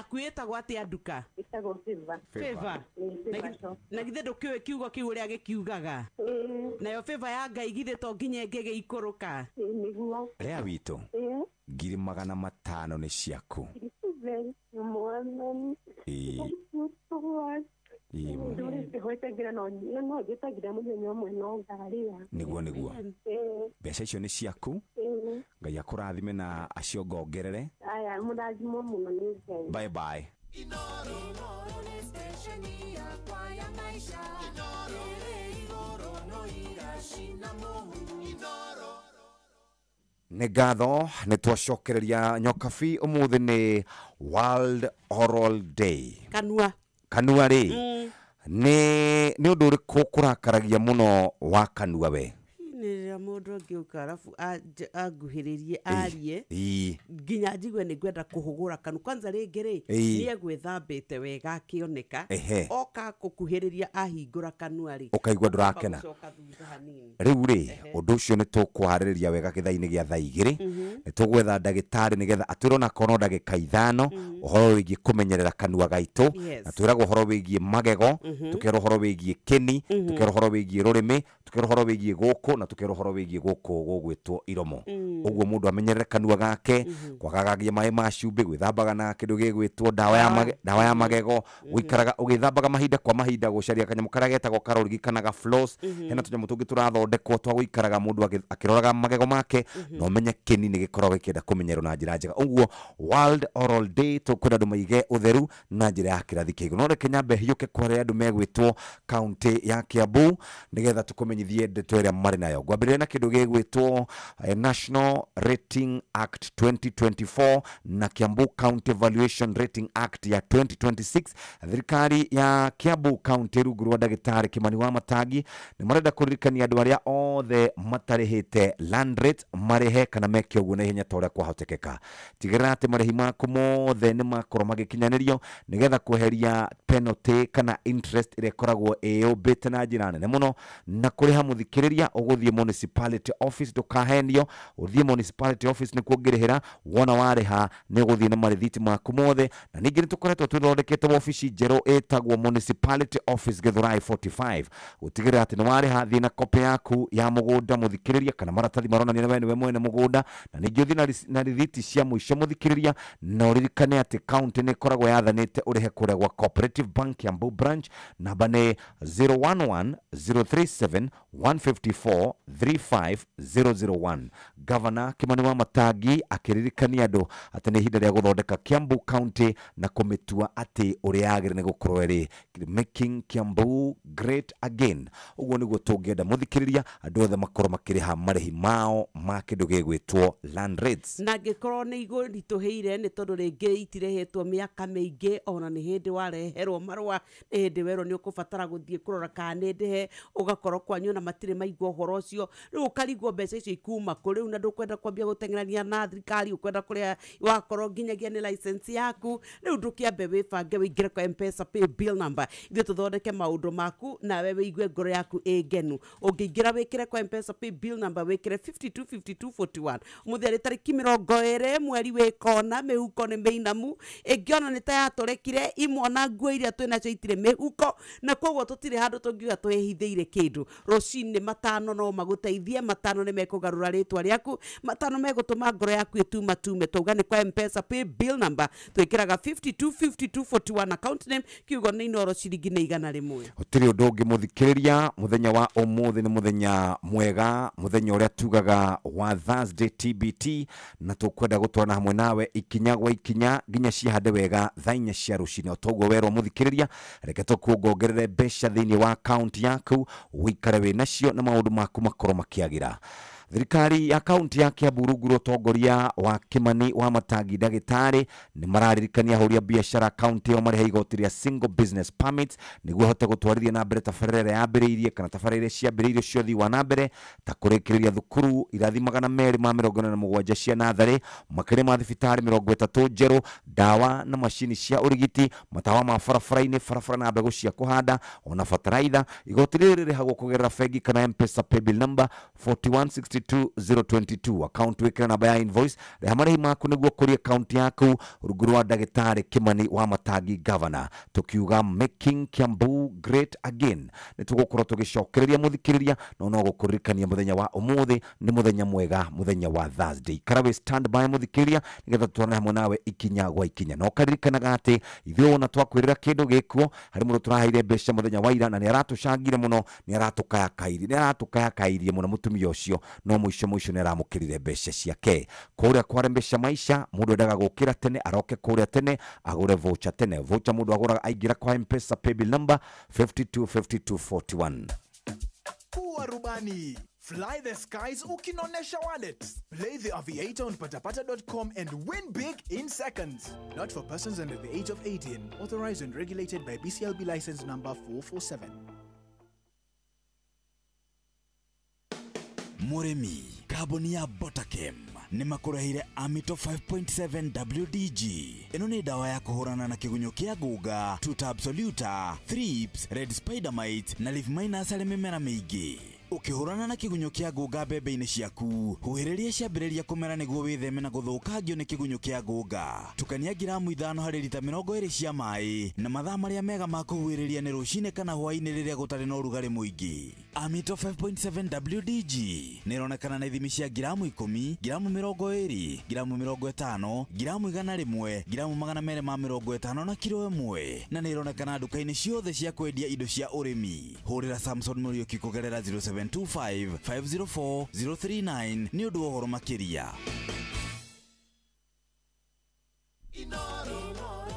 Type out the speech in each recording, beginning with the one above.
Yaku ĩtagwo atĩa nduka? Ĩtagwo Favor. Favor. Nĩ Favor Shop. Na githĩ ndũkĩũĩ kiugo kĩu ũrĩa gĩkiugaga? Ĩĩ. Nayo favor ya Ngai githĩ to nginya ĩngĩgĩikũrũka? Ĩĩ, nĩguo. Rea witũ. Ĩĩ. 500,000 nĩ ciaku. Thank you, Mwathani. Ĩĩ. Thank you so much. Ĩĩ. Ndũrĩte hwetagĩra no no njĩtagĩra mũthenya ũmwe no ngarĩa. Nĩguo nĩguo. Ĩĩ. Mbeca icio nĩ ciaku. Ĩĩ. Ngai akũrathime na aciongongerere. Aya, mũrathimwo mũno nĩ Ngai. Bye bye. Inoro nĩ stesheni yakwa ya maisha ĩrĩ igũrũ no iracina mũhu. Nĩ ngatho nĩ twacokereria nyokabi. Ũmũthĩ nĩ World Oral Day. Kanua. Kanua rĩ, nĩ ũndũ ũrĩkũ kũrakaragia mũno wa kanua we? Nĩ rĩrĩa mũndũ angĩũka arabu anguhĩrĩrie arie nginya njigue nĩ ngwenda kũhũgũra kanu kwanza rĩngĩ rĩ, nĩ egwĩthambĩte wega akĩoneka, oka kũkuhĩrĩria ahingũra kanua rĩ, ũkaigua ndũrakena. Gũcoka thutha hanini. Rĩu rĩ, ũndũ ũcio nĩ tũkwarĩrĩria wega gĩthaa-inĩ gĩa thaa 2. Nĩ tũgwetha ndagĩtarĩ nĩgetha atwĩre onakorwo no ndagĩka 5 ũhoro wĩgiĩ kũmenyerera kanua gaitũ. Na twĩragwo ũhoro wĩgiĩ magego, tũkerwo ũhoro wĩgiĩ kĩni, tũkerwo ũhoro wĩgiĩ rũrĩmĩ, tũkerwo ũhoro wĩgiĩ gũkũ, na tũkerwo ũhoro wĩgiĩ gũkũ gũgwĩtwo iromo. Ũguo mũndũ amenyerere kanua gake, kwagagagia maĩ ma cumbĩ, gwĩthambaga na kĩndũ gĩgwĩtwo ndawa ya magego, gũikaraga ũgĩthambaga mahinda kwa mahinda, gũcaria kanyamũ karĩa getagwo karorigikanaga floss. Hena tũnyamũ tũngĩ tũrathondekwo twa gũikaraga mũndũ akĩroraga magego make, na ũmenye kĩni nĩ gĩkoragwo gĩkĩenda kũmenyerwo na njĩra njega. Ũguo World Oral Day tũkwenda andũ maige ũtheru na njĩra ya kĩrathi kĩa igũrũ. No reke nyambe hiũke kwarĩa andũ megwĩtwo kaunti ya Kiambu nĩgetha tũkũmenyithie ndeto ĩrĩa marĩ nayo. Ngwambĩrĩria na kĩndũ gĩgwĩtwo National Rating Act 2024 na Kiambu County Valuation Rating Act ya 2026. Thirikari ya Kiambu County rungu rwa ndagĩtarĩ Kimani wa Matangi nĩ marenda kũririkania andũ arĩa othe matarĩhĩte land rate marĩhe kana meke ũguo na ihenya ta ũrĩa kwahotekeka. Tigĩrĩra atĩ marĩhi maku mothe nĩ makorwo magĩkinyanĩrio nĩgetha kweheria penalty kana interest ĩrĩa ĩkoragwo ĩyũmbĩte na njĩra nene mũno. Na kũrĩha, mũthikĩrĩria, ũgũthiĩ municipality office, ndũkahenio, ũthiĩ municipality office nĩkuo ũngĩrĩhĩra. Wona warĩha nĩ ũgũthiĩ na marĩthiti maku mothe. Na ningĩ nĩ tũkoretwo twĩthondekete wabici njerũ ĩtagwo municipality office Githurai 45. Gũtigĩrĩra atĩ nĩ warĩha, thiĩ na copy yaku ya mũgũnda, mũthikĩrĩria, kana maratathi maronania we nĩwe mwene mũgũnda, na ningĩ ũthiĩ na rithiti cia mũico, mũthikĩrĩria. Na ũririkane atĩ county nĩ ĩkoragwo yathanĩte ũrĩhe kũrĩa gwa Cooperative Bank Kiambu branch, namba nĩ 011 037 154 35001. Gavana Kimani wa Matangi akĩririkania andũ atĩ nĩ ihinda rĩa gũthondeka Kiambu County na kũmĩtua atĩ ũrĩa yagĩrĩire nĩ gũkorwo ĩrĩ, making Kiambu great again. Ũguo nĩguo tũngĩenda, mũthikĩrĩria, andũ othe makorwo makĩrĩha marĩhi mao ma kĩndũ gĩgwĩtwo land rates. Na angĩkorwo nĩ igũritũhĩire nĩ tondũ rĩngĩ itirĩhĩtwo mĩaka mĩingĩ, ona nĩ hĩndĩ wareherwo marũa, nĩ hĩndĩ werwo nĩ ũkũbatara gũthiĩ kũrora kana nĩ ndĩhe, ũgakorwo kwanyu ona matirĩ maigua ũhoro ũcio, rĩu ũkarigwo mbeca icio ikuma kũ rĩu, na ndũkwenda kwambia gũteng'erania na thirikari, ũkwenda kũrĩa wakorwo nginyagia nĩ license yaku. Rĩu ndũkĩambe wĩbange, wĩingĩre kwa Mpesa pay bill number, ithuĩ tũthondeke maũndũ maku nawe wĩigue ngoro yaku ĩ ngenu. Ũngĩingĩra wĩkĩre kwa Mpesa pay bill number, wĩkĩre 525241. Mũthĩ arĩ tarĩki 20 mweri wĩ kona, mĩhuko nĩ mĩinamu, ĩngĩona nĩ ta yatũrekire imwe, ona nguo iria twĩ nacio itirĩ mĩhuko, na koguo tũtirĩ handũ tũngiuga twĩhithĩire kĩndũ. Rũcinĩ matano no magũteithie, matano nĩ mekũgarũra rĩtwa rĩaku, matano megũtũma ngoro yaku ĩtumatume. Twauga nĩ kwa Mpesa pay bill number, twĩkĩraga 525241, account name kiugo nĩ Inoro, ciringi nĩ 100. Gũtirĩ ũndũ ũngĩ, mũthikĩrĩria. Mũthenya wa ũmũthĩ nĩ mũthenya mwega, mũthenya ũrĩa tugaga wa Thursday TBT, na tũkwenda gũtwarana hamwe nawe ikinya gwa ikinya nginya cihande wega thaa 4 cia rũcinĩ. O toguo werwo, mũthikĩrĩria, reke tũkuongongerere mbeca thĩinĩ wa akaunti yaku, ũikare wĩ nacio na maũndũ maku makorwo makĩagĩra. Thirikari ya kaunti ya Kiambu rungu rwa ũtongoria wa Kimani wa Matangi ndagĩtarĩ nĩ mararirikania ahũri a biacara kaunti ĩyo marĩhe igoti rĩa single business permit nĩguo hote gũtwarithia na mbere tabarĩra ĩrĩa yambĩrĩirie kana tabarĩra iria ciambĩrĩirio cia ũthii wa na mbere, ta kũrĩkĩrĩria thukuru irathi 287 cia natharĩ, makĩria ma thibitarĩ 30 njerũ, ndawa na macini cia ũrigiti, matawa ma barabara-inĩ, barabara na mbegũ cia kũhanda ona bataraitha. Igoti rĩrĩ rĩrĩhagwo kũgerera bengi kana Mpesa paybill number 4162. 22022 account wĩkĩre namba ya invoice rĩha marĩhi maku nĩguo kũrie akaunti yaku rungu rwa ndagĩtarĩ Kimani wa Matangi governor, tukiuga making Kiambu great again. Nĩ tũgũkorwo tũgĩcokereria mũthikĩrĩria no no gũkũririkania mũthenya wa ũmũthĩ nĩ mũthenya mwega, mũthenya wa Thursday. Ikara wĩ stand by mũthikĩrĩria nĩgetha tũtwarane hamwe nawe ikinya gwa ikinya, na ũkaririkanaga atĩ ithuĩ wona twakwĩrĩra kĩndũ gĩkuo harĩ mũndũ tũraheire mbeca mũthenya wa ira na nĩ aratũcangire mũno, nĩ aratũkayakairie mũno mũtumia ũcio, no mũico mũico nĩ aramũkĩrire mbeca ciake. Kũrĩa kwarembesha maisha mũndũ endaga gũkĩra tene aroke kũrĩa tene agũre voucher tene. Voucher mũndũ agũraga aingĩra kwa M-Pesa paybill number 525241. Kuwa rubani. Fly the skies ukinonesha wallet. Play the Aviator on patapata.com and win big in seconds. Not for persons under the age of 18. Authorized and regulated by BCLB license number 447. Mũrĩmi, kambuni ya Botakem nĩ makũreheire Amito 5.7 WDG. Ĩno nĩ ndawa ya kũhũrana na kĩgunyũ kĩa ngũnga, Tuta absoluta, thrips, red spider mite na leaf miners harĩ mĩmera mĩingĩ. Ũkĩhũrana na kĩgunyũ kĩa ngũnga mbembe-inĩ ciaku, huhĩrĩria ciambĩrĩria kũmera nĩguo wĩtheme na gũthũkangio nĩ kĩgunyũ kĩa ngũnga. Tukania ngiramu 5 harĩ rita 20 cia maĩ na mathaa marĩa mega ma kũhuhĩrĩria nĩ rũcinĩ kana hwaĩ-inĩ rĩrĩa gũtarĩ na ũrugarĩ mũingĩ. Amito 5.7 WDG nĩ ĩronekana na ithimi cia ngiramu 10, ngiramu 20, ngiramu 50, ngiramu 100, ngiramu 250 na kiro 1, na nĩ ĩronekana nduka-inĩ ciothe cia kwendia indo cia ũrĩmi. Hũrĩra Samson Muriuki kũgerera 0725 504 039 nĩ ũndũ wa ũhoro makĩria. Inoro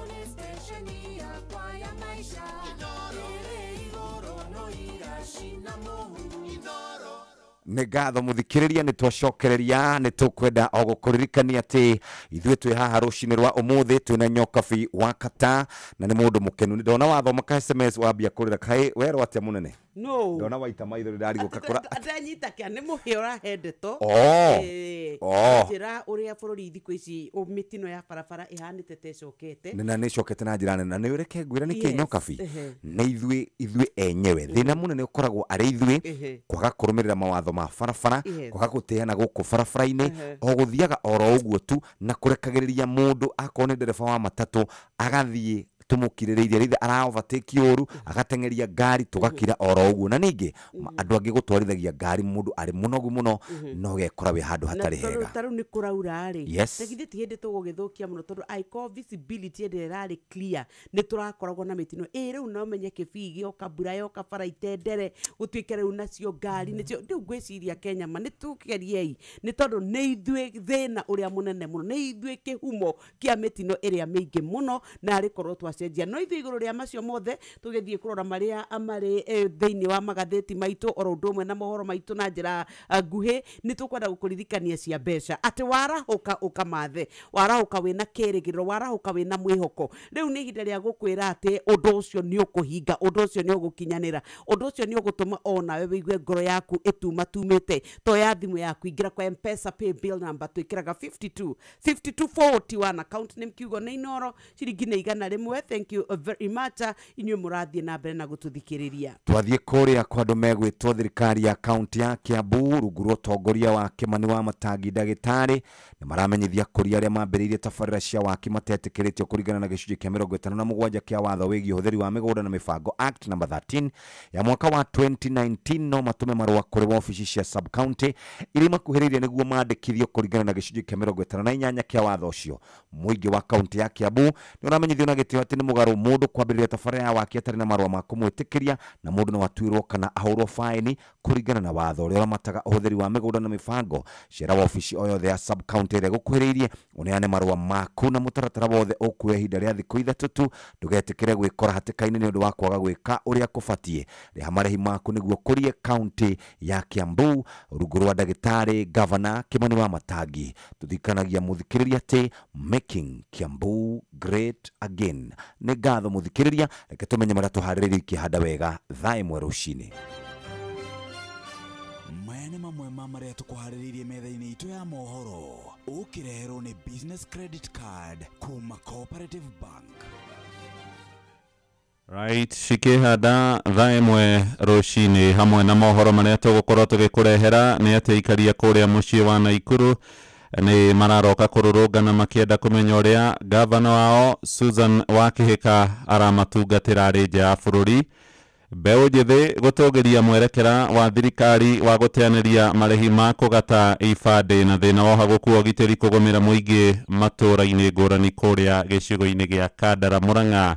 nĩ station yakwa ya maisha. Ĩrĩ igũrũ no iracina mũhu. Nĩ ngatho mũthikĩrĩria, nĩ twacokereria, nĩ tũkwenda o gũkũririkania atĩ ithuĩ twĩ haha rũcinĩ rwa ũmũthĩ twĩna Nyokabi wa Kata na nĩ mũndũ mũkenu. Ndona wathoma ka SMS wambia kũrĩra, kaĩ werwo atĩa mũnene? No. Ndona waita maitho ndarigwo kakũra. Ndanyita kĩa nĩ mũhĩa ũrahe ndeto. Njĩra ũrĩa bũrũri thikũ ici mĩtino ya barabara ĩhanĩte ta ĩcokete. Na nĩ ĩcokete na njĩra nene, na nĩ ũreke ngwĩre nĩkĩ Nyokabi? Nĩ ithuĩ enyewe. Thĩna mũnene ũkoragwo arĩ ithuĩ kwaga kũrũmĩrĩra mawatho ma barabara, kwaga gũteana gũkũ barabara-inĩ, o gũthiaga oro ũguo tu na kũrekagĩrĩria mũndũ akorwo nĩ ndereba wa matatũ agathiĩ tumukirĩrĩirie rĩrĩa ara overtake ũru agateng'eria ngari tũgakira oro ũguo. Na ningĩ andũ angĩ gũtwarithagia ngari mũndũ arĩ mũnogu mũno no gekora wĩ handũ hatarĩ hega. Na rĩu nĩ kũraura rĩ, githĩ ti hĩndĩ tũgũgĩthũkia mũno tondũ angĩkorwo visibility ĩrĩa ĩrarĩ clear nĩ tũrakoragwo na mĩtino. Ĩ rĩu no menye kĩbii gĩoka, mbura yoka, bara itendere gũtuĩke rĩu nacio ngari nĩcio. Rĩu ngwĩciria Kenya ma nĩ tũgeriei, nĩ tondũ nĩ ithuĩ thĩna ũrĩa mũnene mũno, nĩ ithuĩ kĩhumo kĩa mĩtino ĩrĩa mĩingĩ mũno, na arĩ korwo twacenjia. No ithuĩ igũrũ rĩa macio mothe tũgĩthiĩ kũrora marĩa marĩ thĩinĩ wa magathĩti maitũ oro ũndũ ũmwe na mohoro maitũ na njĩra nguhĩ. Nĩ tũkwenda gũkũririkania cia mbeca atĩ warahũka ũkamathe, warahũka wĩna kĩrĩgĩrĩro, warahũka wĩna mwĩhoko. Rĩu nĩ ihinda rĩa gũkwĩra atĩ ũndũ ũcio nĩ ũkũhinga, ũndũ ũcio nĩ ũgũkinyanĩra, ũndũ ũcio nĩ ũgũtũma onawe wĩigue ngoro yaku ĩtumatumĩte. Toya thimũ yaku, ingĩra kwa M-Pesa pay bill number twĩkĩraga 52 5241, account name kiugo nĩ Inoro, ciringi nĩ 100. Thank you very much inyuĩ mũrathiĩ na mbere na gũtũthikĩrĩria. Twathiĩ kũrĩa kwa andũ megwĩtwo thirikari ya kaunti ya Kiambu rungu rwa ũtongoria wa Kimani wa Matangi ndagĩtarĩ nĩ maramenyithia kũria arĩa mambĩrĩirie tabarĩra cia waki matetĩkĩrĩtio kũringana na gĩcunjĩ kĩa 57 kĩa watho wĩgiĩ ũhũthĩri wa mĩgũnda na mĩbango Act number 13 ya mwaka wa 2019 no matũme marũa kũrĩ wabici cia sub county iria makuhĩrĩirie nĩguo mandĩkithio kũringana na gĩcunjĩ kĩa 58 kĩa watho ũcio. Mũingĩ wa kaunti ya Kiambu nĩ ũramenyithio na gĩtĩo atĩ nĩ mũgarũ mũndũ kwambĩrĩria tabarĩra ya waki atarĩ na marũa ma kũmwĩtĩkĩria, na mũndũ no atuĩrwo kana ahũrwo faini kũringana na watho ũrĩa ũramataga ũhũthĩri wa mĩgũnda na mĩbango. Cera wabici o yothe ya sub county ĩrĩa ĩgũkuhĩrĩirie ũneane marũa maku na mũtaratara wothe ũkuoya ihinda rĩa thikũ 3 tu. Ndũgetĩkĩre gwĩkora hatĩka-inĩ nĩ ũndũ wa kwaga gwĩka ũrĩa kũbatiĩ. Rĩha marĩhi maku nĩguo kũrie kaunti ya Kiambu rungu rwa ndagĩtarĩ gavana Kimani wa Matangi. Tũthikanagia mũthikĩrĩria atĩ making Kiambu great again. Nĩ ngatho mũthikĩrĩria, reke tũmenye marĩa tũharĩrĩirie ikĩhanda wega thaa 1 rũcinĩ. Maya nĩ mamwe ma marĩa tũkũharĩrĩirie metha-inĩ itũ ya mohoro, ũkĩreherwo nĩ Business Credit Card kuma Cooperative Bank. Right, cikĩhanda thaa 1 rũcinĩ hamwe na mohoro marĩa tũgũkorwo tũgĩkũrehera nĩ atĩ aikaria kũrĩa mũciĩ wa Naikuru nĩ mararoka kũrũrũngana makĩenda kũmenya ũrĩa gavana wao Susan Wakĩhĩka aramatungatĩra arĩ nja ya bũrũri. Mbeũ njĩthĩ gũtũgĩria mwerekera wa thirikari wa gũteanĩria marĩhi ma kũgata ibandĩ na thĩna wa ũhagũku wa ũgitĩri kũgũmĩra mũingĩ matũũra-inĩ ngũrani kũrĩa gĩcigo-inĩ gĩa Kandara Mũrang'a.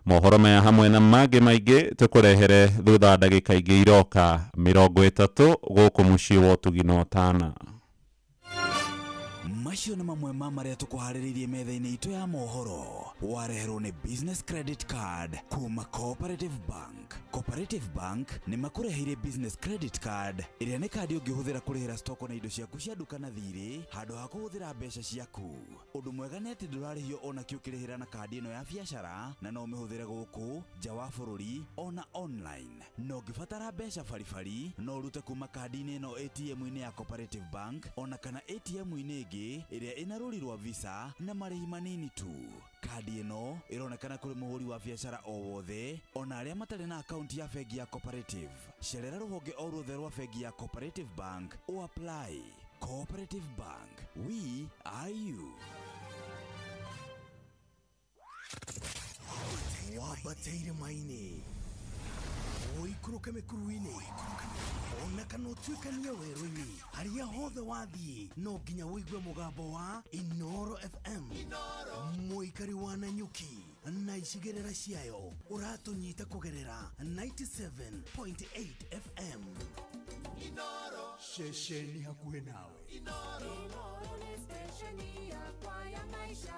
Mohoro maya hamwe na mangĩ maingĩ tũkũrehere thutha wa ndagĩka ingĩ iroka 30 gũkũ mũciĩ wa ũtugi na ũtana. Macio nĩ mamwe ma marĩa tũkũharĩrĩirie metha-inĩ itũ ya mohoro. Wareherwo nĩ Business Credit Card kuma Cooperative Bank. Cooperative Bank nĩ makũreheire Business Credit Card ĩrĩa nĩ kandi ũngĩhũthĩra kũrĩhĩra stoko na indo ciaku cia nduka na thirĩ handũ ha kũhũthĩra mbeca ciaku. Ũndũ mwega nĩ atĩ ndũrarĩhio ona kĩ ũkĩrĩhĩra na kandi ĩno ya biacara na no ũmĩhũthĩre gũkũ nja wa bũrũri ona online. Na ũngĩbatara mbeca baribari no ũrute kuma kandi-inĩ ĩno ATM-inĩ ya Cooperative Bank ona kana ATM-inĩ ĩngĩ ĩrĩa ĩna rũri rwa Visa na marĩhi manini tu. Kandi ĩno ĩronekana kũrĩ mũhũri wa biacara o wothe ona arĩa matarĩ na akaunti ya bengi ya Cooperative. Cerera rũhonge o ruothe rwa bengi ya Cooperative Bank o apply. Cooperative Bank, we are you. Wambateire maini ũikũrũke mĩkuru-inĩ ona kana ũtuĩkanie werũ-inĩ harĩa hothe wathiĩ no nginya ũigue mũgambo wa Inoro FM. Mũikari wa Nanyuki na icigĩrĩra ciayo ũratũnyita kũgerera 97.8 FM. Ceceni hakuhĩ nawe. Inoro nĩ stesheni yakwa ya maisha.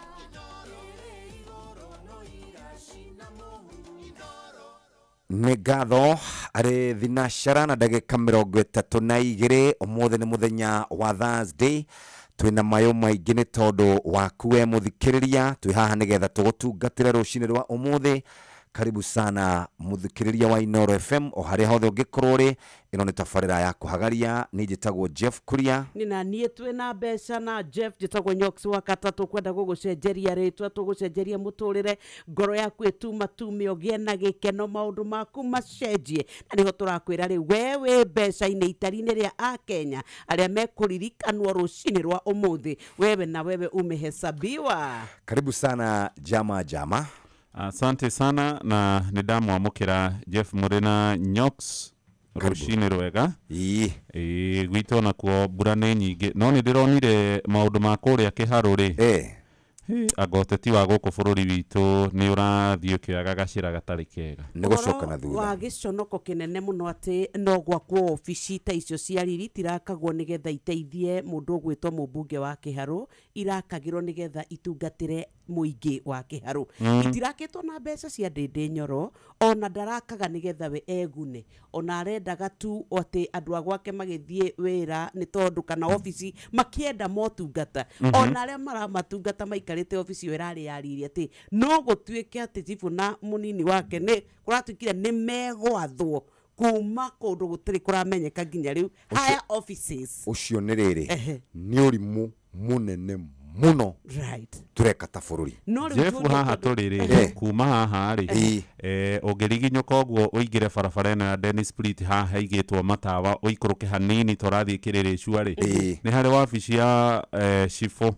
Ĩrĩ igũrũ no iracina mũhu. Nĩ ngatho arĩ thinashara na ndagĩka 32. Ũmũthĩ nĩ mũthenya wa Thursday, twĩna mayo maingĩ nĩ tondũ waku we mũthikĩrĩria. Twĩ haha nĩgetha tũgũtungatĩre rũcinĩ rwa ũmũthĩ. Karibu sana mũthikĩrĩria wa Inoro FM o harĩa hothe ũngĩkorwo ũrĩ. Ĩno nĩ tabarĩra ya kũhagaria. Niĩ njĩtagwo Jeff Kuria. Nĩ na niĩ twĩna mbeca na Jeff njĩtagwo Nyox wa gatatũ. Kwenda gũgũcenjeria rĩtwa, tũgũcenjeria mũtũrĩre, ngoro yaku ĩtumatume, ũgĩe na gĩkeno, maũndũ maku macenjie. Na nĩho tũrakwĩra rĩu we wĩ mbeca-inĩ itari-inĩ rĩa Akenya arĩa mekũririkanwo rũcinĩ rwa ũmũthĩ, wewe na wewe umehesabiwa. Karibu sana jama jama. Asante sana na nĩ ndamwamũkĩra Jeff mũrĩ na Nyox rũcinĩ rwega. Ĩĩ gwitũ nakuo mbura nĩ nyingĩ no nĩ ndĩronire maũndũ ma kũrĩa Kĩharũ rĩ. Anga ũteti wa gũkũ bũrũri witũ nĩ ũrathiĩ ũkĩoyaga gacĩra gatarĩ kega. Nĩ gũcoka na thutha. Wa gĩconoko kĩnene mũno atĩ no gwakwo obici ta icio cia riri itirakagwo nĩgetha iteithie mũndũ ũgwĩtwo mũmbunge wa Kĩharũ, irakagĩrwo nĩgetha itungatĩre mũingĩ wa Kĩharũ. Itirakĩtwo na mbeca cia Ndĩndĩ Nyoro, ona ndarakaga nĩgetha we egune, ona arendaga tu atĩ andũ a gwake magĩthiĩ wĩra nĩ tondũ kana obici makĩenda motungata. Ona arĩa maramatungata maikarĩte obici ĩyo ĩrarĩ ya riri atĩ no gũtuĩke atĩ cibũ na mũnini wake nĩ kũratuĩkire nĩ megwathwo kuma kũndũ gũtarĩ kũramenyeka nginya rĩu higher offices. Ũcio nĩ rĩrĩ nĩ ũrimũ mũnene mũno. Right. Tureka ta bũrũri. Jeff haha tũrĩ rĩ kuma haha rĩ ũngĩriginyũka ũguo ũingĩre barabara ĩno ya Dennis Split haha haigĩtwo matawa ũikũrũke hanini tũrathiĩ Kĩrĩrĩcua rĩ nĩ harĩ wabici ya cibũ.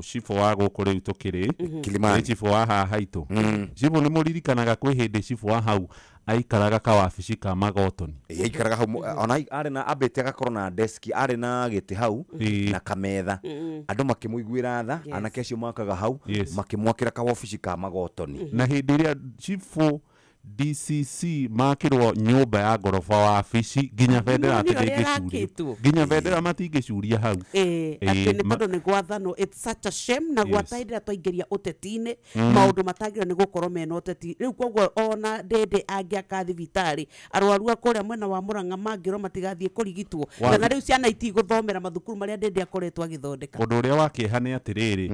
Cibũ wa gũkũ rĩu tũkĩrĩ Kilimani. Cibũ wa haha haitũ. Cibũ nĩ mũririkanaga kwĩ hĩndĩ cibũ wa hau aikaraga kawabici ka magotoni. Aikaraga hau ona arĩ na ambĩte agakorwo na deski, arĩ na gĩtĩ hau na kametha. Andũ makĩmũiguĩra tha, anake acio makaga hau makĩmwakĩra kawabici ka magotoni. Na hĩndĩ ĩrĩa cibũ DCC makĩrwo nyũmba ya ngoroba wabici nginya bendera matingĩcuria, nginya bendera matingĩcuria hau. Atĩ nĩ tondũ nĩ gwathanwo. It's such a shame. Na gwata hĩndĩ ĩrĩa twaingĩria ũteti-inĩ maũndũ matagĩrĩirwo nĩ gũkorwo mena ũteti rĩu. Koguo ona Ndĩndĩ angĩaka thibitarĩ arwaru a kũrĩa mwena wa Mũrang'a mangĩrwo matigathiĩ kũrigitwo, na rĩu ciana itigũthomera mathukuru marĩa Ndĩndĩ akoretwo agĩthondeka. Ũndũ ũrĩa wa kĩeha nĩ atĩrĩrĩ,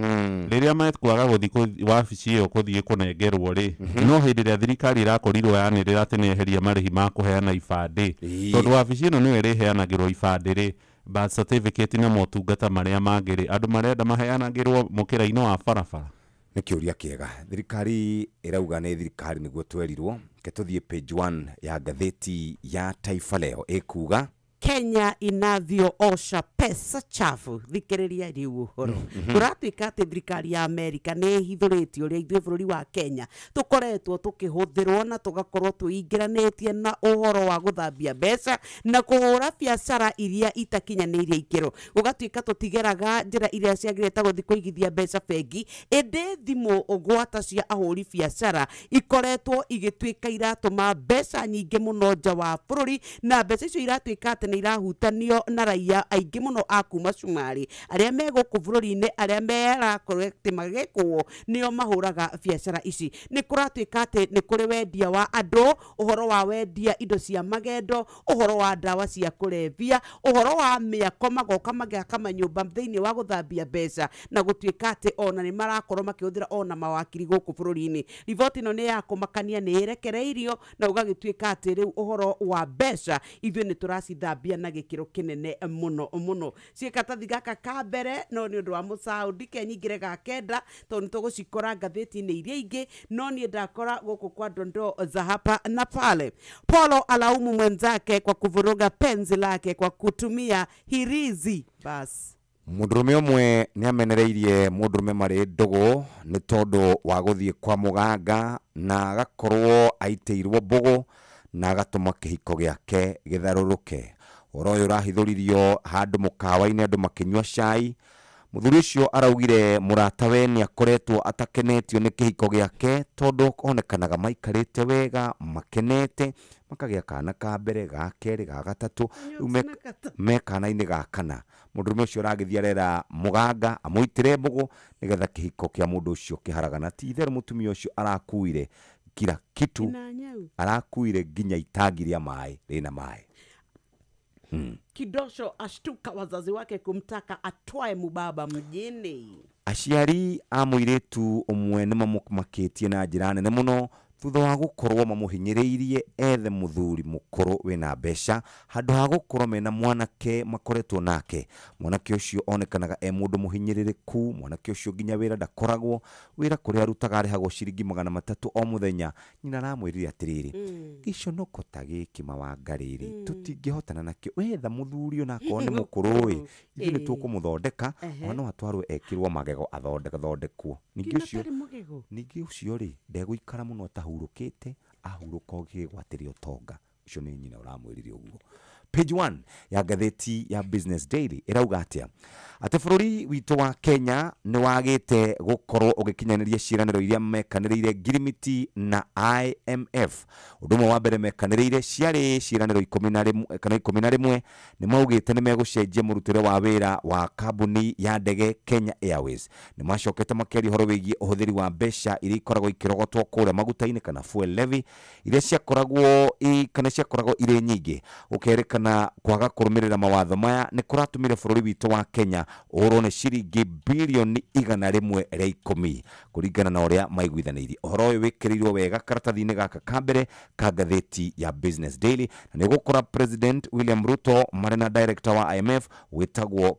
rĩrĩa mekwaga gũthiĩ wabici ĩyo kũthiĩ kũnengerwo rĩ, no hĩndĩ ĩrĩa thirikari ĩrakorirwo yanĩrĩra atĩ nĩeheria marĩhi ma kũheana ibandĩ, tondũ wabici ĩno nĩyo ĩrĩheanagĩrwo ibandĩ rĩ, birth certificate na motungata marĩa mangĩ rĩ, andũ marenda maheanagĩrwo mũkĩra-inĩ wa barabara. Nĩ kĩũria kĩega. Thirikari ĩrauga nĩ thirikari nĩguo twerirwo. Reke tũthiĩ page 1 ya ngathĩti ya Taifa Leo ĩkuga Kenya inavyoosha pesa chafu. Thikĩrĩria rĩu ũhoro kũratuĩka atĩ thirikari ya Amerika nĩ ĩhithũrĩtie ũrĩa ithuĩ bũrũri wa Kenya tũkoretwo tũkĩhũthĩrwo na tũgakorwo twĩingĩranĩtie na ũhoro wa gũthambia mbeca na kũhũra biacara iria itakinyanĩirie ikĩro. Gũgatuĩka tũtigeraga njĩra iria ciagĩrĩire ta gũthiĩ kũigithia mbeca bengi, ĩndĩ thimũ gwata cia ahũri biacara ikoretwo igĩtuĩka iratũma mbeca nyingĩ mũno nja wa bũrũri, na mbeca icio iratuĩka atĩ nĩ irahutanio na raia aingĩ mũno a kuma cumarĩ arĩa me gũkũ bũrũri-inĩ, arĩa merakorwo atĩ magĩkũo nĩo mahũraga biacara ici. Nĩ kũratuĩka atĩ nĩ kũrĩ wendia wa andũ, ũhoro wa wendia indo cia magendo, ũhoro wa ndawa cia kũrebia, ũhoro wa mĩako, magoka magĩaka manyũmba thĩinĩ wa gũthambia mbeca, na gũtuĩka atĩ ona nĩ marakorwo makĩhũthĩra ona mawakiri gũkũ bũrũri-inĩ. Riboti ĩno nĩ ya kũmakania, nĩ ĩrekereirio na ũgagĩtuĩka atĩ rĩu ũhoro wa mbeca ithuĩ nĩ tũracithambia na gĩkĩro kĩnene mũno mũno. Ciĩkatathi gaka ka mbere no nĩ ũndũ wa mũcaũ ndikenyingĩre ga kenda tondũ nĩ tũgũcikora ngathĩti-inĩ iria ingĩ, no niĩ ndakora gũkũ kwa dondoo za hapa na pale. Polo alaumu mwenzake kwa kuvuruga penzi lake kwa kutumia hirizi. Bas Mũndũrũme ũmwe nĩ amenereirie mũndũrũme marĩ ndũgũ nĩ tondũ wa gũthiĩ kwa mũganga na agakorwo aitĩirwo mbũgũ na agatũma kĩhiko gĩake gĩtharũrũke. Ũhoro ũyũ ũrahithũririo handũ mũkawa-inĩ andũ makĩnyua cai. Mũthuri ũcio araugire mũratawe nĩ akoretwo atakenetio nĩ kĩhiko gĩake tondũ onekanaga maikarĩte wega makenete, makagĩa kana ka mbere, ga kerĩ, ga gatatũ, rĩu me kana-inĩ ga kana. Mũndũrũme ũcio ũragĩthiĩ arera mũganga amũitĩre mbũgũ nĩgetha kĩhiko kĩa mũndũ ũcio kĩharagana. Ti itherũ mũtumia ũcio arakuire kila kitu, arakuire nginya itangi rĩa maĩ rĩna maĩ. Kidosho ashtuka wazazi wake kumtaka atwae mubaba mjini. Aciari a mũirĩtu ũmwe nĩ mamũmakĩtie na njĩra nene mũno thutha wa gũkorwo mamũhinyĩrĩirie ethe mũthuri mũkũrũ wĩna mbeca handũ ha gũkorwo mena mwanake makoretwo nake. Mwanake ũcio onekanaga e mũndũ mũhinyĩrĩrĩku, mwanake ũcio nginya wĩra ndakoragwo, wĩra kũrĩa arutaga arĩhagwo ciringi 300 o mũthenya. Nyina aramwĩrire atĩrĩrĩ, gĩconoko ta gĩkĩ mawanga rĩrĩ tũtingĩhotana nakĩo, wetha mũthuri onakorwo nĩ mũkũrũ ĩ, ithuĩ nĩ tũkũmũthondeka, ona no atwarwo ekĩrwo magego athondekwo. Ningĩ ũcio rĩ ndegũikara mũno atahurũkĩte, ahurũka ũgĩgwatĩria ũtonga. Ũcio nĩ nyina ũramwĩrire ũguo. Page 1 ya ngathĩti ya Business Daily ĩrauga atĩa? Atĩ bũrũri witũ wa Kenya nĩ wagĩte gũkorwo ũgĩkinyanĩria ciĩranĩro iria mekanĩrĩire ngirimiti na IMF. Ũndũ ũmwe wa mbere mekanĩrĩire ciarĩ ciĩranĩro 11 kana 11, nĩ maugĩte nĩ megũcenjia mũrutĩre wa wĩra wa kambuni ya ndege Kenya Airways. Nĩ macokete makĩaria ũhoro wĩgiĩ ũhũthĩri wa mbeca iria ikoragwo ikĩrogotwo kũrĩa maguta-inĩ kana fuel levy iria ciakoragwo kana ciakoragwo irĩ nyingĩ. Ũkerĩkana kwaga kũrũmĩrĩra mawatho maya nĩ kũratũmire bũrũri witũ wa Kenya ũhũrwo nĩ ciringi bilioni 110 kũringana na ũrĩa maiguithanĩirie. Ũhoro ũyũ wĩkĩrĩirwo wega karatathi-inĩ gaka ka mbere ka ngathĩti ya Business Daily, na nĩ ũgũkora President William Ruto marĩ na director wa IMF wĩtagwo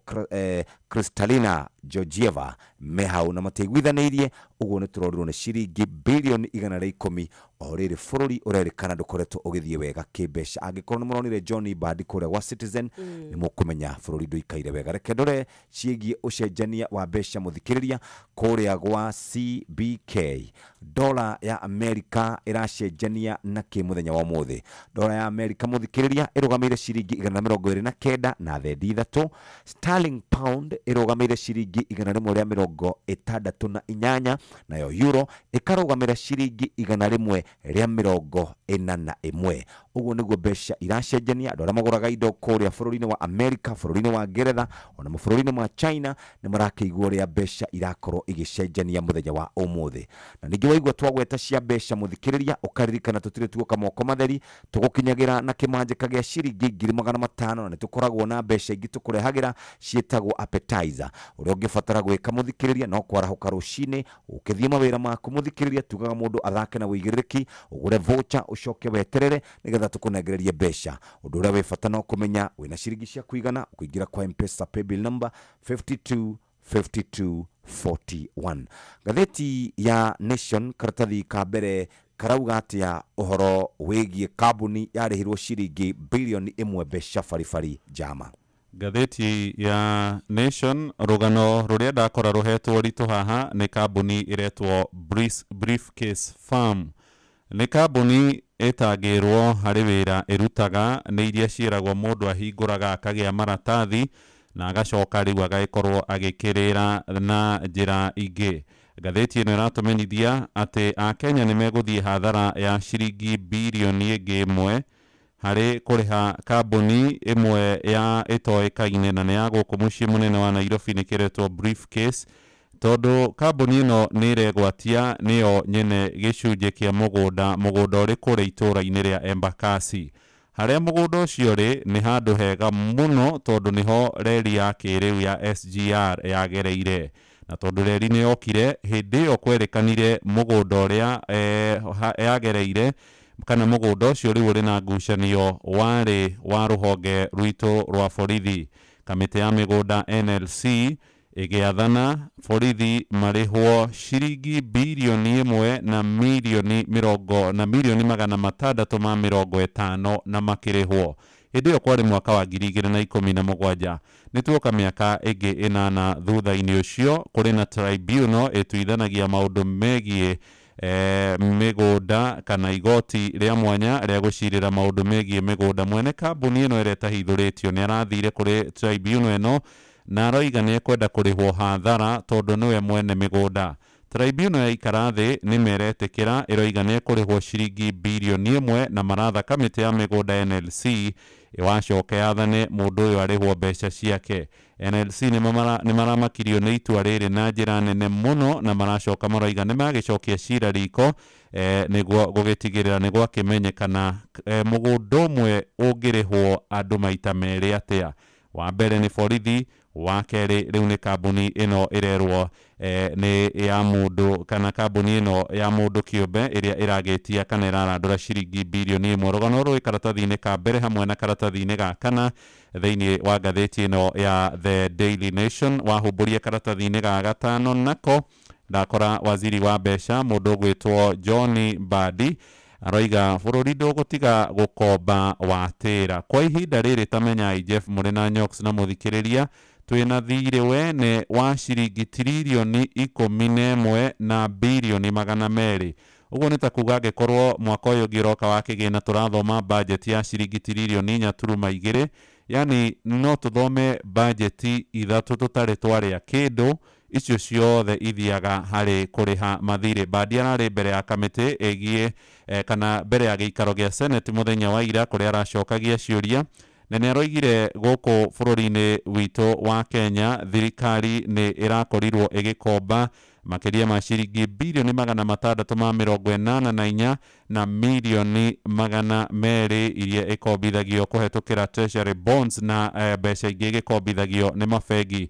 Kristalina Georgieva me hau na matiaiguithanĩirie. Ũguo nĩ tũrorirwo nĩ ciringi bilioni 110 o rĩrĩ bũrũri ũrerĩkana ndũkoretwo ũgĩthiĩ wega kĩmbeca. Angĩkorwo nĩ mũronire John Mbadi kũrĩa gwa Citizen nĩ mũkũmenya bũrũri ndũikaire wega. Reke ndore ciĩgiĩ ũcenjania wa mbeca mũthikĩrĩria kũrĩa gwa CBK. Dola ya Amerika ĩracenjania na kĩ mũthenya wa ũmũthĩ? Dola ya Amerika mũthikĩrĩria ĩrũgamĩire ciringi 129 na thendi 3. Sterling pound ĩrũgamĩire ciringi 168, nayo euro ĩkarũgamĩra ciringi 141. Ũguo nĩguo mbeca iracenjania. Andũ arĩa magũraga indo kũrĩa bũrũri-inĩ wa Amerika, bũrũri-inĩ wa Ngeretha ona mabũrũri-inĩ ma China nĩ marakĩigua ũrĩa mbeca irakorwo igĩcenjania mũthenya wa ũmũthĩ. Na ningĩ waigua twagweta cia mbeca mũthikĩrĩria, ũkaririkana tũtirĩ tuoka moko matheri, tũgũkinyagĩra na kĩmanjĩka gĩa ciringi 500,000, na nĩ tũkoragwo na mbeca ingĩ tũkũrehagĩra ciĩtagwo appetizer. Ũrĩa ũngĩbatara gwĩka mũthikĩrĩria no kwarahũka rũcinĩ ũkĩthiĩ mawĩra maku mũthikĩrĩria, tugaga mũndũ athake na ũigĩrĩrĩki, ũgũre voucher ũcoke weterere nĩgetha tũkũnengererie mbeca. Ũndũ ũrĩa wĩ bata no kũmenya wĩna ciringi cia kũigana ũkĩingĩra kwa M-Pesa paybill number 52 52 41. Ngathĩti ya Nation karatathi ka mbere karauga atĩa ũhoro wĩgiĩ kambuni yarĩhirwo ciringi bilioni 1 mbeca baribari njama? Ngathĩti ya Nation, rũgano rũrĩa ndakora rũhetwo ritũ haha nĩ kambuni ĩretwo Briefcase Farm. Nĩ kambuni ĩtangĩrwo harĩ wĩra ĩrutaga, nĩ iria ciĩragwo mũndũ ahingũraga akagĩa maratathi na agacoka rĩu agagĩkorwo agĩkĩrĩra na njĩra ingĩ. Ngathĩti ĩno ĩratũmenyithia atĩ akenya nĩ megũthiĩ hathara ya ciringi birioni ĩngĩ 1 harĩ kũrĩha kambuni ĩmwe ya ĩtoĩkaine na nĩ ya gũkũ mũciĩ mũnene wa Nairobi, nĩ kĩretwo Briefcase, tondũ kambuni ĩno nĩ ĩregwatia nĩyo nyene gĩcunjĩ kĩa mũgũnda, mũgũnda ũrĩ kũrĩa itũũra-inĩ rĩa Embakasi. Harĩa mũgũnda ũcio ũrĩ nĩ handũ hega mũno, tondũ nĩho reri ya kĩrĩu ya SGR yagereire, na tondũ reri nĩ yokire hĩndĩ ĩyo kwerĩkanire mũgũnda ũrĩa yagereire kana mũgũnda ũcio rĩu ũrĩ na ngucanio warĩ wa rũhonge rwitũ rwa borithi. Kamĩtĩ ya mĩgũnda NLC ĩgĩathana borithi marĩhwo ciringi birioni 1 na mirioni mĩrongo na mirioni 650 na makĩrĩhwo. Hĩndĩ ĩyo kwarĩ mwaka wa 2017. Nĩ tuoka mĩaka ĩngĩ 8 thutha-inĩ ũcio, kũrĩ na tribunal ĩtuithanagia maũndũ megiĩ mĩgũnda kana igoti rĩa mwanya rĩa gũcirĩra maũndũ megiĩ mĩgũnda. Mwene kambuni ĩno ĩrĩa ĩtahithũrĩtio nĩ arathire kũrĩ tribunal ĩno na aroiga nĩ ekwenda kũrĩhwo hathara tondũ nĩwe mwene mĩgũnda. Tribunal yaikara thĩ nĩ meretĩkĩra, ĩroiga nĩ ekũrĩhwo ciringi birioni 1 na maratha kamĩtĩ ya mĩgũnda NLC ĩwacoke yathane mũndũ ũyũ arĩhwo mbeca ciake. NLC nĩ maramakirio nĩ itua rĩrĩ na njĩra nene mũno, na maracoka maroiga nĩ magĩcokia cira riko nĩguo gũgĩtigĩrĩra nĩ gwakĩmenyekana mũgũnda ũmwe ũngĩrĩhwo andũ maita merĩ atĩa. Wa mbere nĩ borithi, wa kerĩ rĩu nĩ kambuni ĩno ĩrerwo nĩ ya mũndũ kana kambuni ĩno ya mũndũ kĩũmbe ĩrĩa ĩragĩtia kana ĩrarandũra ciringi birioni 1. Rũgano rũĩ karatathi-inĩ ka mbere hamwe na karatathi-inĩ ga kana thĩinĩ wa ngathĩti ĩno ya The Daily Nation. Wahumbũria karatathi-inĩ ga gatano nako ndakora waziri wa mbeca mũndũ ũgwĩtwo John Mbadi aroiga bũrũri ndũgũtiga gũkomba watĩra kwa ihinda rĩrĩ. Tamenyai Jeff mũrĩ na Nyox na mũthikĩrĩria, twĩna thirĩ wene wa ciringi tiririoni 11 na birioni 200. Ũguo nĩ ta kuga angĩkorwo mwaka ũyũ ũngĩ ũroka wa kĩgĩna tũrathoma bajeti ya ciringi tiririoni 4.2, yani no tũthome bajeti 3 tũtarĩ twarĩa kĩndũ, icio ciothe ithiaga harĩ kũrĩha mathirĩ. Mbadi ararĩ mbere ya kamĩtĩ ĩgiĩ kana mbere ya gĩikaro gĩa Senate mũthenya wa ira kũrĩa aracokagia ciũria, na nĩ aroigire gũkũ bũrũri-inĩ witũ wa Kenya thirikari nĩ ĩrakorirwo ĩgĩkomba makĩria ma ciringi birioni 684 na mirioni 200 iria ĩkombithagio kũhetũkĩra treasury bonds na mbeca ingĩ igĩkombithagio nĩ mabengi.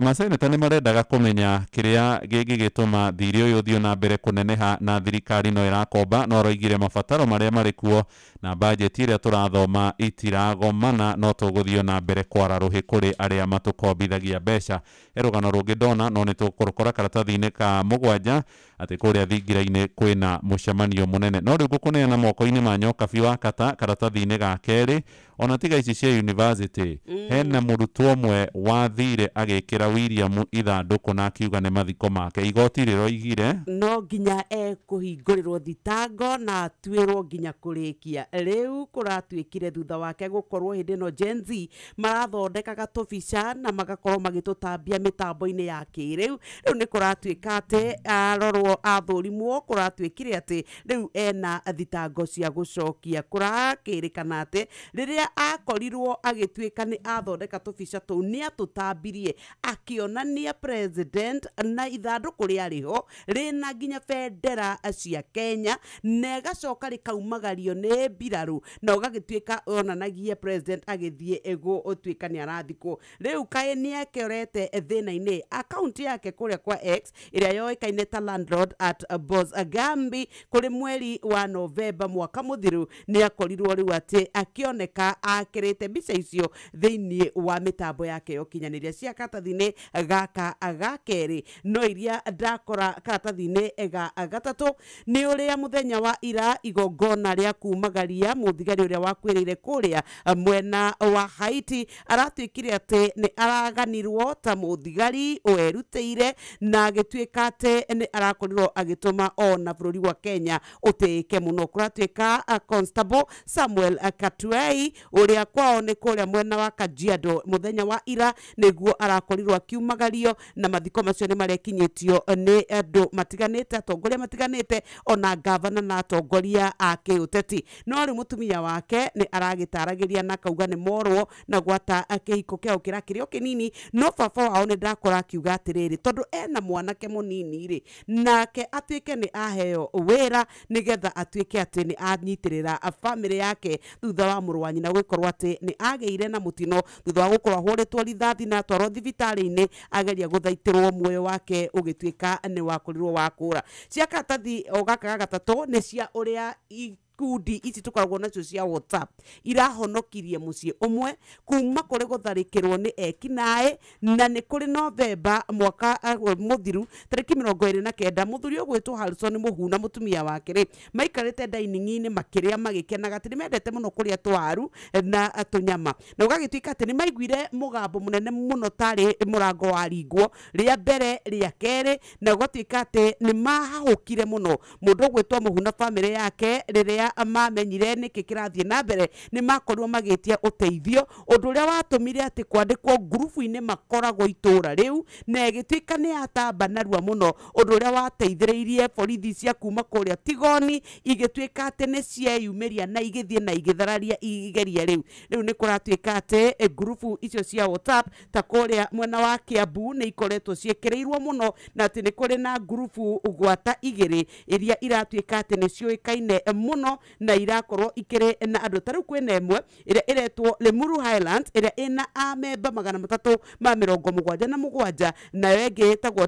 Maseneta nĩ marendaga kũmenya kĩrĩa gĩngĩgĩtũma thirĩ ũyũ ũthiĩ na mbere kũneneha na thirikari no ĩrakomba, no aroigire mabataro marĩa marĩ kuo na bajeti ĩrĩa tũrathoma itiragomana, no tũgũthiĩ na mbere kwara rũhĩ kũrĩ arĩa matũkombithagia mbeca. He rũgano rũngĩ ndona no nĩ tũkũrũkora karatathi-inĩ ka 7 atĩ kũrĩa thingira-inĩ kwĩna mũcemanio mũnene. No rĩu ngũkũneana moko-inĩ ma Nyokabi wa Kata karatathi-inĩ ga kerĩ, ona tiga ici cia university, hena mũrutwo ũmwe wathire agĩkĩra William ithandũkũ na akiuga nĩ mathiko make. Igoti rĩroigire no nginya ekũhingũrĩrwo thitango na atuĩrwo nginya kũrĩkia. Rĩu kũratuĩkire thutha wake gũkorwo hĩndĩ ĩno Gen Z marathondekaga tũbica na magakorwo magĩtũtambia mĩtambo-inĩ ya kĩrĩu. Rĩu nĩ kũratuĩka atĩ arorwo athũrimwo, kũratuĩkire atĩ rĩu ena thitango cia gũcokia. Kũrakĩrĩkana atĩ rĩrĩa akorirwo agĩtuĩka nĩ athondeka tũbica tũu nĩ atũtambirie akĩonania president na ithandũkũ rĩarĩ ho rĩna nginya bendera cia Kenya, na ĩgacoka rĩkaumagario nĩ mbirarũ na ũgagĩtuĩka onanagia president agĩthiĩ gũtuĩka nĩ arathikwo. Rĩu kaĩ nĩ ekorete thĩna-inĩ. Akaunti yake kũrĩa kwa X ĩrĩa yoĩkaine ta landlord at Boss Agambi, kũrĩ mweri wa Novemba mwaka mũthiru nĩ akorirwo rĩu atĩ akĩoneka akĩrĩte mbica icio thĩinĩ wa mĩtambo yake ya ũkinyanĩria cia katathi. karatathi-inĩ gaka ga kerĩ. No iria ndakora karatathi-inĩ ga gatatũ nĩ ũrĩa mũthenya wa ira igongona rĩa kumagaria mũthigari ũrĩa wakuĩrĩire kũrĩa mwena wa Haiti aratuĩkire atĩ nĩ araganirwo ta mũthigari werutĩire na agĩtuĩka atĩ nĩ arakorirwo agĩtũma ona bũrũri wa Kenya ũtĩĩke mũno. Kũratuĩka Constable Samuel Katuei ũrĩa kwao nĩ kũrĩa mwena wa Kajiado mũthenya wa ira nĩguo arakorirwo akiumagario, na mathiko macio nĩ marekinyĩtio nĩ andũ matiganĩte, atongoria matiganĩte, ona gavana na atongoria a kĩũteti. No rĩu mũtumia wake nĩ aragĩtaragĩria na akauga nĩ morwo na gwata kĩhiko kĩao kĩrakĩrĩ o kĩnini, no baba wao nĩ ndakora akiuga atĩrĩrĩ, tondũ ena mwanake mũnini rĩ, nake atuĩke nĩ aheo wĩra nĩgetha atuĩke atĩ nĩ anyitĩrĩra bamĩrĩ yake thutha wa mũrũ wa nyina gũkorwo atĩ nĩ agĩire na mũtino thutha wa gũkorwo ahũrĩtwo rithathi na atwarwo thibitarĩ-inĩ ageria gũthaitĩrwo muoyo wake ũgĩtuĩka nĩ wakorirwo wa kũra. Cia karatathi o gaka ga gatatũ nĩ cia ũrĩa ikundi ici tũkoragwo nacio cia WhatsApp irahonokirie mũciĩ ũmwe kuma kũrĩ gũtharĩkĩrwo nĩ ekinaĩ, na nĩ kũrĩ Novemba mwaka mũthiru tarĩki 29 mũthuri ũgwĩtwo Harrison Mũhu na mũtumia wake rĩ maikarĩte dining-inĩ makĩrĩa magĩkenaga atĩ nĩ mendete mũno kũrĩa twaru na tũnyama, na ũgagĩtuĩka atĩ nĩ maiguire mũgambo mũnene mũno tarĩ mũrango waringwo rĩa mbere rĩa kerĩ, na ũgatuĩka atĩ nĩ mahahũkire mũno. Mũndũ ũgwĩtwo Mũhu na bamĩrĩ yake rĩrĩa mamenyire nĩkĩ kĩrathiĩ na mbere nĩ makorirwo magĩtia ũteithio, ũndũ ũrĩa watũmire atĩ kwandĩkwo ngurubu-inĩ makoragwo itũra rĩu, na ĩgĩtuĩka nĩ yatamba narua mũno, ũndũ ũrĩa wateithĩrĩirie borithi cia kuma kũrĩa Tigoni igĩtuĩka atĩ nĩ cieyumĩria na igĩthiĩ na igĩthararia igeria rĩu. Rĩu nĩ kũratuĩka atĩ ngurubu icio cia WhatsApp ta kũrĩa mwena wa Kiambu nĩ ikoretwo ciĩkĩrĩirwo mũno, na atĩ nĩ kũrĩ na ngurubu gwata igĩrĩ iria iratuĩka atĩ nĩ ciũĩkaine mũno na irakorwo ikĩrĩ na andũ. Ta rĩu kwĩna ĩmwe ĩrĩa ĩretwo Limuru Highlands ĩrĩa ĩna amemba 377, nayo ĩngĩ ĩtagwo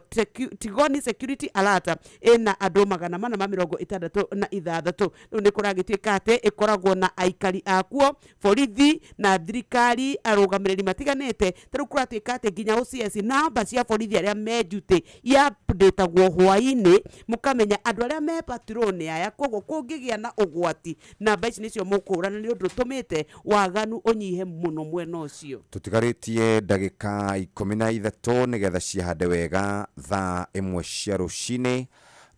Tigoni Security Alert ĩna andũ 466. Rĩu nĩ kũragĩtuĩka atĩ ĩkoragwo na aikari akuo, borithi na thirikari, arũgamĩrĩri matiganĩte. Ta rĩu kũratuĩka atĩ nginya OCS namba cia borithi arĩa me duty i-updatagwo hwaĩ-inĩ, mũkamenya andũ arĩa me patrol nĩ aya, koguo kũngĩgĩa na ũgwati namba ici nĩcio mũkũhũrana, nĩ ũndũ ũtũmĩte waganu ũnyihe mũno mwena ũcio. Tũtigarĩtie ndagĩka 13 nĩgetha cihande wega thaa 1 cia rũcinĩ.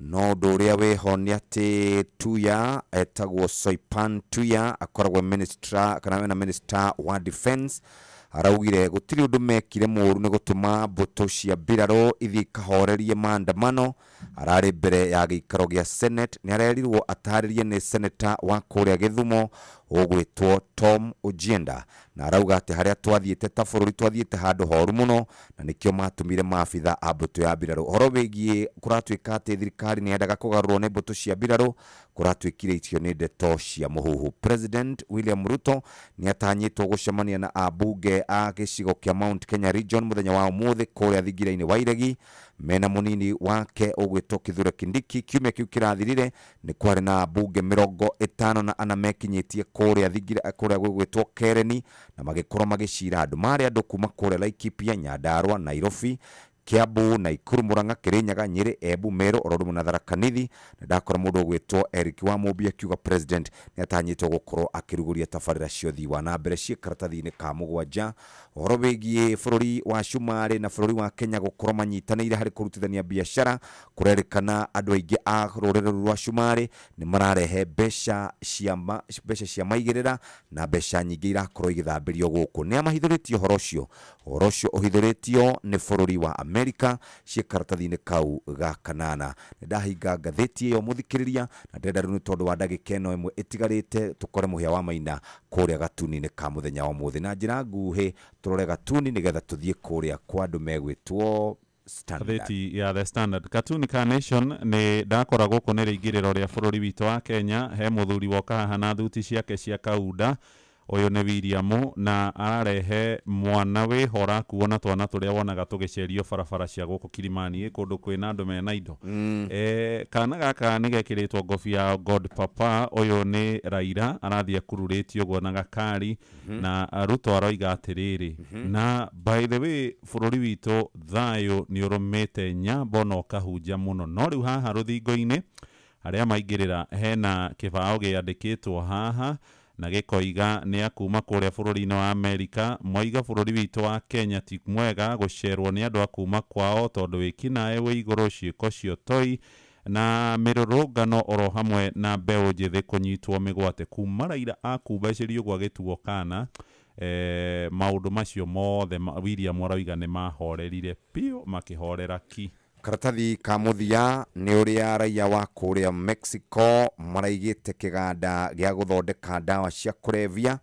No ũndũ ũrĩa wĩho nĩ atĩ Tuya etagwo Soipan Tuya akoragwo minister kana wena minister wa defense araugire gũtirĩ ũndũ mekire mũũru nĩ gũtũma mbũtũ cia mbirarũ ithiĩ ikahorerie maandamano. Ararĩ mbere ya gĩikaro gĩa Senate, nĩ arerirwo atarĩrie nĩ senator wa kũrĩa Gĩthumo ũgwĩtwo Tom Ojienda, na arauga atĩ harĩa twathiĩte ta bũrũri twathiĩte handũ horu mũno na nĩkĩo matũmire maabitha a mbũtũ ya mbirarũ. Ũhoro wĩgiĩ kũratuĩka atĩ thirikari nĩ yendaga kũgarũrwo nĩ mbũtũ cia mbirarũ kũratuĩkire icio nĩ ndeto cia mũhuhu. President William Ruto nĩ atanyĩtwo gũcemania na ambunge a gĩcigo kĩa Mount Kenya Region mũthenya wa ũmũthĩ kũrĩa thingira-inĩ wa Iregi mena mũnini wake ũgwĩtwo Kithure Kindiki. Kiumia kĩu kĩrathirire nĩ kwarĩ na ambunge 54 mekinyĩtie kũrĩa thingira kũrĩa gwĩtwo Kereni, na magĩkorwo magĩcira andũ marĩ andũ kuma kũrĩa Laikipia, Nyandarua, Nairobi, Kiambu, Nakuru, Murang'a, Kirinyaga, Nyeri, Embu, Meru, oro na Tharaka Nithi. Na ndakora mũndũ ũgwĩtwo Eric Wamũmbi akiuga president nĩ atanyĩtwo gũkorwo akĩrugũria tabarĩra cia ũthii wa na mbere ciĩ karatathi-inĩ ka 7. Ũhoro wĩgiĩ bũrũri wa Cumarĩ na bũrũri wa Kenya gũkorwo manyitanĩire harĩ kũrutithania biacara, kũrerĩkana andũ aingĩ a rũrĩrĩ rũu rwa Cumarĩ nĩ mararehe mbeca cia maigĩrĩra na mbeca nyingĩ irakorwo igĩthambĩrio gũkũ. Nĩ amahithũrĩtie ũhoro ũcio, ũhoro ũcio ũhithũrĩtio nĩ bũrũri wa Amerika ciĩ karatathi-inĩ kau ga 8. Nĩ ndahinga ngathĩti ĩyo mũthikĩrĩria, na ndĩrenda rĩu nĩ tondũ wa ndagĩka ĩno ĩmwe ĩtigarĩte tũkore mũhĩa wa maina kũrĩa gatuni-inĩ ka mũthenya wa ũmũthĩ. Na njĩra nguhĩ tũrore gatuni nĩgetha tũthiĩ kũrĩa kwa andũ megwĩtwo Standard. Ngathĩti ya The Standard. Katuni ka Nation nĩ ndakora gũkũ nĩ rĩingĩrĩro rĩa bũrũri witũ wa Kenya. He mũthuri woka haha na thuti ciake cia kaunda Ũyũ nĩ William na ararehe mwana wĩho ũrakuo na twana tũrĩa wonaga tũgĩcerio barabara cia gũkũ Kilimani kũndũ kwĩna andũ mena indo. Kana gaka nĩ gekĩrĩtwo ngobi ya God Papa. Ũyũ nĩ Raila arathiĩ akururĩtio ũguo na gakari na Ruto aroiga atĩrĩrĩ, na by the way bũrũri witũ thayũ nĩ ũrũmĩte nyambo na ũkahunja mũno, no rĩu haha rũthingo-inĩ arĩa maingĩrĩra hena kĩbaũ gĩandĩkĩtwo haha na gĩkoiga nĩ akuma kũrĩa bũrũri-inĩ wa Amerika. Moiga bũrũri witũ wa Kenya ti mwega gũcerwo nĩ andũ a kuma kwao tondũ wĩkinaĩ wĩ igũrũ, ciĩko ciotoi na mĩrũrũngano oro hamwe na mbeũ njĩthĩ kũnyitwo mĩgwate. Kuma Raila akumbacĩrio ũguo agĩtuo kana maũndũ macio mothe William aroiga nĩ mahorerire biũ, makĩhorera ki. Karatathi ka mũthia nĩ ũrĩa raia wa kũrĩa Mexico maraigĩte kĩganda gĩa gũthondeka ndawa cia kũrebia.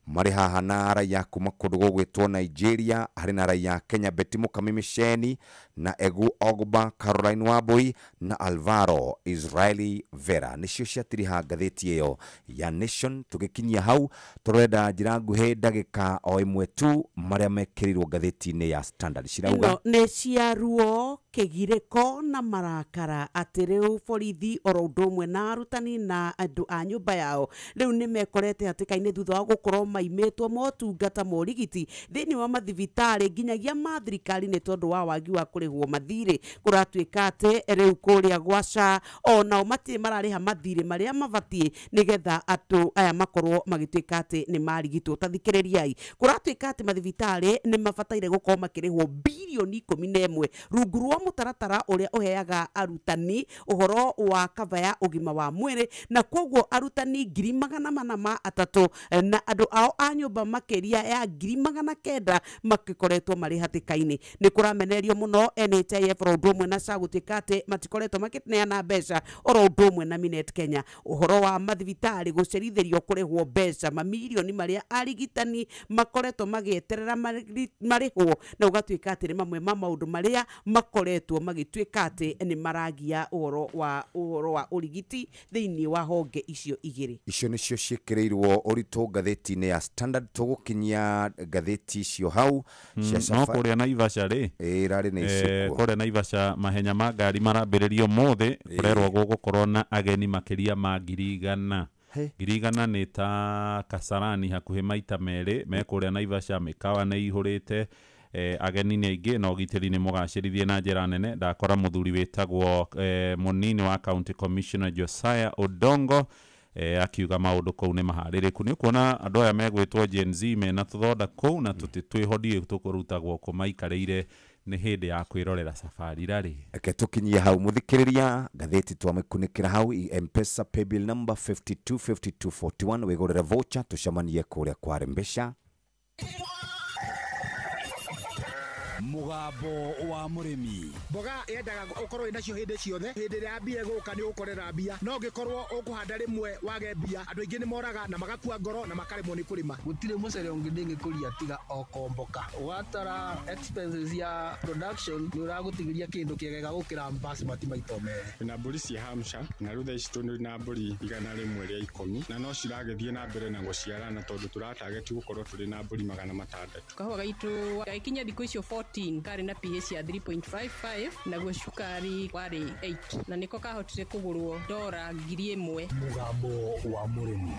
Marĩ haha na raia kuma kũndũ gũgwĩtwo Nigeria, harĩ na raia Kenya Betty Mukami Misheni na Egu Ogba, Caroline Wambui na Alvaro Israeli Vera. Nĩcio ciatiriha ngathĩti ĩyo ya Nation. Tũgĩkinyia hau tũrenda njĩra nguhĩ ndagĩka o ĩmwe tu marĩa mekĩrirwo ngathĩti-inĩ ya Standard. Cirauga ĩno nĩ cia ruo, kĩgirĩko na marakara atĩ rĩu borithi oro ũndũ ũmwe na arutani na andũ a nyũmba yao rĩu nĩ mekorete hatĩka-inĩ thutha wa gũkorwo maimĩtwo motungata ma ũrigiti thĩinĩ wa mathibitarĩ nginyagia ma thirikari nĩ tondũ wa wagi wa kũrĩhwo mathirĩ. Kũratuĩka atĩ rĩu kũrĩa gwa SHA onao matirĩ mararĩha mathirĩ marĩa mabatiĩ nĩgetha andũ aya makorwo magĩtuĩka atĩ nĩ marigitwo. Ta thikĩrĩriai, kũratuĩka atĩ mathibitarĩ nĩ mabataire gũkorwo makĩrĩhwo birioni 11 rungu rwa mũtaratara ũrĩa ũheaga arutani ũhoro wa kava ya ũgima wa mwĩrĩ, na koguo arutani 403 na andũ ao a nyũmba makĩria ya 900 makĩkoretwo marĩ hatĩka-inĩ. Nĩ kũramenererio mũno NHIF oro ũndũ ũmwe na SHA gũtuĩka atĩ matikoretwo makĩneana mbeca oro ũndũ ũmwe na Minet Kenya. Ũhoro wa mathibitarĩ gũcerithĩrio kũrĩhwo mbeca mamirioni marĩa arigitani makoretwo magĩeterera marĩhwo, na ũgatuĩka atĩ nĩ mamwe ma maũndũ marĩa makoretwo magĩtuĩka atĩ nĩ maragia ũhoro wa ũrigiti thĩinĩ wa honge icio igĩrĩ. Icio nĩcio ciĩkĩrĩirwo ũritũ ngathĩti-inĩ ya Standard. Tũgũkinyia ngathĩti icio hau cia no kũrĩa Naivasha rĩ, ĩrarĩ nĩ icio kũrĩa Naivasha mahenya ma ngari marambĩrĩrio ũmũthĩ. Kũrerwo gũgũkorwo na ageni makĩria ma 100,000. 100,000 nĩ ta Kasarani hakuhĩ maita merĩ me kũrĩa Naivasha. Mĩkawa nĩ ihũrĩte, ageni nĩ aingĩ na ũgitĩri nĩ mũgacĩrithie na njĩra nene. Ndakora mũthuri wĩtagwo mũnini wa county commissioner Josiah Odongo akiuga maũndũ kũu nĩ maharĩrĩku. Nĩ ũkuona andũ aya megwĩtwo Gen Z mena tũthonda kũu na tũtĩ twĩho ndiũĩ tũkũrutagwo kũ maikarĩire nĩ hĩndĩ ya kwĩrorera safari rarĩ. Reke tũkinyie hau mũthikĩrĩria, ngathĩti twamĩkunĩkĩra hau. M-Pesa paybill number 525241 wĩgũrĩre voucher tũcemanie kũrĩa kwa Rembesha. Mũgambo wa mũrĩmi. Mboga yendaga ũkorwo wĩnacio hĩndĩ ciothe, hĩndĩ ĩrĩa mbia ĩgũka nĩ ũgũkorera mbia, no ũngĩkorwo ũkũhanda rĩmwe wage mbia, andũ aingĩ nĩ moraga na magakua ngoro na makaremwo nĩ kũrĩma. Gũtirĩ mũcere ũngĩ ndĩngĩkũria tiga o komboka. Watara expenses ya production nĩ ũragũtigĩria kĩndũ kĩega gũkĩra basmati maita merĩ. Na mbũri cia Hampshire na rĩu thaa ici tũrĩ na mbũri 110 na no ciragĩthiĩ na mbere na gũciarana tondũ tũratageti gũkorwo tũrĩ na mbũri 600. Kahũa gaitũ gagĩkinya thikũ icio 14 karĩ na pH ya 3.55 naguo cukari warĩ 8 na nĩko kahotire kũgũrwo $1,000. Mũgambo wa mũrĩmi.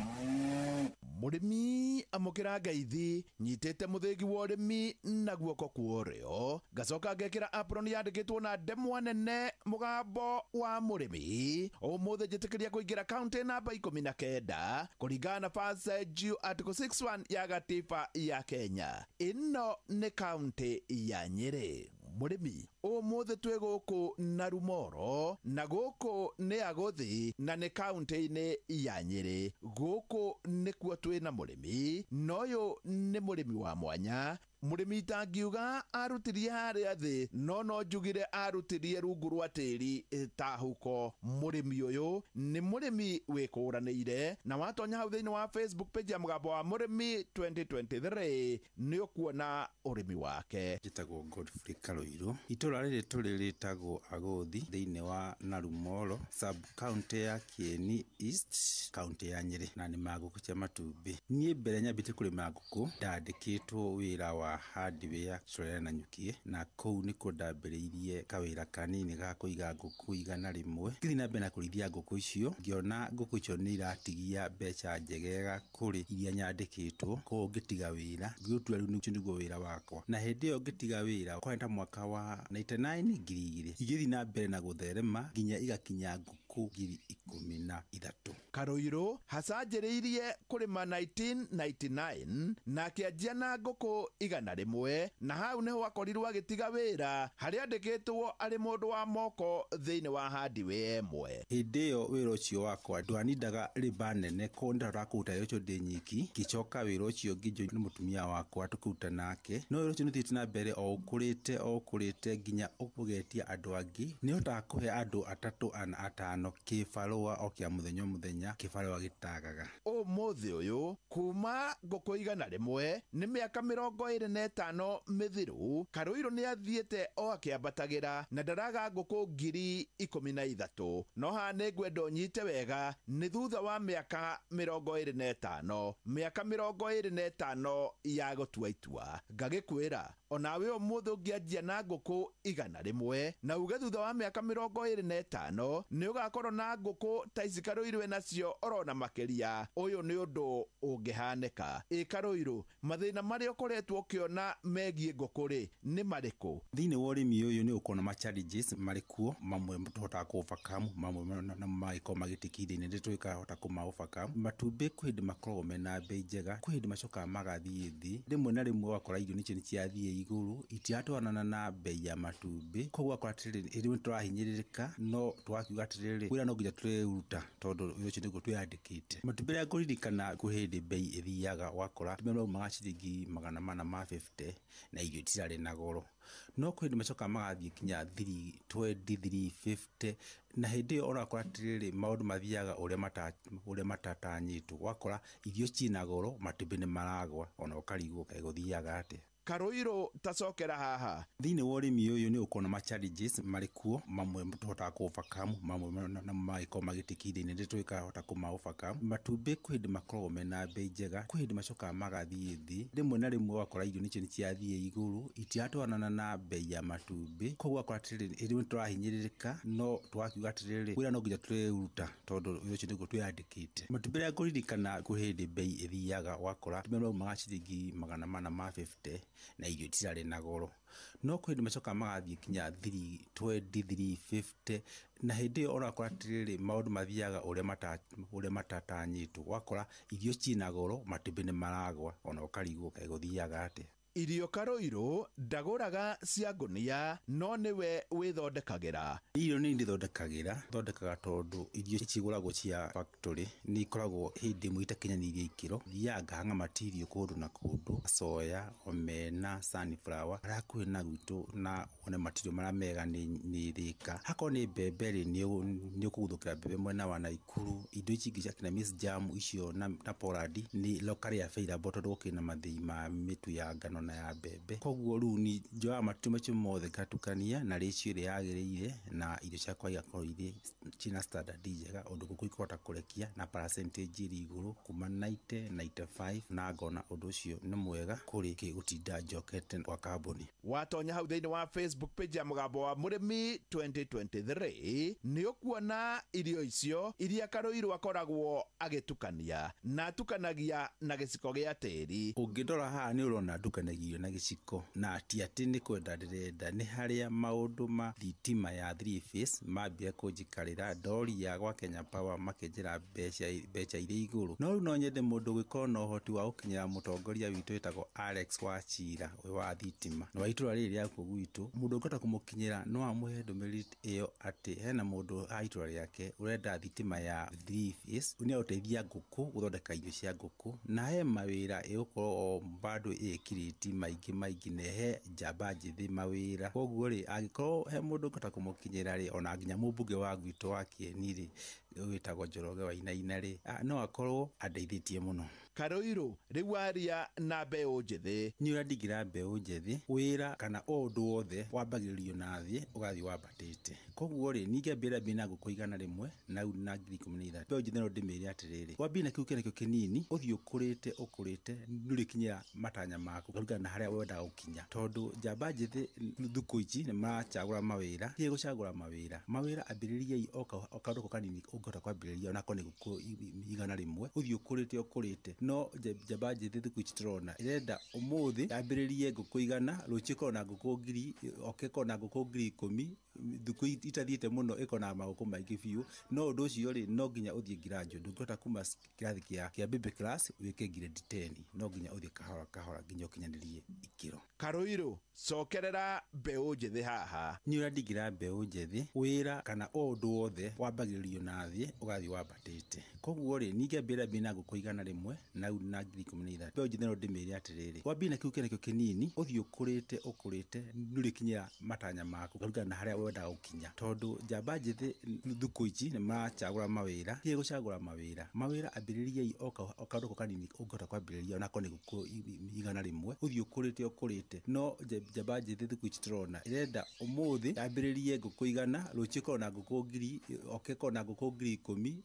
Mũrĩmi amũkĩra ngeithi nyitĩte mũthĩgi wa ũrĩmi na guoko kwa ũrĩo, ngacoka ngekĩra apron yandĩkĩtwo na ndemwa nene mũgambo wa mũrĩmi. Ũmũthĩ njĩtĩkĩria kũingĩra kaunti namba 19 kũringana na First Article 61 ya gatiba ya Kenya. Ĩno nĩ kaunti ya Nyĩrĩ. Mũrĩmi ũmũthĩ twĩ gũkũ Narumoro na gũkũ nĩ Agũthi na nĩ kaunti-inĩ ya Nyĩrĩ. Gũkũ nĩkuo twĩ na mũrĩmi na ũyũ nĩ mũrĩmi wa mwanya, Mũrĩmi itangiuga arutirie harĩa thĩ, no no njugire arutirie rungu rwa tĩri ta huko. Mũrĩmi ũyũ nĩ mũrĩmi wĩkũranĩire, na watonya hau thĩinĩ wa Facebook page ya Mũgambo wa Mũrĩmi 2023 nĩ ũkuona ũrĩmi wake. Njĩtagwo Godfrey Karũirũ. Itũra rĩrĩ tũrĩ rĩtagwo Agũthi thĩinĩ wa Narumoro, sub county ya Kieni East, county ya Nyĩrĩ, na nĩma ngũkũ cia matumbĩ. Niĩ mbere nyambĩtie kũrĩma ngũkũ, ndandĩkĩtwo wĩra wa hardware Chorera na Nyukie, na kũu nĩkuo ndambĩrĩirie kawĩra kanini ga kũiga ngũkũ 100. Ngĩthiĩ na mbere na kũrĩithia ngũkũ icio, ngĩona ngũkũ icio nĩ iratigia mbeca njegega kũrĩ iria nyandĩkĩtwo, koguo ngĩtiga wĩra, ngĩũtua rĩu ũcio nĩguo wĩra wakwa. Na hĩndĩ ĩyo ngĩtiga wĩra kwarĩ ta mwaka wa 99 2000, igĩthiĩ na mbere na gũtherema nginya igakinya ngũkũ 13,000. Karũirũ hacanjĩrĩirie kũrĩma 1999 na akĩanjia na ngũkũ 100, na hau nĩho akorirwo agĩtiga wĩra harĩa andĩkĩtwo arĩ mũndũ wa moko thĩinĩ wa hardware ĩmwe. Hĩndĩ ĩyo wĩra ũcio wakwa ndwanindaga rĩba nene, koguo nĩndahotaga kũruta wĩra ũcio ndĩ nyiki. Ngĩcoka wĩra ũcio ngĩnjoin nĩ mũtumia wakwa tũkĩruta nake, no wĩra ũcio nĩũthiĩte na mbere o ũkũrĩte o ũkũrĩte nginya ũgetia andũ angĩ. Nĩhotaga kũhe andũ 3 ana 5 kĩbarũa o kĩa mũthenya o mũthenya, kĩbarũa gĩtagaga. Ũmũthĩ ũyũ kuma ngũkũ 100 nĩ mĩaka 25 mĩthiru, Karũirũ nĩ athiĩte o akĩambatagĩra na ndaraga ngũkũ 13,000. No haha nĩ ngwenda ũnyite wega, nĩ thutha wa mĩaka 25, mĩaka 25 ya gũtua itua. Ngagĩkwĩra onawe ũmũthĩ ũngĩanjia na ngũkũ 100 na uge thutha wa mĩaka 25 nĩ ũgakorwo na ngũkũ ta ici Karũirũ enacio orona makĩria, ũyũ nĩ ũndũ ũngĩhanĩka. Ĩ Karũirũ, mathĩna marĩa ũkoretwo ũkĩona megiĩ ngũkũ rĩ nĩ marĩkũ? Thĩinĩ wa ũrĩmi ũyũ nĩ ũkuona ma challenges marĩ kuo, mamwe tũhotaga kũ overcome, mamwe magĩkorwo magĩtĩkithia nĩ tũkahota kũma overcome. Matumbĩ kwĩ hĩndĩ makoragwo mena bei njega, kwĩ hĩndĩ macokaga magathiĩ thĩ, rĩmwe na rĩmwe ũgakora irio nĩcio nĩciathiĩ igũrũ, itiratwarana na bei ya matumbĩ, koguo ũgakora atĩrĩrĩ, hĩndĩ ĩmwe tũrahinyĩrĩrĩka, no tũgakiuga atĩrĩrĩ, wĩra no nginya tũrĩũruta tondũ wĩra ũcio nĩguo twĩyandĩkĩte. Matumbĩ rĩrĩa ngũririkana kwĩ hĩndĩ bei ĩthiaga ũgakora matumbĩ maumaga ciringi 450 na irio itirarĩ na goro, no kwĩ hĩndĩ macokaga magathiĩ nginya 320 350, na hĩndĩ ĩyo ũrakora atĩrĩrĩ, maũndũ mathiaga ũrĩa matatanyĩtwo, ũgakora irio ciĩna goro, matumbĩ nĩ maragwa, ona ũkarigwo kaĩ gũthiaga atĩa. Karũirũ tacokera haha. Thĩinĩ wa ũrĩmi ũyũ nĩ ũkuona ma challenges marĩ kuo, mamwe tũhotaga kũ overcome, mamwe magĩkorwo magĩtĩkithia nĩ tũkahota kũma overcome. Matumbĩ kwĩ hĩndĩ makoragwo mena bei njega, kwĩ hĩndĩ macokaga magathiĩ thĩ, rĩmwe na rĩmwe ũgakora irio nĩcio nĩciathiĩ igũrũ, itiratwarana na bei ya matumbĩ, koguo ũgakora atĩrĩrĩ, hĩndĩ ĩmwe tũrahinyĩrĩrĩka, no tũgakiuga atĩrĩrĩ, wĩra no nginya tũrĩũruta tondũ wĩra ũcio nĩguo twĩyandĩkĩte. Matumbĩ rĩrĩa ngũririkana kwĩ hĩndĩ bei ĩthiaga ũgakora matumbĩ maumaga ciringi 450 na irio itirarĩ na goro, no kwĩ hĩndĩ macokaga magathiĩ nginya 320 350, na hĩndĩ ĩyo ũrakora atĩrĩrĩ, maũndũ mathiaga ũrĩa matatanyĩtwo, ũgakora irio ciĩna goro, matumbĩ nĩ maragwa, ona ũkarigwo kaĩ gũthiaga atĩa. Irio Karũirũ ndagũraga cia ngũnia, no nĩwe wĩthondekagĩra. Irio nĩ ndĩthondekagĩra, thondekaga tondũ irio cigũragwo cia factory nĩ ikoragwo hĩndĩ ĩmwe itakinyanĩirie ikĩro. Thiaga ngahang'a material kũndũ na kũndũ, soya, omena, sunflower, harĩa hakuhĩ na gwitũ, na wone material marĩa mega nĩ Thĩka. Hakorwo nĩ mbembe rĩ, nĩ ũkũguthũkĩra mbembe mwena wa Naikuru. Indo ici ingĩ cia kina Miss Jam icio na Poland nĩ locally available tondũ gũkĩrĩ na mathĩi ma mĩtu ya ngano na ya mbembe. Koguo rĩu ni njoyaga matumbĩ macio mothe ngatukania na ratio ĩrĩa yagĩrĩire, na irio ciakwa igakorwo irĩ ciĩna standard njega, ũndũ ngũkũ ikũhota kũrekia na percentage ĩrĩ igũrũ kuma 90 95, na ngona ũndũ ũcio nĩ mwega kũrĩ gũtinda njokete kwa kambuni. Watonya hau thĩinĩ wa Facebook page ya Mũgambo wa Mũrĩmi 2023 nĩ ũkuona irio icio iria Karũirũ akoragwo agĩtukania, na atukanagia na gĩciko gĩa tĩri. Ũngĩndora haha nĩ ũrona ndukanagia irio na gĩciko, na ti atĩ nĩ kwenda ndĩrenda, nĩ harĩa maũndũ ma thitima ya 3 phase mambire kũnjikarĩra, ndoria gwa Kenya Power makĩnjĩra mbeca irĩ igũrũ. No rĩu no nyende mũndũ ũgĩkorwo na ũhoti wa gũkinyĩra mũtongoria witũ wĩtagwo Alex Wachira ũyũ wa thitima na wa itũra rĩrĩ rĩa gũkũ gwitũ, mũndũ ũngĩhota kũmũkinyĩra no amũhe ndũmĩrĩri ĩyo atĩ hena mũndũ a itũra rĩake ũrenda thitima ya 3 phase, nĩ agũteithia ngũkũ gũthondeka irio cia ngũkũ, na he mawĩra ĩgũkorwo o bado ĩkirĩtio. Mabuti maingĩ maingĩ na ĩhe njamba njĩthĩ mawĩra. Koguo rĩ, angĩkorwo he mũndũ ũngĩhota kũmũkinyĩra rĩ, ona nginya mũmbunge wa gwitũ wa Kieni rĩ, wĩtagwo Njoroge Wainaina rĩ, no akorwo andeithĩtie mũno. Karũirũ rĩu aria na mbeũ njĩthĩ. Niĩ ũrĩa ndingĩra mbeũ njĩthĩ wĩra kana o ũndũ wothe wambagĩrĩrio na thĩ ũgathiĩ wambatĩte. Koguo rĩ, niĩ ngĩambĩrĩria mbia na ngũkũ 100 na rĩu na 13,000. Mbeũ njĩthĩ no ndĩmĩre atĩrĩrĩ, wambie na kĩu kĩnakĩo kĩnini, ũthiĩ ũkũrĩte ũkũrĩte nĩũrĩkinyĩra matanya maku kũringana na harĩa wendaga gũkinya. Tondũ njamba njĩthĩ thukũ ici nĩ maracagũra mawĩra, tiga gũcagũra mawĩra, mawĩra ambĩrĩriai o kaũndũ kanini ũngĩhota kwambĩrĩria onakorwo nĩ ngũkũ 100, ũthiĩ ũkũrĩte ũkũrĩte. No njamba njĩthĩ thikũ ici tũrona ĩrenda ũmũthĩ yambĩrĩrie ngũkũ 100, rũciũ ĩkorwo na ngũkũ 1000, oke ĩkorwo na ngũkũ 10,000, thukũ itathiĩte mũno ĩkorwo na magũkũ maingĩ biũ. No ũndũ ũcio rĩ, no nginya ũthiĩ graduate, ndũngĩhota kuma kĩrathi kĩa baby class wĩke grade 10, no nginya ũthiĩ kahora kahora nginya ũkinyanĩrie ikĩro. Karũirũ cokerera mbeũ njĩthĩ haha. Niĩ ũrĩa ndingĩra mbeũ njĩthĩ wĩra kana o ũndũ wothe wambagĩrĩrio na thĩ ũgathiĩ wambatĩte. Koguo rĩ, niĩ ngĩambĩrĩria mbia na ngũkũ 100 na rĩu na 13,000. Mbeũ njĩthĩ no ndĩmĩre atĩrĩrĩ, wambie na kĩu kĩnakĩo kĩnini, ũthiĩ ũkũrĩte ũkũrĩte nĩũrĩkinyĩra matanya maku kũringana na harĩa wendaga gũkinya. Tondũ njamba njĩthĩ thukũ ici nĩ maracagũra mawĩra, tiga gũcagũra mawĩra, mawĩra ambĩrĩriai o kaũndũ kanini ũngĩhota kwambĩrĩria onakorwo nĩ ngũkũ 100, ũthiĩ ũkũrĩte ũkũrĩte. No njamba njĩthĩ thikũ ici tũrona ĩrenda ũmũthĩ yambĩrĩrie ngũkũ 100, rũciũ ĩkorwo na ngũkũ 1000, oke ĩkorwo na ngũkũ 10,000,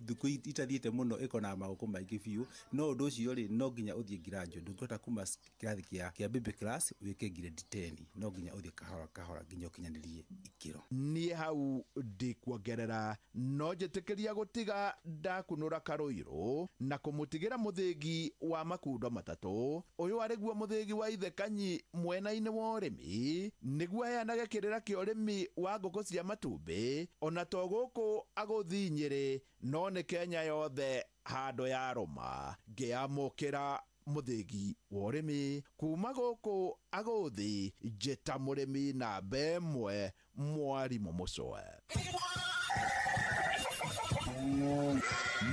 thukũ itathiĩte mũno ĩkorwo na magũkũ maingĩ biũ. No ũndũ ũcio rĩ, no nginya ũthiĩ graduate, ndũngĩhota kuma kĩrathi kĩa baby class wĩke grade 10, no nginya ũthiĩ kahora kahora nginya ũkinyanĩrie ikĩro. Niĩ hau ndikuongerera, no njĩtĩkĩria gũtiga ndakunũra Karũirũ na kũmũtigĩra mũthĩgi wa makundo matatũ. Ũyũ arĩ guo mũthĩgi wa ithe Kanyi mwena-inĩ wa ũrĩmi, nĩguo aheanage kĩrĩra kĩa ũrĩmi wa ngũkũ cia matumbĩ, ona to gũkũ agũthiĩ Nyĩrĩ, no nĩ Kenya yothe handũ yarũma. Ngĩamũkĩra mũthĩgi wa ũrĩmi kuma gũkũ agũthi, njĩta mũrĩmi namba 1 mwarimũ Mũcwe.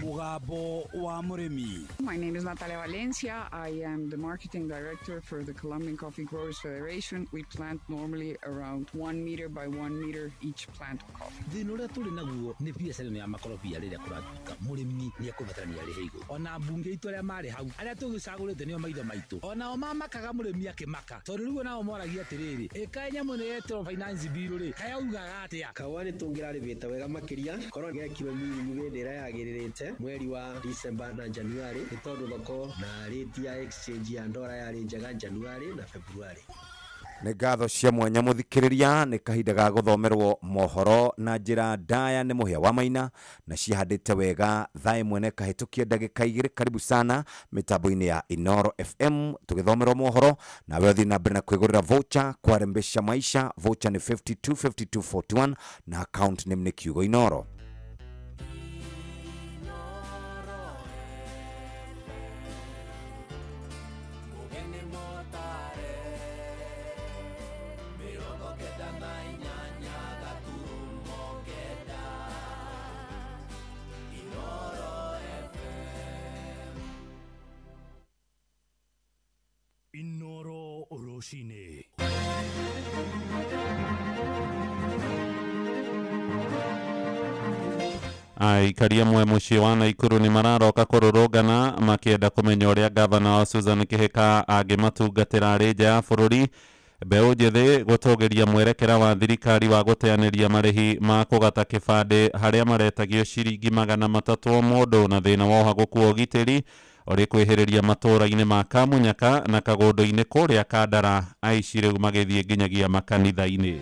Mugambo wa mũrĩmi. My name is Natalia Valencia. I am the marketing director for the Colombian Coffee Growers Federation. We plant normally around 1 meter by 1 meter each plant of coffee. Thĩna ũrĩa tũrĩ naguo nĩ biacara ĩno ya makorobia rĩrĩa kũratuĩka mũrĩmi nĩ ekũbatarania arĩhe igũrũ. Ona mbunge itũ arĩa marĩ hau arĩa tũgĩcagũrĩte nĩo maitho maitũ, onao mamakaga mũrĩmi akĩmaka, tondũ rĩu onao moragia atĩrĩrĩ, ĩkaĩ nyamũ nĩ yetĩrwo finance bill rĩ, kaĩ augaga atĩa? Kaũa nĩ tũngĩrarĩmĩte wega makĩria korwo gekirwo mĩrimũ hĩndĩ ĩrĩa yagĩrĩrĩte mweri wa December na January, nĩ tondũ thoko na rate ya exchange ya ndora yarĩ njega January na February. Nĩ ngatho cia mwanya mũthikĩrĩria, nĩ kahinda ga gũthomerwo mohoro na njĩra ndaya nĩ Mũhĩa wa Maina, na cihandĩte wega thaa 1 na kahĩtũkia ndagĩka 2. Karibu sana mĩtambo-inĩ ya Inoro FM tũgĩthomerwo mohoro, nawe ũthiĩ na mbere na kwĩgũrĩra voucher kwarembesha maisha. Voucher nĩ 525241 na account name nĩ kiugo Inoro. Inoro rũcinĩ. Aikari amwe mũciĩ wa Naikuru nĩ mararoka kũrũrũngana makĩenda kũmenya ũrĩa gavana wa Susan Kihika angĩmatungatĩra arĩ nja ya bũrũri. Mbeũ njĩthĩ gũtũgĩria mwerekera wa thirikari wa gũteanĩria marĩhi ma kũgata kĩbandĩ harĩa maretagio ciringi 300 o mũndũ, na thĩna wa ũhagũku wa ũgitĩri ũrĩ kwĩhĩrĩria matũũra-inĩ ma Kamunyaka na Kagũndũ-inĩ kũrĩa Kandara, aici rĩu magĩthiĩ nginyagia makanitha-inĩ.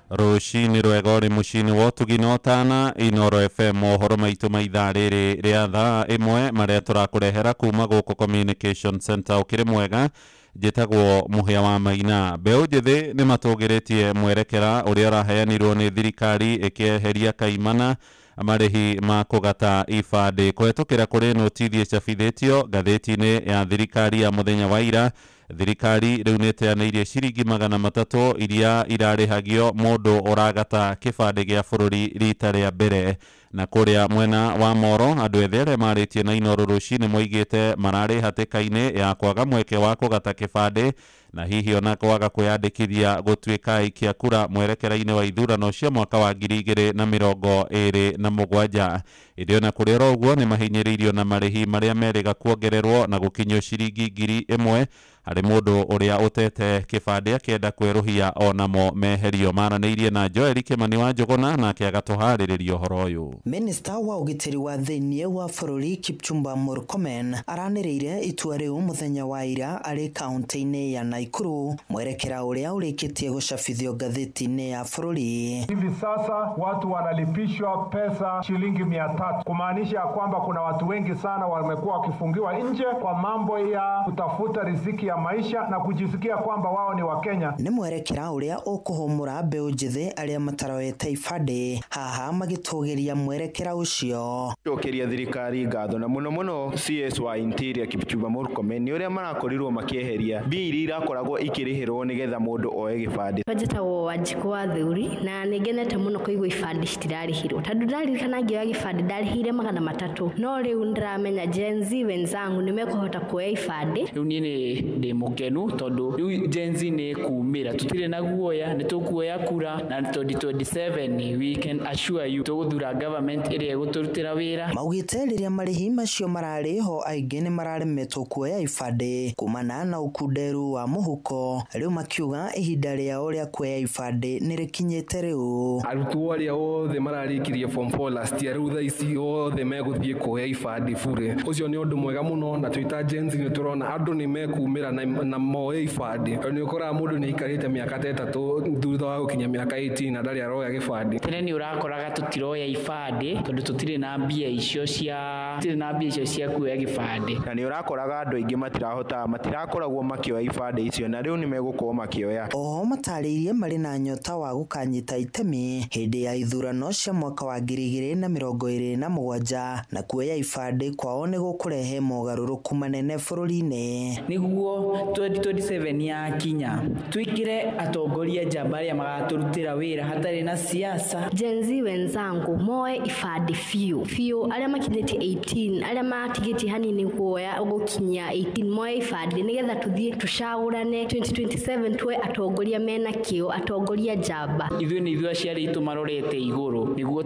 Rũcinĩ rwega ũrĩ mũciĩ-inĩ wa ũtugi na ũtana. Inoro FM, mohoro maitũ ma ithaa rĩrĩ rĩa thaa 1 marĩa tũrakũrehera kuma gũkũ Communication Center. Ũkĩrĩ mwega, njĩtagwo Mũhĩa wa Maina. Mbeũ njĩthĩ nĩ matũgĩrĩtie mwerekera ũrĩa ũraheanirwo nĩ thirikari ĩkĩeheria kaimana marĩhi ma kũgata ibandĩ kũhetũkĩra kũrĩ notithi ĩcabithĩtio ngathĩti-inĩ ya thirikari ya mũthenya wa ira. Thirikari rĩu nĩ ĩteanĩirie ciringi 300 iria irarĩhagio mũndũ ũragata kĩbandĩ gĩa bũrũri rita rĩa mbere, Na kũrĩa mwena wa Moro, andũ ethĩ arĩa marĩtie na Inooro rũcinĩ moigĩte mararĩ hatĩka-inĩ ya kwaga mweke wa kũgata kĩbandĩ na hihi ona kwaga kwĩyandĩkithia gũtuĩka aikia kura mwerekera-inĩ wa ithurano cia mwaka wa 2027. Ĩndĩ ona kũrĩ oro ũguo, nĩ mahinyĩrĩirio na marĩhi marĩa merĩga kuongererwo na gũkinyio ciringi 1000 harĩ mũndũ ũrĩa ũtete kĩbandĩ akĩenda kwerũhia onamo meherio. Maranĩirie na Joel Kĩmani wa Njũgũna, nake agatũharĩrĩria ũhoro ũyũ. Minista wa ũgitĩri wa thĩinĩ wa bũrũri Kipchumba Murkomen aranĩrĩire itua rĩu mũthenya wa ira arĩ kaunti-inĩ ya Nakuru, mwerekera ũrĩa ũrĩkĩtie gũcabithio ngathĩti-inĩ ya bũrũri. Hivi sasa watu wanalipishwa pesa shilingi 300, kumaanisha ya kwamba kuna watu wengi sana wamekuwa wakifungiwa nje kwa mambo ya kutafuta riziki ya maisha na kujisikia kwamba wao ni Wakenya. Nĩ mwerekera ũrĩa ũkũhũmũra mbeũ njĩthĩ arĩa mataroete ibandĩ haha magĩtũgĩria mwerekera ũcio. Cokeria thirikari ngatho na mũno mũno CS wa Interior Kipchumba Murkomen nĩ ũrĩa marakorirwo makĩeheria mbia iria irakoragwo ikĩrĩhĩrwo nĩgetha mũndũ oe gĩbandĩ. Njĩtagwo Wanjikũ wa Theuri na nĩngenete mũno kũigua ibandĩ citirarĩhirwo, tondũ ndaririkana ngĩoya gĩbandĩ ndarĩhire 300, no rĩu ndĩramenya Gen Z wenzangu nĩmekũhota kuoya ibandĩ. Rĩu niĩ nĩ ndĩ mũkenu tondũ rĩu Gen Z nĩ ĩkumĩra, tũtirĩ na guoya, nĩ tũkuoya kura na 2027 we can assure you tũgũthura government ĩrĩa ĩgũtũrutĩra wĩra. Maugĩte rĩrĩa marĩhi macio mararĩ ho aingĩ nĩ mararemetwo kuoya ibandĩ kumana na ũkunderu wa mũhuko, rĩu makiuga ihinda rĩao rĩa kuoya ibandĩ nĩ rĩkinyĩte rĩu. Arutwo arĩa othe mararĩkirie form 4 last year rĩu thaa ici othe megũthiĩ kuoya ibandĩ bure. Ũcio nĩ ũndũ mwega mũno na twĩ ta Gen Z nĩ tũrona andũ nĩ mekumĩra na moe ibandĩ. Nĩ ũkoraga mũndũ nĩ aikarĩte mĩaka ta 3 thutha wa gũkinya mĩaka 18 na ndarĩ aroya gĩbandĩ. Tene nĩ ũrakoraga tũtiroya ibandĩ tondũ tũtirĩ na mbia icio cia kuoya gĩbandĩ. Na nĩ ũrakoraga andũ aingĩ matirahota, matirakoragwo makĩoya ibandĩ icio na rĩu nĩ megũkorwo makĩoya. Oho matarĩirie marĩ na nyota wa gũkanyita itemi hĩndĩ ya ithurano cia mwaka wa 2027 na kuoya ibandĩ kwao nĩ gũkũrehe mogarũrũku manene bũrũri-inĩ. Nĩguo 2027 yakinya twĩkĩre atongoria njamba arĩa magatũrutĩra wĩra hatarĩ na siasa. Gen Z wenzangu moe ibandĩ biũ biũ, arĩa makinyĩtie 18, arĩa matigĩtie hanini kuoya gũkinyia 18 moe ibandĩ nĩgetha tũthiĩ tũcagũrane 2027 tuoe atongoria mena kĩo, atongoria njamba. Ithuĩ nĩ ithuĩ aciari aitũ marorete igũrũ nĩguo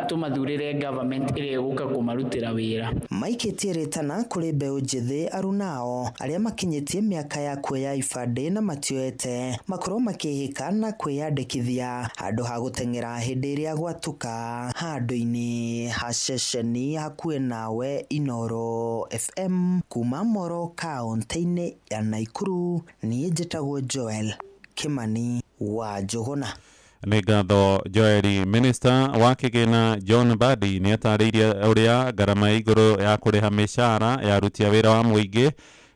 tũmathurĩre government ĩrĩa ĩgũka kũmarutĩra wĩra. Maikĩtie rĩtana kũrĩ mbeũ njĩthĩ arunao arĩa makinyĩtie mĩaka ya kuoya ibandĩ na matioete makorwo makĩhĩka na kwĩyandĩkithia handũ ha gũteng'era hĩndĩ ĩrĩa gwatuka. Handũ-inĩ ha ceceni hakuhĩ nawe Inooro FM kuma Moro kaunti-inĩ ya Nakuru, niĩ njĩtagwo Joel Kĩmani wa Njũgũna. Nĩ ngatho Joeli. Minista wa kĩgĩna John Mbadi nĩ atarĩirie ũrĩa ngarama ya igũrũ ya kũrĩha mĩcara ya aruti a wĩra wa mũingĩ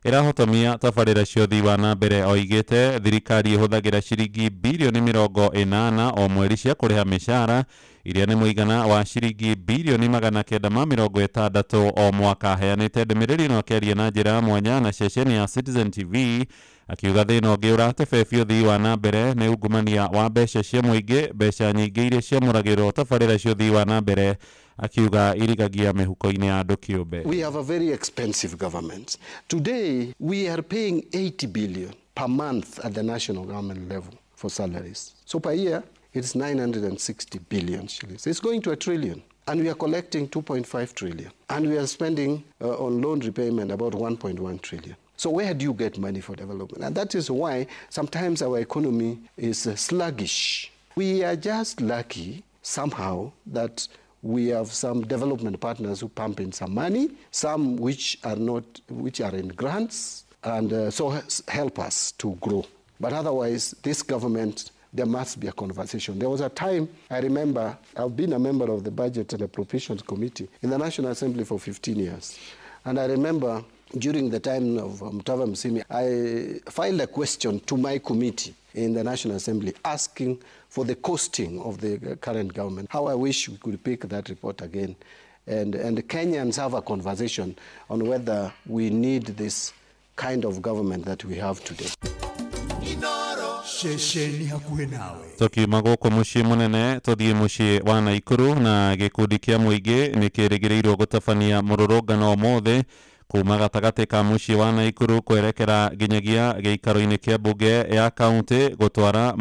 ĩrahotomia tabarĩra cia ũthii wa na mbere. Oigĩte thirikari ĩhũthagĩra ciringi birioni 80 o mweri cia kũrĩha mĩcara iria nĩ mũigana wa ciringi birioni 960 o mwaka. Aheanĩte ndũmĩrĩri ĩno akĩaria na njĩra ya mwanya na ceceni ya Citizen TV, akiuga thĩna ũngĩ ũratebebia ũthii wa na mbere nĩ ungumania wa mbeca cia mũingĩ, mbeca nyingĩ iria ciamũragĩrwo tabarĩra cia ũthii wa na mbere, akiuga irigagia mĩhuko-inĩ ya andũ kĩũmbe. We have a very expensive government. Today we are paying 80 billion per month at the national government level for salaries. So per year it's 960 billion shillings. It's going to a trillion. And we are collecting 2.5 trillion. And we are spending on loan repayment about 1.1 trillion. So where do you get money for development? And that is why sometimes our economy is sluggish. We are just lucky somehow that we have some development partners who pump in some money, some which are not, which are in grants, and so help us to grow. But otherwise, this government, there must be a conversation. There was a time, I remember, I've been a member of the Budget and Appropriations Committee in the National Assembly for 15 years. And I remember during the time of Mutava Msimi, I filed a question to my committee in the National Assembly asking for the costing of the current government. How I wish we could pick that report again. And Kenyans have a conversation on whether we need this kind of government that we have today. Inoro. Ceceni hakuhĩ nawe. Tukiuma gũkũ mũciĩ mũnene tũthiĩ mũciĩ wa Naikuru, na gĩkundi kĩa mũingĩ nĩ kĩrĩgĩrĩirwo gũtabania mũrũrũngano ũmũthĩ kuma gatagatĩ ka mũciĩ wa Naikuru kwerekera nginyagia gĩikaro-inĩ kĩa mbunge ya kaunti gũtwara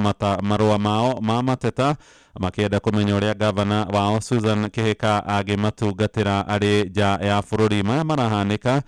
marũa mao ma mateta, makĩenda kũmenya ũrĩa gavana wao Susan Kihika angĩmatungatĩra arĩ nja ya bũrũri. Maya marahanĩka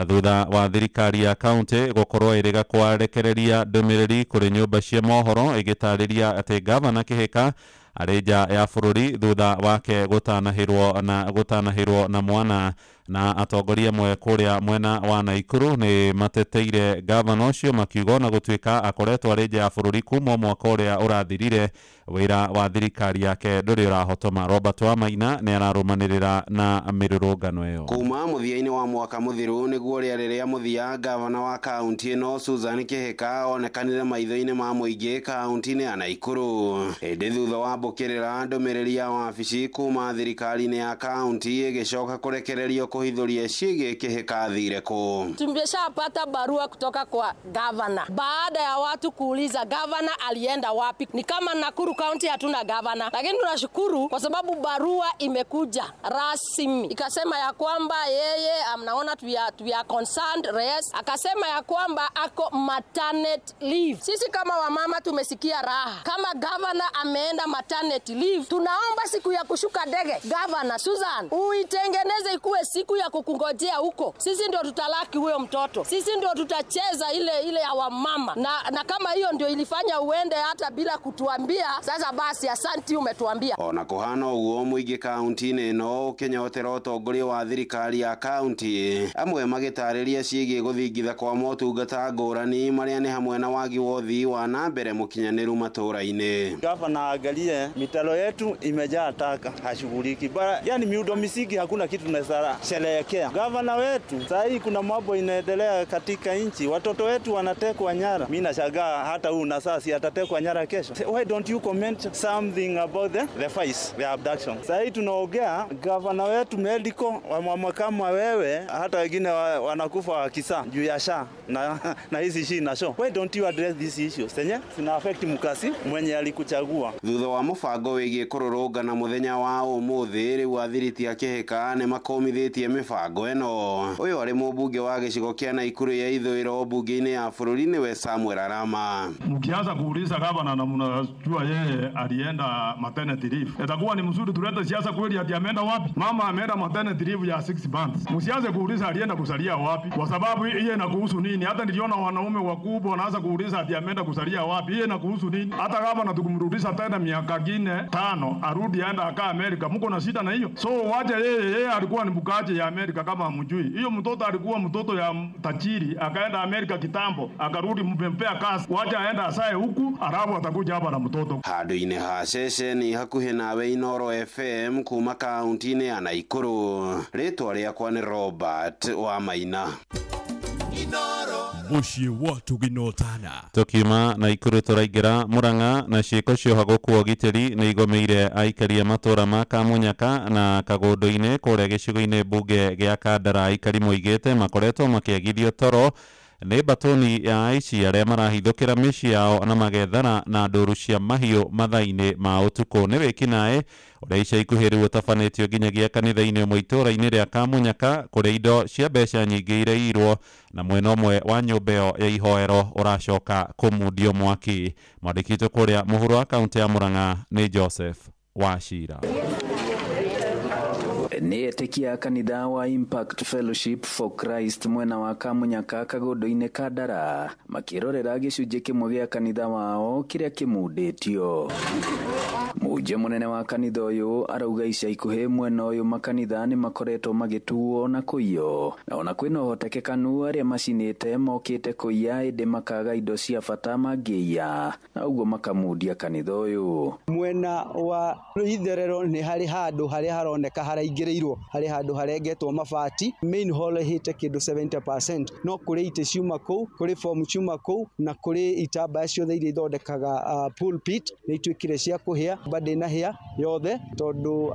thutha wa thirikari ya kaunti gũkorwo ĩrĩga kwarekereria ndũmĩrĩri kũrĩ nyũmba cia mohoro ĩgĩtarĩria atĩ gavana Kihika arĩ nja ya bũrũri thutha wake gũtanahĩrwo na mwana. Na atongoria amwe kũrĩa mwena wa Naikuru nĩ mateteire gavana ũcio, makiuga ona gũtuĩka akoretwo arĩ nja ya bũrũri kuma mwaka ũrĩa ũrathirire, wĩra wa thirikari yake ndũrĩ ũrahotoma. Robert Wamaina nĩ ararũmanĩrĩra na mĩrũrũngano ĩyo. Kuma mũthia-inĩ wa mwaka mũthiru nĩguo rĩarĩ rĩa mũthia gavana wa kaunti ĩno Susan Kihika onekanire maitho-inĩ ma mũingĩ kaunti-inĩ ya Naikuru, ĩndĩ thutha wa mbũkĩrĩra ndũmĩrĩri ya wabici kuma thirikari-inĩ ya kaunti ĩgĩcoka kũrekererio kũhithũria ciĩgiĩ Kihika athire kũ. Tumeshapata barua kutoka kwa gavana baada ya watu kuuliza gavana alienda wapi. Ni kama Nakuru County hatuna gavana, lakini tunashukuru kwa sababu barua imekuja rasmi ikasema ya kwamba yeye amnaona we are concerned res, akasema ya kwamba ako maternity leave. Sisi kama wamama tumesikia raha kama gavana ameenda maternity leave. Tunaomba siku ya kushuka ndege, gavana Susan, uitengeneze ikuwe siku ya kukungojea huko. Sisi ndio tutalaki huyo mtoto, sisi ndio tutacheza ile ya wamama, na kama hiyo ndio ilifanya uende hata bila kutuambia, sasa basi asanti umetuambia. Ona kuhana ũguo mũingĩ kaunti-inĩ ĩno ũkĩnyotera ũtongoria wa thirikari ya kaunti, amwe magĩtarĩria ciĩgiĩ gũthingitha kwa motungata ngũrani marĩa nĩ hamwe na wagi wa ũthii wa na mbere mũkinyanĩru matũũra-inĩ. Gavana angalie mitaro yetu imejaa taka, hashughuliki. Yani miundo misingi hakuna kitu tunaweza sherehekea. Gavana wetu saa hii kuna mambo inaendelea katika nchi, watoto wetu wanatekwa nyara. Mimi nashangaa hata huu na sasa atatekwa nyara kesho. Why don't you comment something about the vice, the abduction? Saa hii tunaongea gavana wetu medical wa kama wewe, hata wengine wanakufa wakisa juu ya sha na hizi shi na sho. Why don't you address this issue? Senye sina affect mukasi mwenye alikuchagua. Thutha wa mũbango wĩgiĩ kũrũrũngana mũthenya wa ũmũthĩ, rĩu athiriti a Kihika nĩ makomithĩtie mĩbango ĩno. Ũyũ arĩ mũmbunge wa gĩcigo kĩa Naikuru ya ithũĩro mbunge-inĩ ya bũrũri nĩwe Samuel Arama. Mkianza kuuliza gavana na mnajua yeye alienda maternity leave, itakuwa ni mzuri tulete siasa kweli ati ameenda wapi? Mama ameenda maternity leave ya 6 months. Msianze kuuliza alienda kusalia wapi, kwa sababu hiyo inakuhusu nini? Hata niliona wanaume wakubwa wanaanza kuuliza ati ameenda kusalia wapi, hiyo inakuhusu nini? Hata gavana tukumrudisha tena miaka 5 arudi aenda akaa Amerika, mko na shida na hiyo? So wacha yeye alikuwa ni mkaji ya Amerika kama hamjui. Hiyo mtoto alikuwa mtoto ya tajiri, akaenda Amerika kitambo, akarudi mmempea kazi. Wacha aenda asae huku, alafu atakuja hapa na mtoto. Handũ-inĩ ha ceceni hakuhĩ nawe Inoro FM kuma kaunti-inĩ ya Naikuru, rĩtwa rĩakwa nĩ Robert Wamaina. Mũciĩ wa tũgĩnotana. Tukiuma Naikuru tũraingĩra Murang'a, na ciĩko cioha gũkua ũgitĩri nĩ igomeire aikari a matũũra ma Kamunyaka na Kagũndũ-inĩ kũrĩa gĩcigo-inĩ mbunge gĩa Kandara. Aikari moigĩte makoretwo makĩagithio toro nĩ mbatũni ya aici arĩa marahithũkĩra mĩciĩ yao na magethara na ndũru cia mahiũ mathaa-inĩ ma ũtukũ. Nĩ wĩkinaĩ ũrĩa ica ikuhĩ rĩu ũtabanĩtio nginyagia kanitha-inĩ ũmwe itũũra-inĩ rĩa Kamunyaka kũrĩa indo cia mbeca nyingĩ ireirwo na mwena ũmwe wa nyũmba ĩyo ya ihoero ũracoka kũmundio mwaki. Mwandĩki witũ kũrĩa mũhuro wa kaunti ya Murang'a nĩ Joseph Wachira. Nĩ etĩkia kanitha wa Impact Fellowship for Christ mwena wa Kamunyaka Kagũndũ-inĩ Kandara makĩrorera gĩcunjĩ kĩmwe gĩa kanitha wao kĩrĩa kĩmundĩtio. Mũhunjia mũnene wa kanitha ũyũ arauga ica ikuhĩ mwena ũyũ makanitha nĩ makoretwo magĩtuo na kũiywo, na ona kwĩna ũhotekekanu arĩa macinĩte mokĩte kũiya ĩndĩ makaga indo cia bata mangĩiya na ũguo makamundia kanitha ũyũ. Mwena wa itherero nĩ harĩ handũ harĩa haroneka haraingĩrĩirwo, harĩ handũ harengetwo mabati, main hall ĩhĩte kĩndũ 70%, no kũrĩ itĩ ciuma kũu, kũrĩ fomu ciuma kũu, na kũrĩ itambaya ciothe iria ithondekaga pulpit nĩ ituĩkire cia kũhĩa, ndĩnahĩa yothe tondũ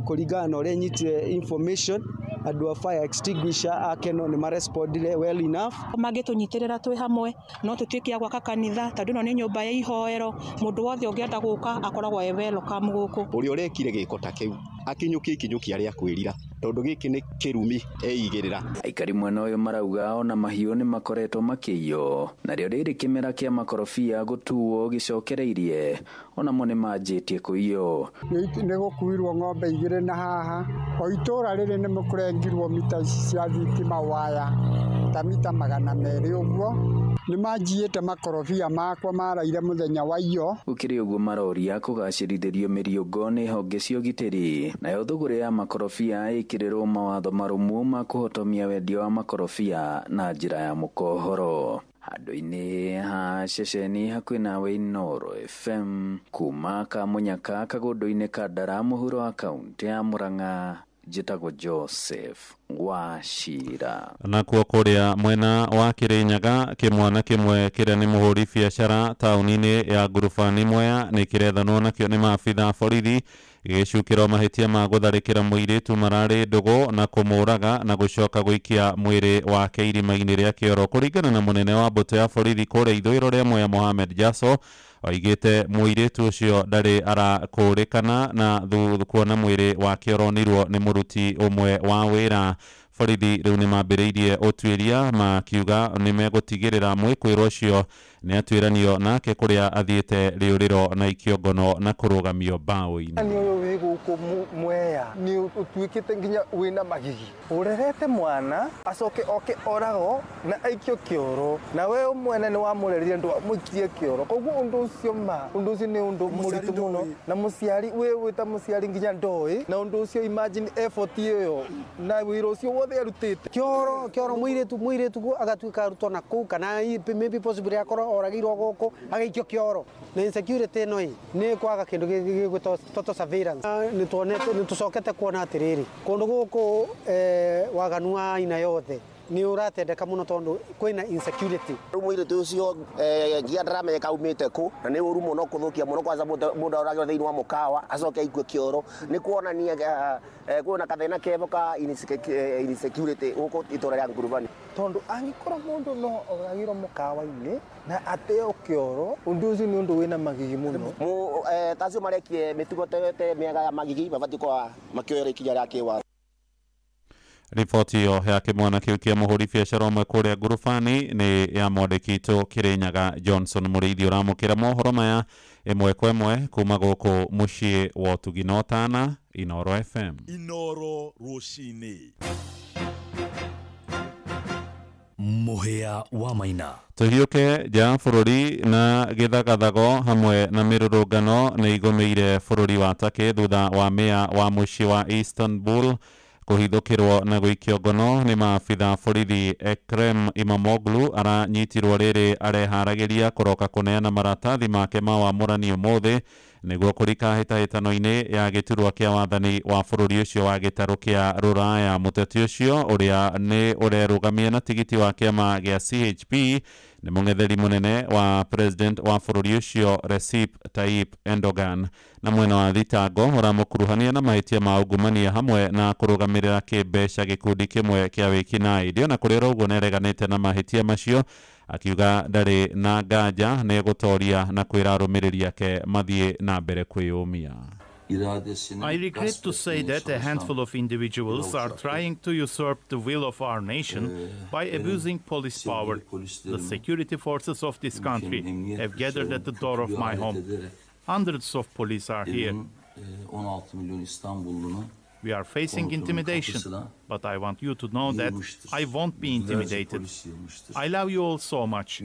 kũringana na ũrĩa nyitire information Andũ a fire extinguisher a Keno nĩ marespondire well enough. Mangĩtũnyitĩrĩra twĩ hamwe no tũtuĩke a gwaka kanitha, tondũ ĩno nĩ nyũmba ya ihoero. Mũndũ wothe ũngĩenda gũka akoragwo e welcome gũkũ. Ũrĩa ũrekire gĩko ta kĩu akinyũkie ikinyũkia rĩa kwĩrira, tondũ gĩkĩ nĩ kĩrumi eigĩrĩra. Aikari mwena ũyũ marauga ona mahiũ nĩ makoretwo makĩiywo, narĩo rĩrĩ kĩmera kĩa makorobia gũtuo gĩcokereirie onamo nĩ manjĩtie kũiywo. Nĩ gũkuirwo ng'ombe igĩrĩ na haha o itũra rĩrĩ nĩ kũrengirwo mita ici cia thitima waya ta mita 200 ũguo. Nĩ manjiĩte makorobia makwa maraire mũthenya wa iyo. Gũkĩrĩ ũguo maroria kũgacĩrithĩrio mĩriũngo nĩ honge cia ũgitĩri, nayo thũgũrĩ ya makorobia ĩkĩrĩrwo mawatho marũmu ma kũhotomia wendia wa makorobia na njĩra ya mũkohoro. Handũ-inĩ ha ceceni hakuhĩ nawe Inooro FM kuma Kamunyaka kagũndũ-inĩ ka Ndara mũhuro wa kaũntĩ ya Murang'a, njĩtagwo Joseph Wachira. Nakuo kũrĩa mwena wa Kirinyaga kĩmwana kĩmwe kĩrĩa nĩ mũhũri biacara taũni-inĩ ya Ngurubani Mwea nĩ kĩrethanwo nakĩo nĩ maabitha a borithi gĩgĩcukĩrwo mahĩtia ma gũtharĩkĩra mũirĩtu mararĩ ndũgũ na kũmũraga na gũcoka gũikia mwĩrĩ wake irima-inĩ rĩa kĩoro. Kũringana na mũnene wa mbũtũ ya borithi kũrĩa ithũĩro rĩa Mwea Mohamed Jaso, oigĩte mũirĩtu ũcio ndarĩ arakũrĩkana na kuona mwĩrĩ wake ũronirwo nĩ mũruti ũmwe wa wĩra. Borithi rĩu nĩ mambĩrĩirie ũtuĩria makiuga nĩ megũtigĩrĩra mwĩkũĩrwo ũcio nĩ atuĩranio nake kũrĩa athiĩte rĩũrĩro na ikĩongono na kũrũgamio mbaũ-inĩ. Nĩ ũyũ wĩ gũkũ Mwea nĩ ũtuĩkĩte nginya wĩna magigi, ũrerete mwana acoke oke oragwo na aikio kĩoro, na we mwene nĩ wamũrerire ndwamũikirie kĩoro. Koguo ũndũ ũcio ma ũndũ ũcio nĩ ũndũ mũritũ mũno, na mũciari we wĩta mũciari nginya ndoĩ, na ũndũ ũcio imagine effort ĩyo na wĩra ũcio wothe arutĩte kĩoro kĩoro mũirĩtu agatuĩka arutwo na kũu, kana maybe possibly akorwo oragirwo gũkũ agaikio kĩoro. Na insecurity ĩno ĩ nĩ kwaga kĩndũ gĩgwĩtwo total surveillance. Nĩ tuonete nĩ tũcokete kuona atĩrĩrĩ kũndũ gũkũ waganu wa aina yothe nĩ ũratendeka mũno tondũ kwĩna insecurity. Rĩu mũirĩtu ũcio nginya ndaramenyeka aumĩte kũ, na nĩ ũru mũno kũthũkia mũno kwanza mũndũ oragirwo thĩinĩ wa mũkawa acoke aikue kĩoro, nĩ kuonania kwĩna kathĩna kevo ka insecurity gũkũ itũra rĩa Ngurubani. Tondũ angĩkorwo mũndũ no oragirwo mũkawa-inĩ na ateo kĩoro, ũndũ ũcio nĩ ũndũ wĩna magigi mũno. Tacio marekie mĩtugo te mĩega ya magigi mabatiĩ gũkorwo makĩoyerwo ikinya rĩa kĩwatho. Riboti ĩyo ya kĩmwana kĩu kĩa mũhũri biacara ũmwe kũrĩa Ngurubani nĩ ya mwandĩki witũ Kĩrĩnyaga Johnson Mũrĩithi. Ũramũkĩra mohoro maya ĩmwe kwa ĩmwe kuma gũkũ mũciĩ wa ũtugi na ũtana Inooro FM. Inooro rũcinĩ. Mũhĩa wa Maina. Tũhiũke nja ya bũrũri na gĩthagathago hamwe na mĩrũrũngano nĩ igũmĩire bũrũri wa Turkey thutha wa meya wa mũciĩ wa Istanbul kũhithũkĩrwo na gũikio ngono nĩ maabitha borithi. Ekrem Imamoglu aranyitirwo rĩrĩ areharagĩria kũroka kũneana maratathi make ma wamũrani ũmũthĩ nĩguo kũrika hĩtahĩtano-inĩ ya gĩturwa kĩa wathani wa bũrũri ũcio wa gĩtarũ kĩa Rũraya. Mũteti ũcio ũrĩa nĩ ũrerũgamia na tigiti wa kĩama gĩa CHP nĩ mũng'etheri mũnene wa president wa bũrũri ũcio Recep Tayyip Erdogan, na mwena wa thitango ũramũkuruhania na mahĩtia ma ungumania hamwe na kũrũgamĩrĩra kĩmbeca gĩkundi kĩmwe kĩa wĩkinaĩ. Ndiona kũrĩ ũguo nĩareganĩte na mahĩtia macio akiuga ndarĩ na nganja nĩ gũtoria na kwĩra arũmĩrĩri ake mathiĩ na mbere kwĩyũmia. I regret to say that a handful of individuals are trying to usurp the will of our nation by abusing police power. The security forces of this country have gathered at the door of my home. Hundreds of police are here. We are facing intimidation, but I want you to know that I won't be intimidated. I love you all so much.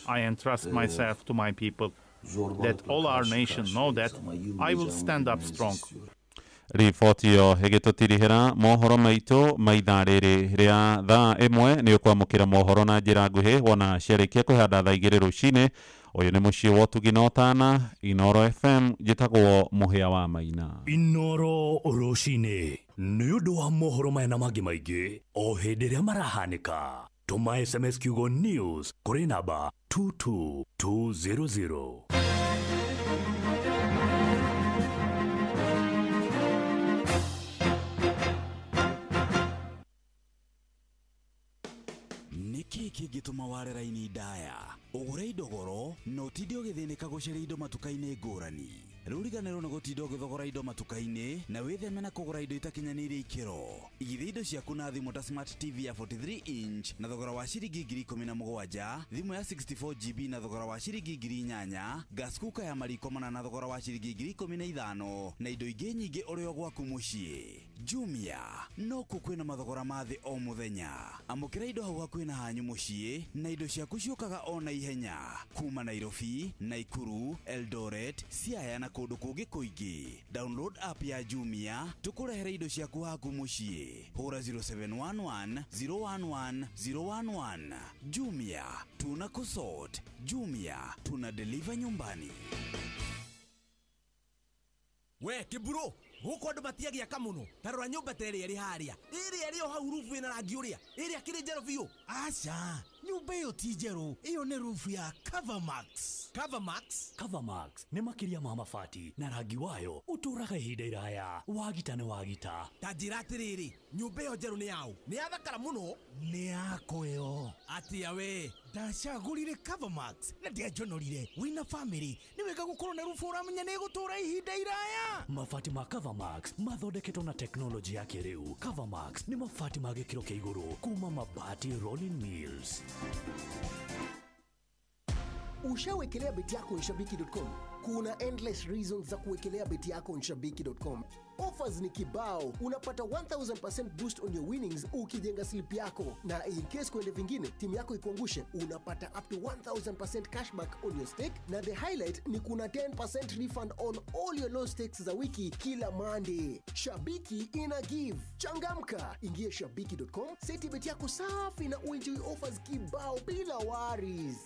I entrust myself to my people. Let all our nation know that I will stand up strong. Riboti ĩyo ĩgĩtũtirihĩra mohoro maitũ ma ithaa rĩrĩ rĩa thaa ĩmwe. Nĩ ũkwamũkĩra mohoro na njĩra nguhĩ wona ciarĩkia kwĩhanda thaa igĩrĩ rũcinĩ. Ũyũ nĩ mũciĩ wa ũtugi na ũtana Inooro FM. Njĩtagwo Mũhĩa wa Maina. Inooro rũcinĩ nĩ ũndũ wa mohoro maya na mangĩ maingĩ o hĩndĩ ĩrĩa marahanĩka. Tũma SMS kiugo news kũrĩ namba 22200. ingĩtũma ware raini ndaya, ũgũre indo goro na ũtinde ũgĩthĩnĩka gũcaria indo matuka-inĩ ngũrani. Rĩu riganĩrwo nĩ gũtinda ũgĩthogora indo matuka-inĩ na wĩtheme na kũgũra indo itakinyanĩirie ikĩro. Igithia indo ciaku na thimũ ta Smart TV ya 43 inch na thogora wa ciringi 17,000, thimũ ya 64 GB na thogora wa ciringi 8,000, gas cooker ya mariko mana na thogora wa ciringi 15,000 na indo ingĩ nyingĩ ũrĩ o gwaku mũciĩ. Jumia no kuo kwĩna mathogora ma thĩ o mũthenya. Amũkĩra indo hau hakuhĩ na hanyu mũciĩ na indo ciaku ciũkaga o na ihenya kuma Nairobi, Naikuru, Eldoret, Siaya na kũndũ kũngĩ kũingĩ. Download app ya Jumia tũkũrehere indo ciaku haku mũciĩ. Hũra 0711 011 011. Jumia tuna kusort. Jumia tuna deliver nyumbani. We kiburo guku andu matiagiaka muno tarora nyumba ta ĩrĩa ĩrĩ harĩa ĩrĩa ĩrĩ o hau rubu ĩna rangi ũrĩa ĩrĩa kĩrĩ njerũ biũ. Aca, nyumba ĩyo ti njerũ, ĩyo nĩ rubu ya Covermax. Covermax? Covermax nĩ makĩria ma mabati na rangi wayo ũtũũraga ihinda iraya. Wagita nĩ wagita. Ta njĩra atĩrĩrĩ, nyumba ĩyo njerũ nĩ yaũ? Nĩ yathakara mũno. Nĩ yakwa ĩyo. Atĩa we? Ndacagũrire Covermax na ndianjonorire. Wĩna famĩlĩ nĩ wega gũkorwo na rubu ũramenya nĩ ĩgũtũũra ihinda iraya. Mabati ma Covermax mathondeketwo na teknolojĩ ya kĩrĩu. Covermax nĩ mabati ma gĩkĩro kĩa igũrũ kuma Mabati Rolling Mills. Ushawekelea beti yako onshabiki.com? Kuna endless reasons za kuwekelea beti yako onshabiki.com. Offers ni kibao. Unapata 1000% boost on your winnings ukijenga slip yako, na in case kwende vingine timu yako ikuangushe, unapata up to 1000% cashback on your stake, na the highlight ni kuna 10% refund on all your low stakes za wiki kila Monday. Shabiki ina give. Changamka, ingia shabiki.com, seti beti yako safi na uenjoy offers kibao bila worries.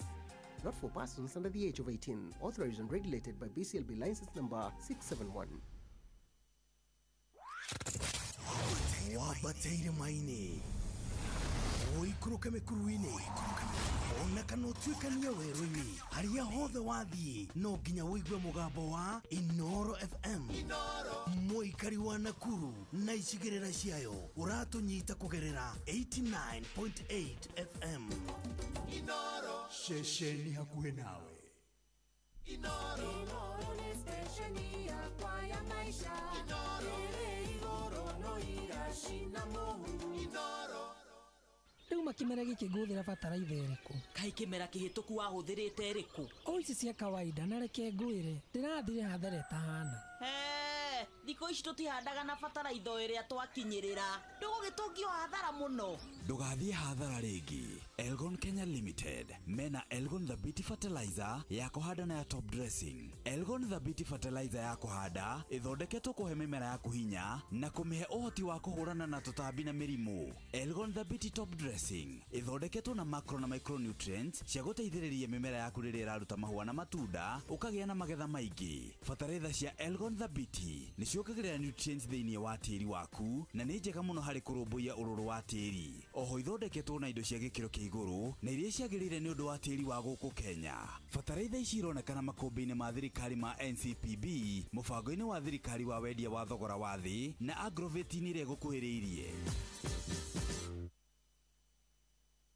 Not for persons under the age of 18. Authorized and regulated by BCLB license number 671. Wabataire maini ũikũrũke mĩkuru-inĩ ona kana ũtuĩkanie werũ-inĩ harĩa hothe wathiĩ no nginya ũigue mũgambo wa Inoro FM. Mũikari wa Nakuru na icigĩrĩra ciayo ũratũnyita kũgerera 89.8 FM. Inoro ceceni hakuhĩ nawe. Inoro nĩ stesheni yakwa ya maisha. Inoro ĩrĩ igũrũ no iracina mũhu. Inoro. Rĩu makĩmera gĩkĩ ngũhũthĩra bataraitha ĩrĩkũ? Kaĩ kĩmera kĩhĩtũku wahũthĩrĩte ĩrĩkũ? O ici cia kawaida na reke ngwĩre ndĩrathire hathara ĩtahana. Hee, thikũ ici tũtihandaga na bataraitha ĩrĩa twakinyĩrĩra. Ndũgũgĩtũngio hathara mũno. Ndũgathiĩ hathara rĩngĩ. Elgon Kenya Limited mena Elgon Thabiti Fertilizer ya kũhanda na ya top dressing. Elgon Thabiti Fertilizer ya kũhanda ĩthondeketwo kũhe mĩmera yaku hinya na kũmĩhe ũhoti wa kũhũrana na tũtambi na mĩrimũ. Elgon Thabiti top dressing ĩthondeketwo na macro na micronutrients cia gũteithĩrĩria mĩmera yaku rĩrĩa ĩraruta mahũa na matunda ũkagĩa na magetha maingĩ. Bataraitha cia Elgon Thabiti nĩ ciongagĩrĩra nutrients thĩinĩ wa tĩri waku na nĩ njega mũno harĩ kũrũmbũiya ũrũrũ wa tĩri. Oho ithondeketwo na indo cia gĩkĩro kĩa igũrũ na iria ciagĩrĩire nĩ ũndũ wa tĩri wa gũkũ Kenya. Bataraitha ici ironekana makũmbĩ-inĩ ma thirikari ma NCPB, mũbango-inĩ wa thirikari wa wendia wa thogora wa thĩ na agroveti-inĩ ĩrĩa ĩgũkuhĩrĩirie.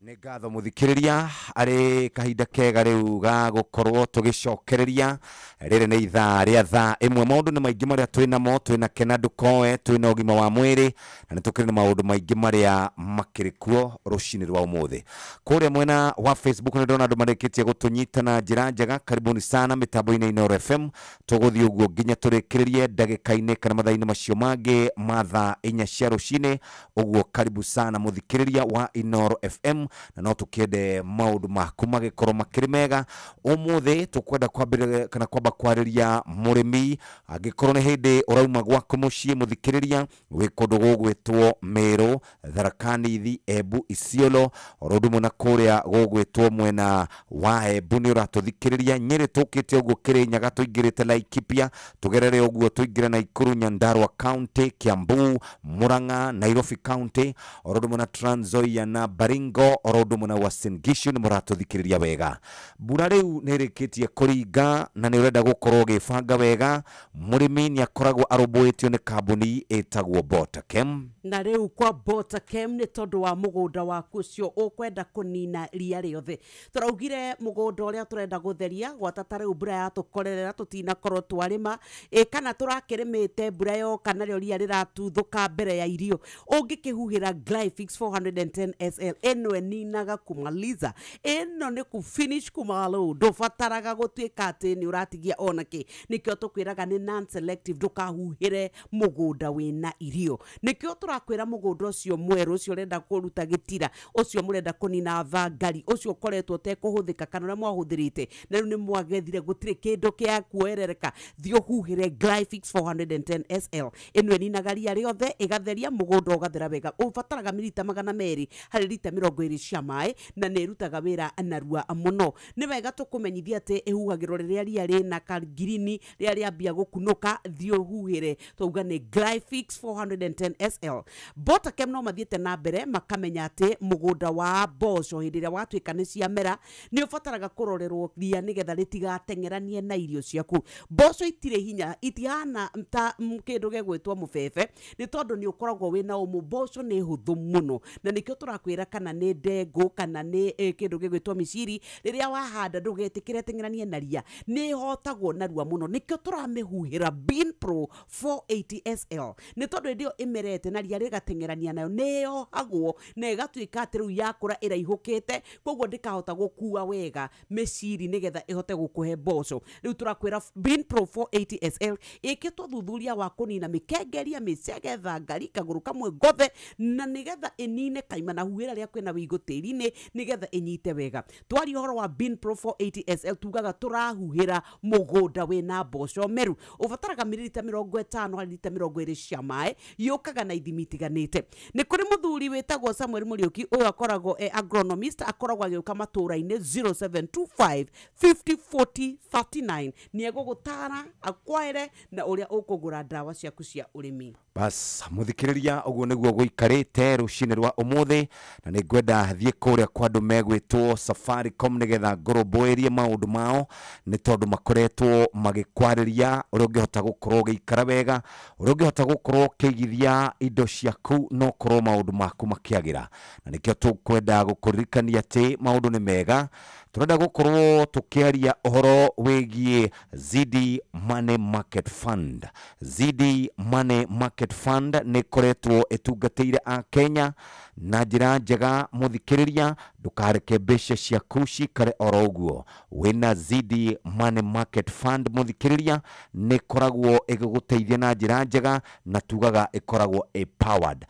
Nĩ ngatho mũthikĩrĩria arĩ kahinda kega rĩu ga gũkorwo tũgĩcokereria. Rĩrĩ nĩ ithaa rĩa thaa ĩmwe. Maũndũ nĩ maingĩ marĩa twĩnamo, twĩna kena ndũkoe, twĩna ũgima wa mwĩrĩ na nĩ tũkĩrĩ na maũndũ maingĩ marĩa makĩrĩ kuo rũcinĩ rwa ũmũthĩ. Kũrĩa mwena wa Facebook nĩ ndona andũ marĩkĩtie gũtũnyita na njĩra njega. Karibuni sana mĩtambo-inĩ Inooro FM. Tũgũthiĩ ũguo nginya tũrĩkĩrĩrie ndagĩka-inĩ kana mathaa-inĩ macio mangĩ ma thaa inya cia rũcinĩ. Ũguo karibu sana mũthikĩrĩria wa Inooro FM, na no tũkĩende maũndũ maku magĩkorwo makĩrĩ mega. Ũmũthĩ tũkwenda kwambĩrĩria kana kwamba kwarĩria mũrĩmi angĩkorwo nĩ hĩndĩ ũrauma gwaku mũciĩ mũthikĩrĩria wĩ kũndũ gũgwĩtwo Meru, Tharaka Nithi, Embu, Isiolo, oro ũndũ ũmwe na kũrĩa gũgwĩtwo mwena wa Embu nĩ ũratũthikĩrĩria. Nyĩrĩ tũkĩte ũguo Kĩrĩnyaga tũingĩrĩte Laikipia, tũgerere ũguo tũingĩre Naikuru, Nyandarua County, Kiambu, Murang'a, Nairobi County, oro ũndũ ũmwe na Trans Nzoia na Baringo, oro ũndũ ũmwe na Uasin Gishu nĩ mũratũthikĩrĩria wega. Mbura rĩu nĩ ĩrĩkĩtie kũringa na nĩ ũrenda gũkorwo ũgĩbanga wega. Mũrĩmi nĩ akoragwo arũmbũĩtio nĩ kambuni ĩtagwo Botakem. Na rĩu kwa Botakem nĩ tondũ wa mũgũnda waku ũcio ũkwenda kũnina ria rĩothe. Tũraugire mũgũnda ũrĩa tũrenda gũtheria gwata ta rĩu mbura yatũkorerera tũtinakorwo twarĩma, ĩ kana tũrakĩrĩmĩte mbura yoka narĩo ria rĩratuthũka mbere ya irio, ũngĩkĩhuhĩra Glyphix 410 SL ĩno ĩninaga kumaliza, ĩno nĩ kũ finish kumalo, ndũbataraga gũtuĩka atĩ nĩ ũratigia ona kĩ. Nĩkĩo tũkwĩraga nĩ non selective, ndũkahuhĩre mũgũnda wĩna irio. Nĩkĩo tũrakwĩra mũgũnda ũcio mwerũ, ũcio ũrenda kũruta gĩtira, ũcio mũrenda kũnina thangari, ũcio ũkoretwo ũtekũhũthĩka kana ũrĩa mwahũthĩrĩte na rĩu nĩ mwagethire gũtirĩ kĩndũ kĩa kuoerereka, thiĩ ũhuhĩre Glyphix 410 SL. Ĩno ĩninaga ria rĩothe, ĩgatheria mũgũnda ũgathera wega. Ũbataraga milita 200 harĩ rita 20 cia maĩ na nĩ ĩrutaga wĩra narua mũno. Nĩ wega tũkũmenyithia atĩ ĩhuhagĩrwo rĩrĩa ria rĩna kangirini, rĩrĩa rĩambia gũkunũka, thiĩ ũhuhĩre. Twauga nĩ Glyphix 410 SL. Botakem no mathiĩte na mbere makamenya atĩ mũgũnda wa mboco hĩndĩ ĩrĩa watuĩka nĩ ciamera nĩ ũbataraga kũrorerwo ria nĩgetha rĩtigateng'eranie na irio ciaku. Mboco itirĩ hinya, itihana ta kĩndũ gĩgwĩtwo mũbebe, nĩ tondũ nĩ ũkoragwo wĩna ũmũ. Mboco nĩ hũthũ mũno na nĩkĩo tũrakwĩra kana nĩ ndengũ kana nĩ kĩndũ gĩgwĩtwo mĩciri, rĩrĩa wahanda ndũgetĩkĩre teng'eranie na ria, nĩ ĩhotagwo narua mũno. Nĩkĩo tũramĩhuhĩra Bean Pro 480 SL, nĩ tondũ hĩndĩ ĩyo ĩmerete na ria rĩgateng'erania nayo nĩ yohagwo na ĩgatuĩka atĩ rĩu yakũra ĩraihũkĩte, koguo ndĩkahota gũkua wega mĩciri nĩgetha ĩhote gũkũhe mboco. Rĩu tũrakwĩra Bean Pro 480 SL ĩkĩtwo thuthuria wa kũnina mĩkengeria, mĩcege, thangari, kagũrũ kamwe ngothe, na nĩgetha ĩnine kaima na huhĩra rĩa kwĩna wĩigũ tĩri-inĩ nĩgetha ĩnyite wega. Twaria ũhoro wa Bean Pro 480 SL tugaga tũrahuhĩra mũgũnda wĩna mboco meru. Ũbataraga mililita 50 harĩ rita 20 cia maĩ, yũkaga na ithimi itiganĩte. Nĩ kũrĩ mũthuri wĩtagwo Samuel Mũriũki, ũyũ akoragwo e agronomist, akoragwo agĩũka matũũra-inĩ 0725 50 40 39. Nĩ egũgũtara akwaere na ũrĩa ũkũgũra ndawa ciaku cia ũrĩmi. Bas muthikiriria uguo niguo guikarite rucini rwa umuthi, na nĩ ngwenda thiĩ kũrĩa kwa andũ megwĩtwo Safaricom nĩgetha ngũrũmbũĩrie maũndũ mao, nĩ tondũ makoretwo magĩkwarĩria ũrĩa ũngĩhota gũkorwo ũgĩikara wega, ũrĩa ũngĩhota gũkorwo ũkĩigithia indo ciaku na ũkorwo maũndũ maku makĩagĩra. Na nĩkĩo tũkwenda gũkũririkania atĩ maũndũ nĩ mega. Tũrenda gũkorwo tũkĩaria ũhoro wĩgiĩ Zidi Money Market Fund. Zidi Money Market Fund nĩ ĩkoretwo ĩtungatĩire a Kenya na njĩra njega. Mũthikĩrĩria, ndũkareke mbeca ciaku cikare oro ũguo. Wĩna Zidi Money Market Fund mũthikĩrĩria, nĩ ĩkoragwo ĩgĩgũteithia na njĩra njega, na tugaga ĩkoragwo empowered,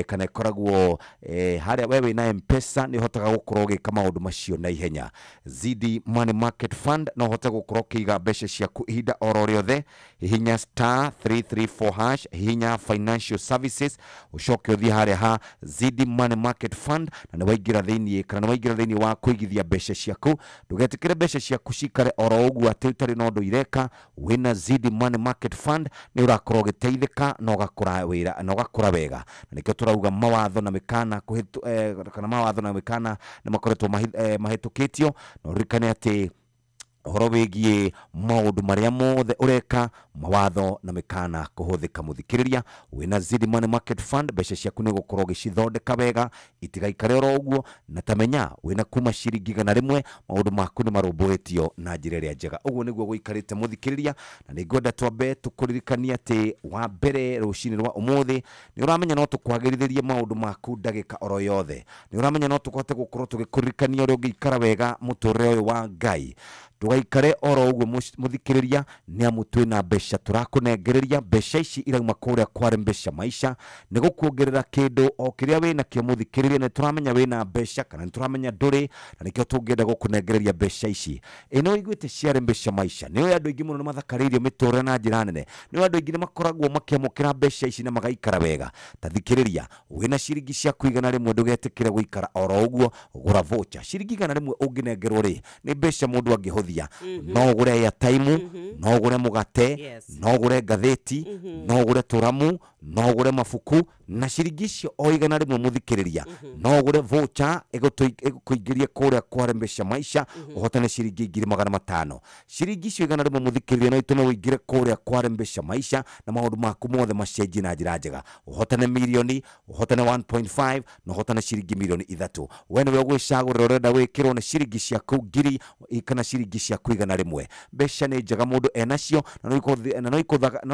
kana ĩkoragwo harĩa we wĩna M-Pesa nĩ ũhotaga gũkorwo ũgĩka maũndũ macio na ihenya. Zidi Money Market Fund no ũhote gũkorwo ũkĩiga mbeca ciaku ihinda oro rĩothe. Hihinya star 334 hash, hihinya financial services, ũcoke ũthiĩ harĩa ha Zidi Money Market Fund, na nĩ waingĩra thĩiniĩ kana nĩ waingĩra thĩiniĩ wa kũigithia mbeca ciaku. Ndũgetĩkĩre mbeca ciaku cikare oro ũguo atĩ ũtarĩ na ũndũ ireka. Wĩna Zidi Money Market Fund nĩ ũrakorwo ũgĩteithĩka na ũgakũra wĩra na ũgakũra wega. Na nĩkĩo tũrauga mawatho na mĩkana kana mawatho na mĩkana nĩ makoretwo mahĩtũkĩtio, na ũririkane atĩ ũhoro wĩgiĩ maũndũ marĩa mothe ũreka, mawatho na mĩkana kũhũthĩka. Mũthikĩrĩria, wĩna Zidi Money Market Fund mbeca ciaku nĩ ũgũkorwo ũgĩcithondeka wega, itigaikare oro ũguo, na tamenya wĩna kuma ciringi 100 maũndũ maku nĩ marũmbũĩtio na njĩra ĩrĩa njega. Ũguo nĩguo gũikarĩte mũthikĩrĩria, na nĩ ngwenda twambe tũkũririkanie atĩ wa mbere rũcinĩ rwa ũmũthĩ nĩ ũramenya no tũkwagĩrithĩrie maũndũ maku ndagĩka oro yothe. Nĩ ũramenya no tũhote gũkorwo tũgĩkũririkania ũrĩa ũngĩikara wega mũtũrĩre ũyũ wa Ngai. Ndũgaikare oro ũguo mũthikĩrĩria, nĩ amu twĩna mbeca tũrakũnengereria. Mbeca ici irauma kũrĩa kwa mbeca maisha nĩ gũkuongerera kĩndũ o kĩrĩa wĩnakĩo mũthikĩrĩria. Nĩ tũramenya wĩna mbeca kana nĩ tũramenya ndũrĩ, na nĩkĩo tũngĩenda gũkũnengereria mbeca ici. Ĩno iguĩte ciarĩ mbeca maisha, nĩ andũ aingĩ mũno nĩ mathakarĩirio mĩtũrĩre na njĩra nene, nĩ andũ aingĩ nĩ makoragwo makĩamũkĩra mbeca ici na magaikara wega. Ta thikĩrĩria, wĩna ciringi ciaku 100 ndũgetĩkĩre gũikara oro ũguo, gũra voucher ciringi 100 ũngĩnengerwo rĩ, nĩ mbeca mũndũ angĩhũthia. No ũgũre airtime, no ũgũre mũgate, no ũgũre ngathĩti, no ũgũre tũramu, No ũgũre mabuku na ciringi icio o 100 mũthikĩrĩria. No ũgũre voucher ĩgũkũingĩria kũrĩa kwa Rembesha Maisha, ũhotane ciringi 500,000. Ciringi icio 100 mũthikĩrĩria no itũme ũingĩre kũrĩa kwa Rembesha Maisha na maũndũ maku mothe macenjie na njĩra njega. Ũhotane mirioni, ũhotane 1.5 na ũhotane ciringi mirioni 3. We nĩwe ũgwĩcagũrĩra ũrenda wĩkĩrwo nĩ ciringi ciaku 1000 kana ciringi ciaku 100. Mbeca nĩ njega mũndũ enacio na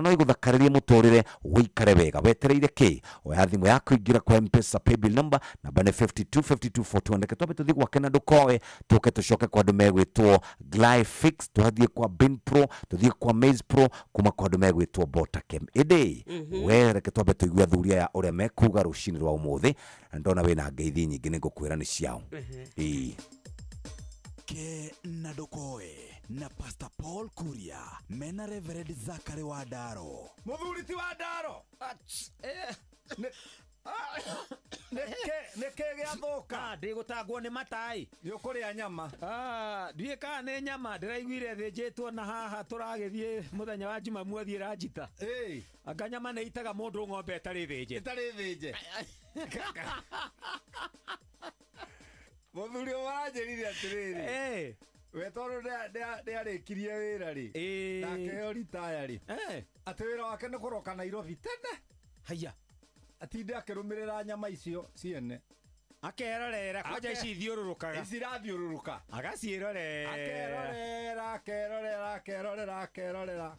no igũthakarĩrie mũtũrĩre ũikare wega. Wetereire kĩ? Oya thimũ yaku, ingĩra kwa M-Pesa paybill number, namba nĩ 525241. Reke twambe tũthiĩ gwake na ndũkoe, tũke tũcoke kwa andũ megwĩtwo Glyfix, tũthiĩ kwa Bin Pro, tũthiĩ kwa Maize Pro, kuma kwa andũ megwĩtwo Botakem. Ĩndĩ we reke twambe tũigue athuri aya ũrĩa mekuga rũcinĩ rwa ũmũthĩ, na ndona wĩna ngeithi nyingĩ nĩ ngũkwĩra nĩ ciao. Ĩĩ. Ke na ndũkoe na Pastor Paul Kuria mena Reverend Zachary wa Ndaro. Mũthuri ti wa Ndaro. Nĩkĩ gĩathũka? Ndĩgũtangwo nĩ matai. Nĩ ũkũrĩa nyama. Ndiũĩ kana nĩ nyama ndĩraiguire thĩnjĩtwo na haha tũragĩthiĩ mũthenya wa Jumamothi ĩranjita. Anga nyama nĩ itaga mũndũ ng'ombe ĩtarĩ thĩnje. Ĩtarĩ thĩnje. Mũthuri ũyũ aranjĩrire atĩrĩrĩ. We tondũ nĩarĩkirie wĩra rĩ, na akĩheo ritaya rĩ, atĩ wĩra wake nĩ kũroka Nairobi tene. Haiya. Atinde akĩrũmĩrĩra nyama icio ciene. Akerorera kwanja ici ithiũrũrũkaga. Ici irathiũrũrũka. Agaciĩrorera. Akerorera, akerorera, akerorera, akerorera.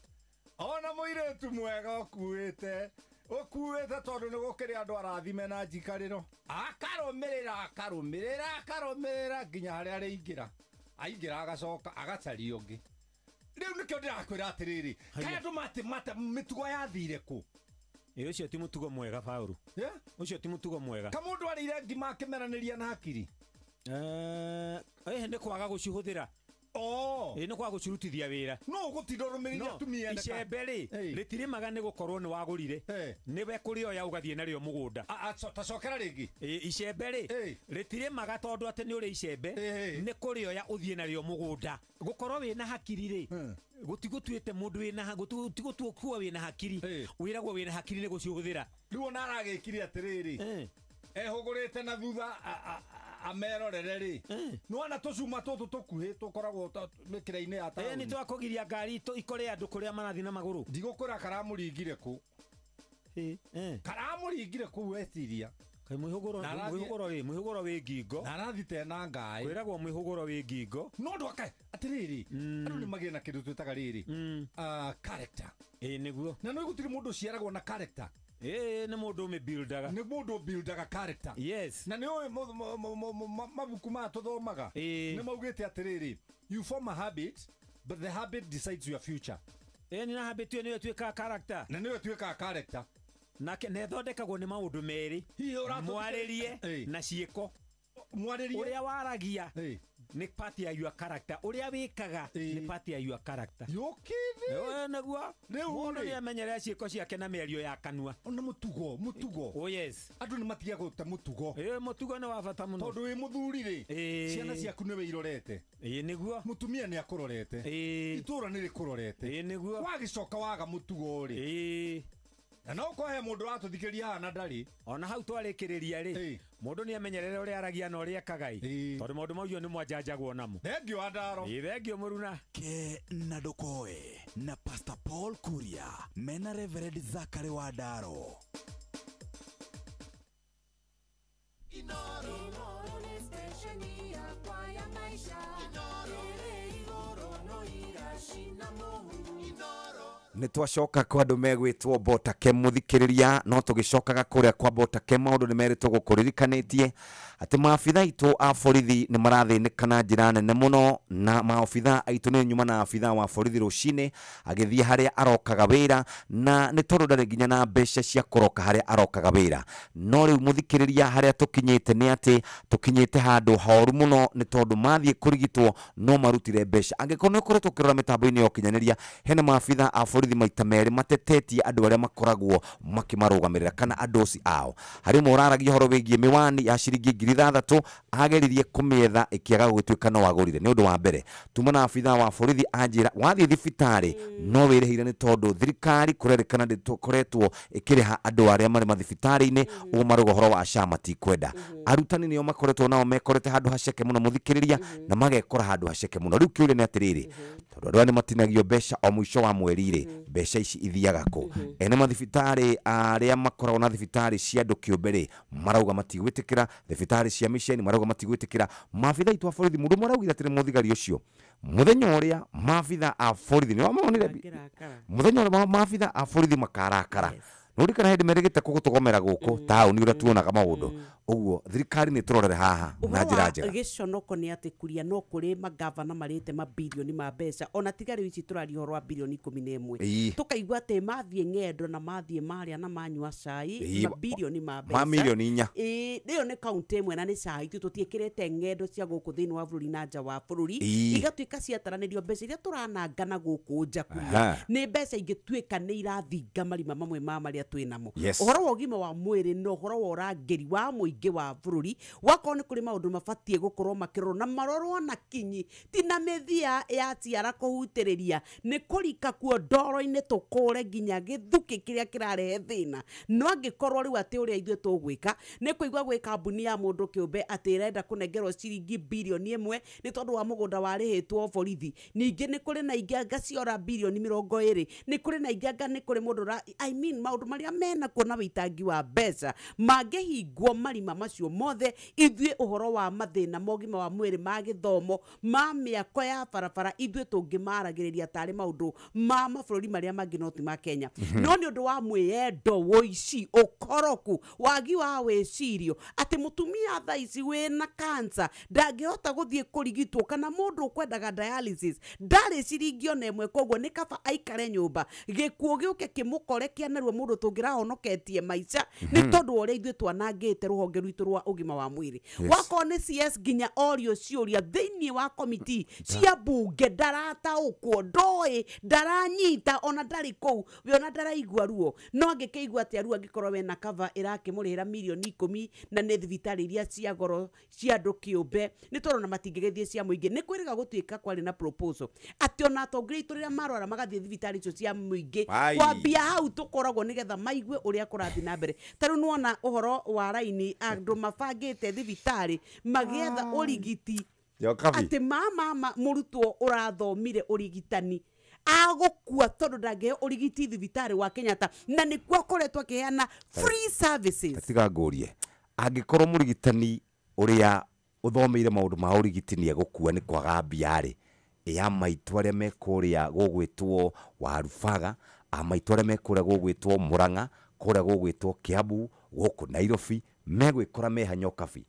Ona mũirĩtu mwega ũkuĩte tondũ nĩ gũkĩrĩ andũ arathime na njikarĩro. Akarũmĩrĩra, akarũmĩrĩra, akarũmĩrĩra nginya harĩa arĩingĩra. Aingĩra agacoka agacaria ũngĩ. Rĩu nĩkĩo ndĩrakwĩra atĩrĩrĩ, kaĩ andũ mate mĩtugo yathire kũ? Ĩ ũcio ti mũtugo mwega Paũlũ. Ũcio ti mũtugo mwega. Ka mũndũ arĩire ngima akĩmeranĩria na hakiri? Nĩ kwaga gũcihũthĩra. Ĩ nĩ kwaga gũcirutithia wĩra. No ũgũtinda ũrũmĩrĩire atumia ene. Icembe rĩ, rĩtirĩmaga nĩ gũkorwo nĩ wagũrire. Nĩwe kũrĩoya ũgathiĩ narĩo mũgũnda. Tacokera rĩngĩ. Icembe rĩ, rĩtirĩmaga tondũ atĩ nĩ ũrĩ icembe, nĩ kũrĩoya ũthiĩ narĩo mũgũnda. Gũkorwo wĩna hakiri rĩ, gũtigũtuĩte mũndũ wĩna gũtigũtuĩka wĩna hakiri. Wĩragwo wĩna hakiri nĩ gũcihũthĩra. Rĩu ona aragĩkire atĩrĩrĩ, ehũgũrĩte na thutha amerorere rĩ, nĩwona tũcuma tũtũ tũkuhĩ tũkoragwo mĩkĩra-inĩ ya taũni. Nĩ twakũgiria ngari ikore andũ kũrĩa marathiĩ na magũrũ. Ndigũkwĩra karamũringire kũ. Karamũringire kũu weciria. Kaĩ mwĩhũgũro rĩ, mwĩhũgũro wĩ ngingo. Na arathi tena ngaĩ. Kwĩragwo mwĩhũgũro wĩ ngingo. No ndwaka atĩrĩrĩ, andũ nĩ magĩe na kĩndũ twĩtaga rĩrĩ, character. Ĩ nĩguo. Na no gũtirĩ mũndũ ũciaragwo na character. Nĩ mũndũ ũmĩbuildaga. Nĩ mũndũ ũbuildaga character. Yes. Na nĩ ũĩ mabuku maya tũthomaga nĩ maugĩte atĩrĩrĩ, you form a habit but the habit decides your future. Nĩ na habit ĩyo nĩyo ĩtuĩkaga character. Na nĩyo ĩtuĩkaga character. Nake na ĩthondekagwo nĩ maũndũ merĩ, mwarĩrie na ciĩko. Mwarĩrie ũrĩa waragia nĩ part ya your character, ũrĩa wĩkaga nĩ part ya your character. Yũkĩthĩ. Nĩguo. Mũndũ nĩ amenyerera ciĩko ciake na mĩario ya kanua. Ona mũtugo, mũtugo. Oh yes. Andũ nĩ matiga gũte mũtugo. Mũtugo nĩ wa bata mũno. Tondũ wĩ mũthuri rĩ, ciana ciaku nĩwe irorete. Nĩguo. Mũtumia nĩ akũrorete. Itũra nĩ rĩkũrorete. Nĩguo. Wagĩcoka waga mũtugo rĩ. Na no kwahe mũndũ watũthikĩria haha na ndarĩ. Ona hau twarĩkĩrĩria rĩ, mũndũ nĩ amenyerere ũrĩa aragia na ũrĩa ekaga ĩ, tondũ maũndũ macio nĩ mwanjanjagwo namo. Thengio wa Ndaro. Thengio mũruna. Ke na ndũkoe na Pastor Paul Kuria mena Reverend Zachary wa Ndaro. Inoro nĩ stesheni yakwa ya maisha. Inoro ĩrĩ igũrũ no iracina mũhu. Inoro. Nĩ twacoka kwa andũ megwĩtwo Botakem mũthikĩrĩria, no tũgĩcokaga kũrĩa kwa Botakem maũndũ nĩ merĩtwo gũkũririkanĩtie atĩ maabitha aitũ a borithi nĩ marathĩnĩka na njĩra nene mũno, na maobitha aitũ nĩ nyuma na abitha wa borithi rũcinĩ agĩthiĩ harĩa arokaga wĩra, na nĩ tondũ ndarĩ nginya na mbeca cia kũroka harĩa arokaga wĩra. No rĩu mũthikĩrĩria, harĩa tũkinyĩte nĩ atĩ tũkinyĩte handũ horu mũno, nĩ tondũ mathiĩ kũrigitwo no marutire mbeca. Angĩkorwo nĩ ũkoretwo ũkĩrora mĩtambo-inĩ ya ũkinyanĩria, hena maabitha a borithi borithi maita merĩ matetetie andũ arĩa makoragwo makĩmarũgamĩrĩra kana andũ ao. Harĩ ũmwe ũraragia ũhoro wĩgiĩ mĩwani ya ciringi 6,000 ageririe kũmĩetha ĩkĩaga gũgĩtuĩka no agũrire. Nĩ ũndũ wa mbere tuma na abithaa wa borithi anjĩra wathiĩ thibitarĩ no wĩrĩhĩire nĩ tondũ thirikari kũrerĩkana ndĩkoretwo ĩkĩrĩha andũ arĩa marĩ mathibitarĩ-inĩ ũguo marauga ũhoro wa SHA matikwenda. Arutani nĩo makoretwo nao mekorete handũ haceke mũno mũthikĩrĩria na magekora handũ haceke mũno. Rĩu kĩũria nĩ atĩrĩrĩ, tondũ andũ aya nĩ matinagio mbeca o mũico wa mweri rĩ, mbeca ici ithiaga kũ? Ene mathibitarĩ arĩa makoragwo na thibitarĩ cia andũ kĩũmbe rĩ marauga matigwĩtĩkĩra, thibitarĩ cia mĩceni marauga matigwĩtĩkĩra. Maabitha aitũ a borithi mũndũ ũmwe araugire atĩrĩ mũthigari ũcio mũthenya ũrĩa maabitha a borithi nĩ wamonire mũthenya ũrĩa maabitha a borithi makarakara nũririkana hĩndĩ merĩgĩte kũgũtũgomera gũkũ taũni ũrĩa tuonaga maũndũ ũguo thirikari nĩ tũrorere haha na njĩra njega. Gĩconoko nĩ atĩ kuria no kũrĩ magavana marĩte mabirioni ma mbeca ona tiga rĩu ici tũraria ũhoro wa birioni 11 tũkaigua atĩ mathiĩ ng'endo na mathiĩ marĩa na manyua cai mabirioni ma mbeca ma milioni 4. Ĩyo nĩ kaunti ĩmwe na nĩ cai tu tũtiĩkĩrĩte ng'endo cia gũkũ thĩinĩ wa bũrũri na nja wa bũrũri igatuĩka ciataranĩrio mbeca iria tũranangana gũkũ nja kuria nĩ mbeca ingĩtuĩka nĩ irathinga marima mamwe ma marĩa twĩ namo. Ũhoro wa ũgima wa mwĩrĩ na ũhoro wa ũrangĩri wa mũingĩ wa bũrũri wakorwo nĩ kũrĩ maũndũ mabatiĩ gũkorwo makĩrorwo na marorwo na kinyi ti na mĩthia ya tiara kũhutĩrĩria nĩ kũrika kuo ndoro-inĩ tũkũre nginya gĩthukĩ kĩrĩa kĩrarehe thĩna. No angĩkorwo rĩu atĩ ũrĩa ithuĩ tũgwĩka nĩ kũigua gwĩ kambuni ya mũndũ kĩũmbe atĩ ĩrenda kũnengerwo ciringi birioni 1 nĩ tondũ wa mũgũnda warĩhĩtwo borithi, ningĩ nĩ kũrĩ na ingĩ anga ciora birioni 20, nĩ kũrĩ na ingĩ anga nĩ kũrĩ mũndũ I mean maũndũ marĩa mena kuona wĩitangi wa mbeca mangĩhingwo marima macio mothe ithuĩ ũhoro wa mathĩna ma ũgima wa mwĩrĩ ma gĩthomo ma mĩako ya barabara ithuĩ tũngĩmaragĩrĩria tarĩ maũndũ ma mabũrũri marĩa mangĩ no ti ma Kenya. No nĩ ũndũ wa mwĩyendo wũici ũkoroku wagi wa wĩcirio atĩ mũtumia thaa ici wĩna cancer ndangĩhota gũthiĩ kũrigitwo kana mũndũ ũkwendaga dialysis ndarĩ ciringi ona ĩmwe koguo nĩ kaba aikare nyũmba gĩkuũ gĩũke kĩmũkore kĩanarua mũndũ tũngĩrahonoketie maica nĩ tondũ ũrĩa ithuĩ twanangĩte rũhonge rwitũ rwa ũgima wa mwĩrĩ. Wakorwo nĩ CS nginya orio ciũria thĩinĩ wa komiti cia bunge ndarataũkwo ndoĩ ndaranyita ona ndarĩ kũu we ona ndaraigua ruo no angĩkĩigua atĩa ruo angĩkorwo wena cover ĩrakĩmũrĩhĩra milioni 10 na nĩ thibitarĩ iria cia goro cia andũ kĩũmbe nĩ tondũ ona matingĩgĩthiĩ cia mũingĩ. Nĩ kwĩrĩga gũtuĩka kwarĩ na proposal atĩ ona atongoria aitũ rĩrĩa marwara magathiĩ thibitarĩ icio cia mũingĩ kwambia hau tũkoragwo nĩgetha maigue ũrĩa kũrathiĩ na mbere. Ta rĩu nĩwona ũhoro wa raini andũ mabangĩte thibitarĩ magĩetha ũrigiti atĩ mama mũrutwo ũrathomire ũrigitani agũkua tondũ ndangĩheo ũrigiti thibitarĩ wa Kenyatta na nĩkuo akoretwo akĩheana free services. Tiga ngũrie angĩkorwo mũrigitani ũrĩa ũthomeire maũndũ ma ũrigiti nĩ egũkua nĩ kwaga mbia rĩ, ya maitũ arĩa me kũrĩa gũgwĩtwo Warubaga, a maitũ arĩa me kũrĩa gũgwĩtwo Murang'a, kũrĩa gũgwĩtwo Kiambu, gũkũ Nairobi megwĩkora meha nyokabi.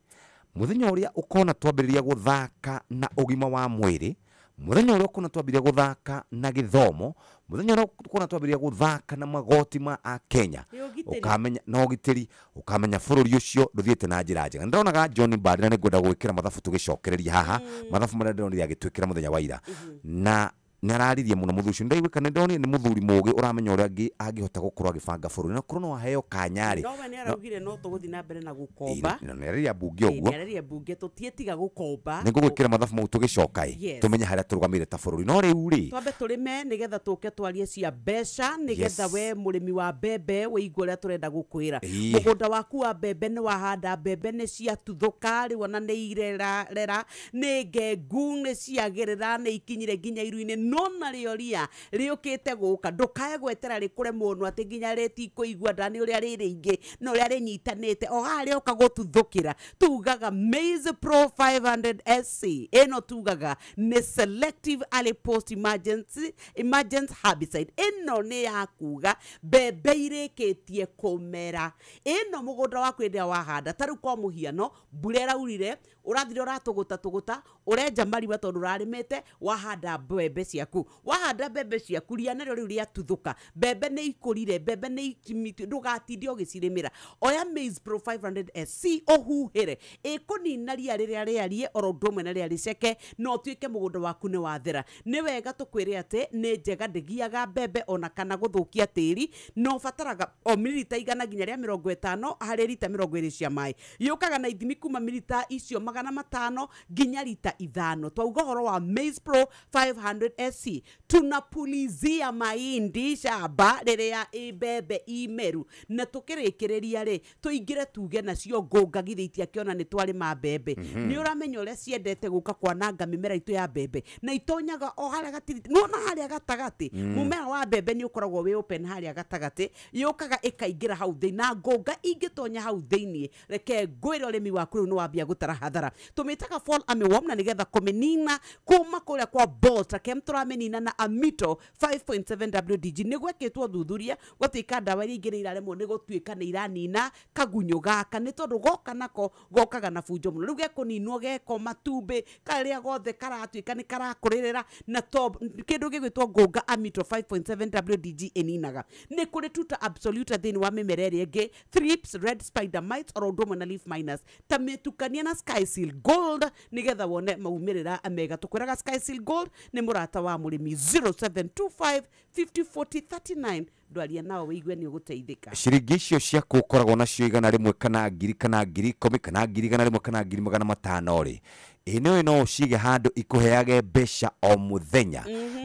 Mũthenya ũrĩa ũkona twambĩrĩria gũthaka na ũgima wa mwĩrĩ, mũthenya ũrĩa ũkona twambĩrĩria gũthaka na gĩthomo, mũthenya ũrĩa ũkona twambĩrĩria gũthaka na magoti ma Akenya ũkamenya na ũgitĩri ũkamenya bũrũri ũcio ndũthiĩte na njĩra njega. Nĩndonaga John Mbadi na nĩngwenda gwĩkĩra mathabu tũgĩcokereria haha mathabu marĩa ndĩronire agĩtwĩkĩra mũthenya wa ira na nĩararirie mũno mũthuri ũcio. Nĩndaigua kana nĩndonire nĩ mũthuri mũũgĩ ũramenya ũrĩa angĩhota gũkorwo agĩbanga bũrũri na korwo no aheo kanya rĩ. No we nĩaraugire no tũgũthiĩ na mbere na gũkomba. Nĩarĩria mbunge ũguo. Nĩarĩria mbunge tũtiĩtiga gũkomba. Nĩngũgwĩkĩra mathabu mau tũgĩcoka ĩ tũmenye harĩa tũrũgamĩire ta bũrũri. No rĩu rĩ twambe tũrĩme nĩgetha tũke twarie cia mbeca nĩgetha we mũrĩmi wa mbembe wĩigue ũrĩa tũrenda gũkwĩra. Mũgũnda waku wa mbembe nĩ wahanda mbembe nĩ ciatuthũka rĩu ona nĩ irerarera nĩ ngengu nĩ ciagĩrĩra nĩ ikinyire nginya iru-inĩ no narĩo ria rĩũkĩte gũka ndũkae gwetera rĩkũre mũno atĩ nginya rĩtikũigua nda nĩ ũrĩa rĩrĩ ingĩ na ũrĩa rĩnyitanĩte o haha rĩoka gũtuthũkĩra. Tugaga Maize Pro 500 SC ĩno tugaga nĩ selective early post emergence herbicide. Ĩno nĩ ya kuga mbembe irĩkĩtie kũmera ĩno mũgũnda waku hĩndĩ ĩrĩa wahanda. Ta rĩu kwa mũhiano mbura ĩraurire ũrathire ũratũgũta tũgũta ũrenja marima tondũ ũrarĩmĩte wahanda mbembe ciaku ciaku. Wahanda mbembe ciaku ria narĩo rĩu rĩatuthũka, mbembe nĩ ikũrire, mbembe nĩ ikimĩtio, ndũgatinde ũgĩcirĩmĩra. Oya Maize Pro 500 SC ũhuhĩre, ĩkũnina ria rĩrĩa rĩarie oro ũndũ ũmwe na rĩrĩa rĩceke, na ũtuĩke mũgũnda waku nĩ wathera. Nĩ wega tũkwĩre atĩ nĩ njega, ndĩgiaga mbembe ona kana gũthũkia tĩri, na ũbataraga o mililita 100 nginya rĩa 50 harĩ rita 20 cia maĩ. Yũkaga na ithimi kuma mililita icio 500 nginya rita 5. Twauga ũhoro wa Maize Pro 500 SC, tunapulizia mahindi shamba rĩrĩa ĩ mbembe imeru, na tũkĩrĩkĩrĩria rĩ tũingĩre tuge nacio ngũnga githĩ itiakĩona nĩ twarĩma mbembe. Nĩ ũramenya ũrĩa ciendete gũka kwananga mĩmera itũ ya mbembe, na itonyaga o harĩa gatiriti, nĩwona harĩa gatagatĩ mũmera wa mbembe nĩ ũkoragwo wĩ open harĩa gatagatĩ, yũkaga ĩkaingĩra hau thĩinĩ, na ngũnga ingĩtonya hau thĩinĩ, reke ngwĩre ũrĩmi waku rĩu nĩ wambia gũtara hathara. Tũmĩtaga fall armyworm, na nĩgetha kũmĩnina kuma kũrĩa kwa Boltakem tũramĩnina na Amito 5.7 WDG. Nĩ gwekĩtwo thuthuria gwatuĩka ndawa iria ingĩ nĩ iraremwo nĩ gũtuĩka nĩ iranina kagunyũ gaka, nĩ tondũ goka nako gokaga na bunjo mũno. Rĩu gekũninwo geko matumbĩ karĩa gothe karatuĩka nĩ karakũrĩrĩra, na to kĩndũ gĩgwĩtwo ngũnga Amito 5.7 WDG ĩninaga. Nĩ kũrĩ tuta absoluta thĩinĩ wa mĩmera ĩrĩa ĩngĩ, thrips, red spider mites oro ũndũ ũmwe na leaf miners, ta mĩtukania na Skyseal Gold nĩgetha wone maumĩrĩra mega. Tũkwĩraga Skyseal Gold nĩ mũrata wa mũrĩmi. 0725 50 40 39, ndwaria nao wĩigue nĩ ũgũteithĩka. Ciringi icio ciaku ũkoragwo nacio 100 kana 1000 kana 10,000 kana 100,000 kana 500,000 rĩ, ĩ no ũcige handũ ikũheage mbeca o mũthenya.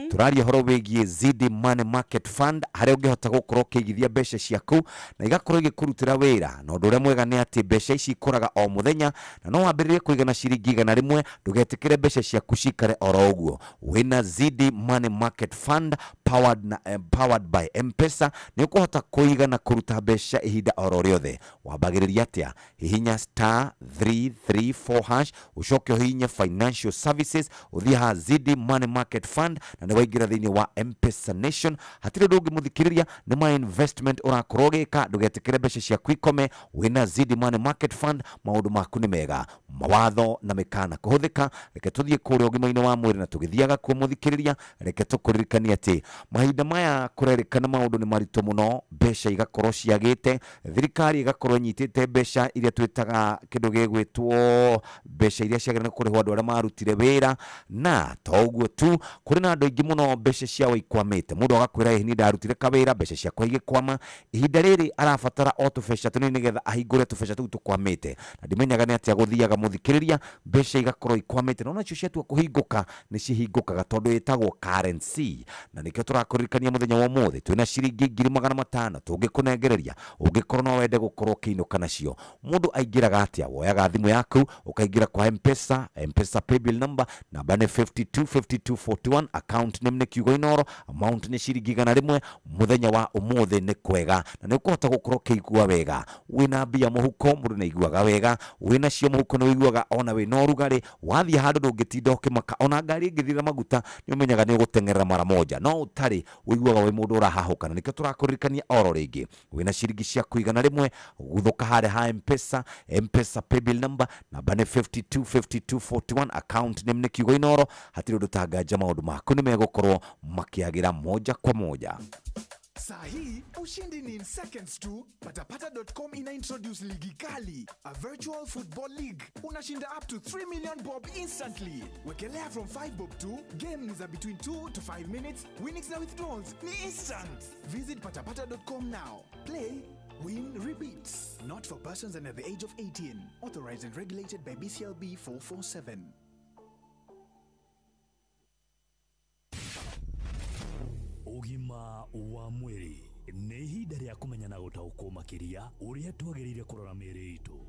Tũraria ũhoro wĩgiĩ Zidi Money Market Fund, harĩa ũngĩhota gũkorwo ũkĩigithia mbeca ciaku na igakorwo igĩkũrutĩra wĩra. Na ũndũ ũrĩa mwega nĩ atĩ mbeca ici ikũraga o mũthenya, na no wambĩrĩrie kũiga na ciringi 100. Ndũgetĩkĩre mbeca ciaku cikare oro ũguo. Wĩna Zidi Money Market Fund powered, na, powered by M-Pesa, nĩ ũkũhota kũiga na kũruta mbeca ihinda oro rĩothe. Wambagĩrĩria atĩa? Hihinya star 334 hash, ũcoke ũhihinye financial services, ũthiĩ ha Zidi Money Market Fund, na nĩ waingĩra thĩinĩ wa M-Pesa Nation. Hatirĩ ũndũ ũngĩmũthikĩrĩria, nĩ ma investment ũrakorwo ũgĩka. Ndũgetĩkĩre mbeca ciaku ikome. Wĩna Zidi Money Market Fund, maũndũ maku nĩ mega, mawatho na mĩkana kũhũthĩka. Reke tũthiĩ kũrĩa ũgima-inĩ wa mwĩrĩ, na tũgĩthiaga kuo mũthikĩrĩria, reke tũkũririkanie atĩ mahinda maya kũrerĩkana maũndũ nĩ maritũ mũno, mbeca igakorwo ciagĩte, thirikari ĩgakorwo ĩnyitĩte mbeca iria twĩtaga kĩndũ gĩgwĩtwo mbeca iria ciagĩrĩire kũrĩhwo andũ arĩa marutire wĩra. Na to ũguo tu, kũrĩ na andũ aingĩ mũno mbeca ciao ikwamĩte. Mũndũ agakwĩra ĩĩ niĩ ndarutire kawĩra, mbeca ciakwa igĩkwama. Ihinda rĩrĩ arabatara o tũbeca tũnini nĩgetha ahingũre tũbeca tũu tũkwamĩte, na ndimenyaga nĩ atĩa gũthiaga mũthikĩrĩria, mbeca igakorwo ikwamĩte, na onacio ciatua kũhingũka nĩ cihingũkaga tondũ ĩtagwo currency. Na nĩkĩo tũrakũririkania mũthenya wa ũmũthĩ twĩna ciringi 500,000 tũngĩkũnengereria ũngĩkorwo no wende gũkorwo ũkĩinũka nacio. Mũndũ aingĩraga atĩa? Woyaga thimũ yaku ũkaingĩra kwa M-Pesa, M-Pesa paybill number namba nĩ 525241, account name nĩ kiugo Inoro, amount nĩ ciringi 100. Mũthenya wa ũmũthĩ nĩ kwega na nĩ ũkũhota gũkorwo ũkĩigua wega. Wĩna mbia mũhuko mũndũ nĩ aiguaga wega, wĩna cio mũhuko nĩ ũiguaga ona wĩna ũrugarĩ. Wathiĩ handũ ndũngĩtinda ũkĩmaka, ona ngari ĩngĩthira maguta nĩ ũmenyaga nĩ ũgũteng'erera mara moja, no ũtarĩ ũiguaga wĩ mũndũ ũrahahũka. Na nĩkĩo tũrakũririkania oro rĩngĩ, wĩna ciringi ciaku 100, guthũka harĩa ha M-Pesa, M-Pesa paybill number namba nĩ 525241, account name nĩ kiugo Inoro. Hatirĩ ũndũ tanganja, maũndũ maku nĩ megũkorwo makĩagĩra moja kwa moja. Saa hii ushindi ni in seconds tu. Patapata.com ina introduce ligi kali, a virtual football league. Unashinda up to 3 million bob instantly. Wekelea from 5 bob to game ni za between 2 to 5 minutes. Winnings na withdrawals ni instant. Visit patapata.com now. Play, win, repeat. Not for persons under the age of 18. Authorized and regulated by BCLB 447. Ũgima wa mwĩrĩ nĩ ihinda rĩa kũmenya na gũtaũkwo makĩria ũrĩa twagĩrĩire kũrora mĩĩrĩ itũ.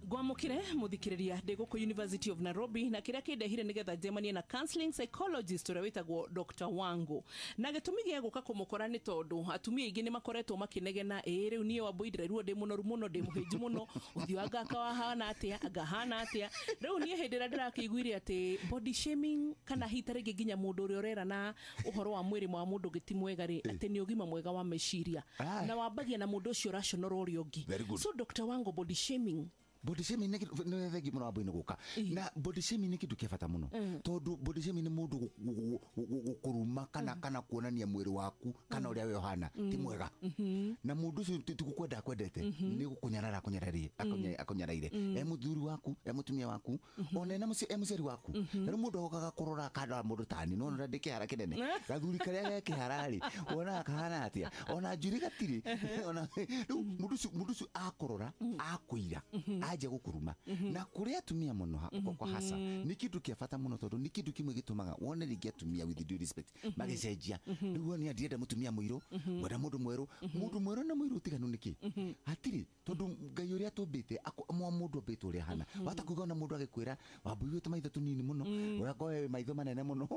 Ngwamũkĩre mũthikĩrĩria ndĩ gũkũ University of Nairobi, na kĩrĩa kĩndehire nĩgetha njemanie na counseling psychologist ũrĩa wĩtagwo Dr. Wangu. Na gĩtũmi gĩa gũka kũmũkora nĩ tondũ atumia aingĩ nĩ makoretwo makĩnegena, ĩĩ rĩu niĩ Wambui ndĩrairwo ndĩ mũnoru mũno, ndĩ mũhĩnju mũno, ũthiũ anga akawahana atĩa, ngahana atĩa. Rĩu niĩ hĩndĩ ĩrĩa ndĩrakĩiguire atĩ body shaming kana hihi ta rĩngĩ nginya mũndũ ũrĩa ũrerana ũhoro wa mwĩrĩ wa mũndũ ũngĩ ti mwega rĩ, atĩ nĩ ũgima mwega wa meciria, na wambagia na mũndũ ũcio ũraconora ũrĩa ũngĩ. So Dr. Wangu, body shaming Body shaming nĩ thengi mũno Wambui nĩ gũka. Na body shaming nĩ kĩndũ kĩa bata mũno. Tondũ body shaming nĩ mũndũ gũkũruma kana kuonania mwĩrĩ waku kana ũrĩa we ũhana ti mwega. Na mũndũ ũcio ti gũkwenda akwendete nĩ gũkũnyarara akũnyaraire. E mũthuri waku, e mũtumia waku, ona ena mũciari waku. Na rĩu mũndũ agokaga kũrora akandora mũndũ tani no ona ndĩ kĩhara kĩnene. Gathuri karĩa ge kĩhara rĩ, wonaga kahana atĩa? Ona njuĩrĩ gatirĩ. Ona rĩu mũndũ ũcio akũrora akwĩra anjia gũkũruma. Na kũrĩ atumia mũno kwa hasa nĩ kĩndũ kĩa bata mũno tondũ nĩ kĩndũ kĩmwe gĩtũmaga wone rĩngĩ atumia with due respect magĩcenjia. Rĩu wone ndirenda mũtumia mũirũ, ngwenda mũndũ mwerũ. Mũndũ mwerũ na mũirũ ũtiganu nĩkĩ? Hatirĩ, tondũ Ngai ũrĩa atũmbĩte mũndũ ombĩtwo ũrĩa ahana. Wahota kuigua ona mũndũ agĩkwĩra Wambui wĩ tũmaitho tũnini mũno, ũrakorwo wĩ maitho manene mũno,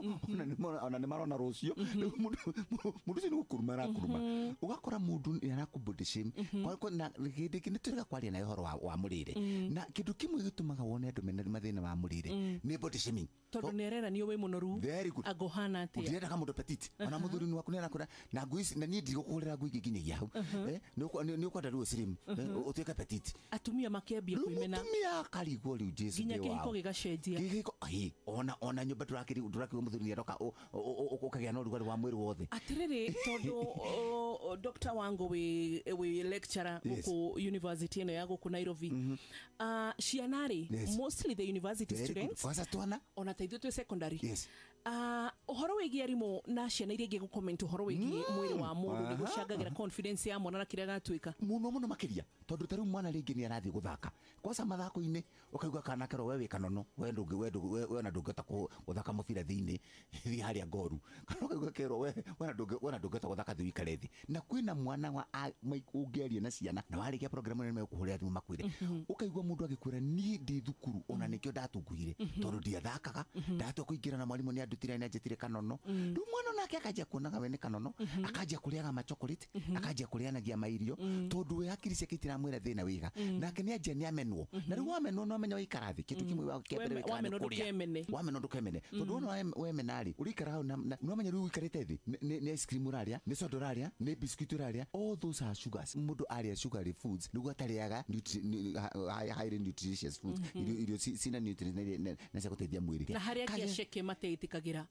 ona nĩ marona rũciũ. Rĩu mũndũ ũcio nĩ gũkũruma arakũruma. Ũgakora mũndũ nĩ arakũ body shame. Na hĩndĩ ĩngĩ nĩ tũrega kwaria nawe ũhoro wa mũrĩre. Na kĩndũ kĩmwe gĩtũmaga wone andũ mena mathĩna ma mũrĩre nĩ body shaming. Tondũ nĩ areranio wĩ mũnoru. Very good. Angũhana atĩa? Ndĩrenda kamũndũ petit. Ona mũthuri waku nĩ arakwĩra na ngui ici na niĩ ndigũkũgũrĩra ngui ingĩ nginyagia hau. Nĩ ũkwenda rĩu slim, ũtuĩke petit. Atumia makĩambia kwĩmena. Mũtumia akarigwo rĩu Jesu nginya ndĩ kĩhiko wao. gĩgacenjia. Kĩhiko, ona nyũmba ndũrakĩrwo mũthuri nĩaroka ũkagĩa na ũrugarĩ wa mwĩrĩ wothe. Atĩrĩrĩ, tondũ Dr. Wango wĩ lecturer gũkũ university ĩno ya gũkũ Nairobi. Ciana rĩ, mostly the university students. Kwanza twana ona ta ithuĩ twĩ secondary. Ũhoro wĩgiĩ arimũ na ciana iria ingĩ gũcomment ũhoro wĩgiĩ mwĩrĩ wa mũndũ nĩ gũcangagĩra confidence ya mwana na kĩrĩa agatuĩka. Mũno mũno makĩria tondũ ta rĩu mwana rĩngĩ nĩ arathiĩ gũthaka kwanza mathako-inĩ ũkaigua kana kerwo we wĩ kanono we ona ndũngĩhota gũthaka mũbira thĩinĩ thiĩ harĩa ngoru, kana ũkaigua kerwo we ona ndũngĩhota gũthaka thiĩ ũikare thĩ. Na kwĩna mwana wa ũngĩaria na ciana na warĩkia program ĩno nĩmegũkũhũrĩra thimũ makwĩre, ũkaigua mũndũ agĩkwĩra niĩ ndĩ thukuru ona nĩkĩo ndatunguhire tondũ ndiathakaga, ndatua kũingĩra na mwarimũ nĩandutire nĩanjĩtire kanono. Rĩu mwana onake akanjia kuonaga we nĩ kanono, akanjia kũrĩaga ma chocolate, akanjia kũrĩanagia mairio tondũ we hakiri ciake itiramwĩra thĩna wĩga. Nake nĩanjia nĩamenwo, na rĩu wamenwo no amenya waikara thĩ kĩndũ kĩmwe kĩa mbere wĩkaga nĩ kũrĩa. Wamenwo ndũkemene, tondũ wona wemena rĩ ũrĩikara hau na nĩwamenya rĩu ũikarĩte thĩ nĩ ice cream ũrarĩa, nĩ soda ũrarĩa, nĩ biscuit ũrarĩa, all those are sugars. Mũndũ arĩa sugary foods nĩguo atarĩaga highly nutritious foods, irio cina nutrients na cia gũteithia mwĩrĩ. Na harĩa angĩ aceke mateĩtĩkagĩra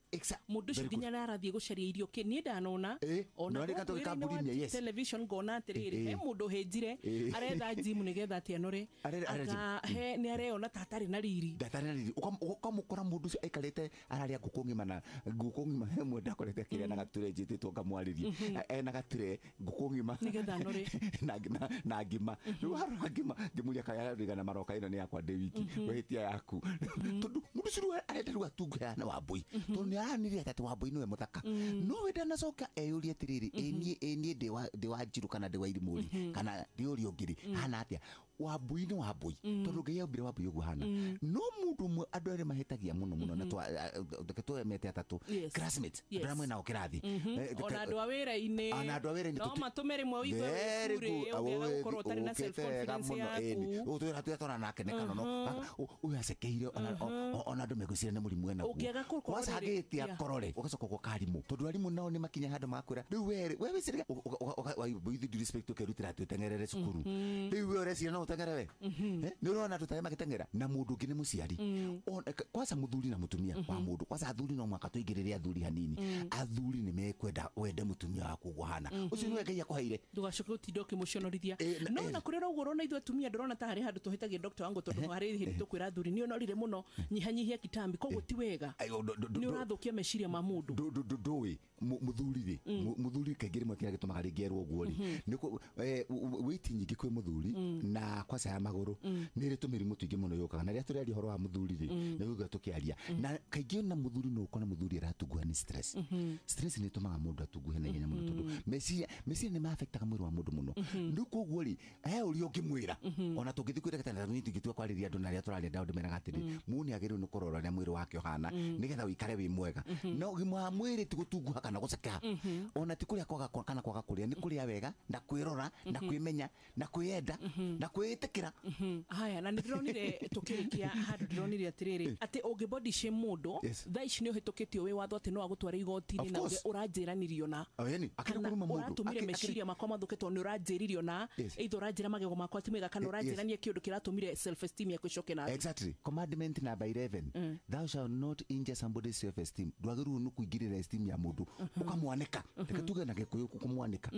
mũndũ ũcio nginya nĩarathiĩ gũcaria irio kĩ niĩ ndanona ona gũkũ wĩra-inĩ wa television ngona atĩrĩrĩ he mũndũ ũhĩnjire aretha gym nĩgetha atĩ anore nĩ areyona ta atarĩ na riri. Ndatarĩ na riri. Ũkamũkora mũndũ ũcio aikarĩte ararĩa ngũkũ ng'ima na ngũkũ ng'ima he mwe ndakorete akĩrĩa na gature njĩtĩtwo ngamwarĩrie ena gature ngũkũ ng'ima nĩgetha anore na ngima. Rĩu arora ngima ngĩmũria kana ararigana maroka ĩno nĩ yakwa ndĩ wiki wĩhĩtia yaku, tondũ mũndũ ũcio rĩu arenda rĩu atunguhe na Wambui tondũ nĩ aranĩria atĩ Wambui nĩwe mũthaka, no we ndanacoka eyũrie atĩrĩrĩ, ĩ niĩ ndĩ wa Njirũ kana ndĩ wa Irimũ rĩ kana ndĩ ũrĩa ũngĩ rĩ hana atĩa? Wambui nĩ Wambui tondũ Ngai aumbire Wambui ũguo hana. No mũndũ ũmwe andũ erĩ mahĩtagia mũno mũno na reke tũmete atatũ classmates, andũ arĩa mwĩ nao kĩrathi, ona andũ a wĩra-inĩ, ona andũ a wĩra-inĩ no matũme rĩmwe ũigue wĩ burĩ ũngĩaga gũkorwo ũtarĩ na self confidence yaku. Ũtwĩra twĩra nake nĩ kanono ũyũ acekeire ona andũ megwĩciria nĩ mũrimũ enaguo. Ũngĩaga gũkorwo kwanza hagĩtia korore ũgacoka ũgoka arimũ tondũ arimũ nao nĩ makinya handũ magakwĩra rĩu we wĩciragia with due respect ũkerutĩra atĩ ũteng'erere cukuru, rĩu we ũreciria no ũteng'ere we nĩ ũrona andũ ta arĩa magĩteng'era. Na mũndũ ũngĩ nĩ mũciari, kwanza mũthuri na mũtumia wa mũndũ, kwanza athuri no mũhaka tũingĩrĩre athuri hanini. Athuri nĩ mekwenda wende mũtumia waku ũguo hana, ũcio nĩwe Ngai akũheire, ndũgacoke ũtinde ũkĩmũconorithia. No na kũrĩ ũguo ũrona ithuĩ atumia ndũrona ta harĩ handũ tũhĩtagia Dr. Wango tondũ harĩ hĩndĩ tũkwĩra athuri nĩ ũnorire mũno nyihanyihia kitambi, koguo ti wega, nĩ ũrathũkia meciria ma mũndũ. Ndũĩ mũthuri rĩ, mũthuri kaingĩ rĩmwe kĩrĩa gĩtũmaga rĩngĩ erwo ũguo rĩ nĩ weight nyingĩ kwĩ mũthuri na kwaca ya magũrũ nĩ ĩrĩ tũmĩrimũ tũingĩ mũno yũkaga. Na rĩrĩa tũrĩaria ũhoro wa mũthuri rĩ nĩ gũigua tũkĩaria na kaingĩ na mũthuri no ũkore mũthuri aratunguha nĩ stress. Stress nĩ ĩtũmaga mũndũ atunguhe na ihenya mũno tondũ meciria nĩ ma-affectaga mwĩrĩ wa mũndũ mũno. Rĩu koguo rĩ he ũrĩa ũngĩmwĩra ona tũngĩthiĩ kwĩ ndagĩtarĩ na tũngĩtua kwarĩria andũ na arĩa tũraria nao ndĩmeraga atĩrĩ mũndũ nĩ agĩrĩirwo nĩ kũrora ũrĩa mwĩrĩ wake ũhana nĩgetha ũikare wĩ mwega. Na ũgima wa mwĩrĩ ti gũtunguha kana gũcekeha, ona ti kũrĩa kwaga kana kwaga kũrĩa, nĩ kũrĩa wega na kwĩrora na kwĩmenya na kwĩyenda na Kwĩĩtĩkĩra. Haya, na nĩ ndĩronire tũkĩrĩkia handũ, ndĩronire atĩrĩrĩ, atĩ ũngĩ body shame mũndũ, thaa ici nĩ ũhĩtũkĩtio wĩ watho atĩ no agũtware igoti-inĩ. Of Na course. ũranjĩranirio na Oh, yani, akĩrĩ kana kũruma mũndũ. ũratũmire meciria makwa mathũke tondũ nĩ ũranjĩririo na either ũranjĩra magego makwa ti mega kana ũranjĩrania kĩũndũ kĩratũmire self esteem yakwa ĩcoke na thĩ. Exactly. Commandment number 11. Thou shalt not injure somebody's self esteem. Ndwagĩrĩirwo nĩ kũingĩrĩra esteem ya mũndũ. Ũkamwanĩka. Reke tuge na Gĩkũyũ kũmwanĩka.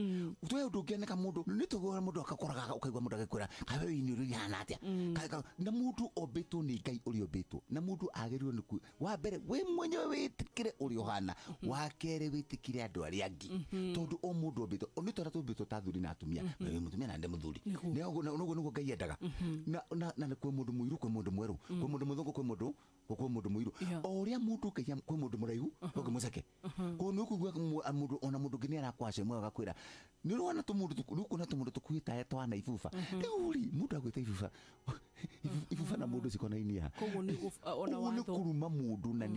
Twe ũndũ ũngĩanĩka mũndũ, nĩ tũgũra mũndũ akakoraga, ũkaigua mũndũ agĩkwĩra, kaĩ we ini ũrĩa ihana atĩa? Na mũndũ ombĩtwo nĩ Ngai ũrĩa ũmbĩtwo. Na mũndũ agĩrĩirwo nĩ wa mbere we mwenyewe wĩtĩkĩre ũrĩa ũhana. Wa kerĩ wĩtĩkĩre andũ arĩa angĩ. Tondũ o mũndũ ombĩtwo, nĩ tũrĩa tũmbĩtwo ta athuri na atumia. Wĩ mũtumia na ndĩ mũthuri. Nĩ ũguo nĩguo Ngai endaga. Na kwĩ mũndũ mũirũ, kwĩ mũndũ mwerũ, kwĩ mũndũ mũthũngũ, kwĩ mũndũ mũirũ. O ũrĩa mũndũ Ngai kwĩ mũndũ mũraihu, kwĩ mũceke. Koguo nĩ ũkũigua mũndũ, ona mũndũ ũngĩ nĩ arakwacia mwe agakwĩra nĩ ũrona tũmũndũ nĩ ũkuona tũmũndũ tũkuĩte twana ibuba. Rĩu rĩ, mũndũ agwĩta ibuba, ibuba na mũndũ cikonainie ha? Koguo nĩ ona Ũguo nĩ watho. kũruma mũndũ na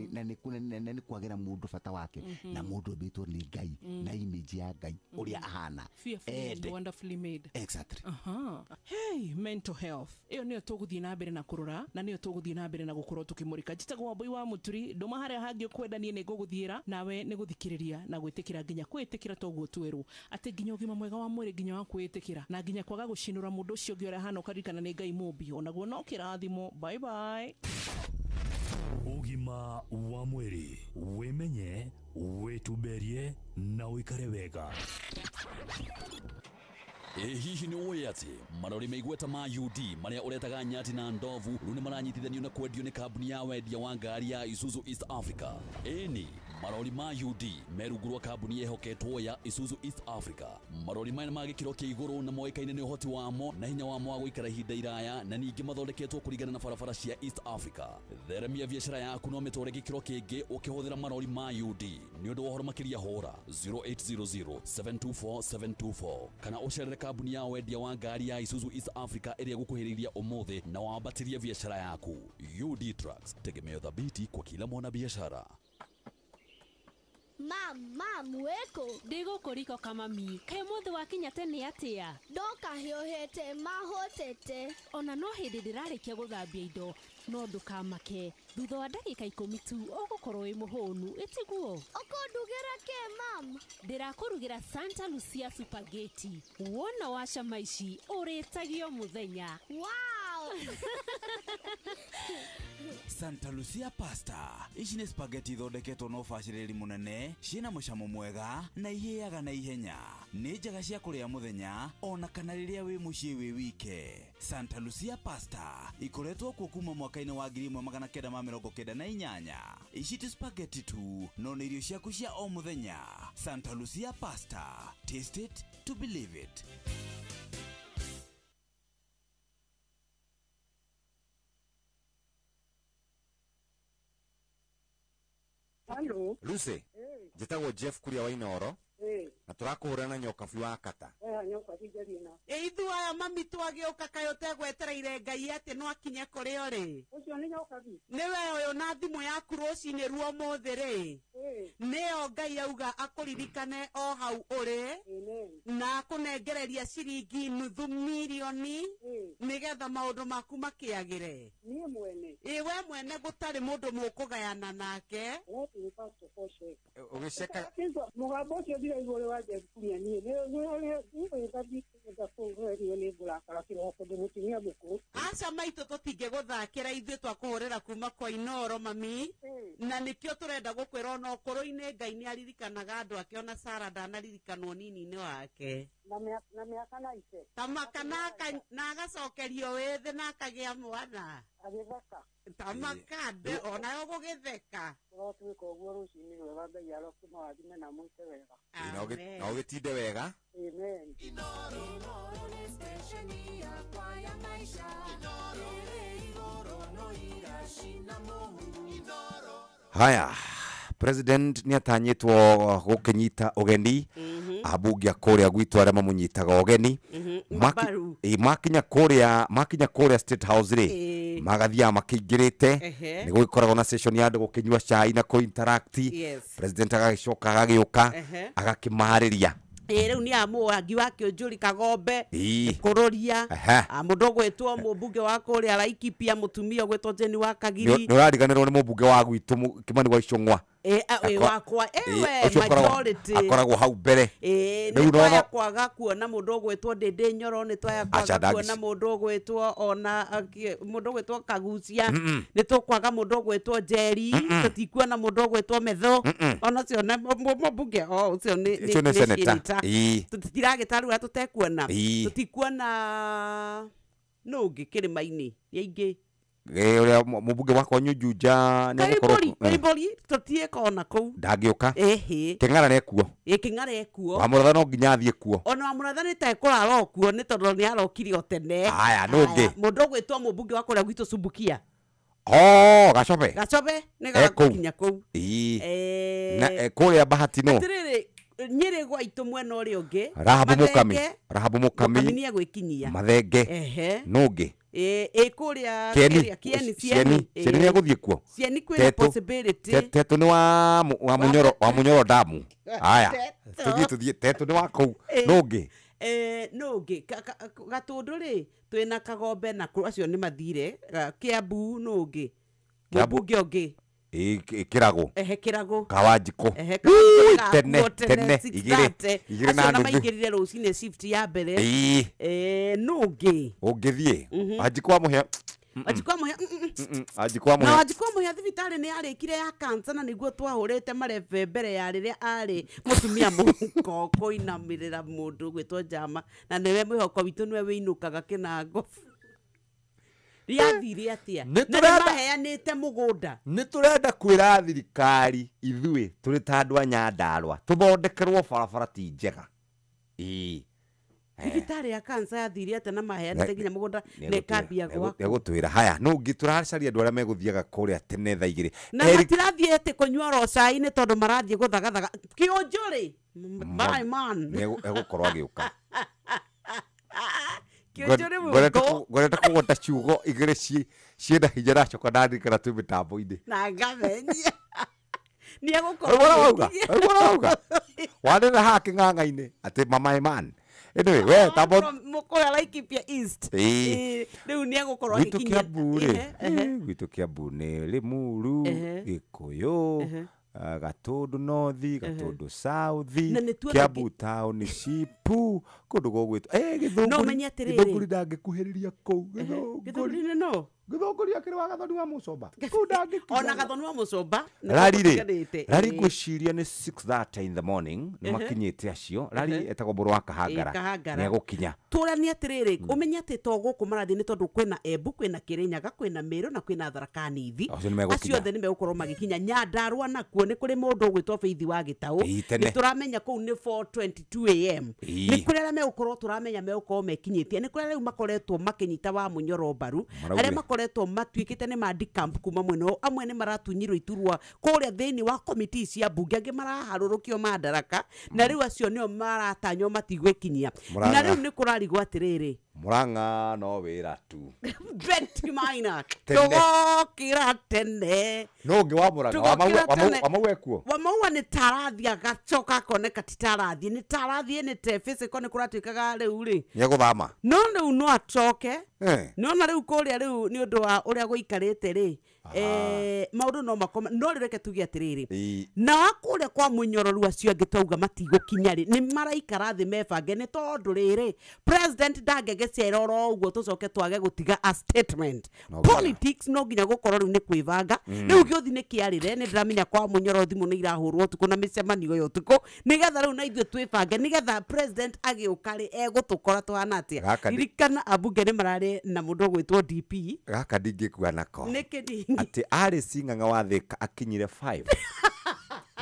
nĩ kwagĩra mũndũ bata wake, na mũndũ ombĩtwo nĩ Ngai na image ya Ngai ũrĩa ahana. Fearfully and Ende. wonderfully made. Exactly. Aha. Hey, mental health ĩyo nĩyo tũgũthiĩ na mbere na kũrora, na nĩyo tũgũthiĩ na mbere na gũkorwo tũkĩmũrĩka. Njĩtagwo Wambũi wa Mũturi. Ndũma harĩa hangĩ ũkwenda, niĩ nĩ ngũgũthiĩra nawe nĩ gũthikĩrĩria na gwĩtĩkĩra, nginya kwĩĩtĩkĩra toguo twerwo atĩ nginya ũgima mwega wa mwĩrĩ, nginya wa kwĩĩtĩkĩra, na nginya kwaga gũcinũra mũndũ ũcio ũngĩ ũrĩa ahana, ũkaririkana nĩ Ngai mũmbi, onaguo no kĩrathimo. Bye bye. Ũgima wa mwĩrĩ: wĩmenye, wĩtumberie na ũikare wega. Ĩ hihi nĩ ũĩ atĩ marori meigweta ma UD marĩa ũretaga nyati na ndovu rĩu nĩ maranyitithanio na kwendio nĩ kambuni ya wendia wa ngari ya Isuzu East Africa? Ĩni, marori ma UD me rungu rwa kambuni yehoketwo ya Isuzu East Africa. Marori maya nĩ ma gĩkĩro kĩa igũrũ na moĩkaine nĩ ũhoti wamo na hinya wamo wa gũikara ihinda iraya, na ningĩ mathondeketwo kũringana na barabara cia East Africa. Theremia biacara yaku no mĩtware gĩkĩro kĩngĩ ũkĩhũthĩra marori ma UD. Nĩ ũndũ wa ũhoro makĩria hũra 0800 724 724 kana ũcerere kambuni ya wendia wa ngari ya Isuzu East Africa ĩrĩa ĩgũkuhĩrĩirie ũmũthĩ na wambatĩrie biacara yaku. UD Trucks, tegemeo thabiti kwa kila mwanabiashara. Mam, mam, wĩkũ? Ndĩ gũkũ riko kamami. Kaĩ ũmũthĩ wakinya tene atĩa? Ndoka hiũhĩte mahũtĩte. Ona no hĩndĩ ndĩrarĩkia gũthambia indo, no ndũkamake, thutha wa ndagĩka 10 tu ũgũkorwo wĩ mũhũnu, ĩtiguo? Ũkũndugĩra kĩ, mam? Ndĩrakũrugĩra Santa Lucia Spaghetti. Wona wacama ici ũrĩtagio mũthenya. Wow! Santa Lucia pasta ici nĩ spaghetti ithondeketwo na ũbacĩrĩri mũnene, ciĩna mũcamo mwega na ihĩaga na ihenya. Nĩ njega cia kũrĩa mũthenya ona kana rĩrĩa wĩ mũciĩ wĩ wike. Santa Lucia pasta ikoretwo kuo kuma mwaka-inĩ wa 1998. Ici ti spaghetti tu, no nĩ irio ciaku cia o mũthenya. Santa Lucia pasta, taste it to believe it. Halo. Lucy, njĩtagwo Jeff Kuria wa Inoro na tũrakũhũra na nyokabi wa kata. Ĩ ithuĩ aya mami twagĩũka, kaĩ ũtegwetereire Ngai atĩ no akinye kũrĩ ũrĩ? Ũcio nĩ nyokabi. Nĩwe ũyũ na thimũ yaku rũcinĩ ruo ũmũthĩ rĩ, nĩyo Ngai auga akũririkane o hau ũrĩ na akũnengereria ciringi 500,000 nĩgetha maũndũ maku makĩagĩre. Niĩ mwene. Ĩ, we mwene, gũtarĩ mũndũ mũkũgayana nake. Ũgĩceka. Mũgambo ũcio ndiraigua ũrĩ wa Jeff Kuria. Niĩ nĩgũthiĩ kũgerio nĩ ngũrakara kĩroko, ndĩ mũtumia mũkũrũ. Aca maitũ, tũtingĩgũthakĩra, ithuĩ twakũhũrĩra kuma kwa Inoro mami, na nĩkĩo tũrenda gũkwĩra ona ũkũrũ-inĩ Ngai nĩ aririkanaga andũ ake, ona Sara ndanaririkanwo nini-inĩ wake. Na mĩaka na ite. Tamaka na agacokerio wĩthĩ na akagĩa mwana. Agĩtheka. Tamaka nde onayo gũgĩtheka. Ũrotuĩka ũguo, rũcinĩ rwega, Ngai arokĩmũrathime na mwĩke wega. Na ũgĩtinde wega. Amen. Inoro nĩ stesheni yakwa ya maisha. Inoro ĩrĩ igũrũ no iracina mũhu. Inoro. Haya, president nĩ atanyĩtwo gũkĩnyita ũgeni ambunge a kũrĩa gwitũ arĩa mamũnyitaga ũgeni. Mbaru. Ĩ, makinya kũrĩa State House rĩ, magathiaga makĩingĩrĩte. Nĩ gũgĩkoragwo na session ya andũ gũkĩnyua cai na kũ interact. President agagĩcoka agagĩũka agakĩmarĩria. Rĩu nĩ amũrangi wa Kĩũnjũri Kagombe kũrũria mũndũ ũgwĩtwo mũmbunge wa kũrĩa Laikipia mũtumia ũgwĩtwo Jane wa Kagiri. Nĩ ũrariganĩrwo nĩ mũmbunge wa gwitũ Kimani wa Icũng'wa. Wakwa ewe majority akoragwo hau mbere. Nĩ twaya kwaga kuona mũndũ ũgwĩtwo Ndĩndĩ Nyoro, nĩ twaya kwaga kuona mũndũ ũgwĩtwo ona mũndũ ũgwĩtwo Kagucia, nĩ tũkwaga mũndũ ũgwĩtwo Njeri, tũtikuona mũndũ ũgwĩtwo Metho, ona ũcio nĩ mũmbunge ũcio nĩ senator. Tũtiragĩta rĩu tũtekuona, tũtikuona nũ ũngĩ kĩrĩma-inĩ nĩ aingĩ. Ũrĩa mũmbunge wakwa Nyunjunja nĩ egũkorwo Karibori tũtiĩka ona kũu ndangĩũka. Kĩng'ara nĩekuo. Kĩng'ara ekuo. Wamũratha no nginya athiĩ kuo. Ona Wamũratha nĩ ta ekũrara o kuo nĩ tondũ nĩ arokire o tene. Haya nũ ũngĩ? Mũndũ ũgwĩtwo mũmbunge wa kũrĩa gwitũ Sumbukia. Gacobe. Gacobe nĩ gagũkinya kũu. Na kũrĩa Bahati no. Atĩrĩrĩ Nyĩrĩ gwa itũ mwena ũrĩa ũngĩ. Rahabu Mũkami. Rahabu Mũkami nĩ egwĩkinyia. Mathenge. Nũ ũngĩ? Kũrĩa Kieni Cieni nĩ egũthiĩ kuo. Cieni kwĩna possibility. Tetũ nĩ wa Mũnyoro damu. Haya tũthiĩ Tetũ nĩ wa kũu. Nũ ũngĩ? Nũ ũngĩ? Gatũndũ rĩ twĩna Kagombe na acio nĩ mathire. Kĩambu nũ ũngĩ? Mũmbunge ũngĩ? Kĩragũ. Kĩragũ. Kawanjikũ. Tene tene igĩrĩ na nuthu. Maingĩrire rũcinĩ shift ya mbere. Nũ ũngĩ? Ũngĩthiĩ Wanjikũ wa Mũhĩa. Wanjikũ wa Mũhĩa. Wanjikũ wa Mũhĩa. Na Wanjikũ wa Mũhĩa thibitarĩ nĩ yarĩkire ya cancer na nĩguo twahũrĩte marebe mbere ya rĩrĩa arĩ mũtumia mũhuko kũinamĩrĩra mũndũ gwĩtwo Njama na nĩwe mwĩhoko witũ nĩwe wĩinũkaga kĩnango. Rĩathire atĩa? Na nĩmaheanĩte mũgũnda. Nĩ tũrenda kwĩra thirikari ithuĩ tũrĩ ta andũ a Nyandarũa tũthondekerwo barabara ti njega. Thibitarĩ ya cancer yathire atĩa na maheanĩte nginya mũgũnda na ĩkambia gwakwo? Egũtwĩra haya nũ ũngĩ tũracaria andũ arĩa megũthiaga kũrĩa tene thaa igĩrĩ. Na matirathiĩ atĩ kũnyua oro cai nĩ tondũ marathiĩ gũthagathaga. Kĩũnjũrĩ my man egũkorwo agĩũka. Ngorete kũgweta ciugo igĩrĩ ciĩna hinya ndacoka ndarikana twĩ mĩtambo-inĩ. Na ngamenya. Nĩ egũkorwo wauga wanĩrĩra haha kĩng'ang'a-inĩ atĩ mama man. Anyway, we tambo mũkũrĩa Laikipia East. Rĩu nĩ egũkorwo agĩkinyia. Gwitũ Kiambu rĩ, gwitũ Kiambu nĩ Limuru, Gĩkũyũ, Gatũndũ North, Gatũndũ South, Kiambu Township, kũndũ gũgwĩtwo Gĩthũngũri. No ũmenye atĩrĩrĩ, Gĩthũngũri ndangĩkuhĩrĩria kũu. Gĩthũngũri nĩ no Gĩthũngũri akĩrĩ wa Gathoni wa Mũcomba. Kũu ndangĩkinya. Ona Gathoni wa Mũcomba. Rari rĩ, rari ngwĩciria nĩ 6:30 in the morning nĩ makinyĩte acio. Rari etagwo Mbũrũ wa Kahangara. Nĩ egũkinya. Tũranie atĩrĩrĩ, ũmenye atĩ to gũkũ marathiĩ nĩ tondũ kwĩna Embu, kwĩna Kĩrĩnyaga, kwĩna Mĩrũ na kwĩna Tharaka Nithi. Acio othe nĩ megũkorwo magĩkinya. Nyandarũa nakuo nĩ kũrĩ mũndũ ũgwĩtwo Faith wa Gĩtaũ. Nĩ tũramenya kũu nĩ 4:22 am. Nĩ kũrĩ arĩa megũkorwo tũramenya megũkorwo mekinyĩtie. Nĩ kũrĩ arĩa rĩu makoretwo makĩnyita wa Mũnyoro mbaru, arĩa makoretwo matuĩkĩte nĩ ma decamp kuma mwena ũyũ. Amwe nĩ maratunyirwo iturwa kũrĩa thĩinĩ wa committee cia mbunge, angĩ maraharũrũkio madaraka, na rĩu acio nĩo maratanywo matigwĩkinyia. Na rĩu nĩ kũrarigwo atĩrĩrĩ, Mũrang'a no wĩra tu. Betty Maina tũgokĩra tene. No ũngĩ wa Mũrang'a Wamau ekuo. Wamaua nĩ tarathiĩ agacoka akoneka ti tarathiĩ, nĩ tarathiĩ nĩ te physical nĩ kũratuĩkaga rĩu rĩ nĩ egũthama. No rĩu no acoke. Nĩwona rĩu kũrĩa rĩu nĩ ũndũ wa ũrĩa gũikarĩte rĩ, maũndũ no makome. No rĩu reke tuge atĩrĩrĩ, na wa kũrĩa kwa Mũnyororu acio angĩ twauga matigũkinya rĩ, nĩ maraikara thĩ mebange nĩ tondũ rĩrĩ president ndangĩgĩcera oro ũguo tũcoke twage gũtiga a statement. Politics no nginya gũkorwo rĩu nĩ kwĩbanga. Rĩu gĩũthi nĩ kĩarĩre, nĩ ndĩramenya kwa Mũnyoro thimũ nĩ irahũrwo ũtukũ na mĩcemanio ya ũtukũ nĩgetha rĩu na ithuĩ twĩbange nĩgetha president agĩũka rĩ egũtũkora tũhana atĩa. Ririkana ambunge nĩ mararĩ na mũndũ ũgwĩtwo DP. Gaka ndingĩkua nako. Nĩkĩ atĩ arĩ Sing'ang'a wa Thĩka akinyire 5.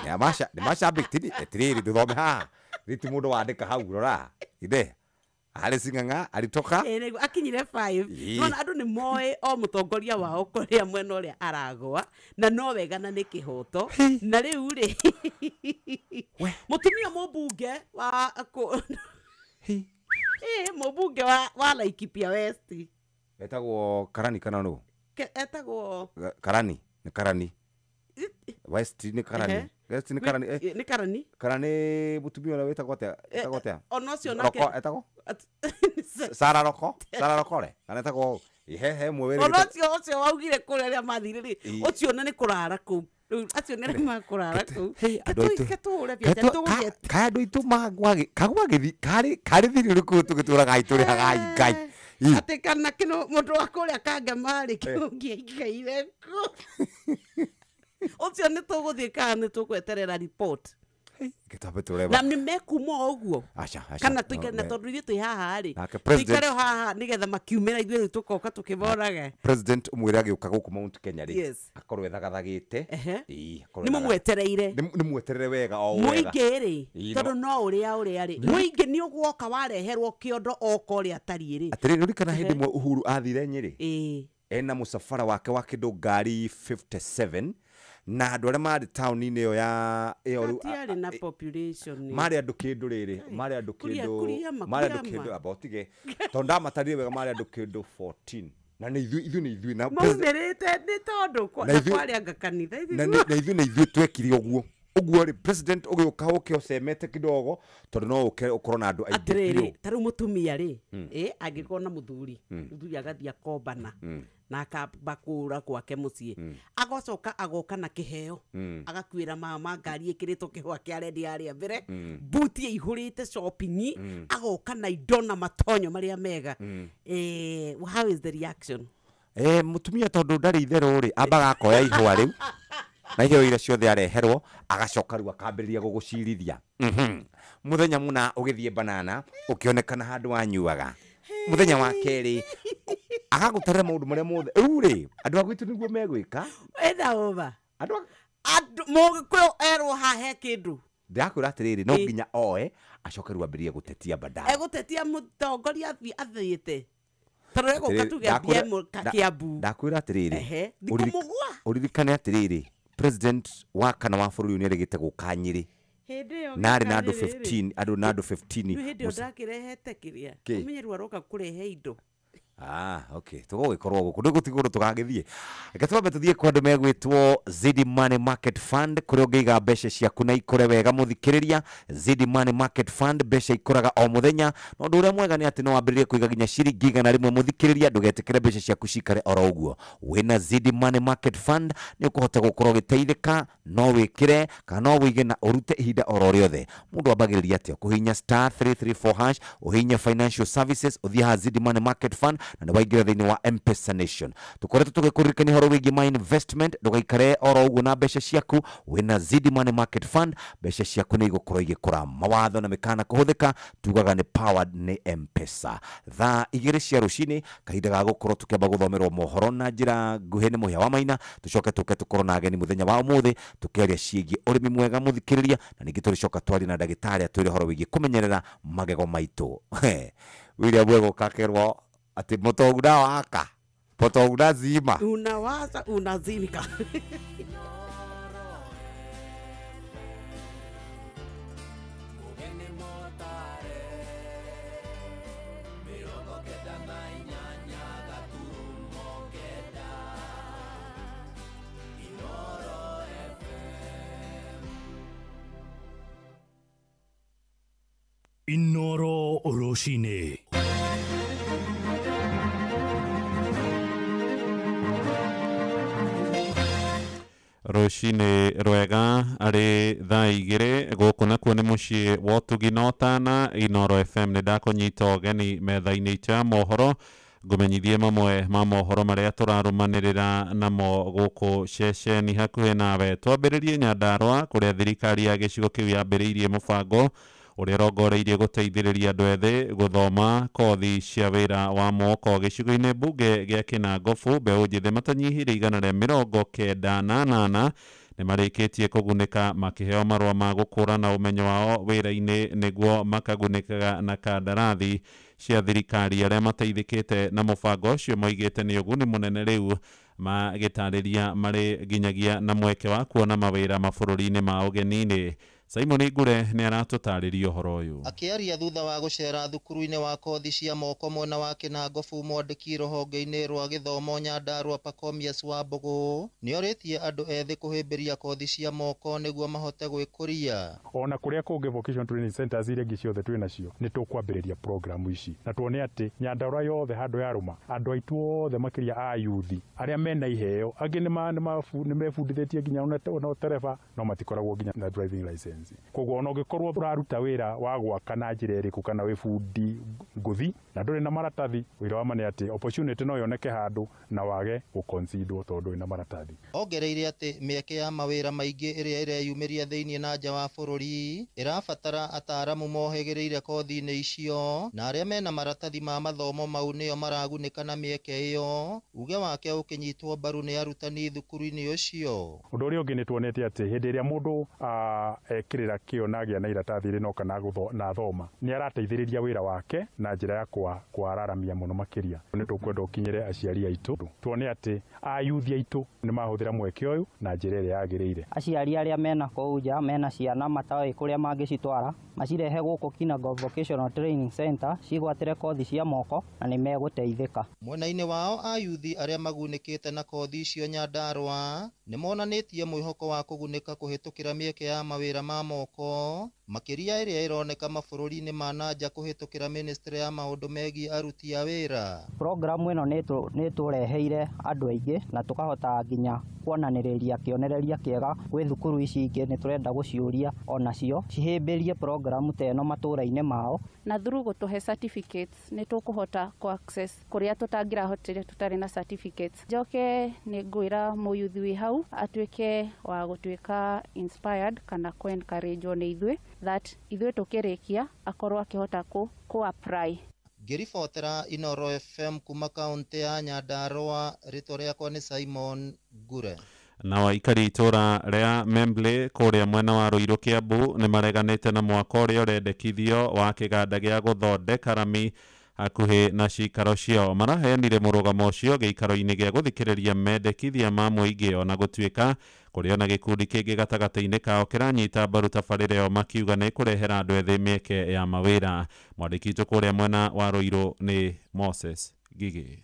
Nĩ macambĩki atĩrĩrĩ ndũthome haha rĩti mũndũ wandĩka hau rora inde arĩ Sing'ang'a alitoka akinyire 5. Nona andũ nĩ moĩ o mũtongoria wao kũrĩa mwena ũrĩa aragwa na no wega na nĩ kĩhoto. Na rĩu rĩ mũtumia mũmbunge wa mũmbunge wa Laikipia West etagwo Karani kana nũ? Etagwo Karani, nĩ Karani. West nĩ Karani. Guest nĩ karani Nĩ karani kana nĩ mũtumia ũrĩa wĩtagwo atĩa etagwo atĩa ona ũcio nake Roko etagwo Sara Roko Sara Rokore kana etagwo he mwe ona wĩrĩgĩte ũcio waugire kũrĩa arĩa mathire rĩ ũcio ona nĩ kũrara kũu rĩu acio nĩ arĩa makũrara kũu andũ aitũ- ketũhũre biacara tũgũthiĩ kaya andũ aitũ kagwagĩthi karĩ thiri ũrĩkũ tũgĩtũraga tũrĩhaga ngai Ii. atĩ kana kĩno mũndũ wa kũrĩa kangema rĩ kĩũngĩaikaire kũ ũcio nĩ tũgũthiĩ kana nĩ tũgweterera report Gĩtambe tũreba na nĩ mekuma o ũguo aca aca kana tũikare No, na tondũ ithuĩ twĩ haha rĩ Nake president- tũikare o haha nĩgetha makiumĩra ithuĩ rĩu tũkoka tũkĩmoraga president ũmwĩre agĩũka gũkũ Mount Kenya rĩ Yes. akorwo ethagathagĩte Ii, akorwo nĩ mũmwetereire nĩ mweterere wega o wega mũingĩ rĩ Ii, tondũ no ũrĩa ũrĩa rĩ mũingĩ nĩ ũgwoka wareherwo kĩondo oka ũrĩa atariĩ rĩ atĩrĩrĩ ũrikana hĩndĩ ĩmwe Uhuru athire Nyĩrĩ Ĩĩ. ena mũcabara wake wa kĩndũ ngari 57 na andũ arĩa marĩ taũni-inĩ ĩyo ya ĩyo rĩu Gatiarĩ na population marĩ andũ kĩndũ rĩrĩ marĩ andũ Kuria- kĩndũ kuria ma- marĩ andũ kuria ma. kĩndũ amba ũtige tondũ ndamatarire wega marĩ andũ kĩndũ 14 na nĩ ithuĩ ithuĩ nĩ ithuĩ na maumĩrĩte nĩ tondũ Na na ithuĩ- kwarĩ anga kanitha na nĩ- na ithuĩ nĩ ithuĩ twekire ũguo ũguo rĩ president ũgĩũka ũke ũcemete kidogo tondũ no ũke ũkorwo na andũ aingĩ atĩrĩrĩ biũ. ta rĩu mũtumia rĩ ĩ angĩkorwo na mũthuri Mm. mũthuri agathiĩ akombana Mm. na akamba kũra gwake mũciĩ agocoka agoka na kĩheo Mm. agakuĩra mama ngari ĩkĩrĩtwo kĩhũa kĩa rendi harĩa mbere Mm. buti ĩihũrĩte shopping Mm. agoka na indo na matonyo marĩa mega Mm. How is the reaction Mũtumia tondũ ndarĩ itherũ rĩ ambaga akoya ihũa rĩu na iheo iria ciothe areherwo agacoka rĩu akambĩrĩria gũgũcirithia mũthenya mũna ũgĩthiĩ banana ũkĩonekana handũ wanyuaga mũthenya wa kerĩ agagũtarĩra maũndũ marĩa mothe rĩu rĩ andũ a gwitũ nĩguo megwĩka ĩna ũma andũ andũ mũgĩkũyũ erwo haha he kĩndũ ndĩrakwĩra atĩrĩrĩ no nginya oe acoke rĩu ambĩrĩrie gũtetia baadaye egũtetia mũtongoria athiĩte tondũ egũka Atĩrĩrĩ, tuge Kĩambu ndakwĩra atĩrĩrĩ Ehe, thikũ mũgwa ũririkane atĩrĩrĩ president wa kana wa bũrũri ũyũ nĩerĩgĩte gũka Nyĩrĩ hĩndĩ ĩyo na arĩ na andũ gĩka rĩrĩ. 15 andũ na andũ 15 Rĩu hĩndĩ ĩyo ndakĩrehete kĩrĩa Kĩ? ũmenye rĩu aroka kũrehe indo Ah, okay. Tũgũgĩkorwo gũkũ nĩ gũtigwo ũndũ tũgagĩthiĩ reke twambe tũthiĩ kwa andũ megwĩtwo Zidi Money Market Fund kũrĩa ũngĩiga mbeca ciaku na ikũre wega mũthikĩrĩria Zidi Money Market Fund mbeca ikũraga o mũthenya na ũndũ ũrĩa mwega nĩ atĩ no wambĩrĩrie kũiga nginya ciringi 100 mũthikĩrĩria ndũgetĩkĩre mbeca ciaku cikare oro ũguo wĩna Zidi Money Market Fund nĩ ũkũhota gũkorwo ũgĩteithĩka no wĩkĩre kana no wĩige na ũrute ihinda oro rĩothe mũndũ ambagĩrĩria atĩa kũhihinya star 334 hash ũhihinye financial services ũthiĩ haha Zidi Money Market Fund na nĩ waingĩra thĩinĩ wa Mpesa Nation tũkoretwo tũgĩkũririkania ũhoro wĩgiĩ ma investment ndũgaikare oro ũguo na mbeca ciaku wĩna Zidi Money Market Fund mbeca ciaku nĩ igũkorwo igĩkũra mawatho na mĩkana kũhũthĩka tugaga nĩ powered nĩ Mpesa thaa 2 cia rũcinĩ kahinda ga gũkorwo tũkĩamba gũthomerwo mohoro na njĩra nguhĩ nĩ mũhĩa wa maina tũcoke tũke tũkorwo na ageni mũthenya wa ũmũthĩ tũkĩaria ciĩgiĩ ũrĩmi mwega mũthikĩrĩria na ningĩ tũrĩcoka twarie na ndagĩtarĩ atwĩre ũhoro wĩgiĩ kũmenyerera magego maitũ William egũka akerwo atĩ mũtongu na waka mũtongu na zima unawaza unazimika Inoro Rũcinĩ rũcinĩ rwega arĩ thaa 2 gũkũ nakuo nĩ mũciĩ wa ũtugi na ũtana Inoro FM nĩ ndakũnyita ũgeni metha-inĩ itũ ya mohoro ngũmenyithie mamwe ma mohoro marĩa tũrarũmanĩrĩra namo gũkũ ceceni hakuhĩ nawe twambĩrĩrie Nyandarũa kũrĩa thirikari ya gĩcigo kĩu yambĩrĩirie mũbango ũrĩa ũrongoreirie gũteithĩrĩria andũ ethĩ gũthoma kothi cia wĩra wa moko gĩcigo-inĩ mbunge gĩa Kĩnangobu mbeũ njĩthĩ matanyihĩire 198 nĩ marĩkĩtie kũgunĩka makĩheo marũa ma gũkũrana ũmenyo wao wĩra-inĩ nĩguo makagunĩkaga na kandarathi cia thirikari arĩa mateithĩkĩte na mũbango ũcio moigĩte nĩ ũguni mũnene rĩu magĩtarĩria marĩ nginyagia na mweke wa kuona mawĩra mabũrũri-inĩ ma ũgeni-inĩ Simon Ngure nĩ aratũtarĩria ũhoro ũyũ. Akĩaria thutha wa gũcera thukuru-inĩ wa kothi cia moko mwena wa Kĩnangobu, mwandĩki rũhonge-inĩ rwa gĩthomo Nyandarua Pacomius Wambũgũ nĩorĩtie andũ ethĩ kũhĩmbĩria kothi cia moko nĩguo mahote gwĩkũria. Ona kũrĩa kũngĩ vocational training centers iria ingĩ ciothe twĩ nacio nĩ tũkwambĩrĩria programu ici na tuone atĩ Nyandarua yothe handũ yarũma andũ aitũ othe makĩria a yuthi arĩa mena iheo angĩ nĩ mebundithĩtie nginya ona ũtereba no matikoragwo nginya na driving license. Koguo ona ũngĩkorwo ũraruta wĩra wa gwaka na njĩra ĩrĩkũ kana wĩ bundi ngũthi na ndũrĩ na maratathi, wĩra wa ma nĩ atĩ opportunity no yoneke handũ na wage gũconsiderwo tondũ wĩna maratathi. Ongereire atĩ mĩeke ya mawĩra maingĩ ĩrĩa ĩreyumĩria thĩinĩ na nja wa bũrũri ĩrabatara ataaramu mohĩgĩrĩire kothi-inĩ icio na arĩa mena maratathi ma mathomo mau nĩo maragunĩka na mĩeke ĩyo, uge wake ũkĩnyitwo mbaru nĩ arutani thukuru-inĩ ũcio. Ũndũ ũrĩa ũngĩ nĩ tuonete atĩ hĩndĩ ĩrĩa mũndũ ekĩrĩra kĩo na agĩa na iratathi rĩ no kana na thoma nĩ arateithĩrĩria wĩra wake na njĩra ya kwararamia mũno makĩria. Nĩ tũkwenda ũkinyĩre aciari aitũ tuone atĩ ayuthi aitũ nĩ mahũthĩra mweke ũyũ na njĩra ĩrĩa yagĩrĩire. Aciari arĩa mena kũu nja mena ciana matoĩ kũrĩa mangĩcitwara macirehe gũkũ Kinangop Vocational Training Center cigwatĩre kothi cia moko na nĩ megũteithĩka. Mwena-inĩ wao ayuthi arĩa magunĩkĩte na kothi icio Nyandarua nĩ monanĩtie mwĩhoko wa kũgunĩka kũhĩtũkĩra mĩeke ya mawĩra ma moko makĩria ĩrĩa ĩroneka mabũrũri-inĩ ma na nja kũhĩtũkĩra ministry ya maũndũ megiĩ aruti a wĩra. Programu ĩno nĩ ĩtũreheire andũ aingĩ na tũkahota nginya kuonanĩrĩria kĩonereria kĩega gwĩ thukuru ici ingĩ. Nĩ tũrenda gũciũria onacio cihĩmbĩrie programu ta ĩno matũũra-inĩ mao. Na through gũtũhe certificates nĩ tũkũhota kũ access kũrĩa tũtangĩrahotire tũtarĩ na certificates. Njoke nĩ ngwĩra mũyuthi wĩ hau atuĩke wa gũtuĩka inspired kana kũ encourage nĩ ithuĩ that ithuĩ tũkĩrĩkia akorwo akĩhota kũ apply. Ngĩribotera Inoro FM kuma kaunti ya Nyandarua, rĩtwa rĩakwa nĩ Simon Ngure. Na aikari itũra rĩa Membley kũrĩa mwena wa Ruiru Kiambu nĩ mareganĩte na mwako ũrĩa ũrendekithio wa kĩganda gĩa gũthondeka rami hakuhĩ na cikaro ciao. Maraheanire mũrũgamo ũcio gĩikaro-inĩ gĩa gũthikĩrĩria mendekithia ma mũingĩ ona gũtuĩka kũrĩ ona gĩkundi kĩngĩ gatagatĩ-inĩ kao kĩranyita mbaru tabarĩra ĩyo makiuga nĩ ĩkũrehera andũ ethĩ mĩeke ya mawĩra. Mwandĩki witũ kũrĩa mwena wa Ruiru nĩ Moses Ngigĩ.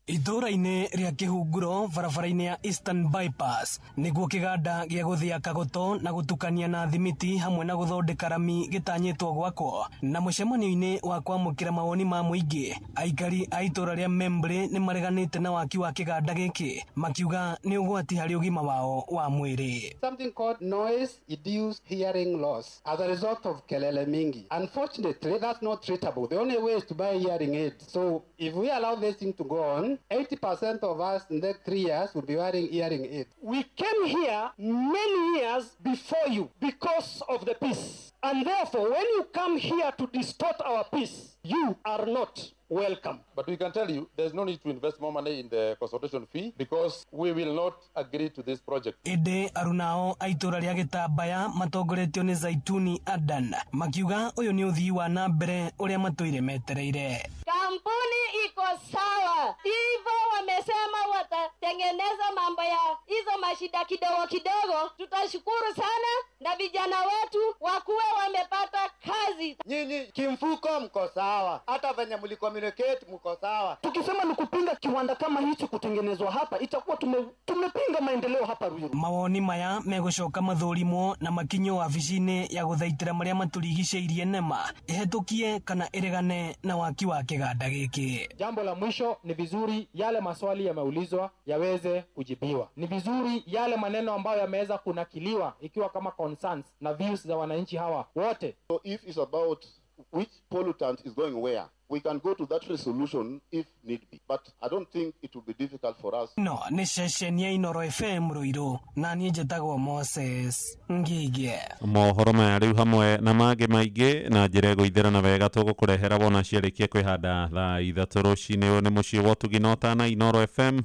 Itũũra-inĩ rĩa Kĩhunguro barabara-inĩ ya Eastern Bypass nĩguo kĩganda gĩa gũthĩa kagoto na gũtukania na thimiti hamwe na gũthondeka rami gĩtanyĩtwo gwakwo. Na mũcemanio-inĩ wa kwamũkĩra mawoni ma mũingĩ, aikari a itũũra rĩa Membley nĩ mareganĩte na waki wa kĩganda gĩkĩ makiuga nĩ ũgwati harĩ ũgima wao wa mwĩrĩ. Something called noise induced hearing loss as a result of kelele mingi. Unfortunately, that's not treatable. The only way is to buy hearing aids. So if we allow this thing to go on, 80% of us in the next 3 years will be wearing hearing aids. We came here many years before you because of the peace. And therefore, when you come here to distort our peace, you are not welcome. But we can tell you there's no need to invest more money in the consultation fee because we will not agree to this project. Ĩndĩ arunao a itũũra rĩa Gĩtambaya matongoretio nĩ Zaituni Adan makiuga ũyũ nĩ ũthii wa na mbere ũrĩa matũire metereire. Kampuni iko sawa, hivyo wamesema watatengeneza mambo ya hizo mashida kidogo kidogo. Tutashukuru sana na vijana wetu wakuwe wamepata kazi. Nyinyi kimfuko mko sawa, hata venye mlicommunicate mko sawa. Tukisema ni kupinga kiwanda kama hichi kutengenezwa hapa, itakuwa tumepinga maendeleo hapa Ruiru. Mawoni maya megũcoka mathũrimwo na makinyo wabici-inĩ ya gũthaitĩra marĩa matũrigicĩirie NEMA ĩhetũkie kana ĩregane na waki wa kĩganda gĩkĩ. Jambo la mwisho, ni vizuri yale maswali yameulizwa yaweze kujibiwa. Ni vizuri yale maneno ambayo yameweza kunakiliwa ikiwa kama concerns na views za wananchi hawa wote. So if it's about which pollutant is going where, we can go to that resolution if need be. But I don't think it will be difficult for us. No, nĩ ceceni ya Inoro FM Ruiru, na niĩ njĩtagwo Moses Ngigĩ. Mohoro maya rĩu hamwe na mangĩ maingĩ na njĩra ĩgũithĩrana wega tũgũkũrehera wona ciarĩkia kwĩhanda thaa 3 rũcinĩ. Ũyũ nĩ mũciĩ wa ũtugi na ũtana Inoro FM.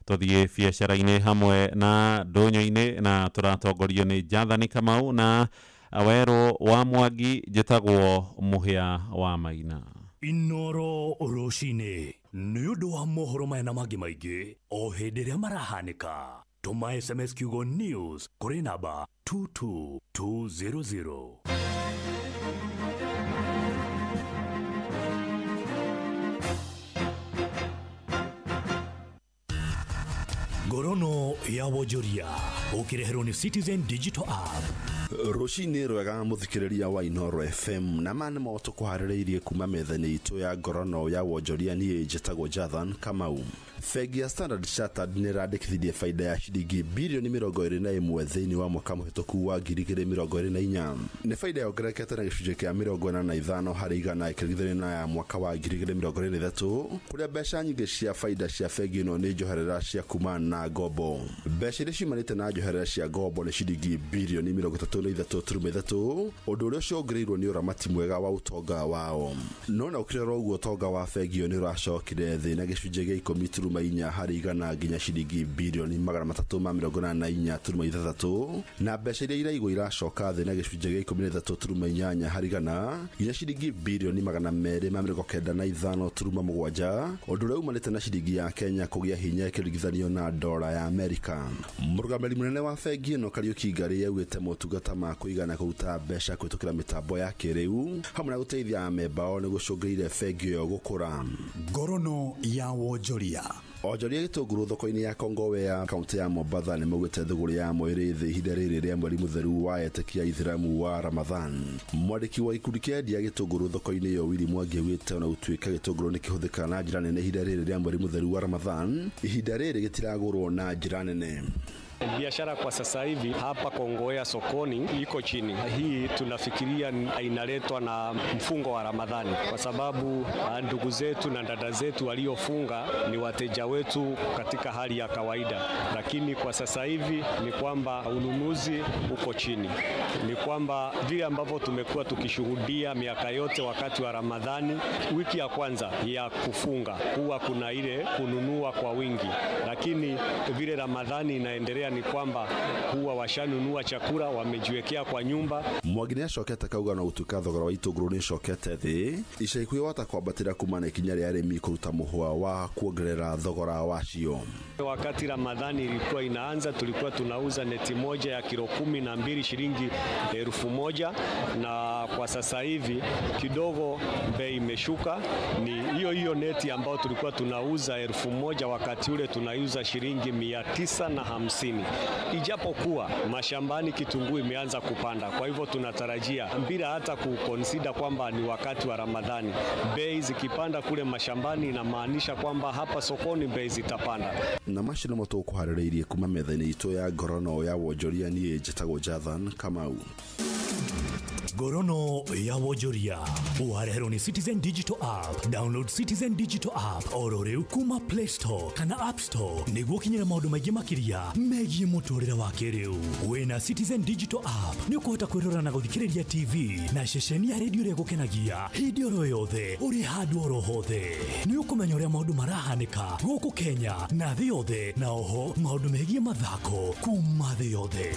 Tũthiĩ biacara-inĩ hamwe na ndũnyũ-inĩ na tũratongorio nĩ Jathani Kamau na Awero wa Mwangi. Njĩtagwo Mũhĩa wa Maina. Inoro rũcinĩ nĩ ũndũ wa mohoro maya na mangĩ maingĩ o hĩndĩ ĩrĩa marahanĩka. Tũma SMS kiugo news kũrĩ namba 22200. Ngorono ya wonjoria ũkĩreherwo nĩ Citizen Digital App. Rũcinĩ rwega mũthikĩrĩria wa Inoro FM, na ma nĩmo tũkũharĩrĩirie kuma metha-inĩ itũ ya ngorono ya wonjoria. Niĩ njĩtagwo Jathan Kamau. Bengi ya Standard Chartered nĩ ĩrandĩkithirie baida ya ciringi birioni 21 thĩinĩ wa mwaka mũhĩtũku wa 2024. Nĩ baida yongererekete na gĩcunjĩ kĩa 85 harĩ igana ĩkĩringithanio na ya mwaka wa 2023, kũrĩa mbeca nyingĩ cia baida cia bengi ĩno nĩ njoherera cia kumana na ngombo. Mbeca iria ciumanĩte na njoherera cia ngombo nĩ ciringi birioni 33.3, ũndũ ũrĩa ũcũngĩrĩirwo nĩ ũramati mwega wa ũtonga wao. No na ũkĩrora ũguo, ũtonga wa bengi ĩyo nĩ ũracokire thĩ na gĩcunjĩ gĩa 10.4 harĩ igana nginya ciringi birioni 384.6, na mbeca iria iraigwo iracoka thĩ na gĩcunjĩ gĩa 13.8 harĩ igana nginya ciringi birioni 295.7, ũndũ ũrĩa umanĩte na ciringi ya Kenya kũgĩa hinya ĩkĩringithanio na dola ya Amerika. Mũrũgamĩrĩri mũnene wa bengi ĩno Kariuki Ngari augĩte motungata ma kũiga na kũruta mbeca kũhĩtũkĩra mĩtambo ya kĩrĩu hamwe na gũteithia amemba ao nĩ gũcũngĩrĩire bengi ĩyo gũkũra. Ngorono ya wonjoria. Onjoria gĩtũngũrũ thoko-inĩ ya Kongowea kaunti ya Mombatha nĩ maugĩte thũgũrĩ yamo ĩrĩ thĩ ihinda rĩrĩ rĩa mweri mũtheru wa etĩkia Ithĩramu wa Ramadhan. Mwandĩki wa ikundi kĩa endia gĩtũngũrũ thoko-inĩ ĩyo Willy Mwangi augĩte ona gũtuĩka gĩtũngũrũ nĩ kĩhũthĩkaga na njĩra nene ihinda rĩrĩ rĩa mweri mũtheru wa Ramadhan, ihinda rĩrĩ gĩtiragũrwo na njĩra nene. Biashara kwa sasa hivi hapa Kongowea sokoni iko chini. Hii tunafikiria inaletwa na mfungo wa Ramadhani, kwa sababu ndugu zetu na dada zetu waliofunga ni wateja wetu katika hali ya kawaida, lakini kwa sasa hivi ni kwamba ununuzi uko chini. Ni kwamba vile ambavyo tumekuwa tukishuhudia miaka yote wakati wa Ramadhani, wiki ya kwanza ya kufunga huwa kuna ile kununua kwa wingi, lakini vile Ramadhani inaendelea ni kwamba huwa washanunua chakula wamejiwekea kwa nyumba. Mwangi nĩacokete akauga na gũtuĩka thogora wa itũngũrũ nĩũcokete thĩ ica ikuhĩ wahota kwambatĩra kuma na ikinya rĩa arĩmi kũruta mũhwa wa kuongerera thogora wacio. Wakati Ramadhani ilikuwa inaanza tulikuwa tunauza neti moja ya kilo 12 shilingi 1000, na kwa sasa hivi kidogo bei imeshuka. Ni hiyo hiyo neti ambayo tulikuwa tunauza 1000 wakati ule tunauza shilingi 950. Ijapokuwa mashambani kitunguu imeanza kupanda, kwa hivyo tunatarajia bila hata kukonsida kwamba ni wakati wa Ramadhani, bei zikipanda kule mashambani inamaanisha kwamba hapa sokoni bei zitapanda. Na macio nĩmo tũkũharĩrĩirie kuma metha-inĩ itũ ya ngorono ya wonjoria. Niĩ njĩtagwo Jathan Kamau. Ngorono ya wonjoria ũwareherwo nĩ Citizen Digital App. Download Citizen Digital App oro rĩu kuma Play Store kana App Store nĩguo ũkinyĩre maũndũ maingĩ makĩria megiĩ mũtũrĩre wa kĩrĩu. Wĩna Citizen Digital App nĩ ũkũhota kwĩrora na gũthikĩrĩria TV na ceceni ya redio ĩrĩa ĩgũkenagia hĩndĩ oro yothe ũrĩ handũ oro hothe. Nĩ ũkũmenya ũrĩa maũndũ marahanĩka gũkũ Kenya na thĩ yothe, na oho maũndũ megiĩ mathako kuma thĩ yothe.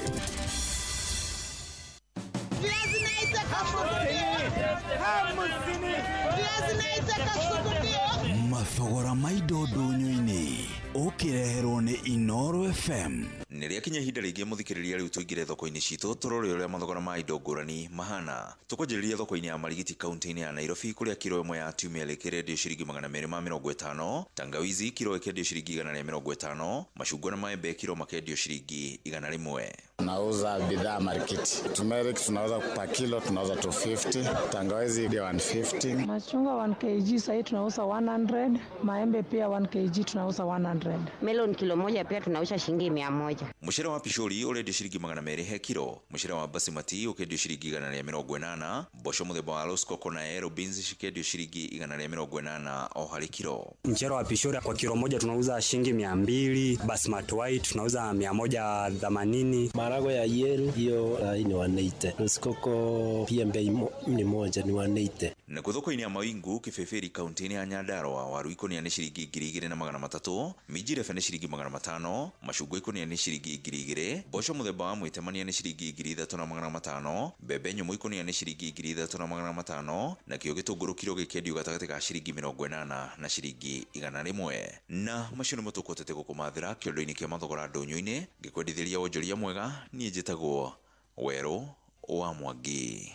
Mathogora ma indo ndũnyũ-inĩ ũkĩreherwo nĩ Inoro FM. Nĩ rĩakinya ihinda rĩngĩ mũthikĩrĩria rĩu tũingĩre thoko-inĩ citũ tũrore ũrĩa mathogora ma indo ngũrani mahana. Tũkwanjĩrĩria thoko-inĩ ya Marigiti kaunti-inĩ ya Nairobi kũrĩa kiro ĩmwe ya turmeric ĩrendio ciringi 250, tangawizi kiro ĩkendio ciringi 150, macungwa na maembe kiro makendio ciringi 100. Tunauza bidhaa marikiti. Turmeric tunauza per kilo tunauza 250, tangawizi 150. Machungwa 1 kg sasa tunauza 100, maembe pia 1 kg tunauza 100. Melon kilo moja pia tunauza shilingi 100. Mucere wa pishori urendio ciringi 200 he kilo, mucere wa basimati ukendio ciringi 180, mboco muthemba wa roskoko na yellow beans cikendio ciringi 180 o harĩ kilo. Mchele wa pishori kwa kilo moja tunauza shilingi 200, basmati white tunauza 180. Marago ya yellow hiyo ni 180. Roskoko pia bei ni moja ni 180. Na thoko-inĩ ya Mawingu Kibibiri kaunti-inĩ ya Nyandarua waru ikũnia nĩ ciringi 2300, minji rebe nĩ ciringi 500, macungwa ikũnia nĩ ciringi ciringi 2000, mboco mũthemba wa mwĩtemania nĩ ciringi 3500, mbembe nyũmũ ikũnia nĩ ciringi 3500, nakĩo gĩtũngũrũ kiro gĩkĩendio gatagatĩ ka ciringi 80 na ciringi 100. Na macio nĩmo tũkũhotete gũkũmathĩra kĩondo-inĩ kĩa mathogora ndũnyũ-inĩ. Ngĩkwendithĩria wonjoria mwega, niĩ njĩtagwo Werũ wa Mwangi.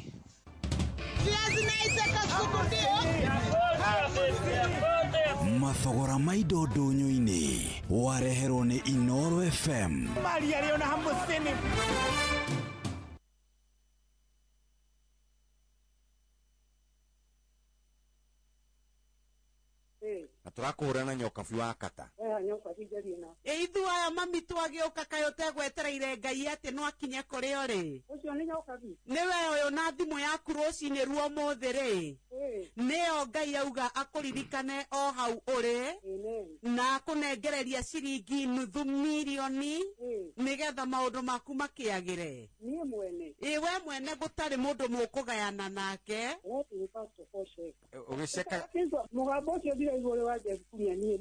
Mathogora ma indo ndũnyũ-inĩ wareherwo nĩ Inoro FM. Na tũrakũhũra na nyokabi wa kata. Ithu aya mami twagĩũka kaĩ ũtegwetereire Ngai atĩ no akinye kũrĩ ũrĩ. Ũcio nĩ nyokabi. Nĩwe ũyũ na thimũ yaku rũcinĩ ruo ũmũthĩ rĩ. Nĩyo Ngai auga akũririkane o hau ũrĩ na akũnengereria ciringi nuthu mirioni nĩgetha maũndũ maku makĩagĩre. Niĩ mwene. Ĩ we mwene gũtarĩ mũndũ mũkũgayana nake. Ũgĩceka. Mũgambo ũcio ndiraigua ũrĩ wa Jeff Kuria niĩ.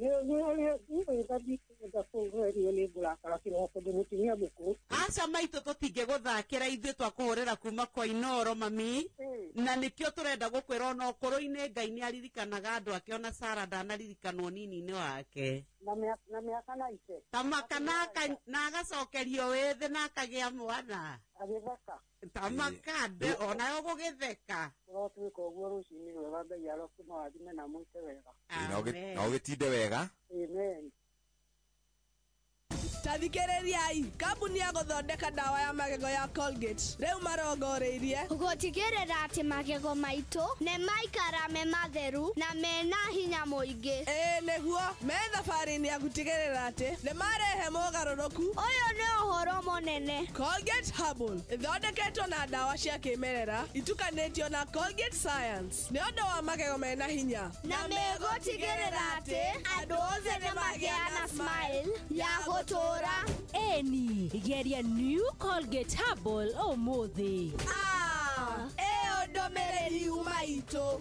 Aca maitũ tũtingĩgũthakĩra ithuĩ twakũhũrĩra kuma kwa Inoro mami, na nĩkĩo tũrenda gũkwĩra ona ũkũrũ-inĩ Ngai nĩ aririkanaga andũ ake, ona Sara ndanaririkanwo nini-inĩ wake na mĩaka na ite tamaka na agacokerio wĩthĩ na akagĩa mwana agĩtheka tamaka onayo gũgĩtheka. Ũrotuĩka ũguo rũcinĩ rwega, Ngai arokũmũrathime na mwĩke wega. Na ũgĩtinde wega. Amen. Tathikĩrĩriai, kambuni ya gũthondeka ndawa ya magego ya Colgate rĩu marongoreirie gũtigĩrĩra atĩ magego maitũ nĩ maikara me matheru na mena hinya mũingĩ. Ĩĩ nĩguo, me thabarĩ-inĩ ya gũtigĩrĩra atĩ nĩ marehe mogarũrũku. Ũyũ nĩ ũhoro mũnene. Colgate Herbal ĩthondeketwo na ndawa cia kĩmerera itukanĩtio na Colgate Science nĩ ũndũ wa magego mena hinya na megũtigĩrĩra atĩ andũ othe nĩ magĩa na smile ya gũtũũra. Eni, geria new Colgate Herbal ũmũthĩ. Ĩyo ndũmĩrĩri yuma itũ.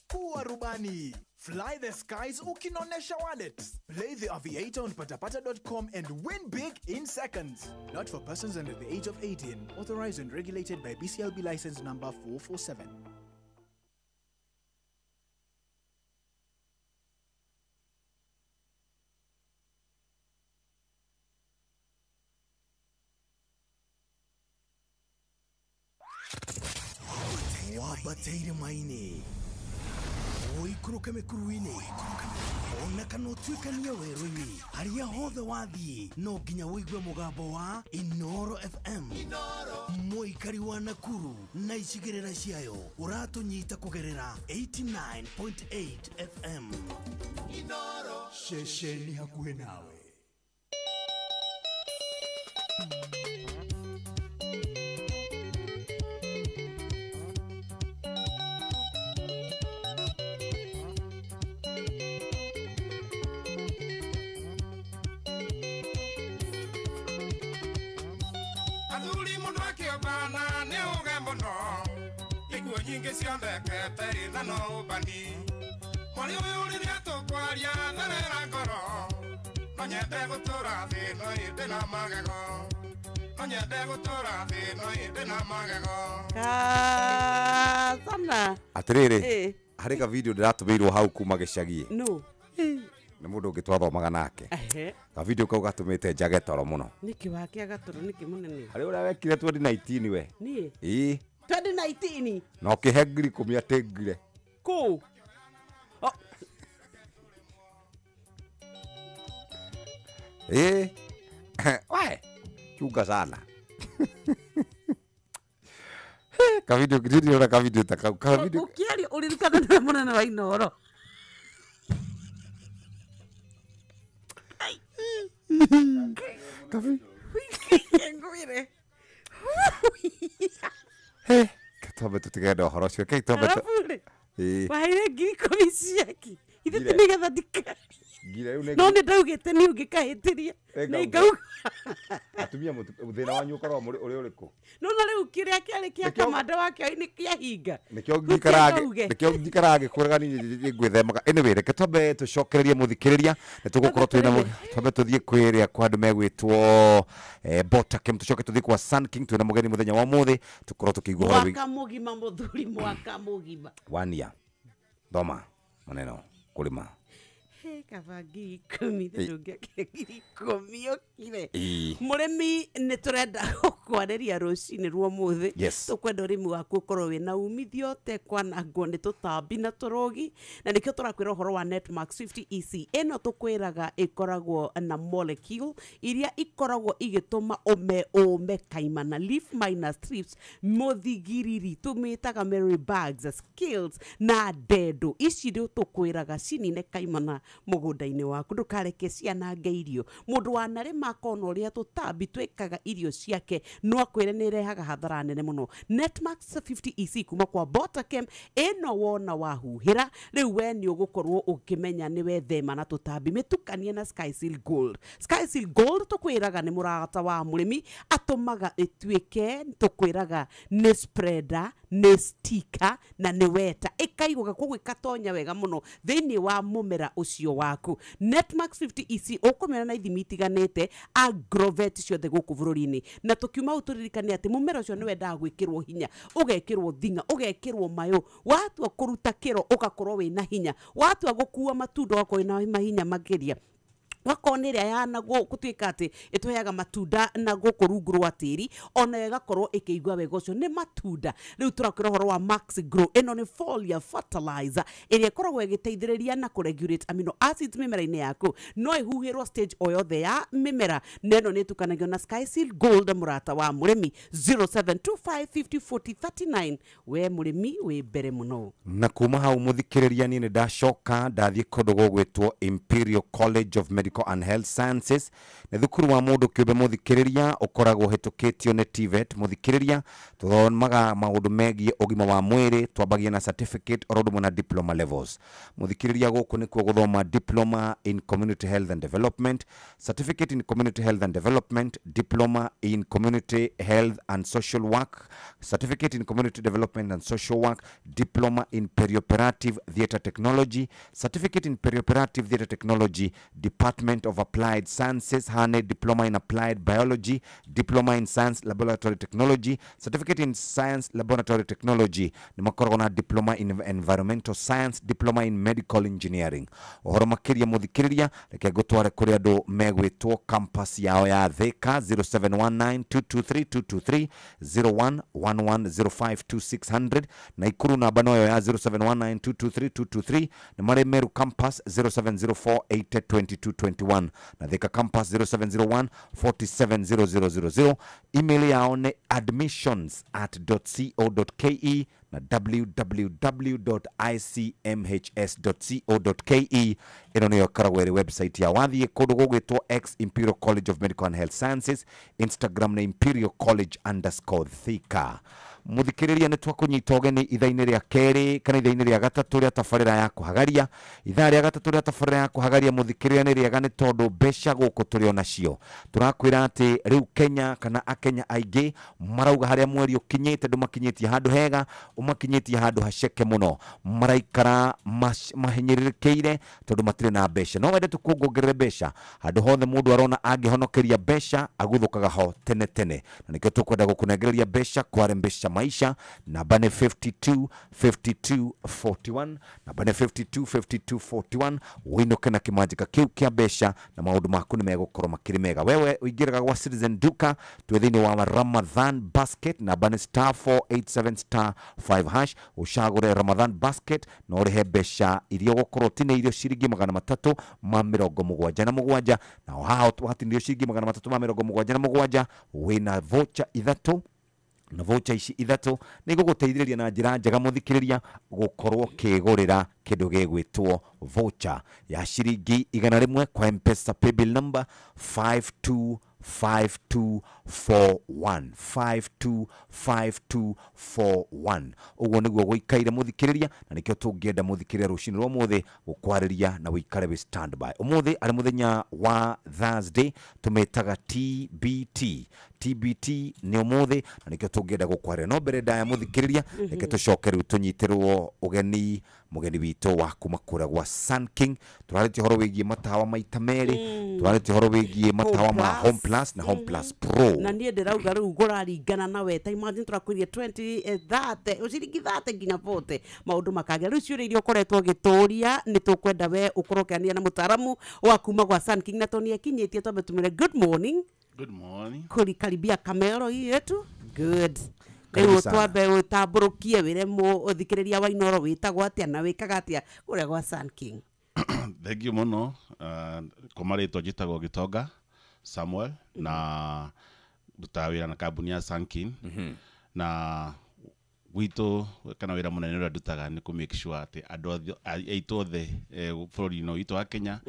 Kuwa rubani. Fly the skies ukinonesha wallet. Play the Aviator on patapata.com and win big in seconds. Not for persons under the age of 18. Authorized and regulated by BCLB license number 447. Wambateire maini ũikũrũke mĩkuru-inĩ ona kana ũtuĩkanie werũ-inĩ harĩa hothe wathiĩ no nginya ũigue mũgambo wa Inoro FM. Mũikari wa Nakuru na icigĩrĩra ciayo ũratũnyita kũgerera 89.8 FM. Inoro ceceni hakuhĩ nawe. Nyingĩ cionekete ĩna no ũbani mwari ũyũ rĩrĩa tũkwaria therera ngoro no nyende gũtũra thĩ no ĩndĩ na magego no nyende gũtũra thĩ no ĩndĩ na magego. Sana atĩrĩrĩ, harĩ ka video ndĩratũmĩirwo hau kuma gĩcagi no nĩ mũndũ ũngĩ twathomaga nake. Ka video kau gatũmĩte njage toro mũno. Nĩkĩ wakĩaga toro nĩkĩ mũnene? Harĩ ũrĩa wekire 2019 we. Niĩ ĩĩ 2019 na ũkĩhe ngiri ikũmi atĩ ngire kũ? Ĩĩ we chunga sana. Kavideo ndĩrona kavideo ta kau kavideo ũkĩaria ũririkane nĩwe mũnene wa Inoro. Ngwĩre He, twambe tũtigende ũhoro ũcio. Kei twambe waheire ngiri ikũmi ciaki ithe ti nĩgetha ndika Ngira rĩu nĩ No nĩ ndaugĩte niĩ ũngĩkahĩtĩria nĩ ngauga. Atumia thĩna wanyu ũkoragwo mũrĩ ũrĩ ũrĩkũ? No na rĩu kĩrĩa kĩarĩ kĩa kamanda wa kĩo-inĩ kĩahinga. Nĩkĩo njikaraga, nĩkĩo njikaraga ngĩkwĩraga niĩ ngwĩthemaga. Anyway, reke twambe tũcokererie mũthikĩrĩria, nĩ tũgũkorwo twĩna, twambe tũthiĩ kwĩrĩa kwa andũ megwĩtwo Botakem, tũcoke tũthiĩ kwa Sun King, twĩna mũgeni mũthenya wa ũmũthĩ, tũkorwo tũkĩigua ũhoro wĩgiĩ Mwaka mũgima mũthuri, mwaka mũgima. Wania thoma maneno kũrĩma. He, kaba 10,000 ndũngĩakire 10,000 ũkire. Ĩĩ. Mũrĩmi, nĩ tũrenda gũkwarĩria rũcinĩ rwa ũmũthĩ. Tũkwenda ũrĩmi waku ũkorwo wĩna umithio, ũtekwanangwo nĩ tũtambi na tũrũgi, na nĩkĩo tũrakwĩra ũhoro wa Netmax 50 EC. Ĩno tũkwĩraga ĩkoragwo na molecule iria ikoragwo igĩtũma ũme ũme kaimana, leaf minus thrips, mũthigiriri, tũmĩtaga Mary bags, scales na ndendo. Ici rĩu tũkwĩraga cinine kaimana mũgũnda-inĩ waku, ndũkareke cianange irio. Mũndũ wanarĩma akona ũrĩa tũtambi twĩkaga irio ciake, no akwĩre nĩ ĩrehaga hathara nene mũno. Netmax 50 EC kuma kwa Botakem ĩno wona wahuhĩra rĩu we nĩ ũgũkorwo ũkĩmenya nĩ wethema na tũtambi. Mĩtukanie na Skyseal Gold. Skyseal Gold tũkwĩraga nĩ mũrata wa mũrĩmi, atũmaga ĩtuĩke, tũkwĩraga nĩ spreader, nĩ sticker na nĩ weta, ĩkaigũka, koguo ĩkatonya wega mũno thĩinĩ wa mũmera ũcio waku. Netmax 50 EC ũkũmĩona na ithimi itiganĩte agrovet ciothe gũkũ bũrũri-inĩ. Na tũkiuma hau tũririkane atĩ mũmera ũcio nĩ wendaga gwĩkĩrwo hinya, ũgekĩrwo thinga, ũgekĩrwo mayũ. Watua kũruta kĩro ũgakorwo wĩna hinya, watua gũkua matunda ũgakorwo wĩna mahinya makĩria. Wakorwo nĩ ĩrĩa ya na gũtuĩka atĩ ĩtũheaga matunda na gũkũ rungu rwa tĩri, ona ĩgakorwo ĩkĩigua wega ũcio nĩ matunda. Rĩu tũrakwĩra ũhoro wa Max Grow. Ĩno nĩ foliar fertilizer ĩrĩa ĩkoragwo ĩgĩteithĩrĩria na kũregulate amino acids mĩmera-inĩ yaku. No ĩhuhĩrwo stage o yothe ya mĩmera, na ĩno nĩ ĩtukanagio na Skyseal Gold, mũrata wa mũrĩmi. 0725504039. We mũrĩmi wĩ mbere mũno. Na kuma hau mũthikĩrĩria, niĩ nĩ ndacoka ndathiĩ kũndũ gũgwĩtwo Imperial College of Medical and Health Sciences. Nĩ thukuru wa mũndũ kĩũmbe mũthikĩrĩria, ũkoragwo ũhĩtũkĩtio nĩ TVET. Mũthikĩrĩria, tũthomaga maũndũ megiĩ ũgima wa mwĩrĩ, twambagia na certificate oro ũndũ ũmwe na diploma levels. Mũthikĩrĩria, gũkũ nĩkuo gũthoma diploma in community health and development, certificate in community health and development, diploma in community health and social work, certificate in community development and social work, diploma in perioperative theatre technology, certificate in perioperative theatre technology, Department of Applied Sciences, hane diploma in applied biology, diploma in science laboratory technology, certificate in science laboratory technology. Nĩ makoragwo na diploma in environmental science, diploma in medical engineering. Ũhoro makĩria mũthikĩrĩria, reke ngũtware kũrĩ andũ megwĩtwo campus yao ya Thika, 0719223223, 0111052600, na Ikuru namba noyo ya 0719223223. Nĩ marĩ Meru campus 0704802221 na Thika campus 0701 470000. Email yao nĩ admissions@co.ke na www.icmhs.co.ke. Ĩno nĩyo ĩkoragwo ĩrĩ website ya. Wathiĩ kũndũ gũgwĩtwo X Imperial College of Medical and Health Sciences, Instagram nĩ imperial college_Thika. Mũthikĩrĩria, nĩ twakũnyita ũgeni ithaa-inĩ rĩa kerĩ kana ithaa-inĩ rĩa gatatũ rĩa tabarĩra ya kũhagaria. Ithaa rĩa gatatũ rĩa tabarĩra ya kũhagaria, mũthikĩrĩria, nĩ rĩega nĩ tondũ mbeca gũkũ tũrĩ onacio. Tũrakwĩra atĩ rĩu Kenya kana Akenya aingĩ marauga harĩa mweri ũkinyĩte ndũmakinyĩtie handũ hega, ũmakinyĩtie handũ haceke mũno. Maraikara mahinyĩrĩrĩkĩire tondũ matirĩ na mbeca. No wende tũkuongongerere mbeca. Handũ hothe mũndũ arona angĩhonokeria mbeca aguthũkaga ho tene tene, na nĩkĩo tũkwenda gũkũnengereria mbeca kware mbeca maisha. Namba nĩ 52 52 41, namba nĩ 52 52 41. Wĩinũke na kĩmanjĩka kĩu kĩa mbeca na maũndũ maku nĩ megũkorwo makĩrĩ mega. Wewe ũingĩraga gwa Citizen Duka, twĩ thĩinĩ wa Ramadhan basket, namba nĩ *487*5#. Ũcagũre Ramadhan basket na ũrĩhe mbeca iria ũgũkorwo ũtinĩirio ciringi 377, na haha watinĩrio ciringi 377 wĩna voucher ithatũ, na voucher ici ithatũ nĩ igũgũteithĩrĩria na njĩra njega mũthikĩrĩria gũkorwo ũkĩgũrĩra kĩndũ gĩgwĩtwo voucher ya ciringi 100 kwa Mpesa paybill number 52. 5241, 525241. Ũguo nĩguo gũikaire, mũthikĩrĩria, na nĩkĩo tũngĩenda, mũthikĩrĩria, rũcinĩ rwa ũmũthĩ gũkwarĩria na wĩikare wĩ standby. Ũmũthĩ arĩ mũthenya wa Thursday, tũmĩtaga TBT. TBT nĩ ũmũthĩ, na nĩkĩo tũngĩenda gũkwarĩria. No mbere ndaya, mũthikĩrĩria, reke tũcoke rĩu tũnyitĩrwo ũgeni mũgeni witũ wa kuma kũrĩa gwa Sun King. Tũrarĩtie ũhoro wĩgiĩ matawa maita merĩ. Tũrarĩtie ũhoro wĩgiĩ matawa ma Plus. Home Plus na Home Plus Pro. Na niĩ ndĩrauga rĩu ngũraringana na we. Ta imagine tũrakwĩrie 20, 30, ciringi 30 nginya 40, maũndũ makagĩa. Rĩu ciũria iria ũkoretwo ũgĩtũria, nĩ tũkwenda we ũkorwo ũkĩaria na mũtaaramu wa kuma gwa Sun King, na tondũ nĩ akinyĩtie, twambe tũmĩre good morning. Good morning. Kũrikaribia kamero hii yetu. Good. Karibu Rĩu sana. twambe ũtambũrũkie wĩre mũthikĩrĩria wa Inoro wĩtagwo atĩa na wĩkaga atĩa kũrĩa gwa Sun King. Thank you mũno. Kwa marĩtwa njĩtagwo Gĩtonga Samuel, na ndutaga wĩra na kambuni ya Sunkin, na gwitũ kana wĩra mũnene ũrĩa ndutaga nĩ kũ make sure atĩ andũ aitũ othe bũrũri-inĩ witũ wa Kenya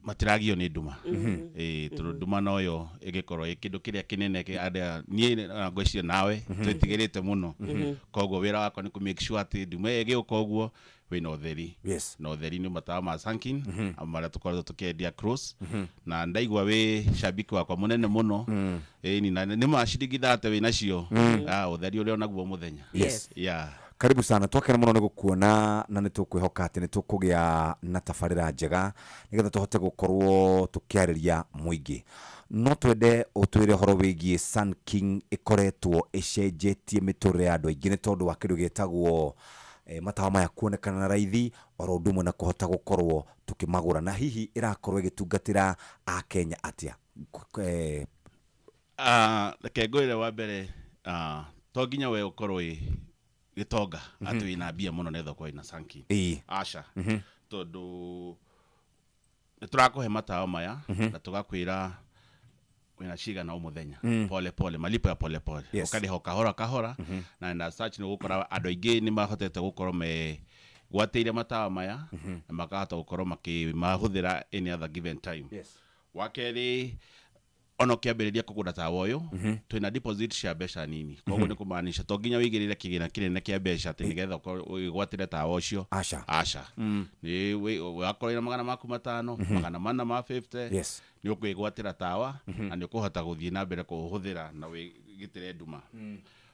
matiragio nĩ nduma. Ĩĩ, tondũ nduma noyo ĩgĩkorwo ĩ kĩndũ kĩrĩa kĩnene arĩa niĩ na ngwĩciria nawe twĩtigĩrĩte mũno. Koguo wĩra wakwa nĩ kũ make sure atĩ nduma ĩyo ĩgĩũka ũguo, wĩna ũtheri. Na ũtheri nĩ matawa ma Sunkin marĩa tũkoretwo tũkĩendia cross. Na ndaigua wĩ shabiki wakwa mũnene mũno. Ĩni, na nĩ ma ciringi 30 wĩ nacio. Ah, ũtheri ũrĩa onaguo mũthenya. Yeah. Karibu sana, twakena mũno nĩ gũkuona, na nĩ tũkwĩhoka atĩ nĩ tũkũgĩa na tabarĩra njega nĩgetha tũhote gũkorwo tũkĩarĩria mũingĩ. No twende ũtwĩre ũhoro wĩgiĩ Sun King ĩkoretwo ĩcenjetie mĩtũrĩre ya andũ aingĩ nĩ tondũ wa kĩndũ gĩtagwo matawa maya kuonekana na raithi, oro ũndũ ũmwe na kũhota gũkorwo tũkĩmagũra, na hihi ĩrakorwo ĩgĩtungatĩra akenya atĩa? Ah, reke ngwĩre wa mbere, to nginya we ũkorwo wĩ gĩtonga atĩ wĩna mbia mũno nĩgetha ũkorwo wĩna Sunkin. Aca. Tondũ nĩ tũrakũhe matawa maya na tũgakwĩra wĩna cigana o mũthenya, pole pole, malipo ya pole pole. Ũkarĩha o kahora kahora. Na such nĩ ũgũkora andũ aingĩ nĩ mahotete gũkorwo me gwatĩire matawa maya na makahota gũkorwo makĩmahũthĩra any other given time. Wa kerĩ, ona ũkĩambĩrĩria kũgũra tawa ũyũ, twĩna deposit cia mbeca nini. Koguo nĩ kũmaanisha to nginya wĩigĩrĩre kĩgĩna kĩnene kĩa mbeca atĩ nĩgetha ũkorwo wĩgwatĩre tawa ũcio. Aca. Aca. Nĩ wakorwo wĩna 500, 400 ma 50, nĩ ũkwĩgwatĩra tawa na nĩ ũkũhota gũthiĩ na mbere kũũhũthĩra na wĩgitĩre nduma.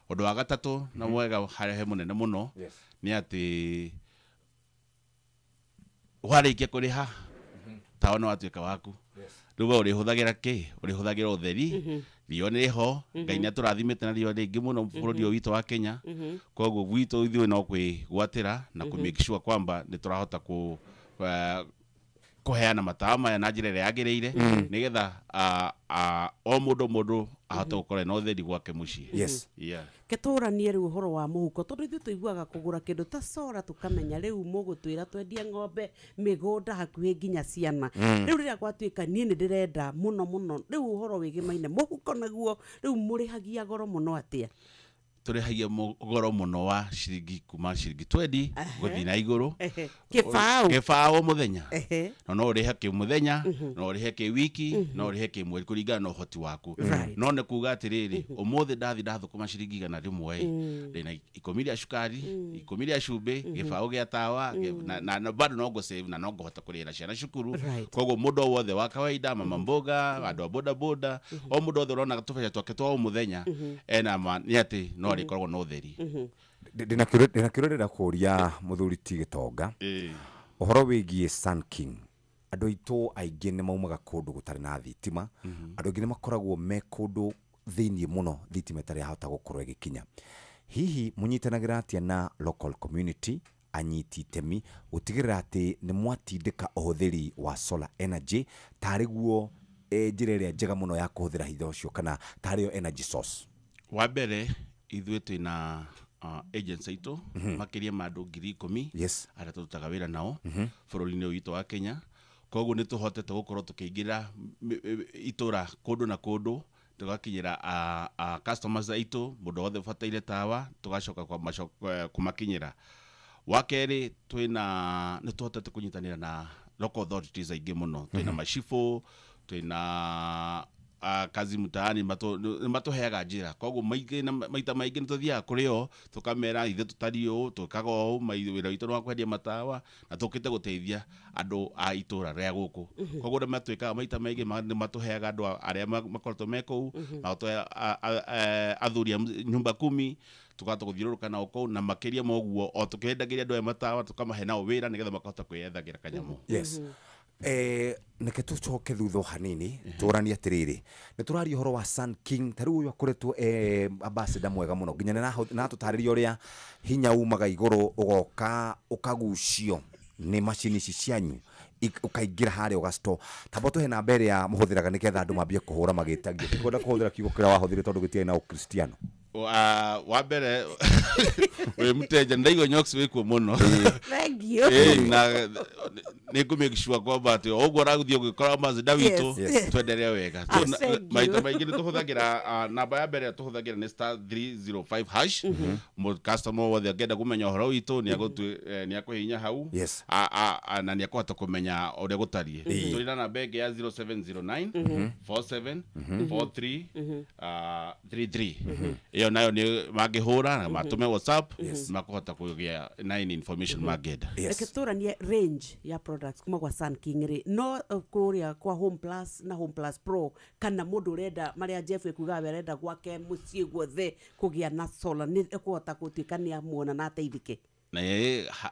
Ũndũ wa gatatũ na mwega harĩa he mũnene mũno nĩ atĩ warĩkia kũrĩha, tawa nĩ watuĩka waku. Rĩu we ũrĩhũthagĩra kĩ? Ũrĩhũthagĩra ũtheri. Riũa nĩ rĩho. Ngai nĩ atũrathimĩte na riũa rĩingĩ mũno bũrũri ũyũ witũ wa Kenya. Koguo gwitũ ithuĩ no kwĩgwatĩra na kũ make sure kwamba nĩ tũrahota kũheana matawa maya na njĩra ĩrĩa yagĩrĩire, nĩgetha o mũndũ mũndũ ahote gũkorwo ena ũtheri gwake mũciĩ. Yeah. Ketũranie rĩu ũhoro wa mũhuko, tondũ ithuĩ tũiguaga kũgũra kĩndũ ta sora tũkamenya rĩu mũgũtwĩra twendie ng'ombe, mĩgũnda, hakuhĩ nginya ciana. Rĩu rĩrĩa gwatuĩka niĩ nĩ ndĩrenda mũno mũno, rĩu ũhoro wĩgĩmaine mũhuko naguo, rĩu mũrĩhagia goro mũno atĩa? Tũrĩhagia goro mũno wa ciringi kuma ciringi 20 gũthiĩ na igũrũ. Kĩbaũ. Kĩbaũ mũthenya. Na no ũrĩhe kĩmũthenya, no ũrĩhe kĩwiki, no ũrĩhe kĩmweri, kũringana na ũhoti waku. No nĩ kuga atĩrĩrĩ, ũmũthĩ ndathi ndathũkũma ciringi 100, ndĩna 10 rĩa cukari, 10 rĩa cumbĩ, gĩbaũ gĩa tawa, na bado no ngũ-save na no ngũhota kũrĩhĩra ciana cukuru. Koguo mũndũ o wothe wa kawaida, mama mboga, andũ a boda boda, o mũndũ wothe ũrona tũbeca twake twa o mũthenya, ena ma nĩ atĩ no arĩkoragwo na ũtheri. Ndĩna kĩũria ndĩrenda kũũria mũthuri ti Gĩtonga ũhoro wĩgiĩ Sun King. Andũ aitũ aingĩ nĩ maumaga kũndũ gũtarĩ na thitima. Andũ aingĩ nĩ makoragwo me kũndũ thĩiniĩ mũno thitima ĩtarĩ yahota gũkorwo ĩgĩkinya. Hihi mũnyitanagĩra atĩa na local community, anyiti itemi, gũtigĩrĩra atĩ nĩ mwatindĩka ũhũthĩri wa solar energy tarĩ guo njĩra ĩrĩa njega mũno ya kũhũthĩra hitho ũcio, kana tarĩ yo energy source? Wa mbere, ithuĩ twĩna agents aitũ makĩria ma andũ 10,000 arĩa tũrutaga wĩra nao bũrũri-inĩ ũyũ witũ wa Kenya. Koguo nĩ tũhotete gũkorwo tũkĩingĩra itũra kũndũ na kũndũ, tũgakinyĩra customers aitũ, mũndũ wothe ũbataire tawa tũgacoka kũmakinyĩra. Wa kerĩ, twĩna nĩ tũhotete kũnyitanĩra na local authorities aingĩ mũno. Twĩna macibũ, twĩna kazi mtaani matũheaga njĩra koguo maita maingĩ nĩ tũthiaga kũrĩ o tũkamera ithuĩ tũtariĩ ũũ twĩkaga ũũ wĩra witũ nĩ wa kwendia matawa na tũkĩte gũteithia andũ a itũra rĩa gũkũ. Koguo nĩ matwĩkaga maita maingĩ nĩ matũheaga andũ arĩa makoretwo me kũu, magatũhe athuri a nyumba kumi tukahota gũthiũrũrũka nao kũu na makĩria ma ũguo o tũkĩendagĩria andũ aya matawa tũkamahe nao wĩra nĩgetha makahota kwĩyethagĩra kanyamũ. Yes. Neke tucoke thutha hanini tũranie atĩrĩrĩ nĩ tũraria ũhoro wa Sun King ta rĩu ũyũ akoretwo ambassador mwega mũno nginya nĩratũtarĩria ũrĩa hinya umaga igũrũ ũgoka ũkagucio nĩ macini ici cianyu ũkaingĩra harĩa ũgastore. Tamba tũhe namba ĩrĩa mũhũthĩraga nĩgetha andũ mambie kũhũra magĩtagia. Tikwenda kũhũthĩra kiugo kĩrĩa wahũthĩrire tondũ gĩtiarĩ na ũkristiano. Wa mbere wĩ mũteja ndaigua Nyox wĩkuo mũno. Thank you. Na nĩ ngũ make sure kwamba atĩ o ũguo ũragũthiĩ ũgĩkora Mazda witũ twendelee wega. So, maita maingĩ nĩ tũhũthagĩra namba ya mbere tũhũthagĩra nĩ star 305 hash. Customer wothe angĩenda kũmenya ũhoro witũ nĩ akũhihinya hau na nĩ akũhota kũmenya ũrĩa gũtariĩ. Tũrĩ na namba ĩngĩ ya 0709 47 43 33. Ĩyo nayo nĩ mangĩhũra na matũme WhatsApp makũhota kũgĩa na information mangĩenda. Reke tũranie range ya products kuma kwa Sun King rĩ no kũrĩa kwa Home Plus na Home Plus Pro kana mũndũ ũrenda marĩa Jeff ekugaga we arenda gwake mũciĩ guothe kũgĩa na solar nĩ ekũhota gũtuĩka nĩ amuona na ateithĩke. Na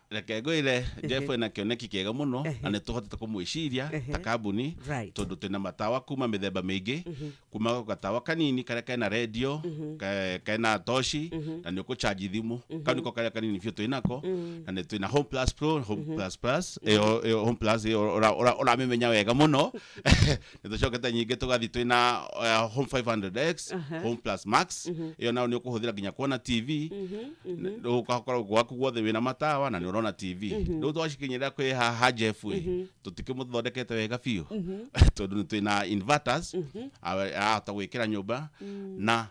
reke ngwĩre Jeff ena kĩoneki kĩega mũno na nĩ tũhotete kũmwĩciria ta kambuni tondũ twĩna matawa kuma mĩthemba mĩingĩ kuma gatawa kanini karĩa kena radio kena toshi na nĩ ũkũchanji thimũ kau nĩko karĩa kanini biũ twĩnako na nĩ twĩna Home Plus Pro, Home Plus Plus ĩyo Home Plus ĩyo ũramĩmenya wega mũno. Nĩ tũcokete nyingĩ tũgathiĩ twĩna Home 500X, Home Plus Max ĩyo nayo nĩ ũkũhũthĩra nginya kuona TV ũgakorwo gwaku guothe wĩna matawa na nĩ ũrona TV. Rĩu twacikinyĩra kwĩ haha Jeff tũtikĩmũthondekete wega biũ tondũ nĩ twĩna inverters arahota gwĩkĩra nyũmba na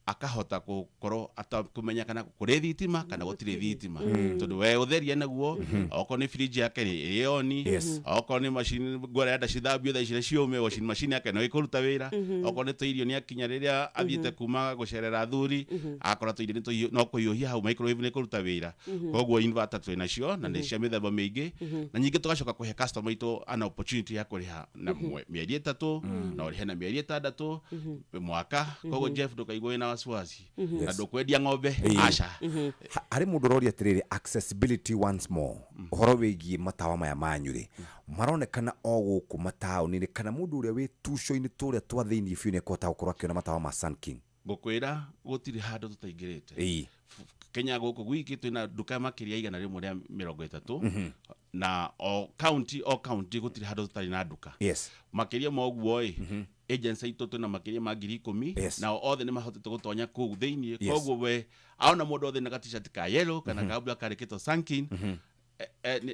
akahota gũkorwo atakũmenya kana kũrĩ thitima kana gũtirĩ thitima tondũ we ũtheria naguo okorwo nĩ fridge yake ĩrĩ on, okorwo nĩ macini nguo arenda cithambio thaa ici ciũme washing machine yake no ĩkũruta wĩra, okorwo nĩ tũirio nĩ akinya rĩrĩa athiĩte kuma gũcerera athuri akora tũirio nĩ no kũhiũhia hau microwave nĩ kũruta wĩra. Koguo inverter twĩ nacio na nĩ cia mĩthemba mĩingĩ na nyingĩ tũgacoka kũhe customer itũ an opportunity ya kũrĩha na mĩeri 3 na ũrĩhe na mĩeri 6 mwaka. Koguo Jeff ndũkaigua wĩna wasiwasi na ndũkwendia ng'ombe aca. Harĩ mũndũ ũroria atĩrĩrĩ accessibility once more ũhoro wĩgiĩ matawa maya manyu rĩ maronekana o gũkũ mataũni-inĩ kana mũndũ ũrĩa wĩ tuco-inĩ tũrĩa twa thĩinĩ biũ nĩ ekũhota gũkorwo akĩona matawa ma Sun King? Ngũkwĩra gũtirĩ handũ tũtaingĩrĩte Kenya gũkũ gwiki twĩna nduka makĩria 130 na o county gũtirĩ handũ tũtarĩ na nduka. Makĩria ma ũguo ĩ agency itũ twĩna makĩria ma 10,000 nao othe nĩ mahotete gũtonya kũu thĩinĩ. Koguo we aona mũndũ othe na ga-t-shirt ka yellow kana ka black karĩkĩtwo Sun King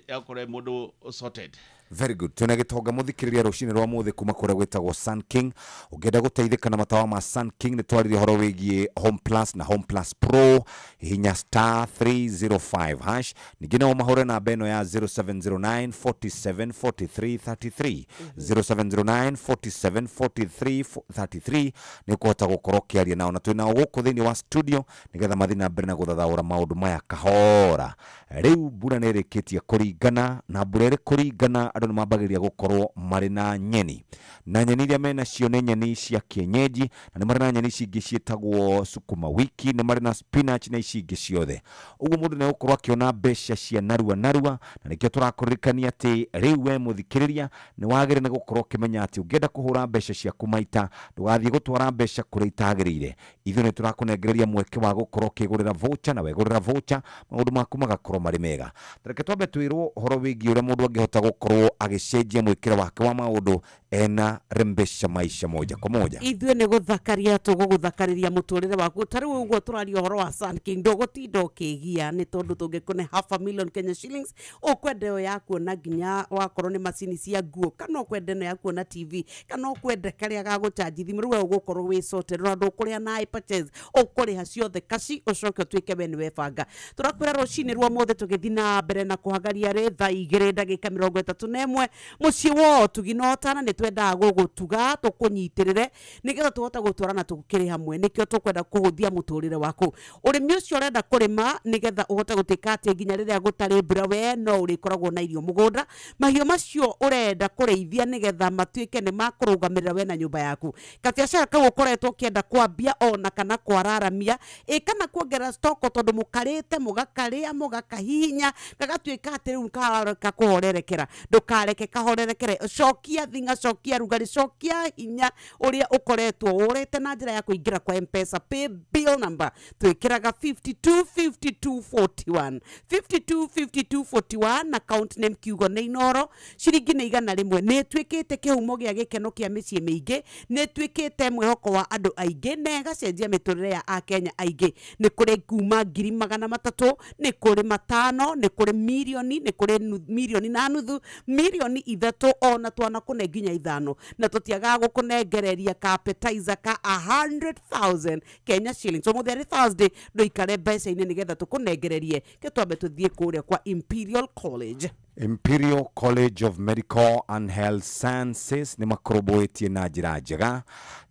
akorwo mũndũ sorted. Very good. Twĩna gĩtonga mũthikĩrĩria rũcinĩ rwa mũthĩ kuma kũrĩa gwĩtagwo Sun King. Ũngĩenda gũteithĩka na matawa ma Sun King nĩ twaririe ũhoro wĩgiĩ Home Plus na Home Plus Pro, hihinya star 305 hash. Ningĩ no ũmahũre namba ĩno ya 0709 47 43 33 0709 47 43 33 nĩ ũkũhota gũkorwo ũkĩaria nao na twĩ nao gũkũ thĩinĩ wa studio nĩgetha mathiĩ na mbere na gũthathaũra maũndũ maya kahora. Rĩu mbura nĩ ĩrĩkĩtie kũringana na mbura ĩrĩ kũringana andũ nĩ mambagĩrĩria gũkorwo marĩ na nyeni na nyeni iria menacio nĩ nyeni cia kienyeji na nĩ marĩ na nyeni ici ingĩ ciĩtagwo sukuma wiki, nĩ marĩ na spinach na ici ingĩ ciothe. Ũguo mũndũ nĩ egũkorwo akĩona mbeca cia narua narua na nĩkĩo tũrakũririkania atĩ rĩu we mũthikĩrĩria nĩ wagĩrĩire nĩ gũkorwo ũkĩmenya atĩ ũngĩenda kũhũra mbeca ciaku maita ndũgathiĩ gũtwara mbeca kũrĩa itagĩrĩire. Ithuĩ nĩ tũrakũnengereria mweke wa gũkorwo ũkĩgũrĩra voucher na wegũrĩra voucher maũndũ maku magakorwo marĩ mega. Reke twambe twĩrwo ũhoro wĩgiĩ ũrĩa mũndũ angĩhota gũkorwo agĩcenjia mwĩkĩre wake wa maũndũ ena rembesha maisha moja kwa moja. Ithuĩ nĩ gũthakaria tũgũgũthakarĩria mũtũrĩre waku. Ta rĩu ũguo tũraria ũhoro wa Sun King ndũgũtinda ũkĩgia nĩ tondũ tũngĩkũne 500,000 Kenya shillings ũkwenda ĩyo ya kuona nginya wakorwo nĩ macini cia nguo kana ũkwenda ĩno ya kuona TV kana ũkwenda karĩa ga gũchanji thimũ rĩu we ũgũkorwo wĩ sorted na ndũkũrĩa na purchase ũkũrĩha ciothe kaci ũcoke ũtuĩke we nĩwe banga. Tũrakwĩra rũcinĩ rwa mothe tũgĩthiĩ na mbere na Ndũhagaria rĩ thaa 2 ndagĩka 31 mũciĩ wa ũtugi na ũtana nĩ twendaga gũgũtuga tũkũnyitĩrĩre nĩgetha tũhote gũtwarana tũkĩrĩ hamwe nĩkĩo tũkwenda kũhũthia mũtũrĩre waku ũrĩmi ũcio ũrenda kũrĩma nĩgetha ũhote gũtuĩka atĩ nginya rĩrĩa gũtarĩ mbura we no ũrĩkoragwo na irio mũgũnda mahiũ macio ũrenda kũrĩithia nĩgetha matuĩke nĩ makũrũgamĩrĩra we na nyũmba yaku kabiacara kau ũkoretwo ũkĩenda kwambia ona kana kwararamia ĩ kana kuongerera stoko tondũ mũkarĩte mũgakarĩa mũgakahihinya gagatuĩka atĩ rĩu kakũhorerekera ndũkareke kahorerekere cokia thinga cokia rugarĩ cokia hinya ũrĩa ũkoretwo ũrĩte na njĩra ya kũingĩra kwa M-Pesa pay bill number twĩkĩraga 525241 525241 account name kiugo nĩ Inoro ciringi nĩ 100 nĩ ĩtuĩkĩte kĩhumo gĩa gĩkeno kĩa mĩciĩ mĩingĩ nĩ ĩtuĩkĩte mwĩhoko wa andũ aingĩ na ĩgacenjia mĩtũrĩre ya akenya aingĩ nĩ kũrĩ kuma 300,000 nĩ kũrĩ 5 nĩ kũrĩ mirioni nĩ kũrĩ mirioni na nuthu mirioni 3 ona twanakũne nginya 5 na tũtiagaga gũkũnengereria ka appetizer ka 100,000 Kenya shillings ũmũthĩ arĩ Thursday ndũikare mbeca-inĩ nĩgetha tũkũnengererie ke twambe tũthiĩ kũrĩa kwa Imperial College. Imperial College of Medical and Health Sciences nĩ makũrũmbũĩtie na njĩra njega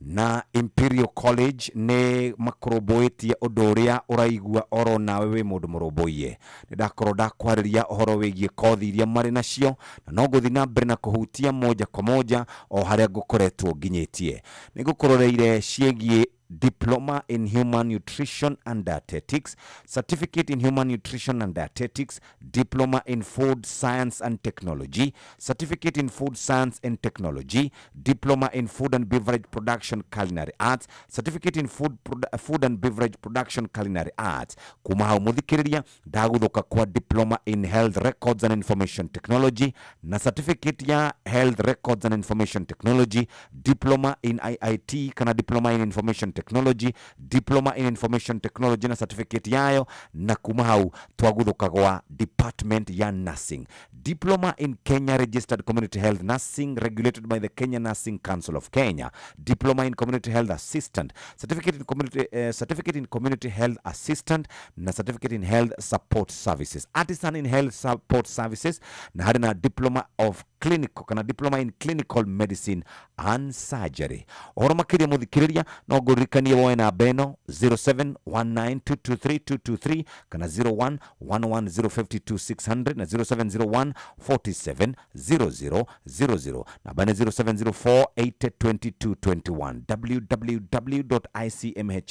na Imperial College nĩ makũrũmbũĩtie ũndũ ũrĩa ũraigua oro nawe wĩ mũndũ mũrũmbũiye nĩ ndakorwo ndakwarĩria ũhoro wĩgiĩ kothi iria marĩ nacio na no ngũthiĩ na mbere na kũhutia moja kwa moja o harĩa ngũkoretwo nginyĩtie nĩ ngũkũroreire ciĩgiĩ Diploma in Human Nutrition and Dietetics, Certificate in Human Nutrition and Dietetics, Diploma in Food Science and Technology, Certificate in Food Science and Technology, Diploma in Food and Beverage Production Culinary Arts, Certificate in Food, Food and Beverage Production Culinary Arts. Kuma hau muthikiriria ndaguthuka kwa Diploma in Health Records and Information Technology na Certificate ya Health Records and Information Technology, Diploma in IIT kana Diploma in Information Technology, Diploma in Information Technology na certificate yayo na kuma hau twaguthuka gwa Department ya Nursing, Diploma in Kenya Registered Community Health Nursing regulated by the Kenya Nursing Council of Kenya, Diploma in Community Health Assistant, Certificate in Community, Certificate in Community Health Assistant na Certificate in Health Support Services, Artisan in Health Support Services na harĩ na Diploma of Clinical kana Diploma in Clinical Medicine and Surgery. Ũhoro makĩria mũthikĩrĩria no ngũririkanie woe namba ĩno 0719223223 kana 0111052600 na 0701 470000 namba nĩ 0704802221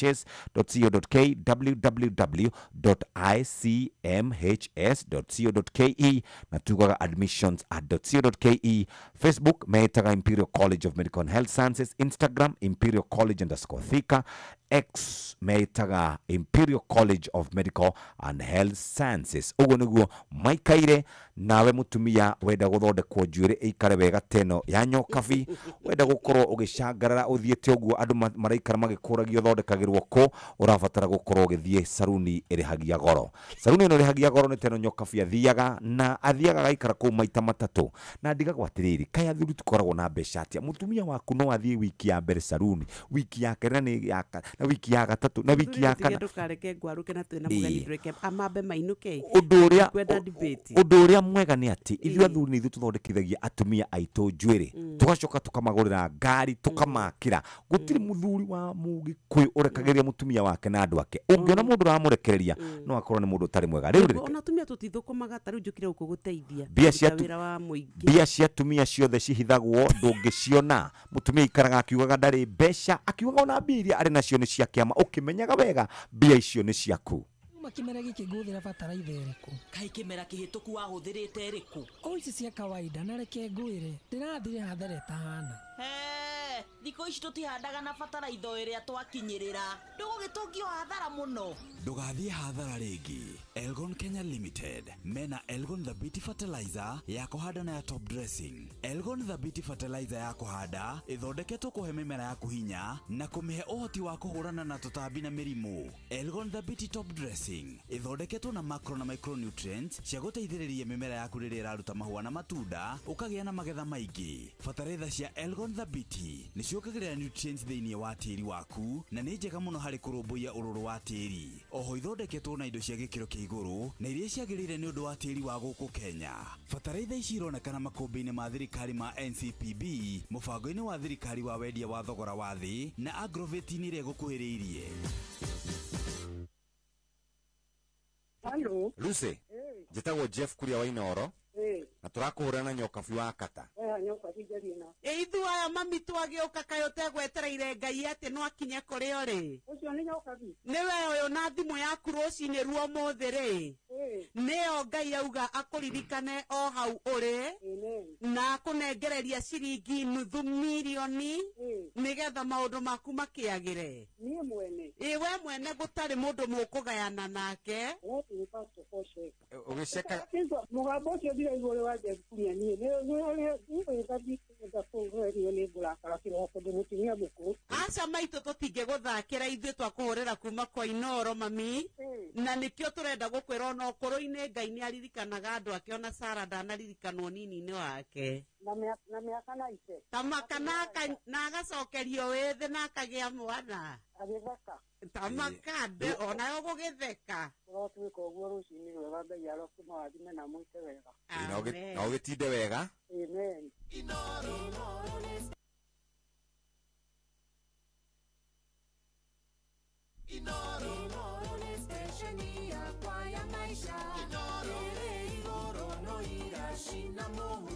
www.icmhs.co.ke www.icmhs.co.ke na tugaga admissions at .co.ke. Facebook metaga Imperial College of Medical and Health Sciences, Instagram Imperial College underscore Thika, X metaga Imperial College of Medical and Health Sciences. Uguo niguo maikaire nawe mutumia wenda guthondekwo njuĩrĩ ĩikare wega teno ya nyokabi wenda gukorwo ũgĩcangarara ũthiĩte ũguo andũ maraikara magĩkũragio thondekagĩrwo kũ ũrabatara gũkorwo ũgĩthiĩ saruni ĩrĩhagia goro. Saruni ĩno ĩrĩhagia goro nĩ teno nyokabi athiaga na athiaga agaikara kũu maita matatũ na ndigagwo atĩrĩrĩ kaĩ athuri tũkoragwo na mbeca atĩa mũtumia waku no athiĩ wiki ya mbere saruni wiki ya kerĩ na nĩ ya na wiki ya gatatũ na wiki ya kana ndukareke ngwaruke na twina mugeni ndureke amambe mainuke undu uria kwenda debate undu uria mwega ni ati ithuĩ athuri nĩ ithuĩ tũthondekithagia atumia aitũ njuĩrĩ tugacoka tukamagũrĩra ngari tukamakĩra gũtirĩ mũthuri wa mũgĩkũyũ ũrekagĩrĩria mũtumia wake na andũ ake ũngĩona mũndũ ũramũrekereria no akorwo nĩ mũndũ ũtarĩ mwega rĩu ona atumia tũtithũkũmaga ta rĩu njũkire gũkũ gũteithia wĩra wa mũingĩ mbia cia atumia ciothe cihithagwo ndũngĩciona mũtumia aikaraga akiugaga ndarĩ mbeca akiugaga ona mbia iria arĩ nacio nĩ cia kĩama ũkĩmenyaga wega mbia icio nĩ ciaku. Kĩmera gĩkĩ ngũhũthĩra bataraitha ĩrĩkũ? Kaĩ kĩmera kĩhĩtũku wahũthĩrĩte ĩrĩkũ? O ici cia kawaida na reke ngwĩre ndĩrathire hathara ĩtahana. Hee, thikũ ici tũtihandaga na bataraitha ĩrĩa twakinyĩrĩra ndũgũgĩtũngio hathara mũno. Ndũgathiĩ hathara rĩngĩ. Elgon Kenya Limited mena Elgon Thabiti Fertilizer ya kũhanda na ya top dressing. Elgon Thabiti Fertilizer ya kũhanda ĩthondeketwo kũhe mĩmera yaku hinya na kũmĩhe ũhoti wa kũhũrana na tũtambi na mĩrimũ. Elgon Thabiti top dressing ĩthondeketwo na macro na micronutrients cia gũteithĩrĩria mĩmera yaku rĩrĩa ĩraruta mahũa na matunda ũkagĩa na magetha maingĩ. Bataraitha cia Elgon Thabiti nĩcio Ciongagĩrĩra nutrients thĩinĩ wa tĩri waku na nĩ njega mũno harĩ kũrũmbũiya ũrũrũ wa tĩri. Oho ithondeketwo na indo cia gĩkĩro kĩa igũrũ na iria ciagĩrĩire nĩ ũndũ wa tĩri wa gũkũ Kenya. Bataraitha ici ironekana makũmbĩ-inĩ ma thirikari ma NCPB, mũbango-inĩ wa thirikari wa wendia wa thogora wa thĩ na agrovet-inĩ ĩrĩa ĩgũkuhĩrĩirie. Halo. Lucy, njĩtagwo Jeff Kuria wa Inooro na tũrakũhũra na nyokabi wa kata. Ĩ ithuĩ aya mami twagĩũka kaĩ ũtegwetereire Ngai atĩ no akinye kũrĩ ũrĩ. Ũcio nĩ nyokabi. Nĩwe ũyũ na thimũ yaku rũcinĩ ruo ũmũthĩ rĩ, nĩyo Ngai auga akũririkane o hau ũrĩ na akũnengereria ciringi nuthu mirioni nĩgetha maũndũ maku makĩagĩre. Niĩ mwene. Ĩ we mwene gũtarĩ mũndũ mũkũgayana nake. Ũgĩceka Mũgambo ũcio ndiraigua ũrĩ wa Jeff Kuria niĩ. Nĩ ngũrakara kĩroko ndĩ mũtumia mũkũrũ. Aca maitũ tũtingĩgũthakĩra ithuĩ twakũhũrĩra kuma kwa Inooro mami, na nĩkĩo tũrenda gũkwĩra ona ũkũrũ-inĩ Ngai nĩ aririkanaga andũ ake, ona Sara ndanaririkanwo nini-inĩ wake. Na mĩaka na ite. Tamaka na agacokerio wĩthĩ na akagĩa mwana. Agĩtheka. Tamaka ndĩ onayo gũgĩtheka. Ũrotuĩka ũguo rũcinĩ rwega Ngai arokũmũrathime na mwĩke wega. Na ũgĩtinde wega. Amen. Inoro nĩ stesheni yakwa ya maisha. Ĩrĩ igũrũ no iracina mũhu.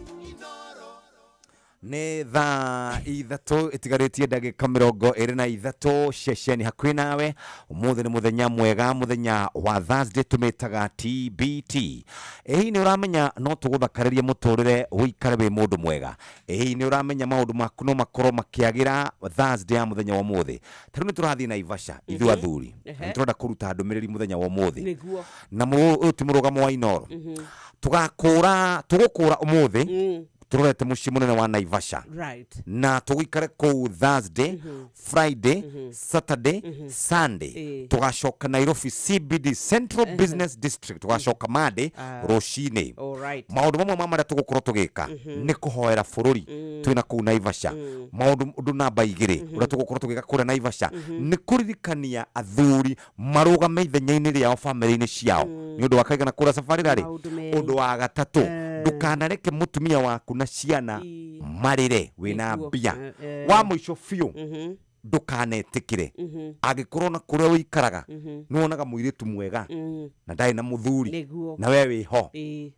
Nĩ thaa 3 ĩtigarĩtie ndagĩka 23 ceceni hakuhĩ nawe. Ũmũthĩ nĩ mũthenya mwega, mũthenya wa Thursday tũmĩtaga TBT. Ĩ nĩ ũramenya no tũgũthakarĩrie mũtũrĩre ũikare wĩ mũndũ mwega. Ĩ nĩ ũramenya maũndũ maku no makorwo makĩagĩra Thursday ya mũthenya wa ũmũthĩ. Ta rĩu nĩ tũrathiĩ Naivasha ithuĩ athuri, nĩ tũrenda kũruta ndũmĩrĩri mũthenya wa ũmũthĩ. Na ũyũ ti mũrũgamo wa Inooro. Tũgakũra tũgũkũra ũmũthĩ turorete muciĩ mũnene wa Naivasha. Right. Na tũgũikare kũu Thursday, Friday, Saturday, Sunday. Tũgacoka Nairobi CBD Central Business District, tũgacoka Monday rũcinĩ. Maũndũ mamwe ma marĩa tũgũkorwo tũgĩka nĩ kũhoera bũrũri twĩna kũu Naivasha. Maũndũ ũndũ namba 2 ũrĩa tũgũkorwo tũgĩka kũrĩa Naivasha nĩ kũririkania athuri marũgame ithenya-inĩ rĩao bamĩrĩ-inĩ ciao nĩ ũndũ wa kaigana kũra safari rarĩ. Ũndũ wa gatatũ, ndũkanareke mũtumia waku na ciana marĩre wĩna mbia. Wa mũico biũ, ndũkanetĩkĩre angĩkorwo na kũrĩa ũikaraga nĩ wonaga mũirĩtu mwega na ndarĩ na mũthuri na we wĩho,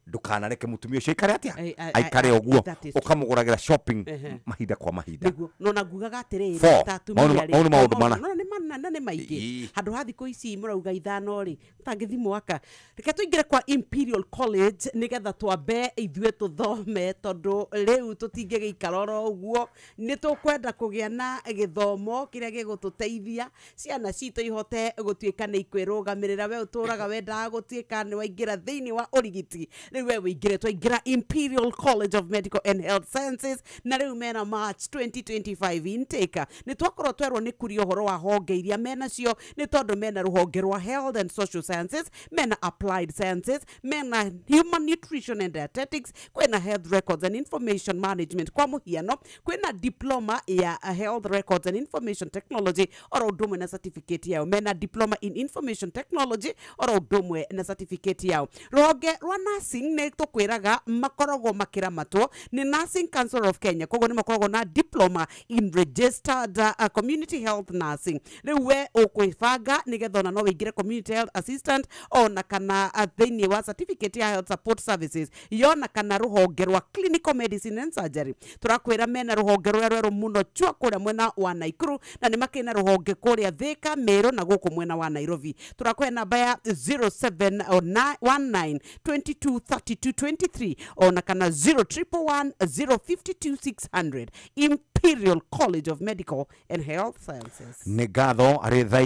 ndũkanareke mũtumia ũcio aikare atĩa, aikare ũguo, ũkamũgũragĩra shopping mahinda kwa mahinda. No na ngugaga atĩrĩrĩ, ta atumia rĩ, maũndũ maũndũ mana no nĩ mana nĩ maingĩ. Handũ ha thikũ ici mũrauga 5 rĩ, tũtangĩthi mwaka. Reke tũingĩre kwa Imperial College nĩgetha twambe ithuĩ tũthome, tondũ rĩu tũtingĩgĩikara oro ũguo. Nĩ tũkwenda kũgĩa na gĩthomo kĩrĩa gĩgũtũteithia ciana citũ ihote gũtuĩka nĩ ikwĩrũgamĩrĩra. We ũtũraga wendaga gũtuĩka nĩ waingĩra thĩinĩ wa ũrigiti, rĩu we wĩingĩre. Twaingĩra Imperial College of Medical and Health Sciences na rĩu mena March 2025 intake. Nĩ twakorwo twerwo nĩ kuria ũhoro wa honge iria menacio, nĩ tondũ mena rũhonge rwa Health and Social Sciences, mena Applied Sciences, mena Human Nutrition and Dietetics, kwĩna Health Records and Information Management. Kwa mũhiano kwĩna diploma ya Health Records and Information Technology oro ũndũ ũmwe na certificate yao. Mena diploma in Information Technology oro ũndũ ũmwe na certificate yao. Rũhonge rwa nursing nĩ tũkwĩraga makoragwo makĩramatwo nĩ Nursing Council of Kenya, koguo nĩ makoragwo na diploma in registered community health nursing. Rĩu we ũkwĩbanga nĩgetha ona no wĩingĩre community health assistant ona kana thĩinĩ wa certificate ya health support services yona kana rũhonge rwa clinical medicine and surgery. Tũrakwĩra mena rũhonge rũrĩa rwerũ mũno chua kũrĩa mwena wa Nakuru, na nĩ makĩrĩ na rũhonge kũrĩa Thika, Meru na gũkũ mwena wa Nairobi. Tũrakũhe namba ya 0719 22 32 23 ona kana 0111 052 600. Imperial College of Medical and Health Sciences. Nĩ ngatho arĩ thaa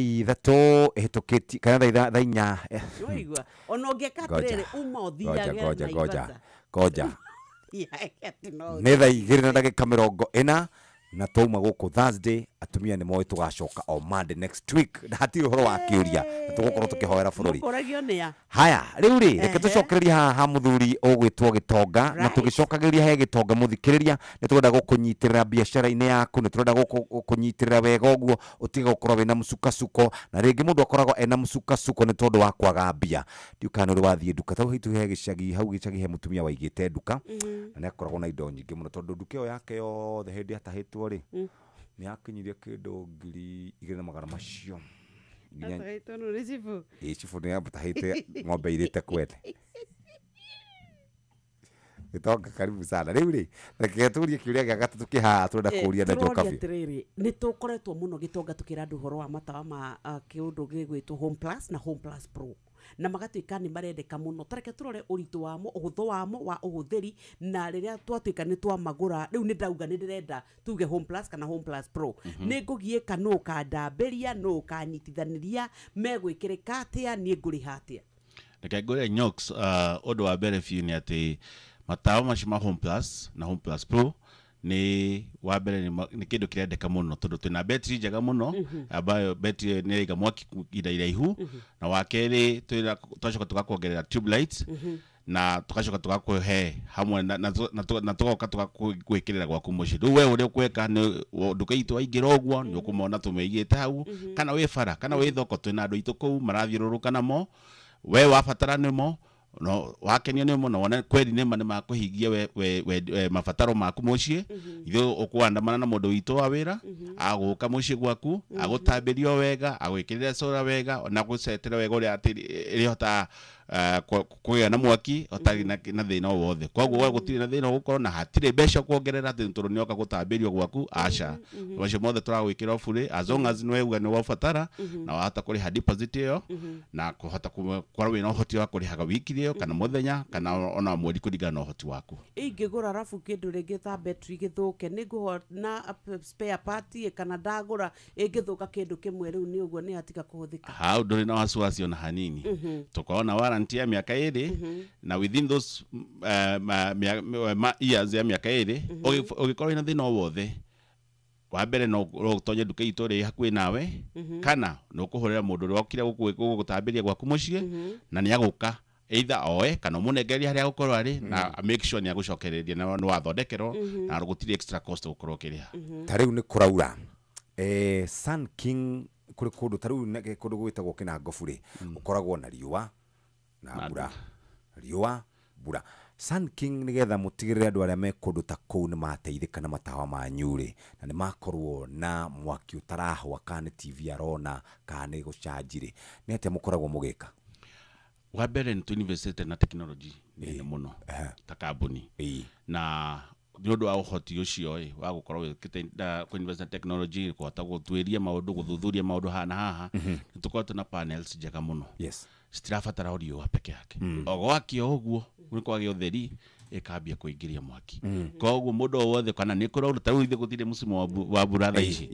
3 ĩhĩtũkĩtie kana thaa 4. Waigua ona ũngĩka atĩrĩrĩ, uma ũthiage Naivasha. Ngoja nĩ thaa 2 na ndagĩka 40 na twauma gũkũ Thursday. Atumia nĩ moĩ tũgacoka o Monday next week na hatirĩ ũhoro wa kĩũria na tũgũkorwo tũkĩhoera bũrũri. Mũkũragio nĩ a? Haya, rĩu rĩ, reke Ehe. tũcokererie haha ha mũthuri ũgwĩtwo Gĩtonga na Right. tũgĩcokagĩrĩria he Gĩtonga mũthikĩrĩria, nĩ tũrenda gũkũnyitĩrĩra biacara-inĩ yaku, nĩ tũrenda gũkũnyitĩrĩra wega ũguo ũtige gũkorwo wĩna mũcukasuko, na rĩngĩ mũndũ akoragwo ena mũcukasuko nĩ tondũ wa kwaga mbia. Ndiũ kana nĩ ũrĩ wathiĩ nduka tau haitũ he gĩcagi, hau gĩcagi he mũtumia waigĩte nduka na nĩ akoragwo na indo nyingĩ mũno, tondũ nduka ĩyo yake yothe hĩndĩ atahĩtwo rĩ, nĩ yakinyirie kĩndũ 2,200 macio nginya. Atahĩtwo nũ? Nĩ cibũ? Ĩ, cibũ nĩ amũtahĩte ng'ombe irĩte kwene. Gĩtonga, karibu sana. Rĩu rĩ, reke tũrie kĩũria gĩa gatatũ kĩ haha tũrenda kũria na Tũroria Njokabi. atĩrĩrĩ, nĩ tũkoretwo mũno Gĩtonga tũkĩra andũ ũhoro wa matawa ma kĩũndũ gĩgwĩtwo Home Plus na Home Plus Pro, na magatuĩka nĩ marendeka mũno. Tareke tũrore ũritũ wamo, ũhũthũ wamo wa ũhũthĩri, na rĩrĩa twatuĩka nĩ twamagũra. Rĩu nĩ ndauga nĩ ndĩrenda tuge Home Plus kana Home Plus Pro, nĩ ngũgiĩka? Nũ ũkandambĩria? Nũ ũkanyitithanĩria? Megwĩkĩrĩka atĩa? Niĩ ngũrĩha atĩa? Reke ngwĩre Nyox, ũndũ wa mbere biũ nĩ atĩ matawa macio ma Home Plus na Home Plus Pro nĩ wa mbere nĩ kĩndũ kĩrendeka mũno, tondũ twĩna betri njega mũno ambayo betri ĩyo nĩ ĩraiga mwaki ihinda iraihu, na wa kerĩ twĩna twacoka tũgakuongerera tube lights, na tugacoka tũgakũhe hamwe na tũgoka tũgagwĩkĩrĩra gwaku mũciĩ. Rĩu we ũrĩa ũkweka nĩ nduka itũ waingĩra ũguo nĩ ũkũmona tũmĩigĩte hau, kana wĩ bara kana wĩ thoko, twĩna andũ aitũ kũu marathiũrũrũka namo. We wabatara nĩmo, no wakenio nĩmo na wone kweri nĩma nĩ makũhingia we mabataro maku mũciĩ, ithuĩ ũkũandamana na mũndũ witũ wa wĩra agũka mũciĩ gwaku, agũtambĩrio wega, agwĩkĩrĩre solar wega na gũcetera wega ũrĩa atĩ ĩrĩhotaga kũgĩa na mwaki ũtarĩ na thĩna o wothe. Koguo we gũtirĩ na thĩna ũgũkorwo na hatirĩ mbeca kuongerera atĩ tondũ nĩoka gũtambĩrio gwaku. Aca, macio mothe tũragwĩkĩra bure as long as nĩwauga nĩ wabatara na wahota kũrĩha deposit ĩyo na kũhota gũkorwo wĩna ũhoti wa kũrĩhaga wiki ĩyo kana mũthenya kana ona mweri kũringana na ũhoti waku. Ingĩgũra rabu kĩndũ rĩngĩ ta betri gĩthũke, nĩ ngũhona spare part, kana ndagũra ĩngĩthũka kĩndũ kĩmwe rĩu nĩ ũguo nĩ yatiga kũhũthĩka? Hau ndũrĩ na wasiwasi ona hanini. Tũkorwo na warranty ya mĩaka 2, na within those years ya mĩaka 2 ũgĩkorwo wĩna thĩna o wothe, wa mbere no ũtonye nduka itũ ĩrĩa ĩ hakuhĩ nawe, kana nĩ ũkũhũrĩra mũndũ ũrĩa wokire gũgũtambĩria gwaku mũciĩ, na nĩ agũka either oe kana ũmũnengererie harĩa agũkorwo arĩ na make sure nĩ agũcokereria na nĩ wathondekerwo, na gũtirĩ extra cost gũkorwo ũkĩrĩha. Ta rĩu nĩ kũraura, Sun King kũrĩ kũndũ ta rĩu kũndũ gwĩtagwo Kĩnangobu rĩ, gũkoragwo na riũa na mbura, riũa, mbura. Sun King, nĩgetha mũtigĩrĩre andũ arĩa me kũndũ ta kũu nĩ mateithĩka na matawa manyu rĩ, na nĩ makorwo na mwaki ũtarahũa, kana nĩ TV arona kana nĩ gũcanji rĩ, nĩ atĩa mũkoragwo mũgĩka? Wa mbere nĩ tũinvestĩte na technology nene mũno ta kambuni, na nĩ ũndũ wa ũhoti ũcio ĩ wa gũkorwo wĩkĩte na kũinvest na technology, kũhota gũtuĩria maũndũ, gũthuthuria maũndũ haha na haha, nĩ tũkoretwo na panels njega mũno, citirabatara o riũa peke yake. O gwakio ũguo nĩ kwagĩa ũtheri, ĩkambia kũingĩria mwaki. Koguo mũndũ o wothe kana nĩ kũraura, ta rĩu ithuĩ gũtirĩ mũsimu wa mbura thaa ici.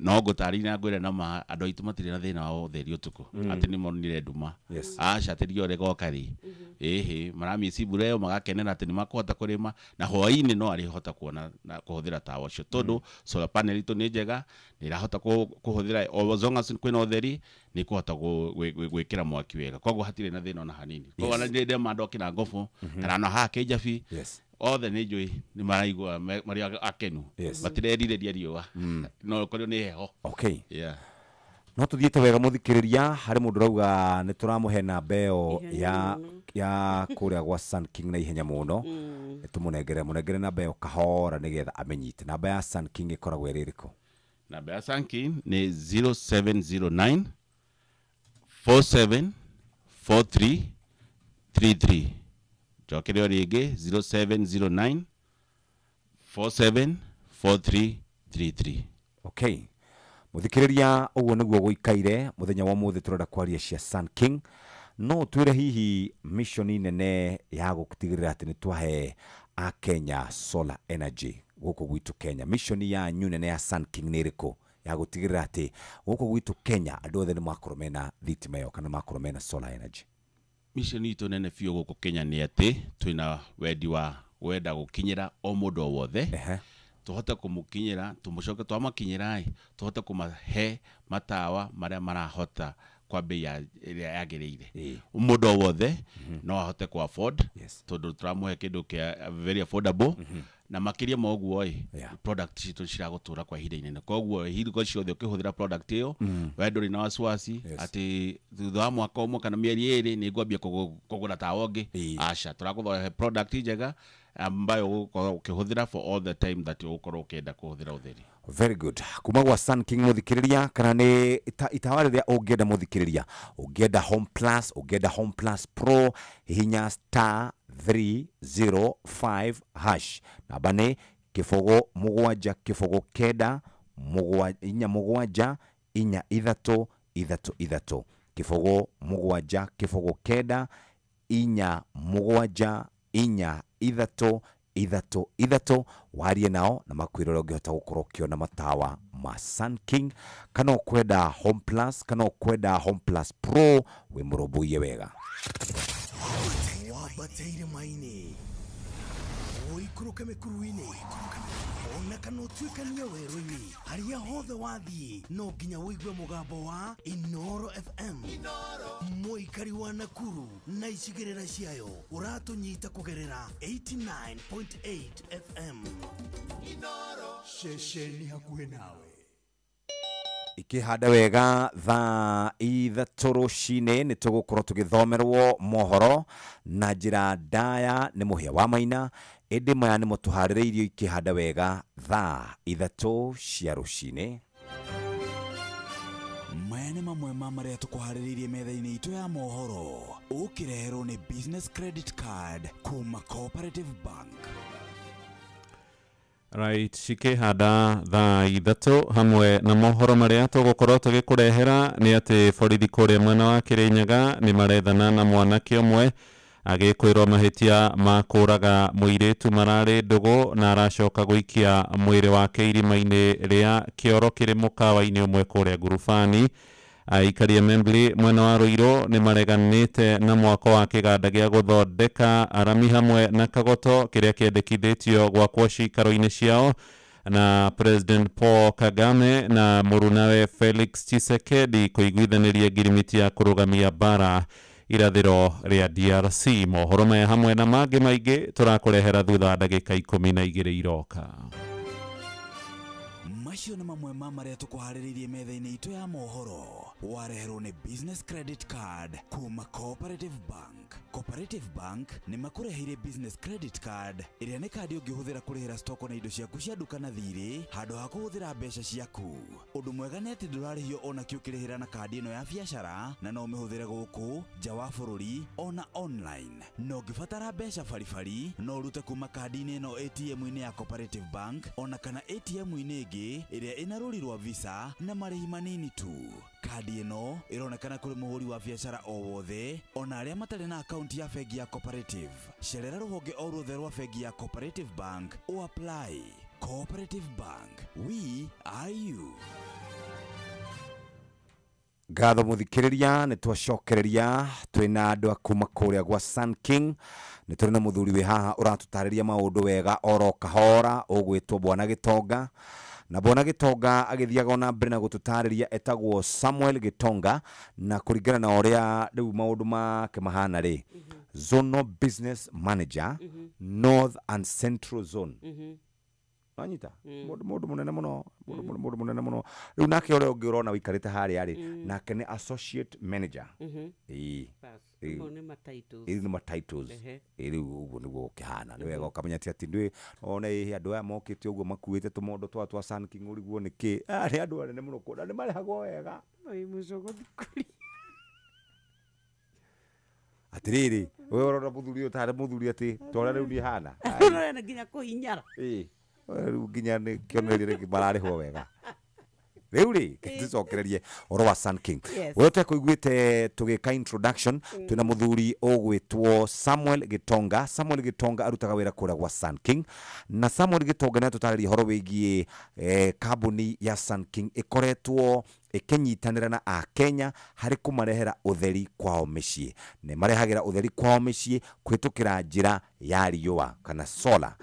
No ngũtarĩria na ngwĩre na ma andũ aitũ matirĩ na thĩna wa ũtheri ũtukũ, atĩ nĩ monire nduma. Aca, atĩ riũa rĩgoka rĩ, ĩhĩ maramici mbura ĩyo, magakenera atĩ nĩ makũhota kũrĩma, na hwaĩ-inĩ no arĩhota kuona na kũhũthĩra tawa ũcio, tondũ solar panel itũ nĩ njega, nĩ ĩrahota kũhũthĩra o as long as kwĩna ũtheri, nĩ ĩkũhota gwĩkĩra mwaki wega. Koguo hatirĩ na thĩna ona hanini. Koguo ona ndĩrĩ andũ a Kĩnangobu kana ona haha Kĩnjabi, othe nĩ njũĩ nĩ maraigua marĩ akenu, matirerirĩria riũa, no ũkorirwo nĩ heho. Okay. No tũthiĩte wega mũthikĩrĩria, harĩ mũndũ ũrauga nĩ tũramũhe namba ĩyo ya kũrĩa gwa Sun King na ihenya mũno. Nĩ tũmũnengere, mũnengere namba ĩyo kahora nĩgetha amenyite. Namba ya Sun King ĩkoragwo ĩrĩ ĩrĩkũ? Namba ya Sun King nĩ 0709 47 43 33. Njokere o rĩngĩ, 0709 47 43 33. Okay, mũthikĩrĩria, ũguo nĩguo gũikaire mũthenya wa ũmũthĩ. Tũrenda kwaria cia Sun King. No twĩre hihi mission nene ya gũtigĩrĩra atĩ nĩ twahe akenya solar energy gũkũ gwitũ Kenya, mission yanyu nene ya Sun King nĩ ĩrĩkũ ya gũtigĩrĩra atĩ gũkũ gwitũ Kenya andũ othe nĩ makorwo mena thitima ĩyo kana makorwo mena solar energy? Mission itũ nene biũ gũkũ Kenya nĩ atĩ twĩna wendi wa wenda gũkinyĩra o mũndũ o wothe. Tũhote kũmũkinyĩra, tũmũcoke twamakinyĩra ĩ, tũhote kũmahe matawa marĩa marahota kwa bei ĩrĩa yagĩrĩire. Mũndũ o wothe no ahote ku afford, tondũ tũramũhe kĩndũ kĩa very affordable. Na makĩria ma ũguo ĩ, product citũ ciragũtũra kwa ihinda inene, koguo hingo ciothe ũkĩhũthĩra product ĩyo, we ndũrĩ na wasiwasi atĩ thutha wa mwaka ũmwe kana mĩeri 2 nĩ ngwambia kũgũra tawa ũngĩ. Aca, tũrakũhe product njega ambayo ũgũkorwo ũkĩhũthĩra for all the time that ũgũkorwo ũkĩenda kũhũthĩra ũtheri. Very good. Kuma gwa Sun King, muthikiriria, kana nĩ itawa rĩrĩa ũngĩenda, mũthikĩrĩria, ũngĩenda Home Plus, ũngĩenda Home Plus Pro, hihinya *305#. Namba nĩ 0 7 0 9 4 7 4 3 3 3, 0 7 0 9 4 7 4 3 3 3. Warie nao na makwĩra ũrĩa ũngĩhota gũkorwo ũkĩona matawa ma Sun King, kana ũkwenda Home Plus, kana ũkwenda Home Plus Pro, wĩ mũrũmbũiye wega. Wambateire maini, ũikũrũke mĩkuru-inĩ, ona kana ũtuĩkanie werũ-inĩ, harĩa hothe wathiĩ no nginya ũigue mũgambo wa Inoro FM. Mũikari wa Nakuru na icigĩrĩra ciayo, ũratũnyita kũgerera 89.8 FM, ceceni hakuhĩ nawe. Ikĩhanda wega thaa 3 rũcinĩ, nĩ tũgũkorwo tũgĩthomerwo mohoro na njĩra ndaya nĩ Mũhĩa wa Maina, ĩndĩ maya nĩmo tũharĩrĩirio ikĩhanda wega thaa 3 cia rũcinĩ. Maya nĩ mamwe ma marĩa tũkũharĩrĩirie metha-inĩ itũ ya mohoro, ũkĩreherwo nĩ Business Credit Card kuma Cooperative Bank. Right, cikĩhanda thaa 3, hamwe na mohoro marĩa tũgũkorwo tũgĩkũrehera nĩ atĩ borithi kũrĩa mwena wa Kĩrĩnyaga nĩ marethana na mwanake ũmwe agĩkwĩrwo mahĩtia ma kũraga mũirĩtu mararĩ ndũgũ na aracoka gũikia mwĩrĩ wake irima-inĩ rĩa kĩoro kĩrĩ mũkawa-inĩ ũmwe kũrĩa Ngurubani. Aikari a Membley mwena wa Ruiru nĩ mareganĩte na mwako wa kĩganda gĩa gũthondeka arami hamwe na kagoto kĩrĩa kĩendekithĩtio gwakwo ciikaro-inĩ ciao. Na President Paul Kagame na mũrunawe Felix Tshisekedi kũiguithanĩria ngirimiti ya kũrũgamia mbara irathĩro rĩa DRC. Mohoro maya hamwe na mangĩ maingĩ tũrakũrehera thutha wa ndagĩka 12 iroka. Macio nĩ mamwe ma marĩa tũkũharĩrĩirie metha-inĩ itũ ya mohoro, wareherwo nĩ Business Credit Card kuma Cooperative Bank. Cooperative Bank nĩ makũreheire Business Credit Card, ĩrĩa nĩ kandi ũngĩhũthĩra kũrĩhĩra stoko na indo ciaku cia nduka na thirĩ handũ ha kũhũthĩra mbeca ciaku. Ũndũ mwega nĩ atĩ ndũrarĩhio ona kĩ ũkĩrĩhĩra na kandi ĩno ya biacara, na no ũmĩhũthĩre gũkũ nja wa bũrũri ona online. Na ũngĩbatara mbeca baribari, no ũrute kuma kandi-inĩ ĩno ATM-inĩ ya Cooperative Bank ona kana ATM-inĩ ĩngĩ ĩrĩa ĩna rũri rwa Visa na marĩhi manini tu. Kandi ĩno ĩronekana kũrĩ mũhũri wa biacara o wothe, ona arĩa matarĩ na akaunti ya bengi ya Cooperative. Cerera rũhonge o ruothe rwa bengi ya Cooperative Bank o apply. Cooperative Bank, we are you. Ngatho mũthikĩrĩria, nĩ twacokereria twĩna andũ a kuma kũrĩa gwa Sun King. Nĩ tũrĩ na mũthuri wĩ haha ũratũtarĩria maũndũ wega oro kahora, ũgwĩtwo Bwana Gĩtonga. Na Bwana Gĩtonga agĩthiaga ona mbere na gũtũtarĩria, etagwo Samuel Gĩtonga, na kũringana na ũrĩa rĩu maũndũ make mahana rĩ, Zonal Business Manager, North and Central Zone. Wanyita mũndũ mũnene mũno, mũndũ mũnene mũno. Rĩu nake ũrĩa ũngĩ ũrona wĩikarĩte harĩa rĩ, nake nĩ Associate Manager. Ĩĩ. Mau nĩ ma titles. Ĩĩ, nĩ ma titles. Ĩĩ, rĩu ũguo nĩguo gũkĩhana. Nĩ wega ũkamenya ti atĩ ndwĩ one ĩĩ andũ aya mokĩte ũguo makuĩte tũmondo twa twa Sun King ũriguo nĩkĩ. Aya nĩ andũ anene mũno kũu na nĩ marĩhagwo wega. Oi mũcogothi kũri. Atĩrĩrĩ, we ũrona mũthuri ũyũ tarĩ mũthuri atĩ torĩa rĩu niĩ hana. Ũrona nginya kũhinyara. Ĩĩ. Rĩu nginya nĩ kĩonereria rĩngĩ mararĩhwo wega. Rĩu rĩ, tũcokererie ũhoro wa Sun King. We ũtekũiguĩte tũgĩka introduction, twĩna mũthuri ũgwĩtwo Samuel Gĩtonga. Samuel Gĩtonga arutaga wĩra kũrĩa gwa Sun King, na Samuel Gĩtonga nĩ atũtarĩria ũhoro wĩgiĩ kambuni ya Sun King ĩkoretwo ĩkĩnyitanĩra na Akenya harĩ kũmarehera ũtheri kwao mĩciĩ. Nĩ marehagĩra ũtheri kwao mĩciĩ kũhĩtũkĩra njĩra ya riũa kana solar.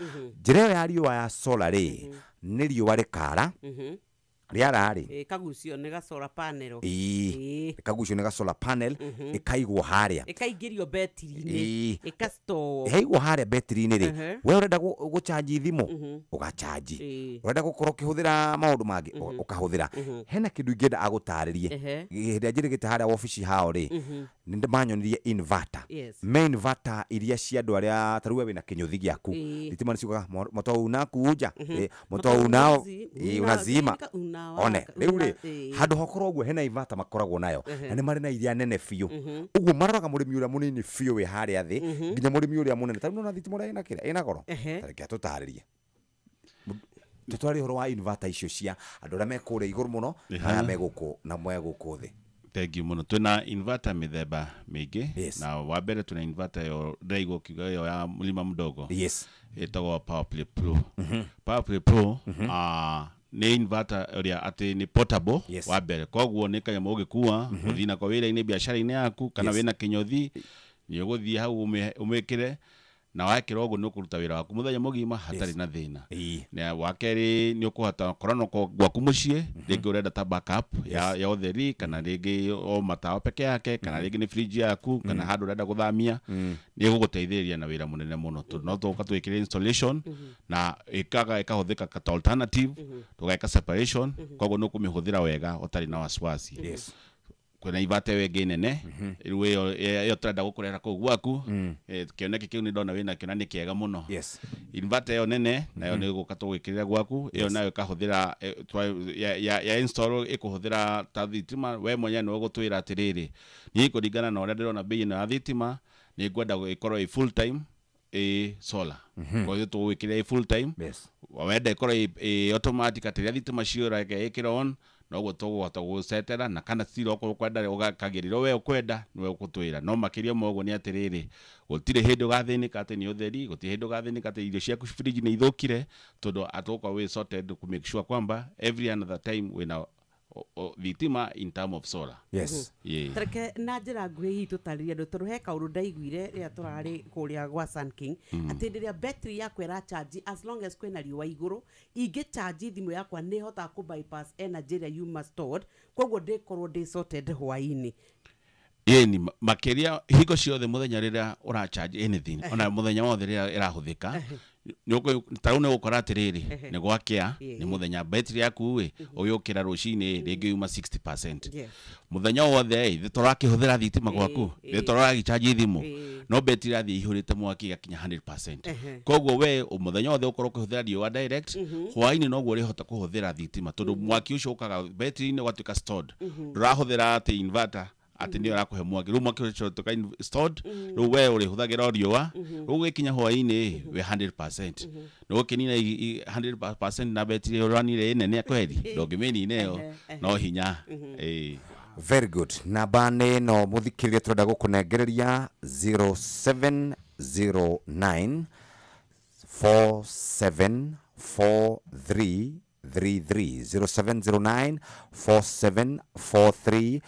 Njĩra ĩyo ya riũa ya solar rĩ, Nĩ riũa rĩkara rĩara rĩ Ĩkagucio nĩ ga solar panel. Ĩĩ, ĩkagucio nĩ ga solar panel, ĩkaigwo harĩa, ĩkaingĩrio betiri-inĩ, ĩkastore. Yaigwo harĩa betiri-inĩ rĩ, we ũrenda gũchanji thimũ, ũgachanji. Ũrenda gũkorwo ũkĩhũthĩra maũndũ mangĩ, ũkahũthĩra. Hena kĩndũ ingĩenda agũtarĩrie. Hĩndĩ ĩrĩa njĩrĩgĩte harĩa wabici hao rĩ, nĩ manyonirie inverter. Me inverter iria cia andũ arĩa ta rĩu we wĩna kĩnyũthi gĩaku, thitima nĩ ciugaga moto unakuja, moto unao unazima unawaka, one rĩu rĩ, handũ hakorwo ũguo hena inverter makoragwo nayo, na nĩ marĩ na iria nene biũ. Ũguo maroraga mũrĩmi ũrĩa mũnini biũ wĩ harĩa thĩ nginya mũrĩmi ũrĩa mũnene. Ta rĩu nĩwona thitima ũrĩa ĩna kĩrĩa ĩna goro. Ta reke atũtarĩrie, tũtware ũhoro wa inverter icio cia andũ arĩa me kũrĩa igũrũ mũno na arĩa me gũkũ na me gũkũ thĩ. Thank you mũno. Twĩna inverter mĩthemba mĩingĩ, na wa mbere twĩna inverter ĩyo ndĩraigua ũkiuga, ĩyo ya mlima mdogo, ĩtagwo PowerPlay Pro. PowerPlay Pro nĩ inverter ĩrĩa atĩ nĩ portable wa mbere, koguo nĩ kanyamũ ũgĩkua ũthiĩ nako wĩra-inĩ, biacara-inĩ yaku, kana wĩna kĩnyũthi, nĩ ũgũthiĩ hau ũmĩkĩre, na wekĩra ũguo nĩ ũkũruta wĩra waku mũthenya mũgima hatarĩ na thĩna. Na wa kerĩ, nĩ ũkũhota korwo no gwaku mũciĩ, rĩngĩ ũrenda ta backup ya ũtheri, kana rĩngĩ o matawa peke yake, kana rĩngĩ nĩ fridge yaku, kana handũ ũrenda gũthamia, nĩ ĩgũgũteithĩrĩria na wĩra mũnene mũno, tondũ no tũka twĩkĩre installation na ĩkaga ĩkahũthĩka ta alternative, tũgeka separation, koguo nĩ ũkũmĩhũthĩra wega ũtarĩ na wasiwasi. Kwĩna inverter ĩyo ĩngĩ nene rĩu, ĩyo tũrenda gũkũrehera kũu gwaku. Kĩoneki kĩu nĩ ndona wĩnakĩo na nĩ kĩega mũno. Inverter ĩyo nene nayo nĩ gũka tũgwĩkĩrĩra gwaku. Ĩyo nayo ĩkahũthĩra ya install ĩkũhũthĩra ta thitima. We mwenyewe nĩwe ũgũtwĩra atĩrĩrĩ, niĩ kũringana na ũrĩa ndĩrona bei ĩno ya thitima, nĩ ngwenda ĩkorwo ĩ full time ĩ solar. Kwa hiyo tũgwĩkĩrĩra ĩ full time. Wenda ĩkorwo ĩ automatic, atĩ rĩrĩa thitima ciora ĩkĩra on, noguo tũgũhota gũcetera, na kana still okorwo ũkwenda ũgakagĩrĩra we ũkwenda, nĩwe ũgũtwĩra. No makĩria ma ũguo nĩ atĩrĩrĩ, gũtirĩ hĩndĩ ũgathĩnĩka atĩ nĩ ũtheri, gũtirĩ hĩndĩ ũgathĩnĩka atĩ irio ciaku fridge nĩ ithũkire, tondũ atũgũkorwo wĩ sorted to make sure kwamba every another time wĩna thitima in term of solar. Yeah. Tareke na njĩra nguhĩ hihi tũtarĩrie andũ, tondũ he kaũndũ ndaiguire rĩrĩa tũrarĩ kũrĩa gwa Sun King, atĩ hĩndĩ ĩrĩa battery yakwa ĩracharge, as long as kwĩna riũa igũrũ, ingĩcharge thimũ yakwa nĩ ĩhotaga kũ bypass energy ĩrĩa yuma stored, koguo ndĩkorwo ndĩ sorted hwaĩ-inĩ. Ĩni, makĩria hingo ciothe mũthenya rĩrĩa ũracharge anything, ona mũthenya wothe rĩrĩa ĩrahũthĩka, ta rĩu nĩ ũgũkora atĩrĩrĩ, nĩ gwakĩa, nĩ mũthenya, battery yaku ĩ ũgĩũkĩra rũcinĩ rĩngĩ yuma 60%. Mũthenya wothe ĩ tũrakĩhũthĩra thitima gwaku, nĩ tũragĩcharge thimũ, no betri ĩrathiĩ ihũrĩte mwaki ĩgakinya 100%. Koguo we mũthenya wothe ũkorwo ũkĩhũthĩra riũa direct, hwaĩ-inĩ noguo ũrĩhota kũhũthĩra thitima, tondũ mwaki ũcio ũkaga betri-inĩ ũgatuĩka stored. Ndũrahũthĩra atĩ inverter atĩ nĩyo ĩrakũhe mwaki. Rĩu mwaki ũcio ũtuĩka stored, rĩu we ũrĩhũthagĩra o riũa. Rĩu gũgĩkinya hwaĩ-inĩ wĩ 100%, nĩ ũgũkĩnina 100% na betri ĩyo ũranire ĩnene kweri ndũngĩmĩnina ĩyo, no hinya. Ĩĩ. Very good. Namba nĩ ĩno, mũthikĩrĩria, tũrenda gũkũnengereria 0709 474333, 0709 474333.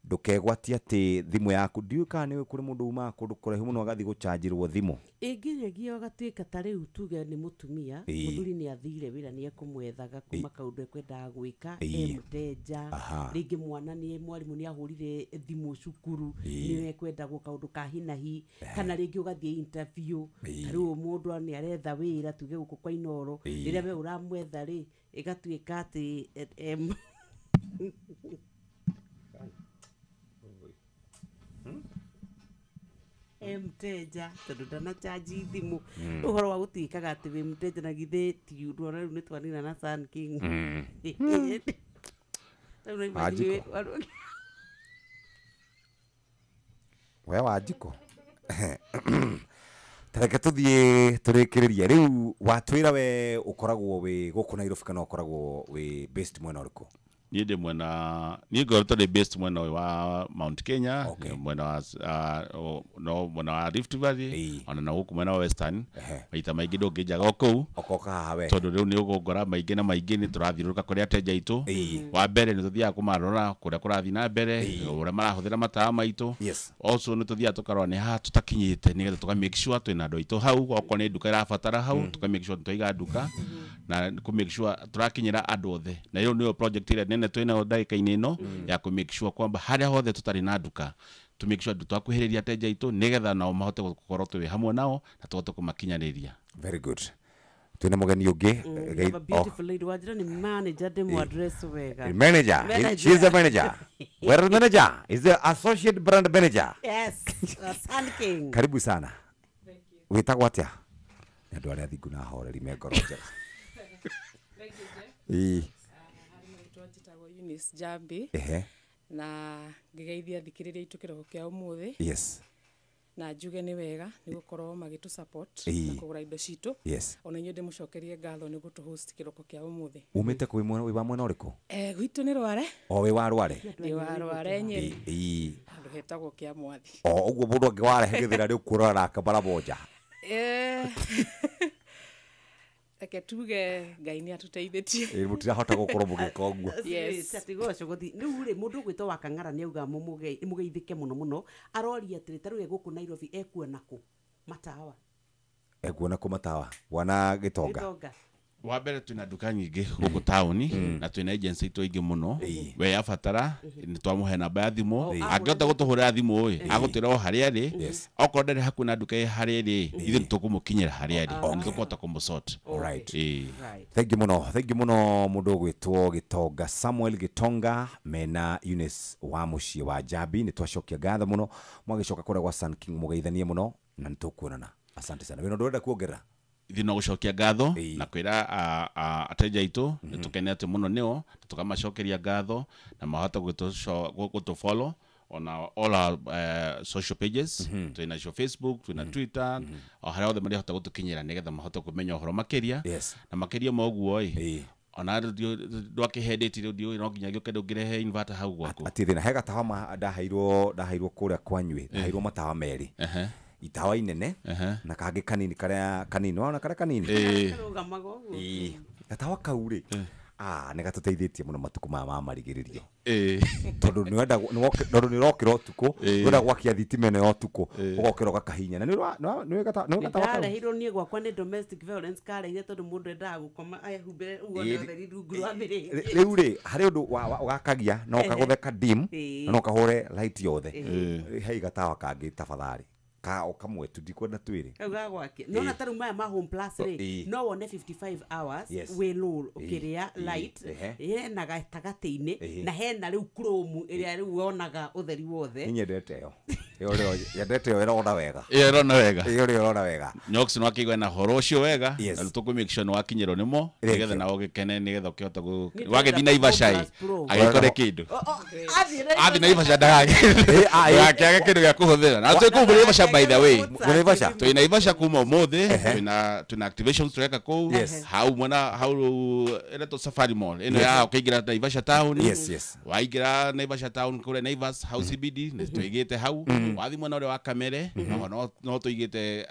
Ndũkegwatie atĩ thimũ yaku, ndiũĩ kana nĩ kũrĩ mũndũ umaga kũndũ kũraihu mũno agathiĩ gũchanjĩrwo thimũ. Ĩnginyagia ũgatuĩka ta rĩu tuge nĩ mũtumia, mũthuri nĩ athire wĩra, nĩ ekũmwethaga kuma kaũndũ ekwendaga gwĩka, e mũtenja, rĩngĩ mwana nĩ mwarimũ nĩ ahũrire thimũ cukuru, nĩ ekwendagwo kaũndũ ka hinahi, kana rĩngĩ ũgathiĩ interview. Ta rĩu mũndũ nĩ aretha wĩra, tuge gũkũ kwa Inoro, rĩrĩa we ũramwetha rĩ, ĩgatuĩka atĩ e mteja tondũ ndanachanji thimũ. Ũhoro wa gũtuĩkaga atĩ wĩ mteja, na githĩ ti ũndũ ona rĩu nĩ twanina na Sun King. Rĩu no imagine Wanjikũ. We Wanjikũ, tareke tũthiĩ tũrĩkĩrĩrie. Rĩu watwĩra we ũkoragwo wĩ gũkũ Nairobi kana ũkoragwo wĩ based mwena ũrĩkũ? Niĩ ndĩ mwena, niĩ ngoretwo ndĩ based mwena ũyũ wa Mount Kenya, mwena wa no mwena wa Rift Valley, ona na gũkũ mwena wa Western. Maita maingĩ ndũngĩnjaga o kũu. Okoka haha we. Tondũ rĩu nĩ ũgũngora maingĩ na maingĩ, nĩ tũrathiũrũrũka kũrĩ ateja aitũ. Wa mbere nĩ tũthiaga kũmarora kũrĩa kũrathiĩ na mbere, ũrĩa marahũthĩra matawa maitũ. Also nĩ tũthiaga tũkarora nĩ haha tũtakinyĩte, nĩgetha tũka make sure twĩna andũ aitũ hau. Okorwo nĩ nduka ĩrabatara hau, tũka make sure nĩtwaiga nduka na kũ make sure tũrakinyĩra andũ othe. Na ĩyo nĩyo project ĩrĩa nene twĩnayo ndagĩka-inĩ ĩno, ya kũ make sure kwamba harĩa hothe tũtarĩ na nduka, to make sure twakuhĩrĩria ateja aitũ, nĩgetha nao mahote gũkorwo twĩ hamwe nao na tũhote kũmakinyanĩria. Very good. Twĩna mũgeni ũngĩ. We have a beautiful lady. Wajira ni manager, demo address wega. Manager. Manager. She's the manager. Where is the manager? Is the associate brand manager. Yes, Sun King. Karibu sana. Wĩtagwo atĩa? Nĩ andũ arĩa athingu na ahoreri me ngoro njega. Ĩĩ. Njĩtagwo Eunice Jambi. Na ngĩgeithia thikĩrĩria itũ kĩroko kĩa ũmũthĩ. Na njuge nĩ wega nĩ gũkorwo magĩtũ support na kũgũra indo citũ. Ona inyuĩ ndĩmũcokerie ngatho nĩ gũtũ host kĩroko kĩa ũmũthĩ. Umĩte kũ? Wĩ wa mwena ũrĩkũ? Gwitũ nĩ Rware. O wĩ wa Rware? Ndĩ wa Rware Nyĩrĩ. Handũ hetagwo kĩa Mwathi. O ũguo mũndũ angĩwarehe gĩthĩra rĩu kũrora Kabara Bonja. Reke tuge Ngai nĩ atũteithĩtie. Ĩĩ, mũtirahota gũkorwo mũgĩka ũguo. Yes. Tatigoco gũthi rĩu rĩ, mũndũ ũgwĩtwo wa Kang'ara nĩ auga mũgeithĩke mũno mũno, aroria atĩrĩ, ta rĩu e gũkũ Nairobi ekuona kũ matawa? Ekuona kũ matawa? Bwana Gĩtonga. Gĩtonga. Wa mbere twĩna nduka nyingĩ gũkũ taũni, na twĩna agency itũ aingĩ mũno. We yabatara nĩ twamũhe namba ya thimũ, angĩhota gũtũhũrĩra thimũ ĩ, agũtwĩra o harĩa arĩ. Okorwo ndarĩ hakuhĩ na nduka ĩ harĩa ĩrĩ, ithuĩ nĩ tũkũmũkinyĩra harĩa arĩ na nĩ tũkũhota kũmũsort. Alright. Ĩĩ. Thank you mũno, thank you mũno mũndũ ũgwĩtwo Gĩtonga Samuel Gĩtonga mena Eunice wa mũciĩ wa Jambi. Nĩ twacokia ngatho mũno, mwagĩcoka kũrĩa gwa Sun King mũgeithanie mũno na nĩ tũkuonana. Asante sana. Wĩna ũndũ ũrenda kuongerera? Ithuĩ no gũcokia ngatho na kwĩra ateja aitũ nĩ tũkenete mũno nĩo, na tũkamacokeria ngatho na mahota gũtũ follow on our, all our social pages. Twĩna cio Facebook, twĩna Twitter, o harĩa hothe marĩhota gũtũkinyĩra, nĩgetha mahote kũmenya ũhoro makĩria. Na makĩria ma ũguo ĩ, ona ndwakĩhendĩtie rĩu ndiũĩ no nginya gĩũke ndũngĩrehe inverter hau gwaku. Atĩ thĩna he gatawa ndaheirwo kũrĩa kwanyuĩ, ndaheirwo matawa merĩ, itawa inene na kangĩ kanini, karĩa kanini waona, karĩa kanini. Karũgamaga ũguo. Ĩĩ. Gatawa kau rĩ, nĩ gatũteithĩtie mũno matukũ maya ma marigĩrĩrio, tondũ tondũ nĩ ũrokĩra ũtukũ, wenda gwakia thitima ĩno ya ũtukũ, ũgokĩra ũgakahinya na nĩ gatawa kau. Ndareheirwo niĩ gwakwa nĩ domestic violence kareire, tondũ mũndũ endaga gũkoma ehumbĩre ũguo nĩ ũtheri rungu rwa mĩrĩngĩti. Rĩu rĩ, harĩ ũndũ ũgakagia na ũkagũtheka dim na ũkahũre light yothe. Hei gatawa kangĩ tafadhali, ka o kamwe tu, ndikwenda twĩrĩ. Kau ga gwakia nona ta rĩu maya ma Home Plus rĩ, no wone 55 hours wĩ low ũkĩrĩa light hena gatagatĩ-inĩ, na hena rĩu chrome ĩrĩa rĩu wonaga ũtheri wothe. Niĩ nyendete ĩyo, ĩyo rĩo nyendete, ĩyo ĩrona wega. Ĩyo ĩrona wega. Ĩyo rĩo ĩrona wega. Nyox nĩ wakĩigua na horo ũcio wega, na rĩu tũkũ make sure nĩ wakinyĩrwo nĩmo, nĩgetha nawe ũgĩkene, nĩgetha ũkĩhota Nĩ wagĩthiĩ ndĩrenda Naivasha Home ĩ, Plus Pro. agĩkore kĩndũ. Athiĩ Athiĩ Naivasha ndagakĩage kĩndũ gĩa kũhũthĩra. Na twĩ kũu Naivasha, by the way. Mwĩ Naivasha? Twĩ Naivasha kuma ũmũthĩ, twĩna activations tũreka kũu. Hau mwena hau ĩretwo Safari Mall ĩno ya ũkĩingĩra Naivasha town. Waingĩra Naivasha town kũrĩa Naivas hau CBD nĩ tũigĩte hau. Wathiĩ mwena ũrĩa wa Kamere naho no tũigĩte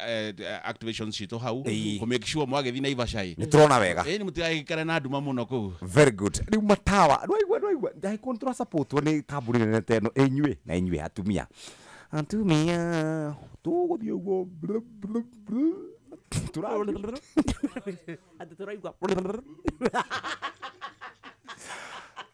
activations citũ hau, kũ make sure mwagĩthiĩ Naivasha ĩ, Nĩ tũrona wega. Ĩ, nĩ mũtigagĩikare na nduma mũno kũu. Very good. Rĩu matawa nĩwaigua ndagĩkorwo nĩ tũrasapotwo nĩ kambuni nene ta ĩno, inyuĩ na inyuĩ atumia, atumia tũgũthiĩ ũguo. Atĩ tũraigua.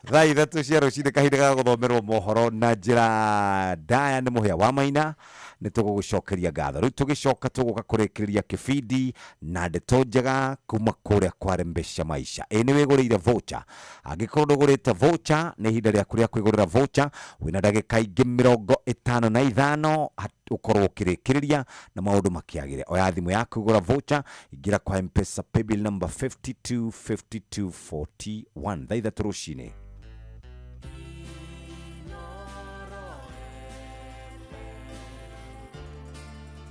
Thaa 3 cia rũcinĩ, kahinda ga gũthomerwo mohoro na njĩra ndaya nĩ Mũhĩa wa Maina. Nĩ tũgũgũcokeria ngatho. Rĩu tũgĩcoka tũgũka kũrĩkĩrĩria kĩbindi na ndeto njega kuma kũrĩa kwarembesha maisha. Ĩ nĩ wĩgũrĩire voucher? Angĩkorwo ndũgũrĩte voucher, nĩ ihinda rĩaku rĩa kwĩgũrĩra voucher. Wĩna ndagĩka ingĩ 55 ũkorwo ũkĩrĩkĩrĩria na maũndũ makĩagĩre. Oya thimũ yaku, gũra voucher, ingĩra kwa Mpesa paybill number 525241. Thaa 3 rũcinĩ.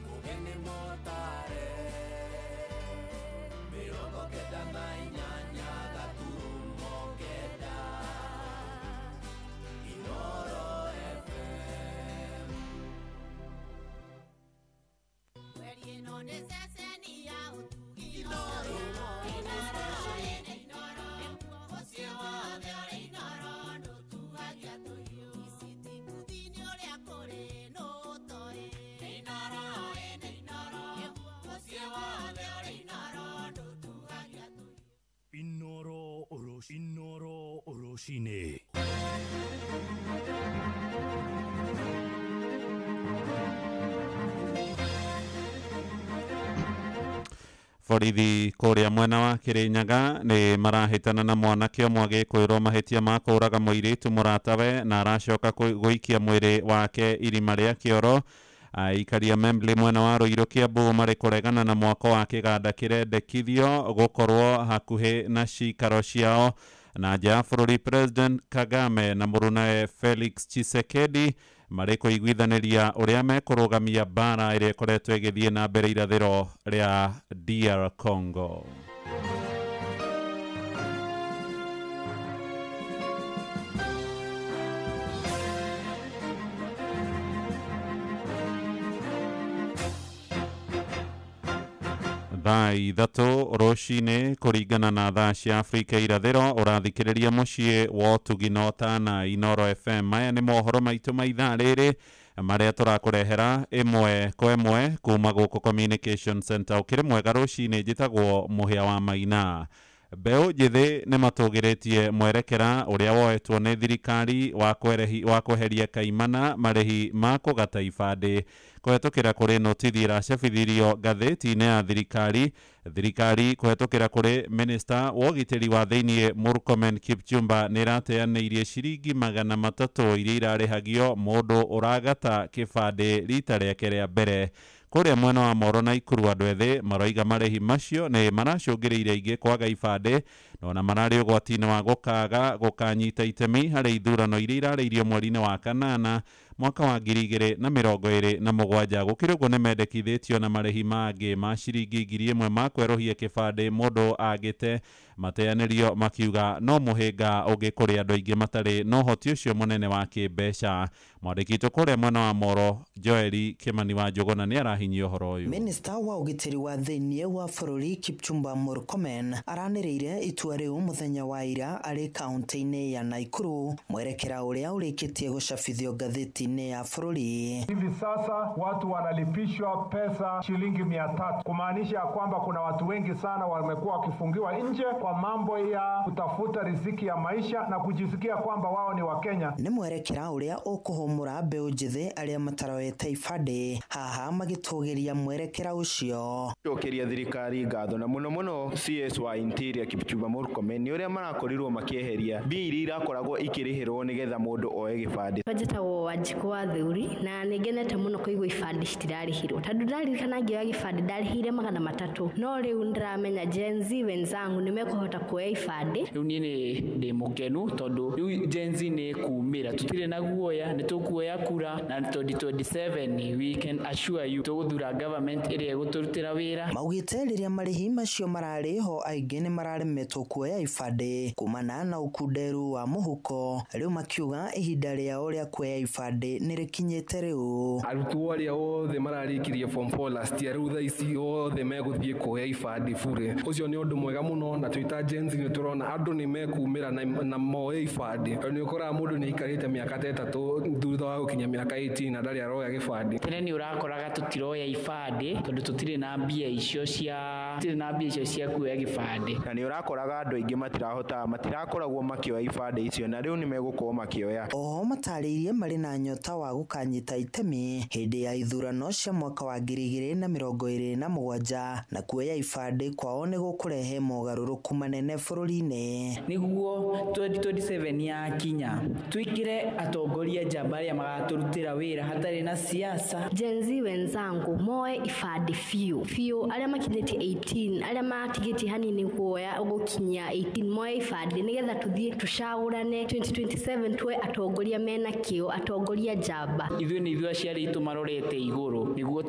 Mũgeni mũtare 98.9. Rũcinĩ. Borithi kũrĩa mwena wa Kĩrĩnyaga nĩ marahĩtana na mwanake ũmwe agĩkwĩrwo mahĩtia ma kũũraga mũirĩtu mũratawe na aracoka gũikia mwĩrĩ wake irima rĩa kĩoro. Aikaria Membley mwena wa Ruiru Kiambu marĩ kũregana na mwako wa kĩganda kĩrendekithio gũkorwo hakuhĩ na cikaro ciao. Na nja ya bũrũri, President Kagame na mũrũnawe Felix Tshisekedi marĩ kũiguithanĩria ũrĩa mekũrũgamia mbara ĩrĩa ĩkoretwo ĩgĩthiĩ na mbere irathĩro rĩa DR Congo. Thaa 3 rũcinĩ kũringana na thaa cia Afrika irathĩro, ũrathikĩrĩria mũciĩ wa ũtugi na ũtana Inoro FM. Maya nĩ mohoro maitũ ma ithaa rĩrĩ marĩa tũrakũrehera ĩmwe kwa ĩmwe kuma gũkũ Communication Center. Ũkĩrĩ mwega rũcinĩ, njĩtagwo Mũhĩa wa Maina. Mbeũ njĩthĩ nĩ matũgĩrĩtie mwerekera ũrĩa woetwo nĩ thirikari wa kweheria kaimana marĩhi ma kũgata ibandĩ kũhetũkĩra kũrĩ notithi ĩracabithirio ngathĩti-inĩ ya thirikari. Thirikari kũhetũkĩra kũrĩ minista wa ũgitĩri wa thĩiniĩ Murkomen Kipchumba nĩ ĩrateanĩirie ciringi 300 iria irarĩhagio mũndũ ũragata kĩbandĩ rita rĩake rĩa mbere. Kũrĩa mwena wa Moro na Ikuru andũ ethĩ maroiga marĩhi macio nĩ maracũngĩrĩirie aingĩ kwaga ibandĩ na ona mararĩ ũgwati-inĩ wa gũkaga gũkanyita itemi harĩ ithurano iria irarĩirio mweri-inĩ wa kanana mwaka wa 2027. Gũkĩrĩ ũguo nĩ mendekithĩtio na marĩhi mangĩ ma ciringi 1000 ma kwerũhia kĩbandĩ mũndũ angĩte mateanĩrio, makiuga no mũhĩnga ũngĩ kũrĩ andũ aingĩ matarĩ na ũhoti ũcio mũnene wa kĩmbeca. Mwandĩki witũ kũrĩa mwena wa Moro Joeli Kĩmani wa Njũgũna nĩ arahinyia ũhoro ũyũ. Minista wa ũgitĩri wa thĩiniĩ wa bũrũri Kipchumba Murkomen aranĩrĩire itua rĩu mũthenya wa ira arĩ kaunti-inĩ ya Nakuru, mwerekera ũrĩa ũrĩkĩtie gũcabithio ngathĩti-inĩ ya bũrũri. Hivi sasa watu wanalipishwa pesa shilingi 300, kumaanisha kwamba kuna watu wengi sana wamekuwa wakifungiwa nje kwa mambo ya kutafuta riziki ya maisha na kujisikia kwamba wao ni Wakenya. Nĩ mwerekera ũrĩa ũkũhũmũra mbeũ njĩthĩ arĩa mataroete ibandĩ haha magĩtũgĩria mwerekera ũcio. Cokeria thirikari ngatho na mũno mũno CS wa Interior Kipchumba Murkomen nĩ ũrĩa marakorirwo makĩeheria mbia iria irakoragwo ikĩrĩhĩrwo nĩgetha mũndũ oe gĩbandĩ. Njĩtagwo Wanjikũ wa Theuri na nĩngenete mũno kũigua ibandĩ citirarĩhirwo tondũ ndaririkana ngĩoya gĩbandĩ ndarĩhĩire 300, no rĩu ndĩramenya Gen Z wenzangu nĩmekũhota kuoya ibandĩ. Rĩu niĩ nĩ ndĩ mũkenu tondũ rĩu Gen Z nĩ kumĩra, tũtirĩ na guoya, nĩ tũkuoya kura na 2027 we can assure you tũgũthura government ĩrĩa ĩgũtũrutĩra wĩra. Maugĩte rĩrĩa marĩhi macio mararĩ ho aingĩ nĩ mararemetwo kuoya ibandĩ kumana na ũkunderu wa mũhuko, rĩu makiuga ihinda rĩao rĩa kuoya ibandĩ nĩ rĩkinyĩte rĩu. Arutwo arĩa othe mararĩkirie form 4 last year rĩu thaa ici othe megũthiĩ kuoya ibandĩ bure. Ũcio nĩ ũndũ mwega mũno na twĩ ta Gen Z nĩ tũrona andũ nĩ mekumĩra na moe ibandĩ. Nĩ ũkoraga mũndũ nĩ aikarĩte mĩaka ta 3 thutha wa gũkinya mĩaka 18 na ndarĩ aroya gĩbandĩ. Tene nĩ ũrakoraga tũtiroya ibandĩ tondũ tũtirĩ na mbia icio cia kuoya gĩbandĩ. Na nĩ ũrakoraga andũ aingĩ matirahota matirakoragwo makĩoya ibandĩ icio na rĩu nĩ megũkorwo makĩoya. Oho matarĩirie marĩ na nyota wa gũkanyita itemi hĩndĩ ya ithurano cia mwaka wa 2027 na kuoya ibandĩ kwao nĩ gũkũrehe mogarũrũku manene bũrũri-inĩ. Nĩguo 2027 yakinya twĩkĩre atongoria njamba arĩa magatũrutĩra wĩra hatarĩ na siasa. Gen Z wenzangu moe ibandĩ biũ biũ, arĩa makinyĩtie 18 arĩa matigĩtie hanini kuoya gũkinyia 18 moe ibandĩ nĩgetha tũthiĩ tũcagũrane 2027 tuoe atongoria mena kĩo, atongoria njamba. Ithuĩ nĩ ithuĩ aciari aitũ marorete igũrũ nĩguo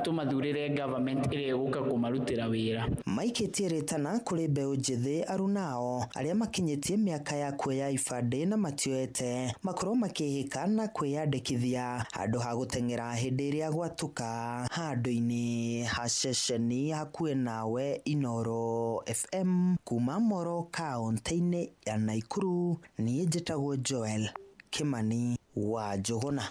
tũmathurĩre government ĩrĩa ĩgũka kũmarutĩra wĩra. Maikĩtie rĩtana kũrĩ mbeũ njĩthĩ arunao arĩa makinyĩtie mĩaka ya kuoya ibandĩ na matioete makorwo makĩhĩka na kwĩyandĩkithia handũ ha gũteng'era hĩndĩ ĩrĩa gwatuka. Handũ-inĩ ha ceceni hakuhĩ nawe Inoro FM kuma Moro kaunti-inĩ ya Nakuru, niĩ njĩtagwo Joel Kĩmani wa Njũgũna.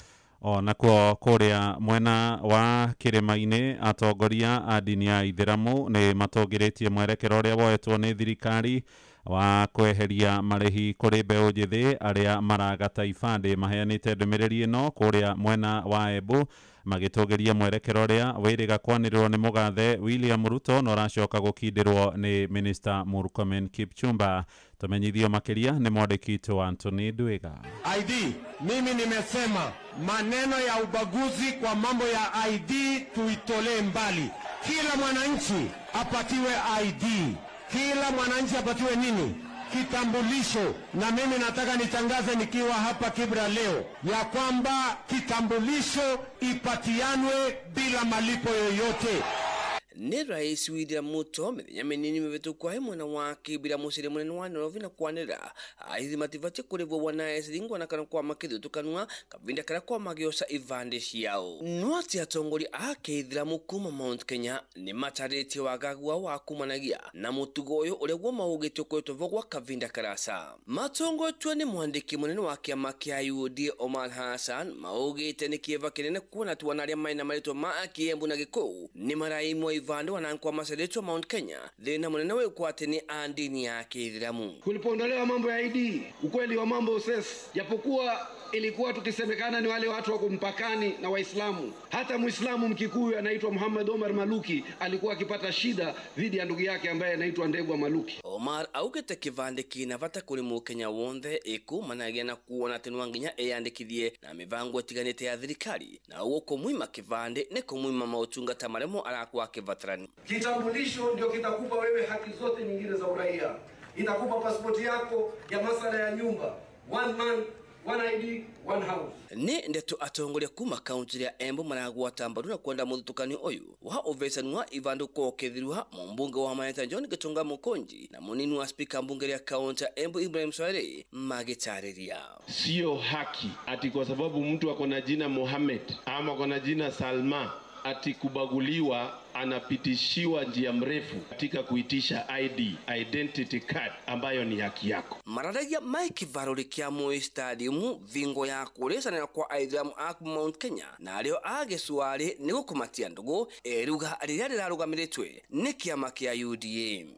Onakuo kũrĩa mwena wa kĩrĩma-inĩ atongoria a ndini ya Ithĩramu nĩ matũgĩrĩtie mwerekera ũrĩa woetwo nĩ thirikari wa kweheria marĩhi kũrĩ mbeũ njĩthĩ arĩa maragata ibandĩ. Maheanĩte ndũmĩrĩri ĩno kũrĩa mwena wa Embu magĩtũgĩria mwerekero ũrĩa wĩrĩga kwanĩrĩrwo nĩ mũgathe William Ruto na ũracoka gũkindĩrwo nĩ Minister Murkomen Kipchumba. Tũmenyithio makĩria nĩ mwandĩki witũ Anthony Ndwiga. ID, mimi nimesema maneno ya ubaguzi kwa mambo ya ID tuitolee mbali. Kila mwananchi apatiwe ID. Kila mwananchi apatiwe nini? Kitambulisho. Na mimi nataka nitangaze nikiwa hapa Kibra leo ya kwamba kitambulisho ipatianwe bila malipo yoyote. Ni Rais William Ruto mithenya minini mĩhĩtũku ahe mwena wa Kibra mũciĩ mũnene wa Nairobi na kwanĩrĩra ahithi matibatiĩ kũrĩhwo wanaesiringwa na kana kwa makĩthutũkanua kavinda karia kwa magĩoca ibandĩ ciao. No atĩ atongoria a kĩithĩramu kuma Mount Kenya nĩ matarĩtie wagagu wao wa kumanagia na mũtugo ũyũ ũrĩa guo maugĩte ũkoretwo vo gwa kavinda karasa. Matongoretio nĩ mwandĩki mũnene wa kĩama kĩa UDA Omar Hassan maugĩte nĩ kĩeva kĩnene kuona atĩ wana arĩa marĩ na marĩtwa ma Kĩembu na Gĩkũyũ nĩ maraimwo ibandĩ wanankwa maceretwo Mount Kenya. Thĩna mũnene wĩkwo atĩ nĩ a ndini ya Kĩithĩramu. Kulipoondolewa mambo ya ID, ukweli wa mambo ses, japokuwa ilikuwa tukisemekana ni wale watu wa kumpakani na Waislamu. Hata Muislamu Mkikuyu anaitwa Muhammad Omar Maluki alikuwa akipata shida dhidi ya ndugu yake ambaye anaitwa Ndegwa Maluki. Omar augite kivande kina vata kuri mukenya wonthe ikumanagia na kuona atĩ no nginya eyandĩkithie na mĩbango ĩtiganĩte ya thirikari na ũguo kũmwima kivande nĩ kũmwima maũtungata marĩa mo arakuwa akĩbatarani. Kitambulisho ndio kitakupa wewe haki zote nyingine za uraia. Itakupa pasipoti yako ya masala ya nyumba. One man, one ID, one house. Nĩ ndeto atongoria kuma kaunti ya Embu maragwata mbaru na kwenda mũthutũkanio ũyũ wa ũvecani wa ibandĩ ũkorwo ũkĩthirwa mũmbunge wa Maeta John Gitonga Mukonji na mũnini wa spika mbunge ya kaunti ya Embu Ibrahim Swale magĩtarĩria. Sio haki ati kwa sababu mtu ako na jina Mohamed ama ako na jina Salma ati kubaguliwa, anapitishiwa njia mrefu katika kuitisha ID, identity card ambayo ni haki yako. Mararagia Mike Varori kia Moi Stadium vingo ya kuresanira kwa aithiramu a Mount Kenya na arĩo a gĩcuarĩ nĩ gũkũmatia ndũgũ eruga rĩrĩa rĩrarũgamĩrĩtwe nĩ kĩama kĩa UDA.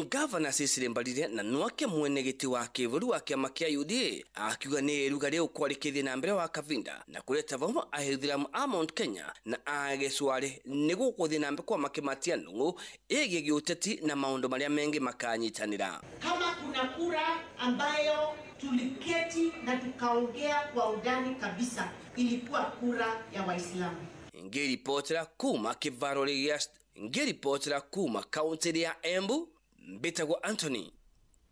Gavana Cecily Mbarire na nwake mwene gĩtĩ wa kĩbũrũri wa kĩama kĩa UDA akiuga nĩ iruga rĩu kwarĩkĩthie na mbere wa kavinda na kũreta vamwe aithiramu a Mount Kenya na a gĩcuarĩ nĩ gũkũthiĩ na mbere kwa makĩmatia ndũng'ũ ĩgiĩ gĩũteti na maũndũ marĩa mengĩ makanyitanĩra. Kama kuna kura ambayo tuliketi na tukaongea kwa undani kabisa, ilikuwa kura ya Waislamu. Ngĩribotera kuma kĩvaro gĩa ngĩribotera kuma kaunti ya Embu mbĩtagwo Anthony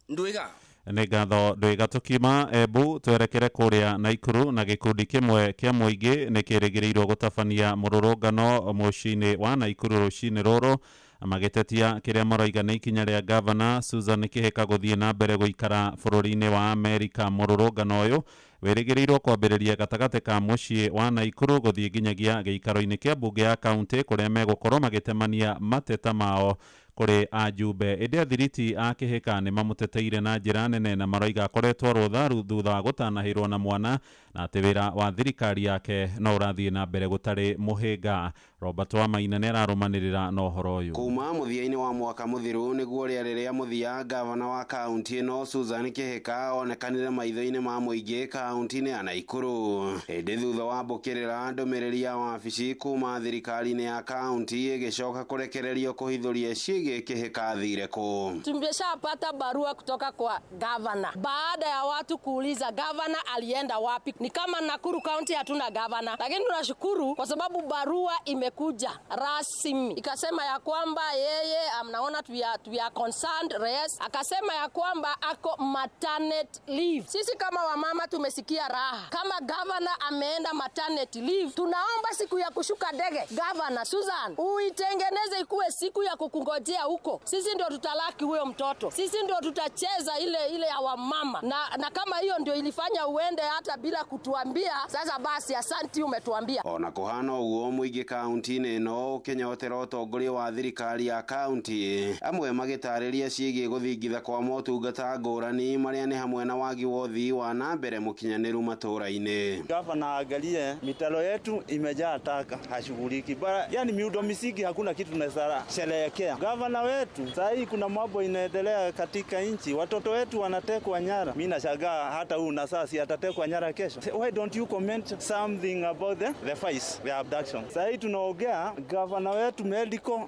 Ndwiga. Nĩ ngatho Ndwiga. Tũkiuma Embu twerekere kũrĩa Naikuru na gĩkundi kĩmwe kĩa mũingĩ nĩ kĩrĩgĩrĩirwo gũtabania mũrũrũngano mũciĩ-inĩ wa Naikuru rũcinĩ rũrũ magĩtetia kĩrĩa maroiga nĩ ikinya rĩa Gavana Susan Kihika gũthiĩ na mbere gũikara bũrũri-inĩ wa Amerika. Mũrũrũngano ũyũ wĩrĩgĩrĩirwo kwambĩrĩria gatagatĩ ka mũciĩ wa Naikuru gũthiĩ nginyagia gĩikaro-inĩ kĩa mbunge ya kaunti kũrĩa megũkorwo magĩtemania mateta mao kũrĩ ajumbe. Ĩndĩ athiriti a Kihika nĩ mamũteteire na njĩra nene na maroiga akoretwo rũtha thutha wa gũtanahĩrwo na mwana na atĩ wĩra wa thirikari yake no ũrathiĩ na mbere gũtarĩ mũhĩnga. Robert Wamaina nĩ ararũmanĩrĩra na ũhoro ũyũ. Kuma mũthia-inĩ wa mwaka mũthiru nĩguo rĩarĩ rĩa mũthia gavana wa kaunti ĩno Susan Kihika onekanire maitho-inĩ ma mũingĩ kaunti-inĩ ya Naikuru. Ĩndĩ thutha wa mbũkĩrĩra ndũmĩrĩri ya wabici kuma thirikari-inĩ ya kaunti ĩgĩcoka kũrekererio kũhithũria ciĩgiĩ Kihika athire kũ. Tumeshapata barua kutoka kwa gavana baada ya watu kuuliza gavana alienda wapi. Ni kama Nakuru County hatuna gavana, lakini tunashukuru kwa sababu barua imekuja rasmi ikasema ya kwamba yeye amnaona we are concerned yes. Akasema ya kwamba ako maternity leave. Sisi kama wamama tumesikia raha kama gavana ameenda maternity leave. Tunaomba siku ya kushuka ndege gavana Susan uitengeneze ikuwe siku ya kukungojea huko. Sisi ndio tutalaki huyo mtoto, sisi ndio tutacheza ile ya wamama, na kama hiyo ndio ilifanya uende hata bila kutuambia. Sasa basi asanti umetuambia. Ona kuhana uguo muingi kaunti kaunti-inĩ ĩno ũkĩnyotera ũtongoria wa thirikari ya kaunti, amwe magĩtarĩria ciĩgiĩ gũthingitha kwa motungata ngũrani marĩa nĩ hamwe na wagi wa ũthii wa na mbere mũkinyanĩru matũũra-inĩ. Gavana aangalie mitaro yetu imejaa taka, hashughuliki. Bara, yani miundo misingi hakuna kitu tunaweza sherehekea. Gavana wetu saa hii kuna mambo inaendelea katika nchi, watoto wetu wanatekwa nyara. Mimi nashangaa hata huu na sasa atatekwa nyara kesho. Why don't you comment something about the vice, the abduction? Saa hii tunaongea gavana wetu medical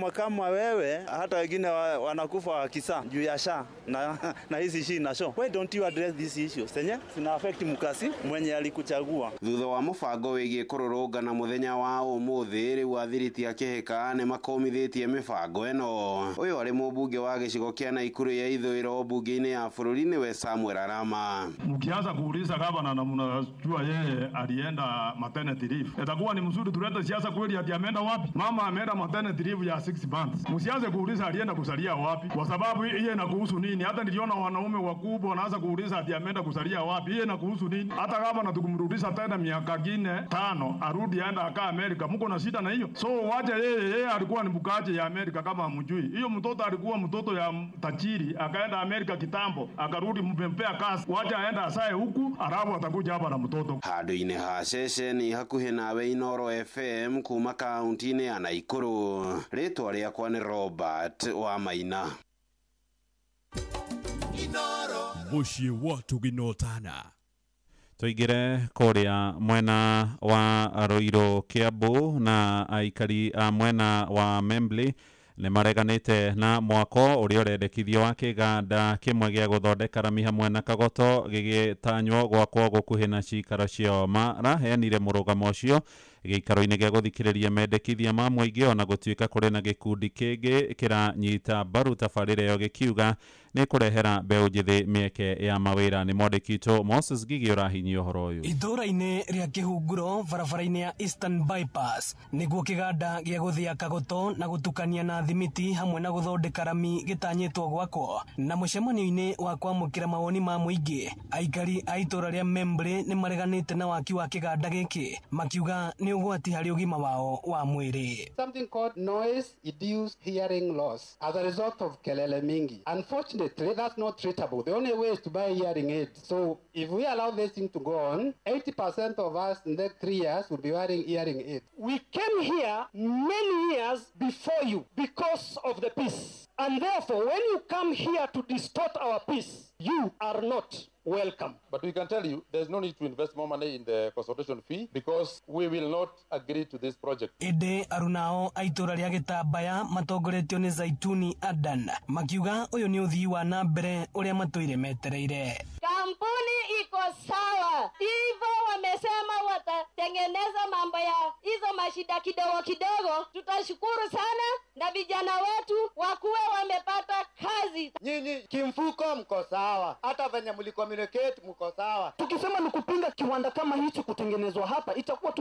wa kama wewe, hata wengine wanakufa wakisa juu ya sha na hizi shi na sho. Why don't you address these issues? Senye zina affect mukasi mwenye alikuchagua. Thutha wa mũbango wĩgiĩ kũrũrũngana mũthenya wa ũmũthĩ, rĩu athiriti a Kĩhĩka nĩ makomithĩtie mĩbango ĩno. Ũyũ arĩ mũmbunge wa gĩcigo kĩa Naikuru ya ithũĩro mbunge-inĩ ya bũrũri nĩwe Samuel Arama. Mkianza kuuliza gavana na mnajua yeye alienda maternity leave, itakuwa ni mzuri tulete siasa kweli ati ameenda wapi? Mama ameenda maternity leave ya 6 months. Msianze kuuliza alienda kusalia wapi, kwa sababu hiyo inakuhusu nini? Hata niliona wanaume wakubwa wanaanza kuuliza ati ameenda kusalia wapi, hiyo inakuhusu nini? Hata gavana tukumrudisha tena miaka 5 arudi aenda akaa Amerika, mko na shida na hiyo? So wacha yeye alikuwa ni mkaji ya Amerika kama hamjui. Hiyo mtoto alikuwa mtoto ya tajiri, akaenda Amerika kitambo, akarudi mpempea kazi. Wacha aenda asae huku, alafu atakuja hapa na mtoto. Handũ-inĩ ha ceceni hakuhĩ nawe Inoro FM kuma kaunti-inĩ ya Naikuru, rĩtwa rĩakwa nĩ Robert wa Maina. Mũciĩ wa Tũginotana. Tũingĩre kũrĩa mwena wa Ruiru Kiambu, na aikari a mwena wa Membley nĩ mareganĩte na mwako ũrĩa ũrendekithio wa kĩganda kĩmwe gĩa gũthondeka rami hamwe na kagoto gĩgĩtanywo gwakwo gũkuhĩ na cikaro ciao. Maraheanire mũrũgamo ũcio gĩikaro-inĩ gĩa gũthikĩrĩria mendekithia ma mũingĩ, ona gũtuĩka kũrĩ na gĩkundi kĩngĩ kĩranyita mbaru tabarĩra ĩyo gĩkiuga nĩ kũrehera mbeũ njĩthĩ mĩeke ya mawĩra. Nĩ mwandĩki witũ Moses Ngigi ũrahinyia ũhoro ũyũ. Itũũra-inĩ rĩa Kĩhunguro barabara-inĩ ya Eastern Bypass nĩguo kĩganda gĩa gũthĩa kagoto na gũtukania na thimiti hamwe na gũthondeka rami gĩtanyĩtwo gwakwo. Na mũcemanio-inĩ wa kwamũkĩra mawoni ma mũingĩ, aikari a itũũra rĩa Membley nĩ mareganĩte na waki wa kĩganda gĩkĩ, makiuga nĩ ũgwati harĩ ũgima wao wa mwĩrĩ. Something called noise induced hearing loss as a result of kelele mingi. Unfortunately, that's not treatable. The only way is to buy hearing aids. So if we allow this thing to go on, 80% of us in the next 3 years will be wearing hearing aids. We came here many years before you because of the peace. And therefore, when you come here to distort our peace, you are not welcome. But we can tell you there's no need to invest more money in the consultation fee because we will not agree to this project. Ĩndĩ arunao a itũũra rĩa Gĩtambaya matongoretio nĩ Zaituni Adan makiuga ũyũ nĩ ũthii wa na mbere ũrĩa matũire metereire. Kampuni iko sawa, hivyo wamesema watatengeneza mambo ya hizo mashida kidogo kidogo. Tutashukuru sana na vijana wetu wakuwe wamepata kazi. Nyinyi kimfuko mko sawa, hata venye mlicommunicate mko sawa. Tukisema ni kupinga kiwanda kama hichi kutengenezwa hapa, itakuwa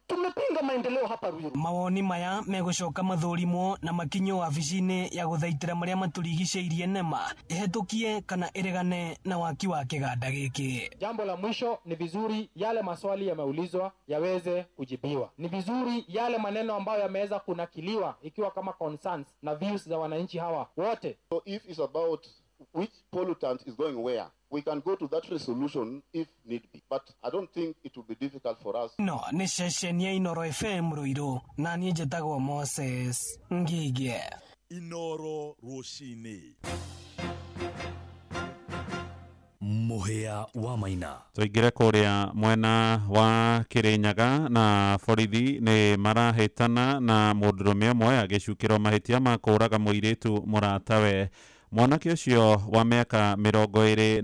tumepinga maendeleo hapa Ruiru. Mawoni maya megũcoka mathũrimwo na makinyo wabici-inĩ ya gũthaitĩra marĩa matũrigicĩirie NEMA ĩhetũkie kana ĩregane na waki wa kĩganda gĩkĩ. Jambo la mwisho, ni vizuri yale maswali yameulizwa yaweze kujibiwa. Ni vizuri yale maneno ambayo yameweza kunakiliwa ikiwa kama concerns na views za wananchi hawa wote. So if it's about which pollutant is going where, we can go to that resolution if need be. But I don't think it will be difficult for us. No, nĩ ceceni ya Inoro FM Ruiru, na niĩ njĩtagwo Moses Ngige. Inoro rũcinĩ. Mũhĩa wa Maina. Tũingĩre kũrĩa mwena wa Kĩrĩnyaga, na borithi nĩ marahĩtana na mũndũrũme ũmwe agĩcukĩrwo mahĩtia ma kũũraga mũirĩtu mũratawe. Mwanake ũcio wa mĩaka 24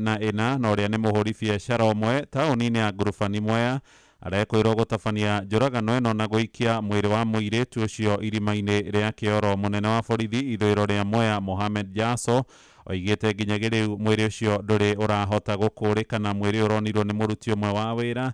na ũrĩa nĩ mũhũri biacara ũmwe taũni-inĩ ya Ngurubani Mwea arekwĩrwo gũtabania njũragano ĩno na gũikia mwĩrĩ wa mũirĩtu ũcio irima-inĩ rĩa kĩoro. Mũnene wa borithi ithũĩro rĩa Mwea Mohamed Jaso oigĩte nginyagia rĩu mwĩrĩ ũcio ndũrĩ ũrahota gũkũrĩkana. Mwĩrĩ ũronirwo nĩ mũruti ũmwe wa wĩra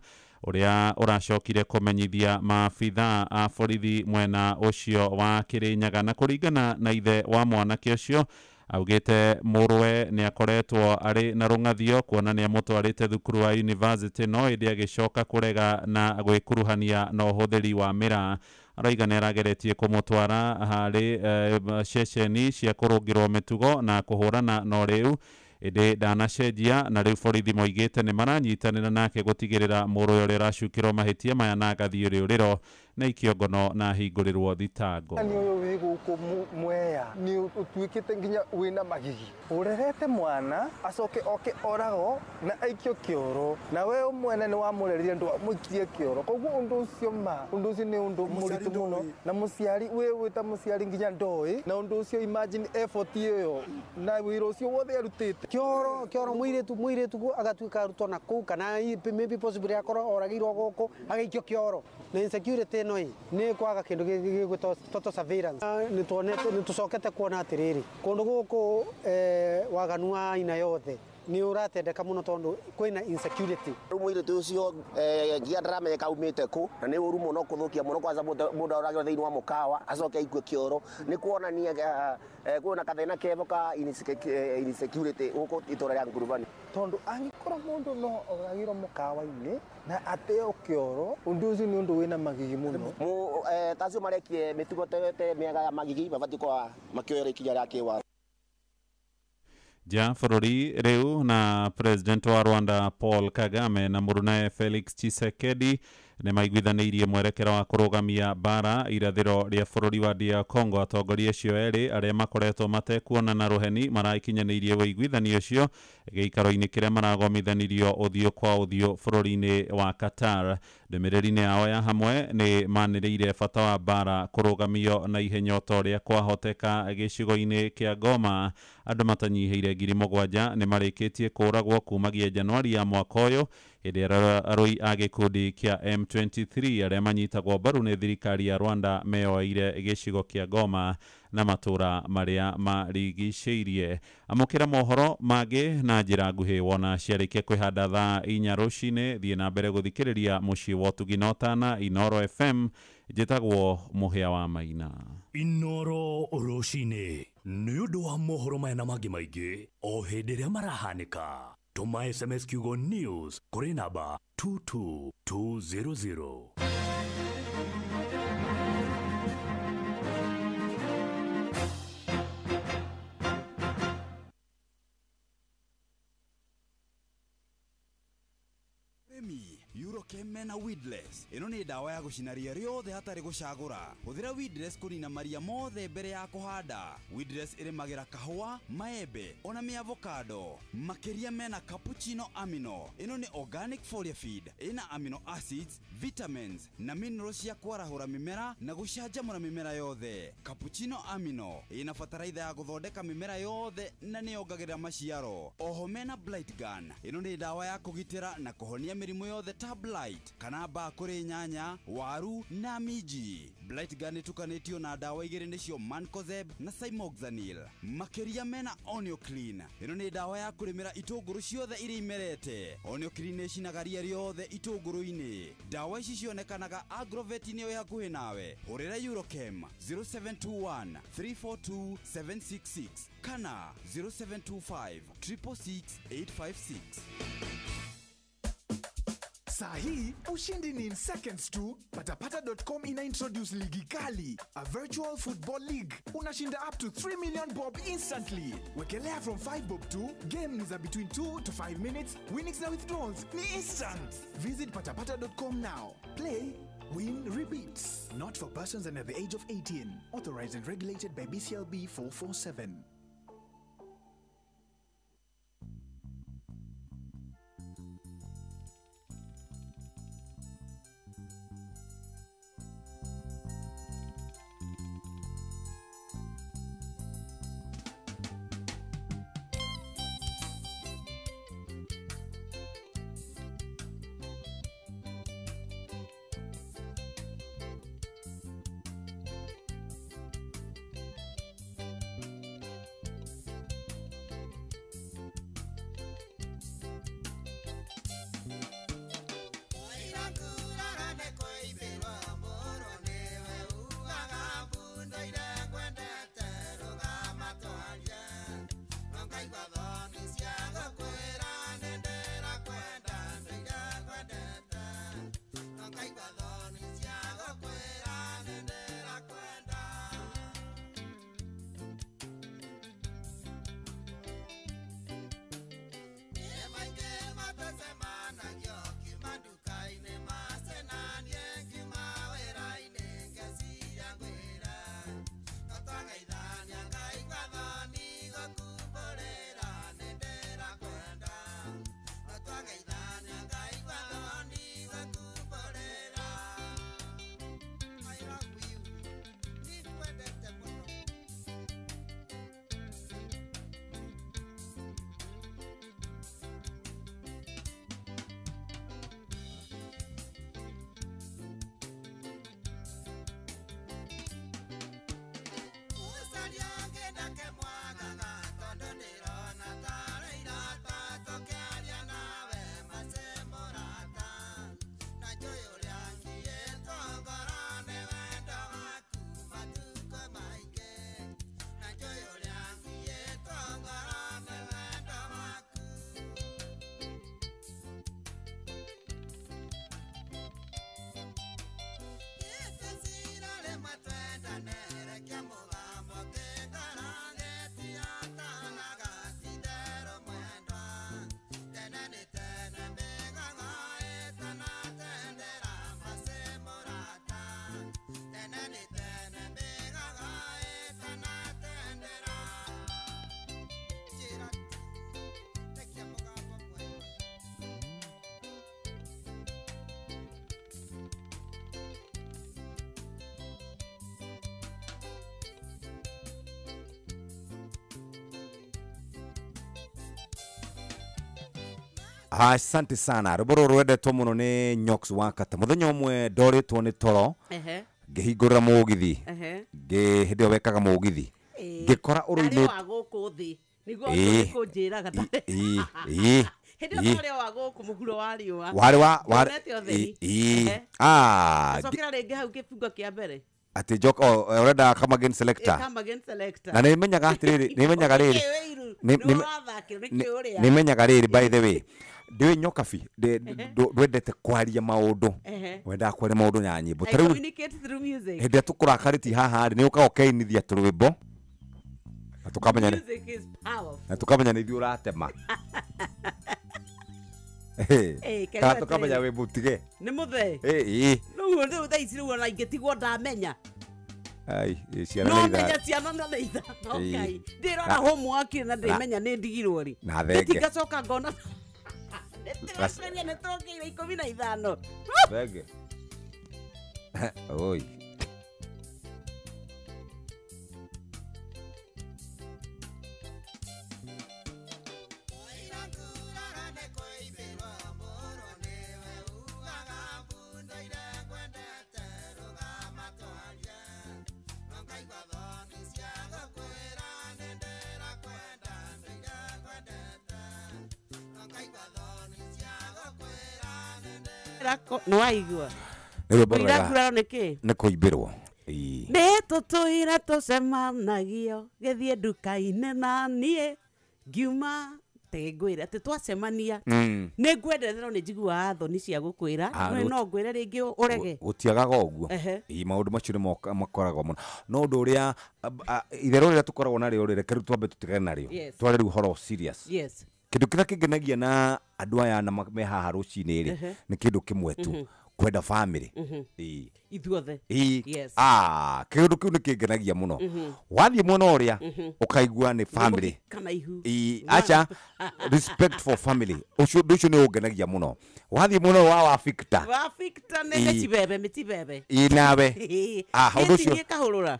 ũrĩa ũracokire kũmenyithia maabithaa a borithi mwena ũcio wa Kĩrĩnyaga. Na kũringana na ithe wa mwanake ũcio, Augĩte mũrũwe nĩ akoretwo arĩ na rũng'athio kuona nĩ amũtwarĩte thukuru wa university no ĩndĩ agĩcoka kũrega na gwĩkuruhania na ũhũthĩri wa mĩraa. Arauga nĩ arageretie kũmũtwara harĩ ceceni cia kũrũngĩrwo mĩtugo na kũhũrana na ũrĩu ĩndĩ ndanacenjia, na rĩu borithi moigĩte nĩ maranyitanĩra nake gũtigĩrĩra mũrũwe ũrĩa ũracukĩrwo mahĩtia maya na agathiĩ rĩũrĩro na ikio ngono na ahingũrĩrwo thitango. Nĩ ũyũ wĩ gũkũ Mwea nĩ ũtuĩkĩte nginya wĩna magigi, ũrerete mwana acoke oke oragwo na aikio kĩoro, na we mwene nĩ wamũrerire ndwamũikirie kĩoro, koguo ũndũ ũcio ma ũndũ ũcio nĩ ũndũ mũritũ mũno, na mũciari wĩ wĩta mũciari nginya ndoĩ, na ũndũ ũcio imagine effort ĩyo na wĩra ũcio wothe arutĩte kĩoro kĩoro mũirĩtu agatuĩka arutwo na kũu, kana maybe possibly akorwo oragĩirwo gũkũ agaikio kĩoro. Na insecurity ĩno ĩ nĩ kwaga kĩndũ gĩgwĩtwo total surveillance. Nĩ tuonete nĩ tũcokete kuona atĩrĩrĩ kũndũ gũkũ waganu wa aina yothe nĩ ũratendeka mũno tondũ kwĩna insecurity. Rĩu mũirĩtu ũcio nginya ndaramenyeka aumĩte kũ, na nĩ ũru mũno kũthũkia mũno kwanza mũndũ oragĩrwo thĩinĩ wa mũkawa acoke aikue kĩoro, nĩ kuonania kwĩna kathĩna keho ka insecurity gũkũ itũra rĩa Ngurubani. Tondũ angĩkorwo mũndũ no oragĩrwo mũkawa-inĩ na ateo kĩoro, ũndũ ũcio nĩ ũndũ wĩna magigi mũno. Tacio marekie mĩtugo te mĩega ya magigi mabatiĩ gũkorwo makĩoyerwo ikinya rĩa kĩwatho. Nja bũrũri rĩu na president wa Rwanda Paul Kagame na mũrunae Felix Tshisekedi nĩ maiguithanĩirie mwerekera wa kũrũgamia mbara irathĩro rĩa bũrũri wa DR Congo. Atongoria acio erĩ arĩa makoretwo matekuonana rũheni marakinyanĩirie ũiguithanio ũcio gĩikaro-inĩ kĩrĩa maragomithanirio ũthiũ kwa ũthiũ bũrũri-inĩ wa Qatar. Ndũmĩrĩri-inĩ yao ya hamwe nĩ manĩrĩire bata wa mbara kũrũgamio na ihenya o ta ũrĩa kwahoteka gĩcigo-inĩ kĩa Goma. Andũ matanyihĩire 7,000 nĩ marĩkĩtie kũũragwo kumagia Januari ya mwaka ũyũ hĩndĩ ĩrĩa arũi a gĩkundi kĩa M23 arĩa manyitagwo mbaru nĩ thirikari ya Rwanda meyoeire gĩcigo kĩa Goma na matũra marĩa marigicĩirie. Amũkĩra mohoro mangĩ na njĩra nguhĩ wona ciarĩkia kwĩhanda thaa 4 rũcinĩ. Thiĩ na mbere gũthikĩrĩria mũciĩ wa ũtugi na ũtana Inoro FM. Njĩtagwo Mũhĩa wa Maina. Inoro rũcinĩ nĩ ũndũ wa mohoro maya na mangĩ maingĩ o hĩndĩ ĩrĩa marahanĩka. Tũma SMS kiugo news kũrĩ namba 22200. Eurochem na Weedless ĩno nĩ ndawa ya gũcina ria rĩothe hatarĩ gũcagũra. Hũthĩra Weedless kũnina maria mothe mbere ya kũhanda. Weedless ĩrĩmagĩra kahũa, maembe ona mĩavocado. Makĩria mena cappuccino amino. Ĩno nĩ organic foliar feed ĩna amino acids, vitamins na minerals cia kwarahũra mĩmera na gũcanjamũra mĩmera yothe. Cappuccino amino ĩna bataraitha ya gũthondeka mĩmera yothe na nĩyongagĩrĩra maciaro. Oho mena blight gun. Ĩno nĩ ndawa ya kũgitĩra na kũhonia mĩrimũ yothe ta blight kana mbaa kũrĩ nyanya, waru na minji. Blight gun ĩtukanĩtio na ndawa igĩrĩ nĩcio Mancozeb na Cymoxanil. Makĩria mena Onioclean. Ĩno nĩ ndawa ya kũrĩmĩra itũngũrũ ciothe iria imerete. Onioclean ĩcinaga ria rĩothe itũngũrũ-inĩ. Ndawa ici cionekanaga Agrovet-inĩ ĩyo hakuhĩ nawe. Hũrĩra Eurochem 0721 342 766 kana 0725 666 856. Saa hii ushindi ni in seconds tu. Patapata.com ina introduce ligi kali, a virtual football league. Unashinda up to 3 million bob instantly. Wekelea from 5 bob to game ni za between 2 to 5 minutes. Winnings na withdrawals ni instant. Visit patapata.com now. Play, win, repeat. Not for persons under the age of 18. Authorized and regulated by BCLB 447. Asante sana. Rwĩmbo rũrũ rwendetwo mũno nĩ Nyox wa Kata. Mũthenya ũmwe ndorĩtwo nĩ toro ngĩhingũrĩra mũgithi, hĩndĩ ĩyo wekaga mũgithi, ngĩkora ũrũinĩ wa gũkũ thĩ niguo kũnjĩraga hĩndĩ ĩyo ũrĩa wa gũkũ mũhuro wa riũa warĩ wa cokera rĩngĩ hau kĩbungo kĩa mbere atĩ njoka ũrenda come again selector. Come again selector. Na nĩmenyaga atĩrĩrĩ, nĩmenyaga rĩrĩ, nĩmenyaga rĩrĩ, by the way ndiũĩ Nyokabi ndwendete kwaria maũndũ, wendaga kwaria maũndũ na nyĩmbo. Ta rĩu hĩndĩ ĩrĩa tũkũrakarĩtie haha rĩ, nĩ ũkaga ũkeinithia tũrwĩmbo na tũkamenya nĩ ithuĩ ũratema. Kana tũkamenya wĩ mũtige nĩ mũthee. Rĩu thaa ici rĩu ona ingĩtigwo ndamenya. Ai, ciana no menya ciana na ithano Ngai ndĩrona homework na ndĩmenya nĩ ndigirwo rĩ na thenge ngacoka ngona nĩtũraceria nĩtũrongeire 15 thenge. Oi. Nĩwaigua nguraro nĩkĩ? Nĩ kũimbĩrwo. Nĩ tũtũire tũcemanagio gĩthiĩ nduka-inĩ na niĩ ngiuma ngwĩre atĩ twacemania nĩ ngwendete no nĩ njiguaga thoni cia gũkwĩra no ngwĩre rĩngĩ ũrege. Gũtiagaga ũguo. Maũndũ macio nĩ makoragwo mũno. No ũndũ ũrĩa itherũ rĩrĩa tũkoragwo narĩo rĩ, reke rĩu twambe tũtigane narĩo, tware rĩu ũhoro serious. Kĩndũ kĩrĩa kĩngenagia na andũ aya na me haha rũcinĩ rĩ, nĩ kĩndũ kĩmwe tu, kwenda family. Ithuothe. Kĩndũ kĩu nĩ kĩngenagia mũno. Wathiĩ mwena ũrĩa ũkaigua nĩ family. Acha, respect for family. Ũcio ũndũ ũcio nĩ ũngenagia mũno. Wathiĩ mwena wa Victor. Wa Victor nĩ mĩtibebe mĩtibebe. Nawe. Ũndũ ũcio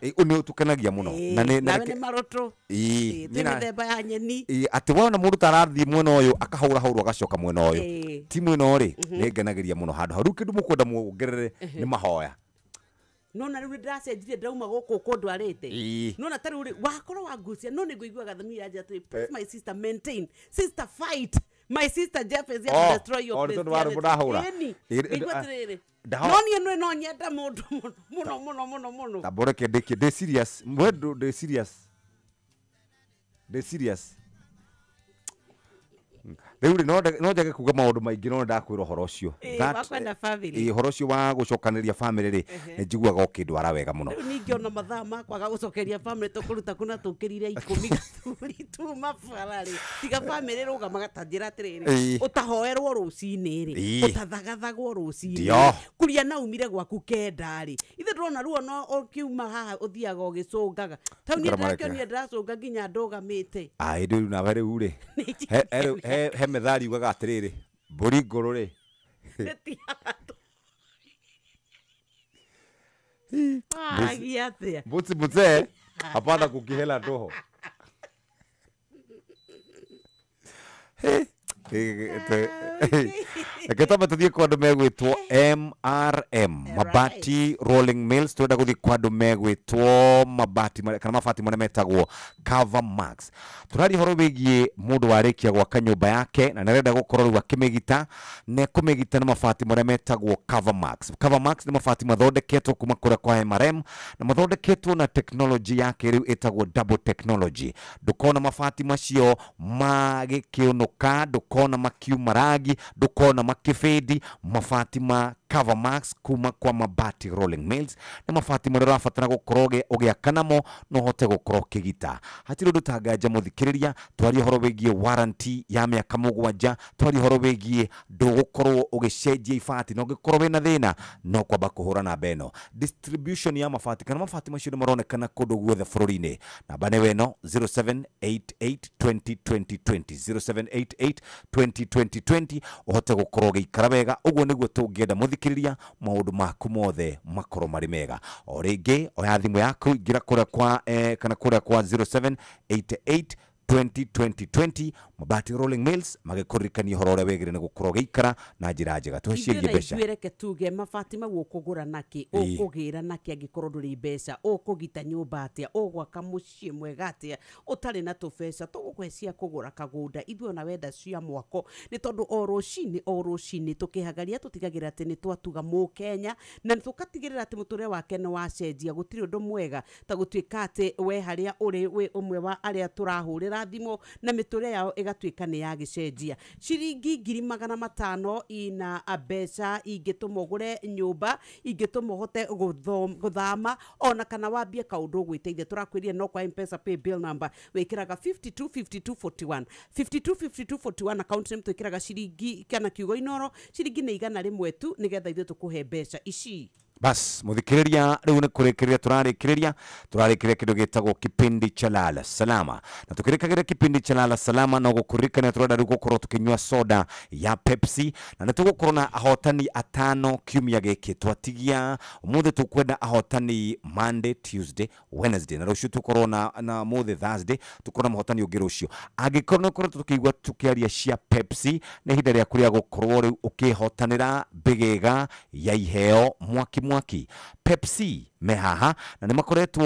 nĩ ũtũkenagia mũno. Na nawe nĩ marũtũ. Twĩ mĩthemba ya nyeni. Atĩ wona mũndũ ta arathiĩ mwena ũyũ akahũrahũrwo agacoka mwena ũyũ. Ti mwena ũrĩ nĩ ngenagĩria mũno handũ hau. Rĩu kĩndũ mũkwenda muongerere nĩ mahoya. No na rĩu ndĩracenjirie ndauma gũkũ kũndwarĩte. No na ta rĩu wakorwo wangucia no nĩ ngũiguaga thoni ya njata, please my sister maintain, sister fight, my sister Jeff is here to destroy your Christianity. No niĩ no nyenda mũndũ mũno mũno mũno mũno. Tamboreke ndĩkie ndĩ serious. Mwendũ ndĩ serious. Ndĩ serious. Rĩu rĩ no njage kuga maũndũ maingĩ no ndakwĩra ũhoro ũcio. Ũhoro ũcio wa gũcokanĩria family rĩ, nĩ njiguaga ũkĩndwara wega mũno. Rĩu ningĩ ona mathaa ma kwaga gũcokeria family tũkũruta kũna tũkĩrire 10 gathuri tuma bara rĩ, tiga family rũgamaga ta njĩra atĩrĩrĩ, ũtahoerwo rũcinĩ rĩ, ũtathagathagwo rũcinĩ, kũrĩa naumire gwaku 9 rĩ, ithe ndĩrona ruo no ũkiuma haha ũthiaga ũgĩcũngaga. Tau niĩ ndĩrakĩonire ndĩracũnga nginya ndũgamĩte. Rĩu nawe rĩu rĩ, he methali ugaga atĩrĩrĩ, mbũri ngũrũ rĩ mbuzi mzee hapana kukihela ndoho. Reke twambe tũthiĩ kwa andũ megwĩtwo MRM Mabati Rolling Mills. Twenda gũthiĩ kwa andũ megwĩtwo mabati kana mabati marĩa metagwo Cover Max. Tũraria ũhoro wĩgiĩ mũndũ warĩkia gwaka nyũmba yake na nĩarenda gũkorwo rĩu akĩmĩgita, na ekũmĩgita na mabati marĩa metagwo Cover Max. Cover Max nĩ mabati mathondeketwo kuma kũrĩa kwa MRM na mathondeketwo na technology ya kĩrĩu ĩtagwo double technology. Ndũkona mabati macio magĩkĩũnũka, ndũkona makiuma rangi, ndũkona makĩbĩndi. Mabati ma Cover Max kuma kwa Mabati Rolling Mills nĩ mabati marĩa ũrabatara gũkorwo ũgĩaka namo no ũhote gũkorwo ũkĩgita. Hatirĩ ũndũ tanganja mũthikĩrĩria, twarie ũhoro wĩgiĩ warranty ya mĩaka 7, twarie ũhoro wĩgiĩ ndũgũkorwo ũgĩcenjia ibati, na ũngĩkorwo wĩna thĩna no kwamba kũhũra namba ĩno. Distribution ya mabati kana mabati macio nĩ maronekana kũndũ guothe bũrũri-inĩ. Namba nĩyo ĩno 0788 20 20 20, 0788 20 20 20, ũhote gũkorwo ũgĩikara wega. Ũguo nĩguo tũngĩenda mũthikĩrĩria, maũndũ maku mothe makorwo marĩ mega. O rĩngĩ oya thimũ yaku, ingĩra kũrĩa kwa kana kũrĩa kwa 0788 20 20 20. Mabati Rolling Mills magĩkũririkania ũhoro ũrĩa wĩgĩrĩire nĩ gũkorwo ũgĩikara na njĩra njega. Tũhe ciĩgiĩ mbeca. Ithuĩ reke tuge mabati mau ũkũgũra nakĩ, ũkũgĩra nakĩ angĩkorwo ndũrĩ mbeca, ũkũgita nyũmba atĩa, ũgwaka mũciĩ mwega atĩa ũtarĩ na tũbeca tũgũkũhe cia kũgũra kagũnda. Ithuĩ ona wenda cia mwako, nĩ tondũ o rũcinĩ tũkĩhagaria tũtigagĩrĩra atĩ nĩ twatuga mũkenya na tũkatigĩrĩra atĩ mũtũrĩre wake nĩ wacenjia. Gũtirĩ ũndũ mwega ta gũtuĩka atĩ we harĩa ũrĩ wĩ ũmwe wa arĩa tũrahũrĩra thimũ na mĩtũrĩre yao ĩgatuĩka nĩ yagĩcenjia. Ciringi 500,000 ina mbeca ingĩtũma ũgũre nyũmba, ingĩtũma ũhote gũthama ona kana wambie kaũndũ ũgwĩteithia. Tũrakwĩrire no kwa Mpesa pay bill number wĩkĩraga 525241, 525241. Account name twĩkĩraga ciringi kana kiugo Inoro, ciringi nĩ 100 tu, nĩgetha ithuĩ tũkũhe mbeca ici. Bas, muthikiriria, riu nĩ kũrĩkĩrĩria tũrarĩkĩrĩria kĩndũ gĩtagwo kipindi cha Lala Salama, na tũkĩrĩkagĩria kipindi cha Lala Salama no gũkũririkania tũrenda rĩu gũkorwo tũkĩnyua soda ya Pepsi, na nĩ tũgũkorwo na ahotani atano kiumia gĩkĩ. Twatigia ũmũthĩ, tũkwenda ahotani Monday, Tuesday, Wednesday na rũciũ tũkorwo na mũthĩ Thursday, tũkorwo na mũhotani ũngĩ rũciũ. Angĩkorwo nĩ ũkoretwo tũkĩigua tũkĩaria cia Pepsi, nĩ ihinda rĩaku rĩa gũkorwo rĩu ũkĩhotanĩra mbĩgĩga ya iheo mwaki mwaki. Pepsi me haha na nĩ makoretwo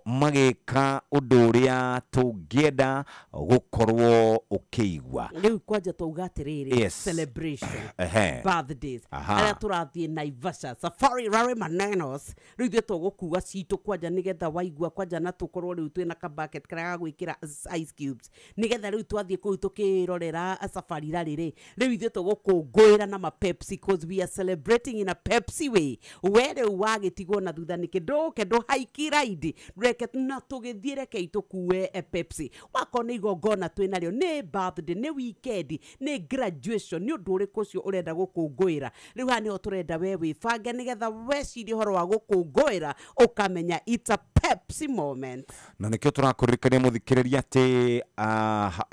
magĩka ũndũ ũrĩa tũngĩenda gũkorwo ũkĩigua. Rĩu kwanja twauga atĩrĩrĩ, celebration, birthdays, arĩa tũrathiĩ Naivasha safari rari manenos, rĩu ithuĩ tũgũkua citũ kwanja nĩgetha waigua kwanja na tũkorwo rĩu twĩna kabucket karĩa ga gwĩkĩra ice cubes, nĩgetha rĩu twathiĩ kũu tũkĩrorera safari rari rĩ, rĩu ithuĩ tũgũkũngũĩra na ma Pepsi, cause we are celebrating in a Pepsi way. We rĩu wagĩtigwo na thutha nĩkĩ? Ndũke ndũhaiki ride, reke na tũgĩthiĩ, rekei tũkue Pepsi. Wakorwo nĩ igongona twĩ narĩo, nĩ birthday, nĩ weekend, nĩ graduation, nĩ ũndũ ũrĩkũ ũcio ũrenda gũkũngũĩra, rĩu haha nĩho tũrenda we wĩbange nĩgetha wecirie ũhoro wa gũkũngũĩra ũkamenya it's a Pepsi moment. Na nĩkĩo tũrakũririkania mũthikĩrĩria atĩ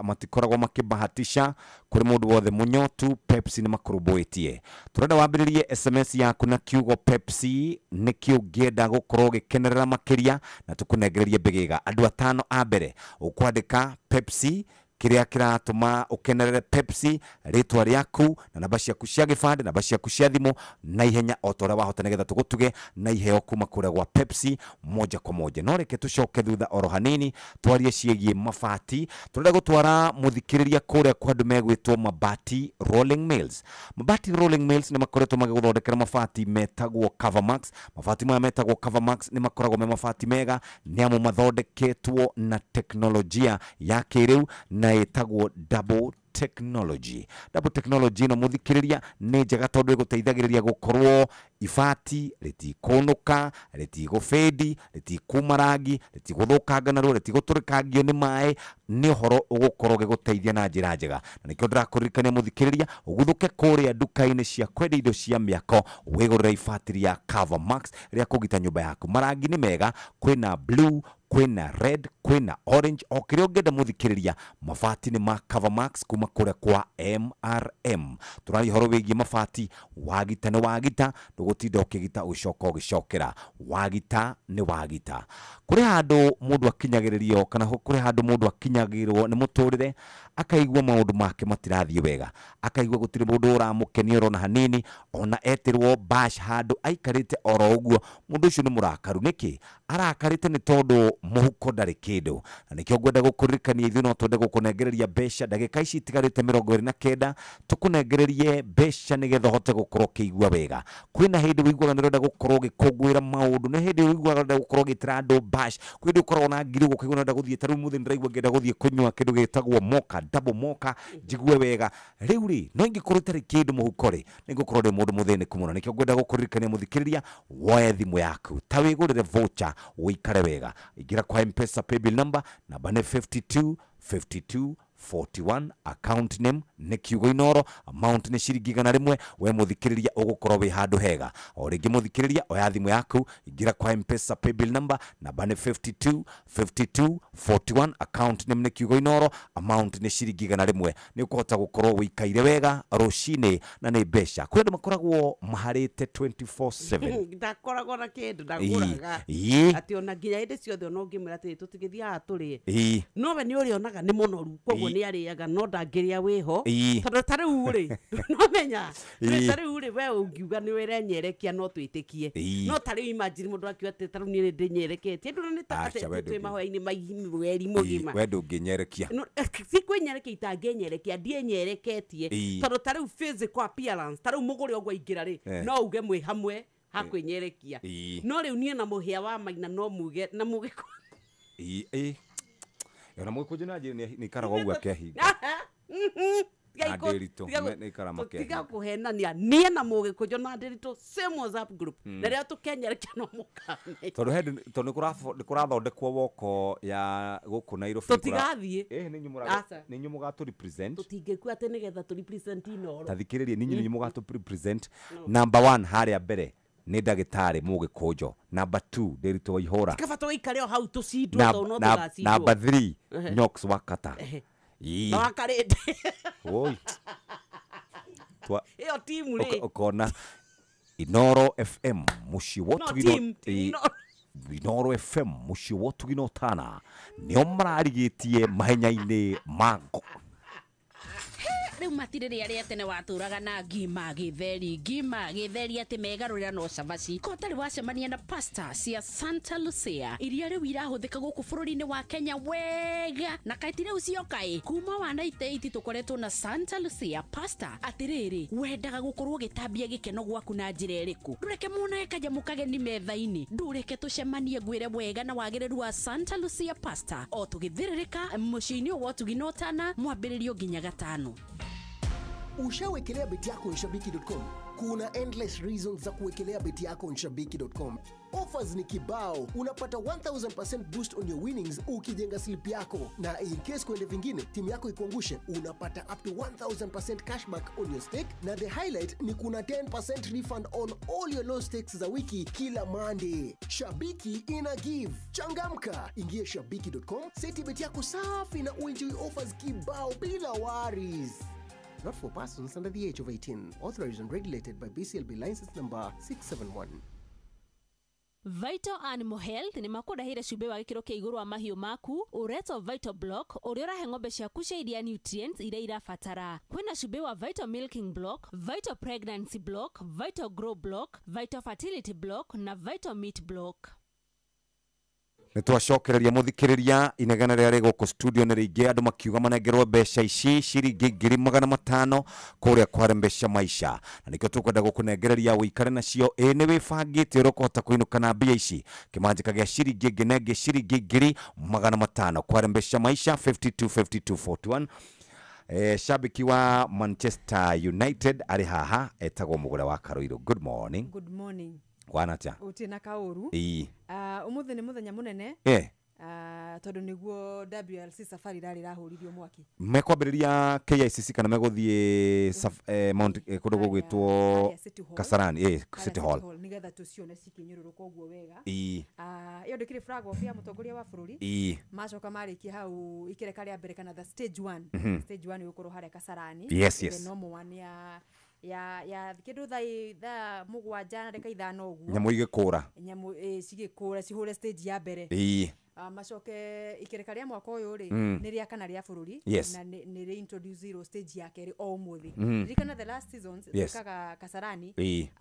matikoragwo makĩbahatisha kũrĩ mũndũ wothe mũnyotu. Pepsi nĩ makũrũmbũĩtie. Tũrenda wambĩrĩrie SMS yaku na kiugo Pepsi, nĩkĩ ũngĩenda gũkorwo ũgĩkenerera makĩria, na tũkũnengererie mbĩgĩga. Andũ atano a mbere ũkwandĩka Pepsi, kĩrĩa kĩratũma ũkenerere Pepsi, rĩtwa rĩaku na namba ciaku cia gĩbandĩ, namba ciaku cia thimũ, na ihenya o ta ũrĩa wahota, nĩgetha tũgũtuge na iheo kuma kũrĩa gwa Pepsi moja kwa moja. No reke tũcoke thutha oro hanini twarie ciĩgiĩ mabati. Tũrenda gũtwara mũthikĩrĩria kũrĩa kwa andũ megwĩtwo Mabati Rolling Mills. Mabati Rolling Mills nĩ makoretwo magĩgũthondekera mabati metagwo Covermax. Mabati maya metagwo Covermax nĩ makoragwo me mabati mega, nĩ amu mathondeketwo na teknolojia ya kĩrĩu na ĩtagwo double technology. Double technology ĩno, mũthikĩrĩria, nĩ njega tondũ ĩgũteithagĩrĩria gũkorwo ibati rĩtikũnũka, rĩtigũbĩndi, rĩtikuma rangi, rĩtigũthũkanga narua, rĩtigũtũrĩkangio nĩ maĩ. Nĩ ũhoro ũgũkorwo ũgĩgũteithia na njĩra njega, na nĩkĩo ndĩrakũririkania mũthikĩrĩria ũguthũke kũrĩa nduka-inĩ cia kwendia indo cia mĩako, wĩgũrĩre ibati rĩa Cover Max rĩa kũgita nyũmba yaku. Marangi nĩ mega, kwĩna blue, kwĩna red, kwĩna orange, o kĩrĩa ũngĩenda mũthikĩrĩria. Mabati nĩ ma Cover Max kuma kũrĩa kwa MRM. Tũraria ũhoro wĩgiĩ mabati. Wagita nĩ wagita, ndũgũtinda ũkĩgita ũgĩcoka ũgĩcokera. Wagita nĩ wagita. Kũrĩ handũ mũndũ akinyagĩrĩrio kana kũrĩ handũ mũndũ akinyagĩrwo nĩ mũtũrĩre, akaigua maũndũ make matirathiĩ wega, akaigua gũtirĩ mũndũ ũramũkenia oro na hanini, ona etĩrwo bash handũ aikarĩte oro ũguo, mũndũ ũcio nĩ mũrakaru. Nĩkĩ arakarĩte? Nĩ tondũ mũhuko ndarĩ kĩndũ. Na nĩkĩo ngwenda gũkũririkania, ithuĩ no twende gũkũnengereria mbeca ndagĩka ici itigarĩte 29, tũkũnengererie mbeca nĩgetha ũhote gũkorwo ũkĩigua wega. Kwĩna hĩndĩ wĩiguaga nĩ ũrenda gũkorwo ũgĩkũngũĩra maũndũ, nĩ hĩndĩ wĩiguaga ũrenda gũkorwo ũgĩtĩra andũ bash, kwĩ hĩndĩ ũkoragwo na ngiri ũguo ũkaigua nĩ ũrenda gũthiĩ. Ta rĩu mũthĩ nĩndĩraigua ngĩenda gũthiĩ kũnyua kĩndũ gĩtagwo moka, double moka, njigue wega rĩu rĩ. No ingĩkorwo itarĩ kĩndũ mũhuko rĩ, nĩ ngũkorwo ndĩ mũndũ mũthĩnĩku mũno. Nĩkĩo ngwenda gũkũririkania mũthikĩrĩria, woe thimũ yaku ta wĩgũrĩre voucher ũikare wega. Ingĩra kwa Mpesa paybill number, namba nĩ 52 52. 41 account name nĩ kiugo Inoro, amount nĩ ciringi 100. We mũthikĩrĩria ũgũkorwo wĩ handũ hega. O rĩngĩ mũthikĩrĩria, oya thimũ yaku, ingĩra kwa Mpesa paybill number, namba nĩ 52 52 41, account name nĩ kiugo Inoro, amount nĩ ciringi 100. Nĩ ũkũhota gũkorwo wĩikaire wega rũcinĩ na nĩ mbeca. Kũrĩ andũ makoragwo maharĩte 24/7. Ndakoragwo na kĩndũ ndagũraga. Atĩ ona nginya hĩndĩ ciothe ona ũngĩmwĩra atĩrĩ tũtigĩthiaga tũrĩe, nowe nĩ ũrĩonaga nĩ mũnoru, koguo nĩ arĩaga no ndangĩrĩa wĩho. Tondũ ta rĩu rĩ, nomenya ta rĩu rĩ, we ũngiuga nĩ wĩrenyerekia no twĩtĩkie, no ta rĩu imagine mũndũ akiuga atĩ ta rĩu niĩ nĩ ndĩnyereketie, ndũrona nĩ ta atĩ twĩ mahoya-inĩ ma mweri mũgima. We ndũngĩnyerekia. Si kwĩnyerekia, itangĩnyerekia, ndienyereketie, tondũ ta rĩu physical appearance, ta rĩu mũgũre ũguo aingĩra rĩ, no uge mwĩ hamwe hakwĩnyerekia. No rĩu niĩ na mũhĩa wa maina no muge na muge ona mũgĩkũnjũ na njĩra nĩ ikaraga ũguo akĩhinga. Tiga kũhenania, niĩ na mũgĩkũnjũ na Ndĩritũ same WhatsApp group, na rĩrĩa tũkenyerekia no mũkame. Tondũ hĩndĩ tondũ nĩ kũrathondekwo woko ya gũkũ Nairobi. Tũtigathiĩ. Nĩ inyuĩ mũgatũ represent. Tũtingĩkua atĩ nĩgetha tũ represent Inoro. Ta thikĩrĩria, nĩ inyuĩ mũgatũ represent. Number 1 harĩa mbere nĩ ndagĩtarĩ mũgĩkũnjo, number 2 Ndĩritũ wa Ihũra, kaba tũgĩikare o hau tũcindwo, tondũ no tũgacindwo. Number 3 Nyox Wakata. Wakarĩndĩ. Oi. Ĩyo timu rĩ. Ũkona Inoro FM mũciĩ wa Inoro FM mũciĩ wa ũtugi na ũtana nĩo mararigĩtie mahenya-inĩ ma Rĩu matirĩ rĩa tene watũraga na ngima gĩtheri, ngima gĩtheri atĩ megarũrĩra no cabaci. Ko ũtarĩ wacemania na pasta cia Santa Lucia iria rĩu irahũthĩka gũkũ bũrũri-inĩ wa Kenya wega, na kaĩ ti rĩu cioka ĩ kuma wa 98 tũkoretwo na Santa Lucia pasta. Atĩrĩrĩ, wendaga gũkorwo ũgĩtambia gĩkeno gwaku na njĩra ĩrĩkũ? Ndũreke muonae kanyamũ kageni metha-inĩ, ndũreke tũcemanie ngwĩre wega na wagĩrĩru wa Santa Lucia pasta o tũgĩthĩrĩrĩka mũciĩ-inĩ wa ũtugi na ũtana mwambĩrĩrio nginya gatano. Ushawekelea beti yako nshabiki.com? Kuna endless reasons za kuwekelea beti yako nshabiki.com. Offers ni kibao, unapata 1000% boost on your winnings ukijenga slip yako, na in case kwende vingine timu yako ikuangushe, unapata up to 1000% cashback on your stake, na the highlight ni kuna 10% refund on all your low stakes za wiki kila Monday. Shabiki ina give. Changamka, ingie shabiki.com, seti beti yako safi na uenjoy offers kibao bila worries. Not for persons under the age of 18. Authorized and regulated by BCLB license number 671. Vital Animal Health nĩ makũrehire cumbĩ wa gĩkĩro kĩa igũrũ wa mahiũ maku ũretwo Vital Block ũrĩa ũrahe ng'ombe ciaku cia iria nutrients iria irabatara. Kwĩna cumbĩ wa Vital Milking Block, Vital Pregnancy Block, Vital Grow Block, Vital Fertility Block na Vital Meat Block. Nĩ twacokereria mũthikĩrĩria inegene rĩrĩa rĩ gũkũ studio nĩ rĩingĩ, andũ makiuga manengerwo mbeca ici ciringi 500,000 kũrĩa kware mbeca maisha, na nĩkĩo tũkwenda gũkũnengereria ũikare nacio. Ĩ nĩ wĩbangĩte ũrĩa ũkũhota kũinũka na mbia ici, kĩmanjĩka gĩa ciringi ĩngĩ ciringi 500,000 kware mbeca maisha 52 52 41. Shabiki wa Manchester United arĩ haha etagwo Mũgũre wa Karũirũ. Good morning. Good morning. Kwana atia? Uti na kaũru. Umuthi nĩ mũthenya mũnene. Tondũ nĩguo WLC Safari Rally ĩrahũririo mwaki. Mekwambĩrĩria KICC kana megũthiĩ Mount kũndũ gũgwĩtwo Kasarani, City Hall, nĩgetha tũcione cikĩnyũrũrũka ũguo wega. Ĩyo ndĩkĩrĩ flag off ya mũtongoria wa bũrũri. Macoka marĩkia hau ikereka rĩa mbere kana the stage 1. Stage 1 ĩgũkorwo harĩa Kasarani. Yes, yes. The normal one ya kĩndũ thaa 7 na ndagĩka 5 ũguo. Nyamũ igĩkũra. Nyamũ cigĩkũra cihũre stage ya mbere. Macoke ikereka rĩa mwaka ũyũ rĩ nĩ rĩa kana rĩa bũrũri, na nĩ rĩ introduce stage ya kerĩ o ũmũthĩ. Ririkana the last seasons twĩkaga Kasarani,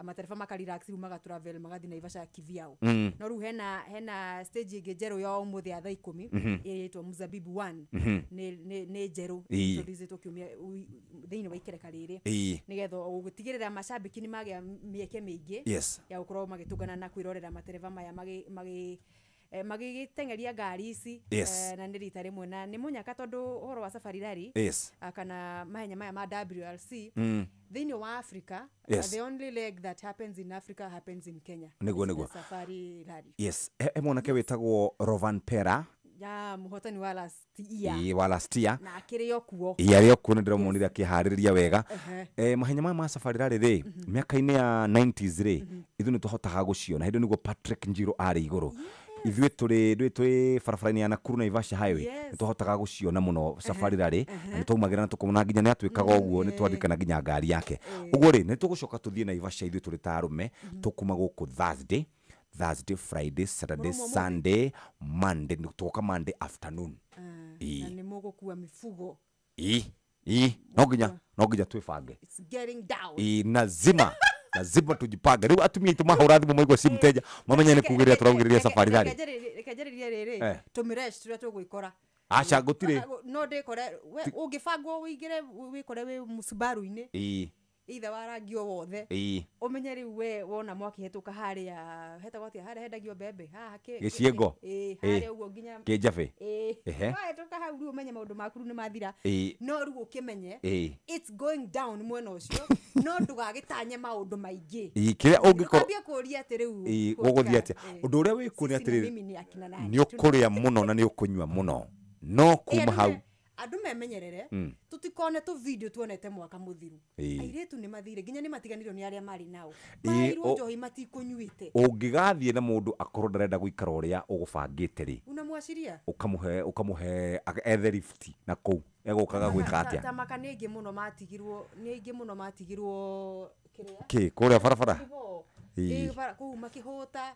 matereba maka relax rĩu maga travel magathiĩ Naivasha kivyao. No rĩu hena stage ĩngĩ njerũ ya ũmũthĩ ya thaa 10 ĩtwo Mzabibu 1, nĩ njerũ introduce kiumia thĩinĩ wa ikereka rĩrĩ, nĩgetha gũtigĩrĩra macambĩki nĩ magĩa mĩeke mĩingĩ ya gũkorwo magĩtũngana na kwĩrorera matereba maya magĩgĩteng'eria ngari ici. Na nĩ rita rĩmwe na nĩ mũnyaka tondũ ũhoro wa Safari Rally kana mahenya maya ma WRC thĩinĩ wa Africa, the only leg that happens in Africa happens in Kenya. Nĩguo. Safari Rally. Yes, he mwanake wĩtagwo Rovan Pera Ya muhotani wa last year. Ĩĩ, wa last year. Na akĩrĩ o kuo. Ĩĩ, arĩ o kuo, nĩ ndĩramuonire akĩharĩrĩria wega. Mahenya maya ma Safari Rally rĩ, mĩaka-inĩ ya 90s rĩ, ithuĩ nĩ tũhotaga gũciona. Hĩndĩ ĩyo nĩguo Patrick Njiro arĩ igũrũ. Ithuĩ tũrĩ ndũĩ twĩ barabara-inĩ ya Nakuru Naivasha Highway, nĩ tũhotaga gũciona mũno Safari Rally, na nĩ twaumagĩra na tũkona nginya nĩ atuĩkaga ũguo, nĩ twarikana nginya ngari yake. Ũguo rĩ, nĩ tũgũcoka tũthiĩ Naivasha ithuĩ tũrĩ ta arũme, tũkuma gũkũ Thursday, Friday, Saturday, Mũrũme ũmũthĩ? Sunday, Monday, tũgoka Monday afternoon. Ĩĩ. Na nĩ mũgũkua mifugo. Ĩĩ, ĩĩ, no nginya twĩbange. It's getting down. Ĩĩ, lazima tujipange. Rĩu atumia aitũ mahũra thimũ maigua ci mteja, mamenye nĩ kugĩrĩria tũraugĩrĩria Safari Rally. Reke njarĩrie rĩrĩ, tũmĩresh tũrĩa tũgwĩkora. Aca, gũtirĩ. No ndĩkore we ũngĩbangwo ũingĩre wĩkore wĩ mũsubaru-inĩ, either wa rangi o wothe, ũmenye rĩu we wona mwakĩhetũka harĩa hetagwo atĩa, harĩa hendagio mbembe haha Gĩciengo? Ĩĩ, harĩa ũguo nginya Kĩnjabe? Ĩĩ. Wahĩtũka hau rĩu ũmenye maũndũ maku rĩu nĩ mathira. No rĩu ũkĩmenye it's going down mwena ũcio, no ndũgagĩtanye maũndũ maingĩ. Ĩĩ, kĩrĩa ũngĩkorwo Ndũkambie kũũria atĩ rĩu Ĩĩ, gũgũthiĩ atĩa. Ũndũ ũrĩa wĩkuo nĩ Sisi na atĩrĩrĩ, mimi ni akina nani? nĩ ũkũrĩa mũno na nĩ ũkũnyua mũno, no kuma hau Andũ memenyerere, tũtikone tũ video tuonete mwaka mũthiru. Airĩtu nĩ mathire nginya nĩ matiganĩrio nĩ arĩa marĩ nao, maheirwo njohi matikũnyuĩte. Ũngĩgathiĩ na mũndũ akorwo ndarenda gũikara ũrĩa ũgũbangĩte rĩ, Unamwaciria. Ũkamũhe ethe lift na kũu egũkaga gwĩka atĩa. Ta maka nĩ aingĩ mũno matigirwo, nĩ aingĩ mũno matigirwo kĩrĩa. Kĩ kũrĩa barabara? Ivo. Ĩĩ, bara kũu makĩhũta.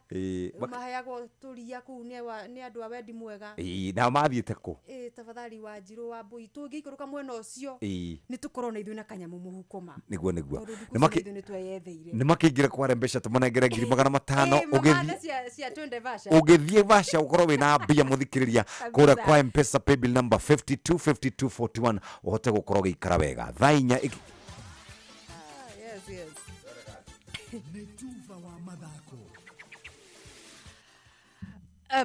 Maheagwo tũria kũu nĩ andũ a wendi mwega. Ĩĩ, na mathiĩte kũ? Ĩĩ, tafadhali Wanjirũ wa Mbui, tũngĩikũrũka mwena ũcio, nĩ tũkorwo na ithuĩ na kanyamũ mũhuko ma. Nĩguo. Tondũ thikũ ici ithuĩ nĩ tweyetheire. Nĩ makĩingĩre kware mbeca tũmanengere 500,000. Ĩĩ, Ũgĩthiĩ mamathe cia twende Vasha. Ũgĩthiĩ Vasha ũkorwo wĩna mbia, mũthikĩrĩria, kũrĩa kwa Mpesa paybill number 525241, ũhote gũkorwo ũgĩikara wega thaa 4. Yes. Nĩ tuva wa mathako.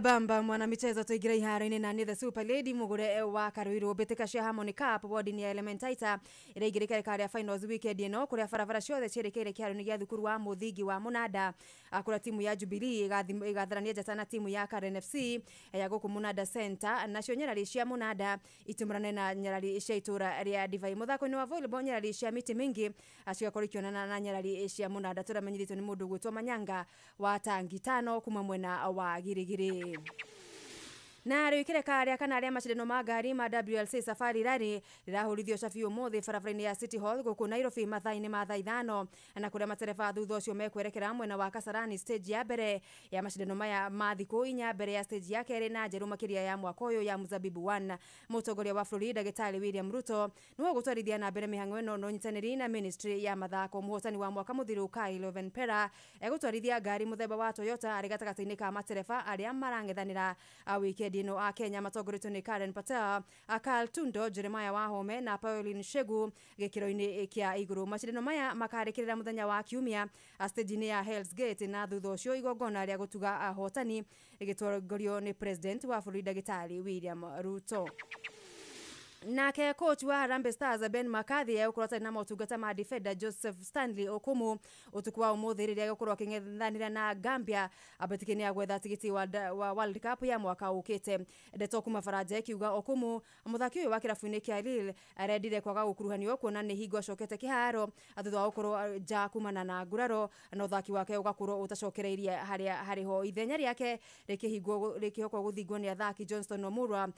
Bamba mwanamichezo, tũingĩre iharo-inĩ na nĩ the super lady mũgũre wa Karuiru. Mbĩtĩka cia Harmony Cup wodi-inĩ ya Elementaita ĩraingĩrĩka rĩka rĩa finals weekend ĩno, kũrĩa barabara ciothe cierekeire kĩharo-inĩ gĩa thukuru wa mũthingi wa Mũnanda, kũrĩa timu ya Jubilee ĩgatharania njata na timu ya Karen FC ya gũkũ Mũnanda Center, nacio nyarari cia Mũnanda itumũrane na nyarari cia itũra rĩa Divai. Mũthako-inĩ wa volleyball, nyarari cia mĩtĩ mĩingĩ cigakorwo ikĩonana na nyarari cia Mũnanda. Tũramenyithĩtio nĩ mũndũ ũgwĩtwo Manyanga wa tangi tano kuma mwena wa Girigiri. Na rĩu ikereka rĩa kana rĩa macindano ma ngari ma WLC Safari Rally rĩrahũrithio cabi ũmũthĩ barabara-inĩ ya City Hall gũkũ Nairobi mathaa-inĩ ma thaa 5, na kũrĩa matereba thutha ũcio mekwerekera mwena wa Kasarani, stage ya mbere ya macindano maya ma thikũ 4 mbere ya stage ya kerĩ na njerũ makĩria ya mwaka ũyũ ya Mzabibu 1. Mũtongoria wa bũrũri Ndagĩtarĩ William Ruto nĩwe ũgũtwarithia na mbere mĩhang'o ĩno na ũnyitanĩri na ministry ya mathako. Mũhotani wa mwaka mũthiru Kyle Venpera egũtwarithia ngari mũthemba wa Toyota arĩ gatagatĩ-inĩ ka matereba arĩa marang'ethanĩra weekend ĩno. A Kenya matongoretio nĩ Karen Patel, Carl Tundo, Jeremiah Wahome na Pauline Shegu gĩkĩro-inĩ kĩa igũrũ. Macindano maya makarĩkĩrĩra mũthenya wa kiumia stage-inĩ ya Hell's Gate, na thutha ũcio igongona rĩa gũtuga ahotani rĩgĩtongorio nĩ president wa bũrũri Ndagĩtarĩ William Ruto. Nake coach wa Harambee Stars Ben McCarthy egũkorwo atarĩ na motungata ma defender Joseph Stanley Okumu ũtukũ wa ũmũthĩ rĩrĩa egũkorwo akĩng'ethanĩra na Gambia ambĩtĩki-inĩ ya gwetha tigiti wa World Cup ya mwaka ũkĩte. Ndeto kuma Faranja ikiuga Okumu, mũthaki ũyũ wa kĩrabu-inĩ kĩa Lille, arendire kwaga gũkuruhanio kuona nĩ hingo acokete kĩharo thutha wa gũkorwo nja kumana na nguraro, na ũthaki wake ũgakorwo ũtacokereirie harĩa harĩ ho. Ithenya rĩake rĩkĩhokwo gũthingwo nĩ athaki Johnston Omurwa,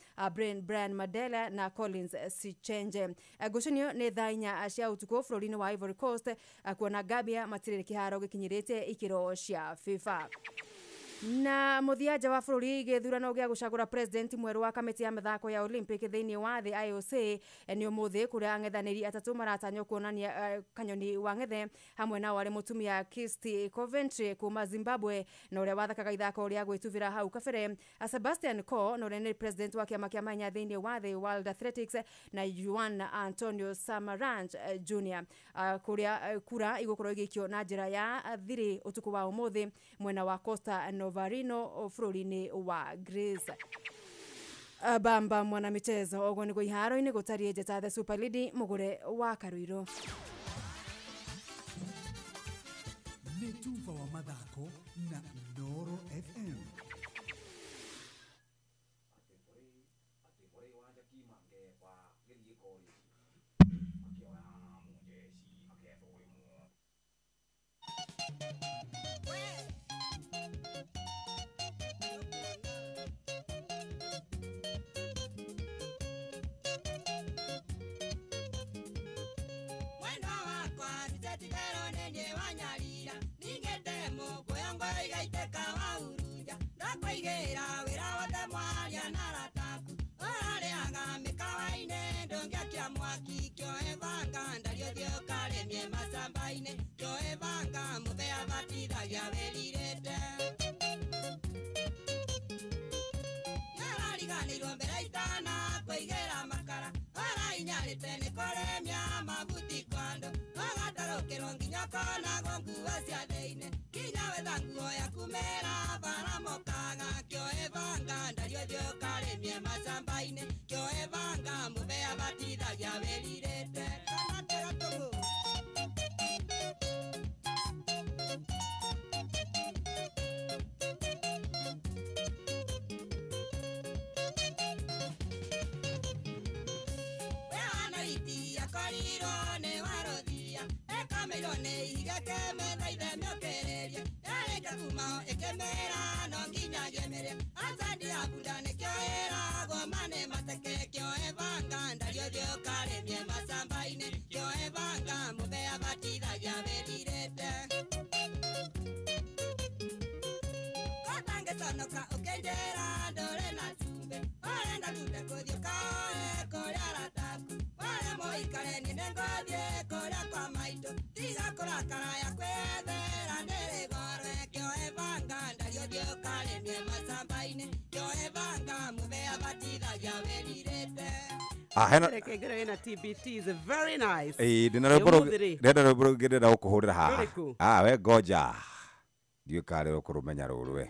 Brian Mandela na Collins Sichenje. Ngucanio nĩ thaa 4 cia ũtukũ bũrũri-inĩ wa Ivory Coast, kuona Gambia matirĩ kĩharo gĩkinyĩrĩte ikĩro cia FIFA. Na mũthia, nja wa bũrũri, gĩthurano gĩa gũcagũra president mwerũ wa kamĩtĩ ya mĩthako ya Olympic thĩinĩ wa thĩ IOC nĩ ũmũthĩ, kũrĩa ang'ethanĩri atatũ maratanywo kuonania kanyoni wa ng'ethe, hamwe nao arĩ mũtumia Kirsty Coventry kuma Zimbabwe na ũrĩa wathakaga ithako rĩa gwĩtubĩra hau kabere Sebastian Coe, na ũrĩa nĩ president wa kĩama kĩa mahenya thĩinĩ wa thĩ World Athletics, na Juan Antonio Samaranch Jr, kũrĩa kura igũkorwo igĩikio na njĩra ya thiri ũtukũ wa ũmũthĩ mwena wa Costa Novarino bũrũri-inĩ wa Greece. Bamba mwanamichezo, ũguo nĩguo iharo-inĩ gũtariĩ. Njeta the super lady mũgũre wa Karuiro. Nĩ tuva wa mathako na Inooro FM. Ndakũigĩra wĩra wothe mwaria na arataku. Ũrarĩaga mĩkawa-inĩ ndũngĩakia mwaki kĩoe banga ndario thiĩ ũkarĩmie macamba-inĩ kĩoe banga mũthea batithagia wĩrirĩte. Nĩarariganĩirwo mbere itana kũigĩra makara ũrainyarĩte nĩ kũrĩmia mabuti kwa andũ ũgatarũkĩrwo nginya ũkonagwo nguo cia thĩinĩ nginya wetha nguo ya kumĩra bara mokaga kĩoe banga ndario thiĩ ũkarĩmie macamba-inĩ kĩoe banga mũthea batithagia wĩrirĩte. Kana tega tũgũ. Akorirwo nĩ warothia ĩkameirwo nĩ ihiga kĩmetha ithemĩũkĩrĩrie yarĩkia kumao ĩkĩmĩra no nginya ngĩmĩrĩa acandia ya bunda nĩkĩo ĩragwo ma nĩ mateke kĩoe banga ndario thiĩ ũkarĩmie macamba-inĩ kĩoe banga mũthea batithagia wĩrirĩte. Kotangĩconoka ũkĩnjĩra ndũrĩ na cumbĩ ũrenda ndunde kũthiĩ ũkaoe kũrĩa arataku wale moikare niĩ nĩngũthiĩ kũrĩa kwa maitũ tiga kũrakara ya kwĩyethera nĩrĩgorwe kĩoe banga ndario thiĩ ũkarĩmie macamba-inĩ kĩoe banga mũthea batithagia wĩrirĩte. Hena Reke ngere wĩna TBT is very nice. Ĩĩ ndĩna rwĩmbo rũngĩ Ũmũthĩ rĩ? ndĩrenda rwĩmbo rũngĩ ndĩrenda gũkũhũrĩra haha. Rũrĩkũ? We ngoja ndiũĩ kana rĩrĩ ũkũrũmenya rũrũ we.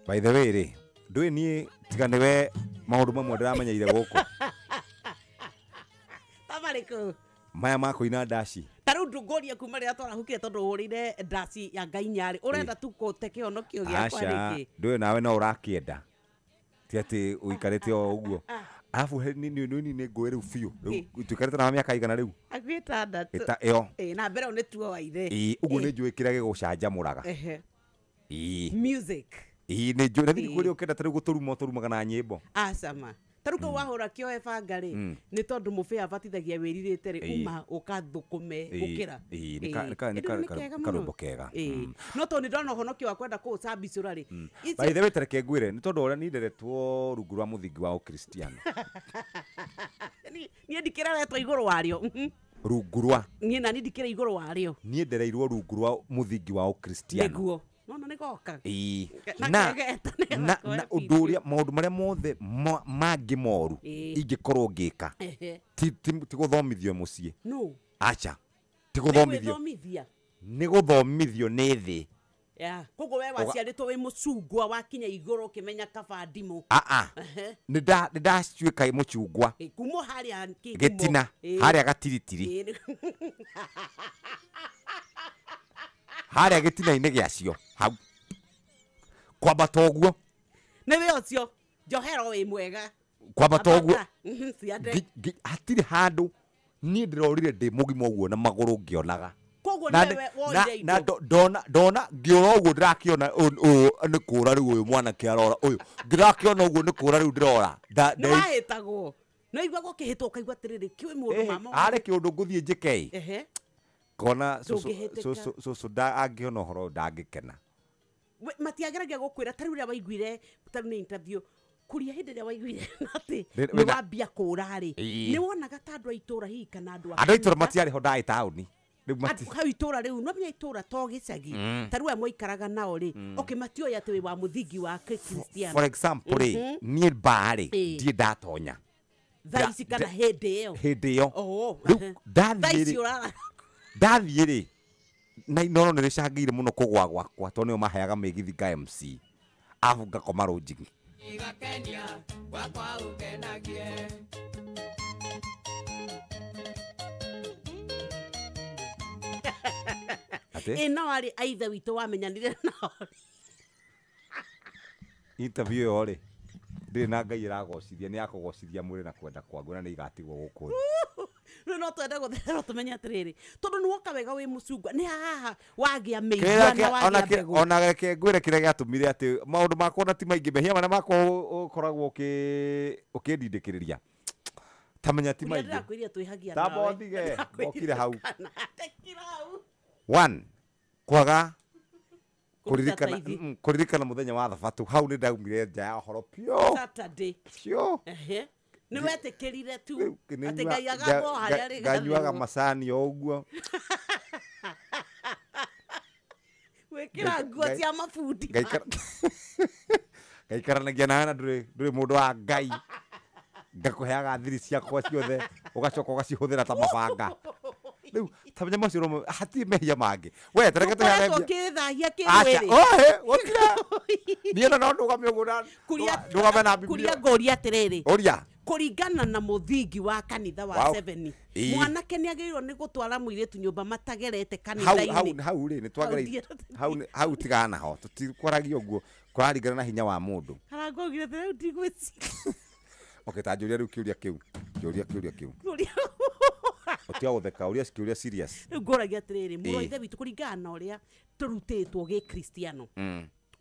By the way rĩ ndũĩ niĩ tiga nĩwe maũndũ mamwe ndĩramenyeire gũkũ Tamarĩkũ? Maya ma kũina ndaci. Ta rĩu ndũngũria kuma rĩrĩa twarahukire tondũ ũhũrĩire ndaci ya Ngai nyarĩ ũrenda tu kũte kĩhonokio gĩakwa Aca nĩkĩ? ndũĩ nawe no ũrakĩenda ti atĩ ũikarĩte o ũguo arabu nĩ ngũĩ rĩu biũ rĩu tuikarĩte na mĩaka igana rĩu Hakuhĩ ĩtandatũ. Ĩta ĩyo. Ĩĩ, na mbere ĩyo nĩ tuowaire. Ĩĩ ũguo nĩ njũĩ kĩrĩa gĩgũcanjamũraga. Ehe. Ĩĩ. Music. Ĩĩ nĩ njũĩ na thiĩ kũrĩa ũkĩenda ta rĩu gũtũruma ũtũrumaga na nyĩmbo. Acama. Ta rĩu kau wahũra kĩoe banga rĩ nĩ tondũ mũbĩa abatithagia wĩrirĩte rĩ uma ũkathũkũme gũkĩra. Ĩĩ nĩ karwĩmbo kega. No tondũ nĩ ndona ũhonokio wa kwenda kũũcambicũra rĩ. By the way tareke ngwĩre nĩ tondũ ũrĩa niĩ nderetwo rungu rwa mũthingi wa ũkristiano. Niĩ ndikĩreretwo igũrũ warĩo. Rungu rwa. Niĩ nani ndikĩrĩ igũrũ warĩo. Niĩ ndereirwo rungu rwa mũthingi wa ũkristiano. Nĩguo. No no nĩ goka. Ĩĩ. Na na ũndũ ũrĩa maũndũ marĩa mothe mangĩ moru ingĩkorwo ngĩka ti gũthomithio mũciĩ. No. Aca. Ti gũthomithio. Nĩ gũthomithio nĩ thĩ. Yeah. Koguo we waciarĩtwo wĩ mũcungwa wakinya igũrũ ũkĩmenya kaba ndimũ. Nĩ ndacuĩka mũcungwa. Kuma harĩa gĩtina harĩa gatiritiri. Harĩa gĩtina-inĩ gĩacio hau kwambata ũguo nĩwe ũcio njohero wĩ mwega kwambata ũguo hatirĩ handũ niĩ ndĩrorire ndĩ mũgima ũguo na magũrũ ngĩonaga. Koguo nĩwe woire indo. Na ndona ngĩũra ũguo ndĩrakĩona ũyũ nĩ kũra rĩu ũyũ mwanake arora ũyũ ndĩrakĩona ũguo nĩ kũra rĩu ndĩrora. Nĩ wahĩtagwo no igua gũkĩhĩtwo ũkaigua atĩrĩrĩ kĩũĩ mũndũ mama arĩ kĩũndũ ngũthiĩ njĩke kona cucu angĩona ũhoro ndangĩkena. Matiageragia gũkwĩra ta rĩu ũrĩa waiguire ta rĩu nĩ interview kũria hĩndĩ ĩrĩa waiguire atĩ nĩ wambia kũra rĩ nĩ wonaga ta andũ a itũũra hihi kana andũ a itũũra matiarĩ ho ndarĩ taũni hau itũũra rĩu no menya itũũra to gĩcagi ta rĩu aya mwaikaraga nao rĩ okay matioĩ atĩ wĩ wa mũthingi wa Kĩkristiano. For example rĩ niĩ mbarĩ ndiĩ ndatonya Thaa ici kana hĩndĩ ĩyo? Hĩndĩ ĩyo. Oh. Rĩu Thaa ndathiĩ ici rĩ ũrara. Ndathiĩ rĩ, na Inooro nĩ rĩcangĩire mũno kũgwa gwakwa tondũ nĩo maheaga mĩgithi nga MC arabu ngakoma rũnjigi. Igakenia wakwa ukenagie. Atĩ? Ĩ no arĩ a ithe witũ wamenyanire nao? Interview ĩyo rĩ, ndĩrĩ na Ngai ĩragocithia, nĩ yakũgocithia mwĩrĩ na kwenda kwa na nĩ igatigwo gũkũ thĩ. Rĩu no twende gũthererwo tũmenye atĩrĩrĩ, tondũ nĩ woka wega wĩ mũcungwa, nĩ haha wagĩa Kĩrĩa mĩigua na ona wagĩa mbegũ. Ona reke ngwĩre kĩrĩa gĩatũmire atĩ maũndũ makwa ona ti maingĩ, mehia marĩa makwa ũkoragwo ũkĩndindĩkĩrĩria ta menya ti Kũrĩa maingĩ. ndĩrakwĩrire twĩhagia Ta nawe. bothige mokire hau. Ndekira hau. One, kwaga Kũruta kũririkana tithe. Kũririkana mũthenya wa thabatũ, hau nĩ ndaumire nja ya ũhoro piũ. Saturday. Piũ. Ehe. Nĩ wetĩkĩrire tu Nĩ atĩ Ngai agambwo harĩa rĩ nganyuaga macani o ũguo. Gwĩkĩra nguo cia mabundi. Ngaikaranagia nawe na ndũrĩ mũndũ wa Ngai, ngakũheaga thiri ciakwa ciothe ũgacoka ũgacihũthĩra ta mabanga. Rĩu ta menya macio nomo hatirĩ mehia mangĩ we tareke tũheane Ũkoretwo mbia. ũkĩthahia Aca, kĩmwĩrĩ. ohe, gũtirĩ. Niĩ ona no ndũgame ũguo na ndũgame na Kuria Bibilia. ngũria atĩrĩrĩ, Ũria. Kũringana na mũthingi wa kanitha wa Wow. Seven, Ĩĩ. mwanake nĩ agĩrĩirwo nĩ gũtwara mũirĩtu nyũmba matagerete Hau hau kanitha-inĩ? Hau rĩ, nĩ twagĩrĩire Hau hau hau tigana naho, tũtikwaragia ũguo, kũraringana na hinya wa mũndũ. Harangogire rĩu ndigwĩciria. Okay, ta njũria rĩu kĩũria kĩu, kĩũria kĩũria kĩu. Ũtiga gũtheka, ũria kĩũria serious. Rĩu ngũragia atĩrĩrĩ, mũrũ wa Ĩĩ. ithe witũ, kũringana na ũrĩa tũrutĩtwo gĩkristiano,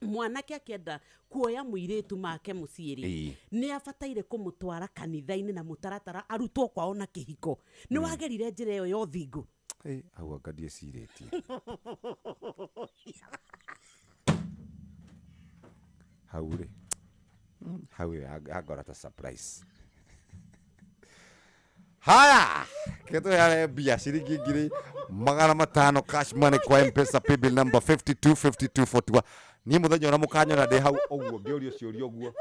mwanake akĩenda kuoya mũirĩtu make mũciĩ rĩ, Ĩĩ. nĩ abataire kũmũtwara kanitha-inĩ na mũtaratara arutwo kwao na kĩhiko? Nĩ wagerire njĩra ĩyo ya ũthingu? Ĩ, hau anga ndiĩcirĩtie hau rĩ, hau ĩ, angora ta surprise. Haya, ketũheane mbia ciringi 500,000 cash money kwa Mpesa paybill number 525241. Niĩ mũthenya ũrĩa mũkanyona ndĩ hau ũguo ngĩũrio ciũria ũguo,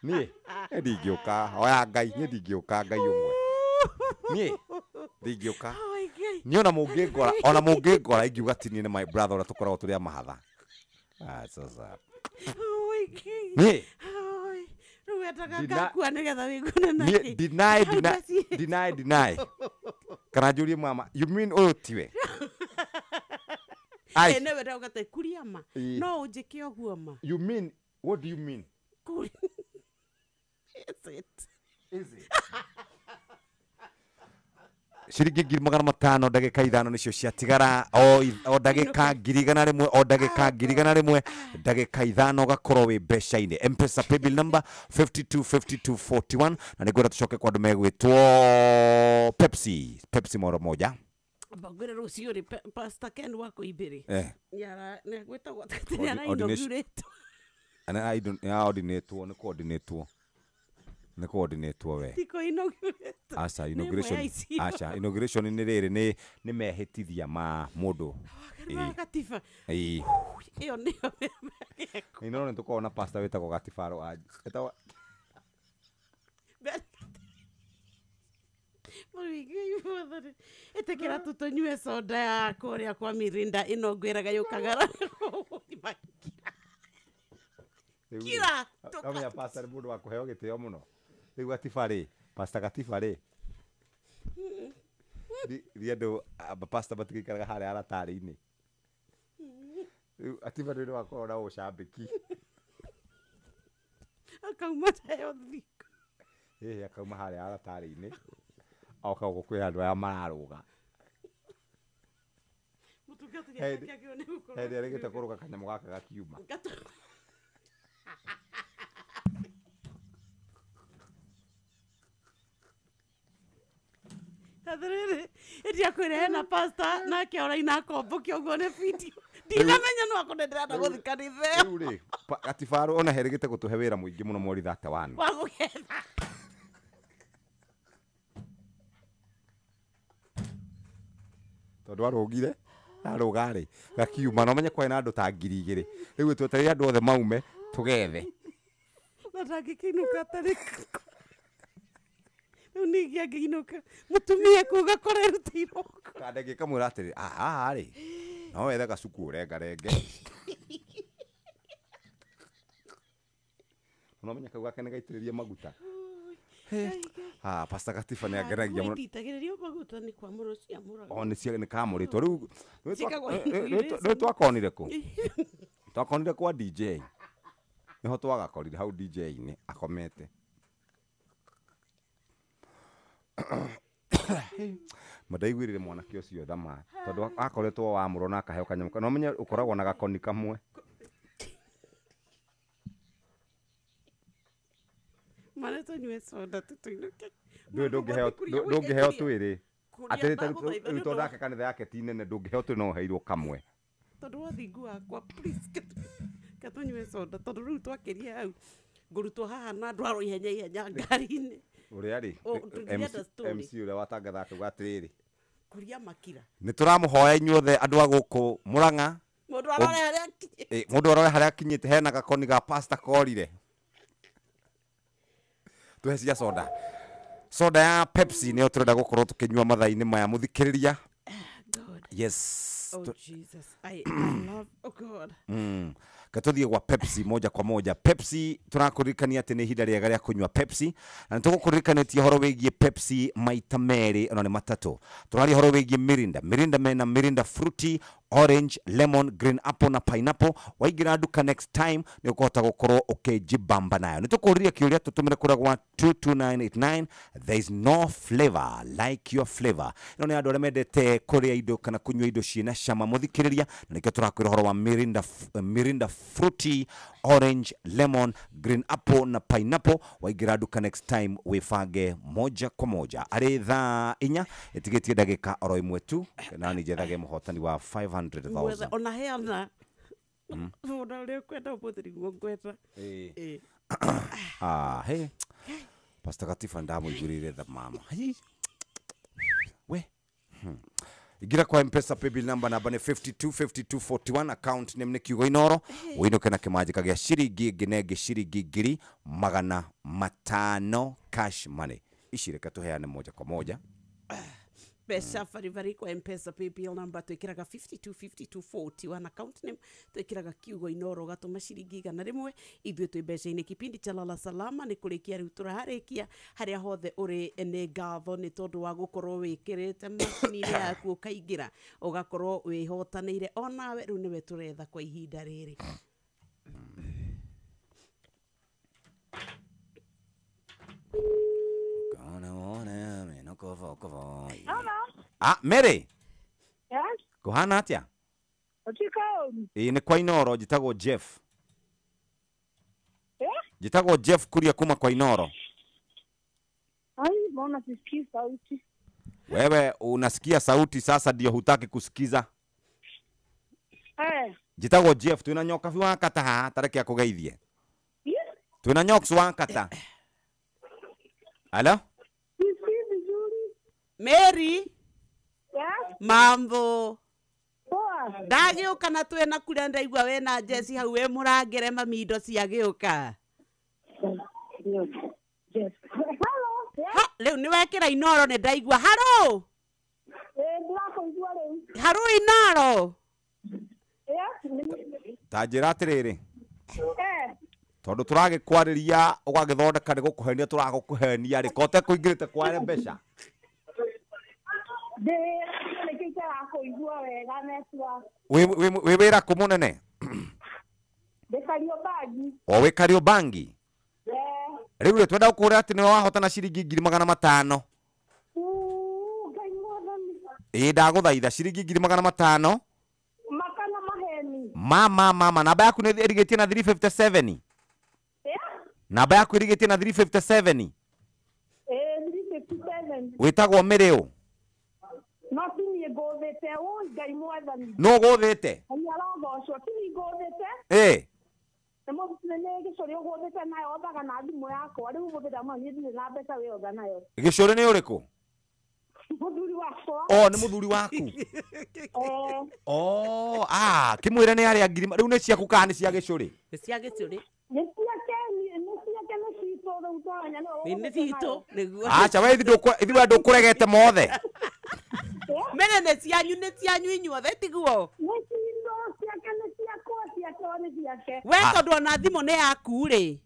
niĩ niĩ ndingĩũka. Oya Ngai, niĩ ndingĩũka. Ngai ũmwe, niĩ ndingĩũka. Niĩ ona mũngĩngora ingiuga ti niĩ, nĩ my brother ũrĩa tũkoragwo tũrĩ a mahatha. Ah, sasa niĩ Rĩu wendaga ngakua nĩgetha wĩiguane niĩ nake? Deny. Hau Deny. Deny, deny, kana njũrie mama, you mean ũyũ tiwe? Ai. Ĩ, nĩwe ndauga kuria ma. Ĩĩ. No ũnjĩke ũguo ma? You mean, what do you mean? Is it? Is it? Ciringi 500,000, ndagĩka 5 nĩcio ciatigara, o ndagĩka 100,000, o ndagĩka 100,000, ndagĩka 5 ũgakorwo wĩ mbeca-inĩ. Mpesa paybill number 525241. Na nĩngwenda tũcoke kwa andũ megwĩtwo Pepsi, Pepsi moro moja. Mbangwĩre rũciũ rĩ, Pastor Ken wa Koimbĩrĩ nĩagwĩtagwo atĩ Ordination. nĩara-inaugurate. Nĩ ordinatwo, nĩ coordinatwo, nĩ coordinatwo we. Ti kũ-inaugurate. Aca. Nĩ ĩmwe Inauguration. ya icio. Aca, inauguration nĩ rĩrĩ, nĩ mehĩtithia ma mũndũ. Wa gatiba. Ĩĩ. Ĩyo nĩyo. Ino nĩ tũkoragwo na pastor wĩtagwo Gatibaro etagwo Ĩtĩkĩra tu tũnyue soda ya kũrĩa kwa Mirinda ĩno ngwĩraga yũkaga. Rĩu rĩ, Kira, amenya pastor nĩ mũndũ wa kũheo gĩtĩo mũno. Rĩu Gatiba rĩ, pastor Gatiba rĩ, ri andũ pastor matigĩikaraga harĩa aratarĩ-inĩ. Rĩu Gatiba nĩ ũndũ wa gũkorwo na ũcambĩki. Akauma tayo thingo. Ĩhĩ, akauma harĩa aratarĩ-inĩ oka gũkũ kwĩ andũ aya mararũga. Mũtungatĩri akĩagĩrĩirwo nĩ gũkorwo Hĩndĩ ĩrĩa kũrũga kanyamũ gaka gakiuma. Atĩrĩrĩ, ĩtia kwĩra hena pastor nake oraina akombũkia ũguo nĩ video, ndinamenya no akone ndĩrenda gũthiĩ kanitha ĩyo. Rĩu rĩ, Gatibaro ona herĩgĩte gũtũhe wĩra mũingĩ mũno mweri 31. Wa gũgetha. Tondũ arũgire arũga rĩ gakiuma, na ũmenye kwarĩ na andũ ta 2,000. Rĩu twetereire andũ othe maume tũgethe. Na ndangĩkĩinũka atarĩ. Rĩu ningĩ angĩinũka mũtumia kuga korerutĩirwo. Kandege kamwĩra atĩrĩ, haha rĩ no wethe gacuku ũrengarenge. Ũramenya kau gake nĩ gaitĩrĩrie maguta. Ah, Pastor Gatiba nĩ angenagia mũno. Itagĩrĩrio maguta nĩ kwamũrwo ciamũragwo. O nĩ kamũrĩtwo rĩu. Ciĩkagwo Rĩu twakonire kũ? Twakonire kwa DJ. Nĩho twagakorire hau DJ-inĩ akomete. Mandaiguĩrire mwanake ũcio thama tondũ akoretwo wamũrwo na akaheo kanyamũ. No menye ũkoragwo na gakoni kamwe. Mane tũnyue soda tũtũinũke. Ndũĩ ndũngĩheo twĩrĩ. Atĩrĩ rĩu tondũ ake kanitha yake ti nene ndũngĩheo twĩrĩ no ũheirwo kamwe. Tondũ wa thingu wakwa please katũnyue soda tondũ rĩu twakĩria hau ngũrutwo haha na ndwarwo ihenya ihenya ngari-inĩ. Ũrĩa rĩ MC ũrĩa watangathaga akauga atĩrĩrĩ kũria makira. Nĩ tũramũhoya inyuothe andũ a gũkũ Mũrang'a. Mũndũ arore harĩa akinyĩte. Mũndũ arore harĩa akinyĩte hena gakoni ga pastor korire. Tuhe cia soda. Soda ya Pepsi nĩyo tũrenda gũkorwo tũkĩnyua mathaa-inĩ maya mũthikĩrĩria. Yes. Oh Jesus, I love, oh God. Katũthiĩ gwa Pepsi moja kwa moja. Pepsi tũrakũririkania atĩ nĩ ihinda rĩega rĩa kũnyua Pepsi na nĩtũgũkũririkanĩtie ũhoro wĩgiĩ Pepsi maita merĩ ona nĩ matatũ. Tũraria ũhoro wĩgiĩ Mirinda. Mirinda mena Mirinda Fruity, orange, lemon, green apple na pineapple. Waingĩra nduka next time nĩ ũkũhota gũkorwo ũkĩnjibamba nayo. Nĩ tũkũũria kĩũria tũtũmĩre kũrĩa gwa 22989. There is no flavor like your flavor. Ĩno nĩ andũ arĩa mendete kũrĩa indo kana kũnyua indo ciĩna cama mũthikĩrĩria, na nĩkĩo tũrakwĩra ũhoro wa Mirinda Fruity, orange, lemon, green apple na pineapple. Waingĩra nduka next time wĩbange moja kwa moja. Arĩ thaa 4 ĩtigĩtie ndagĩka oro ĩmwe tu na nĩ njethage mũhotani wa 500,000. Ona heana mũndũ ũrĩa ũkwenda ũmũthĩ nĩguo ngwenda. Ah, hey. Pastor Gatiba ndamũiguĩrĩire tha mama. We. Ingira kwa M-Pesa paybill number namba nĩ 525241 account name nĩ Kiugo Inoro. Ũinũke na kĩmanjĩka gĩa ciringi ĩngĩ na ĩngĩ ciringi 500,000 cash money. Ici reke tũheane moja kwa moja. Mbeca baribari kwa M-Pesa paybill number twĩkĩraga 525241 account name twĩkĩraga Kiugo Inoro gatũma ciringi 100 ithuĩ twĩ mbeca-inĩ. Kipindi cha Lala Salama nĩ kũrĩkia rĩu tũrarĩkia. Harĩa hothe ũrĩ nĩ ngatho nĩ tondũ wa gũkorwo wĩkĩrĩte macini-inĩ yaku ũkaingĩra ũgakorwo wĩhotanĩire onawe. Rĩu nĩwe tũretha kwa ihinda rĩrĩ. Ah, Mary. Yes. Kuhana atia? Ĩĩ nĩ kwa Inoro, njĩtagwo Jeff. Eh? Njĩtagwo Jeff kuria kuma kwa Inoro. Ai, mbona sisikii sauti? Wewe unasikia sauti sasa ndio hutaki kusikiza. Eh. Njĩtagwo Jeff, twĩna nyokabi wa kata haha tareke akũgeithie. Twĩna nyoks wa kata. Halo? Mary. Yes. Mambo. Poa. Ndagĩũka na twĩna kũrĩa ndaigua wĩna Jesse hau wĩ mũrangĩre mami indo ciagĩũka. Yes. Hello. Ha, rĩu nĩ wekĩra Inoro nĩ ndaigua. Haro. Ndĩrakũigua rĩu. Haro Inoro. Yes. Ta njĩra atĩrĩrĩ. Eh. Tondũ tũragĩkwarĩria ũgagĩthondeka nĩ gũkũhenia tũragũkũhenia rĩ, ko ũtekũingĩrĩte kware mbeca. Wĩ wĩra kũ mũnene? Ndĩ Kariobangi. O wĩ Kariobangi? Rĩu rĩ twenda gũkũra atĩ nĩwe wahotana ciringi 500,000. Ngai mwathani. Ĩĩ ndagũthaitha ciringi 500,000. Makana maheni. Mama mama namba yaku nĩ ĩrigĩtie na 357. Namba yaku ĩrigĩtie na 357. Ĩĩ 357. Wĩtagwo Mary ũ? No ti niĩ ngũthĩte, ũi Ngai mwathani. Nũ ũgũthĩte? Ngai arogocwo, ti niĩ ngũthĩte. Ĩĩ. Nĩ gĩcũrĩ ũgũthĩte nayo othaga na thimũ yakwa. Rĩu ũmũthĩ ndamwĩra niĩ ndirĩ na mbeca wĩ otha nayo. Gĩcũrĩ nĩ ũrĩkũ? Mũthuri wakwa. O nĩ mũthuri waku? Oh, ah, kĩmwĩre nĩ arĩa ngiri rĩu nĩ ciaku kana nĩ cia gĩcũrĩ? Nĩ cia gĩcũrĩ. Nĩ ciake, nĩ ciake nĩ citũ. Nĩ thitũ nĩguo. Acha we ithuĩ ndũkũregete mothe. Mene nĩ cianyu nĩ cianyu inyuothe tiguo. Nĩ cindo ciake nĩ ciakwa ciake nĩ ciake. We tondũ ona thimũ nĩ yaku rĩ.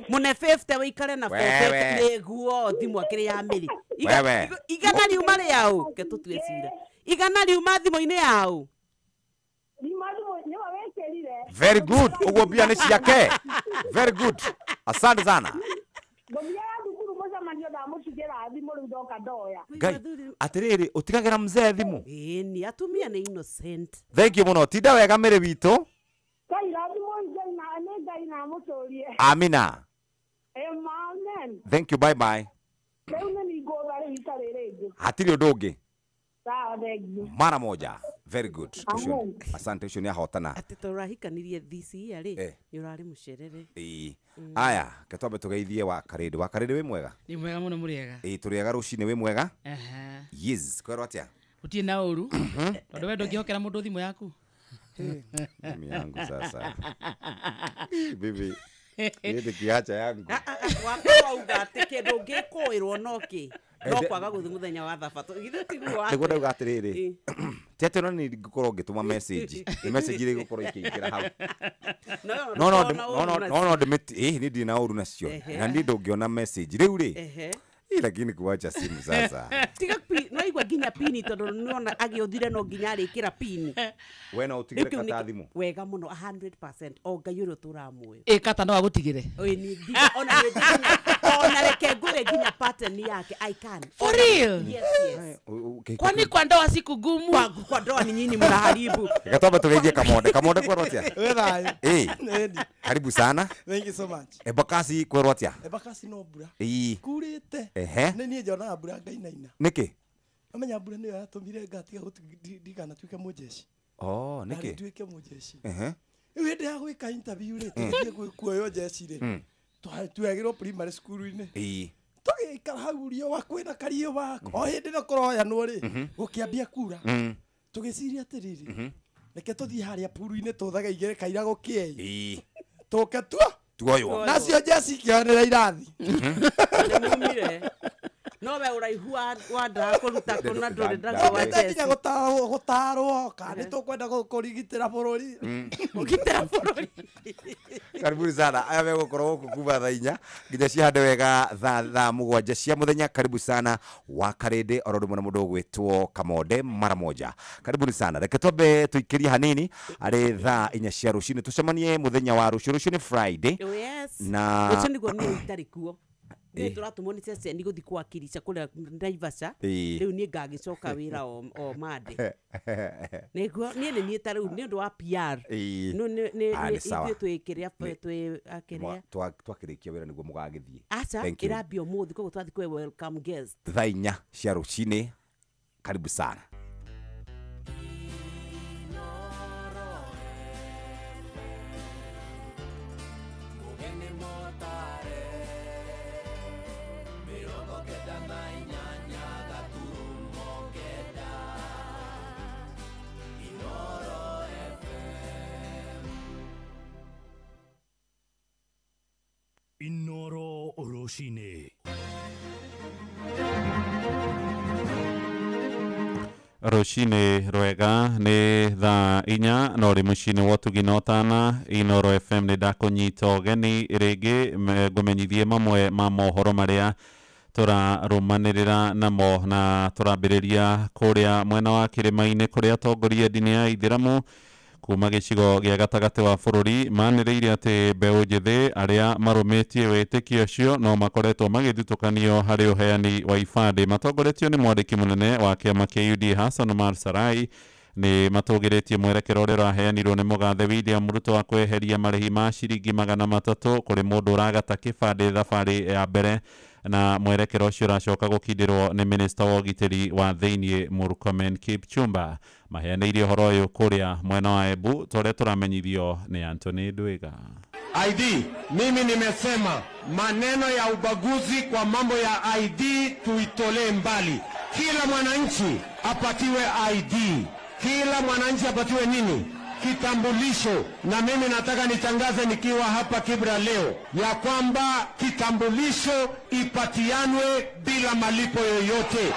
Mune 50 wikare na 40 nĩguo thimũ akĩrĩ ya mĩrĩ. Igana riuma rĩaũ ke tũtue cira. Igana riuma thimũ-inĩ yaũ. Very good. Uguo mbia nĩ ciake. Very good. Asante sana. Ngai atiriri utigagira mzee thimu. Ĩni atumia nĩ innocent. Thank you muno. Tinda wega mĩrĩ witũ. Amina. Amen. Thank you, bye bye. Hatirĩ ũndũ ũngĩ. Mara moja. Very good. Asante ucio ni ahotana. Ati tũrahikanirie this year rĩ nĩ ũrarĩ mũcerere. Ĩĩ. Aya, ke twambe tũgeithie wa Karĩndĩ. Wa Karĩndĩ wĩ mwega? Nĩ mwega mũno mũrĩega. Ĩĩ tũrĩega rũcinĩ wĩ mwega? Ehe. Yes, kwĩrwo atĩa? Gũtirĩ na ũru. Tondũ we ndũngĩhokera mũndũ thimũ yaku. Mimi yangu sasa. Bibi. Niĩ kiacha yangu. Wakwa uga atĩ kĩndũ ũngĩkũĩrwo no kĩ? No kwaga gũthiĩ mũthenya wa thabatũ. Githĩ tiguo atĩ. Nĩguo ndauga atĩrĩrĩ. Ti atĩ ona niĩ ngũkorwo ngĩtũma message. Nĩ message iria igũkorwo ikĩingĩra hau. No no no no ndĩmĩti ĩĩ niĩ ndirĩ na ũru nacio. Na niĩ ndũngĩona message rĩu rĩ. Lakini kuacha simu sasa. Tiga no igwa nginya pini tondu nona agĩũthire no nginya arĩkĩra pini. We no utigire kata thimu. Wega mũno 100% o Ngai ũrĩa ũtũraga muoyo. Ĩ kata no agũtigire. Ĩ ni ona ona reke ngũre nginya pattern yake I can. For real? Yes yes. Kwani kwa ndoa siku gumu? Kwa ndoa ni nyinyi mnaharibu. Gatwamba tugeithie Kamonde. Kamonde kwerwo atia? We thayo. Ĩ. Karibu sana. Thank you so much. Embakasi kwerwo atia? Embakasi no mbura. Ĩ. Kurĩte. Nĩ niĩ njonaga mbura ngainaina. Nĩkĩ? Amenya mbura nĩyo yatũmire ngatiga ndikanatuĩke mũjeshi. Oh, nĩkĩ? Nduĩke mũjeshi. Rĩu hĩndĩ ya gwĩka interview rĩ, tũgĩthiĩ kuoywo jeshi rĩ, twagĩrwo primary school-inĩ. Ĩĩ. Tũgĩikara hau riũa kwĩna kariũa, o hĩndĩ no kũroyanwo rĩ, gũkĩambia kura. Tũgĩciria atĩrĩrĩ, reke tũthiĩ harĩa puru-inĩ tũthage igĩrĩ kaira gũkĩe. Ĩĩ. Tũke tuo. Tuoywo. Nacio jeshi ikĩoyanĩra irathi. Nĩmumire. No we ũraihu wa nda kũruta kũna ndũrĩ ndaga wa jeshi. Nginya gũtarwo kana nĩ tũkwenda kũrigitĩra bũrũri. Kũgitĩra bũrũri. Karibuni sana. Aya megũkorwo gũkũ kuma thaa 4 nginya cihande wega thaa 7 cia mũthenya. Karibu sana wa Karĩndĩ oro ũndũ ũmwe na mũndũ ũgwĩtwo Kamonde mara moja. Karibuni sana. Reke twambe tũikĩrie hanini arĩ thaa 4 cia rũcinĩ tũcemanie mũthenya wa rũciũ. Rũciũ nĩ Friday. Yes. Na rũciũ nĩguo niĩ itarĩ kuo. Nĩ tũratũmwo nĩ ceceni gũthiĩ kwakirisha kũrĩa Naivasha. Rĩu niĩ ngagĩcoka wĩra o Monday. Nĩguo niĩ nĩ niĩ ta rĩu nĩ ũndũ wa PR. No nĩ ithuĩ twĩ twĩ akĩrĩa. Twakĩrĩkia wĩra nĩguo mũgagĩthiĩ. Aca ĩrambia ũmũthĩ koguo twathiĩ kwĩ welcome guest. Thaa 4 cia rũcinĩ. Karibu sana. Inoro rũcinĩ. Rũcinĩ rwega nĩ thaa 4 no rĩ mũciĩ-inĩ wa Ũtugi na Ũtana. Inoro FM nĩ ndakũnyita ũgeni rĩngĩ ngũmenyithie mamwe ma mohoro marĩa tũrarũmanĩrĩra namo na tũrambĩrĩria kũrĩa mwena wa kĩrĩma-inĩ kũrĩa atongoria ndini ya Ithĩramu kuma gĩcigo gĩa gatagatĩ wa bũrũri manĩrĩire atĩ mbeũ njĩthĩ arĩa marũmĩtie wĩtĩkio ũcio no makoretwo magĩthutũkanio harĩ ũheani wa ibandĩ. Matongoretio nĩ mwandĩki mũnene wa kĩama kĩa UDA Hassan Omar Sarai nĩ matũgĩrĩtie mwerekero ũrĩa ũraheanirwo nĩ mũgathe William Ruto wa kweheria marĩhi ma ciringi 300 kũrĩ mũndũ ũragata kĩbandĩ thabarĩ ya mbere, na mwerekero ũcio ũracoka gũkindĩrwo nĩ minista wa ũgitĩri wa thĩiniĩ Murkomen Kipchumba. Maheanĩire ũhoro ũyũ kũrĩa mwena wa Embu ta ũrĩa tũramenyithio nĩ Anthony Ndwiga. ID, mimi nimesema maneno ya ubaguzi kwa mambo ya ID tuitolee mbali. Kila mwananchi apatiwe ID. Kila mwananchi apatiwe nini? Kitambulisho, na mimi nataka nitangaze nikiwa hapa Kibra leo ya kwamba kitambulisho ipatianwe bila malipo yoyote.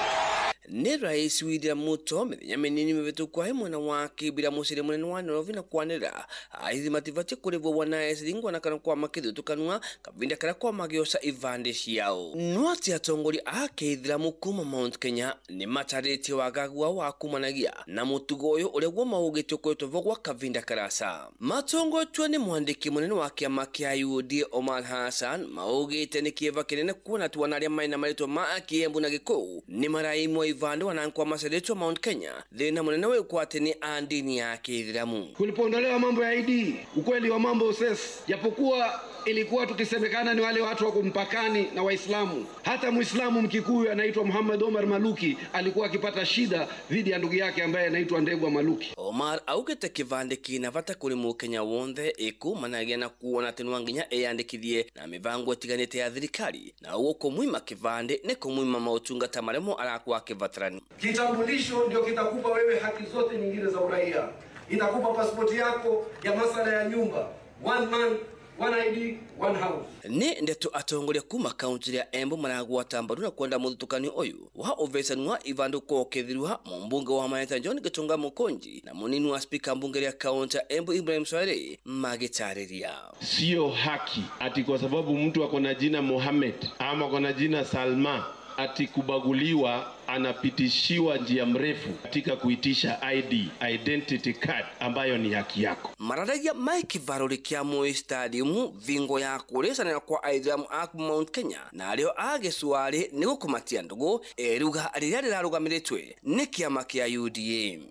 Ni rais William Ruto mithenya minini mivituku ahi mwena wa Kibra muciri munene wa Nairobi na kwanira aithi matibatie kurivwo bwana siringwa na kana kwa makithutukanwa kavinda karia kwa magioca ivande ciao. No ati atongoria a kiithiramu kuma Mount Kenya ni mataritie wagagua wa kumanagia na mutugo uyu uria guo maugite ukoretwo vo gwa kavinda karasa. Matongoretwo ni mwandiki munene wa kiama kia UDA Omar Hassan maugite ni kieva kinene kuona ati wana aria mena maritwa ma Kiembu na Gikuyu ni maraimwo ivande wanankwa maceretwo Mount Kenya. Thina munene wikwo ati ni a ndini ya kiithiramu. Kulipoondolewa mambo ya ID, ukweli wa mambo ses, japokuwa ilikuwa tukisemekana ni wale watu wako mpakani na Waislamu. Hata Muislamu Mkikuyu anaitwa Muhammad Omar Maluki alikuwa akipata shida dhidi ya ndugu yake ambaye anaitwa Ndegwa Maluki. Omar augite kivande kina vata kuri mukenya wonthe ikumanagia na kuona ati no nginya eyandikithie na mibango itiganite ya thirikari, na uguo kumwima kivande ni kumwima mautungata maremo arakuwa akibatarani. Kitambulisho ndio kitakupa wewe haki zote nyingine za uraia. Itakupa pasipoti yako ya masala ya nyumba. One man, one ID, one house. Ni ndeto atongoria kuma kaunti ya Embu maragwata mbaru na kwenda muthutukanio uyu wa uvecani wa ivande ukorwo ukithirwa mumbunge wa Maeta John Gitonga Mukunji na munini wa spika mbunge ria kaunti ya Embu Ibrahim Swahili magitariria. Sio haki ati kwa sababu mtu ako na jina Mohamed ama ako na jina Salma ati kubaguliwa, anapitishiwa njia mrefu katika kuitisha ID, identity card ambayo ni haki yako. Mararagia Mike Varori kia Moi Stadium vingo ya kurecanira kwa aithiramu a Mount Kenya na ario a gĩcuarĩ nĩ gũkũmatia ndũgũ eruga rĩrĩa rĩrarũgamĩrĩtwe nĩ kĩama kĩa UDA.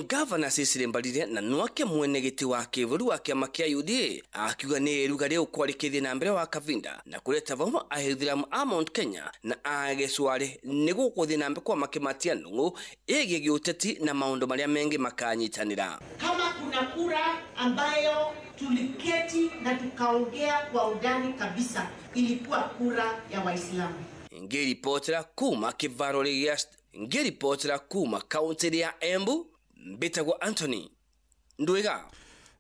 Gavana Cecily Mbarire na nwake mwene gĩtĩ wa kĩbũrũri wa kĩama kĩa UDA akiuga nĩ iruga rĩu kwarĩkĩthie na mbere wa kavinda na kũreta vamwe aithiramu a Mount Kenya na a gĩcuarĩ nĩ gũkũthiĩ na mbere kwa makĩmatia ndũng'ũ ĩgiĩ gĩũteti na maũndũ marĩa mengĩ makanyitanĩra. Kama kuna kura ambayo tuliketi na tukaongea kwa undani kabisa, ilikuwa kura ya Waislamu. Ngĩribotera kuma kĩvaro gĩa ngĩribotera kuma kaunti ya Embu, mbĩtagwo Anthony Ndwiga.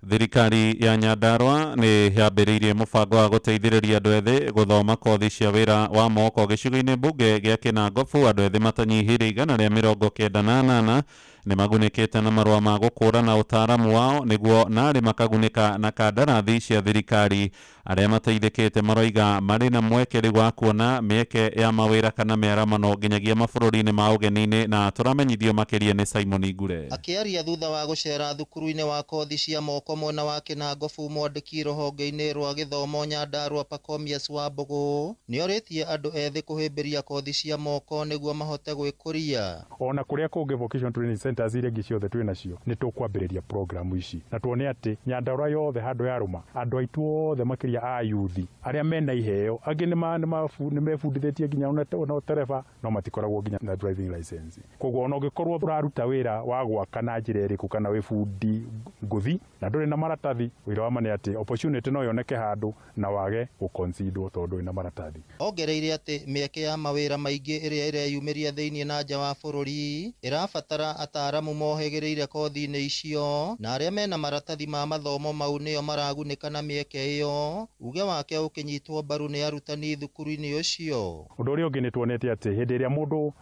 Thirikari ya Nyandarua nĩ yambĩrĩirie mũbango wa gũteithĩrĩria andũ ethĩ gũthoma kothi cia wĩra wa moko gĩcigo-inĩ mbunge gĩa Kĩnangobu. Andũ ethĩ matanyihĩire 198 nĩ magunĩkĩte na marũa ma gũkũũrana ũtaaramu wao nĩguo narĩ makagunĩka na kandarathi cia thirikari. Arĩa mateithĩkĩte maroiga marĩ na mweke rĩu wa kuona mĩeke ya mawĩra kana mĩaramano nginyagia mabũrũri-inĩ ma ũgeni-inĩ, na tũramenyithio makĩria nĩ Simon Ngure. Akĩaria thutha wa gũcera thukuru-inĩ wa kothi cia moko mwena wa Kĩnangobu, mwandĩki rũhonge-inĩ rwa gĩthomo Nyandarua Pacomius Wambũgũ nĩorĩtie andũ ethĩ kũhĩmbĩria kothi cia moko nĩguo mahote gwĩkũria. Ona kũrĩa kũngĩ vocation training centers iria ingĩ ciothe twĩ nacio nĩ tũkwambĩrĩria programu ici na tuone atĩ Nyandarua yothe handũ yarũma andũ aitũ othe makĩria a yuthi arĩa mena iheo, angĩ nĩ mebundithĩtie nginya ona ũtereba no matikoragwo nginya na driving license. Koguo ona ũngĩkorwo ũraruta wĩra wa gwaka na njĩra ĩrĩkũ kana wĩ bundi ngũthi na ndũrĩ na maratathi, wĩra wa ma nĩ atĩ opportunity no yoneke handũ na wage gũconsiderwo tondũ wĩna maratathi. Ongereire atĩ mĩeke ya mawĩra maingĩ ĩrĩa ĩreyumĩria thĩinĩ na nja wa bũrũri ĩrabatara ataaramu mohĩgĩrĩire kothi-inĩ icio, na arĩa mena maratathi ma mathomo mau nĩo maragunĩka na mĩeke ĩyo. Uge wake ũkĩnyitwo mbaru nĩ arutani thukuru-inĩ ũcio. Ũndũ ũrĩa ũngĩ nĩ tuonete atĩ hĩndĩ ĩrĩa mũndũ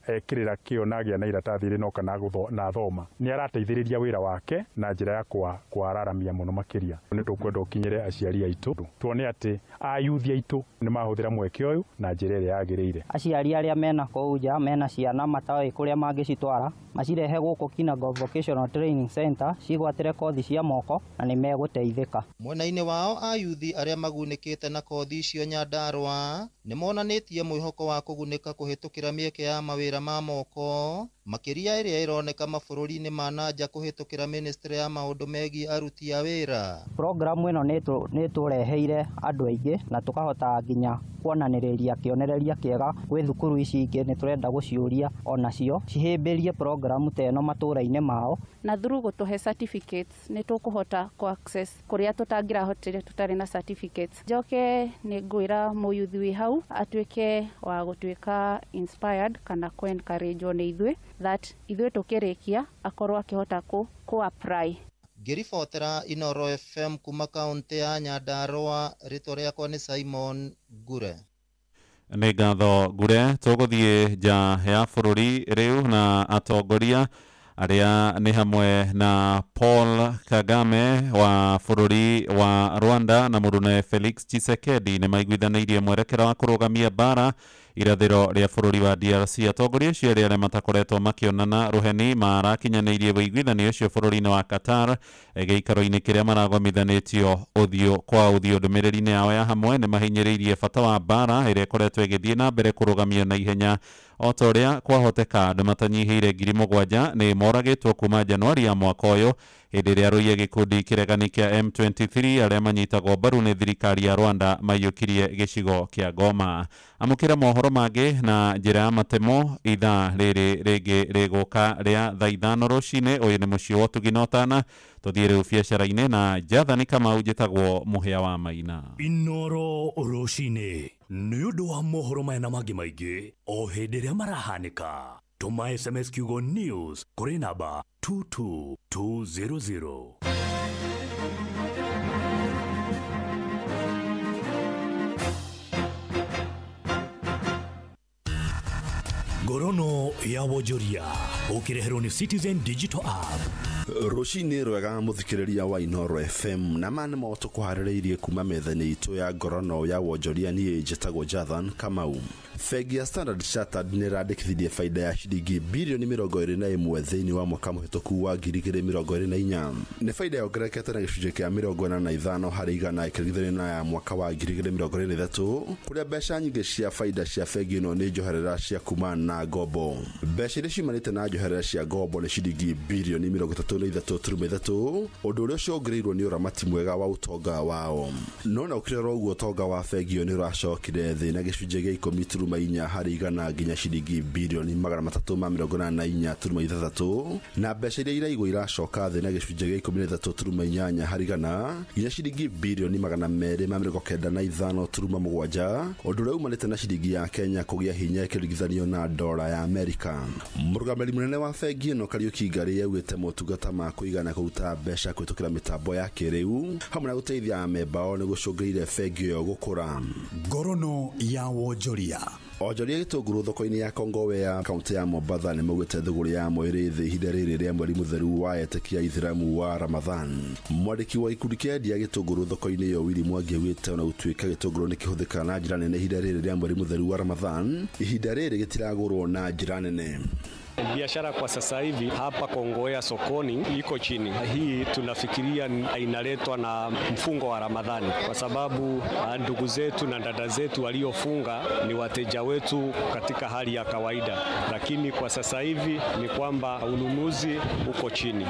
ekĩrĩra kĩo na agĩa na iratathi rĩno kana na thoma nĩ arateithĩrĩria wĩra wake na njĩra ya kwararamia mũno makĩria. Nĩ tũkwenda ũkinyĩre aciari aitũ tuone atĩ ayuthi aitũ nĩ mahũthĩra mweke ũyũ na njĩra ĩrĩa yagĩrĩire. Aciari arĩa mena kũu nja mena ciana matoĩ kũrĩa mangĩcitwara macirehe gũkũ Kinangop Vocational Training Center cigwatĩre kothi cia moko na nĩ megũteithĩka. Mwena-inĩ wao ayuthi arĩa magunĩkĩte na kothi icio Nyandarua nĩ monanĩtie mwĩhoko wa kũgunĩka kũhĩtũkĩra mĩeke ya mawĩra ma moko makĩria ĩrĩa ĩroneka mabũrũri-inĩ ma na nja kũhĩtũkĩra ministry ya maũndũ megiĩ aruti a wĩra. Programu ĩno nĩ ĩtũreheire andũ aingĩ na tũkahota nginya kuonanĩrĩria kĩonereria kĩega gwĩ thukuru ici ingĩ. Nĩ tũrenda gũciũria onacio cihĩmbĩrie programu ta ĩno matũra-inĩ mao, na through gũtũhe certificates nĩ tũkũhota kũ access kũrĩa tũtangĩrahotire tũtarĩ na certificates. Njoke nĩ ngwĩra mũyuthi wĩ hau atuĩke wa gũtuĩka inspired kana kũ encourage nĩ ithuĩ that ithuĩ tũkĩrĩkia akorwo akĩhota kũ apply. Ngĩribotera Inoro FM kuma kaunti ya Nyandarua, rĩtwa rĩakwa nĩ Simon Ngure. Nĩ ngatho Ngure. Tũgũthiĩ nja ya bũrũri rĩu na atongoria arĩa nĩ hamwe na Paul Kagame wa bũrũri wa Rwanda na mũrune Felix Tshisekedi nĩ maiguithanĩirie mwerekera wa kũrũgamia mbara irathĩro rĩa bũrũri wa DRC. Atongoria acio erĩ arĩa matakoretwo makĩonana rũheni marakinyanĩirie ũiguithanio ũcio bũrũri-inĩ wa Qatar gĩikaro-inĩ kĩrĩa maragomithanĩtio ũthiũ kwa ũthiũ. Ndũmĩrĩri-inĩ yao ya hamwe nĩ mahinyĩrĩirie bata wa mbara ĩrĩa ĩkoretwo ĩgĩthiĩ na mbere kũrũgamio na ihenya o ta ũrĩa kwahoteka. Andũ matanyihĩire 7,000 nĩ moragĩtwo kuma Januari ya mwaka ũyũ hĩndĩ ĩrĩa arũi a gĩkundi kĩregani kĩa M23 arĩa manyitagwo mbaru nĩ thirikari ya Rwanda maiyũkirie gĩcigo kĩa Goma. Amũkĩra mohoro mangĩ na njĩra ya matemo ithaa rĩrĩ rĩngĩ rĩgũka rĩa thaa 5 rũcinĩ. Ũyũ nĩ mũciĩ wa ũtugi na ũtana. Tũthiĩ rĩu biacara-inĩ na Jathani Kamau. Njĩtagwo Mũhĩa wa Maina. Inoro rũcinĩ nĩ ũndũ wa mohoro maya na mangĩ maingĩ o hĩndĩ ĩrĩa marahanĩka. Tũma SMS kiugo news kũrĩ namba 22200. Ngorono ya wonjoria ũkĩreherwo nĩ Citizen Digital App. Rũcinĩ rwega mũthikĩrĩria wa Inoro FM, na ma nĩmo tũkũharĩrĩirie kuma metha-inĩ itũ ya ngorono ya wonjoria. Niĩ njĩtagwo Jathan Kamau. Bengi ya Standard Chartered nĩ ĩrandĩkithirie baida ya ciringi birioni 21 thĩinĩ wa mwaka mũhĩtũku wa 2024. Nĩ baida yongererekete na gĩcunjĩ kĩa 85 harĩ igana ĩkĩringithanio na ya mwaka wa 2023, kũrĩa mbeca nyingĩ cia baida cia bengi ĩno nĩ njoherera cia kumana na ngombo. Mbeca iria ciumanĩte na njoherera cia ngombo nĩ ciringi birioni 33.3, ũndũ ũrĩa ũcũngĩrĩirwo nĩ ũramati mwega wa ũtonga wao. No na ũkĩrora ũguo, ũtonga wa bengi ĩyo nĩ ũracokire thĩ na gĩcunjĩ gĩa 10.4 harĩ igana nginya ciringi birioni 384.6, na mbeca iria iraigwo iracoka thĩ na gĩcunjĩ gĩa 13.8 harĩ igana nginya ciringi birioni 295.7, ũndũ ũrĩa umanĩte na ciringi ya Kenya kũgĩa hinya ĩkĩringithanio na ndora ya Amerika. Mũrũgamĩrĩri mũnene wa bengi ĩno Kariũki Ngari augĩte motungata ma kũigana kũruta mbeca kũhĩtũkĩra mĩtambo ya kĩrĩu hamwe na gũteithia amemba ao nĩ gũcũngĩrĩire bengi ĩyo gũkũra. Ngorono ya wonjoria. Onjoria gĩtũngũrũ thoko-inĩ ya Kongowea kaunti ya Mombatha nĩ maugĩte thũgũrĩ ya mwĩrĩ thĩ ihinda rĩrĩ rĩa mweri mũtheru wa etĩkia Ithĩramu wa Ramadhan. Mwandĩki wa ikundi kĩa endia gĩtũngũrũ thoko-inĩ ĩyo Willy Mwangi augĩte ona gũtuĩka gĩtũngũrũ nĩ kĩhũthĩkaga na njĩra nene ihinda rĩrĩ rĩa mweri mũtheru wa Ramadhan, ihinda rĩrĩ gĩtiragũrwo na njĩra nene. Biashara kwa sasa hivi hapa Kongowea sokoni iko chini. Hii tunafikiria inaletwa na mfungo wa Ramadhani, kwa sababu ndugu zetu na dada zetu waliofunga ni wateja wetu katika hali ya kawaida, lakini kwa sasa hivi ni kwamba ununuzi uko chini.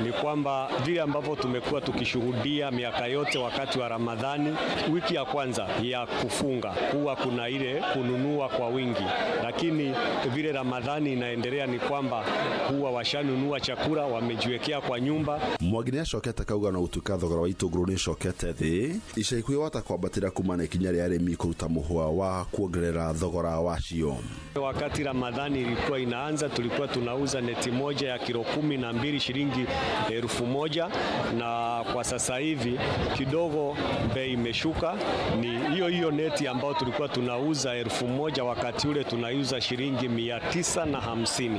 Ni kwamba vile ambavyo tumekuwa tukishuhudia miaka yote wakati wa Ramadhani, wiki ya kwanza ya kufunga huwa kuna ile kununua kwa wingi, lakini vile Ramadhani inaendelea ni kwamba huwa washanunua chakula wamejiwekea kwa nyumba. Mwangi nĩacokete akauga no gũtuĩka thogora wa itũngũrũ nĩũcokete thĩ ica ikuhĩ wahota kwambatĩra kuma na ikinya rĩa arĩmi kũruta mũhwa wa kuongerera thogora wacio. Wakati Ramadhani ilikuwa inaanza tulikuwa tunauza neti moja ya kilo 12 shilingi 1000, na kwa sasa hivi kidogo bei imeshuka. Ni hiyo hiyo neti ambayo tulikuwa tunauza 1000 wakati ule tunauza shilingi 950.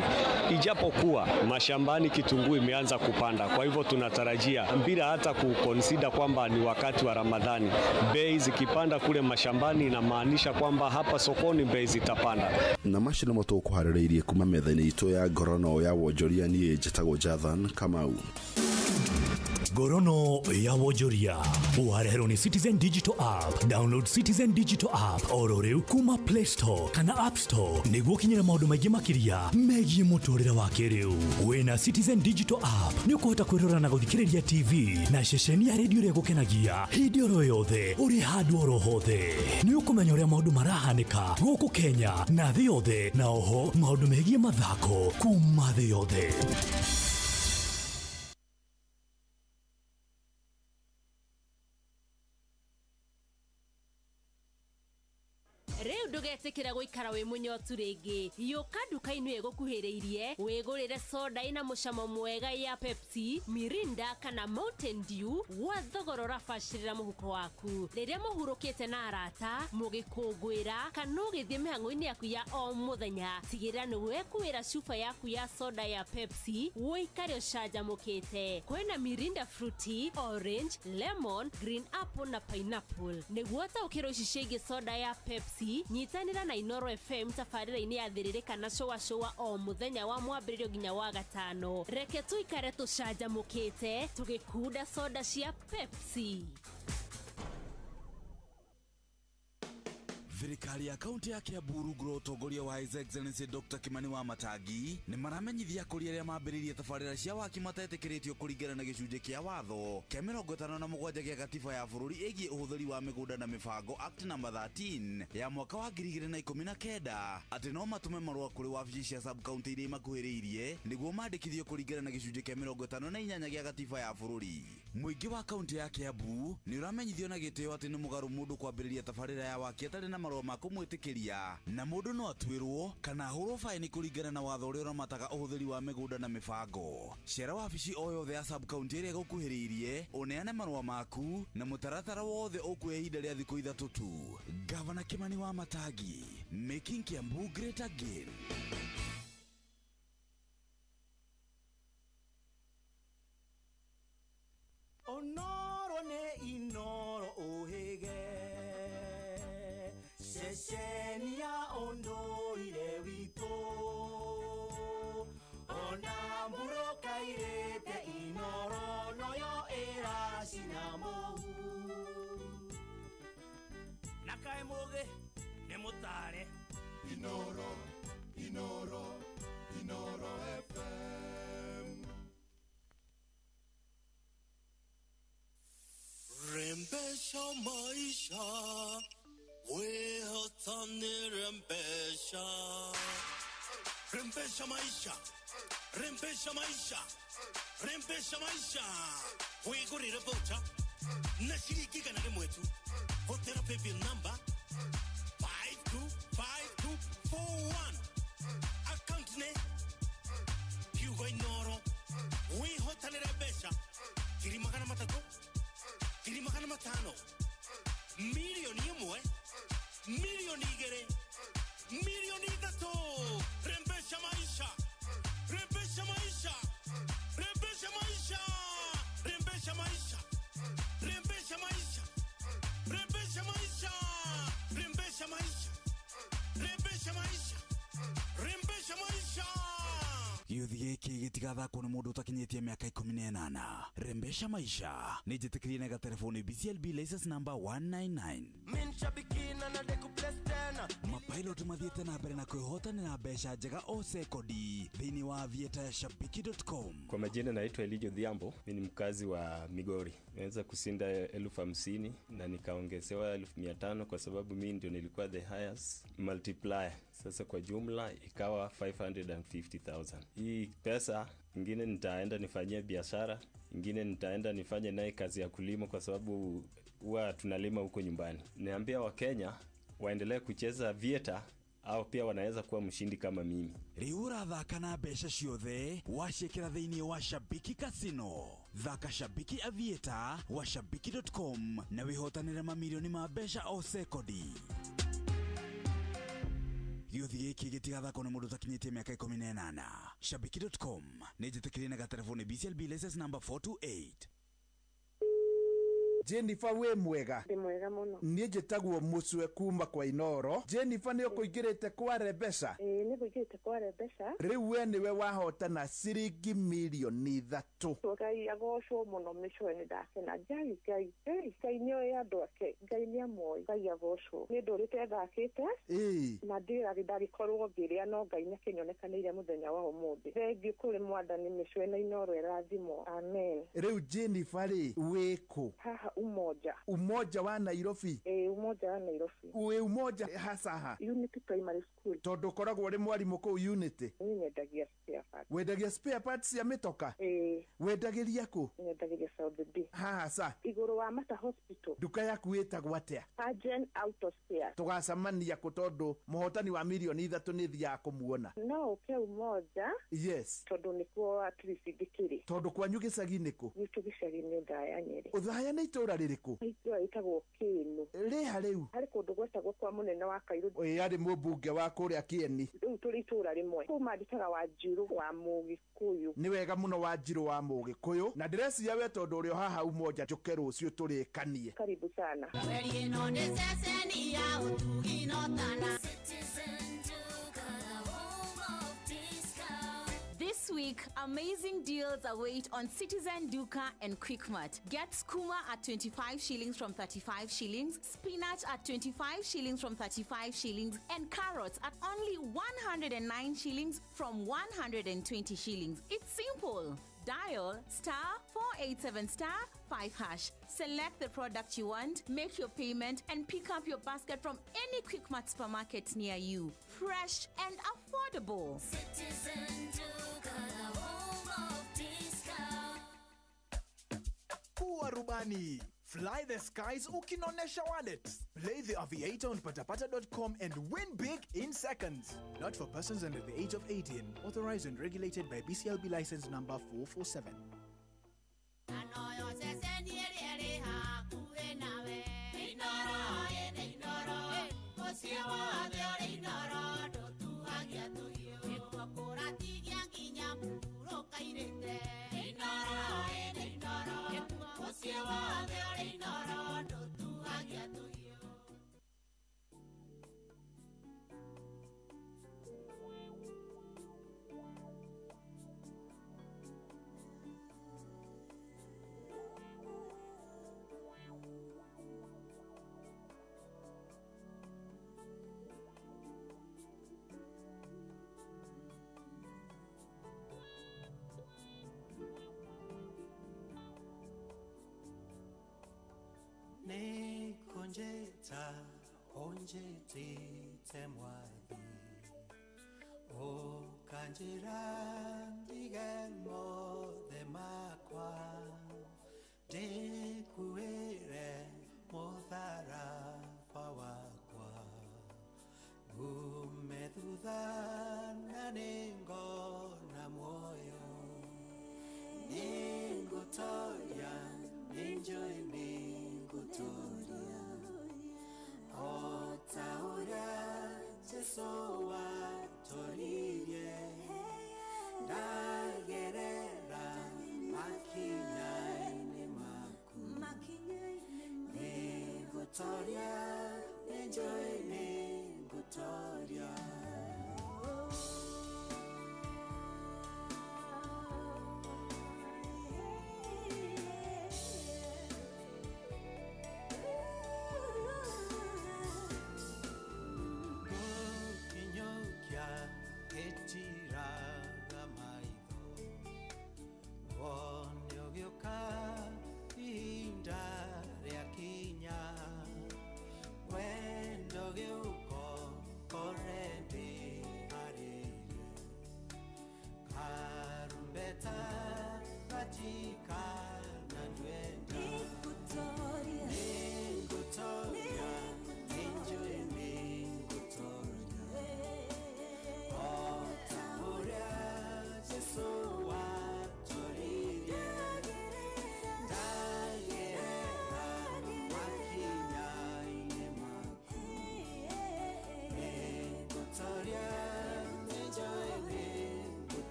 Ijapokuwa mashambani kitunguu imeanza kupanda, kwa hivyo tunatarajia bila hata kukonsida kwamba ni wakati wa Ramadhani, bei zikipanda kule mashambani inamaanisha kwamba hapa sokoni bei zitapanda. Na macio nĩmo tũkũharĩrĩirie kuma metha-inĩ itũ ya ngorono ya wonjoria. Niĩ njĩtagwo Jathan Kamau. Ngorono ya wonjoria ũhareherwo nĩ Citizen Digital App. Download Citizen Digital App oro rĩu kuma Play Store kana App Store nĩguo ũkinyĩre maũndũ maingĩ makĩria megiĩ mũtũrĩre wa kĩrĩu. Wĩna Citizen Digital App nĩ ũkũhota kwĩrora na gũthikĩrĩria TV na ceceni ya redio ĩrĩa ĩgũkenagia hĩndĩ oro yothe ũrĩ handũ oro hothe. Nĩ ũkũmenya ũrĩa maũndũ marahanĩka gũkũ Kenya na thĩ yothe, na oho maũndũ megiĩ mathako kuma thĩ yothe. Rĩu Ndũgetĩkĩra gũikara wĩ mũnyotu rĩngĩ. Yũka nduka-inĩ ĩgũkuhĩrĩirie wĩgũrĩre soda ĩna mũcamo mwega ya Pepsi, Mirinda kana Mountain Dew gwa thogora ũrabacĩrĩra mũhuko waku. Rĩrĩa mũhurũkĩte na arata, mũgĩkũngũĩra kana ũgĩthiĩ mĩhang'o-inĩ yaku ya o mũthenya, tigĩrĩra nĩ wekuĩra cuba yaku ya soda ya Pepsi ũikare ũcanjamũkĩte. Kwĩna Mirinda fruity, orange, lemon, green apple na pineapple. Nĩguo taũkĩrwo ici ciĩgiĩ soda ya Pepsi, nyitanĩra na Inoro FM tabarĩra-inĩ ya Thĩrĩrĩ kana Cũa Cũa o mũthenya wa mwambĩrĩrio nginya wa gatano. Reke tũikare tũcanjamũkĩte tũgĩkunda soda cia Pepsi. Thirikari ya kaunti ya Kiambu rungu rwa ũtongoria wa His Excellency Dr. Kimani wa Matangi nĩ maramenyithia kũrĩ arĩa mambĩrĩirie tabarĩra cia waki matetĩkĩrĩtio kũringana na gĩcunjĩ kĩa watho kĩa 57 gĩa gatiba ya bũrũri ĩgiĩ ũhũthĩri wa mĩgũnda na mĩbango Act number 13 ya mwaka wa 2019 atĩ no matũme marũa kũrĩ wabici cia sub county iria imakuhĩrĩirie nĩguo mandĩkithio kũringana na gĩcunjĩ kĩa 58 gĩa gatiba ya bũrũri. Mũingĩ wa kaunti ya Kiambu nĩ ũramenyithio na gĩtĩo atĩ nĩ mũgarũ mũndũ kwambĩrĩria tabarĩra ya waki atarĩ na marũa ma kũmwĩtĩkĩria na mũndũ no atuĩrwo kana ahũrwo baĩni kũringana na watho ũrĩa ũramataga ũhũthĩri wa mĩgũnda na mĩbango. Cera wabici o yothe ya sub county ĩrĩa ĩgũkuhĩrĩirie ũneane marũa maku na mũtaratara wothe ũkuoya ihinda rĩa thikũ 3 tu. Gavana Kimani wa Matangi, making Kiambu great again. Onoro ne inoro ohege ceceni ya ũndũire witũ ona mburũka irĩte inoro noyo ĩracina mũhu na kaĩ mũgĩ nĩ mũtare. Inoro, Inoro, Inoro FM. Rembesha maisha, wehotani rembesha. Rembesha maisha, rembesha maisha, rembesha maisha. Wigurire voucher na shilingi igana rĩmwe tu. Hũthĩra paybill number 525241. Account nĩ kiugo Inoro. Wĩhotanĩre mbeca 300,000, 500,000, 1,000,000, 2,000,000, 3,000,000. Rembesha maisha, rembesha maisha, rembesha maisha, rembesha maisha, rembesha maisha, rembesha maisha, rembesha maisha, rembesha maisha, rembesha maisha. Gĩũthi gĩkĩ gĩtigathakwo nĩ mũndũ ũtakinyĩtie mĩaka 18. Rembesha maisha nĩ njĩtĩkĩrie na gatelefoni BCLB license number 199. Mapilot mathiĩte na mbere na kwĩhotanĩra mbeca njega o sekondi thĩinĩ wa aviator ya shabiki.com. Kwa majina naitwa Elijo Dhiambo, mimi ni mkazi wa Migori. Nimeweza kushinda 50,000 na nikaongezewa 500,000 kwa sababu mimi ndio nilikuwa the highest multiplier. Sasa kwa jumla ikawa 550,000. Hii pesa ingine nitaenda nifanyie biashara, ingine nitaenda nifanye naye kazi ya kulima kwa sababu huwa tunalima huko nyumbani. Niambia Wakenya waendelee kucheza aviator au pia wanaweza kuwa mshindi kama mimi. Rĩu ũrathaka na mbeca ciothe waciĩkĩra thĩinĩ wa Shabiki Casino. Thaka Shabiki Aviator wa shabiki.com na wĩhotanĩre mamirioni ma mbeca o sekondi. Gĩũthi gĩkĩ gĩtigathakwo nĩ mũndũ ũtakinyĩtie mĩaka 18. Shabiki.com nĩ njĩtĩkĩrie na gatelefoni BCLB license number 428. Jennifer wĩ mwega. Ndĩ mwega mũno. Niĩ njĩtagwo Mũcwe kuma kwa Inoro. Jennifer nĩ ũkũingĩrĩte kwa Rembesha? Ĩĩ nĩ ngũingĩrĩte kwa Rembesha. Rĩu we nĩwe wahotana ciringi 3,000,000. Ngai agocwo mũno Mĩcwe, nĩ ndakena. Ngai Ngai Ngai Ngai nĩ oĩ andũ ake. Ngai nĩ amoĩ. Ngai agocwo. Nĩ ndũrĩte thakĩte. Ĩĩ. Na ndĩrarĩ ndagĩkorwo ngĩrĩa no Ngai nĩ akĩnyonekanĩire mũthenya wa ũmũthĩ. Thengiũ kũrĩ Mwathani Mĩcwe na Inoro ĩrathimwo. Amen. Rĩu Jennifer rĩ, wĩ kũ? Haha Umoja. Umoja wa Nairobi? Ĩĩ, Umoja wa Nairobi. Wĩ Umoja hacaha? Unity Primary School. Tondũ ũkoragwo ũrĩ mwarimũ kũu Unity? Niĩ nyendagia spare parts. Wendagia spare parts cia mĩtoka? Ĩĩ. Wendagĩria kũ? Nyendagĩria South B. Haha ca? Igũrũ wa Mata Hospital. Nduka yaku ĩtagwo atĩa? Pagen Auto Spares. Tũgacemania kũ tondũ mũhotani wa mirioni 3 nĩ thiaga kũmuona? No ũke Umoja. Yes. Tondũ nĩkuo at least ndĩkĩrĩ. Tondũ kwanyu gĩcagi nĩ kũ? Gwitũ gĩcagi nĩ Ũthaya Nyeri. Ũthaya nĩ itũũra rĩrĩkũ? Itũũra rĩtagwo Kĩĩnũ. Rĩha rĩu? Harĩ kũndũ gwetagwo kwa mũnene wa Kairũ. Ĩĩ, arĩ mũmbunge wa kũrĩa Kĩeni. Rĩu tũrĩ itũũra rĩmwe. Kũu mandĩkaga Wanjirũ wa Mũgĩkũyũ. Nĩ wega mũno Wanjirũ wa Mũgĩkũyũ, na ndĩreciria we tondũ ũrĩ o haha Umoja njũke rũciũ tũrĩkanie. Karibu sana. Mweri ĩno nĩ ceceni ya ũtugi na ũtana. This week, amazing deals await on Citizen Duka and Quickmart. Get skuma at 25 shillings from 35 shillings, spinach at 25 shillings from 35 shillings, and carrots at only 109 shillings from 120 shillings. It's simple. Dial *487*5#. Select the product you want, make your payment, and pick up your basket from any Quickmart supermarket near you. Fresh and affordable. Citizen Duka, the home of discount. Kuwa rubani. Fly the skies ukinonesha wallet. Play the Aviator on patapata.com and win big in seconds. Not for persons under the age of 18. Authorized and regulated by BCLB license number 447. Anoyo ceceni ĩrĩa ĩrĩ hakuhĩ nawe. Inooro, ĩnĩ Inooro. Mũciĩ wothe ũrĩ Inooro, ndũtuhagia tũhiũ. Nĩkuo kũratigia nginya mũhurũka irĩte. Inooro, ĩnĩ Inooro. Mũciĩ wothe ũrĩ Inooro, ndũtuhagia tũhiũ. Nikonjeta onjetite mwathi ukanjira ndige mothe makwa ndikuĩre mũtharaba wakwa ngume thutha na nĩngona muoyo nĩngũtoria nĩnjũĩ nĩngũtoria o ta ũrĩa Jesũ watoririe ndage.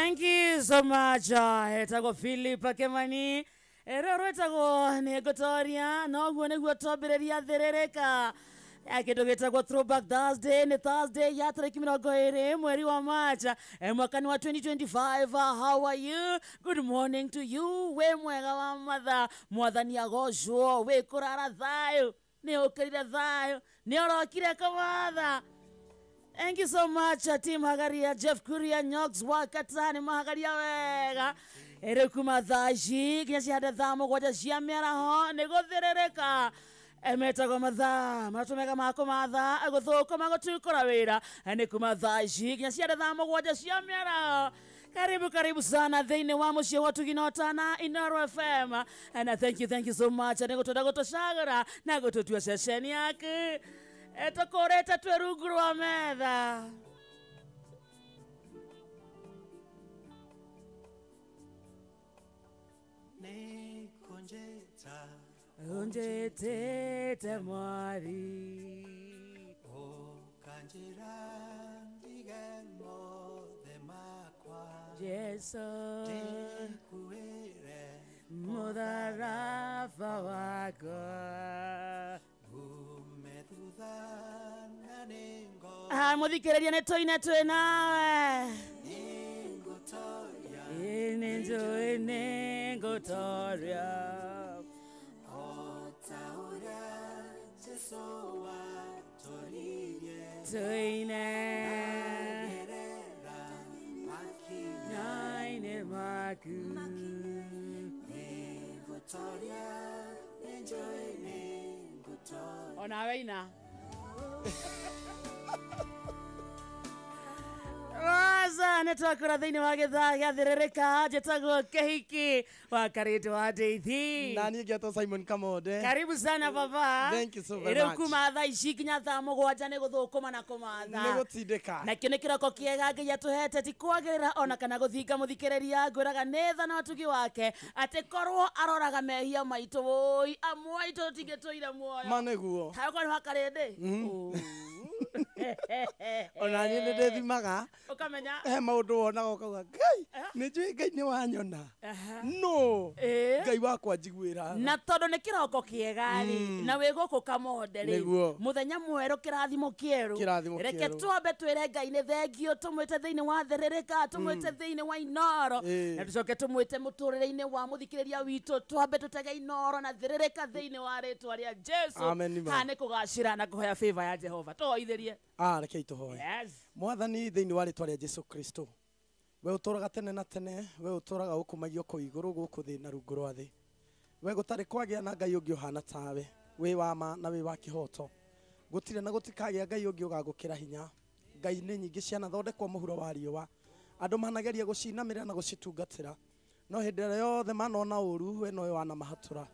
Thank you so much. Etagwo Philip Akemani. Ero rwetagwo nĩ ngũtoria noguo nĩguo twambĩrĩria thĩrĩrĩka ya kĩndũ gĩtagwo Throwback Thursday. Nĩ Thursday ya tarĩki 20 mweri wa Macha mwaka-inĩ wa 2025. How are you? Good morning to you. Wĩ mwega wa matha, mwathani agocwo, wĩ kũrara thayũ, nĩ ũkĩrire thayũ, nĩ ũrokire kũmatha. Thank you so much, team Hagaria, Jeff Kuria, Nyox Wakatani, Mahagaria wega. Ere kuma thaa ici nginya cihande thaa 7 cia mĩaraho nĩ gũthĩrĩrĩka. Emetagwo mathaa matũmega ma kũmatha gũthũkũma gũtukũra wĩra nĩ kuma thaa ici nginya cihande thaa 7 cia mĩaraho. Karibu karibu sana thĩinĩ wa mũciĩ wa Tugina Inoro FM. And thank you so much nĩ gũtwenda gũtũcagũra na gũtũtua ceceni yaku. Tũkũrĩte twĩ rungu rwa metha. Unjetete mwari ukanjira ndige mothe makwa Jesu ndikuĩre mũtharaba wakwa ume thutha na nĩngo. Mũthikĩrĩria nĩ tũine twĩ nawe. Nĩngũtoria nĩnjũĩ nĩngũtoria ota ũrĩa Jesũ watoririe tũine ndagerera makinya-inĩ maku. Nĩngũtoria nĩnjũĩ nĩngũtoria. Onawe ina Waza nĩ twakũra thĩinĩ wa gĩthaa gĩa thĩrĩrĩka. Njĩtagwo Kĩhiki wa Karĩndũ wa Ndeithi. Na niĩ ngetwo Simon Kamonde. Karibu sana baba. Thank you so very Rĩu much. kuma thaa ici nginya thaa 7 nĩ gũthũkũma na kũmatha. Nĩ gũtindĩka. Nakĩo nĩ kĩroko kĩega Ngai atũhete, ti kwagĩrĩra ona kana gũthinga mũthikĩrĩria. Ngwĩraga nĩ tha na ũtugi wake atĩ korwo aroraga mehia maitũ wũi amwe aitũ tũtingĩtũire muoyo. Ma nĩguo. Hakorwo nĩ wa Karĩndĩ. Ona niĩ nĩ ndĩthimaga ũkamenya he maũndũ wonaga ũkauga Ngai nĩ njũĩ Ngai nĩ wanyona no Ngai wakwa njiguĩra. Na tondũ nĩ kĩroko kĩega rĩ na wĩ gũkũ Kamonde rĩ mũthenya mwerũ kĩrathimo kĩerũ, reke twambe twĩre Ngai nĩ thengio, tũmwĩte thĩinĩ wa thĩrĩrĩka, tũmwĩte thĩinĩ wa Inoro na tũcoke tũmwĩte mũtũrĩre-inĩ wa mũthikĩrĩria witũ. Twambe tũtege Inoro na thĩrĩrĩka thĩinĩ wa rĩtwa rĩa Jesu. Haha nĩ kũgacĩra na kũhoya favor ya Jehova. Tũhoithĩrie. Reke itũhoe. Mwathani thĩinĩ wa rĩtwa rĩa Jesu Kristo, we ũtũraga tene na tene, we ũtũraga ũkumagio kũu igũrũ gũkũ thĩ na rungu rwa thĩ. We gũtarĩ kwagĩa na Ngai ũngĩ ũhana tawe, wĩ wa ma na wĩ wa kĩhoto. Gũtirĩ na gũtikagĩa Ngai ũngĩ ũgagũkĩra hinya. Ngai nĩ nyingĩ cianathondekwo mũhuro wa riũa, andũ manageria gũcinamĩrĩra na gũcitungatĩra, no hĩndĩ ĩrĩa yothe manona ũru we nowe wanamahatũra.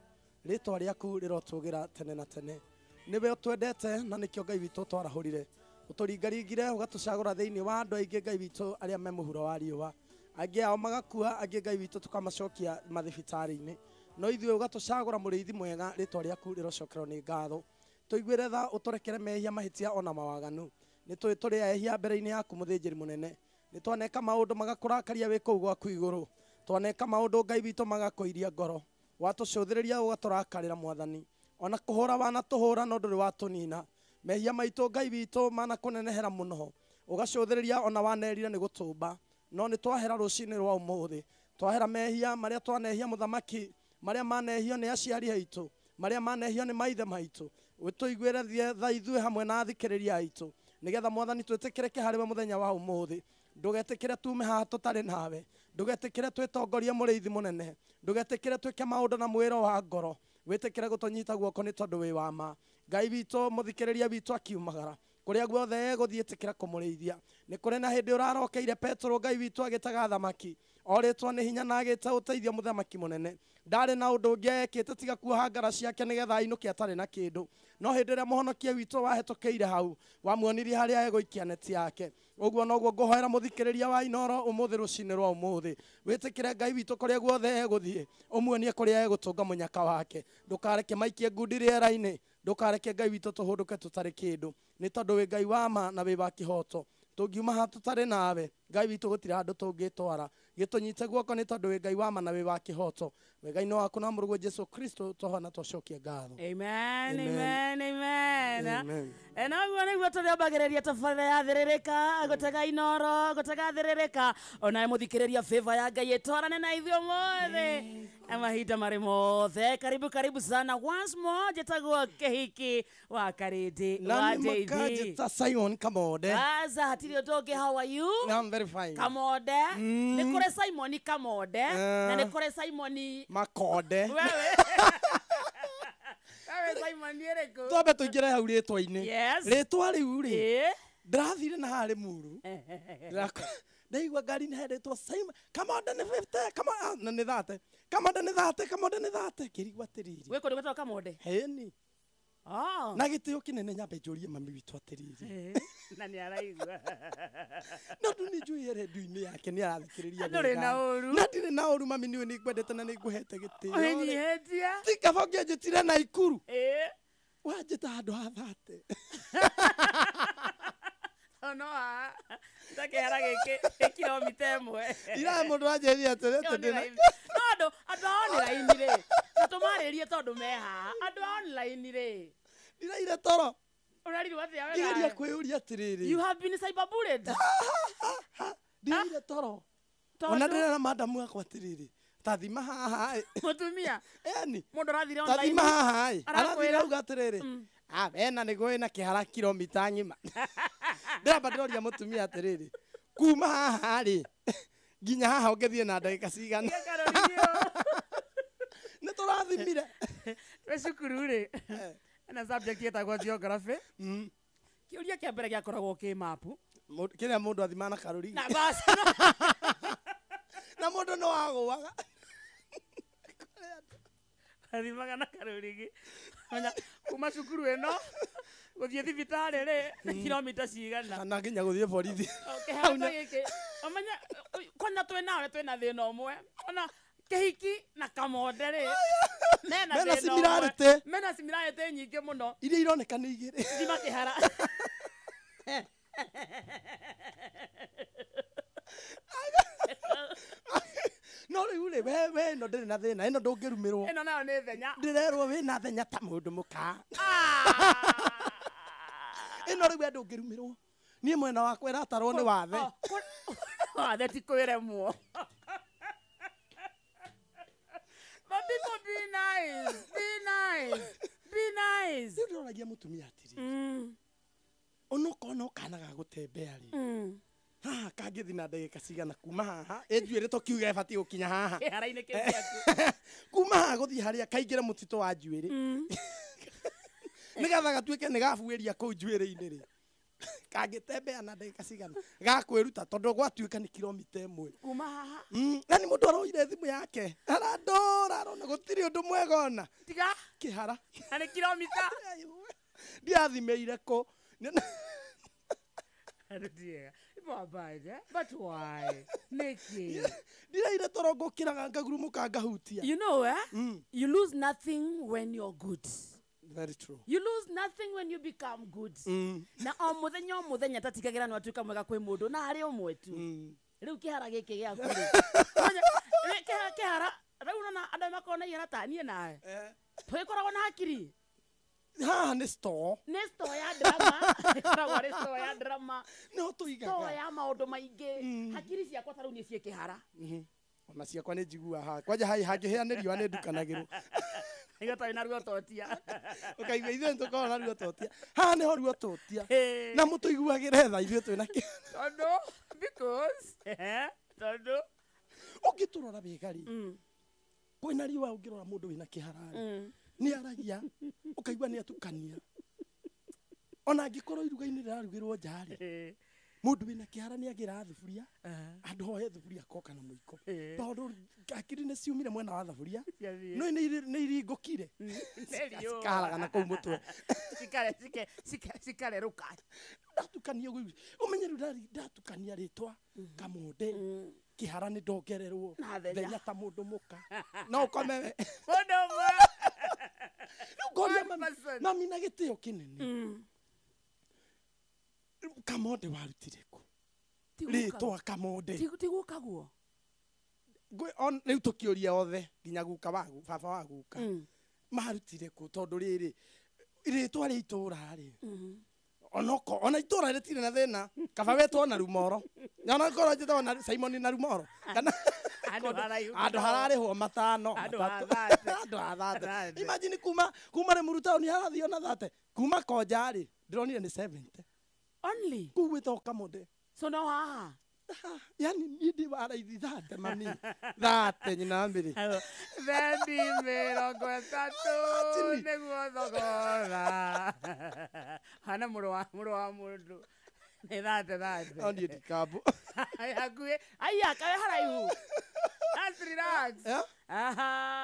Rĩtwa rĩaku rĩrotũgĩra tene na tene. Nĩwe ũtwendete na nĩkĩo Ngai witũ twarahũrire. Ũtũringaringire ũgatũcagũra thĩinĩ wa andũ aingĩ Ngai witũ arĩa me mũhuro wa riũa. Angĩ ao magakua, angĩ Ngai witũ tũkamacokia mathibitarĩ-inĩ, no ithuĩ ũgatũcagũra mũrĩithi mwega. Rĩtwa rĩaku rĩrocokerwo nĩ ngatho. Tũiguĩre tha, ũtũrekere mehia, mahĩtia ona mawaganu. Nĩ tũĩ tũrĩ ehia mbere-inĩ yaku mũthĩnjĩri mũnene. Nĩ twaneka maũndũ magakũrakaria wĩ kũu gwaku igũrũ. Twaneka maũndũ Ngai witũ magakũiria ngoro. Watũcũthĩrĩria ũgatũrakarĩra mwathani. Ona kũhũra wanatũhũra no ndũrĩ watũnina. Mehia maitũ Ngai witũ manakũnenehera mũno. Ũgacũthĩrĩria ona wanerire nĩ gũtũmba. No nĩ twahera rũcinĩ rwa ũmũthĩ. Twahera mehia marĩa twanehia mũthamaki, marĩa manehio nĩ aciari aitũ, marĩa manehio nĩ maithe maitũ. Ũtũiguĩre tha ithuĩ hamwe na athikĩrĩria aitũ, nĩgetha mwathani twĩtĩkĩrĩke harĩ we mũthenya wa ũmũthĩ. Ndũgetĩkĩre tume haha tũtarĩ nawe. Ndũgetĩkĩre twĩtongorie mũrĩithi mũnene. Ndũgetĩkĩre twĩke maũndũ na mwĩro wa ngoro. Wĩtĩkĩre gũtũnyita guoko nĩ tondũ wĩ wa ma. Ngai witũ mũthikĩrĩria witũ akiumagara kũrĩa guothe egũthiĩ ĩtĩkĩra kũmũrĩithia. Nĩ kũrĩ na hĩndĩ ũrarokeire Petero Ngai witũ agĩtega thamaki, orĩtwo nĩ hinya na agĩta ũteithio mũthamaki mũnene. Ndarĩ na ũndũ ũngĩ ekĩte tiga kuoha ngara ciake nĩgetha ainũke atarĩ na kĩndũ. No hĩndĩ ĩrĩa mũhonokia witũ wahĩtũkĩire hau, wamuonirie harĩa egũikia neti yake. Ũguo noguo ngũhoera mũthikĩrĩria wa Inoro ũmũthĩ rũcinĩ rwa ũmũthĩ. Wĩtĩkĩre Ngai witũ kũrĩa guothe egũthiĩ, ũmuonie kũrĩa egũtũnga mũnyaka wake. Ndũkareke maikie ngundi rĩera-inĩ, ndũkareke Ngai witũ tũhũndũke tũtarĩ kĩndũ, nĩ tondũ wĩ Ngai wa ma na wĩ wa kĩhoto. Tũngiuma haha tũtarĩ nawe Ngai witũ gũtirĩ handũ tũngĩtwara. Gĩtũnyite guoko nĩ tondũ wĩ Ngai wa ma na wĩ wa kĩhoto. Wega-inĩ waku na mũrũguo Jesu Kristo twahoya twacokia ngatho. Amen, amen, amen. Amen. Noguo nĩguo tũrĩambagĩrĩria tabarĩra ya thĩrĩrĩka gũtega Inoro gũtega thĩrĩrĩka onawe mũthikĩrĩria favor ya Ngai ĩtwarane na ithuĩ ũmũthĩ na mahinda marĩ mothe. Karibu karibu sana once more, njĩtagwo Kĩhiki wa Karĩndĩ Na wa nĩ Ndeithi. makanjĩta Simon Kamode. Aza hatirĩ ũndũ ũngĩ, how are you? I'm very fine. Kamode. Nĩ kũrĩ Simon Kamode na nĩ kũrĩ Simon Makonde. Wewe. Wewe Simon ĩrĩkũ? Twambe tũingĩre hau rĩtwa-inĩ. Yes. Rĩtwa rĩu rĩ, ndĩrathire na harĩ Muru. Ndaigua ngari-inĩ hendetwo Simon Kamode nĩ 50, Kamode na nĩ 30. Kamode nĩ 30, Kamode nĩ 30. Ngĩrigwo atĩrĩrĩ. Gwĩ kũndũ gwĩtagwo Kamode? Ĩni. Ah. Na gĩtĩo kĩnene nyambe njũrie mami witũ atĩrĩrĩ. Na nĩ araigua. No ndũ nĩ njũĩ rendio-inĩ yake nĩ arathikĩrĩria Ndũrĩ wega. na ũru. Na ndirĩ na ũru mami, nĩũĩ nĩ ngwendete na nĩ ngũhete gĩtĩo. Ũnyihĩtie. Ti kaba ũngĩanjĩtire Naikuru. Ĩĩ. Wanjĩta handũ ha 30. No ha. Ta kĩhara gĩkĩ nĩ kilomita ĩmwe. Ira mũndũ anjĩrire atĩrĩ Ĩyo atĩ nĩ ndĩna raithi. Tondũ andũ a online rĩ, na tũmarĩrie tondũ me haha. Andũ a online rĩ. Ndiraire toro. Ũrarirwo atĩa we Ngĩgeria nawe? kwĩyũria atĩrĩrĩ. You have been cyberbullied. Ndiraire toro. Tondũ? Ona ndĩrera madamu akwa atĩrĩrĩ. Tathima haha ĩ. Mũtumia. Ĩni. Mũndũ arathire online. Tathima haha ĩ. Arathire Arakwĩra. auga atĩrĩrĩ. Ah, wena nĩguo wĩna kĩhara kilomita ng'ima. Ndĩramba ndĩroria mũtumia atĩrĩrĩ. Kuma haha rĩ, nginya haha ũngĩthiĩ na ndagĩka cigana. Nĩ tũrathimire. Twĩ cukuru rĩ, ena subject ĩtagwo geography. Kĩũria kĩa mbere gĩakoragwo kĩ mapu. Kĩrĩa mũndũ athimaga na karũrigi. Na bas. Na mũndũ no agũaga. Athimaga na karũrigi. Menya kuma cukuru ĩno gũthiĩ thibitarĩ rĩ nĩ kilomita cigana. Kana nginya gũthiĩ borithi. Kĩharo ta gĩkĩ. Ũmenye kwanja twĩ nawe twĩna thĩna ũmwe. Ona Kĩhiki na Kamode rĩ, mena Mena thĩna ũmwe. similarity. Mena similarity nyingĩ mũno. Iria ironeka nĩ igĩrĩ. Thima kĩhara. No rĩu rĩ, we ĩno ndĩrĩ na thĩna, ĩno ndũngĩrumĩrwo. Ĩno nayo nĩ thenya. Ndĩrerwo wĩna thenya ta mũndũ mũka. Ĩno rĩu we ndũngĩrumĩrwo. Niĩ mwena wakwa ĩratarwo nĩ wathe. Wathe ti kwĩremwo. But people be nice, be nice, be nice. Rĩu ndĩroragia mũtumia atĩrĩrĩ. Ona ũkona kana ga gũtembea rĩ. Haha kangĩthiĩ na ndagĩka cigana kuma haha, ĩ njuĩrĩ tũkiuga ĩbatiĩ gũkinya haha. Kĩhara-inĩ kĩu gĩaku. Kuma haha gũthiĩ harĩa kaingĩre mũtitũ wa njuĩrĩ. Nĩgetha gatuĩke nĩ gabuĩria kũu njuĩrĩ-inĩ rĩ. Kangĩtembea na ndagĩka cigana gakwĩruta tondũ gwatuĩka nĩ kilomita ĩmwe. Kuma haha. Yani mũndũ aroire thimũ yake arandora arona gũtirĩ ũndũ mwega ona. Tiga. Kĩhara. Na nĩ kilomita. Ndiathimĩire kũ. But why? Nĩkĩ? Ndiraire toro ngũkĩraga ngagurumũka ngahutia. You know, eh? You lose nothing when you're good. Very true. You lose nothing when you become good. Na o mũthenya o mũthenya tatigagĩra nĩ watuĩka mwega kwĩ mũndũ na harĩ ũmwe tu. Rĩu kĩhara gĩkĩ gĩaku rĩ. Kĩhara rĩu ũrona andũ makoragwo na ihara ta niĩ nawe. Tũgĩkoragwo na hakiri. Haha nĩ store. Nĩ store ya drama. Ĩkoragwo arĩ store ya drama. No tũigaga. Store ya maũndũ maingĩ. Hakiri ciakwa ta rĩu nĩ ciĩ kĩhara. Ona ciakwa nĩ njiguaga haha. Kwanja haha hangĩhĩa nĩ riũa nĩ ndukanagĩrwo. Nĩguo twarĩ na ruo totia. Ũkaigua ithuĩ nĩ tũkoragwo na ruo totia. Haha nĩho ruo totia. Na mũtũiguagĩre tha ithuĩ twĩna kĩ. Tondũ because tondũ ũngĩtũrora wega rĩ. Kwĩna riũa ũngĩrora mũndũ wĩna kĩhara rĩ. Nĩ aragia ũkaigua nĩ atukania. Ona angĩkorwo iruga-inĩ rĩrarugĩrwo nja rĩ. Mũndũ wĩna kĩhara nĩ agĩra thuburia. Andũ hoe thuburia akoka na mũiko. Tondũ hakiri nĩ ciumire mwena wa thaburia. No nĩ iringũkire. Cikaragana kũu mũtwe. Cikarerũka. Ndatukania ũguo. Ũmenye rĩu ndatukania rĩtwa Kamũndĩ. Kĩhara nĩ ndongererwo. Thenya ta mũndũ mũka. No ũkome we. Mũndũ ũmwe. Rĩu ngoria mami na gĩtĩo kĩnene. Kamũndĩ warutire kũ? Rĩtwa Kamũndĩ. Ti gũkaguo. Rĩu tũkĩũria othe nginya guka wagu baba wa guka marutire kũ tondũ rĩrĩ rĩtwa rĩa itũra rĩ onoko ona itũra rĩtirĩ na thĩna kaba wetwo na Rumoro ona korwo njĩtagwo na Simon na Rumoro kana andũ hararĩhwo matano andũ a thate. Imagine kuma Rĩmuru taũni harathiĩ ona thate kuma Konja rĩ ndĩronire nĩ 70 only kũu gwĩtagwo Kamũndĩ. So no haha yani niĩ ndĩ wa raithi thate mami thate nyina mbere thendi 30 nĩguo thogora hana mũrũ wa mũndũ nĩ thate no niĩ ndikambu hakuhĩ aya kawe haraihu. That's relax.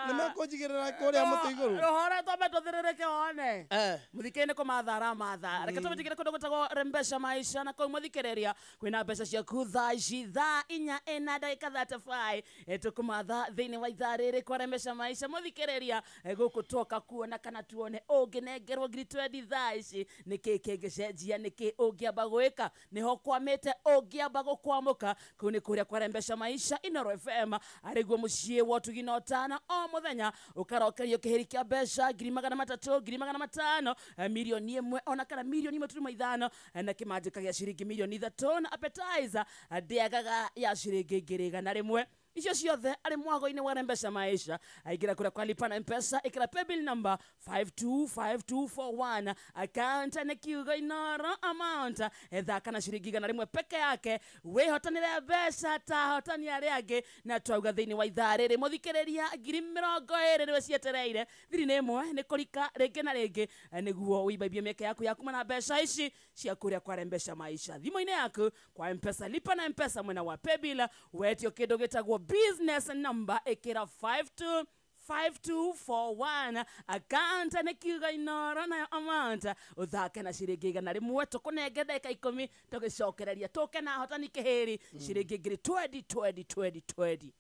Nĩ mekũnjigĩrĩra kũrĩa mũtĩ igũrũ rũhore twambe tũthĩrĩrĩke wone mũthikĩrĩria nĩ kũmatha aramatha. Reke tũmũtigĩre kũndũ gwĩtagwo Rembesha Maisha na kũu mũthikĩrĩria kwĩna mbeca ciaku thaa ici thaa 4:35 tũkũmatha thĩinĩ wa ithaa rĩrĩ kwa Rembesha Maisha mũthikĩrĩria gũkũ twoka kuona kana tuone ũngĩnengerwo ngiri 20 thaa ici nĩkĩ kĩngĩcenjia nĩkĩ ũngĩamba gwĩka nĩho kwamĩte ũngĩamba gũkwamũka kũu nĩ kũrĩa kwa Rembesha Maisha Inooro FM arĩguo mũciĩ wa ũtugi na ũtana o mũthenya ũkarokerio kĩhĩri kĩa mbeca 300,000 500,000 milioni 1 ona kana milioni 1.5 na kĩmanjĩka gĩa ciringi milioni 3 na appetizer ndĩagaga ya ciringi 100,000. Icio ciothe arĩ mwago-inĩ wa Rembesha Maisha. Aingĩra kũrĩa kwa lipa na M-Pesa ĩkĩra paybill number 525241 account nĩ kiugo Inooro amount thaka na ciringi 100 peke yake wĩhotanĩre mbeca ta ahotani arĩa angĩ. Na twauga thĩinĩ wa ithaa rĩrĩ mũthikĩrĩria ngiri 20 nĩwe cietereire thiri nĩ ĩmwe nĩ kũrika rĩngĩ na rĩngĩ nĩguo ũimbaimbie mĩeke yaku ya kuma na mbeca ici cia kũrĩa kwa Rembesha Maisha thimũ-inĩ yaku kwa M-Pesa lipa na M-Pesa mwena wa paybill wetio kĩndũ gĩtagwo business number ikira 525241 account nĩ kiugo Inooro nayo amount ũthake na ciringi 100 tũkũnenge ndagĩka 10 tũgĩcokereria tũke na ahotani kĩhĩri ciringi ngiri 20 20 20 20.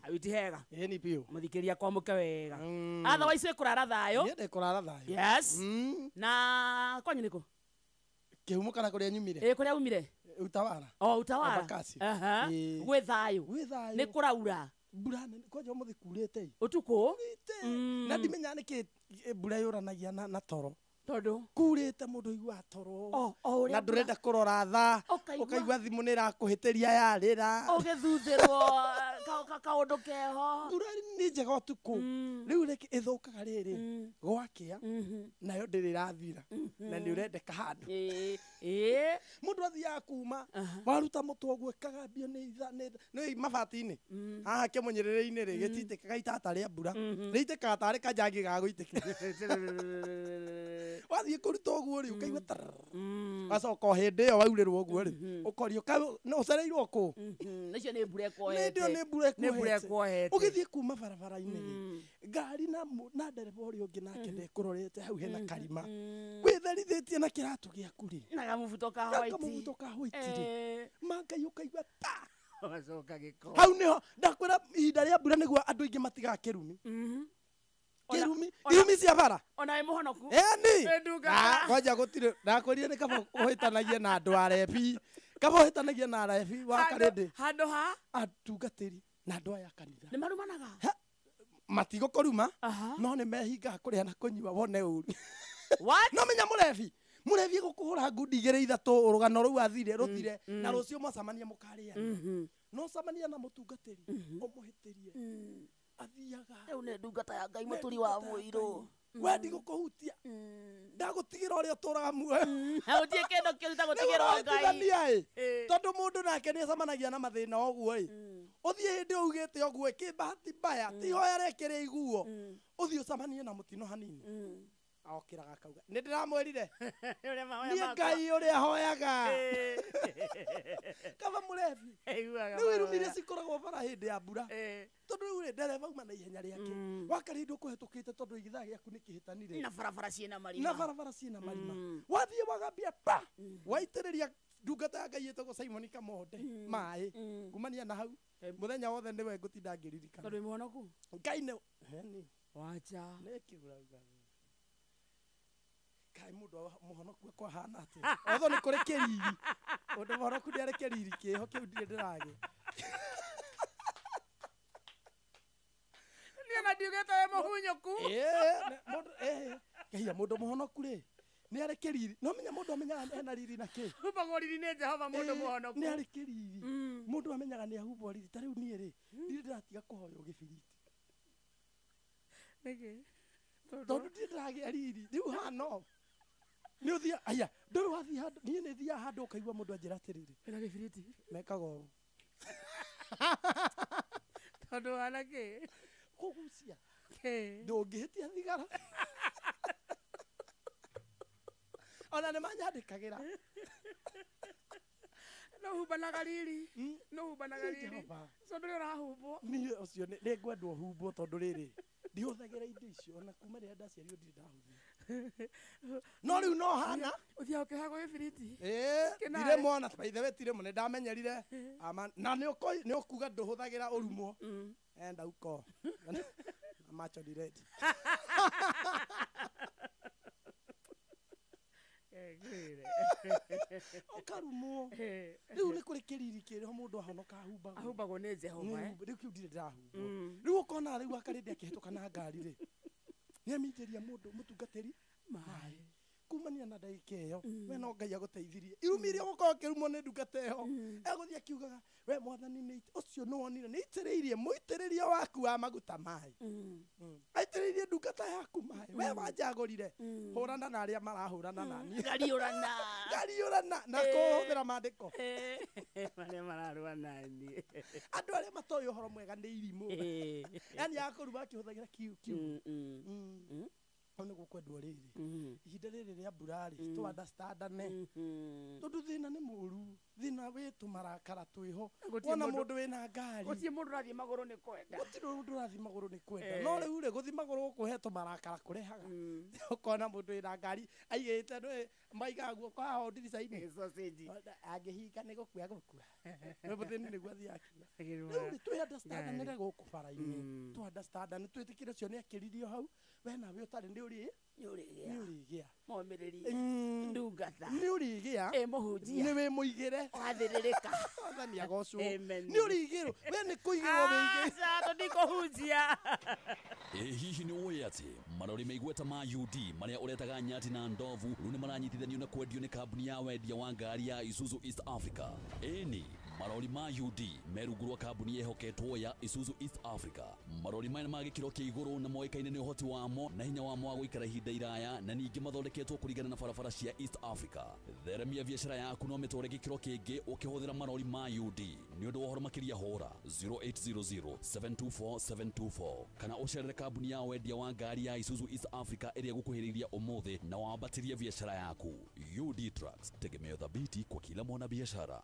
Awiti hega ĩni biũ mũthikĩria kwamũke wega otherwise wĩ kũrara thayũ. Niĩ ndĩ kũrara thayũ. Yes. Na kwanyu nĩkũ kĩhumo kana kũrĩa nyumire? Ĩ kũrĩa umire Utawala. Oh, Utawala. Gwĩ thayũ. Nĩ kũraura mbura nene kwanja ũmũthĩ kurĩte ũtukũ na ndimenya nĩkĩ mbura yũranagia na toro tondũ kurĩte mũndũ aiguaga toro na ndũrenda kũrora thaa ũkaigua thimũ nĩ ĩrakũhĩtĩria yarĩra ũgĩthuthĩrwo kaũndũ keho. Mbura nĩ njega ũtukũ rĩu rĩngĩ ĩthũkaga rĩrĩ gwakĩa nayo ndĩrĩ ĩrathira na nĩ ũrendeka handũ. Mũndũ athiaga kuma waruta mũtwe ũguo ĩkagambio nĩ mabati-inĩ haha kĩmũnyĩrĩrĩ-inĩ rĩ gĩtitĩkaga itata rĩa mbura rĩitĩkaga tarĩ kanjangi ga gũitĩka wathiĩ kũruta ũguo rĩ ũkaigua wacoka o hĩndĩ ĩyo waurĩrwo ũguo rĩ ũkorio ũcereirwo kũ icio nĩ mbura ĩkuohete nĩ mbura ĩkuohete ũgĩthiĩ kuma barabara-inĩ rĩ ngari na ndereba ũrĩa ũngĩ nake ndekũrorete hau hena karima wĩtherithĩtie na kĩratũ gĩaku rĩ na kamũbuto ka white kamũbuto ka white rĩ mangai ũkaigua ta wacoka gĩko hau nĩho ndakwĩra ihinda rĩa mbura nĩguo andũ aingĩ matigaga kĩrumi kirumi irumi cia bara ona wĩ mũhonoku eni kwanja gũtirĩ ndakwĩrire nĩ kaba ũhĩtanagie na andũ arebi kaba ũhĩtanagie na arebi wa karĩndĩ handũ ha atungatĩri na andũ aya kanitha nĩ marumanaga matigũkũruma no nĩ mehingaga kũrĩa na kũnyua wone ũru. What? No menya mũrebi mũrebi egũkũhũra ngundi 2 3 rũgano rũu athire rũthire na rũciũ mwacemania mũkarĩa no cemania na mũtungatĩri ũmũhĩtĩrie athiaga rĩu nĩ ndungata ya Ngai mũturi wa mũirũ we ndigũkũhutia ndagũtigĩra ũrĩa ũtũraga muoyo gũtirĩ kĩndũ kĩũru ta gũtigĩrwo Ngai tondũ mũndũ nake nĩ acemanagia na mathĩna ũguo ĩ ũthiĩ hĩndĩ ũugĩte ũguo ĩ kĩbahati mbaya ti ihoya rĩkĩrĩ iguo ũthiĩ ũcemanie na mũtino hanini aokĩraga akauga nĩ ndĩramwĩrire niĩ Ngai ũrĩa hoyaga kaba mũrebi rĩu irumi iria cikoragwo bara hĩndĩ ya mbura tondũ rĩu rĩ ndereba auma na ihenya rĩake wakarĩndũ kũhetũkĩte tondũ gĩthaa gĩaku nĩ kĩhĩtanire na barabara ciĩna marima na barabara ciĩna marima wathiĩ wagambia pa waitĩrĩria ndungata ya Ngai ĩtagwo Simon Kamonde maĩ kumania na hau mũthenya wothe nĩwe ngũtinda ngĩririkana tondũ wĩ mũhonoku Ngai nĩ wacha nĩkĩ ũrauga kai mundu muhonoku akwahana atia otho ni kuri kiriri undu muhonoku ndiari kiriri kiho kiu ndire ndirage Ndiugĩte wĩ mũhunyũku. Mũndũ kehia mũndũ mũhonoku rĩ nĩ arĩ kĩriri no menya mũndũ amenyaga ena riri na kĩ Humbagwo riri nĩ Jehova mũndũ mũhonoku. Nĩ arĩ kĩriri mũndũ amenyaga nĩ ahumbwo riri ta rĩu niĩ rĩ ndirĩ ndĩratiga kũhoywo gĩbiriti. Nĩkĩ? Tondũ ndirĩ ndĩragĩa riri rĩu hano nĩ ũthia aya ndũrĩ wathiĩ handũ niĩ nĩ thiaga handũ ũkaigua mũndũ anjĩra atĩrĩrĩ wĩna gĩbiriti mekaga ũũ tondũ wana kĩ kũgucia kĩ ndũngĩhĩtia thigara ona nĩ manyandĩkagĩra no humbanaga riri no humbanaga Nĩ riri Jehova. so ndũrĩ ũrahumbwo niĩ ũcio nĩ ngwendwo humbwo tondũ rĩrĩ ndihũthagĩra indo icio ona kuma rĩrĩa ndaciarirwo ndirĩ ndahũthĩra no rĩu no hana ũthiaga ũkĩhagwo gĩbiriti Ĩĩ, ndirĩ mwana by the way tirĩ mo nĩ ndamenyerire na nĩ ũkuga ndũhũthagĩra ũrumwo enda uko na macho ni red ũkarumwo rĩu nĩ kũrĩ kĩriri kĩrĩho mũndũ ahonoka ahumbagwo ahumbagwo nĩ Jehova eh? Rĩu kĩu ndirĩ ndĩrahumbwo rĩu ũkona rĩu akarĩndĩ akĩhĩtũka na ngari rĩ nĩ aminjĩria mũndũ mũtungatĩri maĩ kumania na ndagĩka ĩyo we no Ngai agũteithirie irumi iria ũgũkorwo ũkĩrumwo nĩ ndungata ĩyo egũthiĩ akiugaga we mwathani nĩ ũcio nĩ wonire nĩ itĩrĩirie mũitĩrĩrio waku wa maguta maĩ aitĩrĩirie ndungata yaku maĩ we wanjagũrire hũrana na arĩa marahũrana na niĩ Ngariũrana. ngariũrana na kũhũthĩra maandĩko marĩa mararũa na niĩ andũ arĩa matoĩ ũhoro mwega nĩ irimũ yani akũruma akĩhũthagĩra kiu kiu hau nĩguo kwendwo rĩrĩ ihinda rĩrĩ rĩa mbura rĩ tũ understandane tondũ thĩna nĩ mũru thĩna wĩ tũmarakara twĩho Gũtirĩ wona mũndũ- mũndũ wĩna ngari gũtirĩ mũndũ ũrathiĩ magũrũ nĩ kwenda gũtirĩ mũndũ ũrathiĩ magũrũ nĩ kwenda no rĩu rĩ gũthiĩ magũrũ gũkũhe tũmarakara kũrehaga ũkona mũndũ wĩna ngari aigĩte ndũĩ maigaga guoko haha ndirica-inĩ angĩhinga nĩ gũkua gũkua mũthĩni nĩguo athiĩ akiuga rĩu rĩ twĩ understandanĩre gũkũ bara-inĩ tũ understandane twĩtĩkĩre ũcio nĩ akĩririo hau we nawe ũtarĩ nĩ ũrĩ nĩ ũrĩgĩa nĩ ũrĩgĩa momĩrĩrie ndungata nĩ ũrĩgĩa ĩ mũhunjia nĩ wĩ mũigĩre wathĩrĩrĩka Mwathani agocwo Amen. nĩ ũrĩigĩrwo we nĩ kũigĩrwo wĩigĩrwo Aca tũtikũhunjia Ĩ hihi nĩ ũĩ atĩ marori meigweta ma UD marĩa ũretaga nyati na ndovu rĩu nĩ maranyitithanio na kwendio nĩ kambuni ya wendia wa ngari ya Isuzu East Africa. Ĩni marori ma UD me rungu rwa kambuni ĩhoketwo ya Isuzu East Africa. Marori maya nĩ ma gĩkĩro kĩa igũrũ na moĩkaine nĩ ũhoti wamo na hinya wamo wa gũikara ihinda iraya na ningĩ mathondeketwo kũringana na barabara cia East Africa. Theremia biacara yaku no mĩtware gĩkĩro kĩngĩ ũkĩhũthĩra marori ma UD. Nĩ ũndũ wa ũhoro makĩria hũra 0800 724 724 kana ũcerere kambuni ya wendia wa ngari ya Isuzu East Africa ĩrĩa ĩgũkuhĩrĩiria ũmũthĩ na wambatĩrie biacara yaku. UD Trucks, tegemeo thabiti kwa kila mwanabiashara.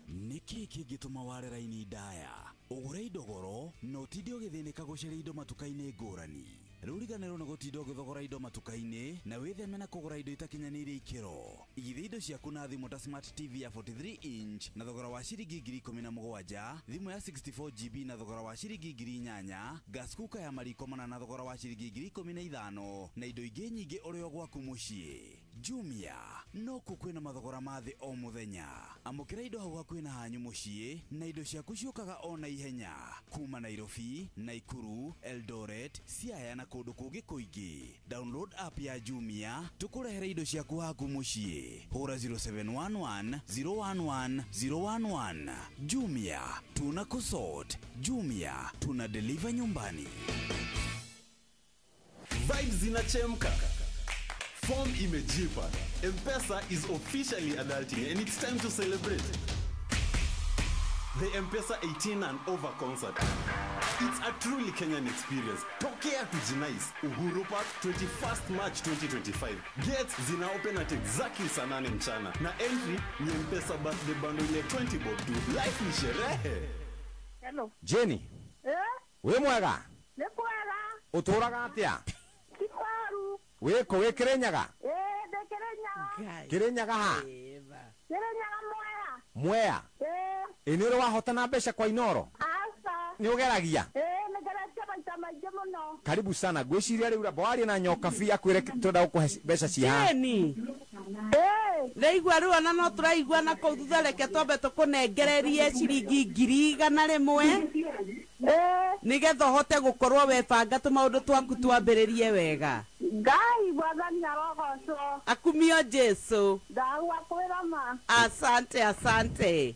Nĩkĩ kĩngĩtũma ware raini ndaya ũgũre indo goro na ũtinde ũgĩthĩnĩka gũcaria indo matuka-inĩ ngũrani rĩu riganĩrwo nĩ gũtinda ũgĩthogora indo matuka-inĩ na wĩtheme na kũgũra indo itakinyanĩirie ikĩro igithia indo ciaku na thimũ ta smart tv ya 43 inch na thogora wa ciringi 17,000 thimũ ya 64 GB na thogora wa ciringi 8,000 gas cooker ya mariko mana na thogora wa ciringi 15,000 na indo ingĩ nyingĩ ũrĩ o gwaku mũciĩ Jumia no kuo kwĩna mathogora ma thĩ o mũthenya amũkĩra indo hau hakuhĩ na hanyu mũciĩ na indo ciaku ciũkaga o na ihenya kuma Nairobi, Naikuru, Eldoret, Siaya na kũndũ kũngĩ kũingĩ download app ya Jumia tũkũrehere indo ciaku haku mũciĩ hũra 0711 011 011 Jumia tuna kusort Jumia tuna deliver nyumbani. Vibes zinachemka. Form imejipa. M-Pesa is officially adulting and it's time to celebrate. The M-Pesa 18 and over concert. It's a truly Kenyan experience. Tokea tujinais. Uhuru Park, 21st March 2025. Gates zina open at exactly saa 8 mchana. Na entry ni M-Pesa birthday bundle ya 20 bob tu. Life ni sherehe. Hello. Jenny, Eh? wĩ mwega? Nĩ kwega. Ũtũraga atĩa? Ti kwaru. Wĩ kũ wĩ Kĩrĩnyaga? Ĩĩ ndĩ Kĩrĩnyaga. Kĩrĩnyaga ha? Kĩrĩnyaga Mwea. Mwea. Ĩĩ. Ĩ nĩ ũrĩ wahotana mbeca kwa Inoro? Aca. Nĩ ũgeragia? Ĩĩ nĩ ngeretie maita maingĩ mũno. Karibu sana. Ngwĩciria rĩu ramba warie na Nyokabi akwĩre twenda gũkũhe mbeca cia haha. Jeni ndaigua rĩu ona no tũraigua na kũu thutha reke twambe tũkũnengererie ciringi 100,000. Nĩgetha ũhote gũkorwo webanga tũmaũndũ twaku twambĩrĩrie wega. Ngai mwathani arogocwo. Akumio Jesu. Ndagwa kwĩra ma. Asante, asante.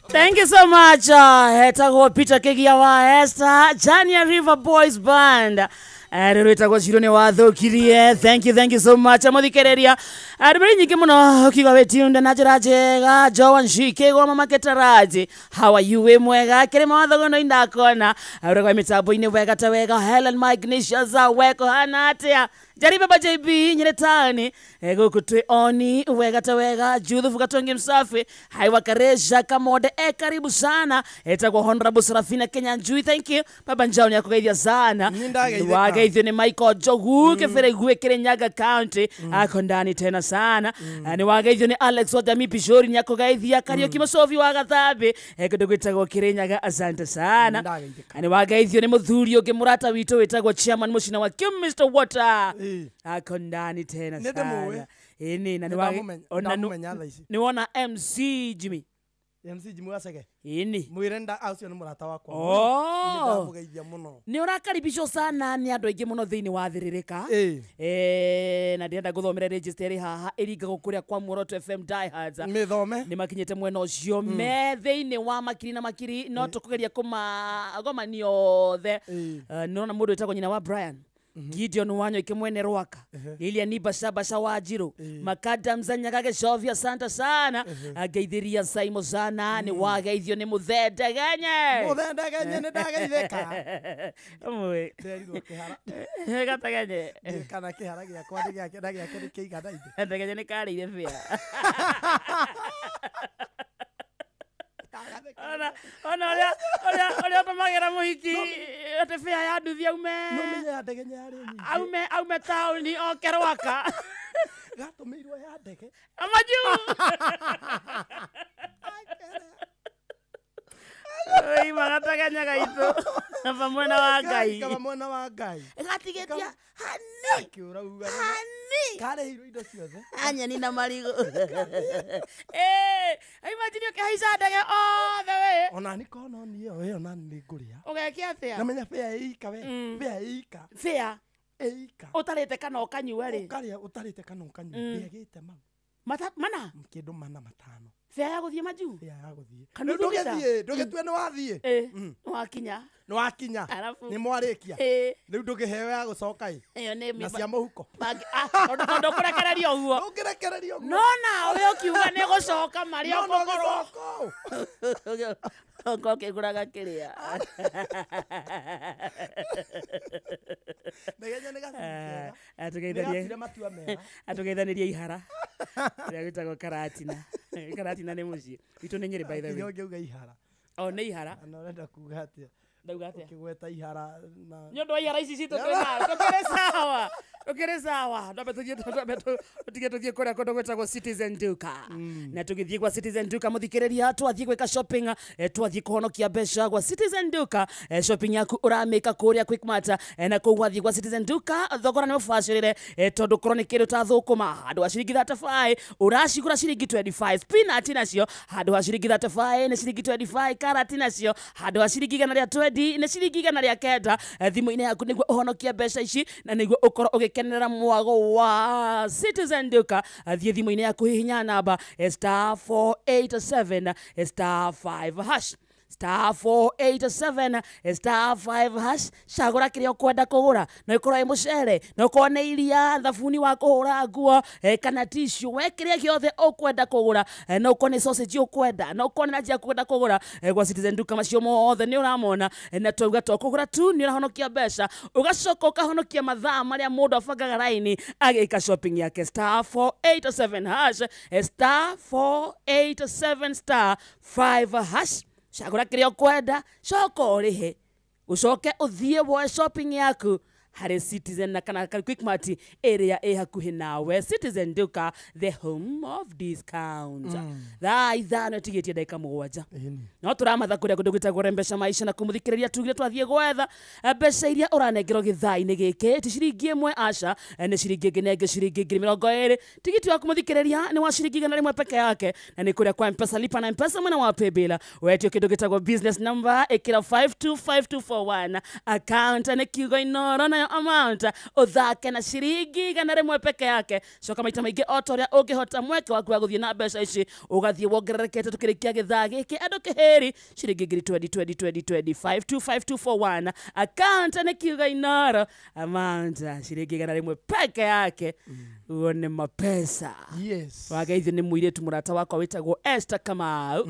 Thank you so much. Hetagwo Peter Kigia wa Esther, Jania River Boys Band. Rĩu rwĩtagwo Ciro nĩ wathũkirie. Thank you, thank you so much mũthikĩrĩria. Ndũmĩrĩri nyingĩ mũno ũkiuga wĩ tuned na njĩra njega. Joan Shike gwa mama Ketaraji, how are you? Wĩ mwega kĩrĩma wa Thogono indakona ũrĩa kwa mĩtambo-inĩ wega ta wega. Helen Magnesius weko hana atĩa? Jaribe ba JB nyere tani gũkũ twĩ oni wega ta wega. Judith Gatongi Msafi haiwa Karesha Kamode karibu sana. Etagwo Honorable Serafina Kenya Njui, thank you baba Njao nĩakũgeithia sana. Wageithio nĩ Michael Njogu kĩbĩrĩ gwĩ Kirinyaga County ako ndani tena sana. Nĩ wageithio nĩ Alex wa Jamii Pishori nĩakũgeithia. Kariũki Mũcobi wa Gathambi kũndũ gwĩtagwo Kirinyaga, asante sana. Nĩ wageithio nĩ mũthuri ũngĩ mũrata witũ wĩtagwo Chairman Mũcina wa Kim Mr Water ako ndani tena sana. Ĩni na nĩ wona MC Jimmy, MC Jimmy Wasege. Ĩni mwĩre nda acio nĩ mũrata wakwa. Nĩndamũgeithia mũno. Nĩ ũrakaribicwo sana nĩ andũ aingĩ mũno thĩinĩ wa Thĩrĩrĩka. Na ndĩrenda gũthomera register ĩrĩ haha ĩringagwo kũrĩa kwa Muoroto FM Diehards. Mĩthome. Nĩ makinyĩte mwena ũcio me thĩinĩ wa makiri na makiri, no tũkũgeria kũmagomania othe. Nĩũrona mũndũ wĩtagwo nyina wa Brian Gideon Wanyoike mwene Rwaka, Lilian Basha Basha wa Njirũ, Makadam Zanyaga Gĩcovia, asante sana. Ngeithiria Saimo sana, nĩ wageithio nĩ Mũthendegenye. Mũthendegenye nĩ ndageithĩka. Ũmwe. Nderirwo kĩhara. Gategenye. Kana kĩhara gĩakwa nĩ gĩake na gĩake nĩ kĩiganaine. Gategenye nĩ karĩire bĩa. Ona ũrĩa ũtũmagĩra mũhiki atĩ bĩa ya nduthi aume. No menye ya ndegenye yarĩ nyingĩ. Aume taũni oke Rwaka. Gatũmĩirwo ya ndege. Amaju. Oi magategenya gaitũ. Kaba mwena wa Ngai. Kaba mwena wa Ngai. Gatigĩtia hani. Akĩũrauga. Hani. Karĩhirwo indo ciothe. Anyeni na marigũ. Imagine ũkĩhaica ndege othe we. Ona nĩ kono niĩ ĩyo ona nĩ ngũrĩa. Ũgeke atĩa? Namenya bĩa ĩika we. Bĩa ĩika. Bĩa ĩika. Ũtarĩte kana ũkanyua rĩ? Ũkarĩa ũtarĩte kana ũkanyua. Ndĩagĩte mau. Mana? Kĩndũ mana matano. Bĩa ya gũthiĩ majuu? Bĩa ya gũthiĩ. Kana ndũgĩthiĩ, ndũgĩtue nĩ wathiĩ. Nĩ wakinya. Nĩ wakinya. Nĩ mwarĩkia. Rĩu ndũkĩheo ya gũcoka ĩ. Ĩyo nĩ na cia mũhuko. Tondũ ndũkũrekererio ũguo. Ndũngĩrekererio ũguo. No nawe ũkiuga nĩ gũcoka marĩa ũgũkorwo. Ũkorwo ũkĩgũraga kĩrĩa. Ndegenye nĩ gacui kega. Nĩgatire matua mega. Atũgeithanĩrie ihara. Ũrĩa gwĩtagwo Karatina. Karatina nĩ mũciĩ. Witũ nĩ Nyĩrĩ by the way. Nginya ũngĩuga ihara. O nĩ ihara. Na ũrenda kuga atĩa? Ndauga atĩa? Ũkĩgweta ihara na nĩ ũndũ wa ihara ici citũ twĩna. Tũkĩrĩ sawa. Tũkĩrĩ sawa. Twambe tũthiĩ tũtige tũthiĩ kũrĩa kũndũ gwĩtagwo Citizen Duka. Na tũgĩthiĩ gwa Citizen Duka mũthikĩrĩria, twathiĩ gwĩka shopping, twathiĩ kũhonokia mbeca gwa Citizen Duka. Shopping yaku ũramĩka kũrĩa Quickmart, na kũu wathiĩ gwa Citizen Duka thogora nĩ mũbacĩrĩre, tondũ korwo nĩ kĩndũ ta thũkũma handũ ha ciringi 35 ũracigũra ciringi 25, spinach nacio handũ ha ciringi 35 nĩ ciringi 25, karati nacio handũ ha ciringi 120 nĩ ciringi 109. Thimũ-inĩ yaku nĩguo ũhonokie mbeca ici na nĩguo ũkorwo ũgĩkenera mwago wa Citizen Duka. Thiĩ thimũ-inĩ yaku hihinya namba *487 *5#. *487 *5#. Cagũra kĩrĩa ũkwenda kũgũra, no ĩkorwo ĩ mũcere, no ĩkorwo nĩ iria, thabuni wa kũhũra nguo, kana tissue, we kĩrĩa gĩothe ũkwenda kũgũra, no ũkorwo nĩ sausage ũkwenda, no ũkorwo nĩ ranji ũkwenda kũgũra, gwa Citizen Duka macio mothe nĩ ũramona. Na twauga to kũgũra tu nĩ ũrahonokia mbeca, ũgacoka ũkahonokia mathaa marĩa mũndũ abangaga raini agĩka shopping yake. *487#, *487 *5#. Cagũra kĩrĩa ũkwenda, coka ũrĩhe, ũcoke ũthiĩ woe shopping yaku harĩ Citizen na kana Quickmart ĩrĩa ĩ hakuhĩ nawe. Citizen Duka, the home of discount. Thaa 5 ĩtigĩtie ndagĩka 7. No tũramatha kũrĩa kũndũ gwĩtagwo Rembesha Maisha na kũmũthikĩrĩria tugire twathiĩ gwetha mbeca iria ũranengerwo gĩthaa-inĩ gĩkĩ ti ciringi 1 aca, nĩ ciringi ĩngĩ na ĩngĩ ciringi 20,000. Tigiti wa kũmũthikĩrĩria nĩ wa ciringi 100 peke yake, na nĩ kũrĩa kwa M-Pesa lipa na M-Pesa mwena wa paybill. Wetio kĩndũ gĩtagwo business number, ĩkĩra 525241, account nĩ kiugo Inoro nayo Amount ũthake na ciringi 100 peke yake. Coka maita maingĩ o ta ũrĩa ũngĩhota, mweke waku wa gũthiĩ na mbeca ici ũgathiĩ wongererekete. Tũkĩrĩkia gĩthaa gĩkĩ, andũ kĩhĩri ciringi ngiri 20 20 20 20 5 2 5 2 4 1. Account nĩ kiuga Inoro, amount ciringi 100 peke yake, uone mapesa. Yes. Wageithio nĩ mũirĩtu mũrata wakwa wĩtagwo Esther Kamau.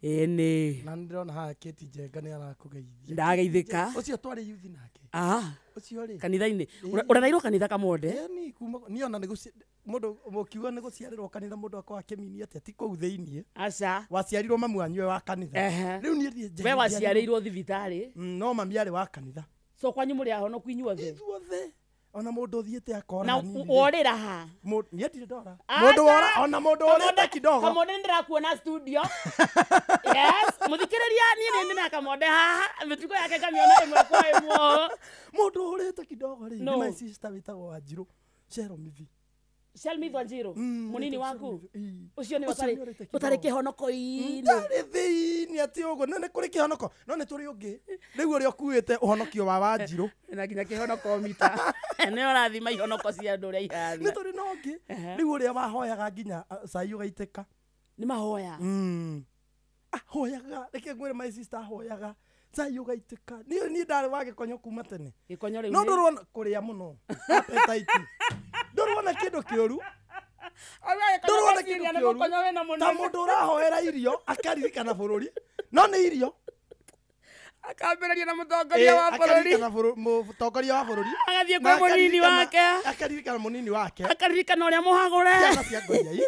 Ĩĩ, na ndĩrona haha Kate Njenga nĩ arakũgeithia. Ndageithĩka. Ũcio twarĩ yuthi nake. Ah. Ũcio rĩ. Kanitha-inĩ. Ĩĩ. Ũrereirwo kanitha Kamonde? Ĩni kuma niĩ ona nĩ mũndũ mũkiuga nĩ gũciarĩrwo kanitha, mũndũ akorwo akĩmini atĩa? Ti kũu thĩiniĩ. Aca. Waciarirwo mamu wanyu e wa kanitha. Rĩu niĩ thiĩ. We waciarĩirwo thibitarĩ? No mami arĩ wa kanitha. So kwanyu mũrĩ ahonoku inyuothe? Ithuothe, ona mũndũ ũthiĩte akora Na hanini rĩ. worĩra ha? Niĩ ndirĩ ndora. Mũndũ wora, ona mũndũ worĩte kidogo. Kamonde, nĩ ndĩrakuona studio. Yes, mũthikĩrĩria, niĩ nĩ ndĩ na Kamonde haha, mĩtugo yake ngamiona ĩmwe kwa ĩmwe. Mũndũ ũrĩte kidogo rĩ, No. nĩ my sister wĩtagwo Wanjirũ Sheromithi. Shelmith Wanjiru, mũnini waku ũcio nĩ Ũcio nĩ ũrĩte kidogo. ũtarĩ kĩhonoko-inĩ? Ndarĩ thĩiniĩ, atĩ ũguo no nĩ kũrĩ kĩhonoko, no nĩ tũrĩ ũngĩ rĩu ũrĩa ũkuĩte ũhonokio wa Wanjirũ. Na nginya kĩhonoko mita nĩ ũrathima ihonoko cia andũ ũrĩa ihana. Nĩ tũrĩ na ũngĩ rĩu ũrĩa wahoyaga nginya cai ũgaitĩka. Nĩ mahoya? Ahoyaga, reke ngwĩre, my sister ahoyaga cai ũgaitĩka. Niĩ ndarĩ wa gĩkonyo kuma tene. Gĩkonyo rĩu no nĩ- ndũrona kũrĩa mũno, appetite, ndũrona kĩndũ kĩũru, ndũrona kĩndũ kĩũru ta mũndũ ũrahoera irio akaririkana bũrũri, no nĩ irio. Akambĩrĩria na mũtongoria wa bũrũri. Akaririkana mũtongoria wa bũrũri. Agathiĩ Na kwĩ mũnini wake. Akaririkana mũnini wake. Akaririkana ũrĩa mũhagũre. Ciana cia ngoriai,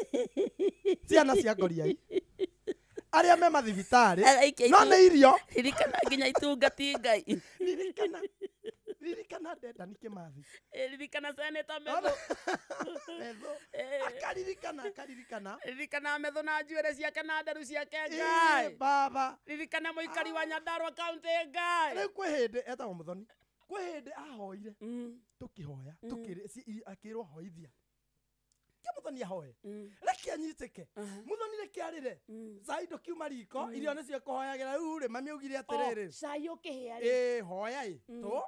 ciana cia ngoriai arĩa me mathibitarĩ, no nĩ irio. Ririkana nginya itungati Ngai. Ririkana, ririkana Dedan Kimathi. Ririkana seneta Methu. Akaririkana, akaririkana. Ririkana Methu na njuĩrĩ ciake na nderu ciake. Ĩ, Ngai baba. Ririkana mũikari wa Nyandarua kaunti, Ngai. Rĩu kwĩ hĩndĩ etagwo Mũthoni, kwĩ hĩndĩ ahoire, tũkĩhoya, akĩrwo hoithia ke Mũthoni ahoe, reke anyitĩke Mũthoni, reke arĩre, cai ndũkiuma riko, irio nĩcio kũhoyagĩra. Rĩu rĩ, mami augire atĩrĩrĩ, cai ũkĩhĩa rĩ. Ĩ, hoya ĩ tũ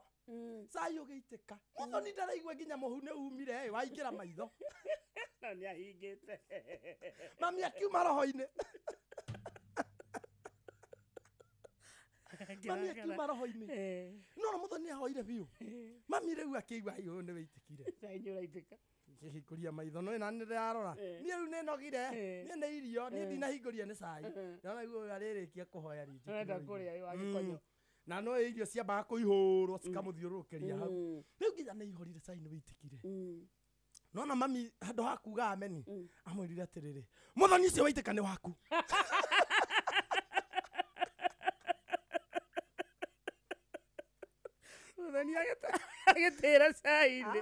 cai ũgĩitĩka, Mũthoni ndaraigua nginya mũhu nĩ umire ĩ, waingĩra maitho. No nĩ ahingĩte. Mami akiuma roho-inĩ, mami akiuma roho-inĩ, no Mũthoni ahoire biũ, mami rĩu akĩigua ũyũ nĩ wĩitĩkire. Cai nĩ ũraitĩka. Ngĩhingũria maitho no na nĩ ndĩrarora, niĩ rĩu nĩ nogire, niĩ nĩ irio, niĩ ndinahingũria nĩ cai, ndona rĩu ũyũ arĩrĩkia kũhoya rĩngĩ. Ũrenda kũrĩa wa gĩkonyo. Na no irio ciambaga kũihũrwo cikamũthiũrũrũkĩria hau, rĩu nginya nĩ ihorire, cai nĩ wĩitĩkire. Nona mami handũ ha kuga ameni, amwĩrire atĩrĩrĩ, Mũthoni ũcio waitĩka nĩ waku. Mũthoni agĩtĩra cai-inĩ.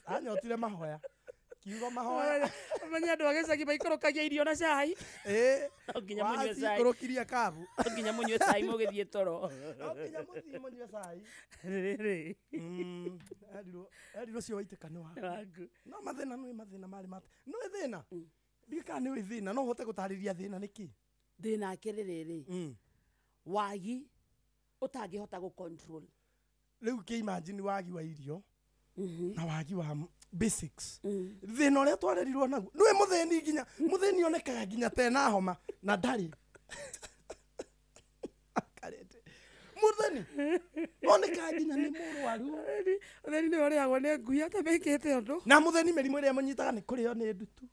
Anyotire mahoya, kiugo mahoya. Ũmenye andũ a gĩcagi maikũrũkagia irio na cai. Ĩ. No nginya mũnyue cai. Wacikũrũkirie kabu. No nginya mũnyue cai mũgĩthiĩ toro. No nginya mũthiĩ mũnyue cai. Rĩrĩ. Erirwo ũcio waitĩka nĩ waku. Waku. No mathĩna, nĩ mathĩna marĩ mate, nĩ thĩna, ndiũĩ kana nĩ ũĩ thĩna, no ũhote gũtarĩria thĩna nĩ kĩ? Thĩna akĩrĩ rĩrĩ, wagi ũtangĩhota gũ control. Rĩu kĩ imagine wagi wa irio na wagi wa basics, thĩna ũrĩa twarerirwo naguo. Nĩwe mũthĩni, nginya mũthĩni onekaga nginya tena homa na ndarĩ Akarete. Mũthĩni onekaga nginya nĩ mũrwaru. Mũthĩni nĩwe ũrĩagwo nĩ ngui atamĩkĩte ũndũ. Na mũthĩni mĩrimũ ĩrĩa ĩmũnyitaga nĩ kũrĩo nĩ ndutu,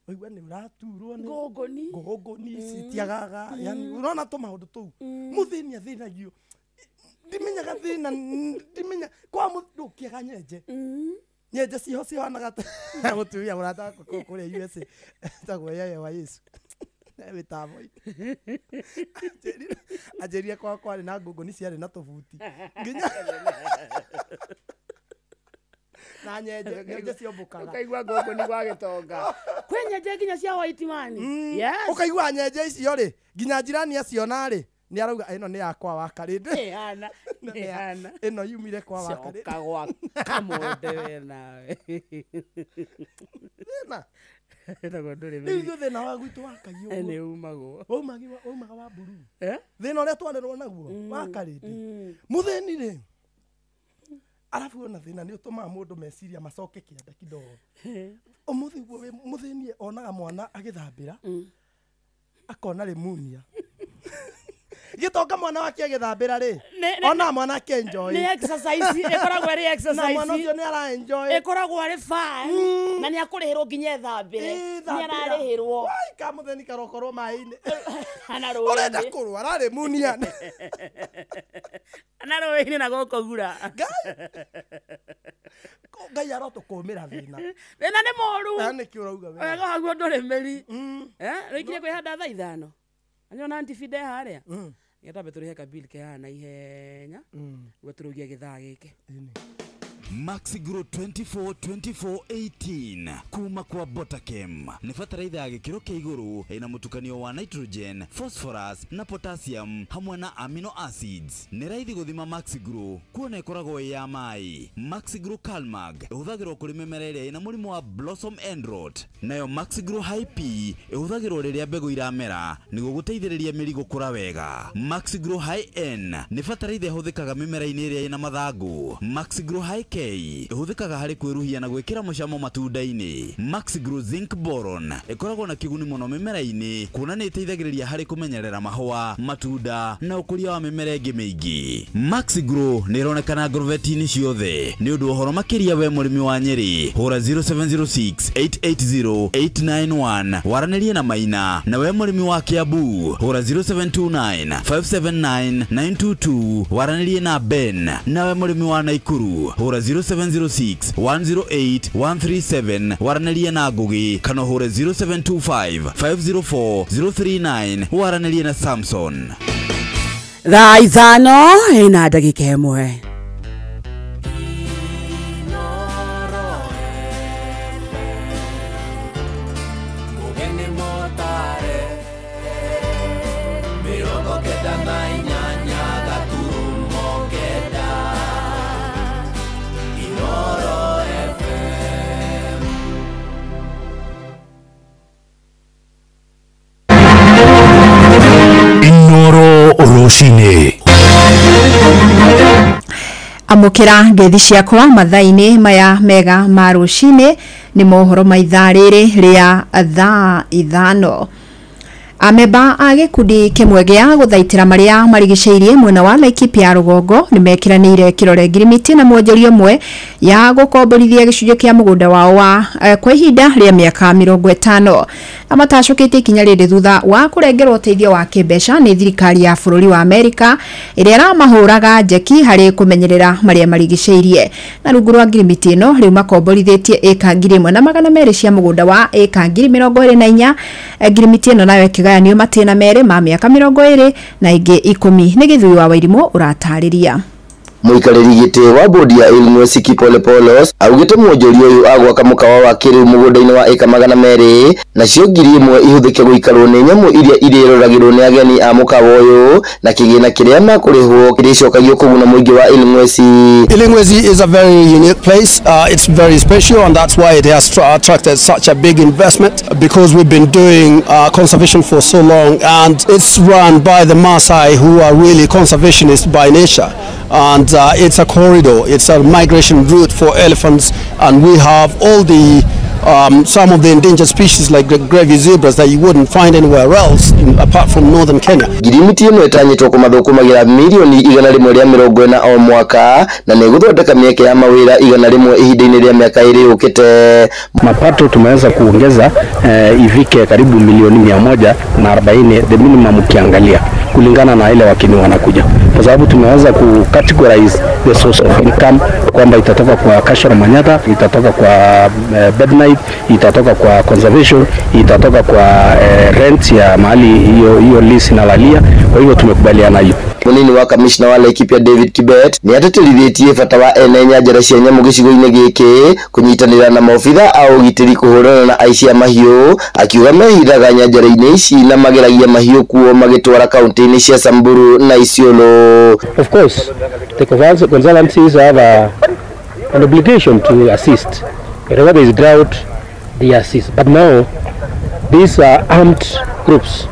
ũigua nĩ ũraturwo nĩ ngũngũni. Ngũngũni citiagaga, yani ũrona tũmaũndũ tũu mũthĩni athĩnagio. Ndimenyaga thĩna, ndimenya kwa mũndũ ũkĩaga nyenje, nyenje ciho cihanaga mũtumia mũrata wakwa kũu kũrĩa USA etagwo Yeye wa Yesu mĩtambo-inĩ, anjĩrire kwa kwarĩ na ngũngũni ciarĩ na tũbuti nginya na nyenje, nyenje ciombũkaga. Ũkaigua ngũngũni gwa gĩtonga. Kwĩ nyenje nginya cia white man. Yes. Ũkaigua nyenje icio rĩ, nginya jirani aciona rĩ, nĩ arauga ĩno nĩ yakwa wa Karĩndĩ. Ĩhana, ĩhana. Ĩno yumire kwa wa Karĩndĩ. Coka gwa Kamonde we nawe. Thĩna. Ĩtagwo ndũrĩ Rĩu ithuĩ thĩna wa gwitũ wa Kai ũguo. Nĩ umagwo. Waumaga wa bururu. Thĩna ũrĩa twarerwo naguo wa Karĩndĩ. Mũthĩni rĩ, Arabu ona thĩna nĩ ũtũmaga mũndũ meciria macoke kĩanda kidogo. Ũmũthĩ guo wĩ mũthĩni onaga mwana agĩthambĩra akona rĩmunia. Gĩtonga mwana wake agĩthambĩra rĩ ona mwana ake enjoy. Nĩ exercise ĩkoragwo ĩrĩ exercise. Na mwana ũcio nĩ ara enjoy. Ĩkoragwo arĩ fun na nĩ akũrĩhĩrwo nginya ethambĩre. Nĩ ararĩhĩrwo. Wai kamũthĩni karokorwo maĩ-inĩ. Ana rũĩ-inĩ. Ũrenda kũrwara rĩmunia. Ana rũĩ-inĩ na gũkũ gura. Ngai arotũkũmĩra thĩna. Thĩna nĩ mũru. Na nĩkĩ ũrauga we? Wega haguo ndũrĩ mĩri. Rĩkire kwĩhanda thaa 5. Anyona antifide harĩa. Ngetambe tũrĩhe kabill ke haha na ihenya. Nĩguo tũrũgie gĩthaa gĩkĩ. Maxigro 24-24-18 kuma kwa Botakem nĩ bataraitha ya gĩkĩro kĩa igũrũ ĩna mũtukanio wa nitrogen, phosphorus na potassium hamwe na amino acids. Nĩ raithi gũthima Maxigro kuona ĩkoragwo ĩ ya maĩ. Maxigro Calmag ĩhũthagĩrwo kũrĩ mĩmera ĩrĩa ĩna mũrimũ wa blossom end rot, nayo Maxigro High P ĩhũthagĩrwo rĩrĩa mbegũ iramera nĩguo gũteithĩrĩria mĩri gũkũra wega. Maxigro High N nĩ bataraitha ĩhũthĩkaga mĩmera-inĩ ĩrĩa ĩna mathangũ. Maxigro High K ĩhũthĩkaga harĩ kwĩruhia na gwĩkĩra mũcamo matunda-inĩ. Maxigro Zinc Boron ĩkoragwo na kĩguni mũno mĩmera-inĩ kuona nĩ ĩteithagĩrĩria harĩ kũmenyerera mahũa, matunda na ũkũria wa mĩmera ĩngĩ mĩingĩ. Maxigro nĩ ĩronekana ngorobeti-inĩ ciothe. Nĩ ũndũ wa ũhoro makĩria we mũrĩmi wa Nyĩrĩ, hũra 0706 880 891 waranĩrie na Maina, na we mũrĩmi wa Kiambu hũra 0729 579 922 waranĩrie na Ben, nawe mũrĩmi wa Naikuru hũra 0706 108 137 waranĩrie na Ngugi, kana ũhũre 0725 504 039 waranĩrie na Samson. Thaa 5:01. Rũcinĩ amũkĩra ngeithi ciakwa mathaa-inĩ maya mega ma rũcinĩ nĩ mohoro ma ithaa rĩrĩ rĩa thaa 5. Amemba a gĩkundi kĩmwe gĩa gũthaitĩra marĩa marigicĩirie mwena wa Laikipia rũgongo nĩ mekiranĩire kĩrore ngirimiti na mwonjoria ũmwe ya gũkomborithia gĩcunjĩ kĩa mũgũnda wao wa kwa ihinda rĩa mĩaka 50 na matacũkĩte ikinya rĩrĩ thutha wa kũrengerwo ũteithio wa kĩmbeca nĩ thirikari ya bũrũri wa Amerika ĩrĩa ĩramahũraga njeki harĩ kũmenyerera marĩa marigicĩirie. Na rungu rwa ngirimiti ĩno rĩu makomborithĩtie ĩka 1200 cia mũgũnda wa ĩka 24,000. Ngirimiti ĩno nayo ĩkĩgayanio matĩna merĩ ma mĩaka 20 na ĩngĩ 10. Nĩ Gĩthui wa Wairimũ ũratarĩria. Mũikarĩri gĩtĩ wa bodi ya Ilngwesi Kipolepolos augĩte mwonjoria ũyũ agwaka mũkawa wa kĩrĩu mũgũnda-inĩ wa ĩka 200 nacio 1000 ihũthĩke gũikarwo nĩ nyamũ iria irĩroragĩrwo nĩ ageni a mũkawa ũyũ na kĩgĩna kĩrĩa makũrĩhwo kĩrĩcokagio kũguna mũingĩ wa Ilngwesi. Ilngwesi is a very unique place. It's very special, and that's why it has attracted such a big investment, because we've been doing conservation for so long, and it's run by the Maasai, who are really conservationists by nature. And it's a corridor, it's a migration route for elephants, and we have all the some of the endangered species like the grevy zebras that you wouldn't find anywhere else apart from northern Kenya. Ngirimiti ĩno ĩtanyĩtwo kũmathũkũmagĩra mirioni 140 o mwaka na nĩ ĩgũthondeka mĩeke ya mawĩra 100 ihinda-inĩ rĩa mĩaka ĩrĩ yũkĩte. Mapato tumeweza kuongeza ifike karibu milioni 140 the minimum ukiangalia kulingana na ile wakini wanakuja, kwa sababu tumeweza ku categorize the source of income kwamba itatoka kwa Kashara Manyata, itatoka kwa bed night, itatoka kwa conservation, itatoka kwa rent ya mahali hiyo lease inalalia. Kwa hivyo tumekubaliana hiyo. Munini wa kamishna wa Laikipia David Kibet ni ateterithĩtie bata wa ene nyanjara cia nyamũ gĩcigo-inĩ gĩkĩ kũnyitanĩra na maobitha a ũgitĩri kũhũrana na aici a mahiũ, akiuga mehithaga nyanjara-inĩ ici na mageragia mahiũ kuo magĩtwara kaunti-inĩ cia Samburu na Isiolo. Of course, the conservancies have an obligation to assist. Wherever there is drought, they assist. But now, these are armed groups,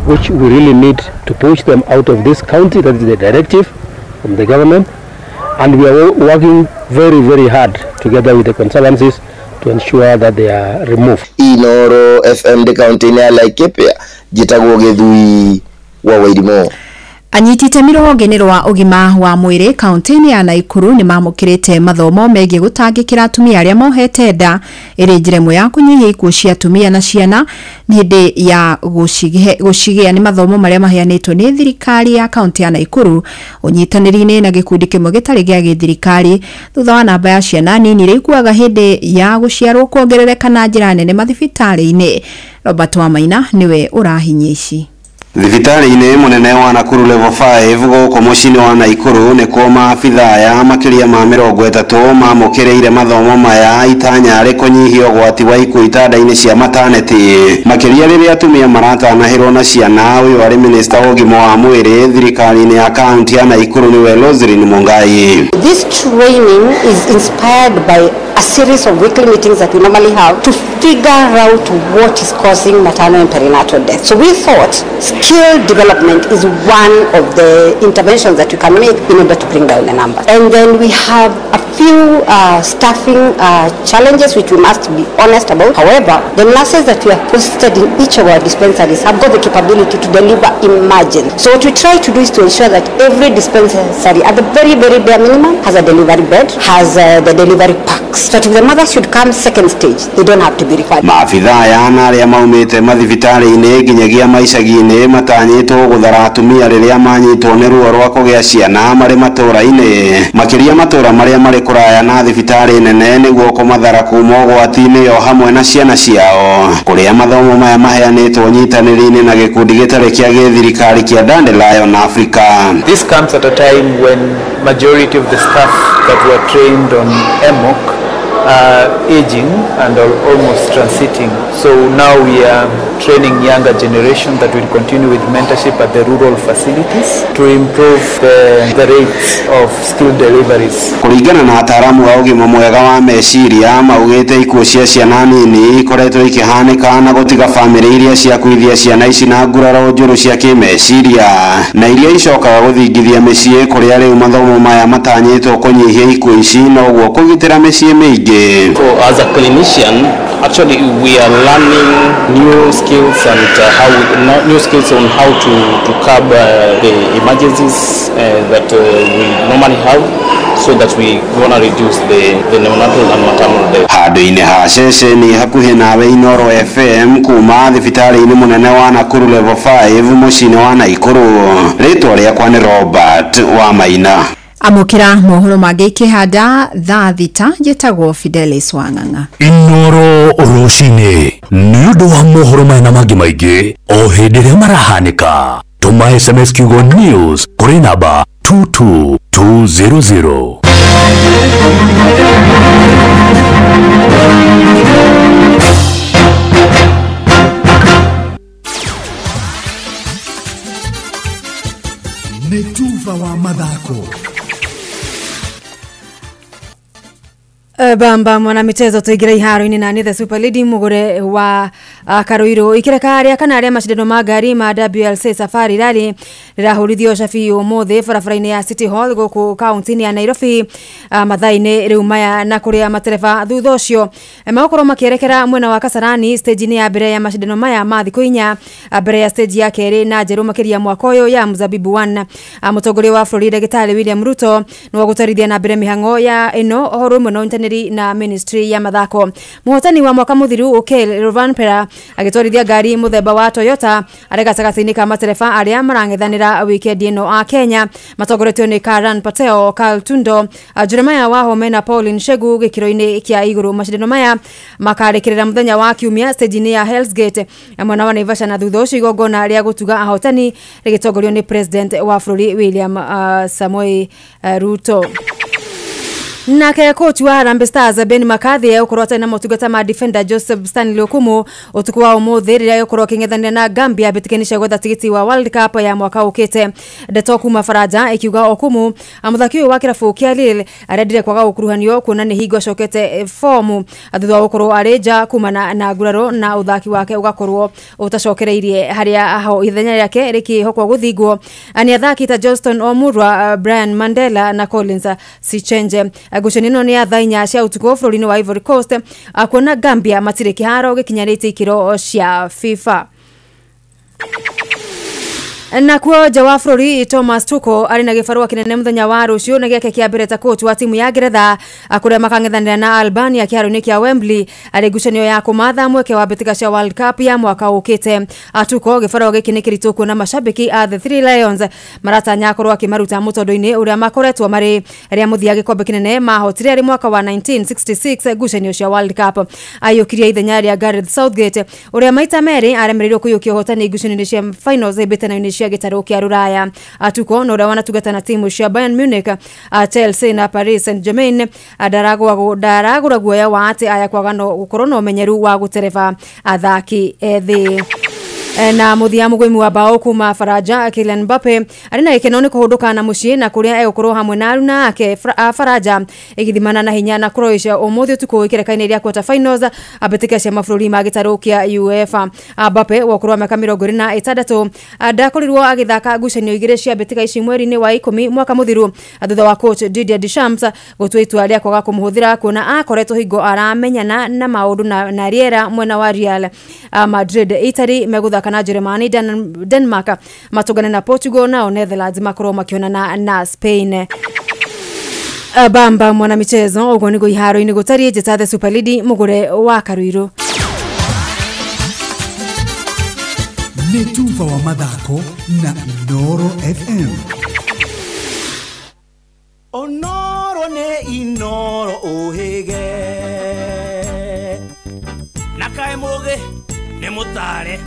which we really need to push them out of this county. That is the directive from the government. And we are working very, very hard together with the conservancies to ensure that they are removed. Inoro FM de kaunti-inĩ ya Laikipia, njĩtagwo Gĩthui wa Wairimu. Anyiti itemi rũhonge-inĩ rwa ũgima wa mwĩrĩ kaunti-inĩ ya Naikuru nĩ mamũkĩrĩte mathomo megiĩ gũtangĩkĩra atumia arĩa mohete nda ĩrĩ njĩra ĩmwe ya kũnyihia ikuũ cia atumia na ciana hĩndĩ ya gũcigĩa. Nĩ mathomo marĩa maheanĩtwo nĩ thirikari ya kaunti ya Naikuru ũnyitanĩri-inĩ na gĩkundi kĩmwe gĩtarĩ gĩa gĩthirikari thutha wa namba ya ciana nini iria ikuaga hĩndĩ ya gũciarwo kuongerereka na njĩra nene mathibitarĩ-inĩ. Robert Wamaina nĩwe ũrahinyia ici. Thibitarĩ-inĩ mũnene wa Nakuru Level 5 gũkũ mũciĩ-inĩ wa Naikuru nĩkuo maabithaa aya makĩria ma 30 mamũkĩrĩire mathomo maya itanya rĩ kũnyihia ũgwati wa ikuũ itanda-inĩ cia mataneti makĩria rĩrĩa atumia maratanahĩrwo na ciana. Ũyũ arĩ minista wa ũgima wa mwĩrĩ thirikari-inĩ ya kaunti ya Naikuru nĩwe Roselyn Mungai. This training is inspired by a series of weekly meetings that we normally have to figure out what is causing maternal and perinatal death. So we thought skill development is one of the interventions that we can make in order to bring down the numbers. And then we have a few staffing challenges which we must be honest about. However, the nurses that we have posted in each of our dispensaries have got the capability to deliver emergency. So what we try to do is to ensure that every dispensary at the very, very bare minimum has a delivery bed, has the delivery packs. So that if the mother should come second stage, they don't have to be referred. Maabithaa aya na arĩa maumĩte mathibitarĩ-inĩ nginyagia maicagi-inĩ matanyĩtwo gũthara atumia rĩrĩa manyitwo nĩ ruo rwa kũgĩa ciana marĩ matũra-inĩ makĩria matũra marĩa marĩ kũraya na thibitarĩ nene nĩguo kũmathara kuma ũgwati-inĩ o hamwe na ciana ciao kũrĩa mathomo maya maheanĩtwo nyitanĩri-inĩ na gĩkundi gĩtarĩ kĩa gĩthirikari kĩa Dandelion Africa. This comes at a time when majority of the staff that were trained on EMOC are aging and are almost transiting. So now we are training younger generation that will continue with mentorship at the rural facilities to improve the rates of skill deliveries. Kũringana na ataaramu a ũgima mwega wa meciria maugĩte ikuũ cia ciana nini ikoretwo ikĩhanĩka na gũtiga bamĩrĩ iria ciakuithia ciana ici na nguraro njũru cia kĩmeciria na iria icokaga gũthingithia mĩciĩ kũrĩa rĩu mathomo maya matanyĩtwo kũnyihia ikuũ ici noguo kũgitĩra mĩciĩ mĩingĩ. So as a clinician, actually we are learning new skills and new skills on how to curb the emergencies that we normally have, so that we gonna reduce the neonatal and maternal death. Handũ-inĩ ha ceceni hakuhĩ nawe Inoro FM kuma thibitarĩ-inĩ mũnene wa Nakuru Level 5 mũciĩ-inĩ wa Naikuru. Rĩtwa rĩakwa nĩ Robert wa Maina. Amũkĩra mohoro mangĩ ikĩhanda thaa 6. Njĩtagwo Fidelis Wang'ang'a. Inoro rũcinĩ nĩ ũndũ wa mohoro maya na mangĩ maingĩ o hĩndĩ ĩrĩa marahanĩka. Tũma SMS kiugo news kũrĩ namba 22200. Nĩ tuba wa mathako. Bamba mwana michezo tuingire iharo-inĩ na nĩ the Super Lady mugure wa Karuiru ikireka rĩa kana rĩa macindano ma ngari ma WLC Safari Rally rĩrahũrithio cabi ũmũthĩ barabara-inĩ ya City Hall gũkũ kaunti-inĩ ya Nairobi mathaa-inĩ rĩu maya na kũrĩa matereba thutha ũcio magũkorwo makĩerekera mwena wa Kasarani stage-inĩ ya mbere ya macindano maya ma thikũ 4 mbere ya stage ya kerĩ na njerũ makĩria mwaka ũyũ ya Mzabibu 1. Mũtongoria wa bũrũri Ndagĩtarĩ William Ruto nĩwe gũtwarithia na mbere mĩhang'o ya ĩno ũhoro ũmwe na na ministry ya mathako. Muhotani wa mwaka muthiru Okel Rovanpera agitwarithia ngari muthemba wa Toyota arĩ gatagatĩ-inĩ ka matereba arĩa marang'ethanĩra wikendi ĩno a Kenya matongoretio nĩ Karan Patel, Carl Tundo, Jeremiah Wahome na Pauline Shegu gĩkĩro-inĩ kĩa igũrũ. Macindano maya makarĩkĩrĩra mũthenya wa kiumia stage-inĩ ya Hell's Gate mwena wa Naivasha na thutha ũcio igongona rĩa gũtuga ahotani rĩgĩtongorio nĩ President wa bũrũri William Samoei Ruto. Nake coach wa Harambee Stars Ben McCarthy egũkorwo atarĩ na motungata ma defender Joseph Stanley Okumu ũtukũ wa ũmũthĩ rĩrĩa egũkorwo akĩng'ethanĩra na Gambia mbĩtĩka-inĩ cia gwetha tigiti wa World Cup ya mwaka ũkĩte. Ndeto kuma Faranja ikiuga Okumu mũthaki ũyũ wa kĩrabu kĩa Lille arendire kwaga gũkuruhanio kuona nĩ hingo acokete fomu thutha wa gũkorwo arĩ nja kumana na nguraro na ũthaki wake ũgakorwo ũtacokereirie harĩa aho ithenya rĩake rĩkĩhokwo gũthingwo nĩ athaki ta Johnston Omurwa, Brian Mandela na Collins Sichenje. Ngucanio ĩno nĩ ya thaa 4 cia ũtukũ bũrũri-inĩ wa Ivory Coast kuona Gambia matirĩ kĩharo gĩkinyanĩtie ikĩro cia FIFA. Na kuo nja wa bũrũri Thomas Tuchel arĩ na gĩbarũa kĩnene mũthenya wa rũciũ na gĩake kĩa mbere ta coach wa timu ya Ngeretha kũrĩa makang'ethanĩra na Albania kĩharo-inĩ kĩa Wembley arĩ ngucanio ya kũmatha mweke wa mbĩtĩka cia World Cup ya mwaka ũkĩte. Tuchel gĩbarũa gĩkĩ nĩ kĩritũ kuona mashabiki a The Three Lions maratanya akorwo akĩmaruta mũtondo-inĩ ũrĩa makoretwo marĩ rĩa mũthia gĩkombe kĩnene mahotire arĩ mwaka wa 1966 ngucanio cia World Cup. Aiyũkirie ithenya rĩa Gareth Southgate ũrĩa maita merĩ aremereirwo kũiyũkia ũhotani ngucanio-inĩ cia finals mbĩtĩka-inĩ cia gĩtarũ kĩa Rũraya. Tuchel na ũrĩa wanatungata na timu cia Bayern Munich, Chelsea na Paris Saint-Germain ndaragũra guoya wa atĩ aya kwaga gũkorwo na ũmenyeru wa gũtereba athaki ethĩ. Na mũthia mũgũimi wa bao kuma Faranja Kylian Mbappe arĩ na gĩkeno nĩ kũhũndũka na mũciĩ na kũrĩa egũkorwo hamwe na aruna ake Faranja ĩgĩthimana na hinya na Croatia ũmũthĩ ũtukũ ikereka-inĩ rĩa quarter finals mbĩtĩka cia mabũrũri ma gĩtarũ kĩa UEFA. Mbappe wa ũkũrũ wa mĩaka 26 ndakorirwo agĩthaka ngucanio igĩrĩ cia mbĩtĩka ici mweri-inĩ wa 10 mwaka mũthiru thutha wa coach Didier Deschamps gũtua itua rĩa kwaga kũmũhũthĩra kuona akoretwo hingo aramenyana na maũndũ na rĩera mwena wa Real Madrid. Italy megũthaka na Germany, Denmark matũngane na Portugal nao Netherlands makorwo makĩonana na Spain. Bamba mwana michezo ũguo nĩguo iharo-inĩ gũtariĩ. Njĩta The Super Lady mũgũre wa Karuirũ. Nĩ tuba wa mathako na Inooro FM. Onoro nĩ Inooro ũhĩge na kaĩ mũgĩ nĩ mũtare.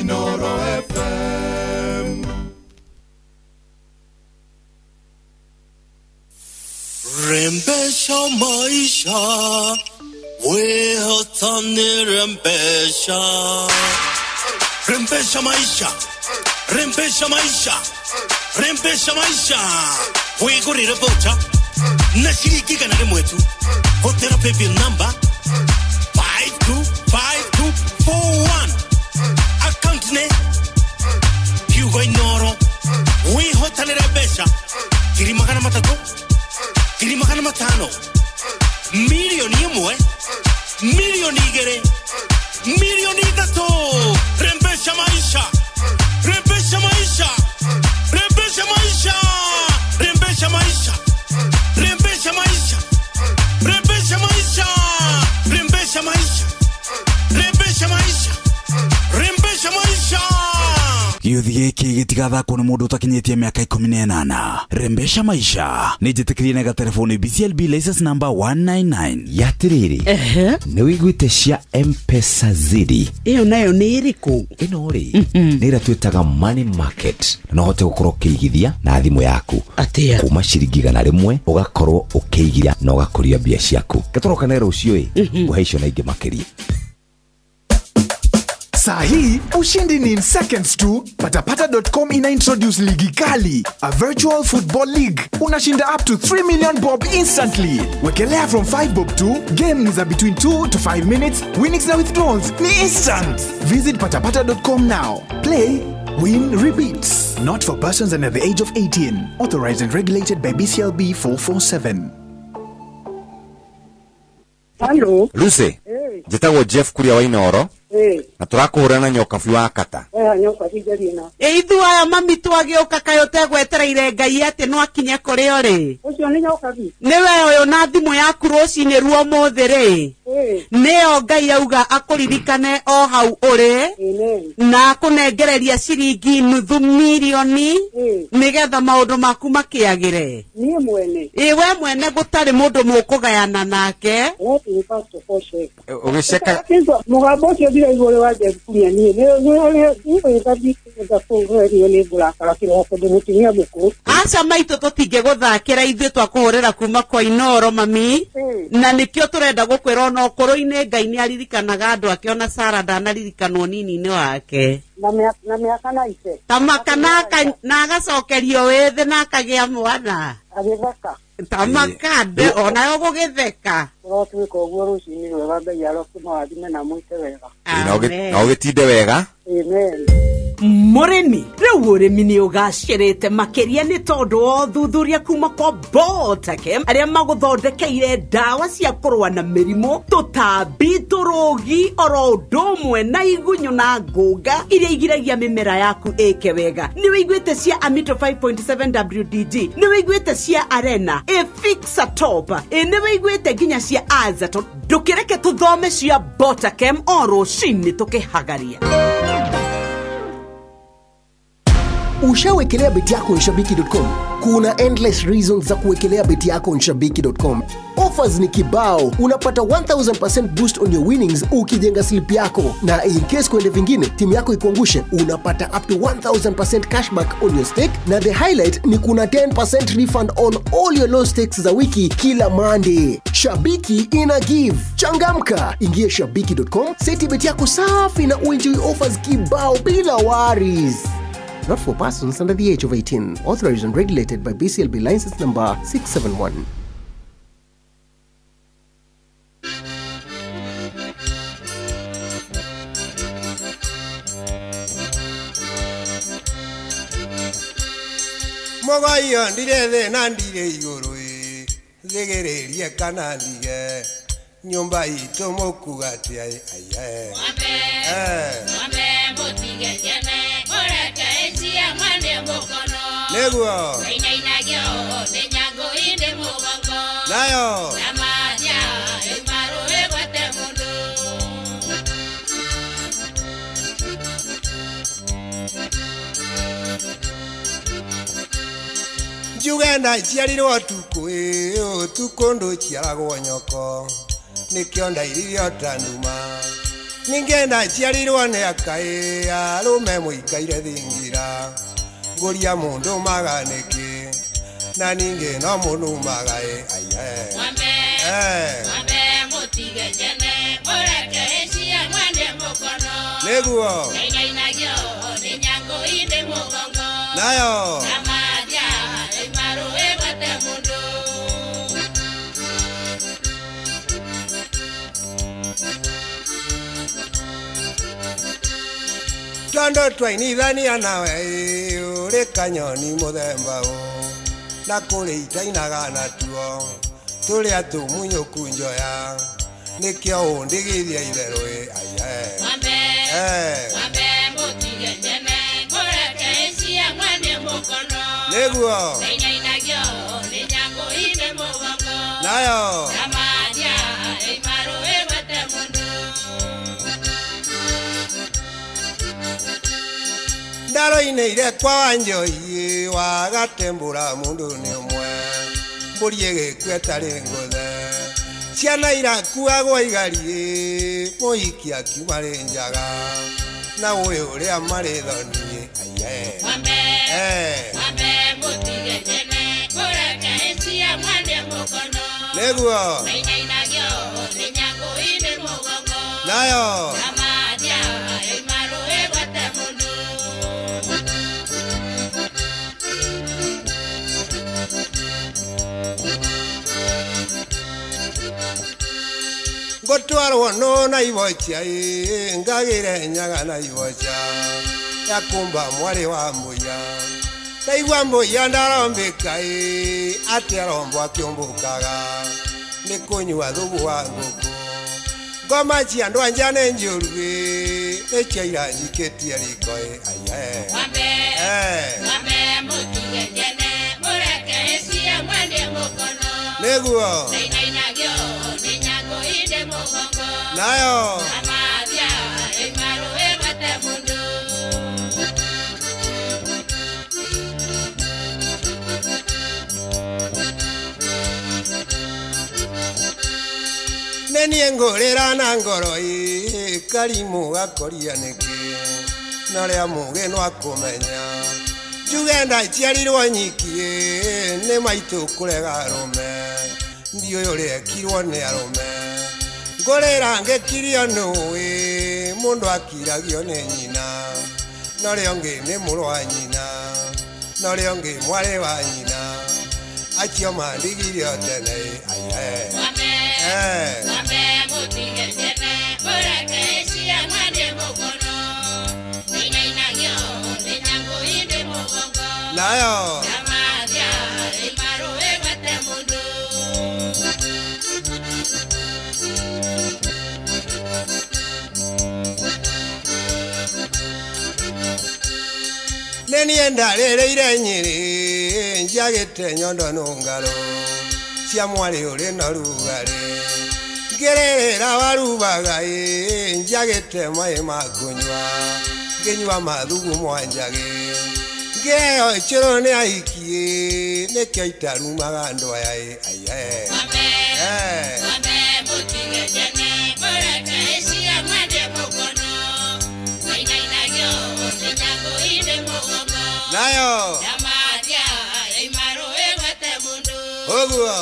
Inooro FM. Rembesha maisha, wehotani rembesha. Rembesha maisha, rembesha maisha, rembesha maisha. Wigurire voucher na shilingi 100 tu. Hotera paybill number 525241. Account ne Hugo Inooro. Wihotanire mbeca 300,000, 500,000, 1,000,000, 2,000,000, 3,000,000. Rembesha maisha, rembesha maisha, rembesha maisha, rembesha maisha, rembesha maisha, rembesha maisha, rembesha maisha, rembesha maisha, rembesha maisha. Gĩũthi gĩkĩ gĩtigathakwo nĩ mũndũ ũtakinyĩtie mĩaka 18. Rembesha maisha nĩ njĩtĩkĩrie na gatelefoni BCLB license number 199. Yatirĩrĩ, nĩ wĩiguĩte cia M-Pesa Zidi? Ĩyo nayo nĩ ĩrĩkũ? Ĩno rĩ nĩ ĩrĩa twĩtaga money market, na no ũhote gũkorwo ũkĩigithia na thimũ yaku. Atĩa? Kuma ciringi 100 ũgakorwo ũkĩigithia na ũgakũria mbia ciaku. Gatũrokane rũciũ ĩ ngũhe icio na ingĩ makĩria. Saa hii ushindi ni in seconds tu. Patapata.com ina introduce ligi kali, a virtual football league. Unashinda up to 3 million bob instantly. Wekelea from 5 bob to game ni za between 2 to 5 minutes. Winnings na withdrawals ni instant. Visit patapata.com now. Play, win, repeat. Not for persons under the age of 18. Authorized and regulated by BCLB 447. Hello. Lucy. Njĩtagwo Jeff Kuria wa Inooro. Na tũrakũhũra na nyokabi wa kata. Ĩ ithuĩ aya mami twagĩũka kaĩ ũtegwetereire Ngai atĩ no akinye kũrĩ ũrĩ. Ũcio nĩ nyokabi. Nĩwe ũyũ na thimũ yaku rũcinĩ ruo ũmũthĩ rĩ. Nĩyo Ngai auga akũririkane o hau ũrĩ na akũnengereria ciringi 500,000 nĩgetha maũndũ maku makĩagĩre. Niĩ mwene. Ĩ we mwene gũtarĩ mũndũ mũkũgayana nake. Ũgĩceka mũgambo ũcio ndiraigua ũrĩ wa Jeff Kuria niĩ. Ndikwenda kũgerio nĩ ngũrakara kĩroko ndĩ mũtumia mũkũrũ. Aca maitũ tũtingĩgũthakĩra ithuĩ twakũhũrĩra kuma kwa Inoro mami, na nĩkĩo tũrenda gũkwĩra ona ũkũrũ-inĩ Ngai nĩ aririkanaga andũ ake, ona Sara ndanaririkanwo nini-inĩ wake. Na mĩaka na ite. Tamaka na agacokerio wĩthĩ na akagĩa mwana. Agĩtheka. Tamaka nde onayo gũgĩtheka. Ũrotuĩka ũguo rũcinĩ rwega, Ngai arokĩmũrathime na mwĩke wega. Na ũgĩtinde wega. Amen. Mũrĩmi rĩu ũrĩmi nĩ ũgacĩrĩte makĩria nĩ tondũ wa ũthuthuria kuma kwa Botakem arĩa magũthondekeire ndawa cia kũrũa na mĩrimũ, tũtambi, tũrũgi oro ũndũ ũmwe na igunyũ na ngũnga iria igiragia mĩmera yaku ĩke wega. Nĩ wĩiguĩte cia Amito 5.7 WDG, nĩ wĩiguĩte cia Arena, Efixa Top, nĩ wĩiguĩte nginya cia Azaton. Ndũkĩreke tũthome cia Botakem o rũcinĩ tũkĩhagaria. Ushawekelea beti yako nshabiki.com? Kuna endless reasons za kuwekelea beti yako nshabiki.com. Offers ni kibao. Unapata 1000% boost on your winnings ukijenga slip yako. Na in case kwende vingine, timu yako ikuangushe, unapata up to 1000% cashback on your stake. Na the highlight ni kuna 10% refund on all your low stakes za wiki kila Monday. Shabiki ina give. Changamka. Ingia shabiki.com, seti beti yako safi na uenjoy offers kibao bila worries. Not for persons under the age of 18. Authorized and regulated by BCLB license number 671. Mogayo ndire thĩna ndire igũrũ ĩ thĩgĩrĩrie kana ndige nyũmba itũ mũkuga atĩa ĩ aiye. Nĩguo nayo njuge ndaciarirwo ũtukũ ĩ ũtukũ ndũciaragwo nyoko nĩkĩo ndairirio ta nduma ningĩ ndaciarirwo nĩ aka ĩ arũme mũikaire thingira ngũria mũndũ maga nĩkĩ na ningĩ no mũnumaga ĩ aiye. Nĩguo nayo tondo twainithania nawe ũrĩ kanyoni mũthemba ũ na kũrĩ itainaga natuo tũrĩa tũmunyũku njoya nĩkĩo ũndigithia itherũ ĩ aiye. Nĩguo nayo ndaroinĩire kwa Wanjohi wagatembũra mũndũ nĩ ũmwe mbũri ĩgĩkua ĩtarĩ ngũthe ciana irakuagwo igariĩ mũhiki akiuma rĩ njaga na ũyũ ũrĩa marĩ thoni aiye. Nĩguo nayo ngũtwarwo nũ na ibocha ĩ ngagĩre nyaga na ibocha ya kumba mwarĩ wa mbũya ndaigua mbũya ndarombĩka ĩ atĩ arombo akĩũmbũkaga nĩ kũnyua thubu wa ngũkũ ngoma cia andũ a nja nĩ njũru ĩ nĩcio iranjikĩtie riko ĩ aiye. Nĩguo nayo nĩ niĩ ngũrĩra na ngoro ĩ karimũ gakoria nĩkĩ Na rĩa mũgĩ no akũmenya njuge ndaciarirwo nyiki nĩ maitũ kũrega arũme ndiũĩ ũrĩa ekirwo nĩ arũme ngũrĩra ngĩkirio nũĩ mũndũ akiragio nĩ nyina na ũrĩa ũngĩ nĩ mũrũ wa nyina na ũrĩa ũngĩ mwarĩ wa nyina acio mandigirio tene aye nayo nĩ ndarĩrĩire nyĩrĩ njagĩte nyondo nũngarũ cia mwarĩ ũrĩ na rugarĩ ngĩrĩrĩra warubaga ĩ njagĩte maĩ ma kũnyua ngĩnyua mathugumo njagĩ ngĩheo icũrũ nĩ ahiki ĩ nĩkĩo itarumaga andũ aya ĩ aye nayo ũguo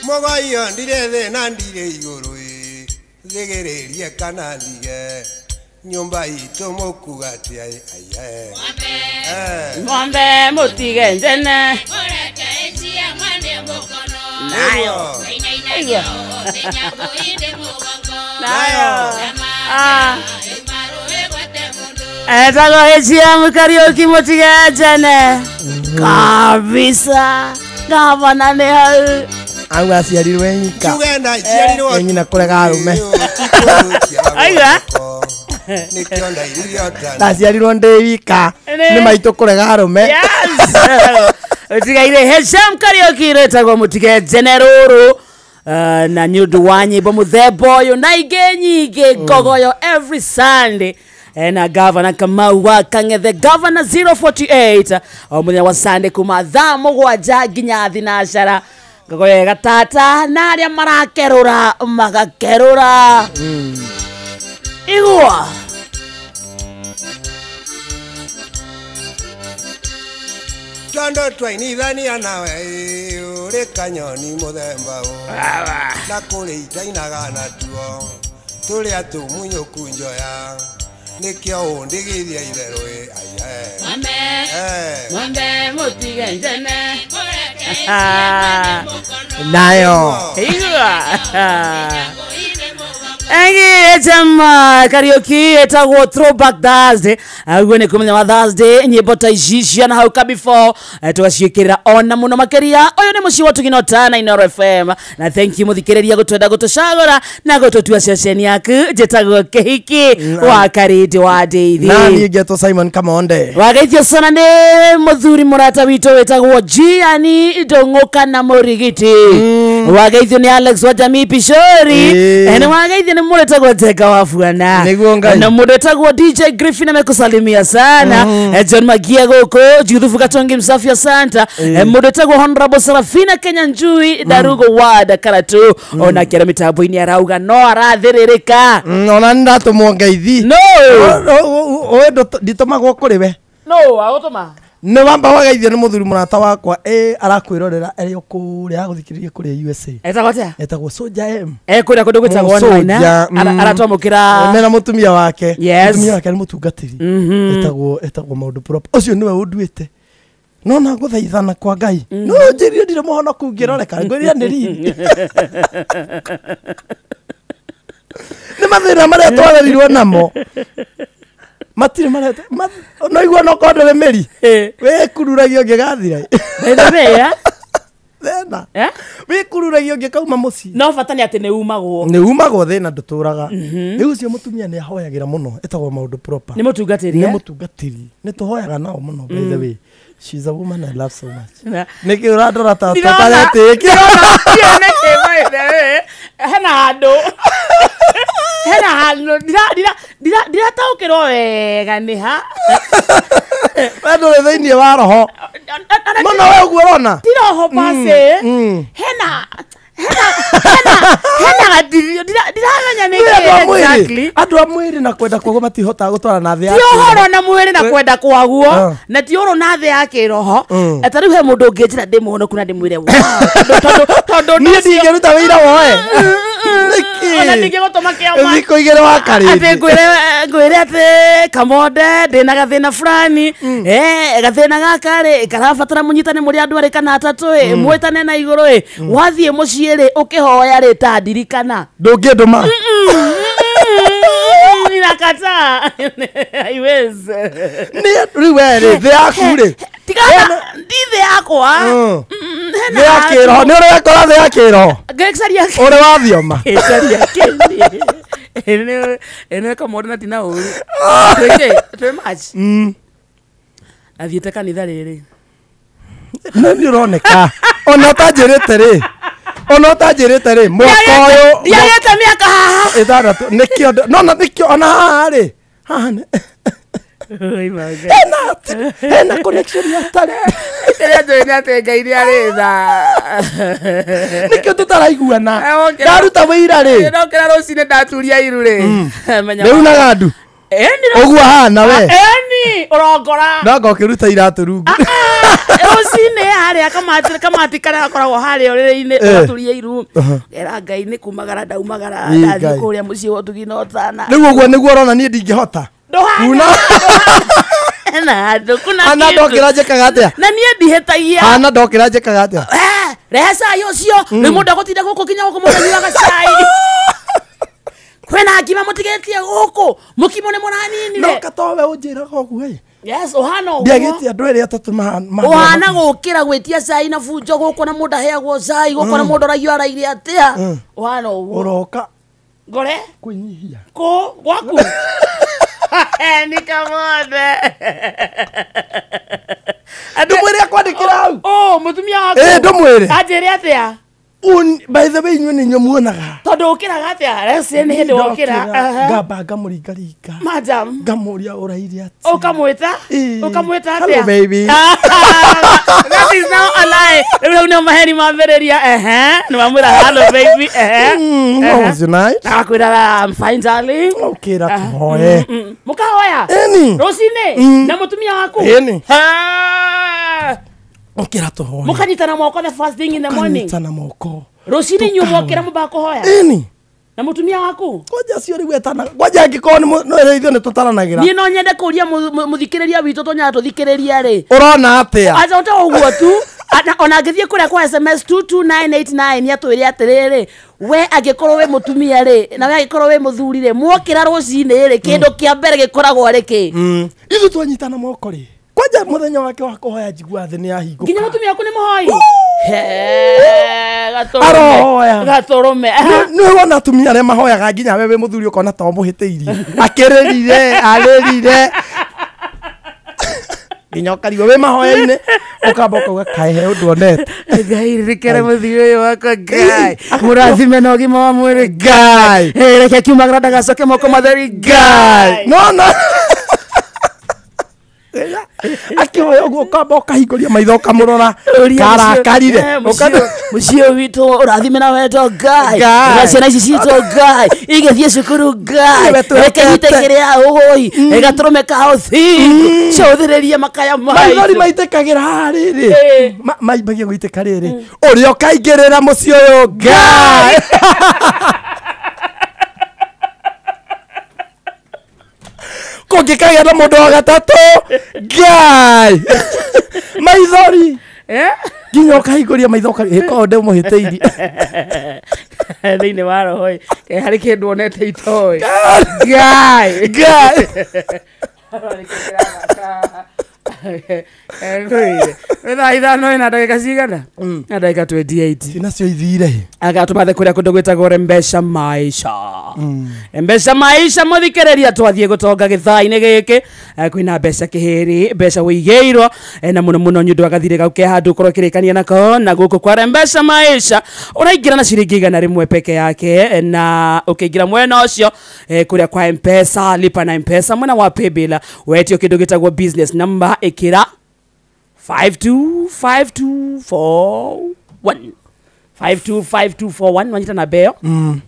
Mũgoyo ndire thĩna ndire igũrũ ĩ thĩgĩrĩrie kana ndige nyũmba itũ mũkuga atĩa ĩ aye Ng'ombe mũtige njene nayo nayo etagwo HM Kariuki mũtige njene kabisa gavana nĩ hau au aciarirwe nyika njuge ndaciarirwo nyina kũrega arũme aiga nĩkĩo ndairirio tani ndaciarirwo ndĩ wika nĩ maitũ kũrega arũme yes utigaire HM Kariuki retagwo mũtige njene rũrũ na nĩ ũndũ wa nyĩmbo mũthemba ũyũ na ingĩ nyingĩ ngogoyo every Sunday na Governor Kamau wa Kang'ethe Governor 048 o mũthenya wa Sunday kuma thaa mũgwanja nginya thinacara ngogoyo gatata na arĩa marakerũra magakerũra igua Tondo twainithania nawe ũrĩ kanyoni mũthemba ũ na kũrĩ itainaga natuo tũrĩa tũmunyũku njoya nĩkĩo ũndigithia itherũ ĩ aye Ng'ombe mũtige njene nayo igua Engi HM Kariuki etagwo Throwback Thursday aguo nĩ kũmenya wa Thursday nyĩmbo ta ici ciana hau ka before tũgaciĩkĩrĩra ona mũno makĩria ũyũ nĩ mũciĩ wa Tugino Tana Inooro FM na thank you mũthikĩrĩria gũtwenda gũtũcagũra na gũtũtua ceceni yaku njĩtagwo Kĩhiki wa Karĩndĩ wa Ndeithi na niĩ ngetwo Simon Kamonde wageithio sana nĩ mũthuri mũrata witũ wĩtagwo Gianni Ndũng'ũka na Mũrigiti wageithio nĩ Alex wa Jamii Pishori nĩ wageithio nĩ mũndũ wĩtagwo Njenga wa Buana na mũndũ wĩtagwo DJ Griffin amekusalimia sana John Magia gũkũ Juthufu Katongi Msafi asanta mũndũ wĩtagwo Honorable Serafina Kenya Njui Darugo Ward Karatu ona kĩara mĩtambo-inĩ arauga no arathĩrĩrĩka ona nĩndatũmwo ngeithi no ũĩ nditũmagwo kũrĩ we no agũtũma nĩ wamba wageithio nĩ mũthuri mũrata wakwa arakwĩrorera arĩ o kũrĩa agũthikĩrĩria kũrĩa USA etagwo atĩa etagwo Soja M kũrĩa kũndũ gwĩtagwo online aratwamũkĩra mena mũtumia wake Yes. mũtumia wake nĩ mũtungatĩri etagwo maũndũ proper ũcio nĩwe ũnduĩte no na gũthaithana kwa Ngai no njĩrire ndirĩ mũhonoku ngĩroreka ngwĩrire nĩ riri nĩ mathĩna marĩa twarerirwo namo matirĩ marete no igua no korwo ndũrĩ mĩri wĩkururagio ngĩgathira by the way Thĩna wĩkururagia ũngĩkauma mũciĩ. No bata nĩ atĩ nĩ umagwo. Nĩ umagwo, thĩna ndũtũraga. Rĩu ũcio mũtumia nĩ ahoyagĩra mũno, ĩtagwo maũndũ proper. Nĩ mũtungatĩri, Nĩ eh? mũtungatĩri, nĩ tũhoyaga nao mũno. By the way, she's a woman I love so much. Nĩkĩ ũrandora ta ũtaretĩkia? Hena handũ, hena handũ ndirataũkĩrwo wega nĩ ha. We ndũrĩ thĩinĩ wa roho mũno we ũguo ũrona. Ti roho pase. Hena hena gatirio ndiramenya nĩ Nĩ andũ a kĩ mwĩrĩ. exactly. Andũ a mwĩrĩ na kwenda kwaguo matihotaga gũtwara na thĩ ya Ti ũhoro kĩroho. na mwĩrĩ na kwenda kwaguo na ti ũhoro na thĩ ya kĩroho. Ta rĩu he mũndũ ũngĩnjĩra ndĩ mũhonoku na ndĩmwĩre wow, tondũ Niĩ ndingĩruta wĩira woe. Nĩkĩ? Ona ndingĩgũtũma kĩama. Thikũ igĩrĩ wa karĩndĩ. Atĩ ngwĩre atĩ kamonde ndĩna gathĩna fulani, gathĩna gaka rĩ karabatara mũnyitane mũrĩ andũ arĩ kana atatũ ĩ, mwĩtane na igũrũ ĩ, wathiĩ mũciĩ rĩ ũkĩhoya rĩ ta ndirikana. Ndũngĩndũma. Inakataa, haiwezi. Nĩ rĩu we rĩ, thĩ yaku rĩ, Tigana ndi thĩ yakwa. Thĩ ya kĩroho nĩ ũrĩ wekora thĩ ya kĩroho? Ngĩcaria. Ũrĩ wathioma? Ngĩcaria kĩni ĩno kamonde na tina ũru twĩkĩ twĩ match. Athiĩte kanitha rĩrĩ. Nĩ nĩ ũroneka ona ũtanjĩrĩte rĩ, ona ũtanjĩrĩte rĩ, mwaka ũyũ Ndiagĩte mĩaka haha. 6 nĩkĩo no na nĩkĩo ona haha rĩ, haha hena connection ya tarĩ. Kĩrĩa njũĩ nĩ atĩ Ngai nĩ arĩ tha. Nĩkĩo tũtaraiguana, ndaruta wĩira rĩ. Ndokĩra rũcinĩ ndaturia iru rĩ, menya. Rĩu unaga ndu. Ĩni. Ũguo hana we. Ĩni ũrongora. No anga ũkĩruta iratũ rungu. Rũcinĩ harĩa kamati karĩa gakoragwo harĩa ũrĩrĩ-inĩ, ũgaturia iru, era Ngai nĩ kumagara ndaumagara, Ĩ, ndathiĩ Ngai. kũrĩa mũciĩ wa ũtugi na ũtana. Rĩu ũguo nĩguo ũrona niĩ ndingĩhota. Ndũhana hena handũ kuna Hana kĩndũ. ndokĩra njĩkaga atĩa? Na niĩ ndihĩtagia. Hana ndokĩra njĩkaga atĩa? Rehe cai ũcio. Rĩu mũndũ agũtinda gũkũ nginya gũkũ, mũndũ anyuaga cai, kwĩna ngima mũtigĩtie gũkũ, mũkimo nĩ mũraninire. No katowe ũnjĩraga ũguo ĩ. Yes, ũhana ũguo. Ndiagĩtie andũ erĩ atatũ Ũhana gũkĩra gwĩtia cai na bunjo gũkũ, na mũndũ aheagwo cai gũkũ na mũndũ araigua araire atĩa. Ũhana ũguo. Ũroka ngore kwĩnyihia. Kũ gwaku ni kamonde. Ndũmwĩre akwandĩkĩra hau. Ũ mũtumia waku. Ĩ, ndũmwĩre. Anjĩre atĩa? By the way, inyuĩ nĩ inyuĩ muonaga. Tondũ ũkĩraga atĩa reci nĩ hĩndĩ wokĩra? Ndokĩra, ngamba ngamũringaringa. Madam. Ngamũria ũraire atĩa. Ũkamwĩta, ũkamwĩta Hello, atĩa? baby. That is now a lie. Rĩu hau nĩho maheni mambĩrĩria. Ehe, nĩ wamwĩra hello baby, ehe. How was your night? Na akwĩra I'm fine darling. Ũkĩra tũhoe. Mũkahoya Ĩni. rũcinĩ na mũtumia waku? Ĩni. Ha! Ũkĩra tũhoe. Mũkanyitana moko the first thing in the morning? Kanyitana moko. Rũcinĩ inyuĩ mwokĩra mũmbaga kũhoya Ĩni. na mũtumia waku? Kwanja cio rĩu etanaga kwanja angĩkorwo nĩ ithuĩ nĩ tũtaranagĩra. Niĩ no nyende kũria mũthikĩrĩria witũ tũnyaga tũthikĩrĩria rĩ. Ũrona atĩa? Aca to ũguo tu. Ona angĩthiĩ kũrĩa kwa SMS 22989 nĩ atwĩre atĩrĩrĩ, we angĩkorwo wĩ mũtumia rĩ, na we angĩkorwo wĩ mũthuri rĩ, mwokĩra rũcinĩ rĩ, kĩndũ kĩa mbere gĩkoragwo rĩ kĩ? Ithuĩ twanyitana moko rĩ, kwanja mũthenya wake wa kũhoya njigua thĩ nĩ yahingũka. Nginya mũtumia waku nĩ mũhoi? Arohoya. Gatũrũme. Nĩ wona atumia arĩa mahoyaga nginya we wĩ mũthuri ũkona ta ũmũhĩtĩirie, akĩrĩrire arĩrire nginya ũkarigwo wĩ mahoya-inĩ, ũkamba ũkauga kaĩ he ũndũ onete. Ngai ririkana mũthuri ũyũ wakwa, Ngai mũrathime na ũgima wa mwĩrĩ. Ngai. Reke akiumagara ndagacoke moko matheri. Ngai no no akĩhoya ũguo ũkamba ũkahingũria maitho ũkamũrora karakarire. Mũciĩ ũyũ witũ ũrathime na wendo Ngai. Ngai. Na ciana ici citũ Ngai igĩthiĩ cukuru Ngai, Nĩwe reke nyite twendete. kĩrĩa ũgũi gatũrũme ka ũthingu cũthĩrĩrie makaya maithori maitũ. maitĩkagĩra haha rĩrĩ, maimbagia gũitĩka rĩrĩ ũrĩa ũkaingĩrĩra mũciĩ ũyũ Ngai. Kũngĩkagĩa na mũndũ wa gatatũ Ngai, maithori nginya ũkahingũria maitho ĩkorwo ndĩmũhĩtĩirie. Thĩinĩ wa roho ĩ, harĩ kĩndũ onete itoĩ Ngai. Ngai. Thaa 5 na ndagĩka cigana? Na ndagĩka 28. Nacio ithire. Agatũmathe kũrĩa kũndũ gwĩtagwo Rembesha Maisha. Rembesha Maisha mũthikĩrĩria twathiĩ gũtonga gĩthaa-inĩ gĩkĩ. Kwĩna mbeca kĩhĩrĩ, mbeca wĩigĩirwo na mũno mũno nĩ ũndũ wa gathirĩ gau ke handũ ũkorwo ũkĩrĩkania nako na gũkũ kwa Rembesha Maisha ũraingĩra na ciringi 100 peke yake na ũkĩingĩra mwena ũcio kũrĩa kwa M-Pesa, lipa na M-Pesa mwena wa paybill wetio kĩndũ gĩtagwo business number ĩkĩra 525241 525241 wanyita na beo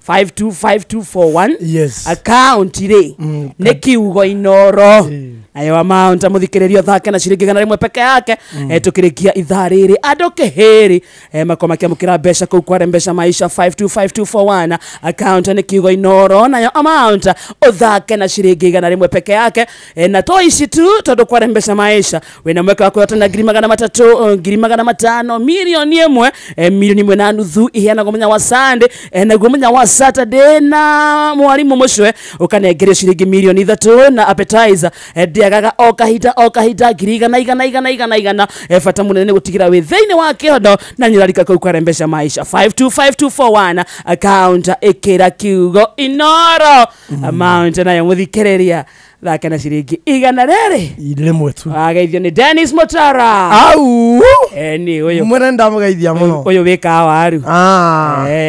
525241. Yes. Account rĩ nĩ kiugo Inoro nayo amount mũthikĩrĩrio thake na ciringi 100 peke yake. Tũkĩrĩkia ithaa rĩrĩ andũ kĩhĩrĩ makoma makĩamũkĩra mbeca kũu kwa Rembesha Maisha 525241 account nĩ kiugo Inoro nayo amount ũthake na ciringi 100 peke yake. Na to ici tu tondũ kwa Rembesha Maisha wĩna mweke wa kwĩhotana 300,000 500,000 milioni 1 milioni 1.5 iheanagwo mũthenya wa Sunday naguo mũthenya wa Saturday na mwarimu mũcwe ũkanengerio ciringi milioni 3 na appetizer ndĩagaga o kahinda 100,000 100,000 bata mũnene nĩ gũtigĩra wĩ thĩinĩ wa kĩondo na nyũrarika kũu kwa Rembesha Maisha 525241 account ĩkĩra kiugo Inoro amount nayo mũthikĩrĩria thake na ciringi 100 tu. Ageithio nĩ Dennis Mutara. Au. Ni ũyũ. Mwene ndamugeithia mũno. Ũyũ wĩkaga waru.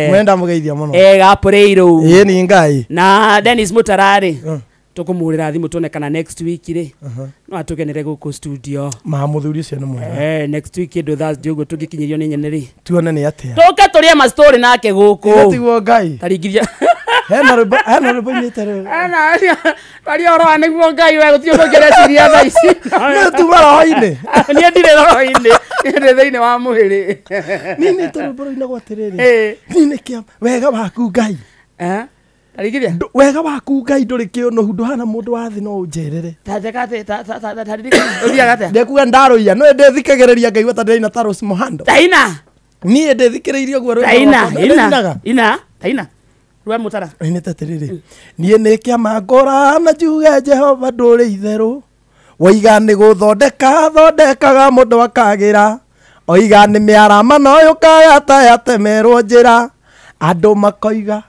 Mwene ndamugeithia mũno. Gapũrĩirwo. Ĩĩ ni Ngai. Na Dennis Mutara rĩ. Tũkũmũhũrĩra thimũ tuone kana next week rĩ. No atũgenere gũkũ studio. Ma mũthuri ũcio nĩ mwega. Next week ĩndũ Thursday ũguo tũngĩkinyĩrio nĩ nyene rĩ. Tuone nĩ atĩa. Tũke tũrĩe ma story nake gũkũ. Tiguo Ngai. Taringiria. Hena rwĩmbo inĩte rĩu. Hena twaria ũhoro wa nĩguo Ngai we gũtirĩ ũndũ ũngĩreciria thaa ici. Nĩ tuma roho-inĩ. Niĩ ndirĩ roho-inĩ. Niĩ ndĩ thĩinĩ wa mwĩrĩ. Niĩ nĩte rwĩmbo rũinagwo atĩrĩrĩ. Niĩ nĩ kĩa wega waku Ngai. Taringiria. Wega waku Ngai ndũrĩ kĩũnũhu ndũhana mũndũ wa thĩ no ũnjerere. Ndekuga ndarũiya no ndĩthikagĩrĩria ngaigua ta ndĩraina ta Rose Muhando. Taina. Niĩ ndĩthikĩrĩirie ũguo rwĩmbo rwakwa. Ina. Taina. Rwa Mutara. Inĩte atĩrĩrĩ. Niĩ nĩ kĩama ngũra na njuge Jehova ndũrĩ itherũ. Woiga nĩ gũthondeka thondekaga mũndũ akagĩra. Oiga nĩ mĩarama no yũkaga ta yatemerwo njĩra. Andũ makoiga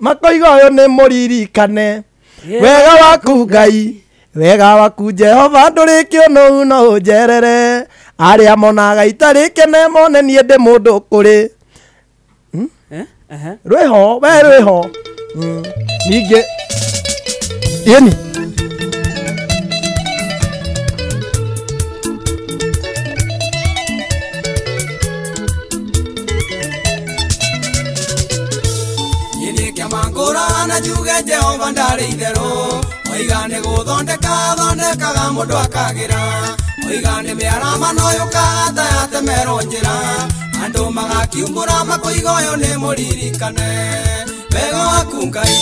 ũyũ nĩ mũririkane. Wega waku Ngai, wega waku Jehova ndũrĩ kĩũnũhu no ũnjerere. Arĩa monaga itarĩ kene mone niĩ ndĩ mũndũ kũrĩ. Rwĩho, we rwĩho. Ningĩ ĩni. Mangũra na njuge Jehova ndarĩ itherũ. Oiga nĩ gũthondeka thondekaga mũndũ akagĩra. Oiga nĩ mĩarama no yũkaga ta yatemerwo njĩra. Andũ magakiumbũra makoiga ũyũ nĩ mũririkane. Wega waku Ngai,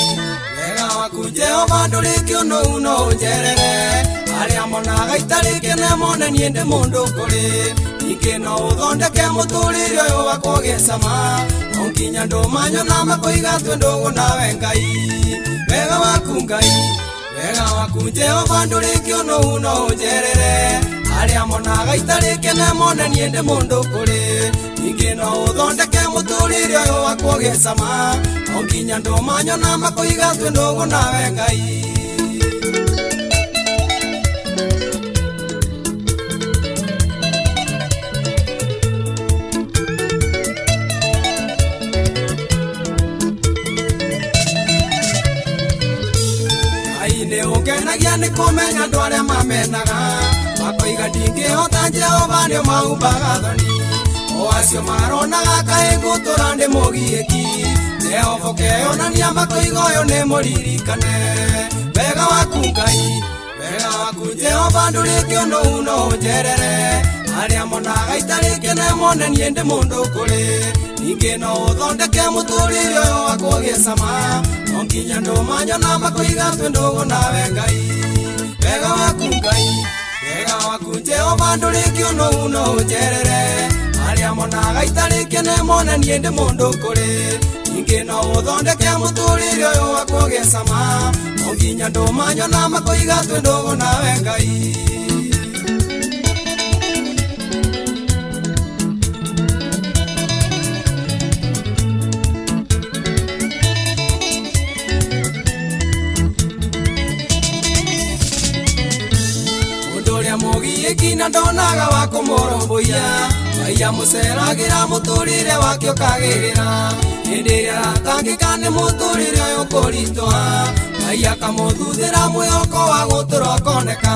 wega waku Jehova ndũrĩ kĩũnũhu no ũnjerere. Arĩa monaga itarĩ kĩene mone niĩ ndĩ mũndũ kũrĩ. Ningĩ no ũthondeke mũtũrĩre ũyũ wakwa ũgĩe cama. No nginya andũ manyona makoiga twĩ ndũgũ nawe Ngai. Wega waku Ngai, wega waku Jehova ndũrĩ kĩũnũhu no ũnjerere. Arĩa monaga itarĩ kĩene mone niĩ ndĩ mũndũ kũrĩ. Ningĩ no ũthondeke mũtũrĩre ũyũ wakwa ũgĩe cama. No nginya andũ manyona makoiga twĩ ndũgũ nawe Ngai. Nĩ ũngenagia nĩ kũmenya andũ arĩa mamenaga. Makoiga ndingĩhota Jehova nĩo maumbaga thoni. O acio maronaga kaĩ ngũtũra ndĩ mũgiĩki. Jehova ũkeyonania makoiga ũyũ nĩ mũririkane. Wega waku Ngai, wega waku Jehova ndũrĩ kĩũnũhu no ũnjerere. Arĩa monaga itarĩ kĩene mone niĩ ndĩ mũndũ kũrĩ. Ningĩ no ũthondeke mũtũrĩre ũyũ wakwa ũgĩe cama. No nginya andũ manyona makoiga twĩ ndũgũ nawe Ngai. Wega waku Ngai, wega waku Jehova ndũrĩ kĩũnũhu no ũnjerere. Arĩa monaga itarĩ kĩene mone niĩ ndĩ mũndũ kũrĩ. Ningĩ no ũthondeke mũtũrĩre ũyũ wa kũgĩa cama o nginya andũ manyona makoiga twĩ ndũgũ nawe Ngai. Mũgiĩki na ndonaga wa kũmũrũmbũiya Ngai amũceragĩra mũtũrĩre wake ũkagĩrĩra hĩndĩ ĩrĩa aratangĩka nĩ mũtũrĩre ũyũ kũritũha Ngai akamũthuthĩra mwĩhoko wa gũtũra ũkoneka.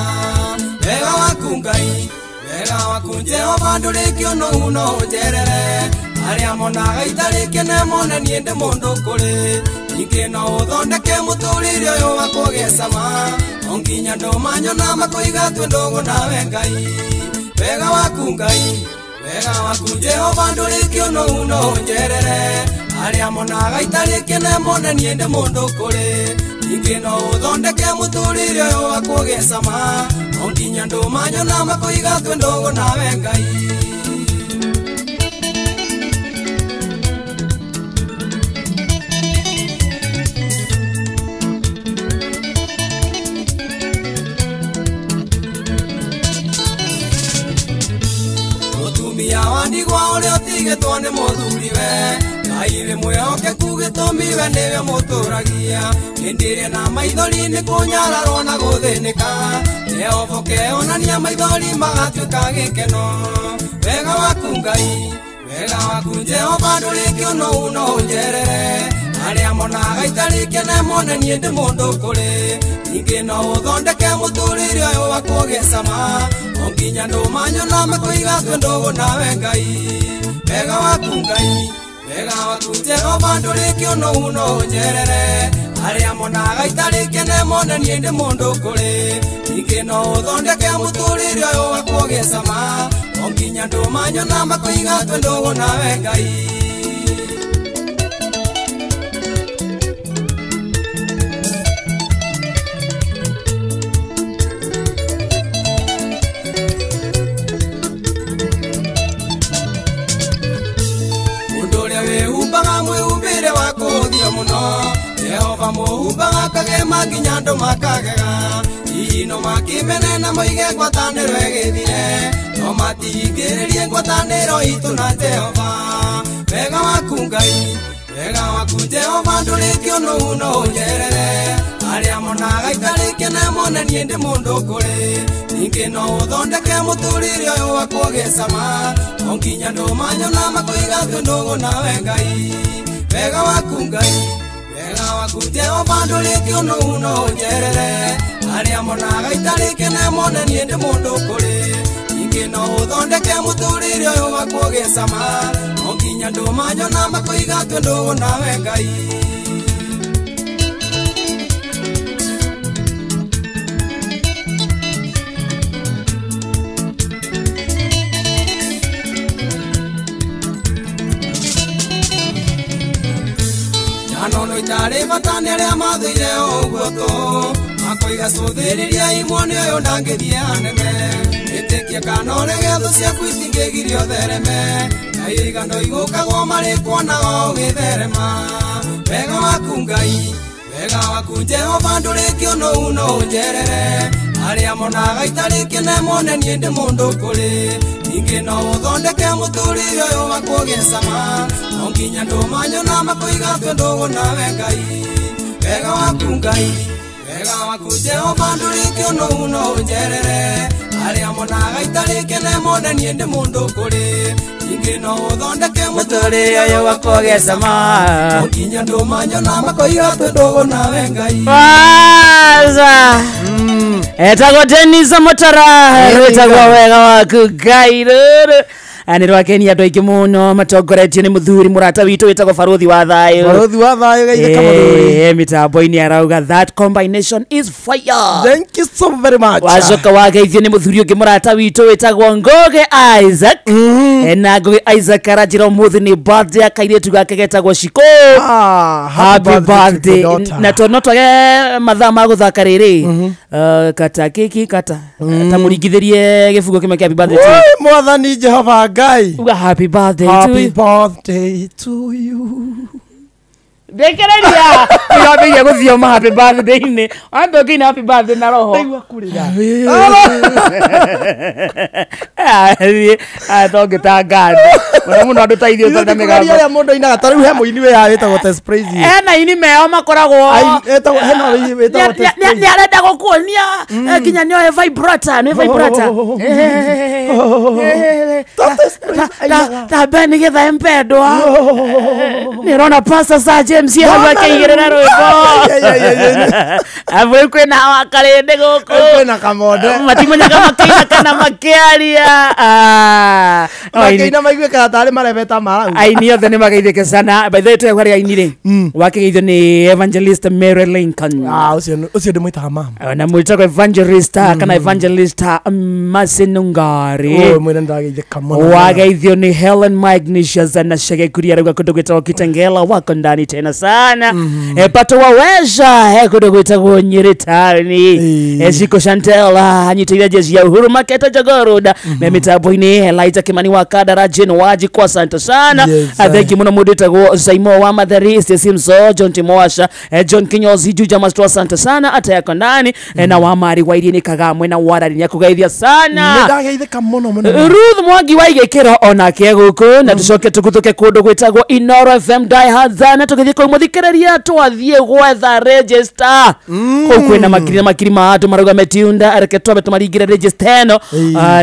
Wega waku Ngai, wega waku Jehova ndũrĩ kĩũnũhu no ũnjerere arĩa monaga itarĩ kĩene mone niĩ ndĩ mũndũ kũrĩ. Ningĩ no ũthondeke mũtũrĩre ũyũ wa kũgĩa cama o nginya andũ manyona makoiga twĩ ndũgũ nawe Ngai. Wega waku Ngai, wega waku Jehova ndũrĩ kĩũnũhu no ũnjerere arĩa monaga itarĩ kĩene mone niĩ ndĩ mũndũ kũrĩ. Ningĩ no ũthondeke mũtũrĩre ũyũ wa kũgĩa cama o nginya andũ manyona makoiga twĩ ndũgũ nawe Ngai. Mũtumia wa ndigwa ũrĩa ũtigĩtwo nĩ mũthuriwe Ngai wĩ mwĩhokeku gĩtũmi we nĩwe mũtũragia hĩndĩ ĩrĩa na maithori nĩ kũnyararwo na gũthĩnĩka Jehova ũkeonania maithori magatuĩka gĩkeno. Wega waku Ngai, wega waku Jehova ndũrĩ kĩũnũhu no ũnjerere arĩa monaga itarĩ kĩene mone niĩ ndĩ mũndũ kũrĩ. Ningĩ no ũthondeke mũtũrĩre ũyũ wa kũgĩa cama o nginya andũ manyona makoiga twĩ ndũgũ nawe Ngai. Wega waku Ngai, wega waku Jehova ndũrĩ kĩũnũhu no ũnjerere arĩa monaga itarĩ kĩene mone niĩ ndĩ mũndũ kũrĩ. Ningĩ no ũthondeke mũtũrĩre ũyũ wa kũgĩa cama o nginya andũ manyona makoiga twĩ ndũgũ nawe Ngai. Mwĩhumbĩre wa kũhũthio mũno Jehova mũhumbaga akagema nginya andũ makagega hihi no makĩmene na moige ngwatanĩro ĩgĩthire no matihingĩrĩrie ngwatanĩro itũ na Jehova. Wega waku Ngai, wega waku Jehova ndũrĩ kĩũnũhu no ũnjerere arĩa monaga itarĩ kĩene mone niĩ ndĩ mũndũ kũrĩ. Ningĩ no ũthondeke mũtũrĩre ũyũ wa kũgĩa cama o nginya andũ manyona makoiga twĩ ndũgũ nawe Ngai. Wega waku Ngai, wega waku Jehova ndũrĩ kĩũnũhu no ũnjerere arĩa monaga itarĩ kĩene mone niĩ ndĩ mũndũ kũrĩ. Ningĩ no ũthondeke mũtũrĩre ũyũ wa kũgĩa cama o nginya andũ manyona makoiga twĩ ndũgũ nawe Ngai. Nono itarĩ bata nĩ arĩa mathũire ũguo tũ makoiga cũthĩrĩria imwone ũyũ ndangĩthiĩ hanene ĩtĩkie kana ũrege thũ ciaku itingĩgirio thereme Ngai igando igũkagwo marĩ kuonaga ũgĩtherema. Wega waku Ngai, wega waku Jehova ndũrĩ kĩũnũhu no ũnjerere arĩa monaga itarĩ kĩene mone niĩ ndĩ mũndũ kũrĩ. Ningĩ no ũthondeke mũtũrĩre ũyũ wa kũgĩa cama o nginya andũ manyona makoiga twĩ ndũgũ nawe Ngai. Wega waku Ngai, wega waku Jehova ndũrĩ kĩũnũhu no ũnjerere arĩa monaga itarĩ kĩene mone niĩ ndĩ mũndũ kũrĩ. Ningĩ no ũthondeke mũtũrĩre ũyũ wa kũgĩa cama o nginya andũ manyona makoiga twĩ ndũgũ nawe Ngai. Waza etagwo Dennis Mutara rwĩtagwo wega waku Ngai rũrũ nĩ rwakenia andũ aingĩ mũno matongoretio nĩ mũthuri mũrata witũ wĩtagwo Baruthi wa Thayũ. Baruthi wa Thayũ geithĩka mũthuri. Mĩtambo-inĩ arauga that combination is fire. Thank you so very much. Wacoka wageithio nĩ mũthuri ũngĩ mũrata witũ wĩtagwo Ngũgĩ Isaac. Na Ngũgĩ Isaac aranjĩra ũmũthĩ nĩ birthday ya kairĩtu gake getagwo Shiko. Happy birthday. Na to no twage mathaa ma gũthaka rĩrĩ kata keki kata ta mũringithĩrie gĩbungo kĩmwe kĩa happy birthday to you. Mwathani Jehova Ngai. Uga happy birthday to Happy you. birthday to you. Ndekereria yambĩrĩria gũthioma happy birthday-inĩ wambe ũkĩina happy birthday na roho ndaigua kũrĩra. Tongĩtanga andũ mũno mũno andũ ta ithuĩ tũrĩ na mĩgambo arĩa mũndũ ainaga ta rĩu he mũini wĩ haha wĩtagwo Tess Praise. Hena aini meo makoragwo Etagwo hena wĩtagwo Tess nĩ arenda gũkuonia nginya nĩoe vibrator nĩ vibrator tambe nĩgetha empendwa nĩrona pasta sa James hau akĩigĩrĩra rwĩmbo abu kwĩna wakarĩndĩ gũkũ kwĩna kamonde matimenyaga makĩina kana makĩaria. Makĩina maiguĩkaga tarĩ marebeta marauga. Aini othe nĩ mageithĩke sana. By the way twĩ harĩ aini rĩ wakĩgeithio nĩ Evangelist Mary Lincoln. Ũcio ndĩmwĩtaga mama na mwĩtagwo Evangelist kana Evangelist Masinungari. Mwĩre nĩndageithĩka mũno. Wageithio nĩ Helen Magnesius na Shege Kuria rauga kũndũ gwĩtagwo Kitengela wako ndani tena sana. Pato waweza kũndũ gwĩtagwo Nyeri taũni. Shiko Chantela anyitĩire jezi ya Uhuru Maketa Jogoroda na mitambo-inĩ Elijah Kimani wa Kadara Jane Waji kwa asante sana. Thank you mũno mũndũ wĩtagwo Saimo wa Matheri Stacy Mzo John Timoasha John Kinyozi Juja Master asante sana ata yako ndani na wa Mari wa Irini Kagamwe na Warari nĩakũgeithia sana. Nĩndageithĩka mũno mũno. Ruth Mwangi wa Igĩkĩro onake gũkũ na tũcoke tũguthũke kũndũ gwĩtagwo Inoro FM Diehards na tũgĩthiĩ kũu mũthikĩrĩria twathiĩ gwetha register kũu kwĩna makiri na makiri ma andũ marauga metiunda reke twambe tũmaringĩre register ĩno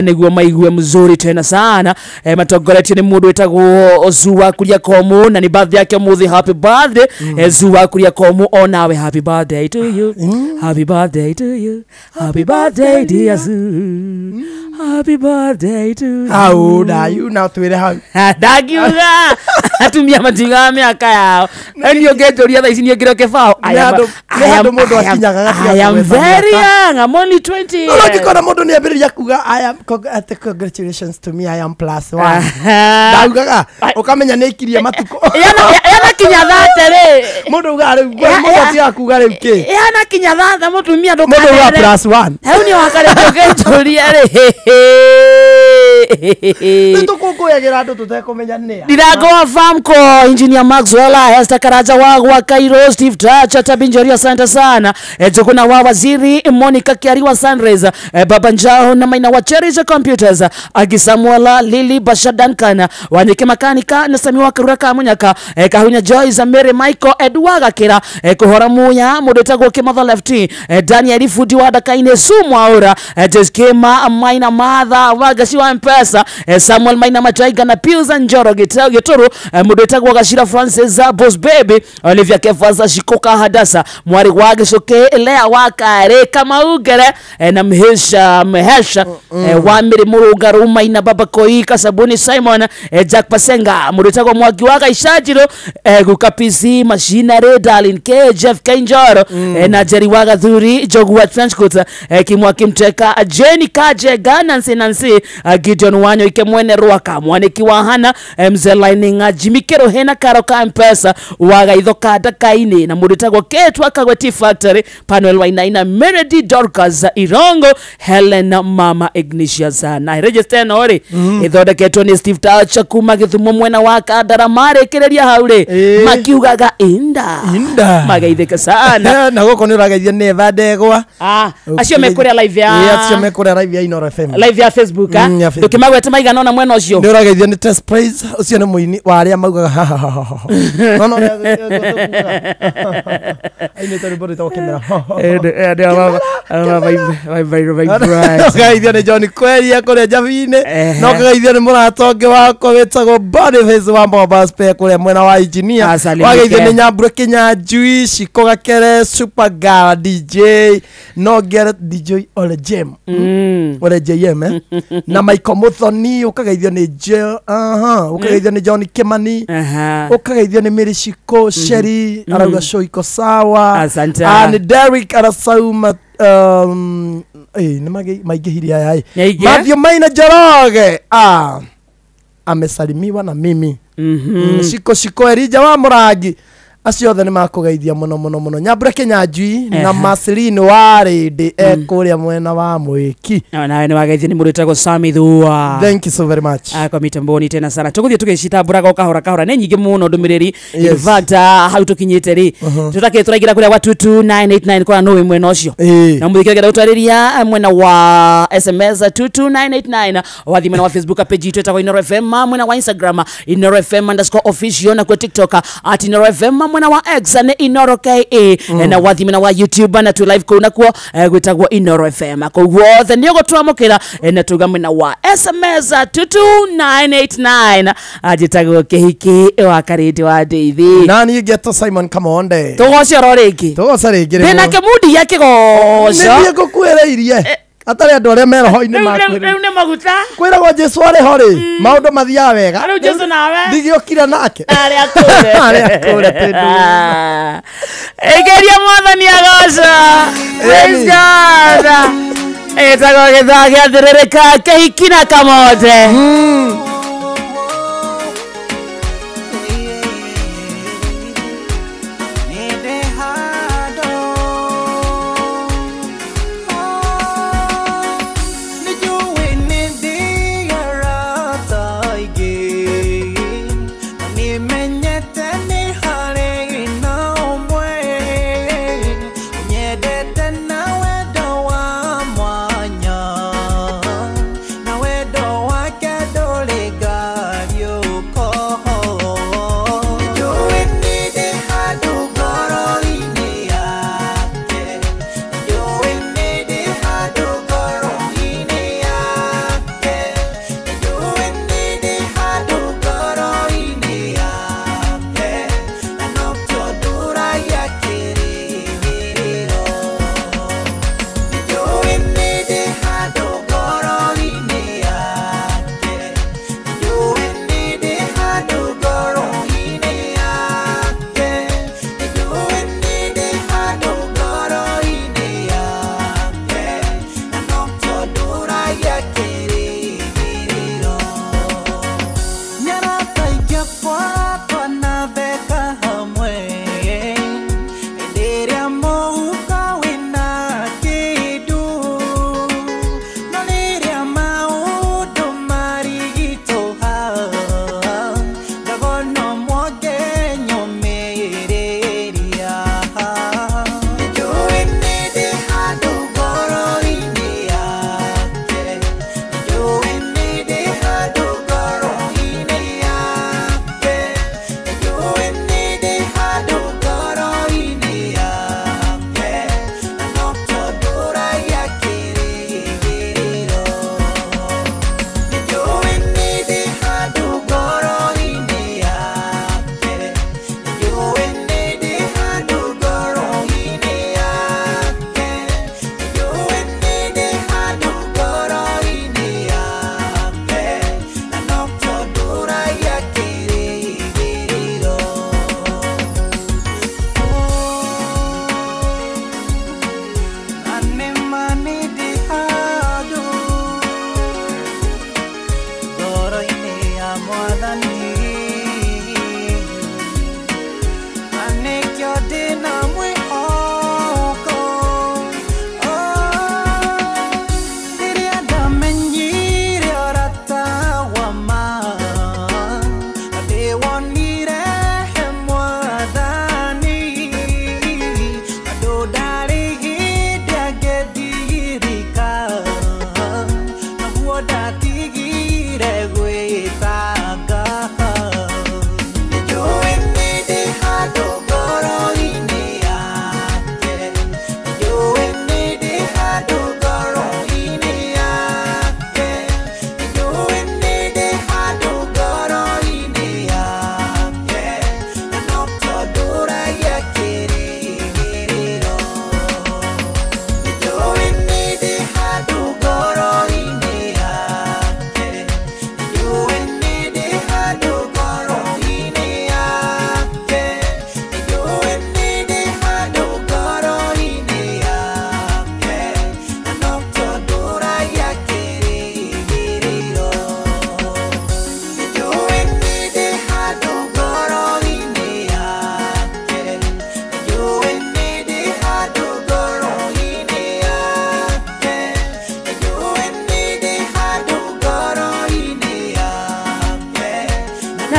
nĩguo maigue mzuri tena sana. Matongoretio nĩ mũndũ wĩtagwo Zuwa Kuria Komu na nĩ birthday yake ũmũthĩ happy birthday. Zuwa Kuria Komu onawe happy birthday to you. Happy birthday to you. Happy birthday dear Zoo. Happy birthday to you. How old are you now? Twĩre hau. Ndakiuga atumia matiugaga mĩaka yao. Niĩ ũngĩnjũria thaa ici niĩ ngĩrĩ o kĩbaũ. I am very young. I'm only 20 years. Ũngĩkora mũndũ nĩambĩrĩria kuga I am congratulations to me I am +1. Ndaugaga ũkamenya nĩ aikirie matukũ. Yana kinya thate rĩ. Mũndũ ugaga rĩu mũndũ atigaga kuga rĩu kĩ. Yana kinya thatha mũtumia ndũkanere. Mũndũ ugaga +1. Hau nĩ wakarĩ ũngĩnjũria rĩ. Nĩ tũkũngũyagĩra andũ tũtekũmenya nĩa. Ndirango wa Famco Engineer Maxwell Esther Karaja wa gwa Cairo Steve Tacha Tabinjoria asante sana. Jokuna wa Waziri Monica Kiari wa Sunrise Baba Njao na Maina wa Cherish Computers Agi Samuela Lily Basha Duncan Wanyeke Makanika na Sami wa Karura Kamunyaka Kahunya Joyce Mary Michael Edwaga Kira Kuhora Muya mũndũ wĩtagwo Kimatha Lefty Daniel Fundi wa Dakaine Sumwaura Jeskema Maina Martha Wagashi wa Mpesa Samuel Maina Mataiga na Pius Njoro Gituru mũndũ wĩtagwo Gashira Francis Boss Baby Olivia Kefaza Shikoka Hadasa mwari wa Gĩcũkĩ Lea wa Kare Kamaugere na Mhesha wa Miri Mũrũngarũ Maina Baba Koi Kasabuni Simon Jack Pasenga mũndũ wĩtagwo Mwangi wa Gaicajiro Guka PC Machinery Darlin K Jeff Kenjoro na Jerry wa Gathuri Jogu wa Trenchcoat Kimwaki Mteka Jenny Kaje Nancy Nancy Gideon Wanyo Ike Mwene Rwaka Mwaniki wa Hana Mzee Lining Jimmy Kerohena Karoka Mpesa wa Gaithoka Dakaini na mũndũ wĩtagwo Kate wa Kagwe Tea Factory Panuel Wainaina Meredy Dorcas Irongo Helen Mama Ignatius na register ĩno rĩ ĩthondeketwo nĩ Steve Tacha kuma Gĩthumo mwena wa Kandara marĩkĩrĩria hau rĩ makiugaga inda mageithĩke sana. Na gũkũ nĩ ũrageithio nĩ Eva Ndegwa. Acio mekũrĩa live ya acio mekũrĩa live ya Inoro FM live ya Facebook ndũkĩmagwete maigana ona mwena ũcio. Nĩ ũrageithio nĩ Tess Praise ũcio nĩ mũini wa arĩa maugaga no no ainĩte rwĩmbo rwĩtagwo Kĩmera. Ũkageithio nĩ John Kweria kũrĩa Njabi-inĩ na ũkageithio nĩ mũrata ũngĩ wakwa wĩtagwo Boniface wa Mombasa Spare kũrĩa mwena wa Engineer. Wageithio nĩ Nyambura Kinyanjui Shiko Gakere Super Girl DJ no get DJ Ole Jem Ole JM na Michael Muthoni. Ũkageithio nĩ ũkageithio nĩ John Kimani. Ũkageithio nĩ Mary Shiko Sherry arauga show iko sawa. Nĩ Derrick arasauma nĩ maingĩhirie aya Matthew Maina Njoroge amesalimiwa na mimi. Shiko Shiko Elija wa Mũrangi Acio othe nĩ makũgeithia mũno mũno mũno. Nyambura Kĩnyanjui na Marceline wa Rĩndĩ ekũrĩa mwena wa Mwĩki. Nawe nĩ wageithio nĩ mũndũ wĩtagwo Sami Thua. Thank you so very much. Kwa mitamboni tena sana tũgũthiĩ tũgĩcitambũraga o kahora kahora, nĩ nyingĩ mũno ndũmĩrĩri. In fact, hau tũkinyĩte rĩ, tũtakĩ tũraingĩra kũrĩa gwa 22989 kũrĩa nũĩ mwena ũcio na mũthikĩrĩria gũtwarĩria mwena wa SMS 22989, wathiĩ mwena wa Facebook page itũ ĩtagwo Inoro FM, mwena wa Instagram Inoro FM _official, na kwa TikTok @Inoro FM, mwena wa X nĩ Inoro KA, na wathiĩ mwena wa YouTube na tu live kũu nakuo gwĩtagwo Inoro FM. Kũu guothe nĩ ũgũtwamũkĩra na tuga mwena wa SMS 22989. Anjĩtagwo Kĩhiki wa Karĩndĩ wa Ndeithi. Na niĩ ngetwo Simon Kamonde. Tũgoce oro rĩngĩ. Tũgoce rĩngĩ. Ndĩna kĩmundi gĩa kĩgoco. Nĩ niĩ ngũkuĩrĩirie. Atarĩ andũ arĩa me roho-inĩ makwĩrĩirie. Rĩu nĩ maguta. Kwĩragwo Jesu arĩ ho rĩ, maũndũ mathiaga wega. Rĩu Jesu nawe. Ndigĩũkire nake. Arĩa kũre. Arĩa kũre tĩndũ. Ĩgeria Mwathani agoco. Praise God. Ĩtagwo gĩthaa gĩa thĩrĩrĩka Kĩhiki na Kamonde. Wendo wake ndũrĩ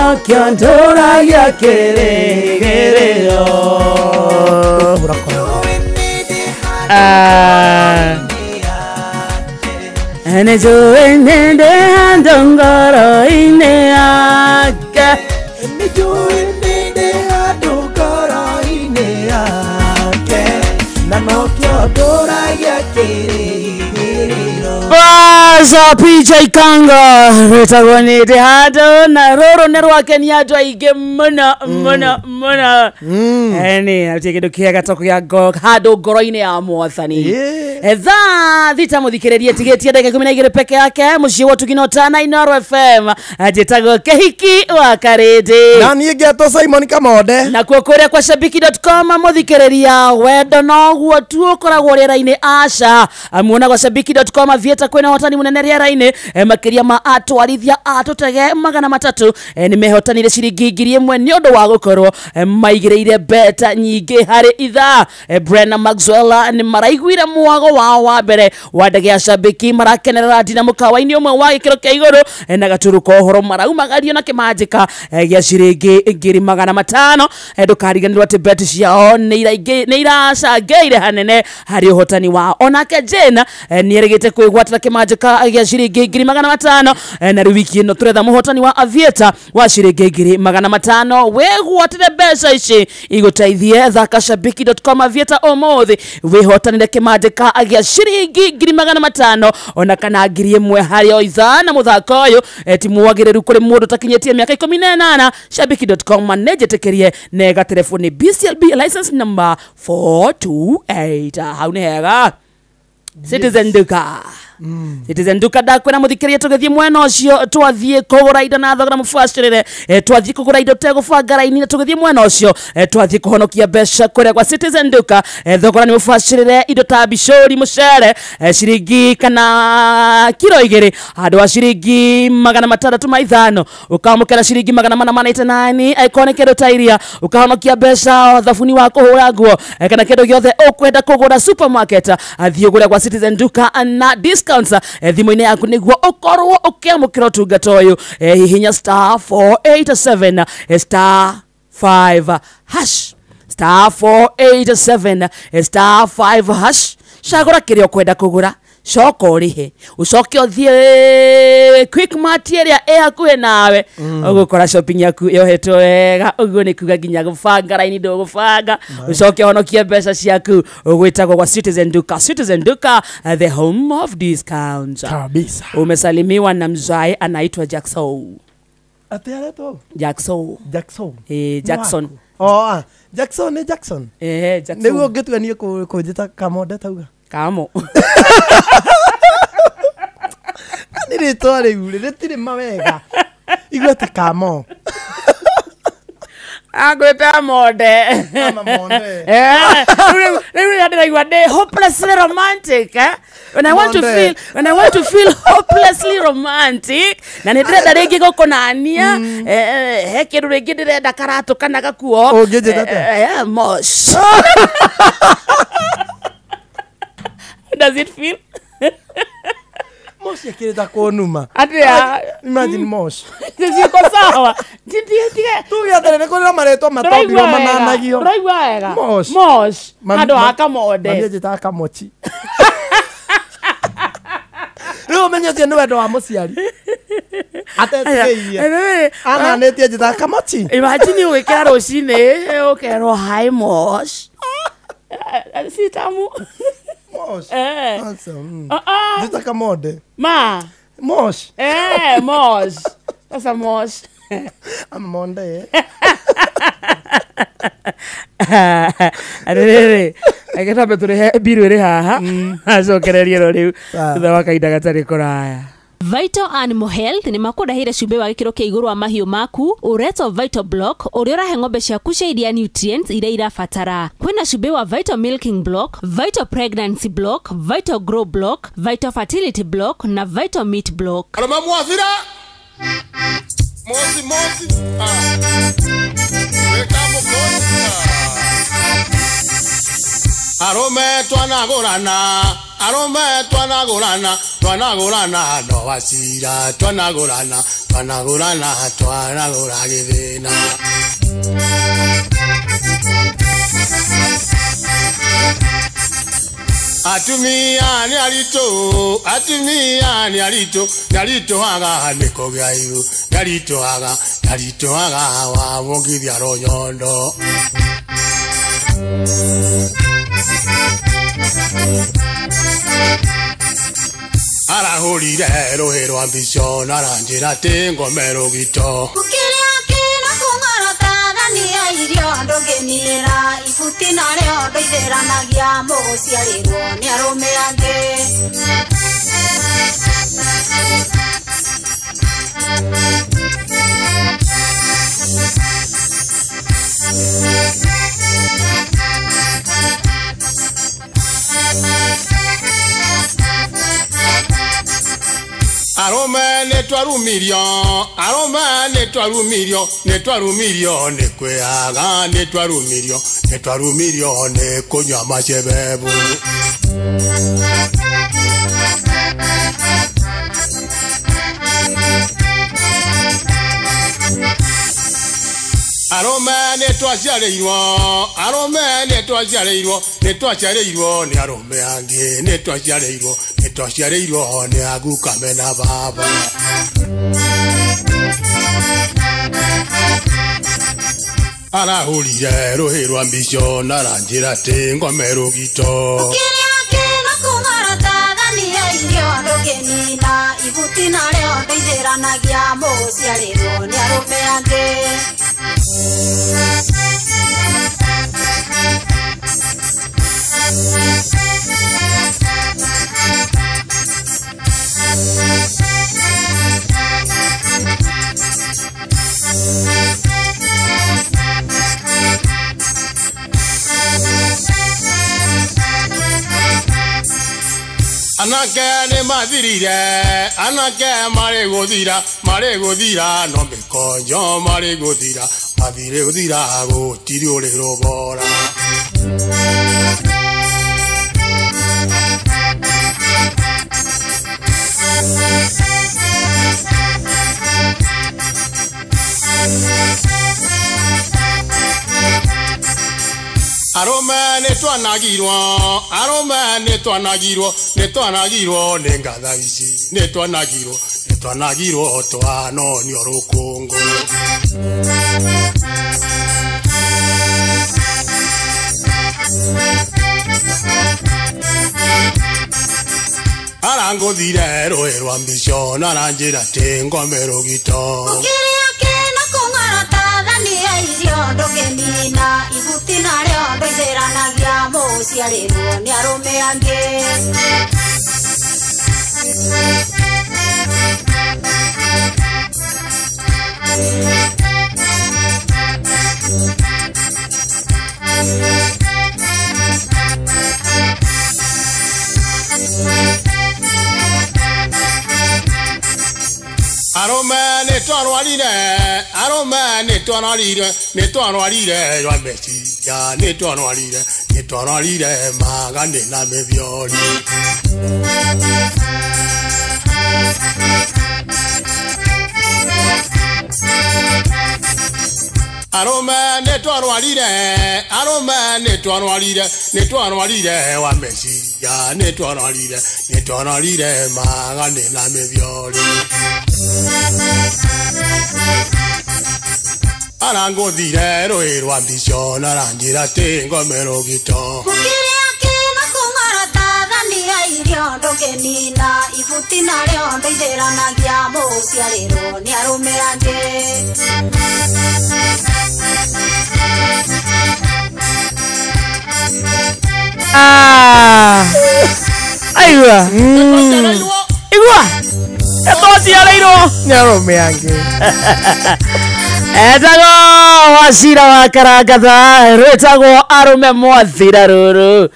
nokĩo ndũragia kĩrĩgĩrĩro. Nĩnjũĩ nĩndĩ handũ ngoro-inĩ yake. Nĩnjũĩ nĩndĩ handũ ngoro-inĩ yake, na nokĩo ndũragia kĩrĩgĩrĩro. Baza PJ Kanga wĩtagwo nĩndĩ handũ, na rũrũ nĩ rwakenia andũ aingĩ mũno mũno mũno. Eni atie kĩndũ kĩega to kũgĩa handũ ngoro-inĩ ya mwathani. Thaa thita mũthikĩrĩrie tigĩtie ndagĩka 12 peke yake mũciĩ wa Ũtugi na Ũtana Inooro FM. Njĩtagwo Kĩhiki wa Karĩndĩ na niĩ ngetwo Simon Kamonde. Nakuo kũrĩa kwa shabiki.com mũthikĩrĩria wendo noguo tu ũkoragwo rĩera-inĩ aca. Muona kwa shabiki.com Aviator kwĩna ũhotani mũnene rĩera-inĩ, makĩria ma atwarithia a tũtege 300 nĩ mehotanire ciringi 1000 nĩ ũndũ wa gũkorwo maigĩrĩire beta nyingĩ harĩ ithaa. Brenna Maxwell nĩ maraiguire mwago wao wa mbere wa ndege ya shabiki, marakenerera ndina mũkawa-inĩ ũmwe wa gĩkĩro kĩa igũrũ, na gaturu ka ũhoro maraumagario na kĩmanjĩka gĩa ciringi 500,000. Ndũkariganĩrwo atĩ bet ciao nĩ iracangĩire hanene harĩ ũhotani wao. Onake Jane nĩ erĩgĩte kwĩgwatĩra kĩmanjĩka gĩa ciringi 500,000, na rĩu wiki ĩno tũretha mũhotani wa Aviator wa ciringi 500,000. Wĩgwatĩre mbeca ici igũteithie. Thaka shabiki.com Aviator ũmũthĩ wĩhotanĩre kĩmanjĩka gĩa ciringi 500,000 ona kana 1000 harĩ o ithaa. Na mũthako ũyũ ti mwagĩrĩru kũrĩ mũndũ ũtakinyĩtie mĩaka 18. Shabiki.com nĩnjĩtĩkĩrie na ĩgaterefoni BCLB license number 428. Hau nĩ hega. Citizen Duka. Citizen Duka ndakwĩra mũthikĩrĩria tũgĩthiĩ mwena ũcio twathiĩ kũgũra indo na thogora mũbacĩrĩre, twathiĩ kũgũra indo tegũbanga raini, na tũgĩthiĩ mwena ũcio twathiĩ kũhonokia mbeca kũrĩa kwa Citizen Duka. Thogora nĩ mũbacĩrĩre, indo ta bicũri, mũcere ciringi kana kiro 2 handũ wa ciringi 605 ũkamũkĩra ciringi 489. Angĩkorwo nĩ kĩndũ ta iria ũkahonokia mbeca, thabuni wa kũhũra nguo kana kĩndũ gĩothe ũkwenda kũgũra supermarket, thiĩ ũgũre kwa Citizen Duka na discounts thimũ-inĩ yaku nĩguo ũkorwo ũkĩamũkĩra ũtungata ũyũ. Hihinya star 487 star 5 hash, star 487 star 5 hash. Cagũra kĩrĩa ũkwenda kũgũra, coka ũrĩhe, ũcoke ũthiĩ Quickmart ĩrĩa ĩ hakuhĩ nawe, ũgũkora shopping yaku yohetwo wega. Ũguo nĩ kuga nginya gũbanga raini ndũgũbanga, ũcoke ũhonokie mbeca ciaku. Ũgwĩtagwo kwa Citizen Duka. Citizen Duka, the home of discounts. Kabisa. Umesalimiwa na mzae anaitwa Jackson. Atĩ aretwo Jackson. Jackson. Jackson. Oh, Jackson nĩ Jackson. Jackson. Nĩguo ũngĩtua niĩ kũnjĩta Kamonde tauga. Kamo. Nĩ rĩtwa rĩu rĩ rĩtirĩ mawega. Igua atĩ Kamo. Angwĩte Monde. Ama Monde. Rĩu rĩrĩa ndĩraigua ndĩ hopelessly romantic, eh? When I want to feel, when I want to feel hopelessly romantic, na nĩ ndĩrenda rĩngĩ gũkũnania, he kĩndũ rĩngĩ ndĩrenda karatũ kana gakuo. Ũngĩnjĩta atĩa? Mosh. Does it feel? Mosh yakĩrĩta kũnuma. Atĩa? Imagine Mosh. Ciĩko sawa. Tuge atĩrĩ, nĩ kũrĩ na marĩtwa matombirwo mananagio. Ndũraigua wega. Mosh. Mosh. Handũ ha Kamonde. Mami anjĩtaga Kamochi. Rĩu ũmenye ũcio nĩ wendo wa mũciari. Atetĩkĩirie. Ananĩtie anjĩtaga Kamochi. Imagine ũgĩkĩra rũcinĩ ũkerwo hi Mosh. Si tamu. Mosh. Awesome. Njĩta Kamonde. Ma. Mosh. Mosh. Sasa Mosh. Amonde. Atĩrĩrĩ, reke twambe tũrĩhe mbiru ĩrĩ haha acokererie ro rĩu thutha wa kahinda gatarĩ kũraya. Vital Animal Health nĩ makũrehire cumbĩ wa gĩkĩro kĩa igũrũ wa mahiũ maku ũretwo Vital Block ũrĩa ũrahe ng'ombe ciaku cia iria nutrients iria irabatara. Kwĩna cumbĩ wa Vital Milking Block, Vital Pregnancy Block, Vital Grow Block, Vital Fertility Block na Vital Meat Block. Aroma mwafira Mosi mosi. Weka mokosi. Arome twanagurana, arome twanagurana, Twanagũrana no wacira twanagũrana twanagũrana twanagũra gĩthĩna. Atumia nĩ aritũ, atumia nĩ aritũ, nĩ aritũhaga nĩ kũgĩa ihu, nĩ aritũhaga, nĩ aritũhaga wamũngithia rũnyondo. Arahũrire rũhĩ rwa mbico na aranjĩra atĩ ngome rũgito. Kĩrĩa kĩna kũng'orota thania irio ndũngĩnira ibuti narĩo ndũithĩranagia mũgũciarĩrwo nĩ arũme angĩ. Arũme nĩ twarumirio, arũme nĩ twarumirio, nĩ twarumirio nĩ kwĩaga, nĩ twarumirio, nĩ twarumirio nĩ kũnyua macebebu. Arũme nĩ twaciarĩirwo, arũme nĩ twaciarĩirwo, nĩ twaciarĩirwo nĩ arũme angĩ, nĩ twaciarĩirwo, nĩ twaciarĩirwo nĩ aguka mena baba. Arahũrire rũhĩ rwa mbico na aranjĩra atĩ ngome rũgito. Kĩrĩa kĩna kũng'orota thania irio ndũngĩnina ibuti narĩo ndũithĩranagia mũgũciarĩrwo nĩ arũme angĩ. Anake nĩ mathirire, anake marĩ gũthira, marĩ gũthira no mĩkonjo marĩ gũthira, mathirĩ gũthira gũtirĩ ũrĩ rũbora. Arũme nĩ twanagirwo, arũme nĩ twanagirwo, nĩ twanagirwo nĩ ngatha ici, nĩ twanagirwo, nĩ twanagirwo twanonio rũkũngũ. Arangũthire rũhĩ rwa mbico na aranjĩra atĩ ngome rũgito. Kĩrĩa kĩna kũng'orota thania irio ndũngĩnina ibuti narĩo ndũithĩranagia mũgũciarĩrwo nĩ arũme angĩ. Arũme nĩ twarwarire, arũme nĩ twarwarire, nĩ twarwarire rwa meciria, nĩ twarwarire, nĩ twarwarire magane na mĩthiori. Arũme nĩ twarwarire, arũme nĩ twarwarire, nĩ twarwarire wa meciria, nĩ twarwarire, nĩ twarwarire magane na mĩthiori. Arangũthire rũhĩ rwa mbico na aranjĩra atĩ ngome rũgito. Kĩrĩa kĩna kũng'orota thania irio ndũngĩnina ibuti narĩo ndũithĩranagia mũgũciarĩrwo nĩ arũme angĩ. Aigua. Igua. Twaciarĩirwo nĩ arũme angĩ. Etagwo Wacira wa Karangatha, rwĩtagwo arũme mwathira rũrũ.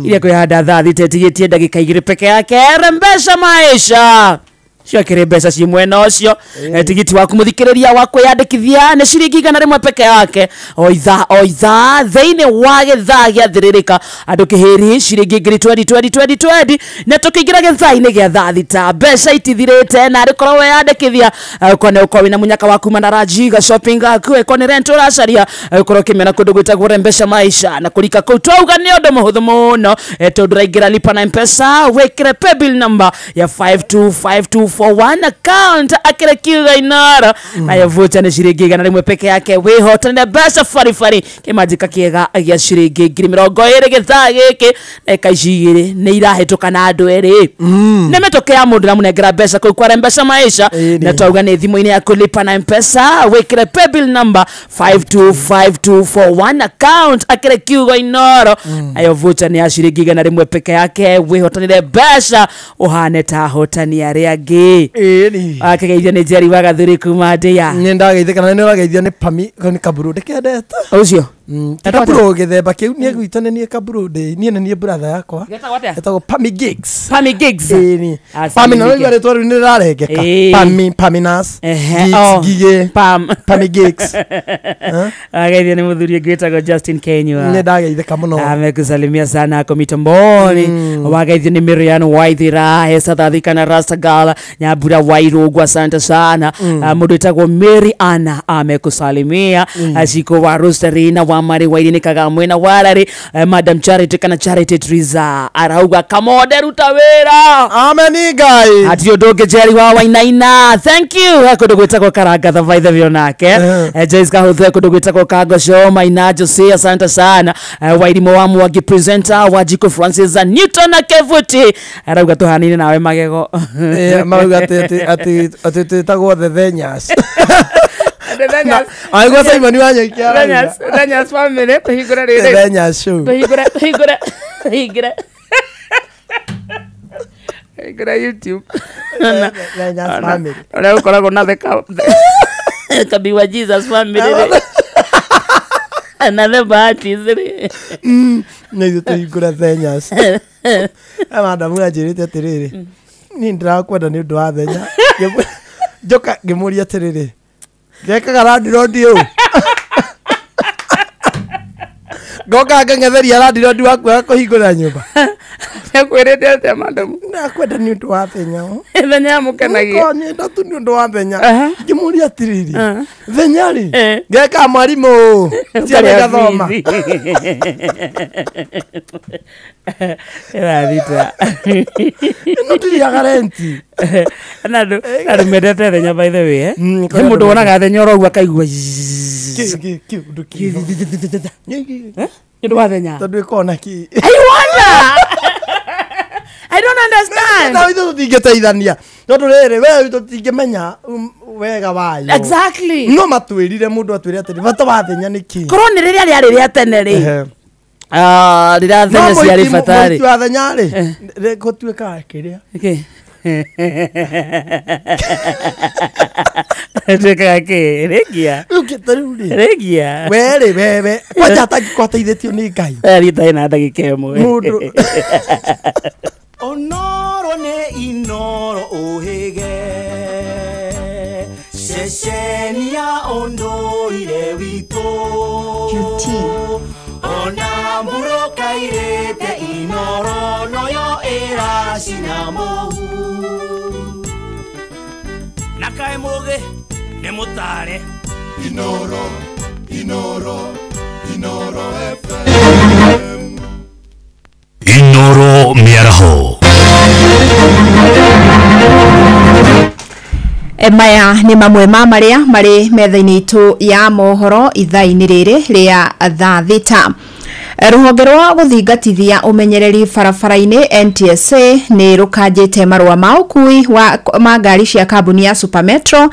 Iria kwĩhanda thaa thita ĩtigĩtie ndagĩka igĩrĩ peke yake. Rembesha maisha. Ciakĩrĩ mbeca ci mwena ũcio. Tigiti waku mũthikĩrĩria wa kwĩyandĩkithia nĩ ciringi 100 peke yake o ithaa thĩinĩ wa gĩthaa gĩa thĩrĩrĩka andũ kĩhĩri ciringi 20 20 20 20 na tũkĩingĩra gĩthaa-inĩ gĩa thaa thita mbeca itithirĩte na arĩkorwo weyandĩkithia ũkone ũkorwo wĩna mũnyaka waku manarajiga shopping gaku ĩkorwo nĩ rent ũracaria ũkorwo ũkĩmena kũndũ gwĩtagwo Rembesha Maisha na kũrika kũu twauga nĩ ũndũ mũhũthũ mũno tondũ ũraingĩra lipa na M-Pesa wĩkĩre paybill number ya 525241 account akĩre kiuga Inoro nayo voucher nĩ ciringi 100 peke yake wĩhotanĩre mbeca baribari kĩmanjĩka kĩega gĩa ciringi 20,000 gĩthaa gĩkĩ ndagĩka ici igĩrĩ nĩ irahĩtũka na andũ erĩ nĩ mĩtũkĩ ya mũndũ ramũnengera mbeca kũu kwa Rembesha Maisha na twauga nĩ thimũ-inĩ yaku lipa na M-Pesa wĩkĩre paybill number 525241 account akĩre kiugo Inoro nayo voucher nĩ ya ciringi 100 peke yake wĩhotanĩre mbeca ũhane ta ahotani arĩa angĩ. Akĩgeithio nĩ Jerry wa Gathuri kuma Ndĩa. Nĩ ndageithĩka na nĩ ũrageithio nĩ Pami nĩ Kaburu ndĩkendete ũcio kaburu gĩthemba kĩu niĩ gwitũ nĩ niĩ kaburu ndĩ niĩ nĩ niĩ brother yakwa etagwo Pami Gigs. Pami Gigs. Pami na rĩu rĩtwa rĩu nĩ rĩrarengeka. Pami Paminas Gigs Gige Pam Pami Gigs. Ageithio nĩ mũthuri ũngĩ wĩtagwo Justin Kenywa. Nĩ ndageithĩka mũno. Amekusalimia sana ako mitamboni. Wageithio nĩ Miriam Waithira Hesa kana Rastagala Nyambura Wairugwa asante sana. Mũndũ wĩtagwo Mary Anna amekusalimia. Ashiko wa Rosterina wa Mari Wairine Kagamwe na Warari Madam Charity kana Charity Triza arauga kamode ruta wĩra. Amen Ngai. Ati ũndũ Jerry wa Wainaina thank you kũndũ gwĩtagwo Karanga thabaitha vyo nake. Joyce Kahuthe kũndũ gwĩtagwo Kagosho Maina Jose asante sana. Wairimo wa Mwangi presenter wa Jiko Francis Newton na Kevuti arauga tũhanine nawe magego. Marauga atĩ atĩ twĩtagwo the Thenyas. Aigua Simon Wanyoike arauga Thenyas family tũhingũre rĩrĩ Thenyas show tũhingũre hingũra YouTube Thenyas family ũrĩa ũkoragwo na the Kabi wa Jesus family na the Baptist rĩ nĩ ithuĩ tũhingũre Thenyas. Madamu anjĩrĩte atĩrĩrĩ niĩ ndĩrakwenda nĩ ũndũ wa Thenya njoka ngĩmũria atĩrĩrĩ ngekaga landirondi ũũ ngoka ngang'etheria landirondi waku agakũhingũrĩra nyũmba. Akwĩrĩte atĩa madamu? Ndakwenda nĩ ũndũ wa Thenya. Thenya amũkenagia. Nyenda tu nĩ ũndũ wa Thenya. Ngĩmũria atĩrĩrĩ Thenya rĩ ngekaga mwarimũ ũũ ciana igathoma. Ĩrathita ĩno ndĩrĩaga renti. Na andũ mendete Thenya by the way he mũndũ wonaga Thenya oro ũguo akaigua kĩũndũ kĩho nĩ ũndũ wa Thenya tondũ ĩkoragwo na kĩ. I wonder. I don't understand. Na ithuĩ tũtingĩteithania tondũ rĩrĩ we tũtingĩmenya wega wayo. Exactly. No matwĩrire mũndũ atwĩre atĩrĩ bata wa Thenya nĩ kĩ. Korwo nĩ rĩrĩa rĩarĩ rĩa tene rĩ rĩrĩa Thenya ciarĩ bata rĩ mũici wa Thenya rĩ gũtuĩkaga kĩrĩa tuĩkaga kĩ rĩngia rĩngia we rĩ wewe kwanja atangĩkorwo ateithĩtio nĩ Ngai rita ĩna ndagĩka ĩmwe mũndũ Onoro nĩ Inoro ũhĩge ceceni ya ũndũire witũ ona mbũrũkairĩte Inoro noyo ĩracina mũhu na kaĩ mũgĩ nĩ mũtare Inoro Inoro Inoro FM Inoro mĩaraho. Maya nĩ mamwe ma marĩa marĩ metha-inĩ itũ ya mohoro ithaa-inĩ rĩrĩ rĩa thaa thita. Rũhonge rwa gũthingatithia ũmenyereri barabara-inĩ NTSA nĩ rũkanjĩte marũa ma ũkui ma ngari cia kambuni ya Supermetro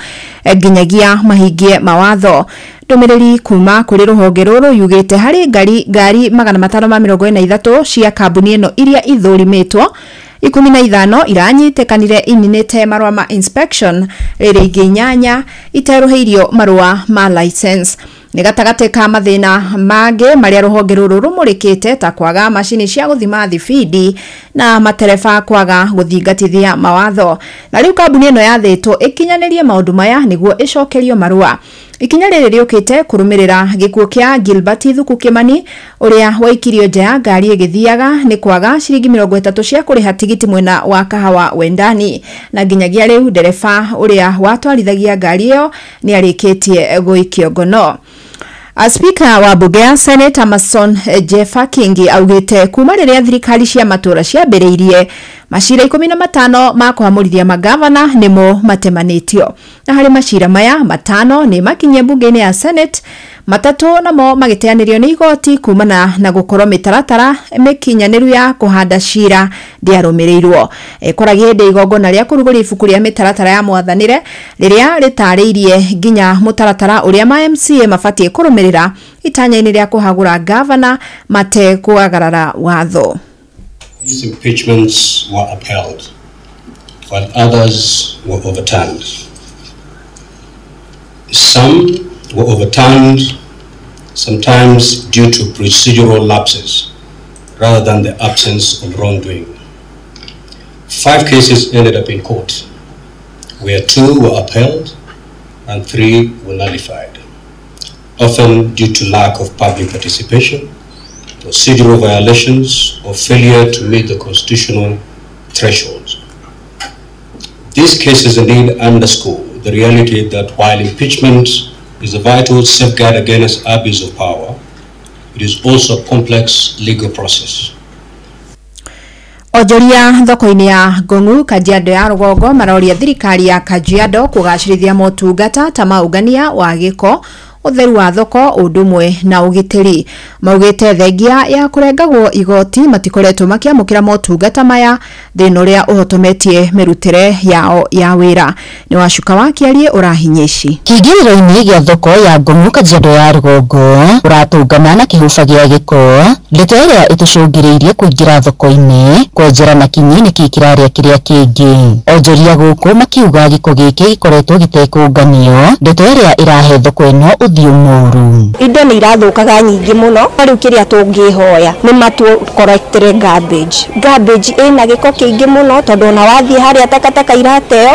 nginyagia mahingie mawatho. Ndũmĩrĩri kuma kũrĩ rũhonge rũrũ yugĩte harĩ ngari 543 cia kambuni ĩno iria ithũrimĩtwo 15 iranyitĩkanire ininĩte marũa ma inspection rĩrĩ ingĩ 8 iterũhĩirio marũa ma license. Nĩ gatagatĩ ka mathĩna mangĩ marĩa rũhonge rũrũ rũmũrĩkĩte ta kwaga macini cia gũthima thibindi na matereba kwaga guthingatithia mawatho. Na riu kambuni ĩno yathĩtwo ĩkinyanĩrie maũndũ maya nĩguo ĩcokerio marũa. Ikinya rĩrĩ rĩũkĩte kũrũmĩrĩra gĩkuũ kĩa Gilbert Thuku Kimani ũrĩa waikirio nja ya ngari ĩgĩthiaga nĩ kwaga ciringi 30 cia kũrĩha tigiti mwena wa Kahawa Wendani. Na nginyagia rĩu ndereba ũrĩa watwarithagia ngari ĩyo nĩ arĩkĩtie gũikio ngono. Spika wa bunge ya Senate Amason Jeffa Kingi augite kuma rĩrĩa thirikari cia matũra ciambĩrĩirie macira 15 ma kũhamũrithia magavana nĩmo matemanĩtio. Na harĩ macira maya 5 nĩ makinyie bunge-inĩ ya Senate, 3 namo magĩteanĩrio nĩ igoti kumana na gũkorwo mĩtaratara mĩkinyanĩru ya kũhanda cira ndĩarũmĩrĩirwo. Ĩkoragia hĩndĩ igongona rĩa kũrugũria ibuku rĩa mĩtaratara ya mwathanĩre rĩrĩa rĩtarĩirie nginya mũtaratara ũrĩa ma MCA mabatiĩ kũrũmĩrĩra itanya-inĩ rĩa kũhagũra gavana matekũagarara watho. These impeachments were upheld, while others were overturned. Some were overturned, sometimes due to procedural lapses, rather than the absence of wrongdoing. 5 cases ended up in court, where 2 were upheld and 3 were nullified, often due to lack of public participation, procedural violations, or failure to meet the constitutional thresholds. These cases indeed underscore the reality that while impeachment is a vital safeguard against abuse of power, it is also a complex legal process. Onjoria thoko-inĩ ya Ngong'u Kajiado ya rũgongo maroria thirikari ya Kajiado kũgacĩrithia motungata ta maũngania wa gĩko, ũtheru wa thoko ũndũ ũmwe na ũgitĩri. Maugĩte thengia ya kũrengagwo igoti matikoretwo makĩamũkĩra motungata maya thĩna ũrĩa ũhotometie mĩrutĩre yao ya wĩra. Nĩ Wacuka wa Kĩarie ũrahinya ici. Kĩingĩrĩro-inĩ gĩa thoko ya Ngong'u Kajiado ya rũgongo ũratũngana na kĩhuba gĩa gĩko, ndeto ĩrĩa ĩtũcũngĩrĩirie kũingĩra thoko-inĩ kwenjera na kinyi nĩkĩ kĩrarĩa kĩrĩa kĩngĩ. Onjoria gũkũ makiuga gĩko gĩkĩ gĩkoretwo gĩtekũnganio, ndeto ĩrĩa ĩrahe thoko ĩno ũthiũ mũru. Indo nĩ irathũkaga nyingĩ mũno, rĩu kĩrĩa tũngĩhoya nĩ matũ-collectere garbage. Garbage ĩna gĩko kĩingĩ mũno tondũ ona wathiĩ harĩa takataka irateo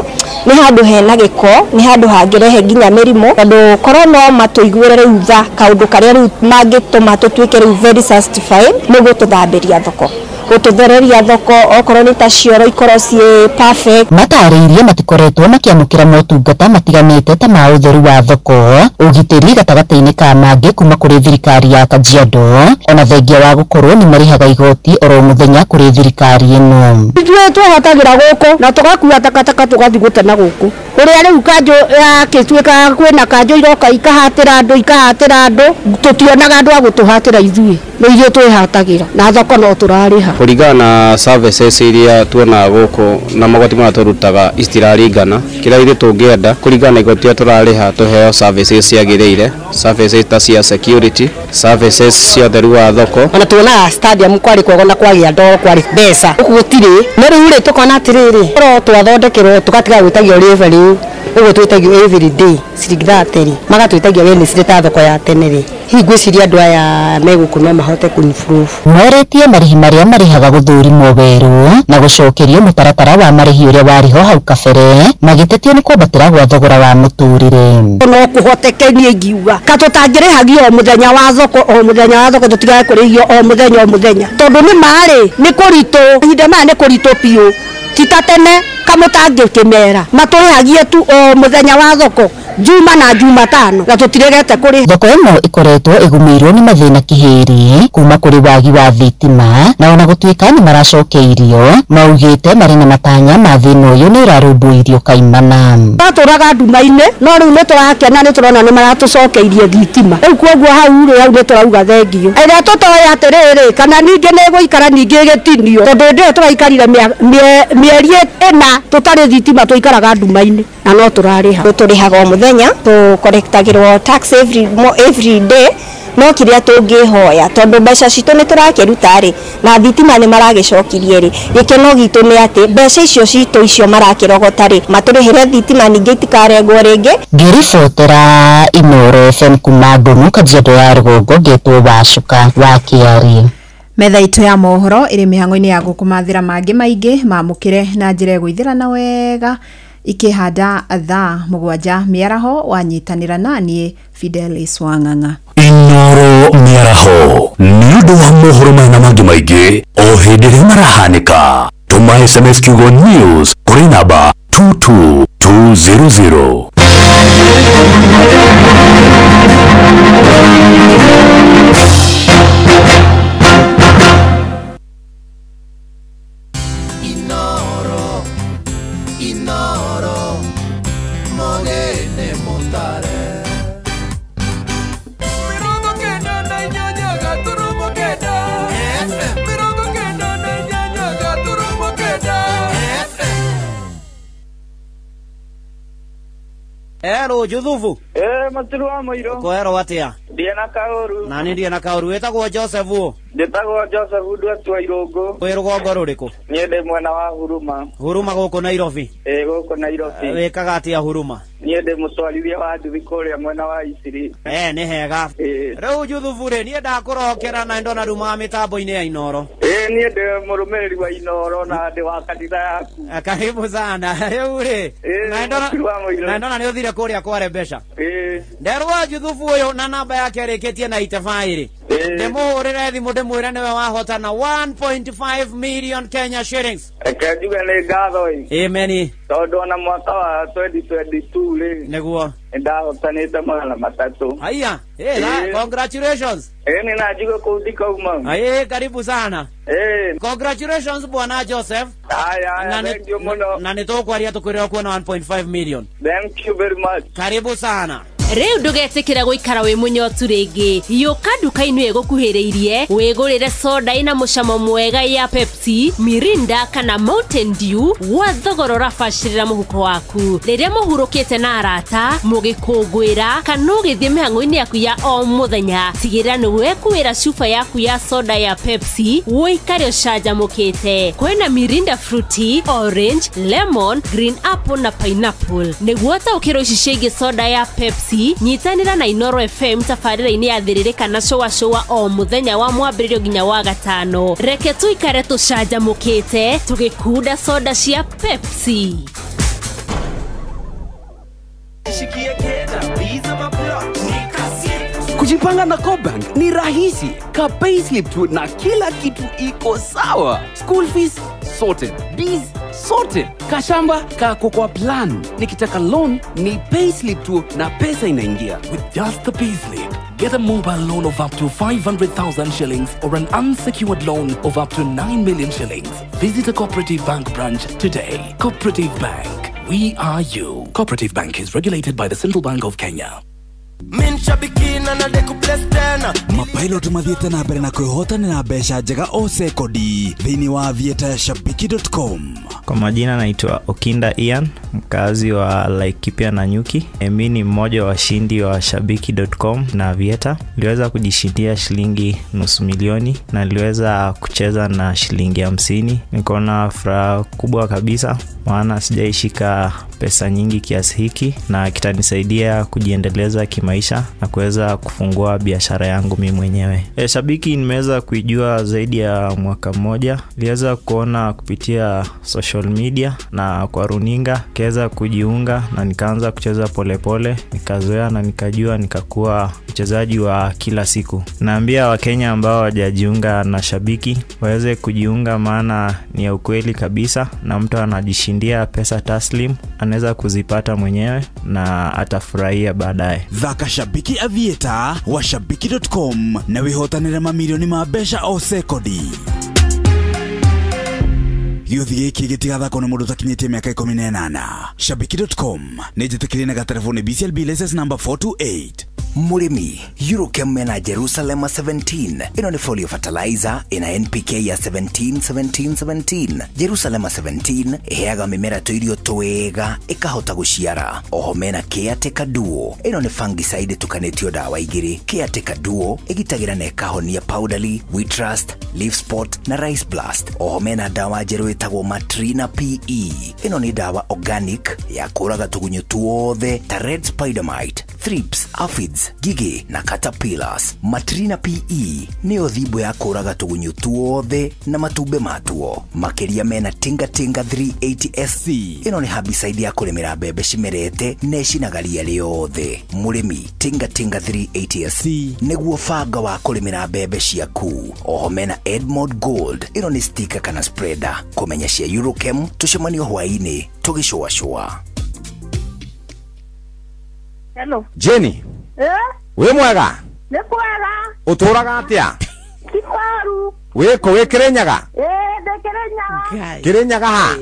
nĩ handũ hena gĩko, nĩ handũ hangĩrehe nginya mĩrimũ, tondũ korwo no matũiguĩre rĩu tha kaũndũ karĩa rĩu mangĩtũma tũtuĩke rĩu very satisfied nĩ gũtũthambĩria thoko, gũtũthereria thoko, okorwo nĩ ta cioro ikorwo ciĩ perfect. Matarĩirie matikoretwo makĩamũkĩra motungata matiganĩte ta ma ũtheru wa thoko, ũgitĩri gatagatĩ-inĩ ka mangĩ kuma kũrĩ thirikari ya Kajiado, ona thengia wa gũkorwo nĩ marĩhaga igoti oro mũthenya kũrĩ thirikari ĩno. Ithuĩ twĩhatagĩra gũkũ na tũgakua takataka tũgathiĩ gũte na gũkũ ũrĩa rĩu kanjũ yakĩtuĩka kwĩna kanjũ iroka ikahatĩra andũ tũtionaga andũ a gũtũhatĩra ithuĩ nĩ ithuĩ twĩhatagĩra na thoko no tũrarĩha. Kũringana na services iria tuonaga gũkũ na magoti marĩa tũrutaga itiraringana, kĩrĩa ithuĩ tũngĩenda kũringana na igoti rĩrĩa tũrarĩha tũheo services ciagĩrĩire, services ta cia security, services cia ũtheru wa thoko. Ona tuonaga stadium kwarĩ kwega na kwagĩa ndoro kwarĩ mbeca gũkũ gũtirĩ, no rĩu rĩ tũkona atĩrĩrĩ korwo twathondekerwo tũgatiga gwĩtagio revenue ũguo twĩtagio every day ciringi 30 magatwĩtagia Wednesday ta thoko ya tene rĩ, hihi ngwĩciria andũ aya me gũkũ no mahote kũ-improve. Moretie marĩhi marĩa marĩhaga gũthũrimwo werũ na gũcokerio mũtaratara wa marĩhi ũrĩa warĩho hau kabere, magĩtetio nĩ kwambatĩra gwa thogora wa mũtũrĩre. No kũhoteke niĩ ingiuga ka tũtangĩrĩhagio o mũthenya wa thoko o mũthenya wa thoko tũtigage kũrĩhio o mũthenya o mũthenya, tondũ nĩ marĩ nĩ kũritũ ihinda maya nĩ kũritũ biũ ti ta tene kamũtangĩkĩmera matũrĩhagie tu o mũthenya wa thoko Juma na Jumatano na tũtiregete kũrĩha. Thoko ĩno ĩkoretwo ĩgũmĩirwo nĩ mathĩna kĩhĩrĩ kuma kũrĩ wagi wa thitima, na ona gũtuĩka nĩ maracokeirio maugĩte marĩ na matanya ma thĩna ũyũ nĩ ũrarũmbũirio kaimana. Twatũraga nduma-inĩ no rĩu nĩ tũrakena nĩ tũrona nĩ maratũcokeirie thitima, rĩu kwoguo hau rĩ hau nĩ tũrauga thengio. Ĩrĩa tũtoĩ atĩrĩrĩ kana ningĩ nĩ ĩgũikara ningĩ ĩgĩtinio, tondũ hĩndĩ ĩyo tũraikarire mĩeri ĩna tũtarĩ thitima tũikaraga nduma-inĩ na no tũrarĩha. Tũrĩhaga o mũthenya, tũkorektagĩrwo tax every day, no kĩrĩa tũngĩhoya tondũ mbeca citũ nĩ tũrakĩruta rĩ na thitima nĩ maragĩcokirie rĩ, gĩkeno gitũ nĩ atĩ mbeca icio citũ icio marakĩrogota rĩ matũrĩhĩre thitima ningĩ itikarengwo rĩngĩ. Ngĩribotera Inooro FM kuma Ngong'u Kajiado ya rũgongo, ngetwo Wacuka wa Kĩarie. Metha itũ ya mohoro ĩrĩ mĩhang'o-inĩ ya gũkũmathĩra mangĩ maingĩ mamũkĩre na njĩra ĩgũithĩrana wega ikĩhanda thaa 7 mĩaraho wanyitanĩra naniĩ Fidelis Wang'ang'a. Inoro mĩaraho nĩ ũndũ wa mohoro maya na mangĩ maingĩ o hĩndĩ ĩrĩa marahanĩka. Tũma SMS kiugo news kũrĩ namba 22200. Inoro, Inoro, mogene motare. Mirongo kenda na inyanya gaturumo kenda. FM. Mirongo kenda na inyanya gaturumo kenda. FM. Ero Juthubu. Matiru wa Mũirũ. Kwero atia? Ndiĩ na kaũru. Na niĩ ndiĩ na kaũru. Wĩtagwo Joseph ũ? Njĩtagwo Joseph Ndwatua Irũngũ. Wĩ rũgongo rũrĩkũ? Niĩ ndĩ mwena wa Huruma. Huruma gũkũ Nairobi? Ĩĩ gũkũ Nairobi. Wĩkaga atĩa Huruma? Niĩ ndĩ mũtwarithia wa nduthi kũrĩa mwena wa Isiri. Nĩ hega. Rĩu Juthubu rĩ, niĩ ndakũrokera na ndona rumaga mĩtambo-inĩ ya Inoro. Ĩĩ niĩ ndĩ mũrũmĩrĩri wa Inoro na ndĩ wa kanitha yaku. Karibu sana. Rĩu rĩ, na ndona nĩ ũthire kũrĩa kware mbeca. Nderwo Juthubu ũyũ na namba yake ĩrĩkĩtie na 85 rĩ. Ndĩmũhũrĩre thimũ ndĩmwĩre nĩwe wahotana 1.5 million Kenya shillings. Reke njuge nĩ ngatho ĩ. Amen. Tondũ ona mwaka wa 2022 rĩ, nĩguo nĩndahotanĩte 300. Haya, congratulations. Nĩ na njuge kũu ndikauma. Karibu sana. Congratulations bwana Joseph. Haya, thank you mũno. Na nĩtũkwaria tũkwĩre ũkuona 1.5 million. Thank you very much. Karibu sana. Rĩu ndũgetĩkĩra gũikara wĩ mũnyotu rĩngĩ. Yũka nduka-inĩ ĩgũkuhĩrĩirie wĩgũrĩre soda ĩna mũcamo mwega ya Pepsi, Mirinda kana Mountain Dew gwa thogora ũrabacĩrĩra mũhuko waku. Rĩrĩa mũhurũkĩte na arata, mũgĩkũngũĩra kana ũgĩthiĩ mĩhang'o-inĩ yaku ya o mũthenya, tigĩrĩra nĩ wekuĩra cuba yaku ya soda ya Pepsi ũikare ũcanjamũkĩte. Kwĩna Mirinda Fruity, Orange, Lemon, Green Apple na Pineapple. Nĩguo ũtaũkĩrwo ici ciĩgiĩ soda ya Pepsi, nyitanĩra na Inoro FM tabarĩra-inĩ ya Thĩrĩrĩ kana Cũa Cũa o mũthenya wa mwambĩrĩrio nginya wa gatano. Reke tũikare tũcanjamũkĩte tũgĩkunda soda cia Pepsi. Kujipanga na CoBank ni rahisi. Ka payslip tu na kila kitu iko sawa. School fees sorted, bills sorted, kashamba kako kwa plan. Nikitaka loan ni payslip tu na pesa inaingia. With just the payslip, get a mobile loan of up to 500,000 shillings or an unsecured loan of up to 9 million shillings. Visit a Cooperative Bank branch today. Cooperative Bank, we are you. Cooperative Bank is regulated by the Central Bank of Kenya. Mapilot mathiĩte na mbere na kwĩhotanĩra mbeca njega o sekondi thĩinĩ wa Aviator ya shabiki.com. Kwa majina naitwa Okinda Ian, mkazi wa Laikipia na Nyuki. Mimi ni mmoja wa washindi wa shabiki.com na Aviator. Niliweza kujishindia shilingi 500,000 na niliweza kucheza na shilingi 50. Nikaona furaha kubwa kabisa maana sijaishika pesa nyingi kiasi hiki na kitanisaidia kujiendeleza kimaisha na kuweza kufungua biashara yangu mimi mwenyewe. Shabiki nimeweza kuijua zaidi ya mwaka mmoja. Niliweza kuona kupitia social media na kwa runinga, nikaweza kujiunga na nikaanza kucheza polepole, nikazoea na nikajua nikakuwa mchezaji wa kila siku. Naambia Wakenya ambao hawajajiunga na Shabiki waweze kujiunga maana ni ya ukweli kabisa na mtu anajishindia pesa taslim, anaweza kuzipata mwenyewe na atafurahia baadaye. Thaka Shabiki Aviator wa shabiki.com na wihotanire mamilioni ma mbeca o sekondi. Gĩũthi gĩkĩ gĩtigathakwo nĩ mũndũ ũtakinyĩtie mĩaka 18. Shabiki.com nĩ njĩtĩkĩrie na gatereboni BCLB license number 428. Mũrĩmi, Eurochem mena Jerusalema 17. Ĩno nĩ folio fertilizer ĩna NPK ya 17 17 17. Jerusalema 17 ĩheaga mĩmera tũirio twega ĩkahota gũciara. Oho mena Caretaker Duo. Ĩno nĩ fungicide ĩtukanĩtio dawa igĩrĩ. Caretaker Duo ĩgitagĩra na ĩkahonia powdery, wheat rust, leaf spot na rice blast. Oho mena dawa njerũ ĩtagwo Matrina PE. Ĩno nĩ dawa organic ya kũraga tũgunyũ tuothe ta red spider mite, thrips, aphids, ngigĩ na caterpillars. Matrina PE nĩyo thimbo ya kũraga tũgunyũ tuothe na matumbĩ matuo. Makĩria mena Tinga Tinga 380 SC. Ĩno nĩ herbicide ya kũrĩmĩra mbembe cimerete na ĩcinaga ria rĩothe. Mũrĩmi, Tinga Tinga 380 SC nĩguo banga wa kũrĩmĩra mbembe ciaku. Oho mena Edmond Gold. Ĩno nĩ sticker kana spreader. Kũmenya cia Eurochem tũcemanio hwaĩ-inĩ tũgĩcũacũa. Hello. Jenny. Eh? Wĩ mwega? Nĩ kwega. Ũtũraga atĩa? Kibaru. Wĩ kũ wĩ Kĩrĩnyaga? Ĩĩ ndĩ Kĩrĩnyaga. Kĩrĩnyaga ha?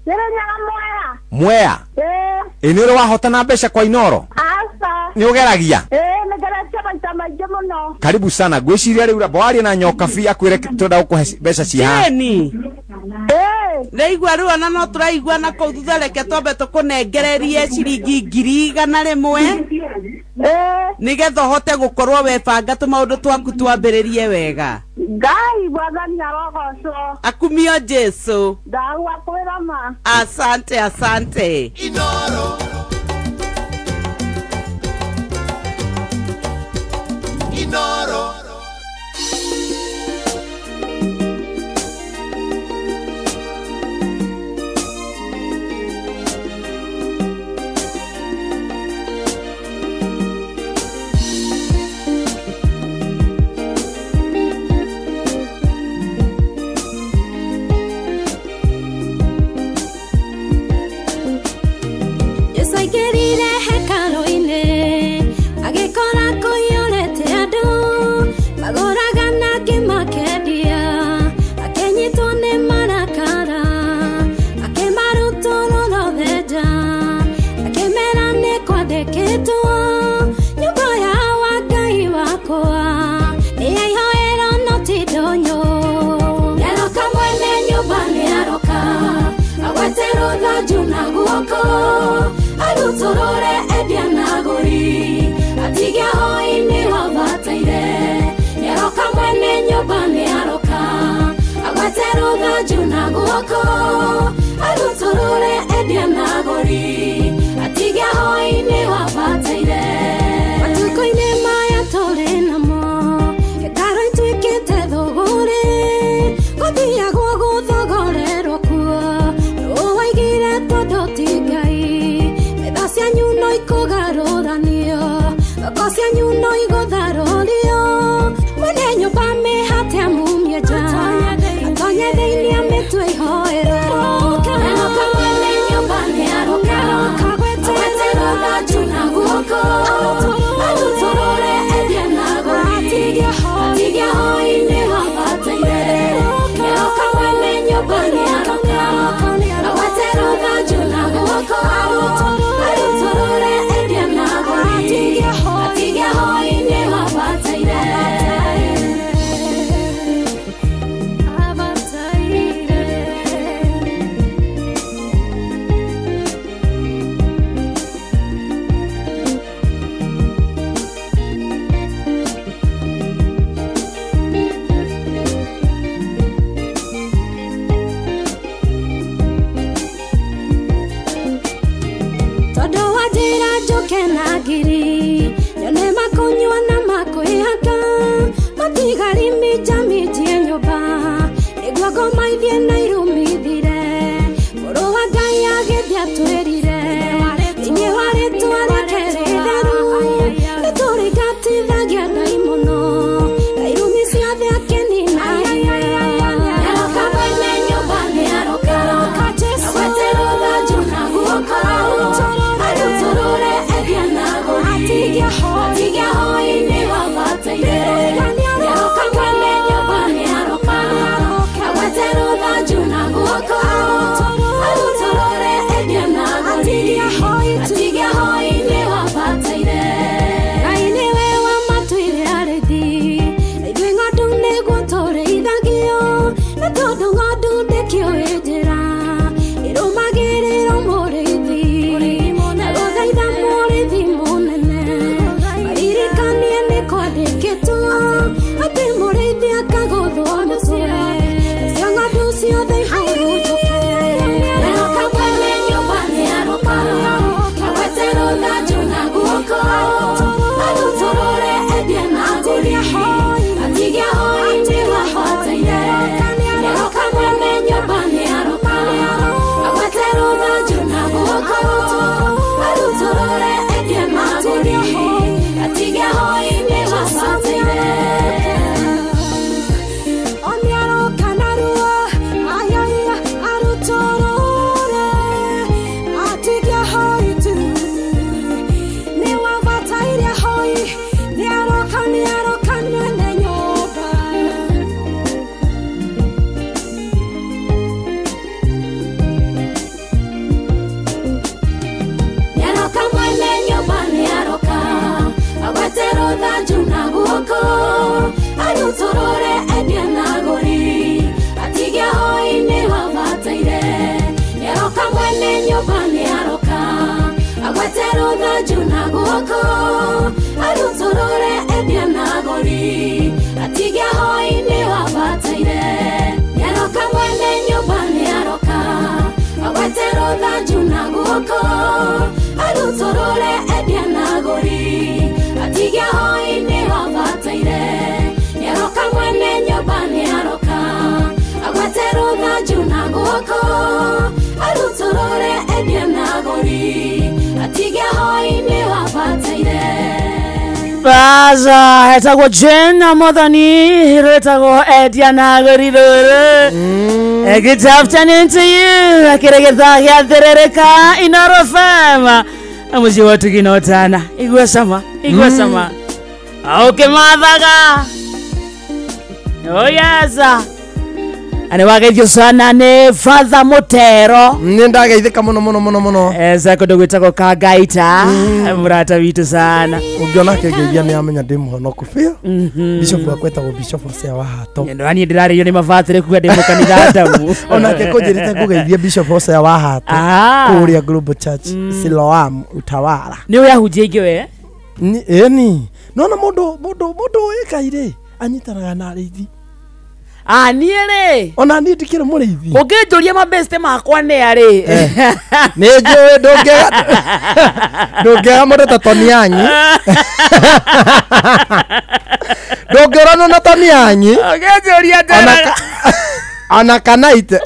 Kĩrĩnyaga Mwea. Mwea? Ĩĩ. Ĩ nĩ ũrĩ wahotana mbeca kwa Inoro? Aca. Nĩ ũgeragia? Ĩĩ nĩ ngeretie maita maingĩ mũno. Karibu sana. Ngwĩciria rĩu ramba warie na Nyokabi akwĩre twenda gũkũhe mbeca ci haha. Jenny. Ndaigua rĩu ona no tũraigua na kũu thutha, reke twambe tũkũnengererie ciringi 100,000 nĩgetha ũhote gũkorwo webanga tũmaũndũ twaku twambĩrĩrie wega. Ngai mwathani arogocwo. Akumio Jesu. Ndagwa kwĩra ma. Asante, asante. Inoro. Inoro. Aingĩrire hekarũ-inĩ agĩkora kũiyũrĩte andũ magũraga na angĩ makendia, akĩnyitwo nĩ marakara akĩmarutũrũra othe nja, akĩmera nĩ kwandĩkĩtwo nyũmba ya wa Ngai wakwa nĩ yaihoerwo no ti ndũnyũ. Nĩaroka mwene nyũmba nĩaroka agwete rũthanju na guoko aruturure endia na agũri atige hoi-inĩ wabataire. Nĩaroka mwene nyũmba nĩaroka agwete rũthanju na guoko aruturure endia na agũri atige hoi-inĩ wabataire. Matukũ-inĩ maya tũrĩ namo hekarũ ituĩkĩte thũgũrĩ, gũthiagwo gũthogorerwo kuo nũũ waigire tondũ ti Ngai. Metha cianyu no ikũgarũranio, thoko cianyu no igũtharũrio, mwene nyũmba mĩhate amumie nja atonye thĩinĩ amĩtue ihoero. Nĩaroka mwene nyũmba nĩaroka agwete rũthanju na guoko arutũrũre endia na agũri atige hoi-inĩ wabataire. Nĩaroka mwene nyũmba nĩaroka agwete rũthanju na guoko aruturure endia na agũri atige hoi-inĩ wabataire. Tondũ wanjĩra njũke na ngiri nyone makũnyua na makwĩhaka matigari minjaminjie nyũmba nĩguo ngoma ithiĩ na irumithire. Mũrũ wa Ngai agĩthiĩ atwĩrire thĩinĩ wa rĩtwa rĩake rĩtheru nĩtũrĩngatithagia ndaimono na irumi ciothe akĩnina. Nĩaroka mwene nyũmba nĩaroka agwete rũthanju na guoko aruturure endia na agũri atige hoi-inĩ wabataire. Nĩaroka mwene guoko arutũrũre endia na agũri atige hoi-inĩ wabataire nĩaroka mwene nyũmba nĩaroka agwete rũthanju na guoko arutũrũre endia na agũri atige hoi-inĩ wabataire nĩaroka mwene nyũmba nĩaroka agwete rũthanju na guoko arutũrũre endia na agũri atige hoi-inĩ wabataire. Baza etagwo Jane Mwathani retagwo endia na agũri rũrũ. Good afternoon to you. Akiregeza gĩathĩrĩrĩka Inoro FM. Mũciĩ wa Tugina Ũtana. Igua cama, igua cama. Ũkĩmathaga. Oh yes. Ani wageithio sana nĩ Father Mutero. Nĩ ndageithĩka mũno mũno mũno mũno. Eza kũndũ gwĩtagwo Kangaita, mũrata witũ sana. Ũngĩona akĩngeithia nĩ amenya ndĩ mũhonoku biũ. Bishop wakwa etagwo Bishop Hosea wa Hato. Nĩ niĩ ndĩrarĩio nĩ mabatĩrĩ kuga ndĩ mũkanitha Adamu. Onake kũnjĩrĩte ngũgeithie Bishop Hosea wa Hato kũrĩa Global Church Siloam Utawala. Nĩ ũĩ ahunjia aingĩ we? Ĩni. Nona mũndũ mũndũ mũndũ ũĩkaire anyitanaga na arĩithi. Niĩ rĩ ona niĩ ndikĩrĩ mũrĩithi. Ũngĩnjũria mabeste makwa nĩ arĩ nĩ njũĩ ndũngĩaga mũndũ ta Tonianyi. Ndũngĩũranwo na Tonianyi. Ũngĩnjũria ndĩraga ona kanaite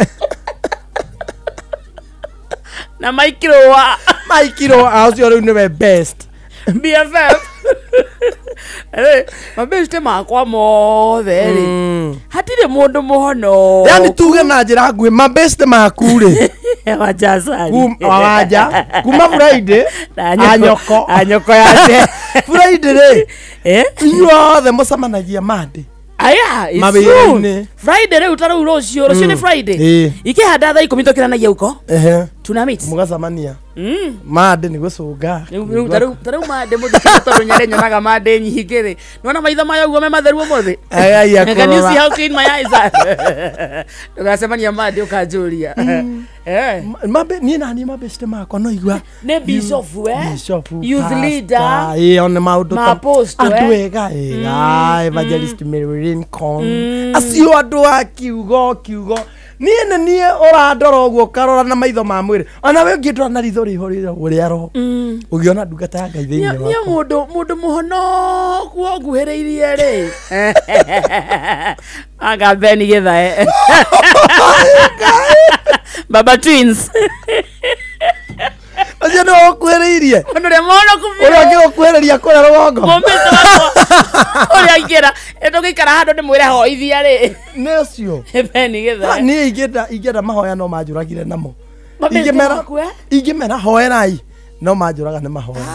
na Maikirũa. Maikirũa ũcio rĩu nĩwe best BFF. Mabeste makwa mothe rĩ hatirĩ mũndũ mũhono. Yani tuge na njĩra nguhĩ mabeste maku rĩ wajacani wanja kuma Friday anyoko anyoko yake Friday rĩ inyuothe mũcemanagia Monday. Aya, it's true. Friday rĩu ta rĩu rũciũ rũciũ nĩ Friday. Ikĩhanda thaa 10 tũkĩranagia uko. Tuna meet. Mũgacemania. Monday nĩ gũcũnga. Rĩu ta rĩu Monday mũndũ tondũ nyarĩ nyonaga Monday nyingĩ rĩ. Nĩwona maitho maya ũguo me matheru ũmũthĩ. Can you see how clean my eyes are? Tũgacemania Monday ũkanjũria. Niĩ na niĩ mabeste makwa no igua. Nĩ bishop we. Youth leader. Ĩĩ one maũndũ ta andũ ega ega Evangelist Mary Lincoln. Acio andũ a kiugo kiugo. Niĩ nĩ niĩ ũrandora ũguo ũkarora na maitho ma mwĩrĩ. Ona we ũngĩndora na ritho rĩho rĩa roho. Ũngĩona ndungata ya Ngai thĩinĩ wakwa. Niĩ mũndũ mũhonoku ũnguhĩrĩirie rĩ. Anga Ben Githae. Baba Twins. Ũcio nĩwe ũkuhĩrĩirie. Mũndũ ũrĩa mũhonoku biũ. Ũrĩa ũngĩgũkuhĩrĩria kũrĩa rũgongo. Mũmbĩte wakwa. Ũrĩa ingĩra tũgĩikara handũ ndĩmwĩre hoithia rĩ. Nĩ ũcio. Ben Githae. Niĩ ingĩenda mahoya no manjũragire namo. Ingĩmera hoerai no manjũraga nĩ mahoya.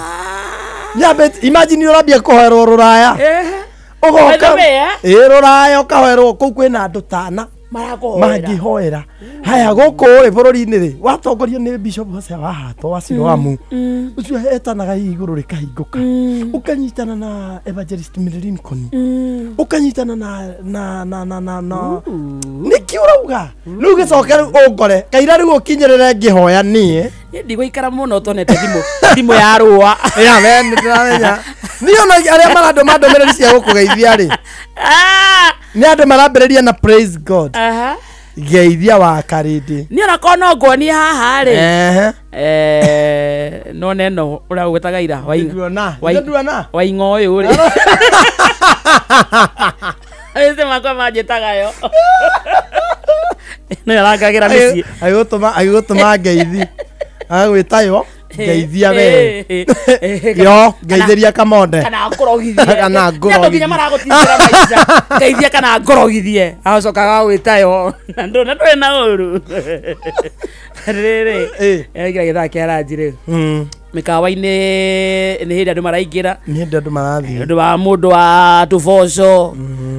Nyambe imagine ũrambia kũhoerwo rũraya. Ũgoka ĩ rũraya ũkahoerwo kũu kwĩna andũ tana mangĩhoera. Haya gũkũ rĩ bũrũri-inĩ rĩ watongorio nĩ Bishop Hosea wa Hato wa Siloamu. Ũcio etanaga igũrũ rĩkahingũka. Ũkanyitana na Evangelist Mary Lincoln. Ũkanyitana na na na na na na nĩkĩ ũrauga? Rĩu gĩcoke rĩu ũngore kaira rĩu ũkinyĩrĩre ngĩhoya niĩ. Niĩ ndigũikara mũno ũtonete thimũ ya rũa. Ya we nĩndĩramenya. Niĩ ona arĩa marandũma ndũmĩrĩri cia gũkũgeithia rĩ. Nĩ andũ marambĩrĩria na praise God. Geithia wa Karindi. Niĩ ona korwo no nguonie haha rĩ. No neno ũrĩa ũgwĩtaga ira waing'o ũyũ rĩ. Ĩce makwa manjĩtaga yo. Nĩ arangagĩra mĩciĩ. Agĩgũtũma ngeithi. Agagwĩta yo. Ngeithia we. Yo ngeithĩria Kamonde. Kana ngũrogithie. Kana ngũrogithie. Nĩ andũ nginya maragũtindĩra maica. Ngeithia kana ngũrogithie. Agacoka agagwĩta yo. Na ndũrĩ na ũru. Rĩrĩ. Ĩraingĩra gĩthaa kĩa ranji rĩu. Mĩkawa-inĩ nĩ hĩndĩ andũ maraingĩra. Nĩ hĩndĩ andũ marathiĩ. Ũndũ wa mũndũ wa tũboco,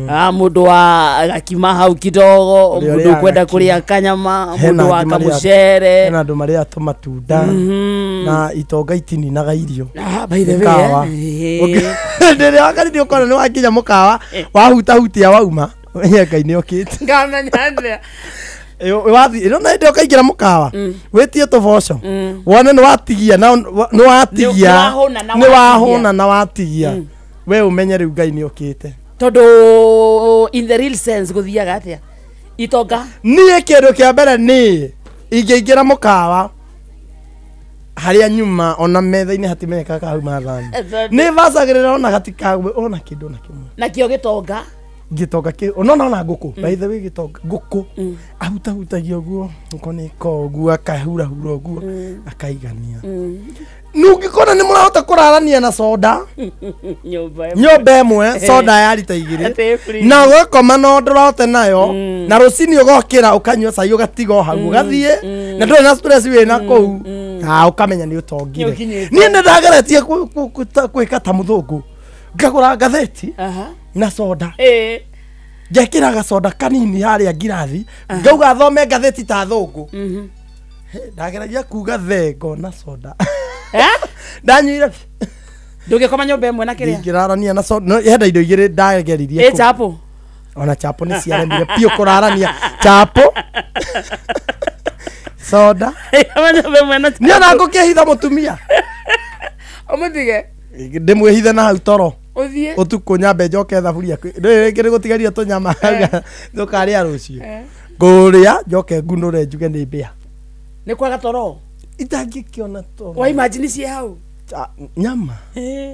mũndũ wa gakima hau kidogo, mũndũ ũkwenda kũrĩa kanyama, mũndũ wa kamũcere. Hena andũ marĩaga tũmatunda na itonga itininaga irio. By the way. Hĩndĩ ĩrĩa wakarindi ũkona nĩ wakinya mũkawa wahutahutia wauma, menye Ngai nĩ okĩte. Ngamenya atĩa. Wathi ino na inde ukaingira mukawa witie tuboco wone ni watigia na ni watigia ni wahuna na watigia we umenye riu Ngai ni okite tondu in the real sense guthiaga atia itonga nie kindu kia mbere ni ingĩingĩra mukawa haria nyuma ona metha-inĩ hatimenyekaga kauma thani nĩ bacagĩrĩra ona gatikagwe ona kĩndũ ona kĩmwe nakĩo gĩtonga gĩtonga kĩ ona ona ngũkũ by the way gĩtonga ngũkũ ahutahutagia ũguo ũkoneka ũguo akahurahura ũguo akaigania nũngĩkona nĩ mũrahota kũrarania na soda nyũmba ĩmwe soda ya rita 2 na ũgakoma no ndũrote nayo na rũcinĩ ũgokĩra ũkanyua cai ũgatiga o hau ũgathiĩ na ndũrĩ na stress wĩna kũu ũkamenya nĩ ũtongire niĩ nĩ ndageretie gwĩka ta mũthũngũ ngagũra ngathĩti na soda ngekĩra gacoda kanini harĩa ngirathi ngauga thome ngathĩti ta thũngũ ndageragia kuga thengo na soda ndanyuire ndũngĩkoma nyũmba ĩmwe na kĩrĩa ndingĩrarania na soda hena indo igĩrĩ ndageririe chapo ona chapo nĩ ciaremire biũ kũrarania chapo soda nĩ ona ngũkĩhitha mũtumia ũmũtige ndĩmwĩhithe na hau toro ũthiĩ ũtukũ nyambe njoke thaburia rĩngĩ nĩ gũtigaria tũnyama tũkarĩa rũciũ ngũrĩa njoke ngunũre njuge nĩ mbĩa nĩ kwaga toro itangĩkĩona toro wa imagine ciĩ hau nyama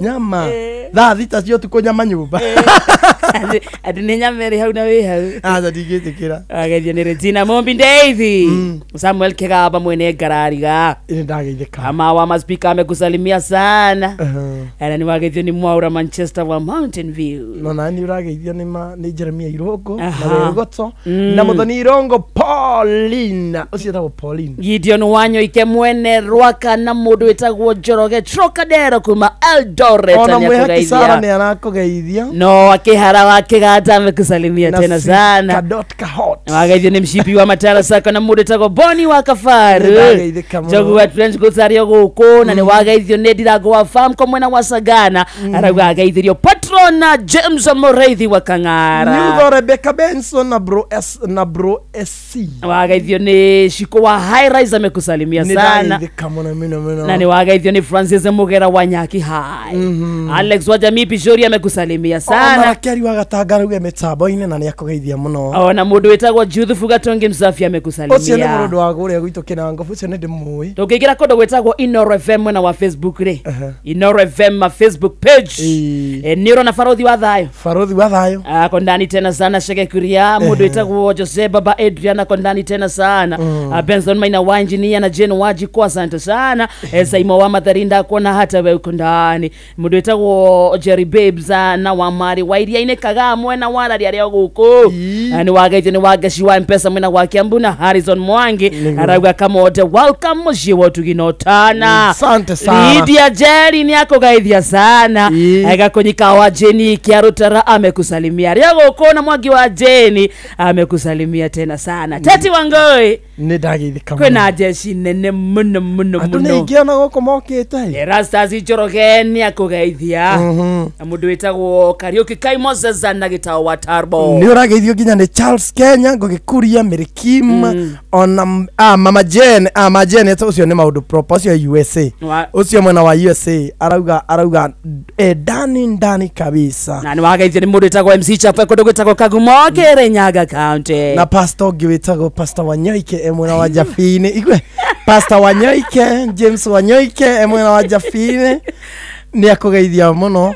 nyama thaa 6 cia ũtukũ nyama nyũmba andũ nĩ nyama ĩrĩ hau na wĩ hau aca ndingĩtĩkĩra ageithio nĩ Regina Mumbi Daisy Samuel Kigaba mwene ngarariga nĩ ndageithĩka ama wa maspika amekusalimia sana ana nĩ wageithio nĩ Mwaura Manchester wa Mountain View no na nĩ ũrageithio nĩ Jeremia Irongo na Werugoto na Muthoni Irongo Paulina ũcio etagwo Pauline Gideon Wanyoike mwene Rwaka na mũndũ wĩtagwo Njoroge Trocadero kuma Eldoret ona mwĩhaki Sara nĩ arakũgeithia no akĩhara wa kĩgata amekusalimia tena sana Kadot Kahot wageithio nĩ mshipi wa Matara Sako na mũndũ wĩtagwo Boni wa Kafaru Njogu wa Trench Goods arĩ o gũkũ na nĩ wageithio nĩ Ndirango wa Farmco mwena wa Sagana arauga ageithirio Patrona James Mũraithi wa Kang'ara Nyutho Rebecca Benson na bro S na bro SC wageithio nĩ Shiko wa High Rise amekusalimia sana na nĩ wageithio nĩ Francis Mugera wa Nyaki High Alex wa Jamii Pishori amekusalimia sana ona Rakeri wa Gatanga rauge mĩtambo-inĩ na nĩ akũgeithia mũno ona mũndũ wĩtagwo Judith Gatongi Msafi amekusalimia ũcio nĩ mũndũ wa kũrĩa gwitũ Kĩnangobu ũcio nĩ ndĩmũĩ tũngĩingĩra kũndũ gwĩtagwo Inoro FM mwena wa Facebook rĩ Inoro FM ma Facebook page nĩ ũrona Barothi wa Thayo Barothi wa Thayo ako ndani tena sana Shege Kuria mũndũ wĩtagwo Jose Baba Adrian ako ndani tena sana Benson Maina wa engineer na Jane Wajiko asante sana Saimo wa Matharinda kuona hata we uko ndani mũndũ wĩtagwo Jerry Babes na wa Mari wa Iria-inĩ Kagaa mwena wa Rari arĩa gũkũ nĩ wageithio nĩ Wangeci wa Mpesa mwena wa Kiambu na Harrison Mwangi arauga kamote welcome mũciĩ wa ũtugi na ũtana asante sana Lydia Jerry nĩ akũgeithia sana Gakũnyika wa Jeni Kiarutara amekusalimia arĩa gũkũ na Mwangi wa Jeni amekusalimia tena sana Teti Wangoi nĩ ndageithĩka kwĩna jeshi nene mũno mũno andũ mũno nĩ aingĩ ona gũkũ mokĩte Erastus Njoroge nĩ akũgeithia na mũndũ wĩtagwo Kariuki Kai Moses na gĩtao wa Tarbo nĩ ũrageithio nginya nĩ Charles Kenya Ngũgĩkuria Mĩrĩkim ona Mama Jane Mama Jane ũcio nĩ maũndũ proper ũcio USA ũcio mwena wa USA arauga ndani ndani kabisa na nĩ wageithio nĩ mũndũ wĩtagwo MC Chape kũndũ gwĩtagwo Kagumo Kirinyaga County na pastor ũngĩ wĩtagwo Pastor Wanyoike e mwena wa Jabini igwe Pastor Wanyoike James Wanyoike e mwena wa Jabini nĩ akũgeithia mũno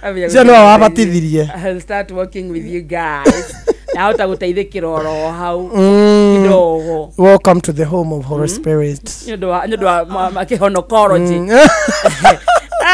ũcio nĩwe wabatithirie I'll start working with you guys nahota gũteithĩkĩra oro hau kidogo welcome to the home of Holy Spirit nĩ ũndũ wa kĩhonokorogy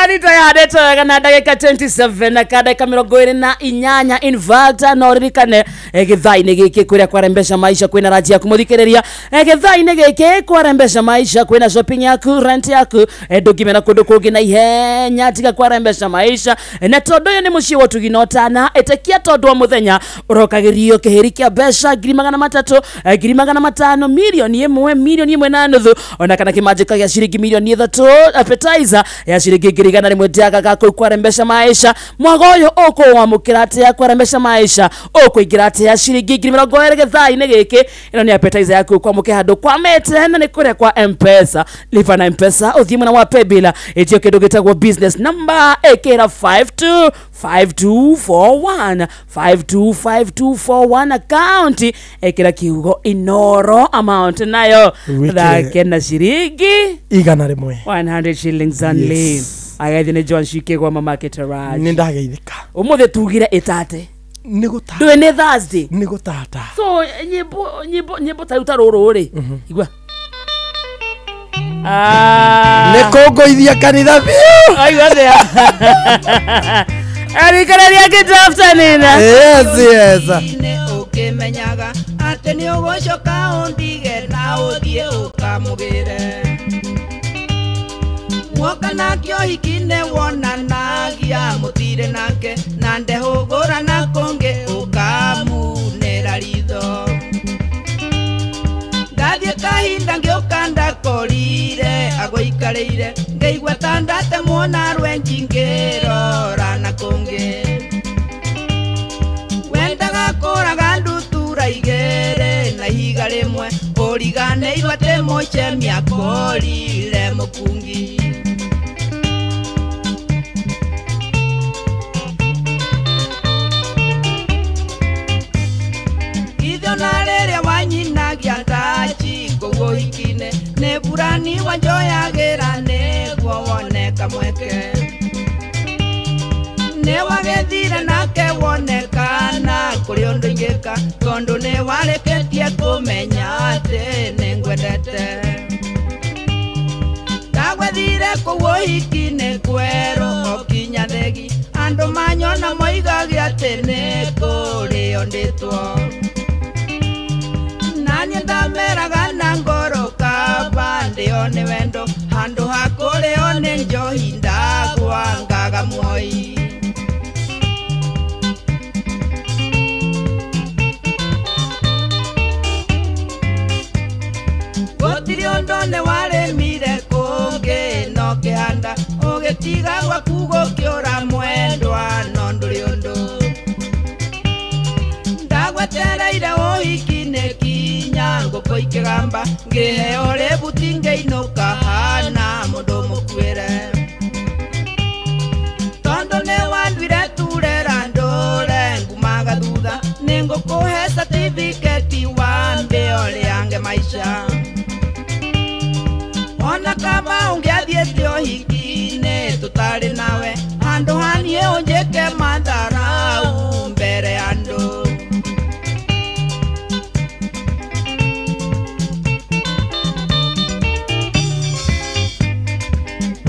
Anita yandĩtwo wega na ndagĩka 27 na ka ndagĩka 28 in fact no ririkane gĩthaa-inĩ gĩkĩ kũrĩa kwarembesha maisha kwĩna ranji yaku mũthikĩrĩria gĩthaa-inĩ gĩkĩ kwarembesha maisha kwĩna shopping yaku rent yaku ndũngĩmena kũndũ kũngĩ na ihenya tiga kwarembesha maisha na tondũ ũyũ nĩ mũciĩ wa ũtugi na ũtana ĩtĩkia tondũ wa mũthenya ũrokagĩrio kĩhĩri kĩa mbeca 300,000 500,000 milioni 1 milioni 1.5 ona kana kĩmanjĩka gĩa ciringi milioni 3 appetizer ya ciringi 100 ndiagaga kũu kwarembesha maisha mwaga ũyũ ũkũwamũkĩra atĩa kwarembesha maisha ũkũingĩra atĩa ciringi 20,000 gĩthaa-inĩ gĩkĩ ĩno nĩ appetizer yaku ũkwamũkĩra handũ kwa mete na nĩ kũrĩa kwa M-Pesa lipa na M-Pesa ũthiĩ mwena wa paybill ĩtio kĩndũ gĩtagwo business number ĩkĩra 525241 525241 account ĩkĩra kiugo Inoro amount nayo thake na ciringi 100 100 shillings only. Yes. Agathi nĩ John Shike gwa mama Keteraj nĩ ndageithĩka ũmũthĩ tugire ĩtate nĩ gũtata ndũĩ nĩ Thursday nĩ gũtata so nyĩmbo ta rĩu ta rũrũ rĩ igua nĩ kũngũithia kanitha biũ aigua thĩa arikararia good afternoon. Yes yes ũkĩmenyaga atĩ nĩ ũgũcoka ũndige na ũthiĩ ũkamũgĩre woka nakĩo hiki-inĩ wonanagia mũtire nake na ndehũgũra na kũngĩ ũkamunĩra ritho ndathiĩ kahinda ngĩũka ndakorire agũikarĩire ngĩigua ta ndatemwo na rwenji ngĩrora na kũngĩ wendaga kũraga ndutura igĩrĩ na ihiga rĩmwe ũriganĩirwo atĩ mũcemi akorire mũkungi na rĩrĩa wanyinagia ndaci kũu ũhiki-inĩ nĩ burani wanjoyagĩra nĩguo wone kamweke nĩ wagĩthire nake wonekana kũrĩ ũndũ ingĩka tondũ nĩ warĩkĩtie kũmenya atĩ nĩ ngwendete ndagwethire kũu ũhiki-inĩ kwerũ o kinya thegi andũ manyona moigage atĩ nĩ kũrĩo ndĩtwo naniĩ ndameraga na ngoro kaba ndĩo nĩ wendo handũ ha kũrĩo nĩ njohi ndagwangaga muoi gũtirĩ ũndũ nĩ warĩmire kũngĩ no kĩhanda ũgĩtiga gwaku gũkĩũra mwendwa no ndũrĩ ũndũ ndagwetereire ũhiki-inĩ kinya ngũkũ ikĩgamba ngĩheo rĩbuti ngĩinũka hana mũndũ mũkuĩre tondũ nĩ wanduire turera ndũre ngumaga thutha nĩ ngũkũhe certificate wambe ũrĩange maica ona kaba ũngĩathiĩte ũhiki-inĩ tũtarĩ nawe handũ haniĩ ũnjĩke matharau mbere ya andũ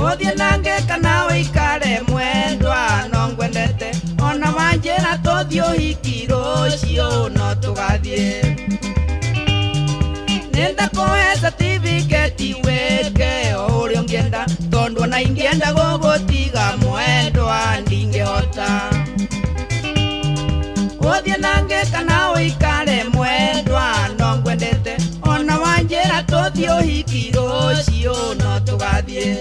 ũthiĩ nange kana ũikare mwendwa no ngwendete ona wanjĩra tũthiĩ ũhiki rũciũ no tũgathiĩ nĩndakũhe certificate wĩke o ũrĩa ũngĩenda tondũ ona ingĩenda gũgũtiga mwendwa ndingĩhota ũthiĩ nange kana ũikare mwendwa no ngwendete ona wanjĩra tũthiĩ ũhiki rũciũ no tũgathiĩ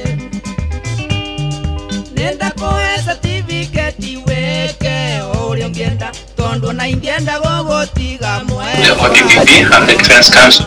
nĩndakũhe certificate wĩke o ũrĩa ũngĩenda tondũ ona ingĩenda gũgũtiga mwendwa. The ODPP and the Defense Council.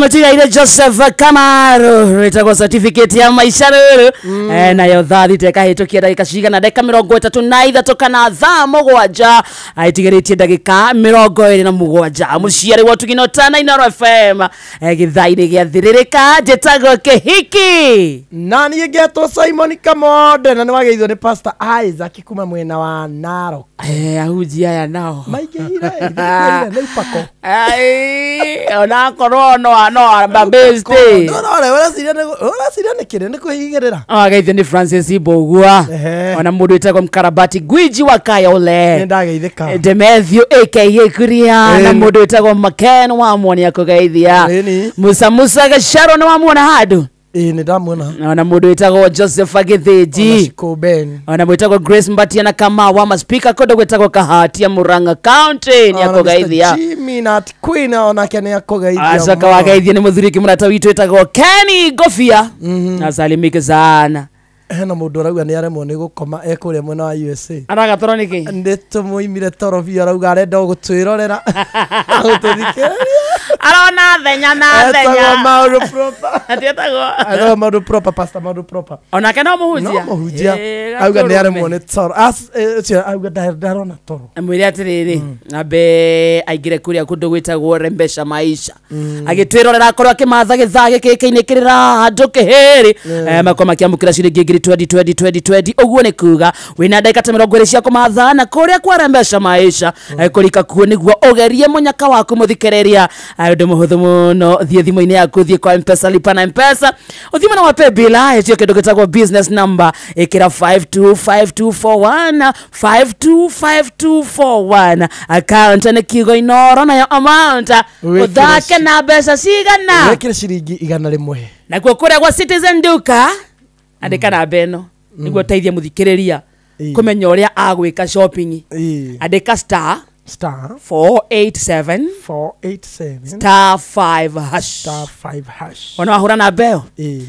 Matigaire Joseph Kamaru rwĩtagwo certificate ya maisha rũrũ. Nayo thaa thita ĩkahĩtũkia ndagĩka cigana, ndagĩka 33 kana thaa 7 itigarĩtie ndagĩka 27. Mũciari wa Tugino Tana Inoro FM, gĩthaa-inĩ gĩa thĩrĩrĩka. Njĩtagwo Kĩhiki na niĩ ngetwo Simon Kamonde, na nĩ wageithio nĩ Pastor Isaac kuma mwena wa Narok. Ahunjia aya nao maingĩhire nĩ upako. Ai, onakorwo no ambabeste. Ũraciria nĩ kĩrĩ nĩ kwĩigĩrĩra. Ageithio nĩ Francis Mbũgua, ona mũndũ wĩtagwo Mkarabati Gwiji wa Kayole. Nĩ ndageithĩka. Demethiũ aka Kuria, na mũndũ wĩtagwo Maken wa Mwoni akũgeithia. Musa Musa Gacharo nĩ wamuona handũ? Ĩĩ, nĩ ndamuona. Ona mũndũ wĩtagwo Joseph Agĩthĩnji, ona mũndũ wĩtagwo Grace Mbatia na Kamau wa maspika kũndũ gwĩtagwo Kahatia Murang'a County nĩ akũgeithia. Jimmy na Queen onake nĩ akũgeithia. Acoka wageithia nĩ mũthuri kĩmũrata witũ wĩtagwo Kenny Ngobia, asalimike sana. Hena mũndũ arauga nĩ aremwo nĩ gũkoma e kũrĩa mwena wa USA. Araga toro nĩkĩ? Nĩ tũmũimire toro biũ, arauga arenda o gũtwĩrorera gũtũthikĩrĩria. Arona thenya na thenya. Etagwo Maũndũ Proper. Atietagwo Etagwo Maũndũ Proper, Pastor Maũndũ Proper. Onake no mũhunjia? No mũhunjia. Auga nĩ aremwo nĩ toro. Ũcio auga ndarona toro. Mwĩre atĩrĩrĩ, ambe aingĩre kũrĩa kũndũ gwĩtagwo Rembesha Maisha, agĩtwĩrorera akorwo akĩmatha gĩthaa gĩkĩ kĩinĩkĩrĩra handũ kĩhĩrĩ, makorwo makĩamũkĩra ciringi ngiri 20 20 20 20. Ũguo nĩ kuga wĩna ndagĩka ta 20 cia kũmatha na kũrĩa kwa Rembesha Maisha, kũrika kuo nĩguo ũgerie mũnyaka waku mũthikĩrĩria. Ũndũ mũhũthũ mũno, thiĩ thimũ-inĩ yaku, thiĩ kwa Mpesa, lipa na Mpesa, ũthiĩ mwena wa paybill, ĩtio kĩndũ gĩtagwo business number, ĩkĩra 525241 525241, account nĩ kiugo Inoro, nayo amount ũthake na mbeca cigana? Wĩkĩre ciringi 100. Nakuo kũrĩa gwa Citizen Duka andĩka namba ĩno nĩguo ũteithie mũthikĩrĩria kũmenya ũrĩa agwĩka shopping. Andĩka star 487 487 star 5 hash, star 5 hash. Ona wahũra namba ĩyo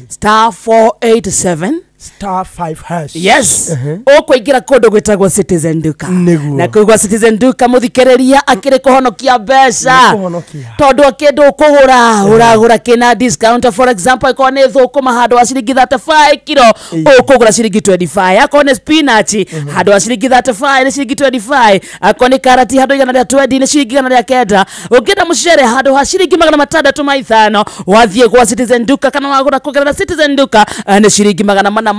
star 487 star 5 hash. Yes. Ũkũingĩra kũndũ gwĩtagwo Citizen Duka. Nĩguo. Na kũu gwa Citizen Duka mũthikĩrĩria akĩrĩ kũhonokia mbeca. Tondũ kĩndũ ũkũgũra ũragũra kĩna discount. For example, akorwo nĩ thũkũma handũ wa ciringi 35 kilo ũkũgũra ciringi 25, akorwo nĩ spinach handũ wa ciringi 35 nĩ ciringi 25, akorwo nĩ karati handũ 120 nĩ ciringi 109. Ũngĩenda mũcere handũ ha ciringi 605 wathiĩ gwa Citizen Duka kana wagũra kũgerera Citizen Duka nĩ ciringi 499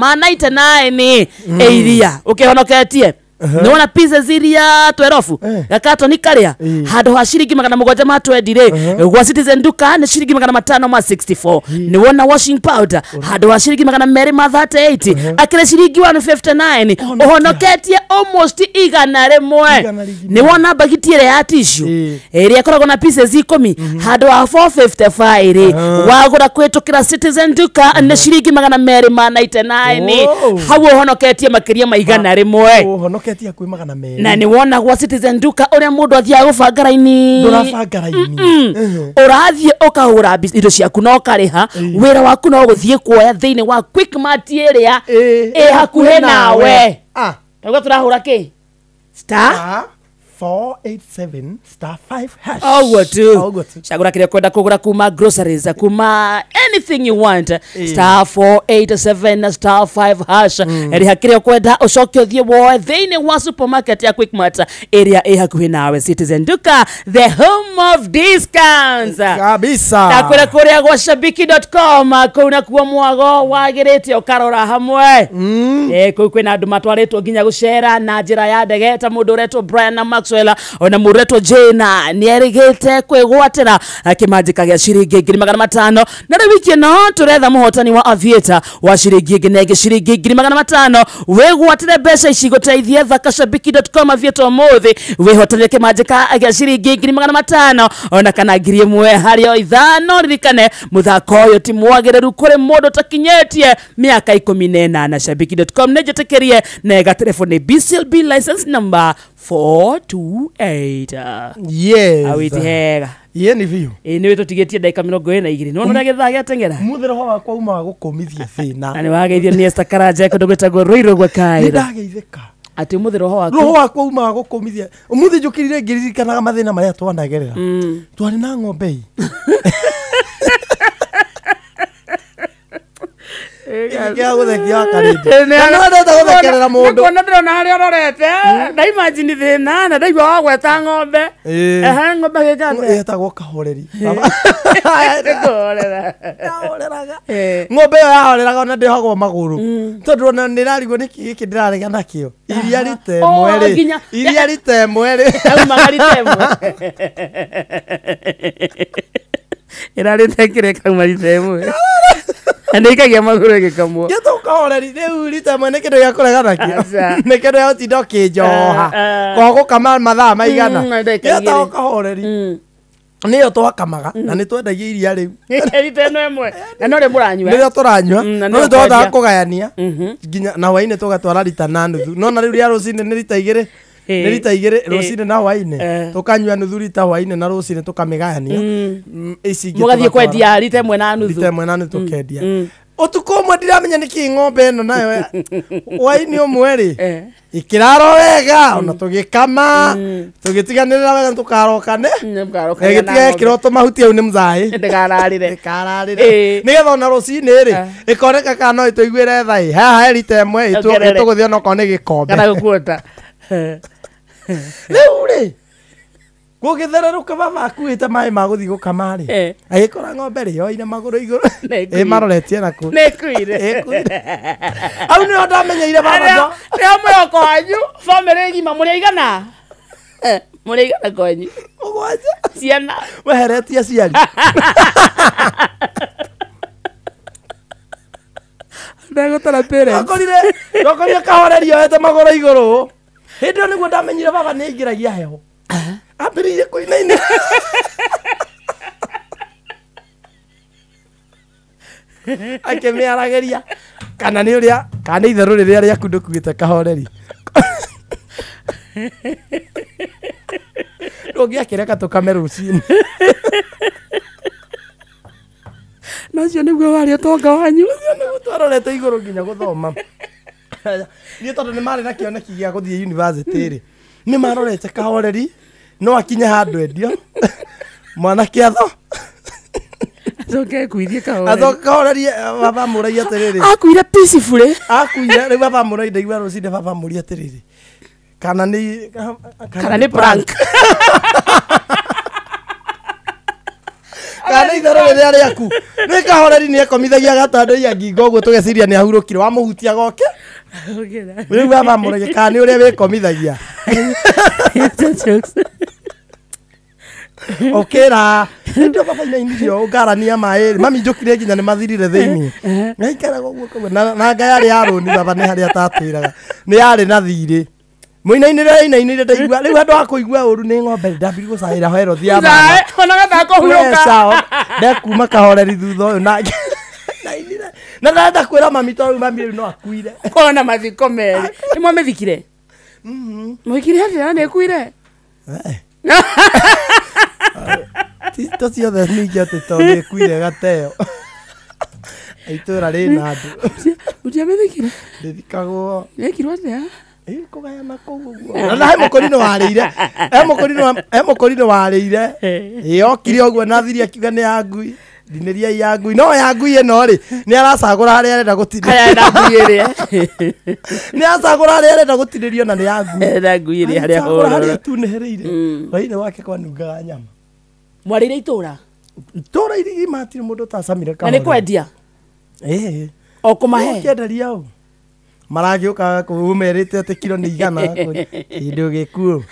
ĩiria ũkĩhonoketie. Nĩwona pieces iria 12 gakatoni karĩa handũ ha ciringi 720 rĩ gwa Citizen Duka nĩ ciringi 564. Nĩwona washing powder handũ ha ciringi 238 akĩrĩ ciringi 159, ũhonoketie almost 100. Nĩwona bagiti ĩrĩa ya tissue ĩrĩa ĩkoragwo na pieces 10 handũ ha 455 rĩ wagũra kũhĩtũkĩra Citizen Duka nĩ ciringi 299. Hau ũhonoketie makĩria ma 100. Ũhonoketie hakuhĩ 200. Na nĩ wona gwa Citizen Duka ũrĩa mũndũ athiaga gũbanga raini. Ndũrabanga raini. Ũrathiĩ ũkagũra indo ciaku na ũkarĩha, wĩra waku no gũthiĩ kuoya thĩinĩ wa Quickmart ĩrĩa ĩ hakuhĩ nawe. Tauga tũrahũra kĩ? Star 487 star 5 hash. Ũguo tu. Cagũra kĩrĩa ũkwenda kũgũra kuma groceries, kuma anything you want, star 487 star 5 hash. Rĩha kĩrĩa ũkwenda ũcoke ũthiĩ woe thĩinĩ wa supermarket ya Quickmart ĩrĩa ĩ hakuhĩ nawe. Citizen Duka, the home of discounts. Kabisa. Ndakwĩra kũrĩa gwa shabiki.com kũu nakuo mwago wagĩrĩte ũkarora hamwe. Kũu kwĩna andũ matwarĩtwo nginya gũcera na njĩra ya ndege ta mũndũ ũretwo Brian na Maxwell, ona mũndũ ũretwo Jane nĩerĩgĩte kwĩgwatĩra kĩmanjĩka gĩa ciringi 500,000. Na rĩu wiki ĩno tũretha mũhotani wa Aviator wa ciringi ĩngĩ ciringi 500,000. Wĩgwatĩre mbeca ici gũteithie thaka shabiki.com Aviator ũmũthĩ wĩhotanĩre kĩmanjĩka gĩa ciringi 500,000 ona kana 1,000 harĩ o 5. Ririkane mũthako ũyũ ti mwagĩrĩru kũrĩ mũndũ ũtakinyĩtie mĩaka 18. Shabiki.com nĩ njĩtĩkĩrie na ĩgaterebo nĩ BCLB license number 428. Yes. Awiti hega. Ye ni biũ. Ĩ nĩ wĩtũtigĩtie ndagĩka 22. Nĩwona ũrĩa gĩthaa gĩateng'era? Mũthĩ roho wakwa uma wa gũkũmithia thĩna. Na nĩ wageithio nĩ Esther Karanja kũndũ gwĩtagwo Ruiru gwa Kaira. Nĩ ndageithĩka. Atĩ ũmũthĩ roho waku. Roho wakwa uma wa gũkũmithia. Ũmũthĩ njũkĩrire ngĩririkanaga mathĩna marĩa twanagerera. Twarĩ na ng'ombe. Gĩa gũthekia wakarĩndĩ. Na nĩ wendete gũthekerera mũndũ. Nĩkuona ndĩrona harĩa ũrorete. Nda imagine thĩna na ndaigua wagweta ng'ombe. Ehe ng'ombe gĩka atĩa? Ĩtagwo kahoreri. Nĩkũhorera. Kahoreraga. Ng'ombe ĩyo yahoreraga ona ndĩohagwo magũrũ. Tondũ ona nĩrarigwo nĩkĩ gĩkĩ ndĩrarega nakĩo. Iria rita ĩmwe rĩ. Iria rita ĩmwe rĩ. Yaumaga rita ĩmwe. Ĩrarĩte kĩrĩa kauma rita ĩmwe. Na ikagia magũrũ ĩgĩkamwo. Gĩtũ kahoreri rĩu rita ĩmwe nĩ kĩndũ gĩa kũrega nakĩo. Nĩ kĩndũ gĩa gũtinda ũkĩnjoha. Kwa gũkama mathaa maigana. Gĩtagwo kahoreri. Nĩyo twakamaga na nĩ twendagia iria rĩu. Rita ĩno ĩmwe. Na no rĩo mũranyua. Nĩrĩo tũranyua. No nĩ tũhotaga kũgayania. Nginya na hwaĩ-inĩ tũgatwara rita na nuthu. No na rĩu rĩa rũcinĩ nĩ rita igĩrĩ. Nĩ rita igĩrĩ rũcinĩ na hwaĩ-inĩ. Tũkanyua nuthu rita hwaĩ-inĩ na rũcinĩ tũkamĩgayania. Ici ingĩ mũgathiĩ kwendia rita ĩmwe na nuthu. Rita ĩmwe na nuthu tũkendia. Ũtukũ ũmwe ndiramenya nĩkĩ ng'ombe ĩno nayo hwaĩ-inĩ ũmwe rĩ ikĩrarwo wega ona tũgĩkama tũgĩtiganĩrĩra wega tũkarokane ĩgĩtiga ĩkĩrwo tũmahuti hau nĩ mũthaĩ ndĩkararĩre nĩgetha ona rũcinĩ rĩ ĩkoneka kana no ĩtũiguĩre tha ĩ haha he rita ĩmwe ĩtũgũthiĩ onokorwo nĩ gĩkombe kana gũkuota. Rĩu rĩ gũgĩthererũka baba akuĩte maĩ ma gũthiĩ gũkama rĩ agĩkora ng'ombe rĩ yoire magũrũ igũrũ ĩmaroretie na kũu nĩkuire hau nĩho ndamenyeire baba nĩho mwĩhoko wanyu bamĩrĩ ng'ima mũrĩ aigana mũrĩ aigana kwanyu mũgwanja ciana weheretie aciari ndegũtara parents ndokorire kahoreri yoete magũrũ igũrũ hĩndĩ ĩyo nĩguo ndamenyire baba nĩ aingĩragia heho ambĩrĩirie kũinaina akĩmĩaragĩria kana nĩ ũrĩa kana nĩ itherũ rĩrĩa rĩaku ndũkuĩte kahoreri ndũngĩakĩreka tũkame rũcinĩ na ũcio nĩguo warĩ ũtonga wanyu nĩguo twarorete igũrũ nginya gũthoma niĩ tondũ nĩ marĩ na kĩoneki gĩa gũthiĩ university rĩ nĩ marorete kahoreri no akinye handũ endio mwanake atho acoke akuithie kahoreri acoke kahoreri baba amũragia atĩrĩrĩ akuire peacefully akuire rĩu baba amũragia ndaigua rũcinĩ baba amũria atĩrĩrĩ kana nĩ prank kana itherũ rĩrĩa rĩaku nĩ kahoreri nĩ ekomithagia gatandaia ngingo ũguo tũgeciria nĩ ahurũkire wamũhutia goke rĩu baba amũragia kana nĩ ũrĩa wĩkomithagia Okera ndio baba inainirio ũngarania maĩ mami njũkire nginya nĩ mathirire thĩinĩ ngaikaraga ũguo kũguo na nga yarĩ ya rũni baba nĩ harĩa atatwĩraga nĩ yarĩ na thirĩ mũinainĩre ainainĩire ndaigua rĩu handũ ha kũigua ũru nĩ ng'ombe ndambirie gũcaĩra herothi ya mama ona gathaa kũhurũka ndekuma kahoreri thutha ũyũ na nainire na ndarenda kwĩra mami tondũ mami rĩu no akuire kona mathiko merĩ nĩ mwamĩthikire mũthikire atĩa na nĩ ĩkuire Tito ciothe ningĩ atĩ tondũ ĩkuire gateo itũra rĩna andũ mũtiamĩthikire ndĩthikagwo ĩkirwo atĩa kũgayana kũu ũguo na he mũkũrinũ warĩire he mũkũrinũ warĩire yokire ũguo na thiri akiuga nĩ ya ngui ndinĩria ya ngui no ya ngui ĩno rĩ nĩ aracagũra harĩa arenda gũtinĩrio nĩ aracagũra harĩa arenda gũtinĩrio na nĩ ya ngui arenda ngui ĩrĩa harĩa hororo harĩa tunĩhĩrĩire hwaĩ-inĩ wake kwanungaga nyama mwarĩire itũra itũra irigima hatirĩ mũndũ ũtacamire na nĩ kwendia ĩĩ o kũmahe kĩenderia ũ maragĩũka kũu merĩte atĩ kiro nĩ igana kĩndũ gĩkuũ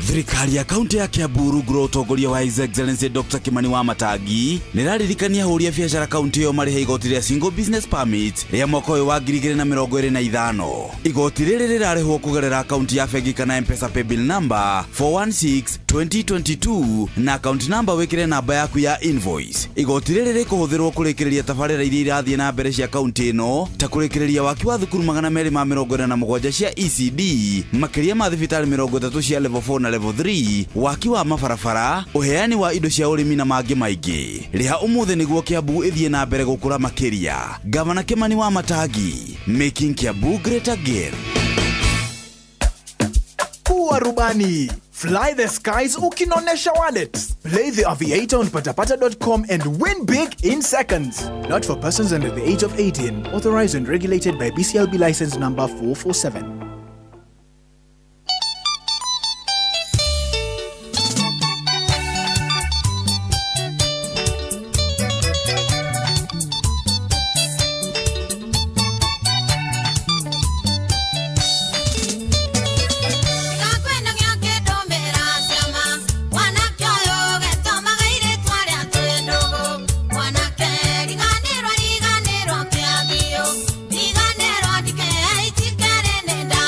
Thirikari ya kaunti ya Kiambu rungu rwa ũtongoria wa His Excellency Dr. Kimani Wamatangi nĩraririkania ahũri a biacara kaunti ĩyo marĩhe igoti rĩa Single Business Permit rĩa mwaka ũyũ wa 2025. Igoti rĩrĩ rĩrarĩhwo kũgerera akaunti ya bengi kana M-Pesa paybill number 416-2022 na akaunti namba wĩkĩre namba yaku ya invoice. Igoti rĩrĩ rĩkũhũthĩrwo kũrĩkĩrĩria tabarĩra iria irathiĩ na mbere cia kaunti ĩno ta kũrĩkĩrĩria waki wa thukuru 247 cia ECD, makĩria ma thibitarĩ 30 cia level 4 na level 3, waki wa mabarabara, uheani wa indo cia ũrĩmi na mangĩ maingĩ. Rĩha ũmũthĩ nĩguo Kiambu ĩthiĩ na mbere gũkũra makĩria. Gavana Kimani Wamatangi, making Kiambu great again. Kuwa rubani. Fly the skies ukinonesha wallet. Play the Aviator on patapata.com and win big in seconds. Not for persons under the age of 18. Authorized and regulated by BCLB license number 447. Riganero, riganero,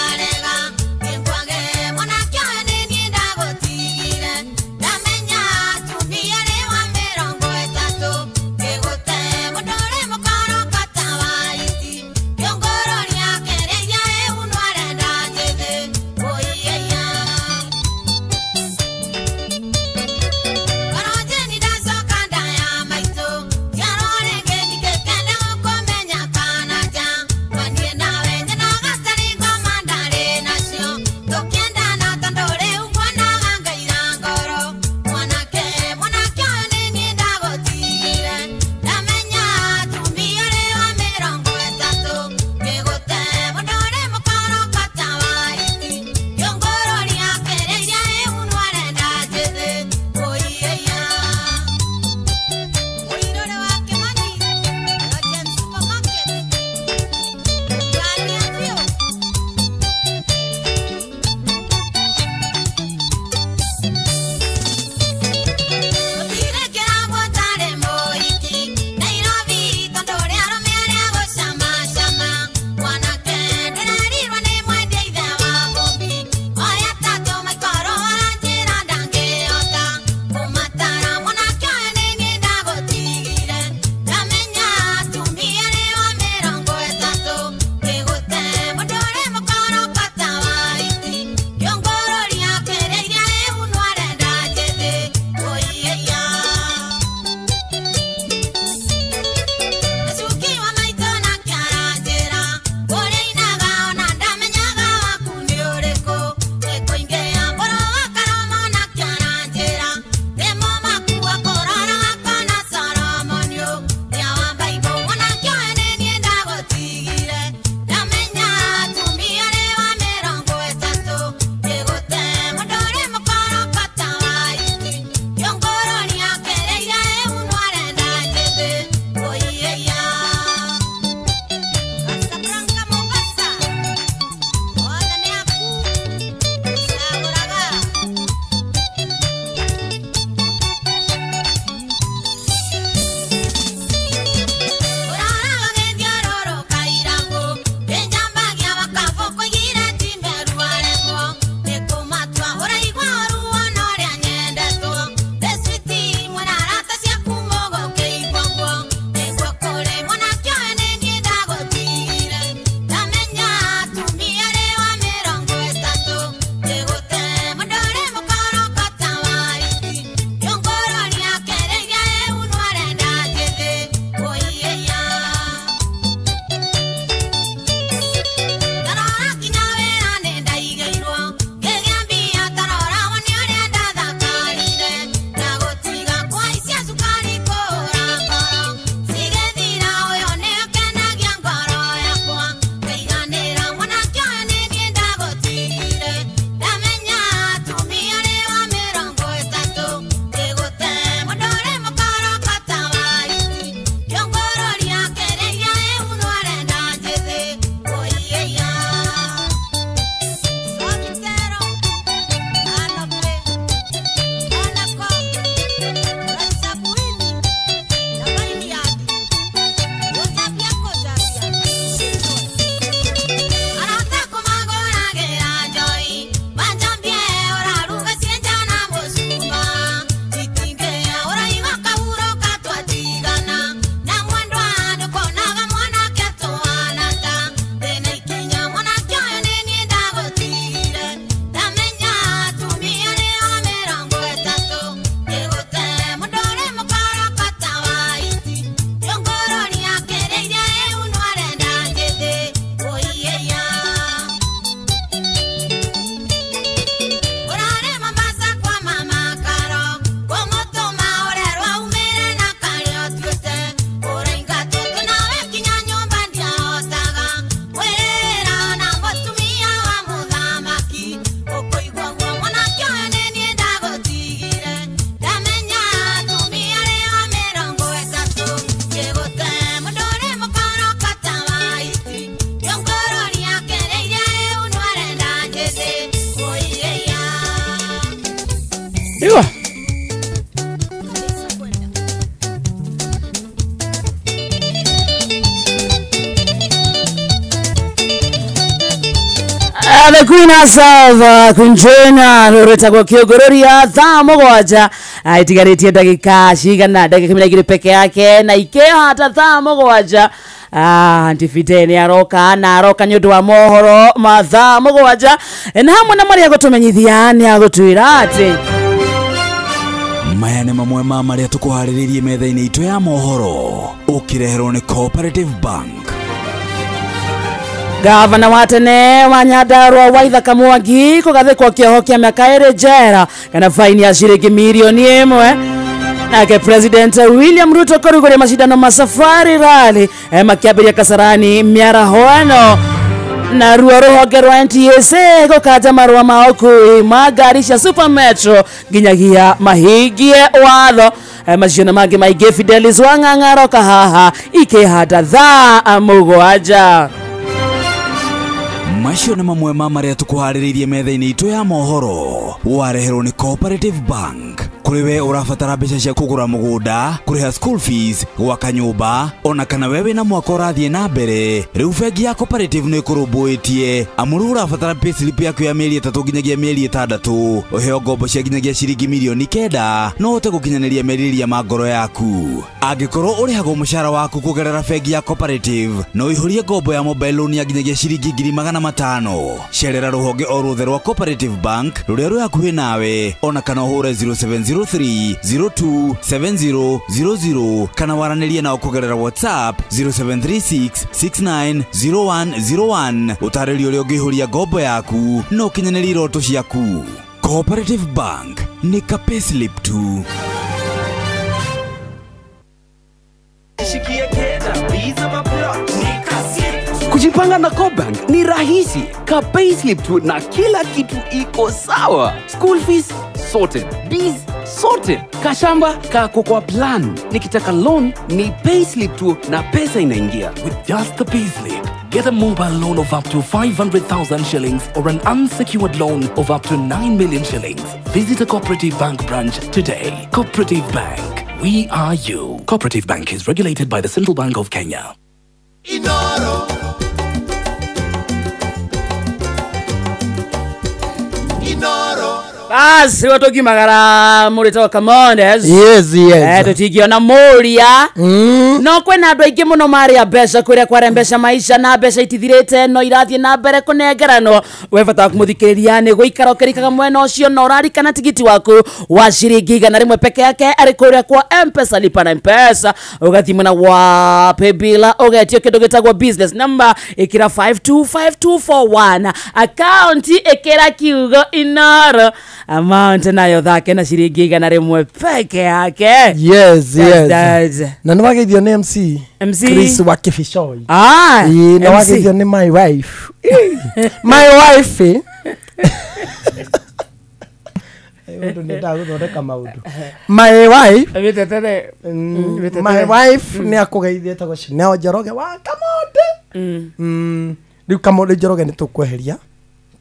The Queen herself, Queen Jane, rũrĩtagwo kĩũngũrũria thaa 7 itigarĩtie ndagĩka cigana, ndagĩka 12 peke yake na ikĩhata thaa 7. Auntie Fide nĩ aroka na aroka nĩ ũndũ wa mohoro ma thaa 7 na hamwe na marĩa agũtũmenyithia nĩ agũtwĩra atĩ maya nĩ mamwe ma marĩa tũkũharĩrĩirie metha-inĩ itũ ya mohoro ũkĩreherwo nĩ Cooperative Bank. Gavana wa tene wa Nyandarua Waithaka Mwangi kũgathĩkwo kĩoho kĩa mĩaka 2 njera kana faini ya ciringi mirioni 1. Nake President William Ruto kũrugũria macindano ma Safari Rally makĩambĩrĩria Kasarani mĩaraho na ruo rũhonge rwa NTSA gũkanja marũa ma ũkui ma ngari cia Super Metro nginyagia mahingie watho. Macio na mangĩ maingĩ Fidelis Wang'ang'a aroka haha ikĩhanda thaa 7. Macio nĩ mamwe ma marĩa tũkũharĩrĩirie metha-inĩ itũ ya mohoro wareherwo nĩ Cooperative Bank. Kũrĩ we ũrabatara mbeca cia kũgũra mũgũnda, kũrĩha school fees, gwaka nyũmba, ona kana we wĩna mwaka ũrathiĩ na mbere, rĩu bengi ya Cooperative nĩ ĩkũrũmbũĩtie. Amu rĩu ũrabatara payslip yaku ya mĩeri 3 nginyagia mĩeri 6, ũheo ngombo cia nginyagia ciringi mirioni 9 no ũhote gũkinyanĩria merirĩria ma ngoro yaku. Angĩkorwo ũrĩhagwo mũcara waku kũgerera bengi ya Cooperative, no ũihũrie ngombo ya mobile loan ya nginyagia ciringi 500,000. Cerera rũhonge o ruothe rwa Cooperative Bank rũrĩa rwĩ hakuhĩ nawe, ona kana ũhũre 0703 02 70 00 kana waranĩrie nao kũgerera WhatsApp 0736 69 0101. Ũtarĩrio ũrĩa ũngĩihũria ngombo yaku na ũkinyanĩrie iroto ciaku. Cooperative Bank nĩ ka payslip tu. Kujipanga na CoBank ni rahisi. Ka payslip tu na kila kitu iko sawa. School fees sorted, biz sorted, kashamba kako kwa plan. Nikitaka loan ni payslip tu na pesa inaingia. With just the payslip, get a mobile loan of up to 500,000 shillings or an unsecured loan of up to 9 million shillings. Visit a Cooperative Bank branch today. Cooperative Bank, we are you. Cooperative Bank is regulated by the Central Bank of Kenya. Inoro. Inoro. Basi watũngimagara mũrĩtwo Kamondes. Yes, yes. Tũtingĩona mũria. No kwĩna andũ aingĩ mũno marĩa mbeca kũrĩa kware mbeca maisha na mbeca itithirĩte no irathiĩ na mbere kũnengeranwo. We bata waku mũthikĩrĩria nĩ gũikara ũkĩrikaga mwena ũcio na ũrarikana tigiti waku wa ciringi 100 peke yake arĩ kũrĩa kwa M-Pesa, lipa na M-Pesa, ũgathiĩ mwena wa paybill ũgetio kĩndũ gĩtagwo business number, ĩkĩra 525241 account ĩkĩra kiugo Inoro, amount nayo thake na ciringi 100 peke yake. Yes, yes. Na nĩwageithio nĩ MC Chris wa Kibicoi. Ĩĩ, nĩwageithio nĩ my wife. My wife. Ũndũ nĩendaga gũthondeka maũndũ. My wife. My wife nĩ akũgeithia etagwo Chanel Njoroge wa Kamonde. Rĩu Kamonde Njoroge nĩ tũkweheria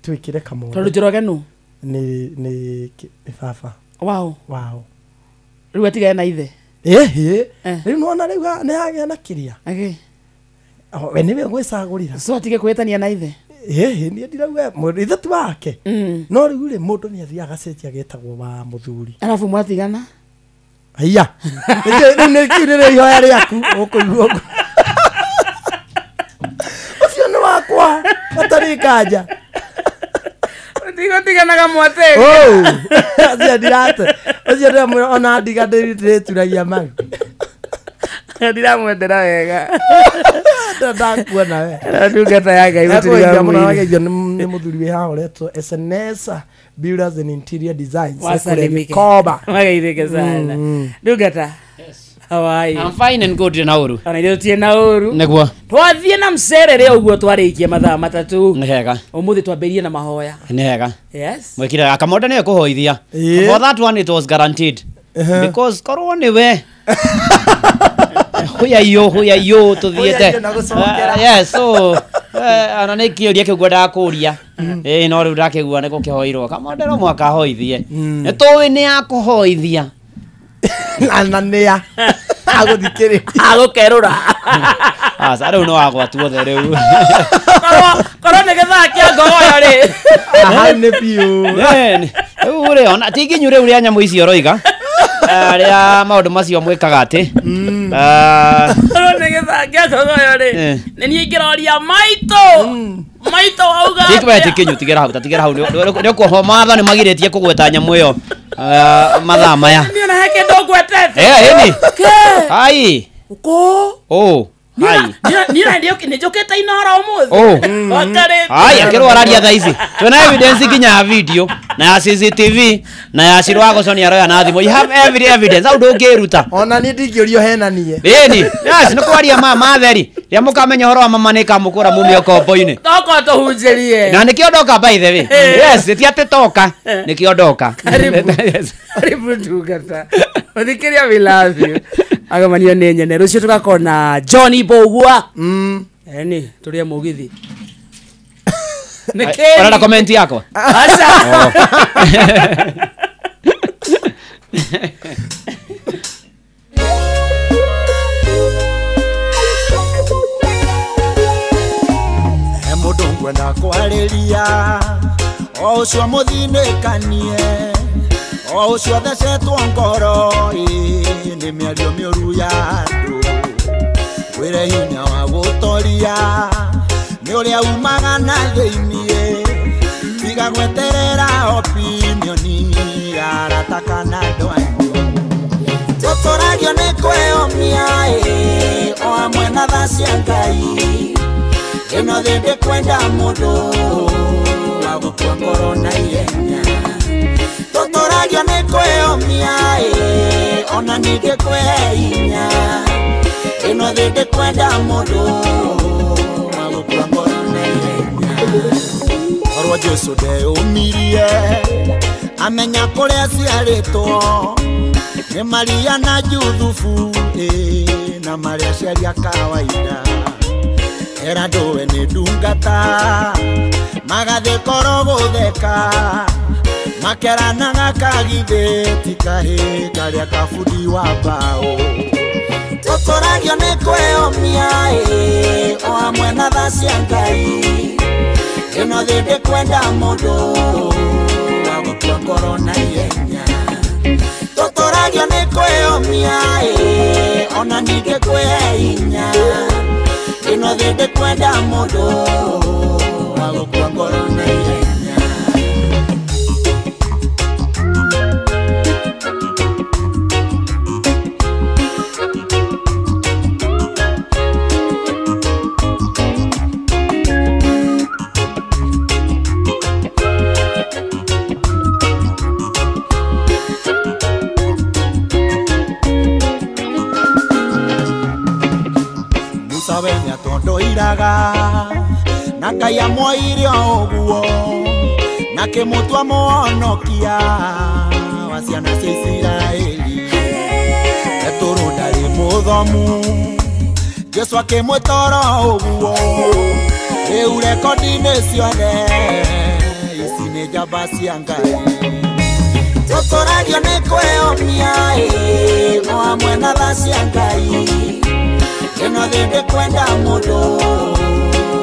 twĩkĩre Kamonde. Tondũ Njoroge nũ? Ni baba. Wow. Wow. Rĩu atigane na ithe. Ĩhĩ. Rĩu nĩwona rĩu nĩ hagĩa na kĩrĩa. We nĩwe ũgwĩcagũrĩra. So atige kwĩtania na ithe. Ĩhĩ, niĩ ndirauga ithe ti wake. No rĩu rĩ mũndũ nĩ athiaga agacenjia agetagwo wa mũthuri. Arabu mwatigana? Haiya. Rĩu nĩ kĩu nĩ ihoya rĩaku ũkũigua ũguo. Ũcio nĩ wakwa hatarĩ nganja. Tiganaga mwate. Oh. Ũcio ndirate. Ũcio ndĩramwĩra ona ndiga ndĩturagia maru. Ndiramwendera wega. Ndakuona we. Ndungata ya Ngai gũtirĩ mũno wageithio nĩ mũthuri wĩ haha ũretwo SNS Builders and Interior Designs. Wasalimike. Koba. Wageithĩke sana. Ndungata. How are you? I'm fine and good na uru. Ona ithuĩ tũtirĩ na ũru. Nĩguo. Twathiĩ na mcerere ũguo twarĩkia mathaa 3. Nĩ hega. Ũmũthĩ twambĩrĩrie na mahoya. Nĩ hega. Yes. Mwĩkire Kamonde nĩwe kũhoithia. For that one it was guaranteed. Because korwo nĩwe. Huya yo tuthiĩte. Yes, so ona nĩ kĩũria kĩu ngwendaga kũria. Ĩĩ no rĩu ndakĩgua nĩ gũkĩhoirwo. Kamonde no mũhaka ahoithie. Nĩ tũĩ nĩ akũhoithia. Na nĩa agũthikĩrĩria. Agũkerũra. Aca rĩu nĩ wagwatu othe rĩu. Korwo nĩ gĩthaa kĩa ngogoyo rĩ. Hau nĩ biũ. Rĩu rĩ ona ti nginyu rĩu rĩa nyamũ icio ũroiga. Rĩa maũndũ macio mwĩkaga atĩ. Korwo nĩ gĩthaa kĩa ngogoyo rĩ. Nĩ niĩ ingĩroria maitũ. Maitũ wauga. Ti ti kinyu tigĩra hau tigĩra hau nĩ ũkuohwo mawatho nĩ magirĩtie kũgweta nyamũ ĩyo mathaa maya. Niĩ ona he kĩndũ ngwetete. Ĩni. Ai. Ũkũ. Oh. Ai. Niĩ nĩ njũkĩte Inoro ũmũthĩ. Wakarĩte. Ai akĩrwo araria thaa ici. Twĩna evidence nginya ya video na ya CCTV na ya Shiro Wagoco aroya na thimũ. You have every evidence. Hau ndũngĩruta. Ona niĩ ndingĩũrio henanie. Ĩni. Yes, nĩ kwaria ma matheri. Rĩrĩa mũkamenya ũhoro wa mama nĩ kamũkũra mumie ũkombo-inĩ. Toka tũhunjĩrie. Na nĩkĩo ndoka by the way. Yes, ti atĩ toka. Nĩkĩo ndoka. Karibu. Karibu ndungata. Ũthikĩria we love you. Agemanio nĩ nyene. Rũciũ tũgakorwo na Johnny Bogua. Eni tũrĩe mũgithi. Nĩkĩ? Ũrenda comment yakwa? Aca. He mũndũ ngwenda kwarĩria o ũcio mũthinĩkanie o ũcio thecetwo ngoro nĩ mĩario mĩũru ya andũ wĩre hinya wa gũtoria nĩ ũrĩa umaga na thĩiniĩ tiga gweterera opinioni ya arata kana andũ anyu tũtũragio nĩ kwĩyũmia o hamwe na tha cia Ngai ĩno thĩ ndĩkwenda mũndũ wa gũkua ngoro na ihenya tũtũragio nĩ kwĩyũmia ona ningĩ kwĩhe hinya ĩno thĩ ndĩkwenda mũndũ wa gũkua ngoro na ihenya korwo Jesũ ndeyũmirie amenya kũrĩa aciarĩtwo nĩ Maria na Juthubu na marĩa aciari a kawaida era ndũwe nĩ ndungata magathiĩ korwo gũtheka makeranaga kagithĩ ti kahĩ karĩa kabundi wa mbaũ tũtũragio nĩ kwĩyũmia o hamwe na tha cia Ngai ĩno thĩ ndĩkwenda mũndũ wa gũkua ngoro na ihenya tũtũragio nĩ kwĩyũmia ona ningĩ kwĩhe hinya ĩno thĩ ndĩkwenda mũndũ wa gũkua ngoro na ihenya. Musa we nĩatondoiraga na Ngai amwoire o ũguo na kĩmũtua mũhonokia wa ciana cia Isiraeli Petũrũ ndarĩ mũthomu Jesũ akĩmwĩta oro ũguo rĩu rekondi-inĩ ciothe ici nĩ njamba cia Ngai tũtũragio nĩ kwĩyũmia o hamwe na tha cia Ngai ĩno thĩ ndĩkwenda mũndũ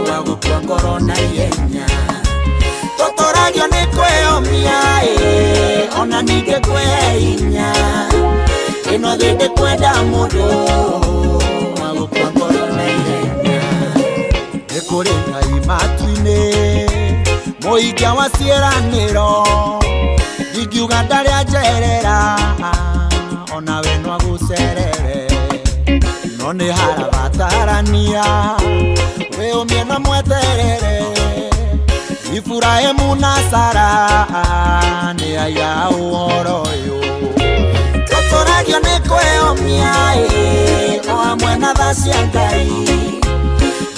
wa gũkua ngoro na ihenya tũtũragio nĩ kwĩyũmia ona ningĩ kwĩhe hinya ĩno thĩ ndĩkwenda mũndũ wa gũkua ngoro na ihenya nĩ kũrĩ Ngai matu-inĩ mũikia wa ciĩranĩro ndingiuga ndarĩ anjerera onawe no agũcerere no nĩ harabatarania wĩyũmie na mweterere Iburahĩmu na Sara nĩ aya ũhoro ũyũ tũtũragio nĩ kwĩyũmia o hamwe na tha cia Ngai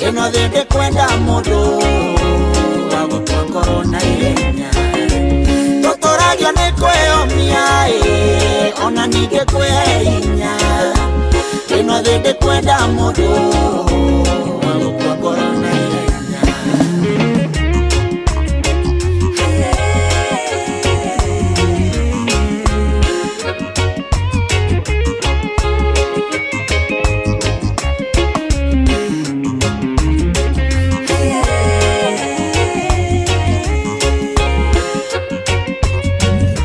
ĩno thĩ ndĩkwenda mũndũ wa gũkua ngoro na ihenya tũtũragio nĩ kwĩyũmia ona ningĩ kwĩhe hinya ĩno thĩ ndĩkwenda mũndũ wa gũkua ngoro na ihenya.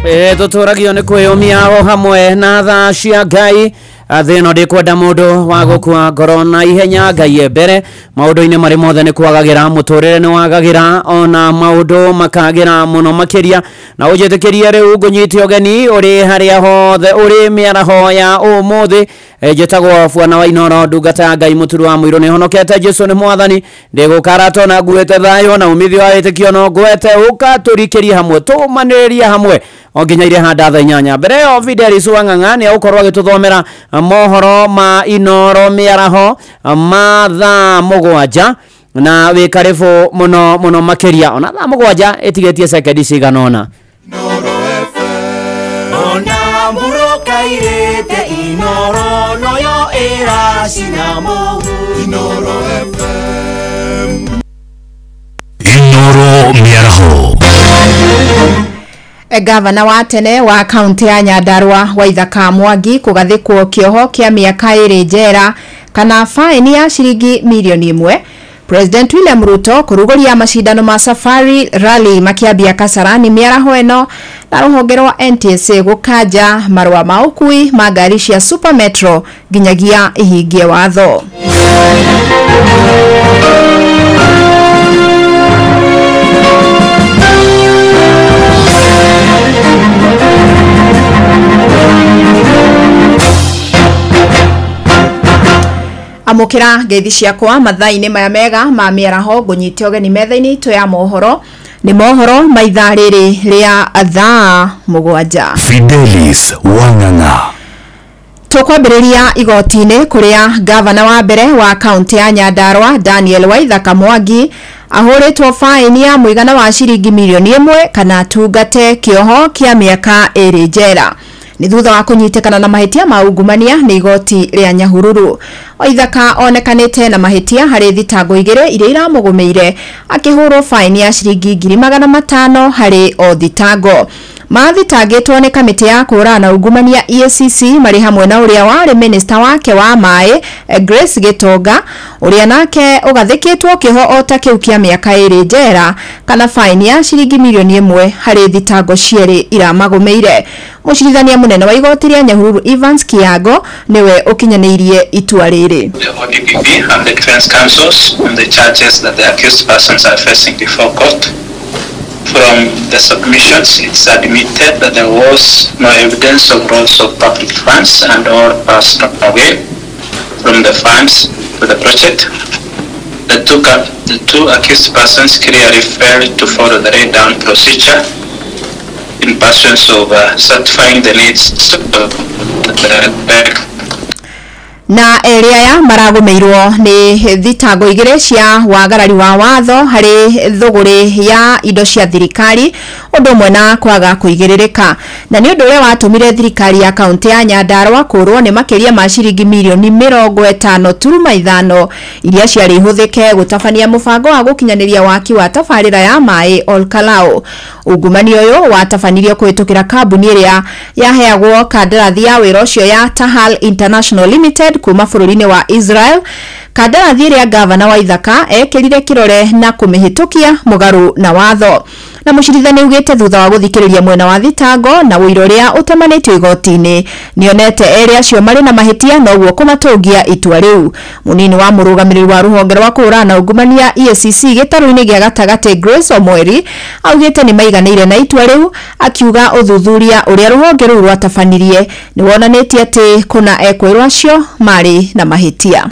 Tũtũragio nĩ kwĩyũmia o hamwe na tha cia Ngai. Thĩ ĩno ndĩkwenda mũndũ wa gũkua ngoro na ihenya. Ngai e mbere maũndũ-inĩ marĩ mothe nĩ kwagagĩra, mũtũrĩre nĩ wagagĩra ona maũndũ makagĩra mũno makĩria. Na ũnjĩtĩkĩrie rĩu ngũnyite ũgeni ũrĩ harĩa hothe ũrĩ mĩaraho ya ũmũthĩ. Njĩtagwo Bwana wa Inoro, ndungata ya Ngai mũturu wa mũirũ, nĩ honokete Jesu nĩ mwathani, ndĩgũkara na nguĩte thayũ na umithio wa wĩtĩkio no ngwete ũka tũrikĩrie hamwe tũmanĩrĩrie hamwe o nginya ire handa thaa 8. Mbere ĩyo Fidelis Wang'ang'a nĩ egũkorwo agĩtũthomera mohoro ma Inoro mĩaraho ma thaa 7 na wĩ karibu mũno mũno makĩria ona thaa 7 ĩtigĩtie sekendi cigana ũna. Ona murokairete Inoro noyo ĩracinamo Inoro FM. Inoro mĩaraho. Gavana wa tene wa kaunti ya Nyandarua Waithaka Mwangi kugathikwo kioho kia miaka 2 njera kana faini ya ciringi milioni 1. President William Ruto kurugoria mashindano ma Safari Rally makiambia Kasarani miaraho eno na ruhonge rwa NTSA gukanja marua ma ukui ma ngari cia Super Metro nginyagia ihingie watho. Amukira ngeithi ciakwa mathaa-inĩ maya mega ma mĩaraho ngũnyite ũgeni metha-inĩ itũ ya mohoro nĩ mohoro ma ithaa rĩrĩ rĩa thaa 7. Fidelis Wang'ang'a. Tũkwambĩrĩria igoti-inĩ kũrĩa gavana wa mbere wa kaunti ya Nyandarua Daniel Waithaka Mwangi ahũrĩtwo faini ya mũigana wa ciringi milioni 1 kana atungate kĩoho kĩa mĩaka 2 njera. Ni thutha wa kunyitikana na mahitia ma ungumania ni igoti ria Nyahururu. Waithaka onekanite na mahitia hari thitango igiri iria iramugumiire akihurwo faini ya ciringi 500,000 hari o thitango. Mathitangĩtwo nĩ kamĩtĩ ya kũhũrana na ungumania EACC marĩ hamwe na ũrĩa warĩ minista wake wa maĩ Grace Gitonga, ũrĩa nake ũgathĩkĩtwo kĩoho o ta kĩu kĩa mĩaka 2 njera kana faini ya ciringi milioni 1 harĩ thitango cierĩ iramagũmĩire. Mũcirithania mũnene wa igoti rĩa Nyahururu Evans Kiago nĩwe ũkinyanĩirie itua rĩrĩ. The ODPP and the defense counsels on the charges that the accused persons are facing before court. From the submissions, it's admitted that there was no evidence of loss of public funds and or personal gain from the funds to the project. The two accused persons clearly failed to follow the laid down procedure in pursuance of certifying the needs of the Na erĩ aya maragũmĩirwo nĩ thitango igĩrĩ cia wagarari wa watho harĩ thũgũrĩ ya indo cia thirikari ũndũ ũmwe na kwaga kũigĩrĩrĩka, na nĩ ũndũ ũrĩa watũmire thirikari ya kaunti ya Nyandarua kũrwo nĩ makĩria ma ciringi milioni 50.5 iria ciarĩ ihũthĩke gũtabania mũbango wa gũkinyanĩria waki wa tabarĩra ya maĩ Olkalou. Ungumania ũyũ watabanirio kũhĩtũkĩra kambuni ĩrĩa yaheagwo kandarathi ya wĩra ũcio ya Tahal International Limited kuma bũrũri-inĩ wa Israel, kandarathi ĩrĩa gavana Waithaka ekĩrire kĩrore na kũmĩhĩtũkia mũgarũ na watho. Na mũcirithania augĩte thutha wa gũthikĩrĩria mwena wa thitango na ũira ũrĩa ũtemanĩtio igoti-inĩ nĩonete erĩ acio marĩ na mahĩtia noguo kũmatũngia itua rĩu. Mũnini wa mũrũgamĩrĩri wa rũhonge rwa kũhũrana na ungumania EACC gĩtarũ-inĩ gĩa gatagatĩ Grace Omweri augĩte nĩ maiganĩire na itua rĩu, akiuga ũthuthuria ũrĩa rũhonge rũu rwatabanirie nĩ wonanĩtie atĩ kũna ekwĩrwo acio marĩ na mahĩtia.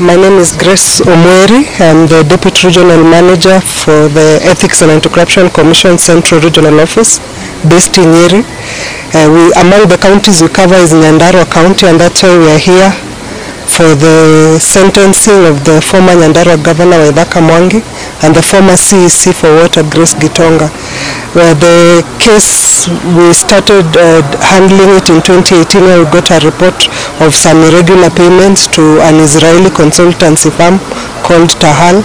My name is Grace Omweri. I'm the Deputy Regional Manager for the Ethics and Anti-Corruption Commission Central Regional Office based in Nyeri. Among the counties we cover is Nyandarua County, and that's why we are here for the sentencing of the former Nyandarua Governor Waithaka Mwangi and the former CEC for Water Grace Gitonga. Where the case, we started handling it in 2018, where we got a report of some irregular payments to an Israeli consultancy firm called Tahal,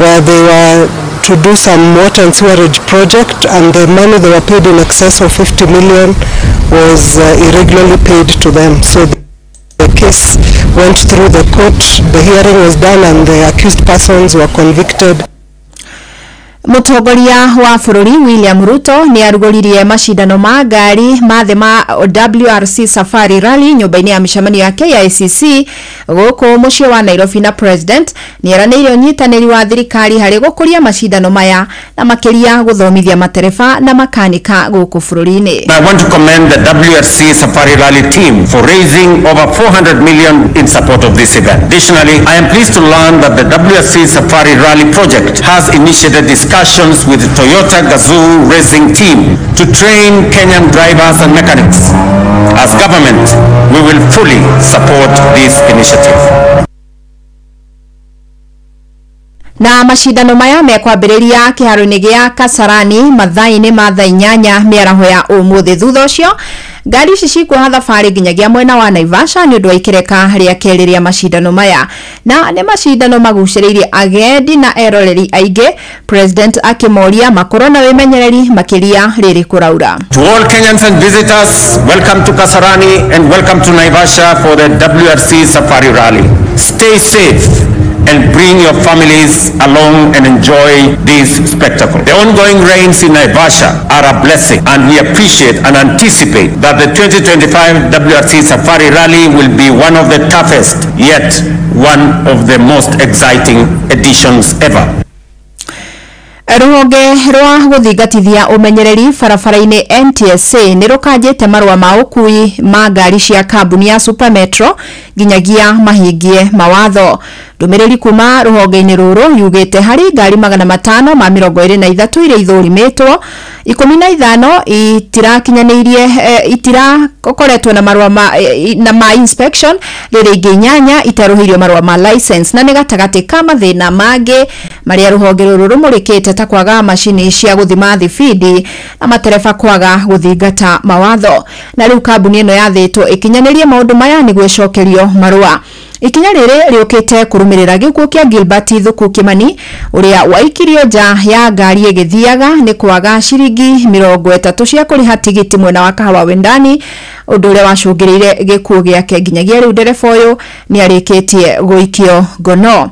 where they were to do some water and sewerage project, and the money they were paid in excess of 50 million was irregularly paid to them. So the case went through the court, the hearing was done, and the accused persons were convicted. Mũtongoria wa bũrũri William Ruto nĩ arugũririe macindano ma ngari ma thĩ ma WRC Safari Rally nyũmba-inĩ ya mĩcemanio ya KICC gũkũ mũciĩ wa Nairobi, na president nĩ eranĩire ũnyitanĩri wa thirikari harĩ gũkũria macindano maya na makĩria gũthomithia matereba na makanika gũkũ bũrũri-inĩ. I want to commend the WRC Safari Rally team for raising over 400 million in support of this event. Additionally, I am pleased to learn that the WRC Safari Rally project has initiated discussions with the Toyota Gazoo Racing team to train Kenyan drivers and mechanics. As government, we will fully support this initiative. Na macindano maya mekwambĩrĩria kĩharo-inĩ gĩa Kasarani mathaa-inĩ ma thaa 8 mĩaraho ya ũmũthĩ. Thutha ũcio ngari ici cikuoha thabarĩ nginyagia mwena wa Naivasha nĩ ũndũ wa ikereka rĩa kerĩ rĩa macindano maya, na nĩ macindano magucĩrĩirie agendi na eroreri aingĩ, president akĩmoria makorwo na wĩmenyereri makĩria rĩrĩ kũraura. To all Kenyans and visitors, welcome to Kasarani and welcome to Naivasha for the WRC Safari Rally. Stay safe and bring your families along and enjoy this spectacle. The ongoing rains in Naivasha are a blessing, and we appreciate and anticipate that the 2025 WRC Safari Rally will be one of the toughest, yet one of the most exciting editions ever. Rũhonge rwa gũthingatithia ũmenyereri barabara-inĩ NTSA nĩ rũkanjĩte marũa ma ũkui ma ngari cia kambuni ya Super Metro nginyagia mahingie mawatho. Ndũmĩrĩri kuma rũhonge-inĩ rũrũ yugĩte harĩ ngari 523 iria ithũrimĩtwo, 15 itirakinyanĩirie itirakoretwo na marũa na ma inspection, rĩrĩ ingĩ 8 itarũhĩirio marũa ma license, na nĩ gatagatĩ ka mathĩna mangĩ marĩa rũhonge rũrũ rũmũrĩkĩte ta kwaga macini cia gũthima thibindi na matereba kwaga gũthingata mawatho. Na rĩu kambuni ĩno yathĩtwo ĩkinyanĩrie maũndũ maya nĩguo ĩcokerio marũa. Ikinya rĩrĩ rĩũkĩte kũrũmĩrĩra gĩkuũ kĩa Gilbert Thuku Kimani ũrĩa waikirio nja ya ngari ĩgĩthiaga nĩ kwaga ciringi 30 cia kũrĩha tigiti mwena wa Kahawa Wendani, ũndũ ũrĩa wacũngĩrĩire gĩkuũ gĩake. Nginyagia rĩu ndereba ũyũ nĩ arĩkĩtie gũikio ngono.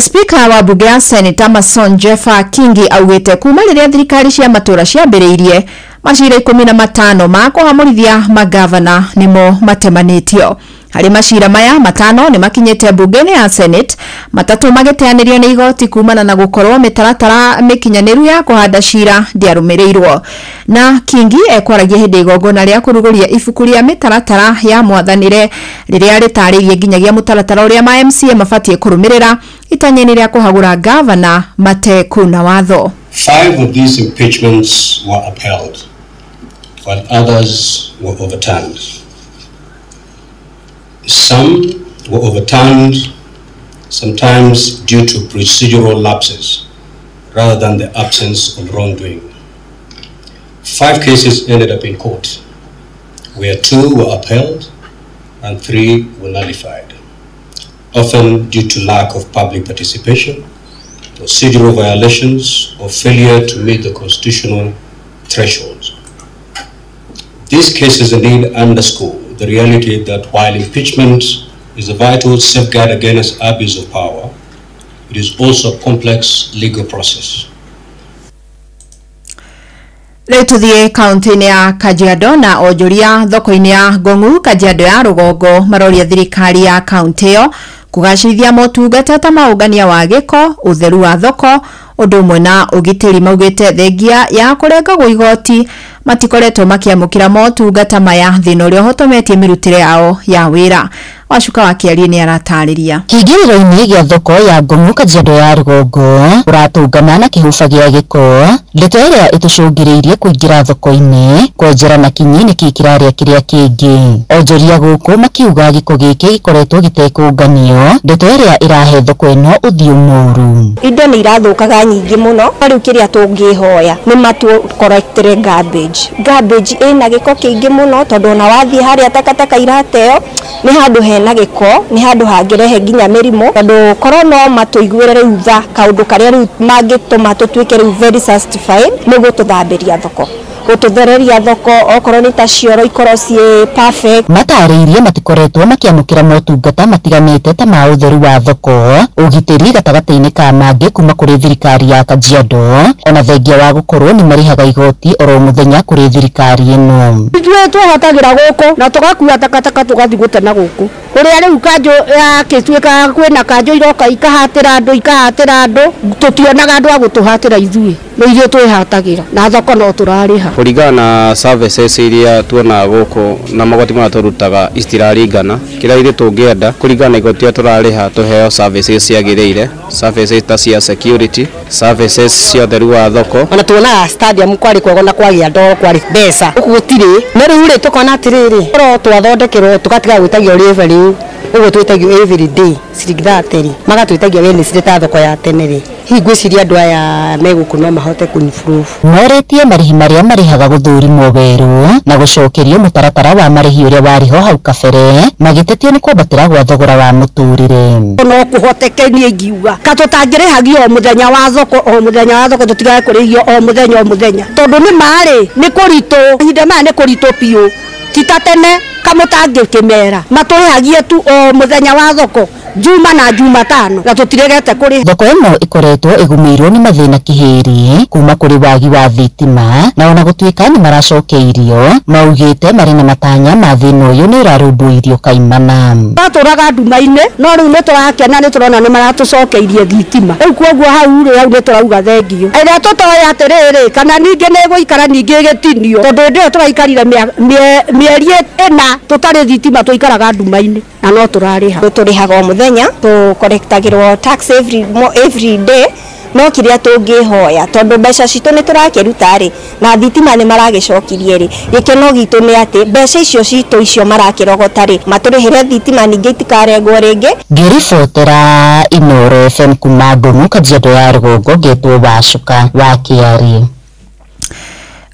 Speaker wa bunge ya Senate Amason Jeffa Kingi augĩte kuma rĩrĩa thirikari cia matũra ciambĩrĩirie macira 15 ma kũhamũrithia magavana nĩmo matemanĩtio. Harĩ macira maya 5 nĩ makinyĩte bunge-inĩ ya Senate, 3 magĩteanĩrio nĩ igoti kumana na gũkorwo mĩtaratara mĩkinyanĩru ya kũhanda cira ndĩarũmĩrĩirwo. Na Kingi ekwaragia hĩndĩ igongona rĩa kũrugũria ibuku rĩa mĩtaratara ya mwathanĩre rĩrĩa rĩtarĩirie nginyagia mũtaratara ũrĩa ma MCA mabatiĩ kũrũmĩrĩra itanya-inĩ rĩa kũhagũra gavana matekuna watho. 5 of these impeachments were upheld, while others were overturned. Some were overturned, sometimes due to procedural lapses rather than the absence of wrongdoing. 5 cases ended up in court, where 2 were upheld and 3 were nullified, often due to lack of public participation, procedural violations, or failure to meet the constitutional thresholds. These cases indeed underscore the reality that while impeachment is a vital safeguard against abuse of power, it is also a complex legal process. Rĩu tũthiĩ kaunti-inĩ ya Kajiado na onjoria thoko-inĩ ya Ngong'u Kajiado ya rũgongo maroria thirikari ya kaunti ĩyo kũgacĩrithia motungata ta maũngania wa gĩko, ũtheru wa thoko, ũndũ ũmwe na ũgitĩri. Maugĩte thengia ya kũrengagwo igoti matikoretwo makĩamũkĩra motungata maya, thĩna ũrĩa ũhotometie mĩrutĩre yao ya wĩra. Wacuka wa Kĩarie nĩ aratarĩria. Kĩingĩrĩro-inĩ gĩa thoko ya Ngong'u Kajiado ya rũgongo ũratũngana na kĩhuba gĩa gĩko, ndeto ĩrĩa ĩtũcũngĩrĩirie kũingĩra thoko-inĩ kwenjera na kinyi nĩkĩ kĩrarĩa kĩrĩa kĩngĩ. Onjoria gũkũ makiuga gĩko gĩkĩ gĩkoretwo gĩtekũnganio, ndeto ĩrĩa ĩrahe thoko ĩno ũthiũ mũru. Indo nĩ irathũkaga nyingĩ mũno, rĩu kĩrĩa tũngĩhoya nĩ matũkorektere garbage. Garbage ĩna gĩko kĩingĩ mũno tondũ ona wathiĩ harĩa takataka irateo nĩ handũ hena gĩko, nĩ handũ hangĩrehe nginya mĩrimũ, tondũ korwo no matũiguĩre rĩu tha kaũndũ karĩa rĩu mangĩtũma tũtuĩke rĩu very satisfied nĩ gũtũthambĩria thoko. Gũtũthereria thoko okorwo nĩ ta cioro ikorwo ciĩ perfect. Matarĩirie matikoretwo makĩamũkĩra motungata matiganĩte ta ma ũtheru wa thoko, ũgitĩri gatagatĩ-inĩ ka mangĩ kuma kũrĩ thirikari ya Kajiado, ona thengia wa gũkorwo nĩ marĩhaga igoti oro mũthenya kũrĩ thirikari ĩno. Ithuĩ twĩhotagĩra gũkũ na tũgakua takataka tũgathiĩ gũte na gũkũ kũrĩa rĩu kanjũ yakĩtuĩka kwĩna kanjũ iroka ikahatĩra andũ tũtionaga andũ a gũtũhatĩra ithuĩ no ithuĩ twĩhatagĩra na thoko no tũrarĩha. Kũringana na services iria tuonaga gũkũ na magoti marĩa tũrutaga itiraringana, kĩrĩa ithuĩ tũngĩenda kũringana na igoti rĩrĩa tũrarĩha tũheo services ciagĩrĩire, services ta cia security, services cia ũtheru wa thoko. Ona tuonaga stadium kwarĩ kwega na kwagĩa ndoro kwarĩ mbeca gũkũ gũtirĩ, no rĩu rĩ tũkona atĩrĩrĩ korwo twathondekerwo tũgatiga gwĩtagio rĩu ũguo twĩtagio every day ciringi 30 magatwĩtagia Wednesday ta thoko ya tene rĩ, hihi ngwĩciria andũ aya me gũkũ no mahote kũ-improve. Morĩtie marĩhi marĩa marĩhaga gũthũrimwo werũ na gũcokerio mũtaratara wa marĩhi ũrĩa warĩho hau kabere, magĩtetio nĩ kwambatĩra gwa thogora wa mũtũrĩre. No kũhoteke niĩ ingiuga ka tũtangĩrĩhagio o mũthenya wa thoko o mũthenya wa thoko tũtigage kũrĩhio o mũthenya tondũ nĩ marĩ nĩ kũritũ ihinda maya nĩ kũritũ biũ ti ta tene kamũtangĩkĩmera matũrĩhagie tu o mũthenya wa thoko Juma na Jumatano na tũtiregete kũrĩha. Thoko ĩno ĩkoretwo ĩgũmĩirwo nĩ mathĩna kĩhĩri kuma kũrĩ wagi wa thitima na ona gũtuĩka nĩ maracokeirio maugĩte marĩ na matanya ma thĩna ũyũ nĩ ũrarũmbũirio kaimana. Twatũraga nduma-inĩ no rĩu nĩ tũrakena nĩ tũrona nĩ maratũcokeirie thitima rĩu kwoguo hau rĩ hau nĩ tũrauga thengio. Ĩrĩa tũtoĩ atĩrĩrĩ kana ningĩ nĩ ĩgũikara ningĩ ĩgĩtinio tondũ hĩndĩ ĩyo tũraikarire mĩeri ĩna tũtarĩ thitima tũikaraga nduma-inĩ na no tũrarĩha. Tũrĩhaga o mũthenya tũkorektagĩrwo tax every day no kĩrĩa tũngĩhoya tondũ mbeca citũ nĩ tũrakĩruta rĩ na thitima nĩ maragĩcokirie rĩ, gĩkeno gitũ nĩ atĩ mbeca icio citũ icio marakĩrogota rĩ matũrĩhĩre thitima ningĩ itikarengwo rĩngĩ. Ngĩribotera Inooro FM kuma Ngong'u, Kajiado ya Rũgongo, ngetwo Wacuka wa Kĩarĩ.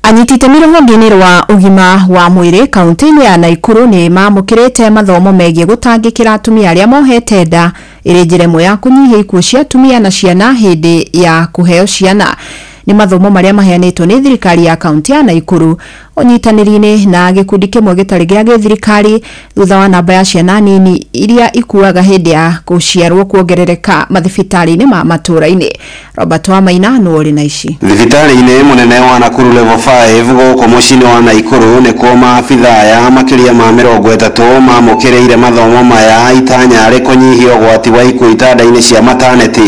Anyiti itemi rũhonge-inĩ rwa ũgima wa mwĩrĩ kaunti-inĩ ya Naikuru nĩ mamũkĩrĩte mathomo megiĩ gũtangĩkĩra atumia arĩa mohete nda ĩrĩ njĩra ĩmwe ya kũnyihia ikuũ cia atumia na ciana hĩndĩ ya kũheo ciana. Nĩ mathomo marĩa maheanĩtwo nĩ thirikari ya kaunti ya Naikuru ũnyitanĩri-inĩ na gĩkundi kĩmwe gĩtarĩ gĩa gĩthirikari thutha wa namba ya ciana nini iria ikuaga hĩndĩ ya gũciarwo kuongerereka mathibitarĩ-inĩ ma matũũra-inĩ. Robert Wamaina nĩwe ũrĩ na ici. Thibitarĩ-inĩ mũnene wa Nakuru level 5 gũkũ mũciĩ-inĩ wa Naikuru nĩkuo maabitha aya makĩria ma 30 mamũkĩrĩire mathomo maya itanya rĩ kũnyihia ũgwati wa ikuũ itanda-inĩ cia mataneti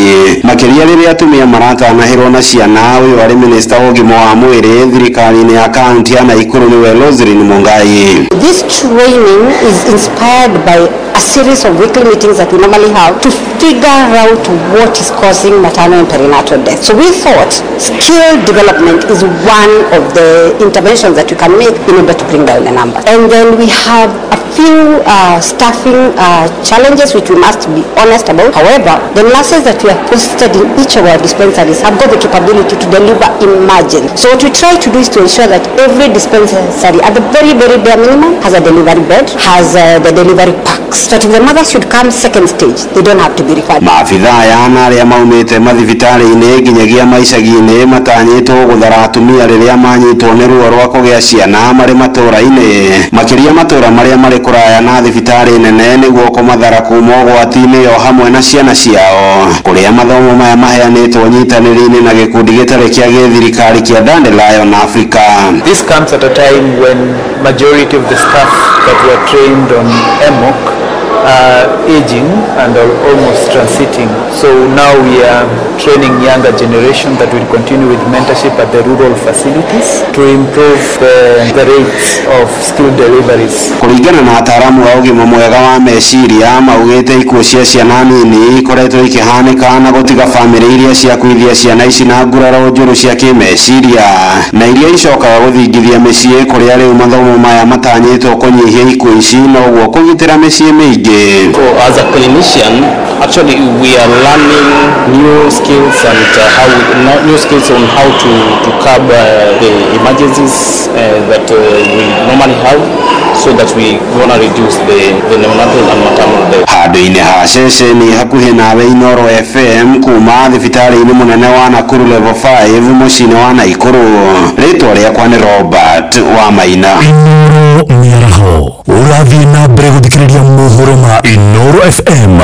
makĩria rĩrĩa atumia maratanahĩrwo na ciana. Ũyũ arĩ minista wa ũgima wa mwĩrĩ thirikari-inĩ ya kaunti ya Naikuru nĩwe Roselyn Mungai. This training is inspired by a series of weekly meetings that we normally have to figure out what is causing maternal and perinatal death. So we thought skill development is one of the interventions that we can make in order to bring down the numbers. And then we have a few staffing challenges which we must be honest about. However, the nurses that we have posted in each of our dispensaries have got the capability to deliver emergency. So what we try to do is to ensure that every dispensary at the very, very bare minimum has a delivery bed, has the delivery packs. So if the mother should come second stage, they don't have to be referred. Maabitha aya na arĩa maumĩte mathibitarĩ-inĩ nginyagia maicagi-inĩ matanyĩtwo gũthara atumia rĩrĩa manyitwo nĩ ruo rwa kũgĩa ciana marĩ matũũra-inĩ makĩria matũũra marĩa marĩ kũraya na thibitarĩ nene nĩguo kũmathara kuma ũgwati-inĩ o hamwe na ciana ciao kũrĩa mathomo maya maheanĩtwo nyitanĩri-inĩ na gĩkundi gĩtarĩ kĩa gĩthirikari kĩa Dandelion Africa. This comes at a time when majority of the staff that were trained on EMOC are aging and are almost transiting. So now we are training younger generation that will continue with mentorship at the rural facilities to improve the rates of skill deliveries. Kũringana na ataaramu a ũgima mwega wa meciria maugĩte ikuũ cia ciana nini ikoretwo ikĩhanĩka na gũtiga bamĩrĩ iria ciakuithia ciana ici na nguraro njũru cia kĩmeciria na iria icokaga gũthingithia mĩciĩ kũrĩa rĩu mathomo maya matanyĩtwo kũnyihia ikuũ ici noguo kũgitĩra mĩciĩ mĩingĩ. So as a clinician, actually we are learning new skills and new skills on how to curb the emergencies that we normally have, so that we gonna reduce the neonatal and maternal death. Handũ-inĩ ha ceceni hakuhĩ nawe Inoro FM kuma thibitarĩ-inĩ mũnene wa Nakuru level 5 mũciĩ-inĩ wa Naikuru. Rĩtwa rĩakwa nĩ Robert wa Maina. Inoro mĩaraho ũrathiĩ na mbere gũthikĩrĩria mohoro ma Inoro FM.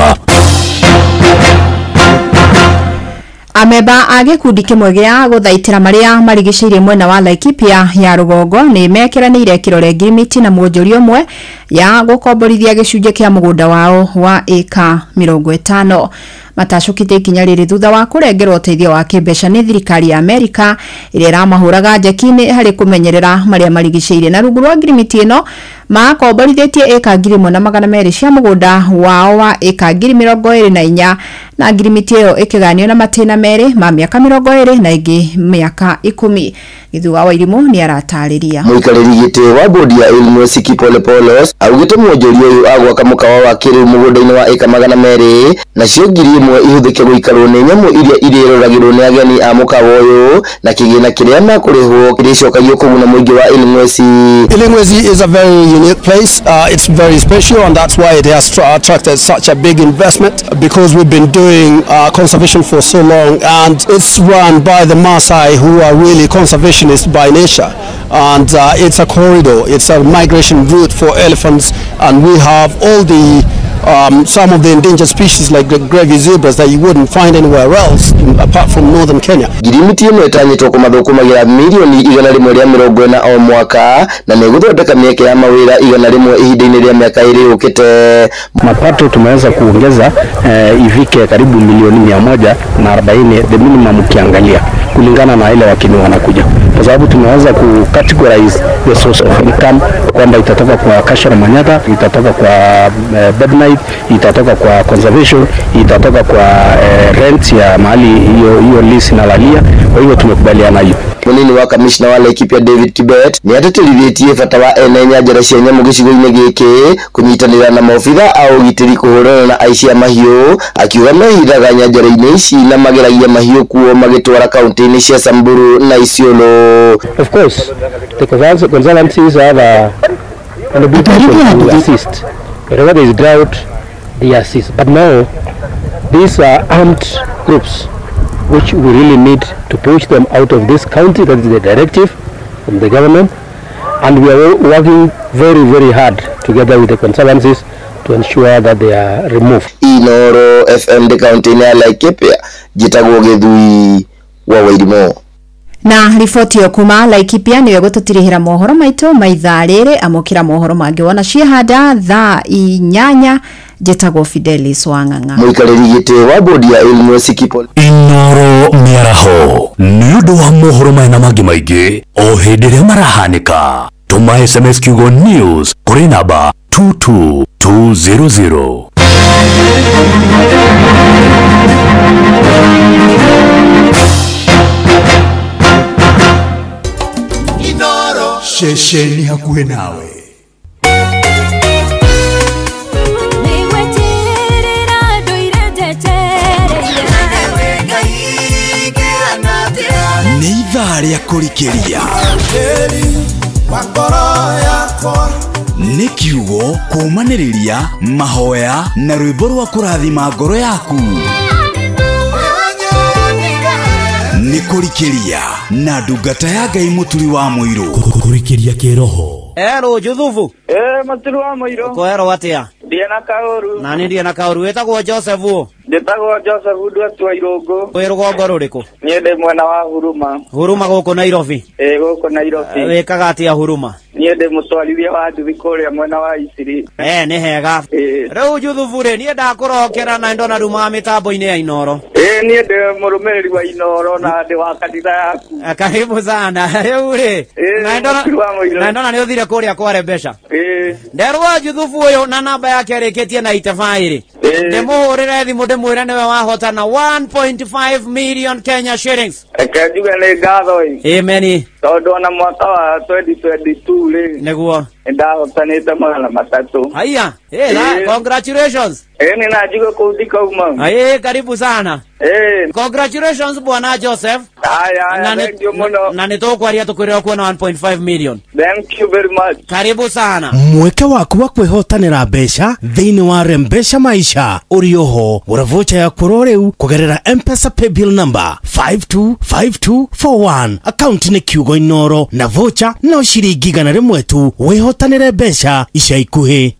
Amemba a gĩkundi kĩmwe gĩa gũthaitĩra marĩa marigicĩirie mwena wa Laikipia ya rũgongo nĩ mekĩranĩire kĩrore ngirimiti na mwonjoria ũmwe ya gũkomborithia gĩcunjĩ kĩa mũgũnda wao wa ĩka 50. Matacũkĩte ikinya rĩrĩ thutha wa kũrengerwo ũteithio wa kĩmbeca nĩ thirikari ya Amerika ĩrĩa ĩramahũraga njeki-inĩ harĩ kũmenyerera marĩa marigicĩirie. Na rungu rwa ngirimiti ĩno makomborithĩtie ĩka 1200 cia mũgũnda wao wa ĩka 24,000 na ngirimiti ĩyo ĩkĩganio na matĩna merĩ ma mĩaka 20 na ĩngĩ mĩaka 10. Gĩthuga wa Irimũ nĩ aratarĩria. Mũikarĩri gĩtĩ wa bodi ya Ilmwesi Kipolepolo augĩte mwonjoria ũyũ agwaka mũkawa wa kĩrĩu mũgũnda-inĩ wa ĩka 200 nacio 1000 ihũthĩke gũikarwo nĩ nyamũ iria irĩroragĩrwo nĩ ageni a mũkawa ũyũ na kĩgĩna kĩrĩa makũrĩhwo kĩrĩcokagio kũguna mũingĩ wa Ilmwesi. Ilmwesi is a very unique place. It's very special, and that's why it has attracted such a big investment, because we've been doing conservation for so long, and it's run by the Maasai, who are really conservationists by nature. And it's a corridor, it's a migration route for elephants, and we have all the some of the endangered species like the grevy zebras that you wouldn't find anywhere else apart from northern Kenya. Ngirimiti ĩno ĩtanyĩtwo kũmathũkũmagĩra mirioni 140 o mwaka na nĩ ĩgũthondeka mĩeke ya mawĩra 100 ihinda-inĩ rĩa mĩaka ĩrĩ yũkĩte. Mapato tumeweza kuongeza ifike karibu milioni 140 the minimum ukiangalia kulingana na ile wakini wanakuja, kwa sababu tumeweza ku categorize the source of income kwamba itatoka kwa Kashara Manyata, itatoka kwa bed night, itatoka kwa conservation, itatoka kwa rent ya mahali hiyo lease inalalia. Kwa hiyo tumekubaliana hiyo. Munini wa kamishna wa Laikipia David Kibet nĩ atĩtĩrithĩtie bata wa ene nyanjara cia nyamũ gĩcigo-inĩ gĩkĩ kũnyitanĩra na maobitha a ũgitĩri kũhũrana na aici a mahiũ, akiuga mehithaga nyanjara-inĩ ici na mageragia mahiũ kuo magĩtwara kaunti-inĩ cia Samburu na Isiolo. Of course, the conservancies have an obligation to assist. Wherever there is drought, they assist. But now, these are armed groups which we really need to push them out of this county. That is the directive from the government. And we are working very, very hard together with the conservancies to ensure that they are removed. Inoro FM the county ya Laikipia, njĩtagwo Gĩthui wa Wairimu. Na riboti yo kuma Laikipia niyo gũtũtirihĩra mohoro maitũ ma ithaa rĩrĩ. Amũkĩra mohoro mangĩ wona ciehanda thaa 8. Njĩtagwo Fidelis Wang'ang'a. Mũikarĩri gĩtĩ wa bodi ya Ilmwesi Kipol. Inoro mĩaraho nĩ ũndũ wa mohoro maya na mangĩ maingĩ o hĩndĩ ĩrĩa marahanĩka. Tũma SMS kiugo news kũrĩ namba 22200. Ceceni hakuhĩ nawe. Nĩ ithaa rĩa kũrikĩria. Nĩ kiugo kũũmanĩrĩria mahoya na rwĩmbo rwa kũrathima ngoro yaku. Nĩ kũrikĩria na ndungata ya Ngai Mũturi wa Mũirũ. Kũrikĩria kĩroho. Ero Juthufu. Mũturi wa Mũirũ. Kwero atia? Ndiĩ na kaũru. Na nĩ ndiĩ na kaũru. Wĩtagwo Joseph ũ? Njĩtagwo Joseph Ndwetwa Irũngũ. Wĩ rũgongo rũrĩkũ? Niĩ ndĩ mwena wa Huruma. Huruma gũkũ Nairobi? Ĩĩ gũkũ Nairobi. Wĩkaga atĩa Huruma? Niĩ ndĩ mũtwarithia wa nduthi kũrĩa mwena wa Isiri. Nĩ hega. Rĩu Juthufu rĩ, niĩ ndakũrokera na ndona rumaga mĩtambo-inĩ ya Inoro. Niĩ ndĩ mũrũmĩrĩri wa Inoro na ndĩ wa kanitha yaku. Karibu sana. Rĩu rĩ, na ndona nĩ ũthire kũrĩa kware mbeca. Nderwo Juthufu ũyũ na namba yake arĩkĩtie na 85 rĩ. Ndĩmũhũrĩre thimũ ndĩmwĩre nĩwe wahotana 1.5 million Kenya shillings. Reke njuge nĩ ngatho ĩ. Amen. Tondũ ona mwaka wa 2022 rĩ, nĩguo nĩndahotanĩte 300. Haiya, congratulations. Ni najua kuudika uma. Aye, karibu sana. Congratulations bwana Joseph. Haya, thank you muno. Na nitokwaria tukwirwo kuona 1.5 million. Thank you very much. Karibu sana. Mweke waku wa kwihotanira mbeca thiini wa Rembesha Maisha uri oho gura vocha ya kuro riu kugerera M-Pesa paybill number 525241 account ni kiugo Inoro na vocha no shiringi 100 tu wihotanire mbeca ica ikuhi.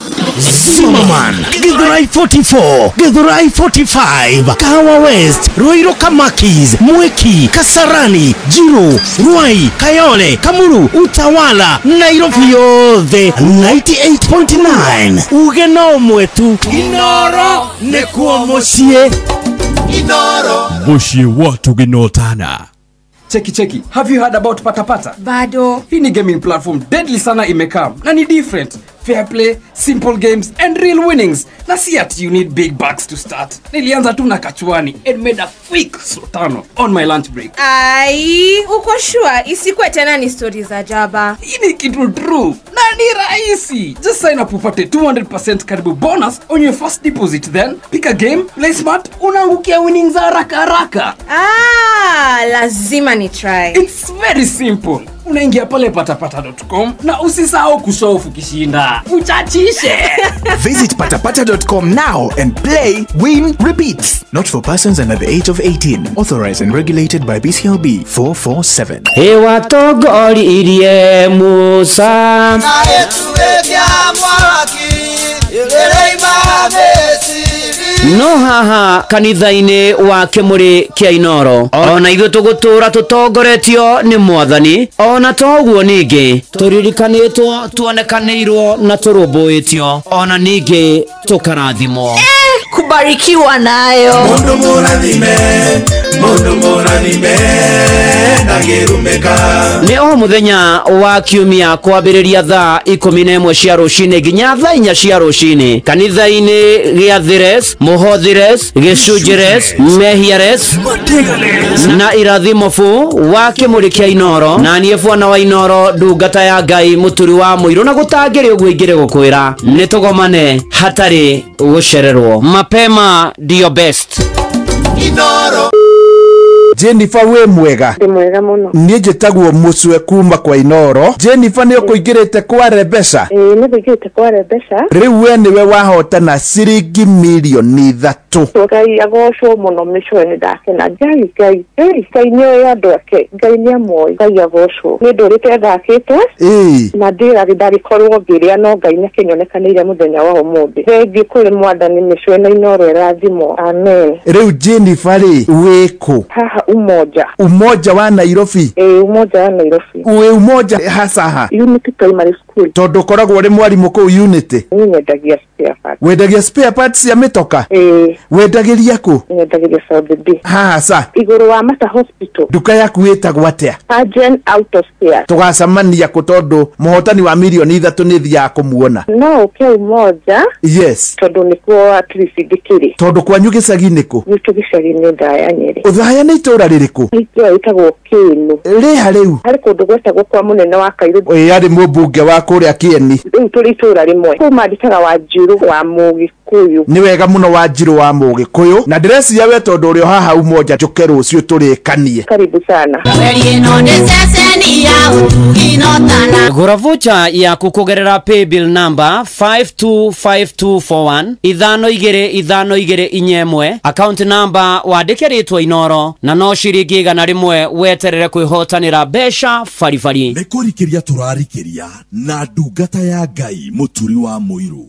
Zimmerman, Githurai 44, Githurai 45, Kahawa West, Ruiru Kamakis, Mwiki, Kasarani, Jiru, Ruai, Kayole, Kamuru, Utawala, Nairobi yothe 98.9. Uge no mwetu Inoro nekuo muciĩ. Inoro muciĩ watu ginotana. Cheki cheki, have you heard about Patapata? Bado. Hii ni gaming platform deadly sana imekam na ni different. Fair play, simple games and real winnings. Na si at you need big bucks to start. Nilianza tu na kachuani and made a quick sultano on my lunch break. Ai, uko sure isikuwe tena ni stories za jaba. Hii ni kitu true na ni rahisi. Just sign up upate 200% karibu bonus on your first deposit, then pick a game, play smart, unaangukia winnings haraka haraka. Ah, lazima ni try. It's very simple. Unaingia pale patapata.com na usisahau kushow ukishinda. Uchachishe. Visit patapata.com now and play, win, repeat. Not for persons under the age of 18. Authorized and regulated by BCLB 447. Hewa togoririe Musa. No haha kanitha-inĩ wa kĩmũrĩ kĩa Inoro ona ithuĩ tũgũtũra tũtongoretio nĩ mwathani ona toguo ningĩ tũririkanĩtwo tuonekanĩirwo na tũrũmbũĩtio ona ningĩ tũkarathimwo. Kubarikiwa nayo. Mundu mũrathime, mundu mũrathime ndangĩrumĩka. Nĩ o mũthenya wa kiumia kwambĩrĩria thaa 11 cia rũcinĩ nginya thaa 4 cia rũcinĩ kanitha-inĩ gĩa Thires, Mũhothires, Gĩcunjĩres, Mehiares na irathimo fu wa kĩmũrĩ kĩa Inoro na niĩ bwana wa Inoro ndungata ya Ngai mũturi wa mũirũ na gũtangĩrĩ ũguo ingĩrĩ gũkwĩra nĩ tũgomane hatarĩ gũcererwo. Mapema ndio best. Inoro. Jennifer we mwega. Ndi mwega muno. Niĩ njĩtagwo Mũcwe kuma kwa Inoro. Jennifer nĩ ũkũingĩrĩte kwa Rembesha? Ĩĩ nĩ kũingĩrĩte kwa Rembesha. Rĩu we nĩwe wahotana ciringi milioni 3. Ngai agocwo mũno Mũcwe nĩ ndakena. Ngai Ngai Ngai nĩ oĩ andũ ake. Ngai nĩ amoĩ. Ngai agocwo. Nĩ ndũrĩte thakĩte. Ĩĩ. Na ndĩra ndarikorwo ngĩrĩa no Ngai nĩ akĩnyonekanĩire mũthenya wa ũmũthĩ. Thengiũ kũrĩ mwathani Mũcwe na Inoro ĩrathimwo. Amen. Rĩu Jennifer rĩ wĩkũ? Haha Umoja. Umoja wa Nairobi? Umoja wa Nairobi. Uwe Umoja hasaha? Unity Primary School. Tondu koragwo uri mwarimu kuu Unity? Ni nyendagia spare parts. Wendagia spare parts cia mitoka? Wendagiria ku? Nyendagiria South B. Haha sa? Iguru wa Mata Hospital. Nduka yaku ĩtagwo atĩa? Argent Auto Spare. Tugacemania kũ tondu mũhotani wa milioni 3 nĩ thiaga kũmuona? No ũke Umoja. Yes. Tondu nĩkuo at least ndĩkĩrĩ. Tondu kwanyu gĩcagi-inĩ kũ? Gwitũ gĩcagi-inĩ Othaya Nyeri. Othaya nĩ itũra rĩrĩkũ? Itũra rĩtagwo Kĩĩnũ. Rĩha rĩu? Harĩ kũndũ gwetagwo kwa mũnene wa Kairũ. Ĩĩ arĩ mũmbunge wa kũrĩa Kĩeni. Rĩu tũrĩ itũra rĩmwe. Kũu mandĩkaga Wanjiru wa Mũgĩkũyũ. Nĩ wega mũno Wanjiru wa Mũgĩkũyũ. Na ndĩreciria we tondũ ũrĩ o haha Umoja njũke rũciũ tũrĩkanie. Karibu sana. Gũra vocha yaku kũgerera paybill number 525241 525241 account number wandĩke rĩtwa Inoro na no ciringi 100 weterere kwĩhotanĩra mbeca baribari. Nĩ kũrikĩria tũrarikĩria na ndungata ya Ngai mũturi wa mũirũ.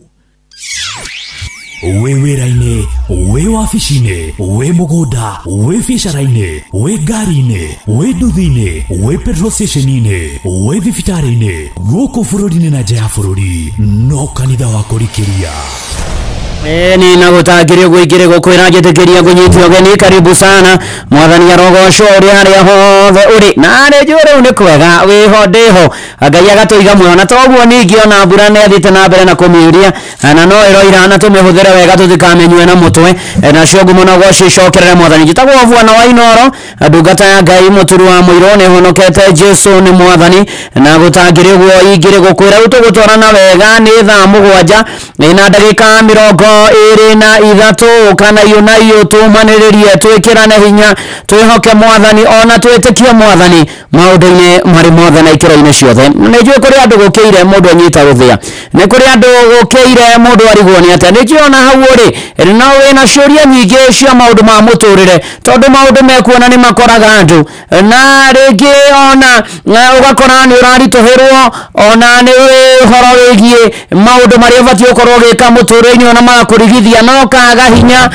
Wĩ wĩra-inĩ, wĩ wabici-inĩ, wĩ mũgũnda, wĩ biacara-inĩ, wĩ ngari-inĩ, wĩ nduthi-inĩ, wĩ petrol station-inĩ, wĩ thibitarĩ-inĩ, gũkũ bũrũri-inĩ na nja ya bũrũri, no kanitha wa kũrikĩria. Ni nagutangire guingire gukwira njitikiria ngunyite ugeni karibu sana mwathani arogocwo uri haria hothe uri na nĩ njũĩ rĩu nĩ kwega wĩho ndĩho Ngai agatuiga muoyo na toguo ningĩ ona mbura nĩ athiĩte na mbere na kũmiuria na no ĩroira na tũmĩhũthĩre wega tũtikamĩnyue na mũtwe nacio ngumo na ũgoci icokerere mwathani. Njĩtagwo Bwana wa Inoro ndungata ya Ngai mũturi wa mũirũ nĩ honokete Jesu nĩ mwathani na gũtangĩrĩ ũguo ingĩrĩ gũkwĩra rĩu tũgũtwarana wega nĩ thaa 7 na ndagĩka 23 kana iyo na iyo tumanĩrĩrie twĩkĩrane hinya twĩhoke mwathani ona twĩtĩkie mwathani maũndũ-inĩ marĩ mothe na ikĩro-inĩ ciothe. Nĩ njũĩ kũrĩ andũ gũkĩire mũndũ anyita rũthĩa, nĩ kũrĩ andũ gũkĩire mũndũ arigwo nĩ atĩa. Nĩ njũĩ ona hau ũrĩ no wĩna ciũria nyingĩ cia maũndũ ma mũtũrĩre, tondũ maũndũ mekuona nĩ makoraga andũ, na rĩngĩ ona ũgakora nĩ ũraritũhĩrwo ona nĩ ũhoro wĩgiĩ maũndũ marĩa ũbatiĩ gũkorwo ũgĩka mũtũrĩre-inĩ ona magakũrigithia no kaga hinya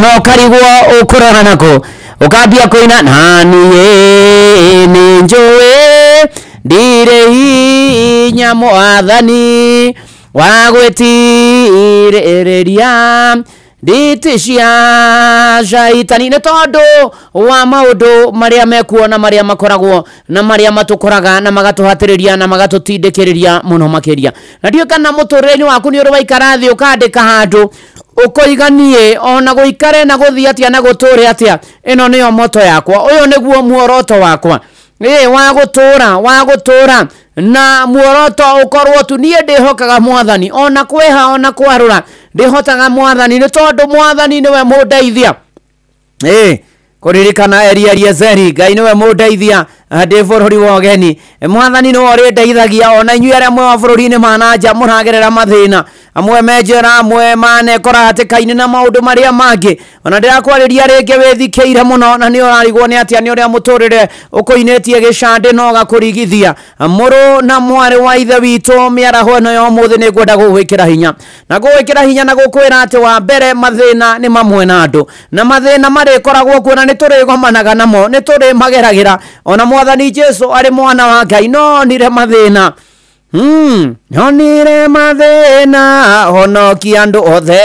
no karigwo ũkũrora nako ũkambia kũina na niĩ nĩ njũĩ ndirĩ hinya mwathani wa gwĩtirĩrĩria nditi cia shaitani, nĩ tondũ wa maũndũ marĩa mekuo na marĩa makoragwo na marĩa matũkoraga na magatũhatĩrĩria na magatũtindĩkĩrĩria mũno makĩria. Na ndiũĩ kana mũtũrĩre-inĩ waku nĩ ũrĩ waikara thĩ ũkandĩka handũ ũkoiga niĩ ona gũikare na gũthiĩ atĩa na gũtũre atĩa, ĩno nĩyo moto yakwa, ũyũ nĩguo muoroto wakwa wa gũtũra na muoroto ũkorwo tu niĩ ndĩhokaga mwathani ona kwĩha ona kwarũra ndĩhotaga mwathani, nĩ tondũ mwathani nĩwe mũndeithia. Kũririkana Eliezeri, Ngai nĩwe mũndeithia ndĩ bũrũri wa ũgeni, mwathani nĩwe ũrĩndeithagia ona inyuĩ arĩa mwĩ wa bũrũri-inĩ ma na nja mũragerera mathĩna, amwe me njera, amwe manekora hatĩka-inĩ na maũndũ marĩa mangĩ. Ona ndĩrakwarĩria rĩngĩ wĩthikĩire mũno na nĩ ũrarigwo nĩ atĩa nĩ ũrĩa mũtũrĩre ũkũinĩtie gĩcandĩ na ũgakũrigithia. Mũrũ na mwarĩ wa ithe witũ, mĩaraho ĩno ya ũmũthĩ nĩ ngwenda gũgwĩkĩra hinya na gũgwĩkĩra hinya na gũkwĩra atĩ wa mbere mathĩna nĩ mamwe na andũ, na mathĩna marĩkoragwo kuo na nĩ tũrĩgomanaga namo, nĩ tũrĩmageragĩra. Ona mwathani Jesu arĩ mwana wa Ngai no onire mathĩna, onire mathĩna honokia andũ othe.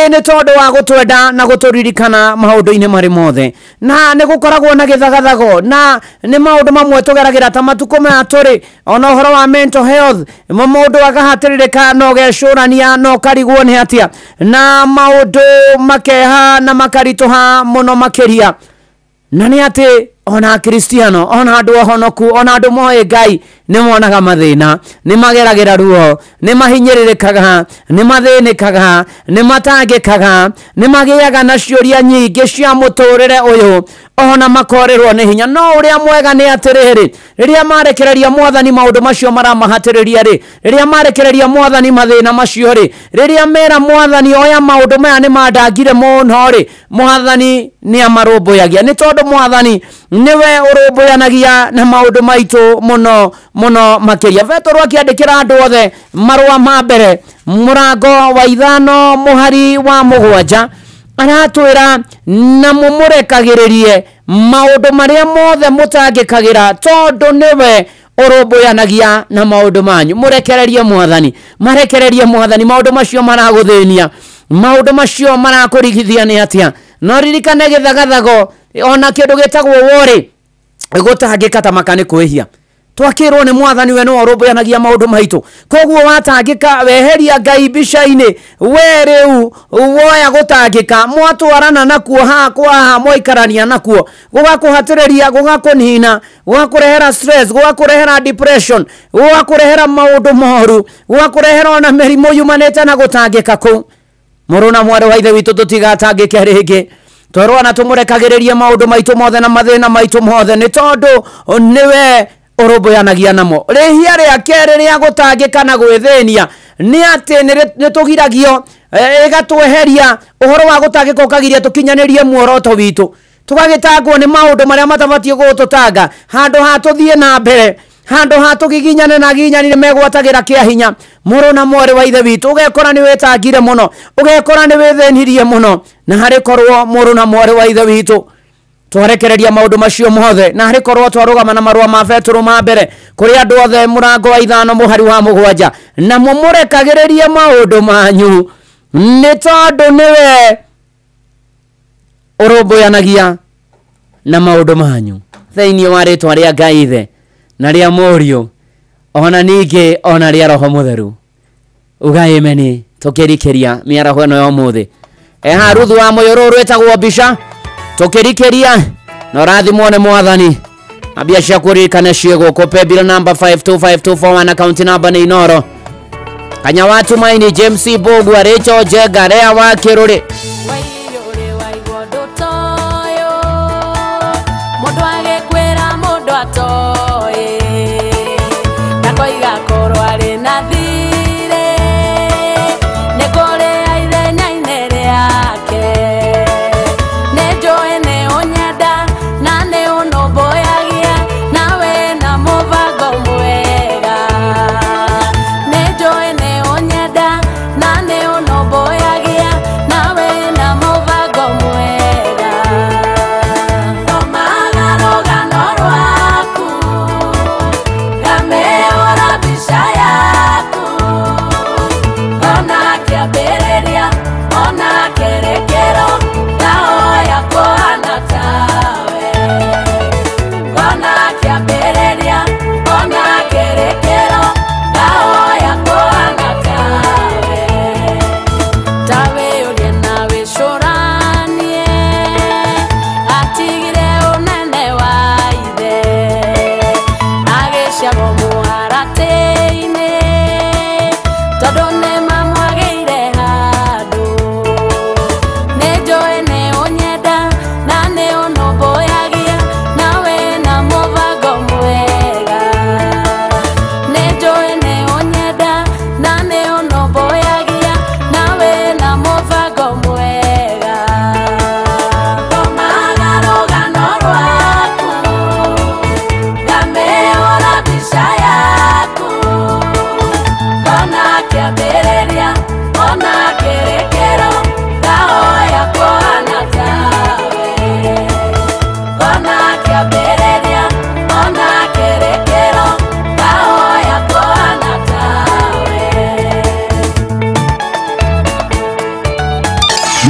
Nĩ tondũ wa gũtwenda na gũtũririkana maũndũ-inĩ marĩ mothe, na nĩ gũkoragwo na gĩthagathago na nĩ maũndũ mamwe tũgeragĩra ta matukũ maya tũrĩ, ona ũhoro wa mental health, mũndũ akahatĩrĩrĩka na ũgecũrania na ũkarigwo nĩ atĩa, na maũndũ makeha na makaritũha mũno makĩria. Na nĩ atĩ ona Akristiano ona andũ ahonoku ona andũ moĩ Ngai nĩ monaga mathĩna, nĩ mageragĩra ruo, nĩ mahinyĩrĩrĩkaga, nĩ mathĩnĩkaga, nĩ matangĩkaga, nĩ magĩaga na ciũria nyingĩ cia mũtũrĩre ũyũ ona makorĩrwo nĩ hinya. No ũrĩa mwega nĩ atĩrĩrĩ, rĩrĩa marekereria mwathani maũndũ macio maramahatĩrĩria rĩ, rĩrĩa marekereria mwathani mathĩna macio rĩ, rĩrĩa mera mwathani oya maũndũ maya nĩ mandangire mũno rĩ, mwathani nĩ amarũmbũyagia, nĩ tondũ mwathani nĩwe ũrũmbũyanagia na maũndũ maitũ mũno mũno makĩria. Petero akĩandĩkĩra andũ othe marũa ma mbere mũrango wa 5 mũhari wa 7 aratwĩra na mũmũrekagĩrĩrie maũndũ marĩa mothe mũtangĩkagĩra, tondũ nĩwe ũrũmbũyanagia na maũndũ manyu. Mũrekererie mwathani, marekererie mwathani maũndũ macio maragũthĩnia, maũndũ macio marakũrigithia nĩ atĩa. No ririkane gĩthagathago ona kĩndũ gĩtagwo worĩ gũtangĩka ta maka nĩ kwĩhia. Twakĩrwo nĩ mwathani we nĩwe ũrũmbũyanagia maũndũ maitũ, koguo watangĩka weheria Ngai mbica-inĩ, we rĩu woya gũtangĩka mwatwarana nakuo haha kwa haha, mwaikarania nakuo gũgakũhatĩrĩria, gũgakũnina, gũgakũrehera stress, gũgakũrehera depression, gũgakũrehera maũndũ moru, gũgakũrehera ona mĩrimũ yumanĩte na gũtangĩka kũu. Mũrũ na mwarĩ wa ithe witũ, tũtigatangĩke rĩngĩ, twerwo na tũmũrekagĩrĩrie maũndũ maitũ mothe na mathĩna maitũ mothe, nĩ tondũ nĩwe ũrũmbũyanagia namo. Rĩhia rĩa kerĩ rĩa gũtangĩka na gwĩthĩnia nĩ atĩ nĩ tũgiragio, ĩgatweheria ũhoro wa gũtangĩka ũkagiria tũkinyanĩrie muoroto witũ, tũgagĩtangwo nĩ maũndũ marĩa matabatiĩ gũtũtanga, handũ ha tũthiĩ na mbere, handũ ha tũgiginyane na giginyani nĩ megwatagĩra kĩa hinya. Mũrũ na mwarĩ wa ithe witũ, ũgekora nĩ wĩtangire mũno, ũgekora nĩ wĩthĩnirie mũno, na harĩ korwo mũrũ na mwarĩ wa ithe witũ twarekereria maũndũ macio mothe, na harĩ korwo twarũgama na marũa ma Petero ma mbere kũrĩ andũ othe mũrango wa 5 mũhari wa 7, na mũmũrekagĩrĩrie maũndũ manyu, nĩ tondũ nĩwe ũrũmbũyanagia na maũndũ manyu. Thĩinĩ wa rĩtwa rĩa Ngai Ithe na rĩa Mũriũ ona ningĩ ona rĩa Roho Mũtheru, uga ameni tũkĩrikĩria mĩaraho ĩno ya ũmũthĩ. Eha Ruthu wa Mũyũrũ rwĩtagwo mbica tũkĩrikĩria na ũrathimwo nĩ mwathani. Mbia ciaku ririkane ciĩ gũkũ paybill number 525241 account number nĩ Inoro. Kanya wa Tumaini, James Bogwa, Rachel Jega, Rea wa Kiruri.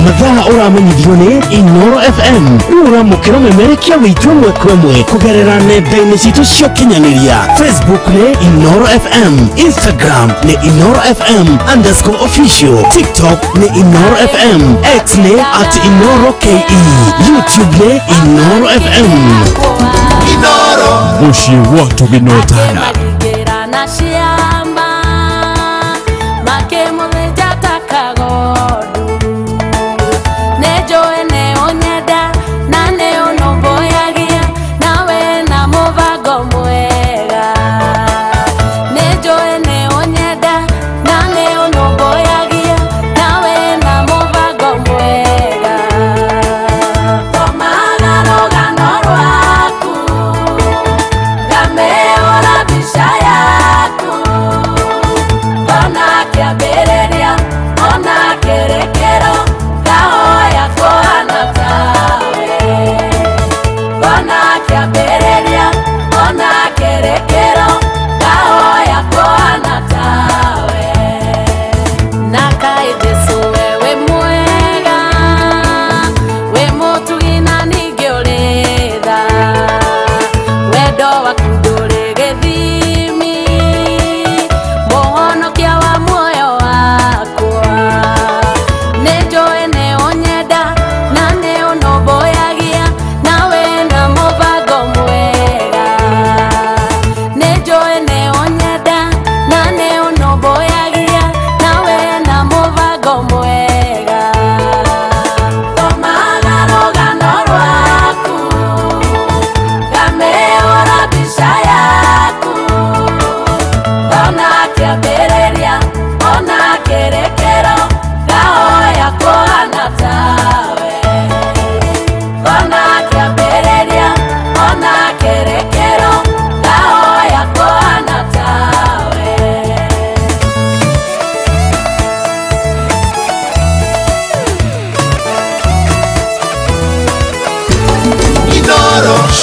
Mathaa ũramenyithio nĩ Inoro FM rĩu ũramũkĩra ũmemerekia witũ ĩmwe kwa ĩmwe kũgerera nenda-inĩ citũ cia ũkinyanĩria. Facebook nĩ Inoro FM, Instagram nĩ Inoro FM underscore official, TikTok nĩ Inoro FM, X nĩ at Inoro KE, YouTube nĩ Inoro FM. Mũciĩ wa tũgĩnotana.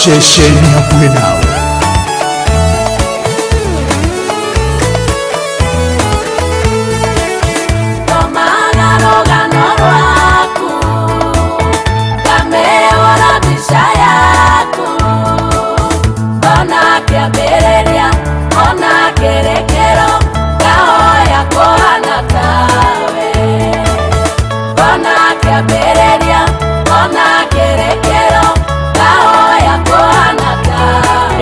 Ceceni hakuhĩ nawe.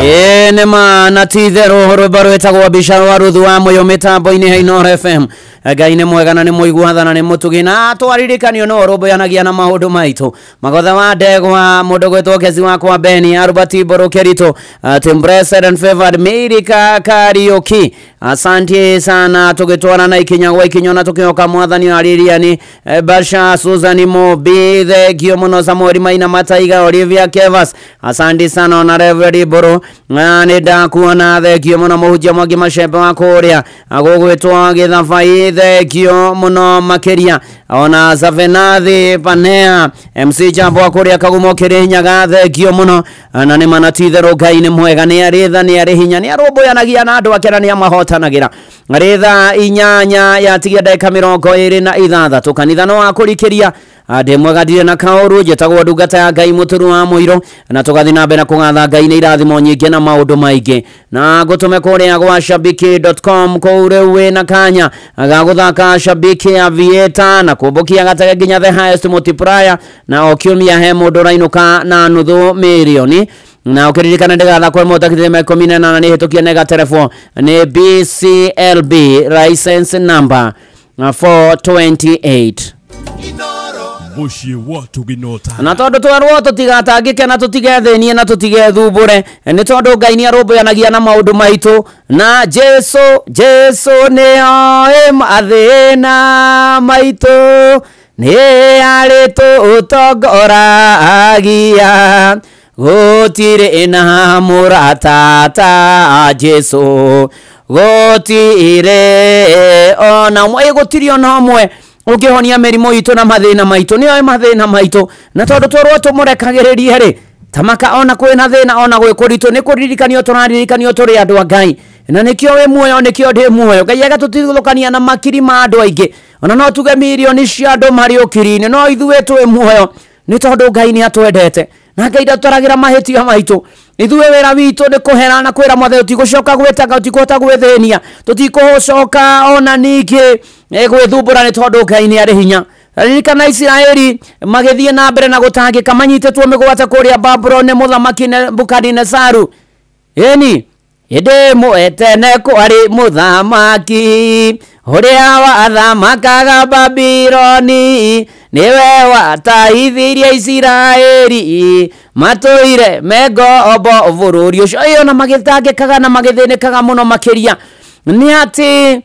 Ĩĩ nĩ ma na ti itherũ rwĩmbo rwĩtagwo mbica rwa Ruthu wa Mũyũ mĩtambo-inĩ ya Inooro FM. Ngai nĩ mwega na nĩ mũigua na nĩ mũtugi na twaririkanio no ũrũmbũyanagia na maũndũ maitũ. Magotha wa ndegwa mũndũ gwĩtwo Kezi wakwa Beni Albert Mbũrũ Kĩritũ Tim Blessed and Favored Mirika Kariuki. Asante sana tũgĩtwarana ikinya gwa ikinya na tũkĩhoka mwathani wa Lilian Basha Susan Mobi thengio mũno Samuel Maina Mataiga Olivia Kevas. Asante sana ona Reverend Mbũrũ nĩ ndakuona thengio mũno mũhunjia Mwangi Macembe wa kũrĩa gũgwĩtwo Gĩthabai thengio mũno makĩria ona Zavenathi Panea MC Jambo wa kũrĩa Kagumo Kĩrĩnyaga thengio mũno na nĩ mana ti itherũ Ngai nĩ mwega nĩ arĩ tha nĩ arĩ hinya nĩ arũmbũyanagia na andũ ake na nĩ amahotanagĩra. Rĩ thaa 8 yatigia ndagĩka 26 kanitha no wa kũrikĩria ndĩ mwega ndirĩ na kaũru njĩtagwo ndungata ya Ngai Mũturu wa Mũirũ na tũgathiĩ na mbere na kũgatha Ngai nĩ irathimo nyingĩ na maũndũ maingĩ na ngũtũme kũrĩa gwa shabiki.com kũu rĩu wĩna kanya ga gũthaka Shabiki Aviator na kũmbũkia gatege nginya the highest multiplier na o kiumia he mũndũ ũrainũka na nuthu mirioni na ũkĩririkana ndĩgathakwo ĩmwe ũtakithie 18 nĩ hĩtũkie nĩ gaterebwo nĩ BCLB license number 428. Mũciĩ wa Tũginota. Na tondũ twerwo tũtigatangĩke na tũtigethĩnie na tũtigethumbũre nĩ tondũ Ngai nĩ arũmbũyanagia na maũndũ maitũ na Jesu nĩ oĩ mathĩna maitũ nĩ arĩtũtongoragia gũtirĩ na mũrata ta Jesu gũtirĩ ona ũmwe gũtirĩ ona ũmwe ũngĩhonia mĩrimũ itũ na mathĩna maitũ nĩ oĩ mathĩna maitũ na tondũ twerwo tũmũrekagĩrĩrie rĩ tamaka ona kwĩna thĩna ona gwĩ kũritũ nĩ kũririkanio tũraririkanio tũrĩ andũ a Ngai na nĩkĩo wĩ muoyo nĩkĩo ndĩ muoyo Ngai agatũtigithũkania na makiri ma andũ aingĩ ona no tuge mirioni cia andũ marĩ ũkiri-inĩ no ithuĩ twĩ muoyo nĩ tondũ Ngai nĩ atwendete na Ngai ndatũragĩra mahĩtia maitũ ithuĩ wĩra witũ nĩ kũhera na kwĩra mwathani tũtigũcoka gwĩtanga tũtikũhota gwĩthĩnia tũtikũcoka ona ningĩ gwĩthumbũra nĩ tondũ Ngai nĩ arĩ hinya. Ririkana Isiraeli magĩthiĩ na mbere na gũtangĩka manyitĩtwo mĩgwate kũrĩa Babuloni mũthamaki Nebukadinezaru ĩni hĩndĩ ĩmwe tene kwarĩ mũthamaki ũrĩa wathamakaga Babiloni nĩwe wataithirie Isiraeli matũire me ngombo bũrũri ũcio. Ĩyo na magĩtangĩkaga na magĩthĩnĩkaga mũno makĩria nĩ atĩ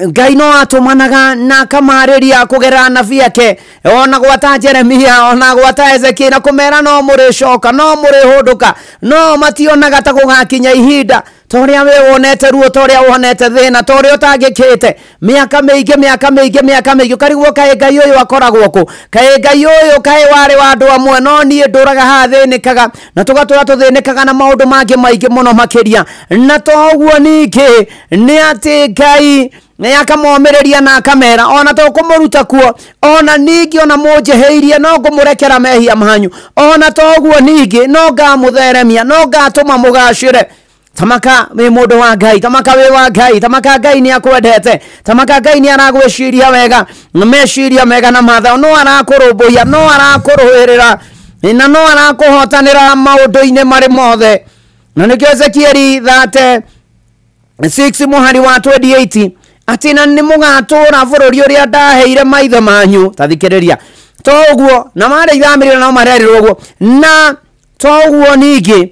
Ngai no atũmanaga na akamarĩria kũgerera anabii ake ona gwata Jeremia ona gwata Ezekiel na kũmera no mũrĩcoka no mũrĩhũndũka no mationaga ta gũgakinya ihinda ta ũrĩa we wonete ruo ta ũrĩa wonete thĩna ta ũrĩa ũtangĩkĩte mĩaka mĩingĩ mĩaka mĩingĩ mĩaka mĩingĩ ũkarigwo kaĩ Ngai ũyũ akoragwo kũ kaĩ Ngai ũyũ kaĩ warĩ wa andũ amwe no niĩ ndũraga haha thĩnĩkaga na tũgatũra tũthĩnĩkaga na maũndũ mangĩ maingĩ mũno makĩria na to ũguo ningĩ nĩ atĩ Ngai nĩ akamomĩrĩria na akamera ona to kũmũruta kuo ona ningĩ ona mũnjĩhĩirie no ngũmũrekera mehia manyu ona to ũguo ningĩ no ngamũtheremia no ngatũma mũgacĩre. Tamaka wĩ mũndũ wa Ngai tamaka wĩ wa Ngai tamaka Ngai nĩ akwendete tamaka Ngai nĩ aragwĩciria wega meciria mega na mathaũ no arakũrũmbũiya no arakũrũĩrĩra na no arakũhotanĩra maũndũ-inĩ marĩ mothe na nĩkĩo Ezekieli 36 mũhari wa 28 atĩ na nĩ mũgatũra bũrũri ũrĩa ndaheire maithe manyu ta thikĩrĩria to ũguo na marĩ ithamĩrio nao marerirwo ũguo na to ũguo ningĩ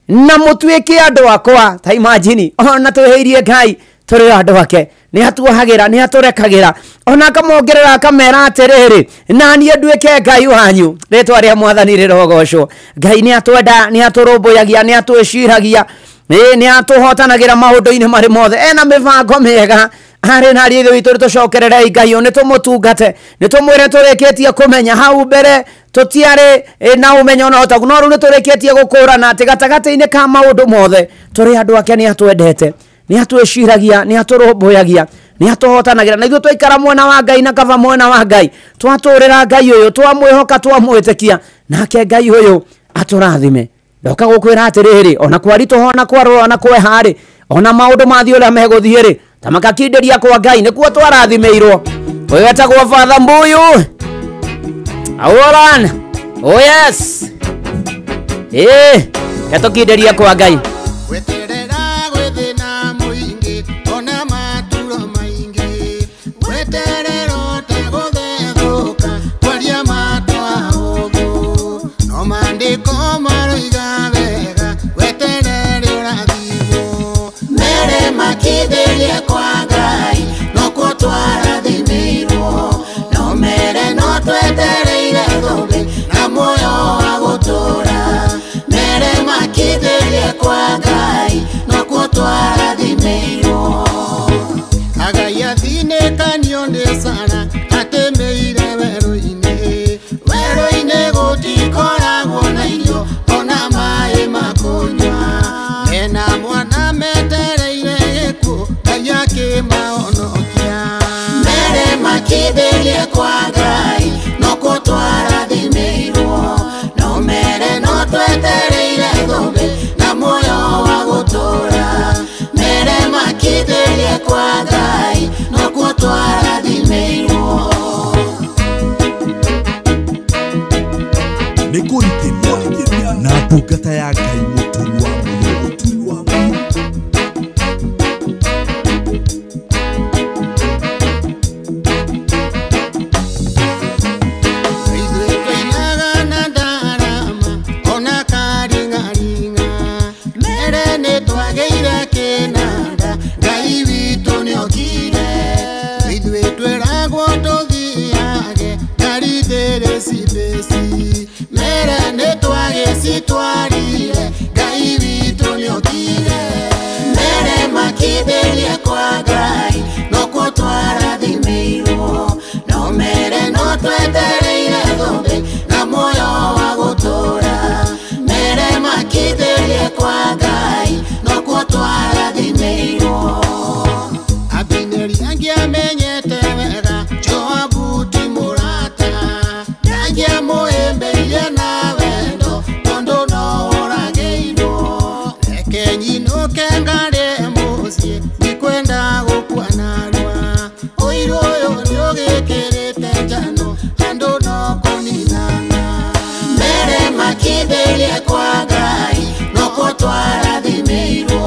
na mũtuĩke andũ akwa ta imagine ona twĩhĩirie Ngai tũrĩ andũ ake nĩ atuohagĩra nĩ atũrekagĩra ona akamongerera akamera atĩrĩrĩ na niĩ nduĩke Ngai wanyu rĩtwa rĩa mwathani rĩrogocwo. Ngai nĩ atwenda nĩ atũrũmbũyagia nĩ atwĩciragia nĩ atũhotanagĩra maũndũ-inĩ marĩ mothe ena mĩbango mĩega arĩ na ariũ witũ tũcokererei Ngai nĩ tũmũtungate nĩ tũmwĩre tũrĩkĩtie kũmenya hau mbere tũtiarĩ na ũmenyo na ũtaũku no rĩu nĩ tũrĩkĩtie gũkũrana atĩ gatagatĩ-inĩ ka maũndũ mothe tũrĩ andũ ake nĩ atwendete nĩ atwĩciragia nĩ atũrũmbũyagia nĩ atũhotanagĩra na ithuĩ twaikara mwena wa Ngai na kaba mwena wa Ngai twatũrĩra Ngai ũyũ twamwĩhoka twamwĩtĩkia nake Ngai ũyũ atũrathime. Ndoka gũkwĩra atĩrĩrĩ ona kwaritũha ona kwarũra ona kweha-rĩ ona maũndũ mathiĩ ũrĩa megũthiĩ rĩ tamakakindĩria kwa Ngai nĩkuo twarathimĩirwo. Ũyũ etagwo Father Mbuyu Aworan. Oh yes. Ketũkindĩrie kwa Ngai. Weterera gwĩthĩna mũingĩ ona maturo maingĩ, weterera ũtegũthethũka kwaria matwa ũguo, no maandĩko maroiga wega weterere ũrathimwo. Mere makindĩrie kwa Ngai nokuo twarathimĩirwo, no mere no twetereire thũmbĩ na muoyo wa gũtũũra. Mere makindĩrie kwa Ngai nokuo twarathimĩirwo. Agai athinĩkanio nĩ Sara atĩmĩire werũ-inĩ, werũ-inĩ gũtikoragwo na irio ona maĩ ma kũnyua. Mena mwana metereire gĩkuũ Ngai akĩmahonokia. Mere makindĩrie kwa Ngai nokuo twarathimĩirwo, no mere no twetereire thũmbĩ na muoyo wa gũtũũra. Mere makindĩrie kwa Ngai nokuo twarathimĩirwo. Nĩ kũrikĩria na ndungata ya Ngai mũturi wa mũirũ. Ithuĩ tũinaga na ndarama ona karing'aring'a, mere nĩ twagĩire kĩnanda Ngai witũ nĩokire. Ithuĩ twĩragwo tũthiage ngari thĩrĩ cibĩci, mere nĩ twagĩcitwarire Ngai witũ nĩokire. Mere makindĩrie kwa Ngai nokuo twarathimĩirwo, no mere no twetereire thũmbĩ na muoyo wa gũtũũra. Mere makindĩrie kwa Ngai nokuo twarathimĩirwo. Abineri angĩamenyete wega Joabu ti mũrata, ndangĩamũhĩmbĩirie na wendo tondũ no oragĩirwo. Reke nyinũke ngarĩe mũciĩ ndikwenda gũkua narua, ũiru ũyũ nĩũgĩkĩrĩte njano andũ no kũninana. Mere makindĩrie kwa Ngai nokuo twarathimĩirwo,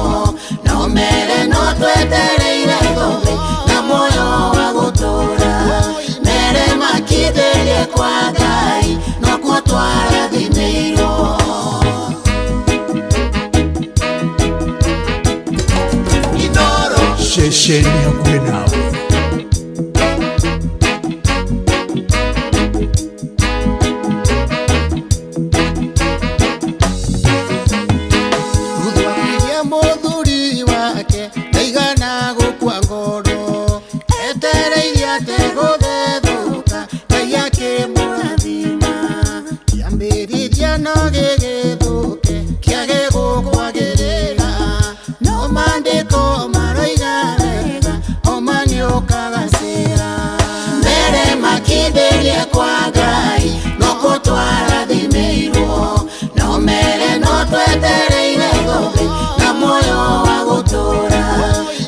no mere no twetereire thũmbĩ na muoyo wa gũtũũra. Mere makindĩrie kwa Ngai nokuo twarathimĩirwo. Ceceni hakuhĩ nawe. Ruthu akiria mũthuri wake ndaigana gũkua ngoro, etereire ategũthethũka Ngai akĩmũrathima. Kĩambĩrĩria no gĩgĩthũke kĩage gũkwagĩrĩra, no maandĩko maroiga wega oma nĩũkagacĩra. Mere makindĩrie kwa Ngai nokuo twarathimĩirwo, no mere no twetereire thũmbĩ na muoyo wa gũtũũra.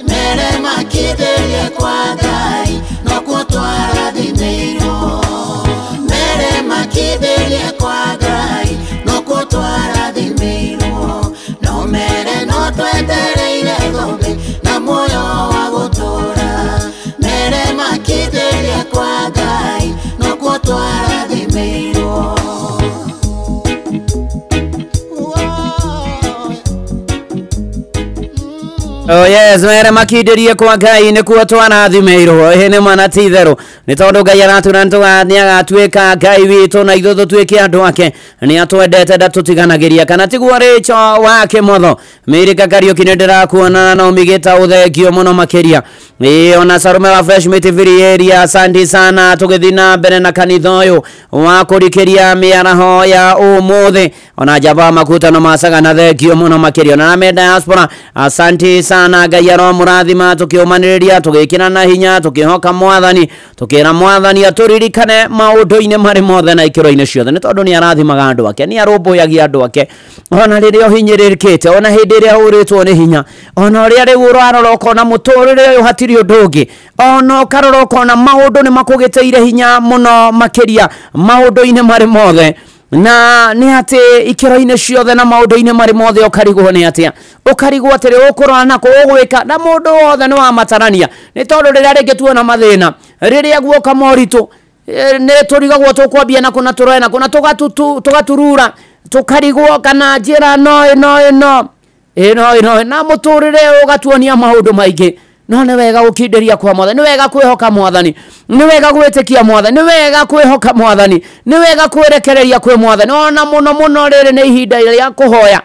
Mere makindĩrie kwa Ngai nokuo twarathimĩirwo. Mere makindĩrie kwa Ngai nokuo twarathimĩirwo, no mere no twetereire thũmbĩ na muoyo wa gũtũũra. Mere makindĩrie kwa Ngai nokuo twarathimĩirwo. Oh yes, mere makindĩrie kwa Ngai nĩkuo twarathimĩirwo. Ĩĩ nĩ ma na ti itherũ, nĩ tondũ Ngai aratwĩra nĩ agatuĩka Ngai witũ na ithuĩ tũtuĩke andũ ake. Nĩ atwendete ndatũtiganagĩria, kana tiguo Rachel wa Kĩmotho. Mĩrika Kariũki nĩ ndĩrakuona na ũmigĩta ũthengio mũno makĩria. Ĩĩ ona Sarume wa Fresh Miti area, asante sana. Tũgĩthiĩ na mbere na kanitha ũyũ wa kũrikĩria mĩaraho ya ũmũthĩ, ona njamba makutano macaga na thengio mũno makĩria. Ona me diaspora, asante sana. Ngai aromũrathima tũkĩũmanĩrĩria, tũgĩkĩra na hinya, tũkĩhoka mwathani, tũkĩra mwathani atũririkane maũndũ-inĩ marĩ mothe na ikĩro-inĩ ciothe, nĩ tondũ nĩ arathimaga andũ ake, nĩ arũmbũyagia andũ ake ona rĩrĩa ũhinyĩrĩrĩkĩte, ona hĩndĩ ĩrĩa ũrĩtwo nĩ hinya, ona ũrĩa rĩu ũrarora ũkona mũtũrĩre ũyũ hatirĩ ũndũ ũngĩ, ona ũkarora ũkona maũndũ nĩ makũgĩtĩire hinya mũno makĩria maũndũ-inĩ marĩ mothe. Na nĩ atĩ ikĩro-inĩ ciothe na maũndũ-inĩ marĩ mothe ũkarigwo nĩ atĩa, ũkarigwo atĩrĩ ũkũrora nako ũgwĩka, na mũndũ wothe nĩ wamatarania. Nĩ tondũ rĩrĩa rĩngĩ tuona mathĩna, rĩrĩa guoka moritũ, nĩ tũrigagwo tũkwambia nakũ na tũroe nakũ, na tũgaturura, tũkarigwo kana njĩra no ĩno ĩno ĩno ĩno, na mũtũrĩre ũgatuonia maũndũ maingĩ. No nĩ wega gũkindĩria kwa mwathani, nĩ wega kwĩhoka mwathani, nĩ wega gwĩtĩkia mwathani, nĩ wega kwĩhoka mwathani, nĩ wega kwĩrekereria kwĩ mwathani. Ona mũno mũno rĩrĩ nĩ ihinda rĩa kũhoya,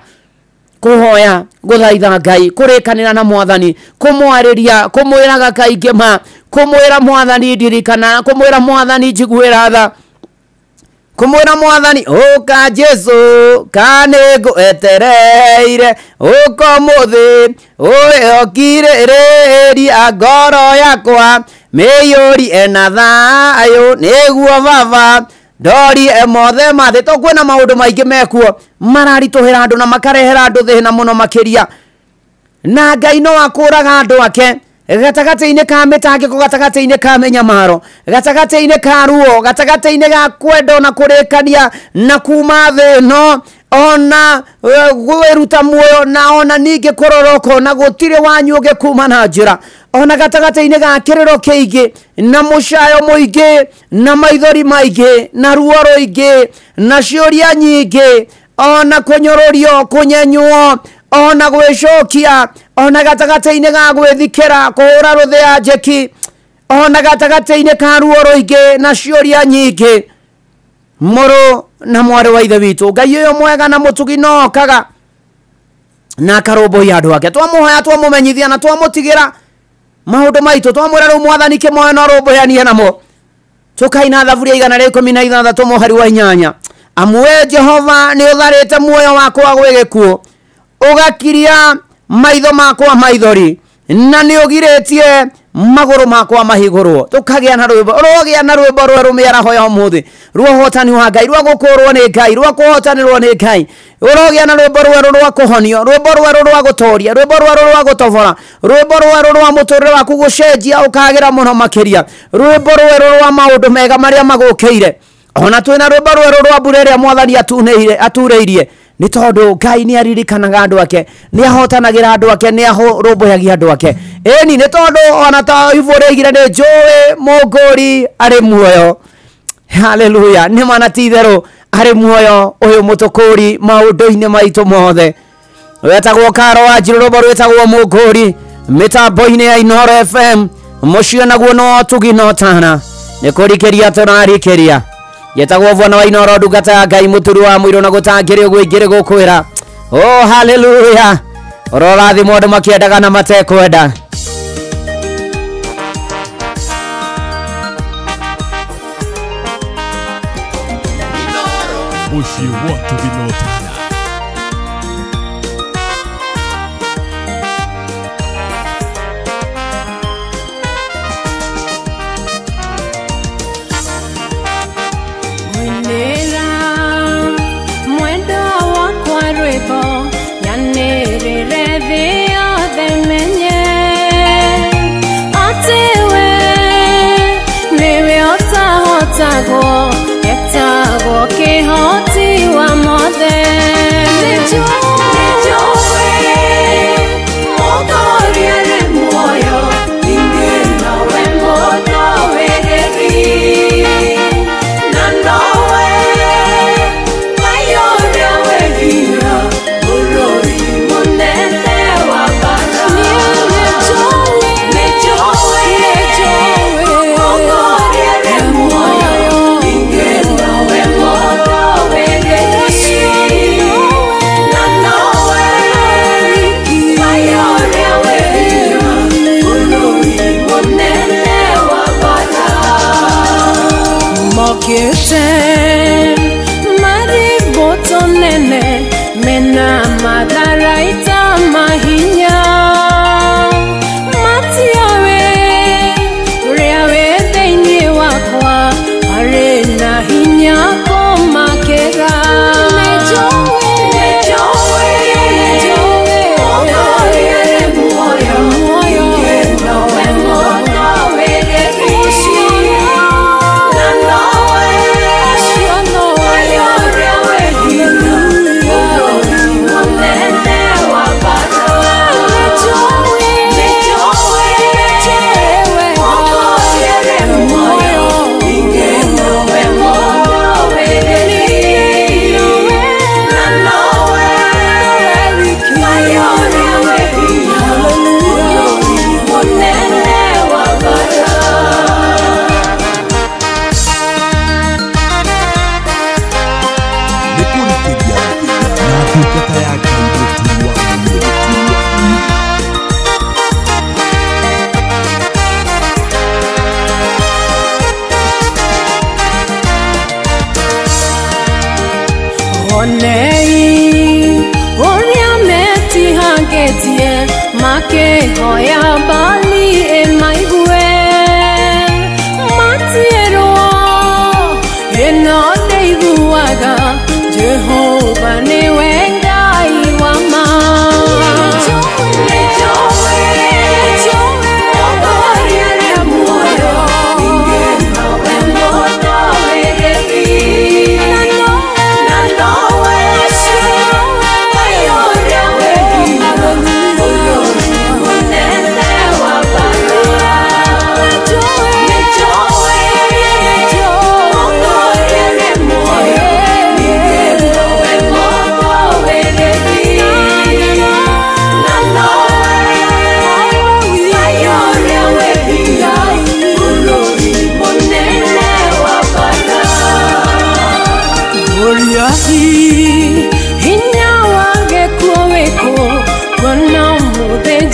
kũhoya, gũthaitha Ngai, kũrĩkanĩra na mwathani, kũmwarĩria, kũmwĩraga kaingĩ ma, kũmwĩra mwathani ndirikana, kũmwĩra mwathani njiguĩra tha, kũmwĩra mwathani ũka Jesu ka nĩngũetereire, ũka ũmũthĩ ũyokirĩrĩria ngoro yakwa mĩiyũri ena thayũ, nĩguo baba ndorie mothe ma thĩ. To kwĩna maũndũ maingĩ mekuo mararitũhĩra andũ na makarehera andũ thĩna mũno makĩria, na Ngai no akũraga andũ ake gatagatĩ-inĩ ka mĩtangĩko, gatagatĩ-inĩ ka mĩnyamaro, gatagatĩ-inĩ ka ruo, gatagatĩ-inĩ ga kwendwo na kũrĩkania na kuma thĩ ĩno, ona gwĩruta muoyo, na ona ningĩ kũroroko, na gũtirĩ wanyu ũngĩ kuma na njĩra, ona gatagatĩ-inĩ ga kĩrĩro kĩingĩ na mũcayo mũingĩ na maithori maingĩ na ruo rũingĩ na ciũria nyingĩ, ona kũnyũrũrio, kũnyenywo, ona gwĩcokia, ona gatagatĩ-inĩ ga gwĩthikĩra, kũhũra rũthĩa njeki, ona gatagatĩ-inĩ ka ruo rũingĩ na ciũria nyingĩ. Mũrũ na mwarĩ wa ithe witũ, Ngai ũyũ mwega na mũtugi no okaga na akarũmbũiya andũ ake. Twamũhoya, twamũmenyithia na twamũtigĩra maũndũ maitũ, twamwĩra rĩu mwathani kĩmoyo no rũmbũyanie namo. Tũkaina thaburia 116 mũhari wa 8, amu we Jehova nĩ ũtharĩte muoyo wakwa gwĩ gĩkuũ, ũgakiria maitho makwa maithori, na nĩ ũgirĩtie magũrũ makwa mahigũrwo. Tũkagĩa na rwĩmbo, ũrogĩa na rwĩmbo rwerũ mĩaraho ya ũmũthĩ, rwa ũhotani wa Ngai, rwa gũkũrwo nĩ Ngai, rwa kũhotanĩrwo nĩ Ngai. Ũrogĩa na rwĩmbo rwerũ rwa kũhonio, rwĩmbo rwerũ rwa gũtoria, rwĩmbo rwerũ rwa gũtobora, rwĩmbo rwerũ rwa mũtũrĩre waku gũcenjia ũkagĩra mũno makĩria, rwĩmbo rwerũ rwa maũndũ mega marĩa magũkĩire. Ona twĩna rwĩmbo rwerũ rwa mbura ĩrĩa mwathani aturĩirie, nĩ tondũ Ngai nĩ aririkanaga andũ ake, nĩ ahotanagĩra andũ ake, nĩ arũmbũyagia andũ ake. Ĩni nĩ tondũ ona ta Ayubu ũrĩoigire nĩ njũĩ mũngũri arĩ muoyo. Haleluya, nĩ ma na ti itherũ arĩ muoyo ũyũ mũtũkũri maũndũ-inĩ maitũ mothe. Wetagwo Karo wa Njirũ, rwĩmbo rwĩtagwo Mũngũri, mĩtambo-inĩ ya Inooro FM. Mũcio naguo no ũtugi no tana, nĩ kũrikĩria tũrarikĩria. Yetagwo bwana wa Inooro, ndungata ya Ngai mũturi wa mũirũ, na gũtangĩrĩ ũguo ingĩrĩ gũkwĩra. Oh, haleluya, ũrorathimwo andũ makĩendaga na matekwenda. Mũciĩ wa ũtugi na ũtana. Mwinĩra mwendwa wakwa rwĩmbo, nyanĩrĩre thĩ yothe menye atĩ we nĩwe ũtahotagwo, etagwo kĩhoti wa mothe. Nĩnjũĩ Mũthuri arĩ muoyo, ningĩ nowe mũtũĩrĩri, na nowe Ngai ũrĩa wĩ hinya, bũrũri mũnene wa mbara. Nĩnjũĩ Mũthuri arĩ muoyo, ningĩ nowe mũtũĩrĩri, na nowe Ngai ũrĩa wĩ hinya, bũrũri mũnene wa mbara. Mokĩte marĩ mbũtũ nene, mena matharaita mahinya, matioĩ ũrĩa wĩ thĩinĩ wakwa arĩ na hinya kũmakĩra. Nĩnjũĩ Mũthuri arĩ muoyo, ningĩ nowe mũtũĩrĩri, na nowe Ngai ũrĩa Onei ũrĩa metihangĩtie makĩhoya Bali ĩmaigue matierwo ĩno ndĩiguaga Jehova nĩwe Ngai wa ma.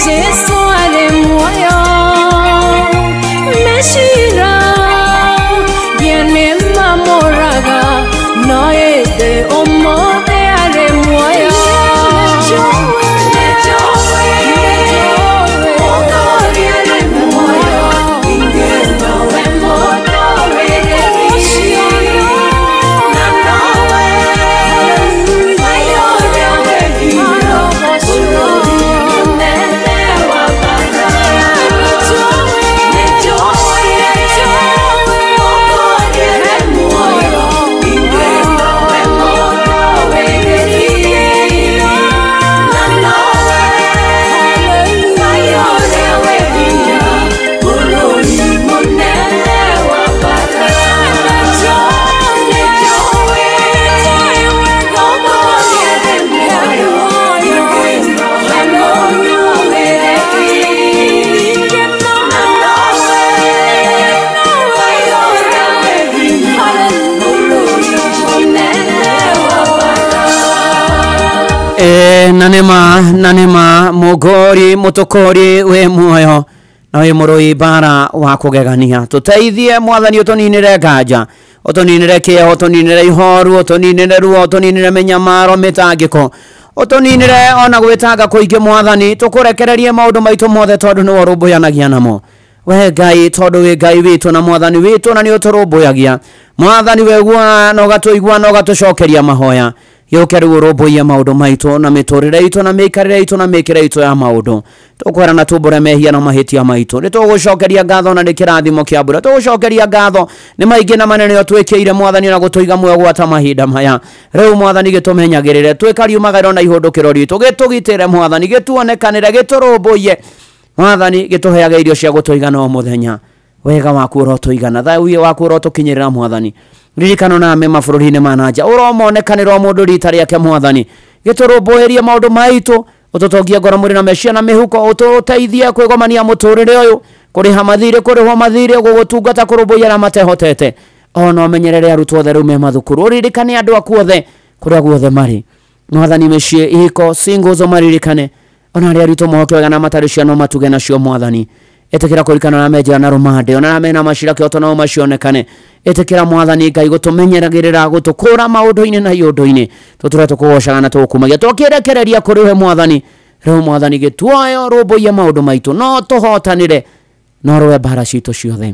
Jesu arĩ muoyo mecira nĩmamũraga no ĩndĩ ũmũthĩ arĩ muoyo. Na nĩma mũgori mũtũkori wĩ muoyo na wĩ mũrũi mbara wa kũgegania tũteithie mwathani ũtũninĩre nganja ũtũninĩre kĩeha ũtũninĩre ihoru ũtũninĩre ruo ũtũninĩre mĩnyamaro mĩtangĩko ũtũninĩre ona gwĩtanga kũingĩ mwathani tũkũrekererie maũndũ maitũ mothe tondũ nĩwe ũrũmbũyanagia namo we Ngai tondũ wĩ Ngai witũ na mwathani witũ na nĩ ũtũrũmbũyagia mwathani weguaga na ũgatũigua na ũgatũcokeria mahoya gĩũke rĩu ũrũmbũiye maũndũ maitũ na mĩtũrĩre itũ na mĩikarĩre itũ na mĩkĩre itũ ya maũndũ tũkwĩra na tumbũre mehia na mahĩtia maitũ nĩ tũgũcokeria ngatho na nĩ kĩrathimo kĩa mbura tũgũcokeria ngatho nĩ maingĩ na manene ũtwĩkĩire mwathani na gũtũiga muoyo gwata mahinda maya rĩu mwathani gĩtũmenyagĩrĩre twĩkariumagĩro na ihũndũkĩro ritũ gĩtũgitĩre mwathani gĩtuonekanĩre gĩtũrũmbũiye mwathani gĩtũheage irio cia gũtũigana o mũthenya wega waku ũrotũigana thayũ waku ũrotũkinyĩrĩra mwathani ririkano na mema bũrũri-inĩ ma na nja ũromonekanĩra o mũndũ rita rĩake mwathani gĩtũrũmbũĩrie maũndũ maitũ ũtũtongie ngoro mwĩrĩ na meciria na mĩhuko ũtũteithie kwĩgomania mũtũrĩre ũyũ kũrĩha mathirĩ kũrĩhwo mathirĩ gũgũtungata kũrũmbũiya arĩa matehotete ona ũmenyerere arutwo othe rĩu me mathukuru ũririkane andũ aku othe kũrĩa guothe marĩ mwathani mĩciĩ ihiko singles ũmaririkane ona arĩa aritũ mohoke wega na matarĩ ciana ũmatuge nacio mwathani ĩtĩkĩra kũririkana arĩa me njĩra na rũmande ona arĩa mena macira kĩhoto nao macionekane ĩtĩkĩra mwathani Ngai gũtũmenyeragĩrĩra gũtũkũra maũndũ-inĩ na iũndũ-inĩ tũtũre tũkũgocaga na tũgũkumagia twakĩrekereria kũrĩ we mwathani rĩu mwathani gĩtuoyo rũmbũiye maũndũ maitũ no tũhotanĩre no rũe mbara citũ ciothe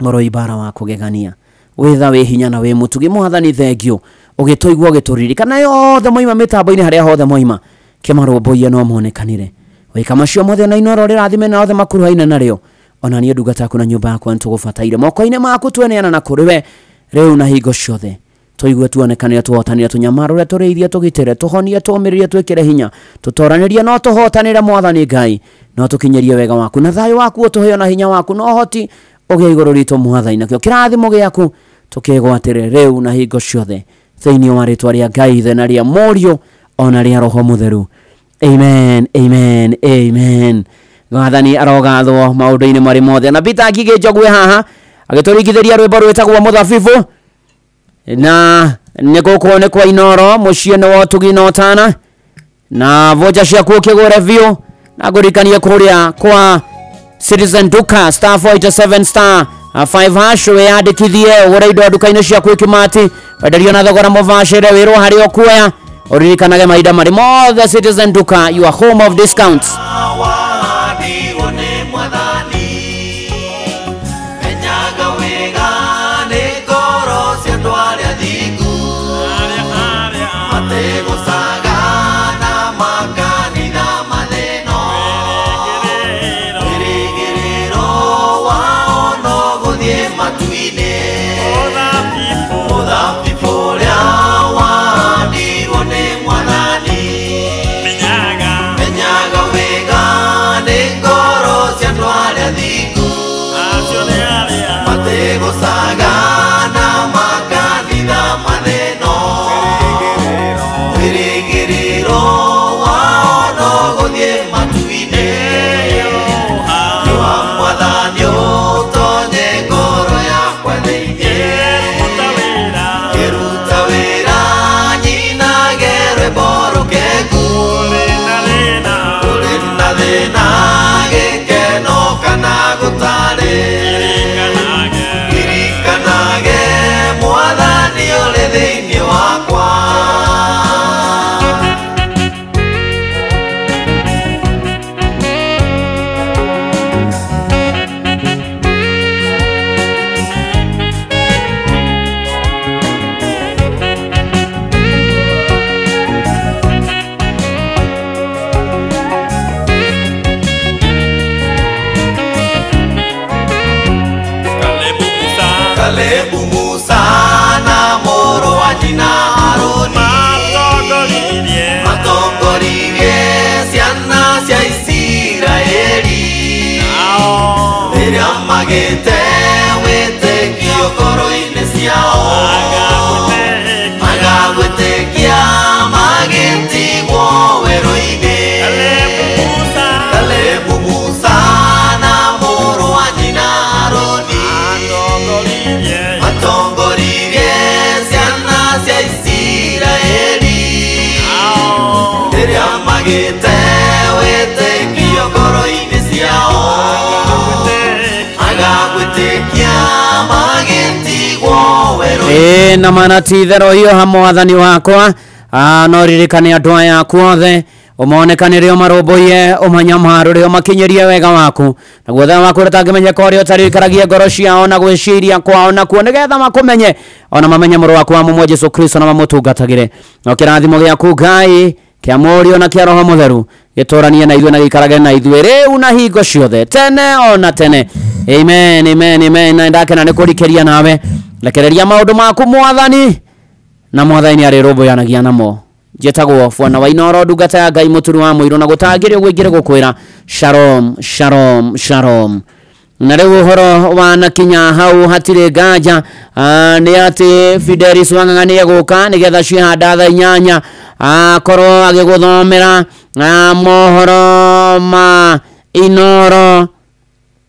mũrũi mbara wa kũgegania wĩtha wĩ hinya na wĩ mũtugi mwathani thengio ũgĩtũigua ũgĩtũririkana yothe moima mĩtambo-inĩ harĩa hothe moima kĩmarũmbũiye no monekanĩre wĩka macio mothe na inoro rĩrathime na othe makuruhaine narĩo ona niĩ ndungata yaku na nyũmba yakwa nĩtũgũbataire moko-inĩ maku tweneana na kũrĩ we rĩu na hingo ciothe tũigue tuonekanĩre tũhotanĩre tũnyamarũre tũrĩithie tũgitĩre tũhonie tũũmĩrĩrie twĩkĩre hinya tũtoranĩrie no tũhotanĩre mwathani Ngai no tũkinyĩrie wega waku na thayũ waku ũtũheo na hinya waku na ũhoti ũgĩe igũrũ ritũ mwathani nakĩo kĩrathimo gĩaku tũkĩgwatĩre rĩu na hingo ciothe thĩinĩ wa rĩtwa rĩa Ngai Ithe na rĩa Mũriũ ona rĩa Roho Mũtheru. Amen, amen, amen. Mwathani arogathwo maũndũ-inĩ marĩ mothe. Na Peter Ngigĩ Njogu haha agĩtũringithĩria rwĩmbo rwĩtagwo Mũthabibũ na nĩ gũkũ nĩ kwa Inoro mũciĩ nĩ wa ũtugi na ũtana na vocha ciaku ũkĩgũre biũ na ngũririkanie kũrĩa kwa Citizen Duka star 487 star 5 hash wiyandikithie ugure indo nduka-inĩ cia Quickmart wenderio na thogora mũbacĩre wĩrwo harĩa ũkuoya ũririkanage mahinda marĩ mothe Citizen Duka, your home of discounts. Na mana ti thero hiyo ha mwathani wakwa no ririkane andu aya aku othe umonekanire umarũmbũiye ũmanyamarũre ũmakinyĩrie wega waku naguo tha waku ũtangĩmenyeka ũrĩa ũtarikaragia ngoro ciao na gwĩciria kwao nakuo nĩgetha makũmenye ona mamenye mũrũ waku wa mũmwe Jesũ Kristo na mamũtungatagĩre no kĩrathimo gĩaku Ngai kĩa Mũriũ na kĩa Roho Mũtheru gĩtũranie na ithuĩ na gĩikarage na ithuĩ rĩu na hingo ciothe tene ona tene. Amen, amen, amen. Na ndakena nĩ kũrikĩria nawe rekereria maũndũ maku mwathani na mwathani arĩrũmbũyanagia namo. Njĩtagwo Bwana wa Inooro, ndungata ya Ngai mũturi wa mũirũ, na gũtangĩrĩ ũguo ingĩrĩ gũkwĩra shalom, shalom, shalom. Na rĩu ũhoro wanakinya hau hatirĩ nganja nĩ atĩ Fidelis Wang'ang'a nĩ egũka nĩgetha ciĩhanda thaa 8 akorwo agĩgũthomera mohoro ma Inooro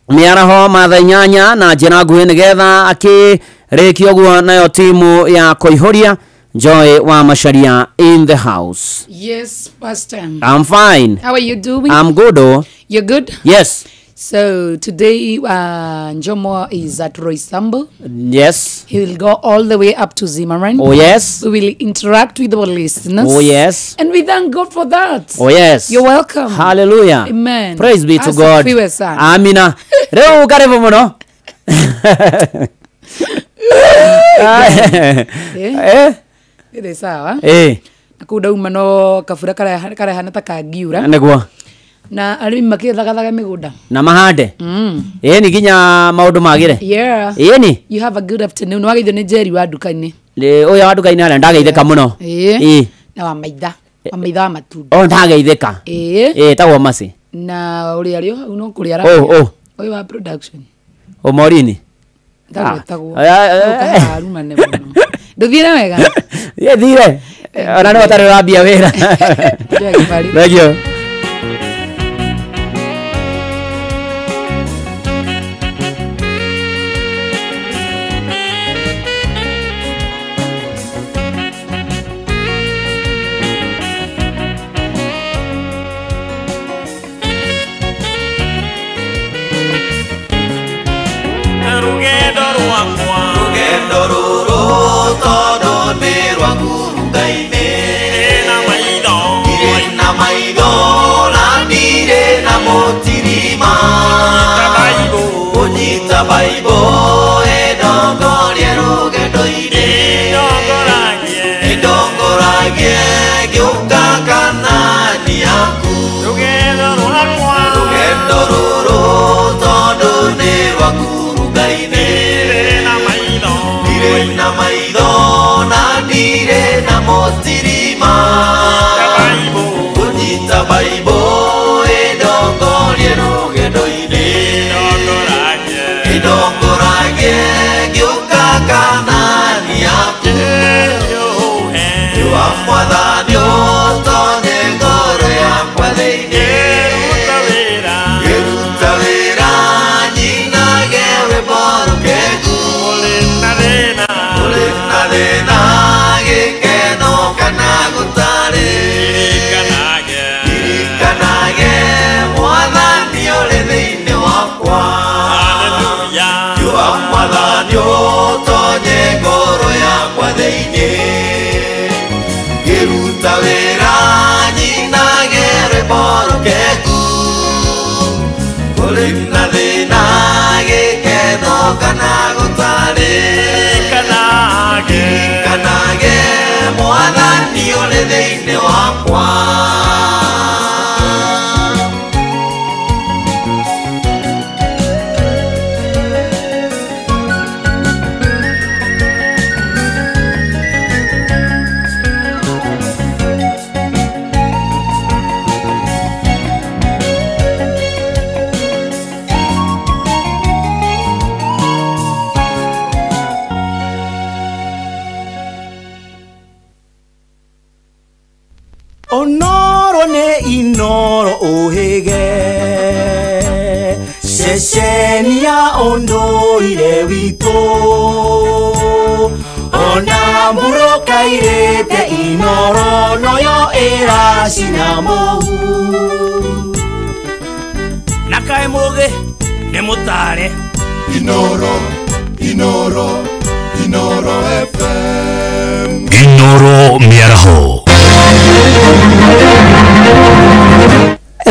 mĩaraho ma thaa 8 na njĩra nguhĩ nĩgetha akĩrĩkia ũguo nayo timu ya kũihũria Joy wa Macharia in the house. Yes, Pastor. I'm fine. How are you doing? I'm good. Oh. You're good? Yes. So today, Njomo is at Roysambu. Yes. He will go all the way up to Zimmerman. Oh, yes. We will interact with our listeners. Oh, yes. And we thank God for that. Oh, yes. You're welcome. Hallelujah. Amen. Praise be to God. Amina. Reu karibu muno. Eh? Ĩrĩ sawa. Eh. Kuu ndauma no kabura karehana ta kangiura. Nĩguo. Na arĩmi makĩthagathaga mĩgũnda. Na mahande. Ĩni nginya maũndũ magĩre. Yeah. Ĩni. You have a good afternoon. Wageithio nĩ Jerry wa nduka-inĩ. Ũyũ wa nduka-inĩ harĩa ndageithĩka mũno. Ĩĩ. Na wa maitha. Wa maitha wa matunda. Oh, ndageithĩka. Ĩĩ. Ĩĩ, tagwo Mercy. Na ũrĩa arĩ hau no kũrĩa ara. Oh, oh. Ũyũ wa production. O Morini. Ndagwĩtagwo. Ũkaharumane mũno. Ndũthiire wega? Ĩĩ thire. Ona no ũtarĩ ũrambia wĩra. Thank you. Rugendo. Ndongoragie ngĩũka kana nĩ yaku rũgendo rwakwa rũgendo rũrũ tondũ nĩ rwaku Ngai ndirĩ na maitho na ndirĩ na mũtirima kũnyita Baibũ ĩndongorie rũgendo-inĩ ĩndongoragie ngĩũka kana nĩ yaku wa Mwathani ũtonye ngoro yakwa thĩinĩ ngĩruta wĩra nyinage rwĩmbo rũkengu ũrĩ na thĩna gĩkeno kana gũtarĩ ririkanage Mwathani ũrĩ thĩinĩ wakwa wa Mwathani ũtonye ngoro yakwa thĩinĩ ngĩruta wĩra nyinage rwĩmbo rũkengu kũrĩ na thĩna gĩkeno kana gũtarĩ ririkanage Mwathani ũrĩ thĩinĩ wakwa. Onoro ne inoro uhige ceceni ya ũndũire witũ ona mbũrũkairĩte inoro noyo ĩracina mũhu na kaĩ mũgĩ nĩ mũtare Inoro, Inoro, Inoro FM. Inoro mĩaraho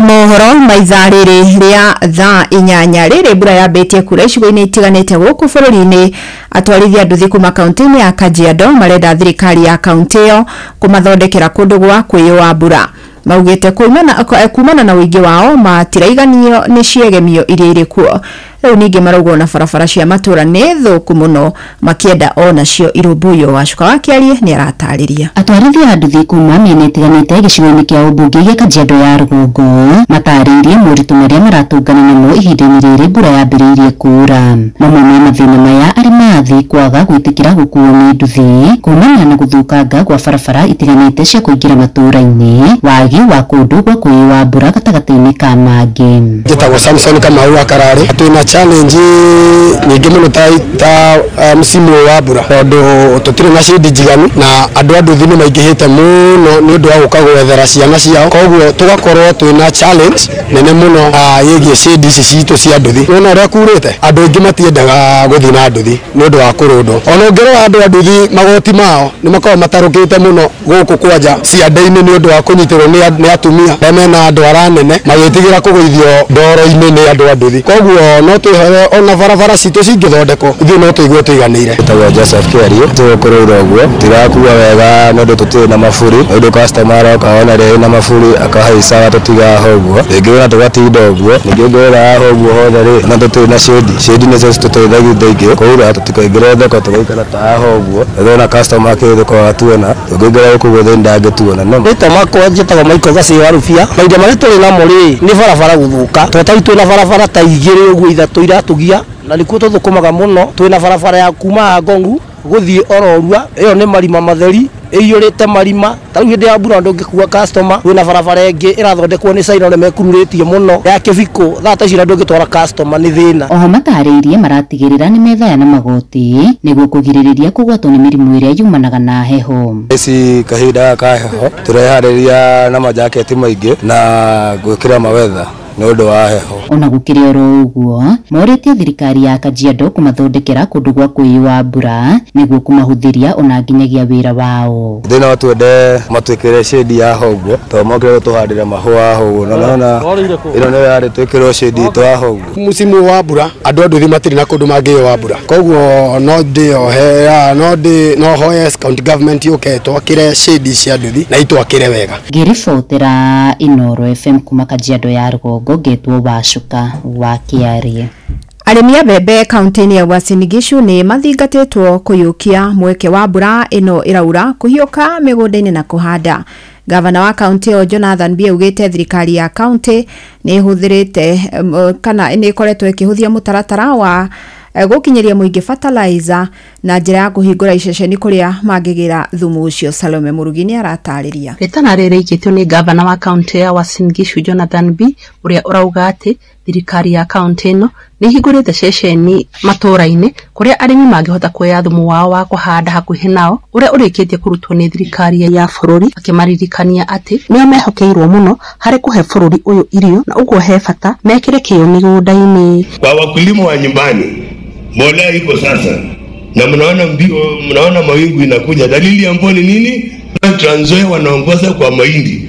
mohoro maithaa rĩrĩ rĩa thaa 8 rĩrĩ mbura yambĩtie kura icigo-inĩ itiganĩte gũkũ bũrũri-inĩ. Atwarithia nduthi kuma kaunti-inĩ ya Kajiado marenda thirikari ya kaunti ĩyo kũmathondekera kũndũ gwa kwĩyũa mbura. Maugĩte kumana na ũingĩ wao matiraiganio nĩ ciegemio iria irĩ kuo. Rĩu ningĩ maraugwo na barabara cia matũra nĩ thũku mũno makĩenda onacio irũmbũiyo. Wacuka wa Kĩarie nĩ aratarĩria. Atwarithia a nduthi kuma mĩena ĩtiganĩte gĩcigo-inĩ kĩa ũmbunge gĩa Kajiado ya rũgongo matarĩirie moritũ marĩa maratũngana namo ihinda-inĩ rĩrĩ mbura yambĩrĩirie kuura. Mamwe ma mathĩna maya arĩ mathi kwaga gwĩtĩkĩra gũkuo nĩ nduthi kumana na gũthũkanga kwa barabara itiganĩte cia kũingĩra matũũra-inĩ, wagi wa kũndũ gwa kwĩyũa mbura gatagatĩ-inĩ ka mangĩ. Njĩtagwo Samson Kamau wa Kararĩ. Twĩna challenge nyingĩ mũno ta msimu wa mbura tondũ tũtirĩ na shade njiganu na andũ a nduthi nĩ maingĩhĩte mũno nĩ ũndũ wa gũka gwethera ciana ciao, koguo tũgakorwo twĩna challenge nene mũno ĩgiĩ shade ici citũ cia nduthi. Nĩwona ũrĩa kurĩte andũ aingĩ matiendaga gũthiĩ na nduthi nĩ ũndũ wa kũrũndwo. Ona ũngĩrora andũ a nduthi magoti mao nĩ makoragwo matarũkĩte mũno gũkũ kwanja ciande-inĩ nĩ ũndũ wa kũnyitĩrwo nĩ atumia arĩa mena ndwara nene magĩtigĩra kũgũithio ndoro-inĩ nĩ andũ a nduthi, koguo no twĩhoe ona barabara citũ cingĩthondekwo ithuĩ no tũigue tũiganĩire. Tagwo Joseph Kĩarie tũgũkũrũire ũguo tirakua wega nĩ ũndũ tũtirĩ na maburi nĩ ũndũ customer aroka ona rĩrĩ na maburi akahaicaga tũtigaga ho ũguo rĩngĩ ona tũgatinda ũguo ningĩ ũngĩrora haha ũguo hothe rĩ ona tũtirĩ na shade shade nĩcio citũteithagia indo ingĩ kũura tũtikaingĩre thoko tũgaikara ta haha ũguo rĩrĩa ona customer akĩ thoko atuona tũngĩingĩra gũkũ guothe ndangĩtuona. Rĩtwa makwa njĩtagwo Michael Gacĩ wa Rubia. Mahinda marĩa tũrĩ namo rĩ nĩ barabara gũthũka tondũ tarĩu twĩna barabara ta igĩrĩ ũguo ithatũ iratũgia na nĩkuo tũthũkũmaga mũno. Twĩna barabara ya kuma Ngongu gũthiĩ Ororua ĩyo nĩ marima matheri ĩiyũrĩte marima ta rĩu hĩndĩ ya mbura ndũngĩkua customer. Kwĩna barabara ĩngĩ ĩrathondekwo nĩ China na mekururĩtie mũno ya Kĩbikũ thaa ta icio ndũngĩtwara customer nĩ thĩna. Oho matarĩirie maratigĩrĩra nĩ methaya na magoti nĩguo kũgirĩrĩria kũgwatwo nĩ mĩrimũ ĩrĩa yumanaga na heho. Ici kahinda ka heho tũreharĩria na majaketi maingĩ na gwĩkĩra mawetha Nĩ ũndũ wa heho. Ona gũkĩrĩ oro ũguo, morĩtie thirikari ya Kajiado kũmathondekera kũndũ gwa kwĩyũa mbura nĩguo kũmahũthĩria ona nginyagia wĩra wao. Thĩ no twende matwĩkĩre shade ya haha ũguo, tondũ mokire gũtũhandĩra mahũa haha ũguo, na nĩwona ĩno nĩyo yarĩ twĩkĩrwo shade itũ haha ũguo. Musimu wa mbura andũ a nduthi matirĩ na kũndũ mangĩyũa mbura, koguo no ndĩyohe no hoye county government yũke twakĩre shade cia nduthi na itwakĩre wega. Ngĩribotera Inooro FM kuma Kajiado ya rũgongo, ngetwo Wacuka wa Kĩarĩ. Arĩmi a mbembe kaunti-inĩ ya Uasin Gishu nĩ mathingatĩtwo kũiyũkia mweke wa mbura ĩno ĩraura kũhiũka mĩgũnda-inĩ na kũhanda. Gavana wa kaunti ĩyo Jonathan Bii augĩte thirikari ya kaunti nĩ ĩhũthĩrĩte kana nĩ ĩkoretwo ĩkĩhũthia mũtaratara wa gũkinyĩria mũingĩ fertilizer na njĩra ya kũhingũra iceceni kũrĩa mangĩgĩra thumu ũcio. Salome Mũrugi nĩ aratarĩria. Rĩtana rĩrĩ rĩikĩtio nĩ gavana wa kaunti ya Uasin Gishu Jonathan Bii ũrĩa ũrauga atĩ thirikari ya kaunti ĩno nĩ ĩhingũrĩte ceceni matũũra-inĩ kũrĩa arĩmi mangĩhota kuoya thumu wao wa kũhanda hakuhĩ nao ũrĩa ũrĩkĩtie kũrutwo nĩ thirikari ya bũrũri, akĩmaririkania atĩ nĩo mehokeirwo mũno harĩ kũhe bũrũri ũyũ irio na ũguo he bata mekĩre kĩyo mĩgũnda-inĩ. Kwa wakulima wa nyumbani, mbolea iko sasa na mnaona mbio, mnaona mawingu inakuja. Dalili ya mvua ni nini? Trans Nzoia wanaongoza kwa mahindi,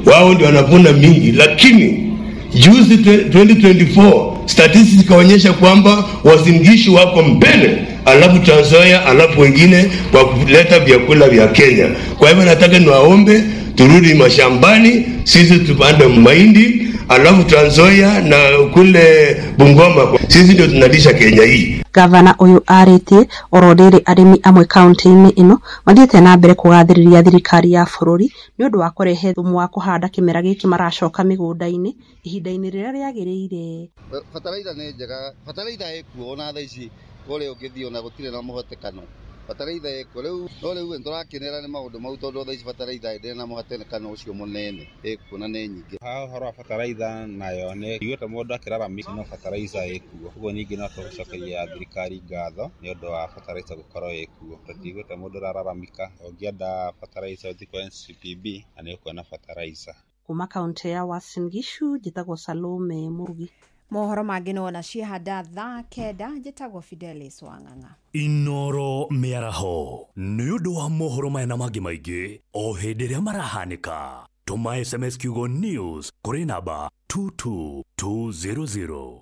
wao ndio wanavuna mingi, lakini juzi 2024 statistics ikaonyesha kwamba Uasin Gishu wako mbele, alafu Trans Nzoia, alafu wengine kwa kuleta vyakula vya Kenya. Kwa hivyo nataka niwaombe turudi mashambani, sisi tupande mahindi, alafu Trans Nzoia na kule Bungoma, sisi ndio tunalisha Kenya hii. Gavana ũyũ arĩtie oro rĩrĩ arĩmi amwe kaunti-inĩ ĩno mathiĩte na mbere kũgathĩrĩria thirikari ya bũrũri nĩ ũndũ wa kũrehe thumu wa kũhanda kĩmera gĩkĩ maracoka mĩgũnda-inĩ ihinda-inĩ rĩrĩa rĩagĩrĩire. Bataraitha nĩ njega, bataraitha ĩkuo ona thaa ici kũrĩa ũngĩthiĩ ona gũtirĩ na mũhatĩkano. Bataraitha ĩkuo rĩu, no rĩu nĩtũrakenera nĩ maũndũ mau tondũ thaa ici bataraitha ndĩrĩ na mũhatĩkano ũcio mũnene, ĩkuo na nĩ nyingĩ. Ha ũhoro wa bataraitha nayo nĩ iguĩte mũndũ akĩraramika no bataraitha ĩkuo, ũguo ningĩ no tũgũcokeria thirikari ngatho nĩ ũndũ wa bataraitha gũkorwo ĩkuo. Tũtiguĩte mũndũ ũrararamika, ũngĩenda bataraitha ũthiĩ kwa NCPB na nĩ ũkuona bataraitha. Kuma kaunti ya Uasin Gishu njĩtagwo Salome Mũrugi. Mohoro mangĩ no ona ciehanda thaa 9 njĩtagwo Fidelis Wang'ang'a. Inooro mĩaraho nĩ ũndũ wa mohoro maya na mangĩ maingĩ o hĩndĩ ĩrĩa marahanĩka. Tũma SMS kiugo news kũrĩ namba 22200.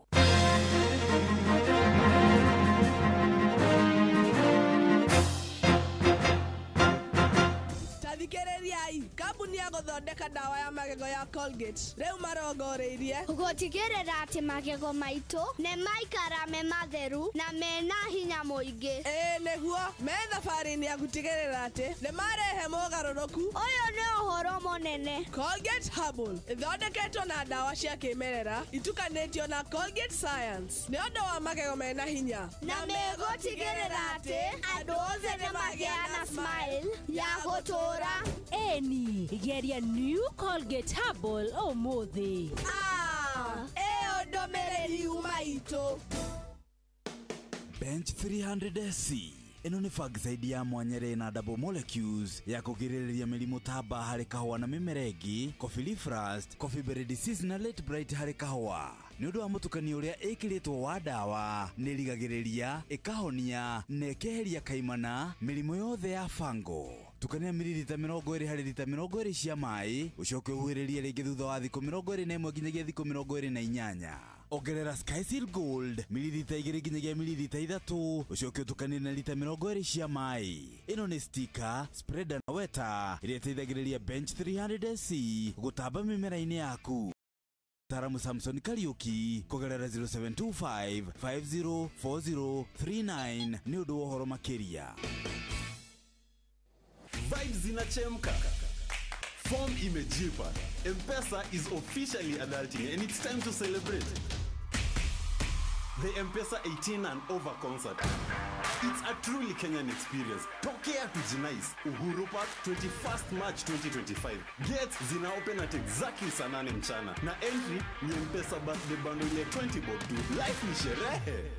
Thikĩrĩriai, kambuni ya gũthondeka ndawa ya magego ya Colgate rĩu marongoreirie gũtigĩrĩra atĩ magego maitũ nĩ maikara me matheru na mena hinya mũingĩ. Ĩĩ nĩguo, me thabarĩ-inĩ ya gũtigĩrĩra atĩ nĩ marehe mogarũrũku. Ũyũ nĩ ũhoro mũnene. Colgate Herbal ĩthondeketwo na ndawa cia kĩmerera itukanĩtio na Colgate Science nĩ ũndũ wa magego mena hinya na megũtigĩrĩra atĩ andũ othe nĩ magĩa na smile ya gũtũũra. Eni, geria new Colgate Herbal ũmũthĩ. Ĩyo ndũmĩrĩri yuma itũ. Bench 300 SC ĩno nĩ fungicide ya mwanya ĩrĩ na double molecules ya kũgirĩrĩria mĩrimũ ta mbaa harĩ kahũa na mĩmera ĩngĩ, coffee leaf rust, coffee berry disease na late blight harĩ kahũa. Nĩ ũndũ wa mũtukanio ũrĩa ĩkĩrĩtwo wa ndawa, nĩ ĩrigagĩrĩria, ĩkahonia na ĩkeheria kaimana mĩrimũ yothe ya fango. Tukania mililita 20 harĩ lita 20 cia maĩ, ũcoke ũhuhĩrĩrie rĩngĩ thutha wa thikũ 21 nginyagia thikũ 28. Ongerera Skyseal Gold mililita 2 nginyagia mililita 3, ũcoke ũtukanie na lita 20 cia maĩ. Ĩno nĩ stika, spreader na weta ĩrĩa ĩteithagĩrĩria Bench 300 SC gũtamba mĩmera-inĩ yaku. Mtaalamu Samson Kariuki kũgerera 0725 504039 nĩ ũndũ wa ũhoro makĩria. Vibes zinachemka. Form imejipa. M-Pesa is officially adulting and it's time to celebrate. The M-Pesa 18 and over concert. It's a truly Kenyan experience. Tokea tujinais. Uhuru Park, 21st March 2025. Gates zina open at exactly saa 8 mchana. Na entry ni M-Pesa birthday bundle ya 20 bob tu. Life ni sherehe.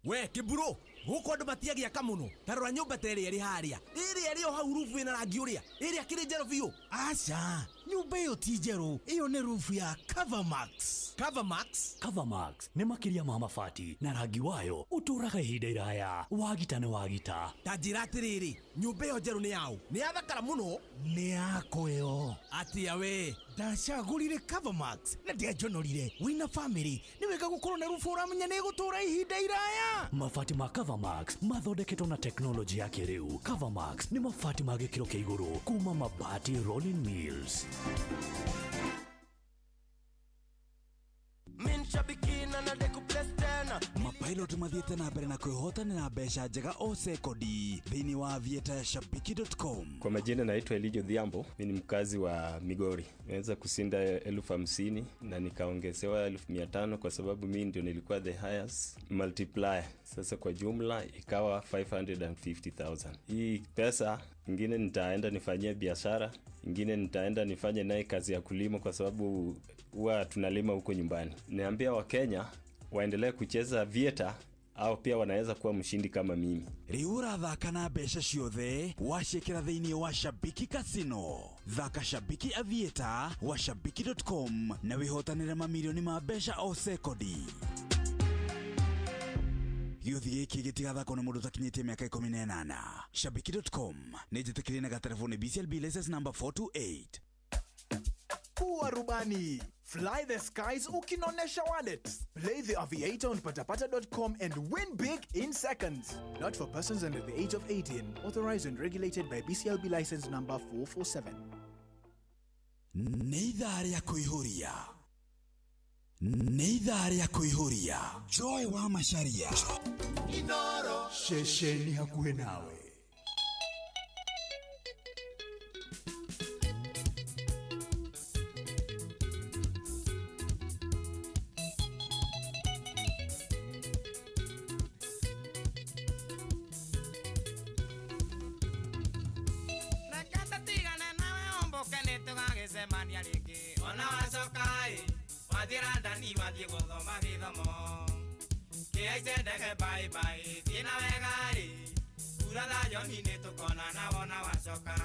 We kiburo, guku andu matiagiaka muno. Tarora nyumba ta ĩrĩa ĩrĩ harĩa. Ĩrĩa ĩrĩ o hau rubu ĩna rangi ũrĩa. Ĩrĩa kĩrĩ njerũ biũ. Aca, Nyũmba ĩyo ti njerũ, ĩyo nĩ roof ya Covermax. Covermax? Covermax nĩ makĩria ma mabati na rangi wayo ũtũũraga ihinda iraya. Wagita nĩ wagita. Ta njĩra atĩrĩrĩ, nyũmba ĩyo njerũ nĩ yaũ? Nĩ yathakara mũno. Nĩ yakwa ĩyo. Atĩa we? Ndacagũrire Covermax na ndianjonorire. Wĩna family nĩ wega gũkorwo na roof ũramenya nĩ ĩgũtũũra ihinda iraya. Mabati ma Covermax mathondeketwo na teknolojĩ ya kĩrĩu. Covermax nĩ mabati ma gĩkĩro kĩa igũrũ kuma Mabati Rolling Mills. Mapilot mathiĩte na mbere na kwĩhotanĩra mbeca njega o sekondi thĩinĩ wa Aviator ya shabiki.com. Kwa majina naitwa Elijo Dhiambo, mimi ni mkazi wa Migori. Nimeweza kushinda 50,000 na nikaongezewa 500,000 kwa sababu mimi ndio nilikuwa the highest multiplier. Sasa kwa jumla ikawa 550,000. Hii pesa ingine nitaenda nifanyie biashara, ingine nitaenda nifanye naye kazi ya kulima kwa sababu huwa tunalima huko nyumbani. Niambia Wakenya waendelee kucheza Aviator au pia wanaweza kuwa mshindi kama mimi. Rĩu ũrathaka na mbeca ciothe waciĩkĩra thĩinĩ wa Shabiki Casino. Thaka Shabiki Aviator wa shabiki.com na wĩhotanĩre mamirioni ma mbeca o sekondi. Gĩũthi gĩkĩ gĩtigathakwo nĩ mũndũ ũtakinyĩtie mĩaka 18. Shabiki.com nĩ njĩtĩkĩrie na gatereboni BCLB license number 428. Kuwa rubani. Fly the skies ukinonesha wallet. Play the Aviator on patapata.com and win big in seconds. Not for persons under the age of 18. Authorized and regulated by BCLB license number 447. Nĩ ithaa rĩa kũihũria. Nĩ ithaa rĩa kũihũria. Joy wa Macharia. Inoro. Shesheni hakuhĩ nawe. Tugagĩcemania rĩngĩ ona wacoka-ĩ wathiĩ Randani wathiĩ gũthoma gĩthomo kĩhaice ndege bye bye thiĩ na wega-rĩ kura thayoni nĩ tũkonana wona wacoka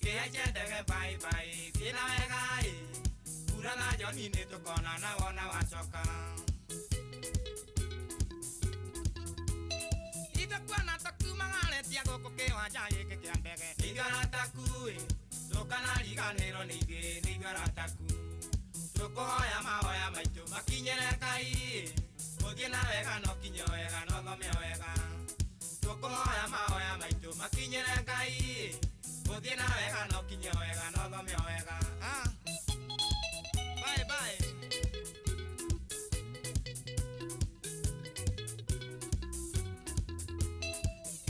kĩhaice ndege bye bye thiĩ na wega-rĩ kura thayoni nĩ tũkonana wona wacoka ithuĩ tũkumagarĩtie gũkũ kĩwanja gĩkĩ kĩa ndege nĩ arataku-ĩ tũkanariganĩrwo nĩ ithuĩ nĩ ithuĩ arataku tũkũhoya mahoya maitũ makinyĩre Ngai ũthiĩ na wega no kinye wega no thome wega tũkũhoya mahoya maitũ makinyĩre Ngai ũthiĩ na wega no kinye wega no thome wega. Bye bye.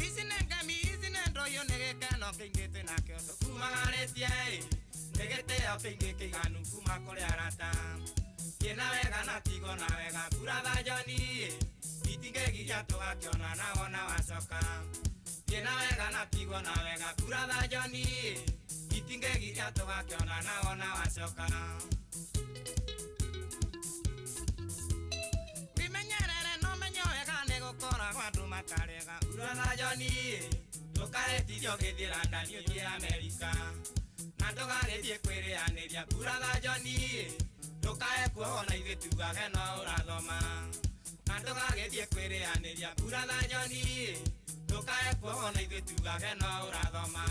Ici nĩ ngemi ici nĩ ndũhiũ nĩ gĩkeno kĩingĩ twĩnakĩo tũkumagarĩtie-ĩ nĩ gĩtĩo kĩingĩ kĩiganu kuma kũrĩ arata kĩna wega na tigo na wega kura thanjoni-ĩ itingĩgiria tũgakĩonana wona wacoka kĩna wega na tigo na wega kura thanjoni-ĩ itingĩgiria tũgakĩonana wona wacoka. Wĩmenyerere na ũmenye wega nĩ gũkoragwo andũ matarega kura thanjoni-ĩ ndũkarĩtithio ũgĩthiĩ Randani ũthiĩ Amerika na ndũgagĩthiĩ kwĩrĩanĩria kura thanjoni-ĩ ndũkae kuohwo na ithuĩ tugage no ũrathoma na ndũgagĩthiĩ kwĩrĩanĩria kura thanjoni-ĩ ndũkae kuohwo na ithuĩ tugage no ũrathoma.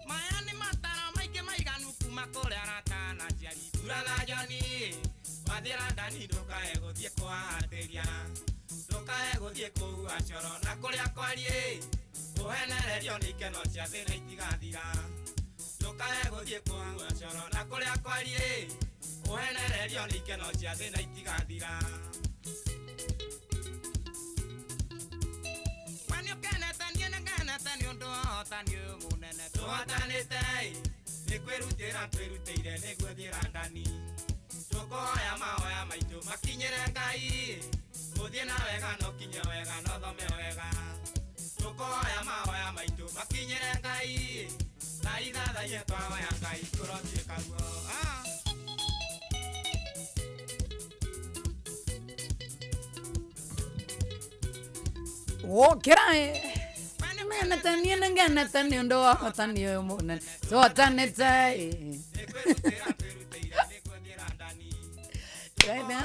Maya nĩ mataro maingĩ maiganu kuma kũrĩ arata na aciari kura thanjoni-ĩ wathiĩ Randani ndũkae gũthiĩ kũhahatĩria ndũkae gũthiĩ kũhua coro na kũrĩa kwariĩ ũhenererio nĩ ikeno cia thĩ na itigathira ndũkae gũthiĩ kũhua coro na kũrĩa kwariĩ ũhenererio nĩ ikeno cia thĩ na itigathira. We nĩ ũkenete niĩ nĩngenete nĩ ũndũ wa ũhotani ũyũ mũnene tũhotanĩte-ĩ nĩ kwĩrutĩra twĩrutĩire nĩguo thiĩ Randani tũkũhoya mahoya maitũ makinyĩre Ngai ũthiĩ na wega no kinye wega no thome wega tũkũhoya mahoya maitũ makinyĩre Ngai na ithathaiye twahoya Ngai kũrotuĩka guo. Wokĩra nĩmenatanio nĩngenete nĩ ũndũ wa ũhotani ũyũ mũnene tũhotanĩte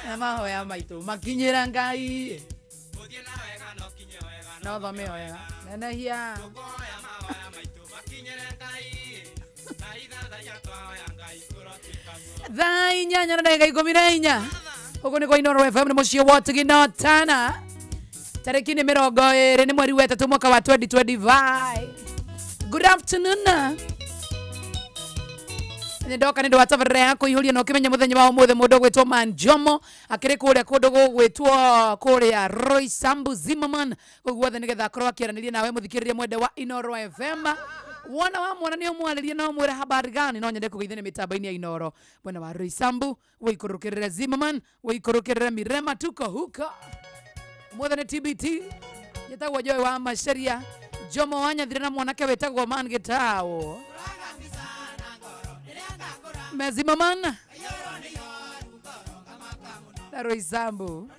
na mahoya maitũ makinyĩra Ngai no thome wega nenehia thaa 8 na ndagĩka 14 ũguo nĩ kwa Inooro FM nĩ mũciĩ wa Tigino Tana tarĩki nĩ 20 nĩ mweri wa 3 mwaka wa 2025. Good afternoon. Ndoka nĩ ndwa tabarĩra ya kũihũria na ũkĩmenya mũthenya wa ũmũthĩ mũndũ ũgwĩtwo Manjomo akĩrĩ kũrĩa kũndũ gũgwĩtwo kũrĩa Roy Sambu Zimmerman kũu guothe nĩgetha akorwo akĩaranĩria nawe mũthikĩrĩria mwende wa Inooro FM. Wona wa mwana nĩ ũmwarĩrie na ũmwĩre habari gani no nyende kũgeithania mĩtambo-inĩ ya Inooro mwena wa Roy Sambu wĩikũrũkĩrĩre Zimmerman wĩikũrũkĩrĩre Mirema tuko huko ũmũthĩ nĩ TBT njĩtagwo Joy wa Macharia Jomo wa Nyathire na mwanake wĩtagwo Man Gitao Mezimaman na Roy Sambu.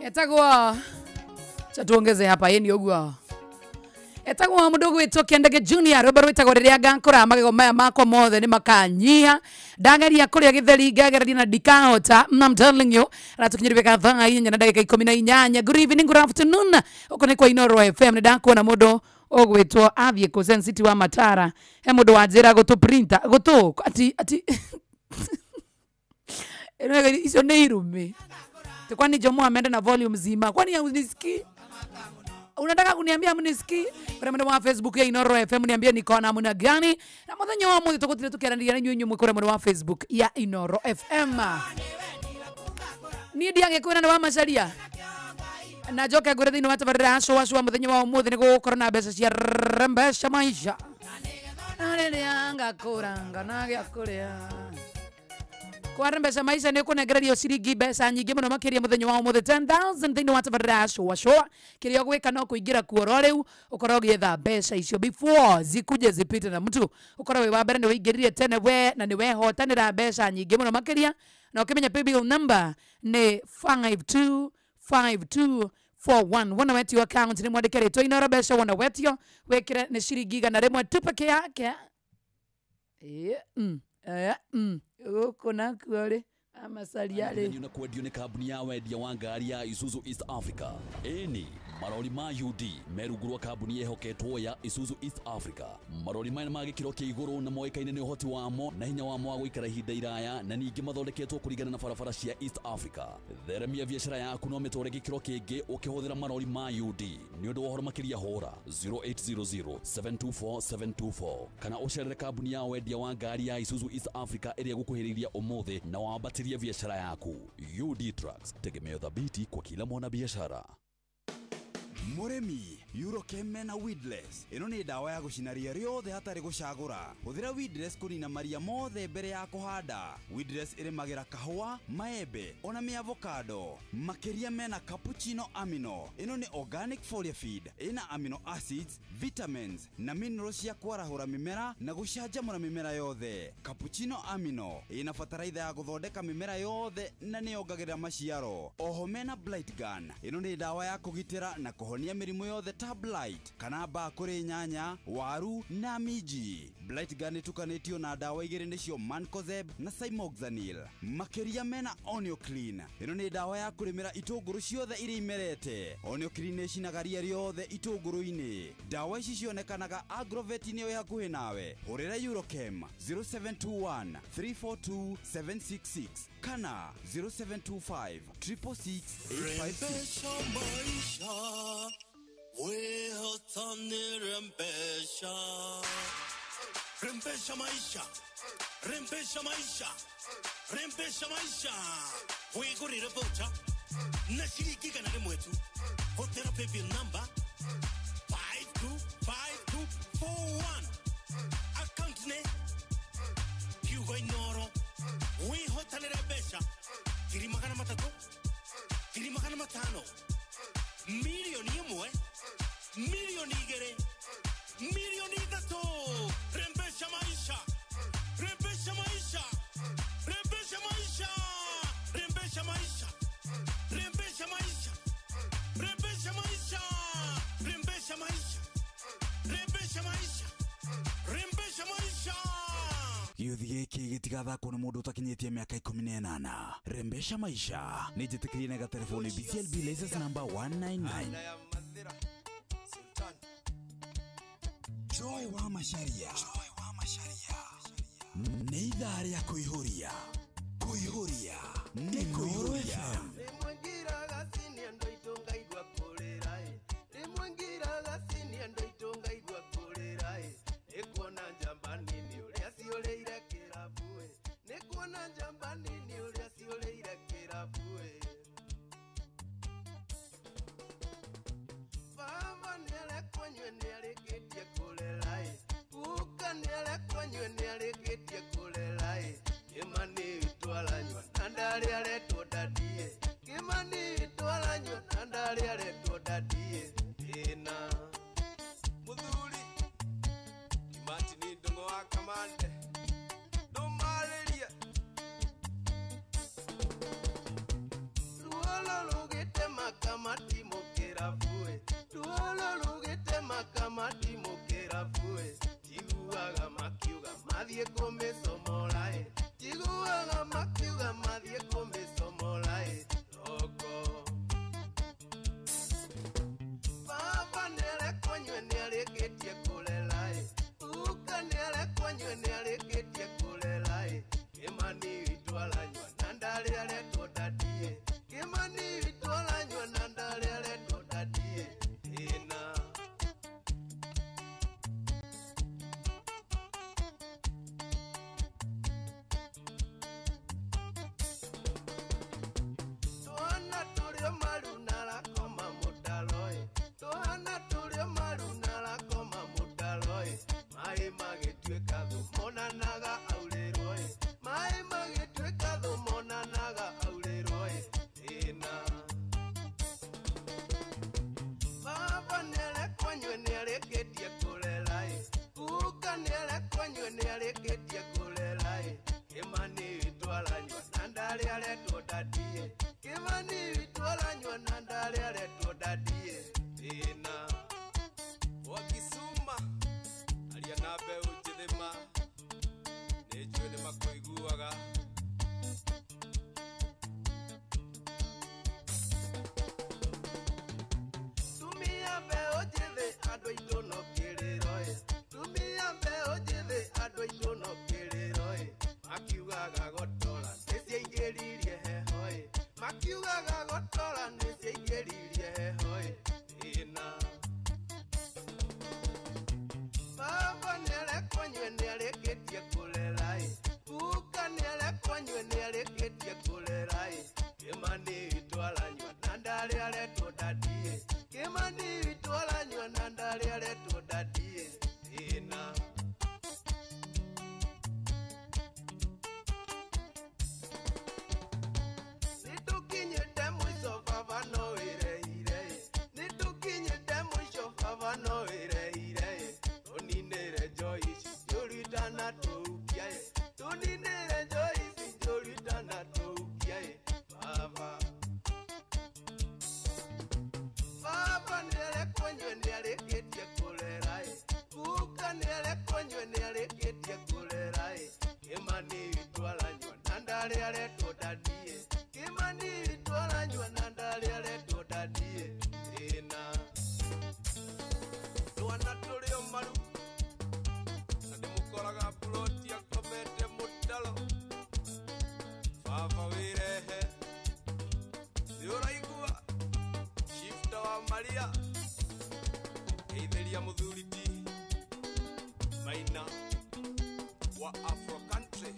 Etagwa cha tuongeze hapa yeni ogwa etagwa mundu gwitwo Kendeke Junior rwimbo rwitagwo riria ngakura magego maya makwa mothe ni makanyiha ndageria kuria githeri ngagereria na ndikahota. I'm telling you ratukinyire ka thaa 4 na ndagika 18. Good evening, good afternoon. Uko ni kwa Inooro FM ndakuona mundu ogwitwo athie ku City wa Matara he mundu wanjira gutu printer gutu ati ati ino icio ni irumi. Kwani Jomo ameenda na volume zima? Kwani haunisikii? Unataka kuniambia mnisikii? Kwa mwana wa Facebook ya Inooro FM niambie niko na namna gani? Na muthenya wa muthi tugutire tukiaranĩria na inyuĩ inyuĩ kũrĩa mwena wa Facebook ya Inooro FM. Niĩ ndiagĩkwĩra nĩ wa Macharia. Na njoke ngwĩre thĩinĩ wa tabarĩra ya cũa cũa mũthenya wa ũmũthĩ nĩ gũgũkorwo na mbeca cia mbeca maisha. Na rĩrĩa ngakũra nganagĩa kũrĩa. Kwa mbeca maisha nĩ ũkũnengererio ciringi mbeca nyingĩ mũno makĩria mũthenya wa ũmũthĩ 10,000 thĩinĩ wa tabarĩra ya cũa cũa. Kĩrĩa ũgwĩka no kũingĩra kuo oro rĩu ũkorwo ũgĩetha mbeca icio before zikuje zipite na mtu. Ũkorwo wĩ wa mbere nĩ wĩingĩrire tene we na nĩ wehotanĩra mbeca nyingĩ mũno makĩria. Na ũkĩmenya paybill number nĩ 525241. Wona wetio account nĩ mwandĩke rĩtwa Inooro mbeca, wona wetio wĩkĩre nĩ ciringi 100 tu peke yake. Gũkũ nakuo rĩ amacaria rĩ na kwendio nĩ kambuni ya wendia wa ngari ya Isuzu East Africa. Ĩni marori ma UD merungu rwa kambuni yehoketwo ya Isuzu East Africa. Marori maya ma gĩkĩro kĩa igũrũ na moĩkaine nĩ ũhoti wamo na hinya wamo wa gũikara ihinda iraya, na ningĩ mathondeketwo kũringana na barabara cia East Africa. Theremia biacara yaku no mĩtware gĩkĩro kĩngĩ ũkĩhũthĩra marori ma UD. Nĩ ũndũ wa ũhoro makĩria hũra 0800 724 724 kana ũcerere kambuni ya wendia wa ngari ya Isuzu East Africa ĩrĩa ĩgũkuhĩrĩiria ũmũthĩ na wambatĩrie biashara yaku. UD Trucks, tegemeo thabiti kwa kila mwanabiashara. Mũrĩmi, Eurochem mena weedless. Ĩno nĩ ndawa ya gũcina ria rĩothe hatarĩ gũcagũra. Hũthĩra weedless kũnina maria mothe mbere ya kũhanda. Weedless ĩrĩmagĩra kahũa, maembe, ona mĩavocado. Makĩria mena cappuccino amino. Ĩno nĩ organic foliar feed. Ĩna amino acids, vitamins na minerals cia kwarahũra mĩmera na gũcanjamũra mĩmera yothe. Cappuccino amino ĩna bataraitha ya gũthondeka mĩmera yothe na nĩyongagĩrĩra maciaro. Oho mena blight gun. Ĩno nĩ ndawa ya kũgitĩra na kũhonia mĩrimũ yothe ta blight kana mbaa kũrĩ nyanya, waru na minji. Blight gun ĩtukanĩtio na ndawa igĩrĩ nĩcio Mancozeb na Cymoxanil. Makĩria mena Onioclean. Ĩno nĩ ndawa ya kũrĩmĩra itũngũrũ ciothe iria imerete. Onioclean ĩcinaga ria rĩothe itũngũrũ-inĩ. Ndawa ici cionekanaga agrovet-inĩ ĩ hakuhĩ nawe. Hũrĩra Eurochem 0721 342 766 kana 0725 666 856. Rembesha, rembesha maisha, rembesha maisha, rembesha maisha. Wigurire voucher na shilingi 100 tu. Hotera paybill number 525241. Account ne Hugo Inooro. Wihotanire mbeca 300,000, 500,000, 1,000,000, 2,000,000, 3,000,000. Rembesha maisha, rembesha maisha, rembesha maisha, rembesha maisha, rembesha maisha, rembesha maisha, rembesha maisha, rembesha maisha, rembesha maisha. Gĩũthi gĩkĩ gĩtigathakwo nĩ mũndũ ũtakinyĩtie mĩaka 18. Rembesha maisha nĩ njĩtĩkĩrie na gatelefoni BCLB license number 199. Joy wa Macharia. Joy wa Macharia. Nĩ ithaa rĩa kũihũria. Kũihũria. Nĩ kũihũria. ndarĩ aretwo dadie Kĩmani witũ aranyua na ndarĩ aretwo dadie Thĩna wa Kisuma aria na mbeũ njĩthĩ ma nĩ njũĩ nĩ makũiguaga. Tumia mbeũ njĩthĩ andũ aitũ no kĩrĩro ĩ Tumia mbeũ njĩthĩ andũ aitũ no kĩrĩro ĩ Makiugaga gotora nĩ ciaingĩririe heho ĩ Makiugaga gotora nĩ ciaingĩririe heho ĩ Thĩna Baba nĩarekwo nyue nĩarĩkĩtie kũrera ĩ Guka nĩarekwo nyue nĩarĩkĩtie kũrera ĩ Kĩmani witũ aranyua na ndarĩ aretwo dadie Kĩmani witũ aranyua na ndarĩ aretwo dadie Thĩna Nĩtũkinyĩte mũico baba no wĩrehire ĩ Nĩtũkinyĩte mũico baba no wĩrehire ĩ Tũninĩre njohi ici njũru itanatũhukia ĩ Tũninĩre njohi ici njũru itanatũhukia ĩ Baba Baba nĩarekwo nyue nĩarĩkĩtie kũrera ĩ Guka nĩarekwo nyue nĩarĩkĩtie kũrera ĩ Kĩmani witũ aranyua na ndarĩ aretwo dadie Kĩmani witũ aranyua na ndarĩ aretwo dadie Thĩna Twana tũrĩ o maru na ndĩmũkoraga buroti akomete mũtaro. Baba wĩrehe nĩ ũraigua shifta wa Maria geithĩria mũthuri ti Maina wa Afro Country.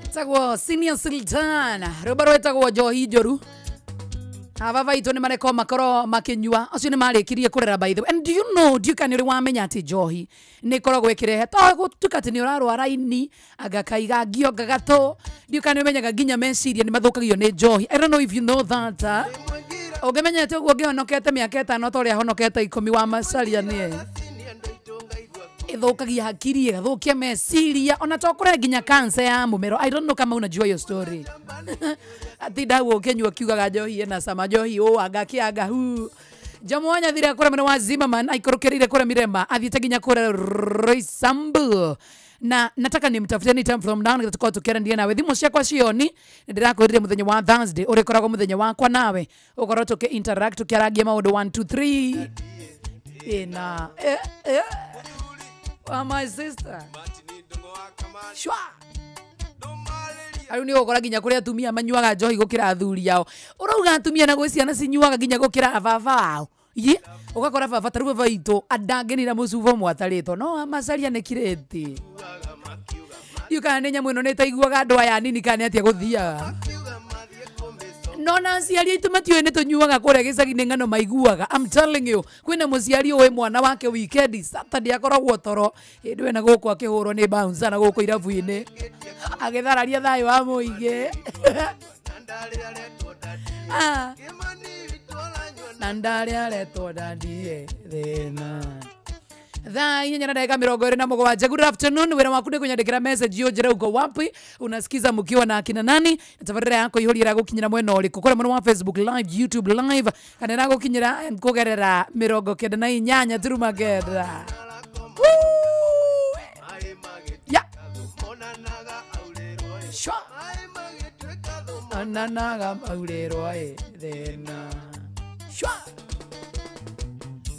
Etagwo Senior Sultan rwĩmbo rwĩtagwo njohi njũru. Aba baitũ nĩ marekwo makorwo makĩnyua acio nĩ marĩkirie kũrera by the way. And do you know ndiũĩ kana nĩ ũrĩ wamenya atĩ njohi nĩ ĩkoragwo ĩkĩrehe to gũtuĩka atĩ nĩ ũrarwara ini anga kaiga ngio anga gatũ ndiũĩ kana nĩ ũmenyaga nginya meciria nĩ mathũkagio nĩ njohi. I don't know if you know that. Ũngĩmenyete ũguo ũngĩhonokete mĩaka 5 ta ũrĩa honokete 10 wa Macharia nĩ ĩthũkagia hakiri ĩgathũkia meciria ona to kũrehe nginya cancer ya mũmero. I don't know kama unajua hiyo story. Ati ndau ũkĩnyua kiugaga njohi ĩna cama njohi ũ anga kĩanga hu. Jomo anyathire kũrĩa mwena wa Zimmerman aikũrũkĩrĩire kũrĩa Mirema athiĩte nginya kũrĩa Roysambu na nataka nimtafute anytime from now nĩgetha tũkorwo tũkĩaranĩria nawe. Thimũ ciakwa cioni nĩndĩrakwĩrire mũthenya wa Thursday ũrĩkoragwo mũthenya wakwa nawe ũkorwo tũkĩ interact tũkĩarangia maũndũ 1 2 3 ĩna wa my sister shwa Ariu nĩ ũgũkora nginya kũrĩa atumia manyuaga njohi gũkĩra athuri ao. Ũrauga atumia na gwĩ ciana cinyuaga nginya gũkĩra baba ao. Ye ũgakora baba ta rĩu baba witũ andangĩnina mũcuba ũmwe atarĩtwo no Macharia nĩ kirĩti. Ndiũĩ kana nĩ nyamũ ĩno nĩ ĩtaiguaga andũ aya anini kana nĩ atĩa gũthiaga. No na aciari aitũ matiũĩ nĩ tũnyuaga kũrĩa gĩcagi-inĩ ng'ano maiguaga. I'm telling you kwĩna mũciari ũĩ mwana wake weekend Saturday akoragwo toro hĩndĩ ĩyo ena gũkũ akĩhũrwo nĩ bouncer na gũkũ irabu-inĩ agĩthararia thayũ wa mũingĩ. Na ndarĩ aretwo dadie thĩna. Thaa 4:27. Good afternoon. Wĩra waku nĩ kũnyandĩkĩra message ũnjĩre uko wapi unasikiza mkiwa na akina nani na tabarĩra yako ihũri ĩragũkinyĩra mwena ũrĩkũ kũrĩa mwena wa Facebook live, YouTube live kana ĩragũkinyĩra kũgerera 98 turuma kenda. Ya shwa onanaga maurĩrwo ĩ thĩna shwa.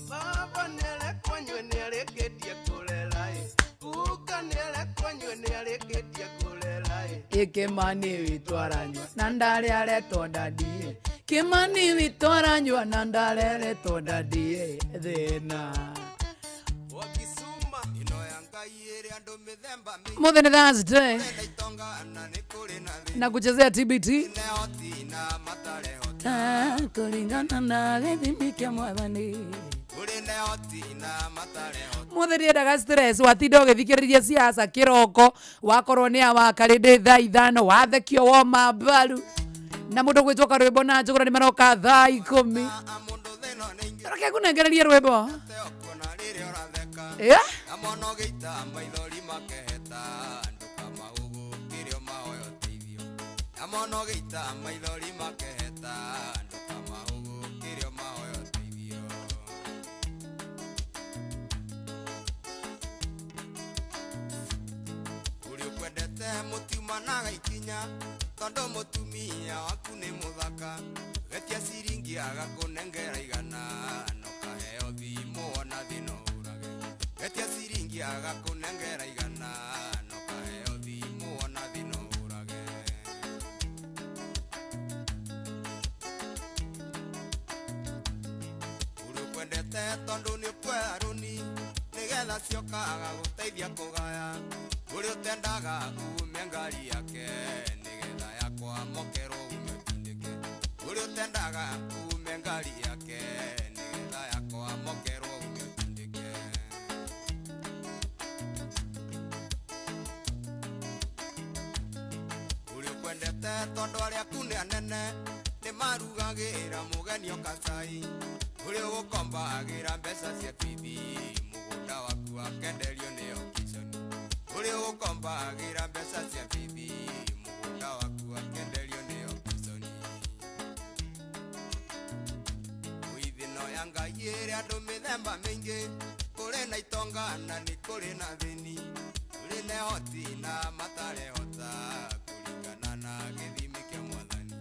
Baba nĩarekwo nyue nĩarĩkĩtie kũrera ĩ Guka nĩarekwo nyue nĩarĩkĩtie kũrera ĩ Kĩmani witũ aranyua na ndarĩ aretwo dadie Kĩmani witũ aranyua na ndarĩ aretwo dadie thĩna. Mũthĩ nĩ Thursday na kuchezea TBT ta kulingana na gĩthimi kĩa Mwathani. Mũthĩ ndiendaga stress watinda ũgĩthikĩrĩria siasa kĩroko wakorwo nĩ awakarĩ ndĩ thaa 5 wathekio woma mbaru Na mũndũ gwĩtwo karwĩmbo na njũgũra nĩ maroka thaa 10. Reke ngũnengererie rwĩmbo. Yeah? Mutiumanaga ikinya tondu mutumia waku ni muthaka getia ciringi agakunengera igana no kaheo thimu ona thino urage getia ciringi agakunengera igana no kaheo thimu ona thino urage uri kwendete tondu ni kwea runi nigetha cioka agaguteithia kugaya uri utendaga ume ngari yake nigetha yakwa mokerwo ume tindike uri utendaga ume ngari yake nigetha yakwa mokerwo ume tindike uri ukwendete tondu aria aku ni anene ni marugagira mugeni okacai uri ugukombagira mbeca cia bithi mugunda waku akenderio ni okiconi uri ugukombagira mbeca cia bithi mugunda waku akenderio ni okiconi withino ya Ngai ĩrĩ andũ mĩthemba mĩingĩ kũrĩ na itonga na nĩ kũrĩ na thĩni kũrĩ na ehoti na matarehota kũringana na gĩthimi kĩa mwathani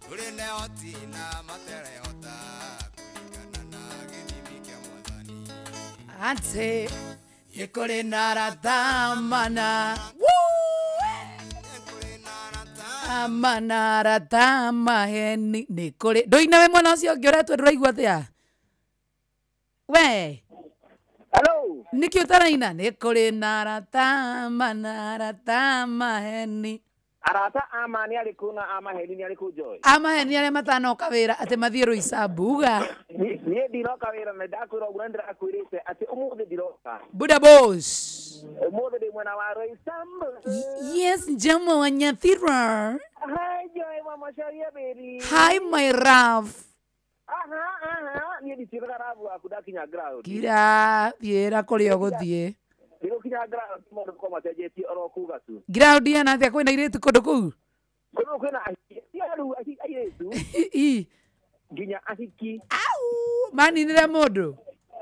kũrĩ na ehoti na matarehota kũringana na gĩthimi kĩa mwathani Ate Yekore naratamana. Amana heni nikore. Ndoina we mwana ucio ũngĩ ũretwo ndũraigua atĩa? We. Hello. Nĩkĩ ũtaraina? Nĩ kũrĩ na arata mana arata maheni. Arata ama nĩ arĩkũ na amaheni nĩ arĩkũ Joy? Amaheni arĩa matanoka wĩra atĩ mathiĩ Roysambu uga. Niĩ ndinoka wĩra na ndakwĩra ũguo na ndĩrakwĩrĩte atĩ ũmũthĩ ndiroka. Buda boss. Ũmũthĩ ndĩ mwena wa Roysambu. Yes, Njama wa Nyathira. Hi Joy, mama Sharia baby. Hi my love. Aha, aha, niĩ nditiĩraga rabu waku ndakinya ground. Kira, thiĩra kũrĩa ũgũthiĩ. Ndĩgũkinya ground maũndũ makorwo macenjetie oro kuga tu. Ground ihana atĩa kwĩna airĩtu kũndũ kũu? Kũndũ kwĩna rĩu airĩtu. Nginya ahiki. Au, maninire mũndũ?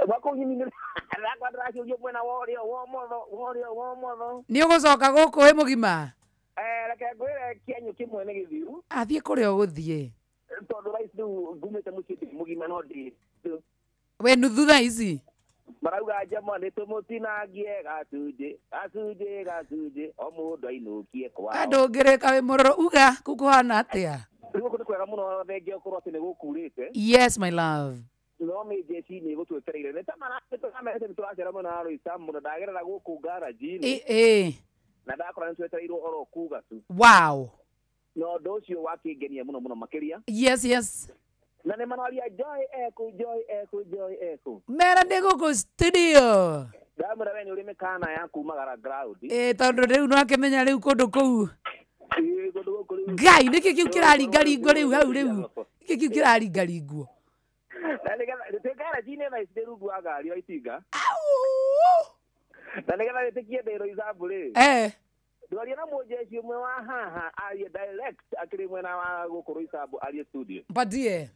Makũninire. Ndakwa ndĩraciũrio mwena wa ũrĩo wa ũmotho, wa ũrĩo wa ũmotho. Nĩ ũgũcoka gũkũ wĩ mũgima? Reke ngwĩre kĩenyũ kĩmwe nĩ gĩthiru. Athiĩ kũrĩa ũgũthiĩ. Tondũ thaa ici rĩu ngumĩte mũciĩ ndĩ mũgima no ndĩ. We nuthu thaa ici? Marauga njama nĩ tũmũtinangie gacunjĩ gacunjĩ gacunjĩ o mũndũ ainũkie kwao. Andũ ũngĩrĩka wĩ mũroro uga kũu kũhana atĩa? Rĩu gũkũ nĩ kwega mũno thengia ũkorwo atĩ nĩ gũkurĩte. Yes my love. No mĩnjeci nĩ ĩgũtwetereire nĩ ta maramerete nĩ tũracera mwena wa Roysambu mũno ndagerera gũkũ ngaranji-inĩ. Na ndakora nĩ twetereirwo oro kuga tu. Wow. Na ũndũ ũcio wakĩngenia mũno mũno makĩria. Yes yes. Na nĩ mararia Joy eku Joy eku Joy eku. Mera ndĩ gũkũ studio. Ndamwĩra we nĩ ũrĩ mĩkana ya kumagara ground. Tondũ rĩu nĩwakĩmenya rĩu kũndũ kũu. Kũndũ gũkũ rĩu. Ngai nĩkĩ kĩu kĩraringaringwo rĩu hau rĩu? Nĩkĩ kĩu kĩraringaringwo? Na nĩgetha ndĩ ngaranji-inĩ thaa ici ndĩ rungu wa ngari wa itinga. Na nĩgetha wĩtĩkie ndĩ Roysambu rĩ. Ndwaria na mũnjeci ũmwe wa haha arie direct akĩrĩ mwena wa gũkũ Roysambu arie studio. Mpatie.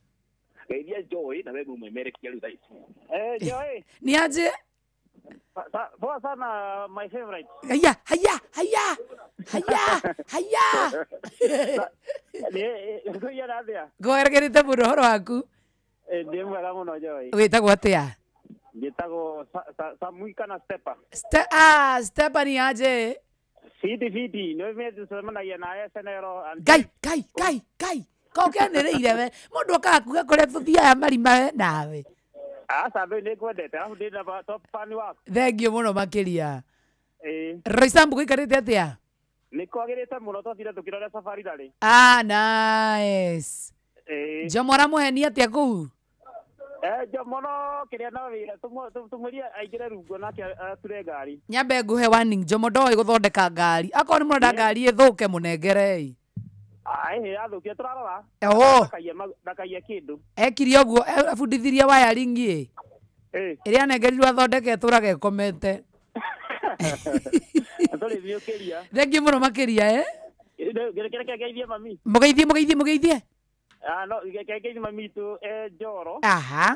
Geithia Joy na we mũmemerekia rĩu thaa ici. Joy. Ni aje? Poa sana my favorite. Haya, haya, haya. Haya, haya. Ni atĩa? Ngwerekerete mũno ũhoro waku. Ndĩ mwega mũno Joy. Wĩtagwo atĩa? Njĩtagwo Samui kana Stepa. Stepa ni aje? Fiti fiti, nĩ mĩtũcemanagia nawe Senero. Ngai, Ngai, Ngai, Ngai. Kokenĩrĩire we mũndũ okaga kuga kũrĩa tũthiaga marima we nawe. Aca ndũĩ nĩ ngwendete arabu ndĩ na top fan waku. Thengiũ mũno makĩria. Roysambu gũikarĩte atĩa? Nĩ kwagĩrĩte mũno twathire tũkĩrora safari rally. Ah, nice. Jomo aramũhenia atĩa kũu? Jomo no kĩrĩa no wĩra tũmwĩrie aingĩre rungu nake ature ngari. Nyambe ngũhe warning Jomo ndoĩ gũthondeka ngari. Akorwo nĩ mũrenda ngari ĩthũke mũnengerei. Ai yathũkia tũrarora. Oho. Ndakaiye kĩndũ. Ekire ũguo abundithirie wiring ĩ. Eh. Ĩrĩa anengerirwo athondeke ĩtũraga ĩkomete. Tũrĩthiũkĩria. Thengiũ mũno makĩria eh. Reke ngeithie mami. Mũgeithie mũgeithie mũgeithie. Ah no, reke ngeithie mami witũ e Njoro. Aha.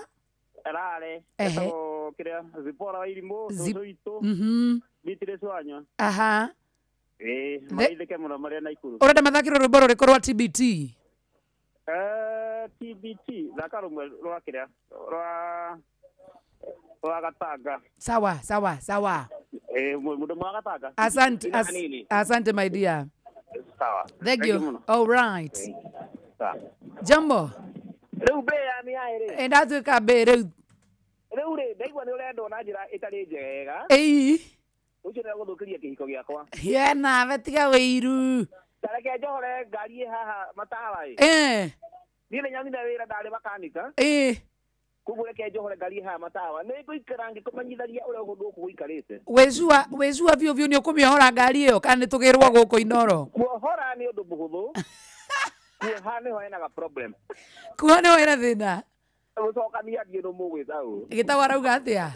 Rare. Ehe. Etagwo kĩrĩa Zipora wa Irimũ, cũcũ witũ. Beatrice Wanyua. Aha. Eh, mageithĩke mũno marĩ a Naikuru. Ũrenda mathakĩrwo rwĩmbo rũrĩkũ rwa TBT? TBT, thaka rũmwe rwa kĩrĩa rwa Gatanga. Sawa sawa sawa. Eh, mũndũ wa Gatanga. Asante asante my dear. Sawa. Thank you. All right. Sawa. Jambo. Rĩu mbĩ ya nĩ yaĩ rĩ. Ndatuĩka mbĩ rĩu. Rĩu rĩ ndaigua nĩ ũrendwo na njĩra ĩtarĩ njega. Ĩi. Ũcio nĩ gũthũkĩria kĩhiko gĩakwa. Ye nawe tiga wĩiru. Ta reke njohore ngari ĩ haha matawa ĩ. Eh. Niĩ nĩ nyonire wĩra ndarĩ makanika. Ĩ. Koguo reke njohore ngari ĩ haha matawa. Nĩ ngũikara ngĩkũmenyithagia ũrĩa ũndũ gũkũ gũikarĩte. Wĩcua biũ biũ nĩ ũkũmĩohora ngari ĩyo kana nĩ tũgĩrwo gũkũ Inoro? Kuohora nĩ ũndũ mũhũthũ. Kuoha nĩho henaga problem. Kuoha nĩho hena thĩna. Gũcokania ndiĩ nũ mũgwĩta ũũ. Gĩtau arauga atĩa?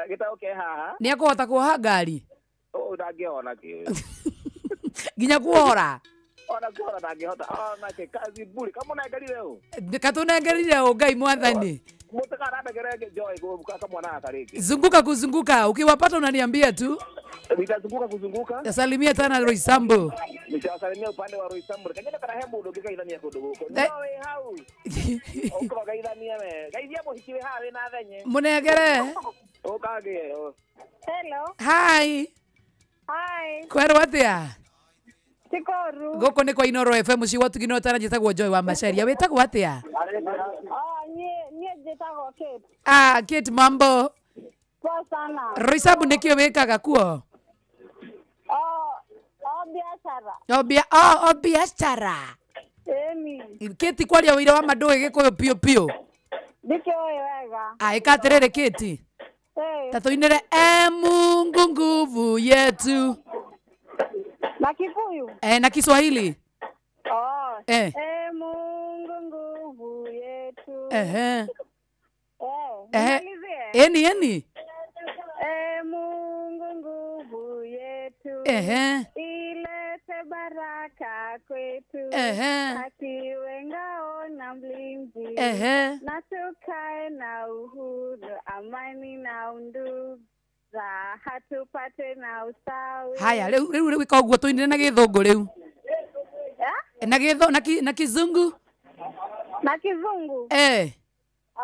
Gĩtau ke haha. Nĩ ekũhota kuoha ngari? Ũũ ndangĩona kĩ. Nginya kuohora? Ona kuohora ndangĩhota. Ona kĩ kazi bure. Kamũnengerire ũũ? Katũnengerire ũũ Ngai mwathani. Mũtikaranengere Joy kamwana gaka rĩngĩ. Zunguka kuzunguka. Ukiwapata unaniambia tu. Nitazunguka kuzunguka. Nasalimia tena Roysambu. Nitawasalimia upande wa Roysambu. Kanyenda kana he mũndũ ũngĩgeithania kũndũ gũkũ. No wĩ hau. Ũkorwo geithania we. Geithia mũhiki wĩ haha wĩna thenye. Mũnengere. Ũkagĩe. Hello. Hi. Hi. Kwerwo atĩa? Tikoru. Gũkũ nĩ kwa Inoro FM mũciĩ wa Tugino tana njĩtagwo Joy wa Macharia. Wĩtagwo atĩa? Oh, niĩ njĩtagwo Kate. Ah, Kate mambo. Poa sana. Roysambu nĩkĩo wĩkaga kuo? Oh, biashara. Oh, biashara. Ĩni. Kate kwaria wĩira wa ma ndũĩ Gĩkũyũ piũ piũ. Ndikĩũĩ wega. Ah, ĩka atĩrĩrĩ Kate. Ta tuinĩre e Mungu nguvu yetu. Na Kikuyu? Na Kiswahili. Oh. Eh. E Mungu nguvu yetu. Ehe. Eh. Eni eni. E Mungu nguvu yetu. Ehe. Ilete baraka kwetu. Ehe. Haki iwe ngao na mlinzi. Ehe. Na tukae na uhuru, amani na undugu. Hatupate na ustawi. Haya, rĩu rĩu rĩu ĩka ũguo tũinĩre na Gĩthũngũ rĩu. Na gĩthũ na Kizungu. Na Kizungu. Eh.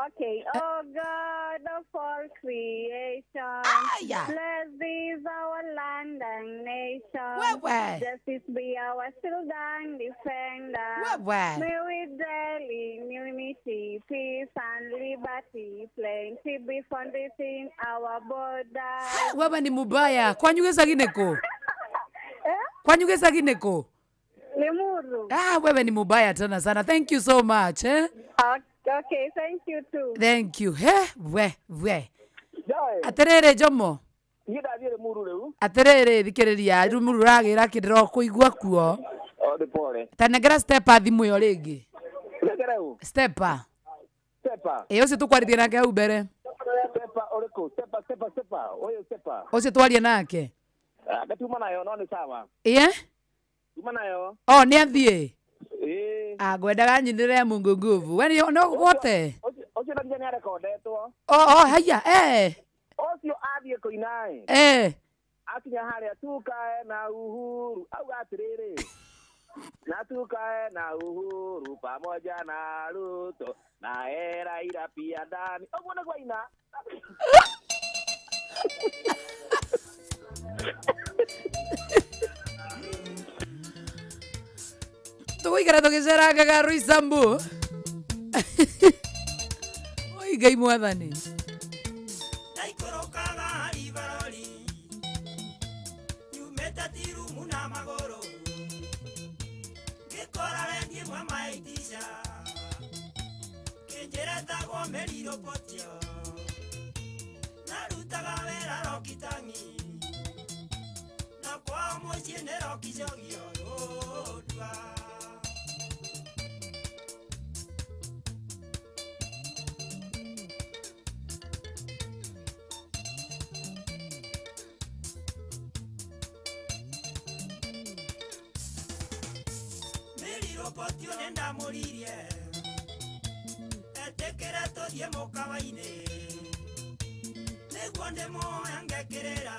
Okay. Oh God of all creation, bless these our land and nation. Wewe. Justice be our shield and defender. Wewe. May we dwell in unity, peace and liberty, plenty be found within our borders. Wewe ni mubaya. Kwanyu gĩcagi nĩkũ? Kwanyu gĩcagi nĩkũ? Limuru. Ah, wewe ni mubaya tena sana. Thank you so much. Eh? Okay, thank you too. Thank you. He, we. Atiriri Jomo. Niĩ ndathiĩ Limuru rĩu. Atiriri thikĩrĩria Limuru ragĩra kĩndĩro kũigua kuo. Oh, nĩ pole. Ta nengera stepa thimũ ĩyo rĩngĩ. Nengera ũ? Stepa. Stepa. Ĩ ũcio tũkwarĩtie nake hau mbere. Stepa ũrĩkũ? Stepa stepa stepa. Ũyũ stepa. Ũcio twaria nake. Ngatuma nayo no nĩ sawa. Ĩĩ? Tuma nayo. Oh, nĩ athiĩ. Ĩĩ. Ah, ngwendaga nyinĩre Mungu nguvu. We no gwote. Ũcio na nginya nĩarekondetwo. Oh, haya, eh. Ũcio athiĩ kũina ĩ. Eh. Akinya harĩa tukae na uhuru. Auga atĩrĩrĩ. Na tukae na uhuru pamoja na Ruto na Raila pia ndani. Ũguo nĩguo aina. Tũgũikara tũgĩcerangaga Roysambu. Oi Ngai mwathani. Ndaikũrũkaga ribarori nyumĩte tirumu na magũrũ ngĩkora rengi ĩmwe maitisha kĩnjĩra ĩtagwo Mĩrirũ Potio narutaga wĩra Rokitang'i na kwao mũciĩ nĩ Rokicogio rũndua. Robotio nĩ ndamũririe etĩkĩre tũthiĩ mũkawa-inĩ nĩguo ndĩmuoya ngekĩrĩra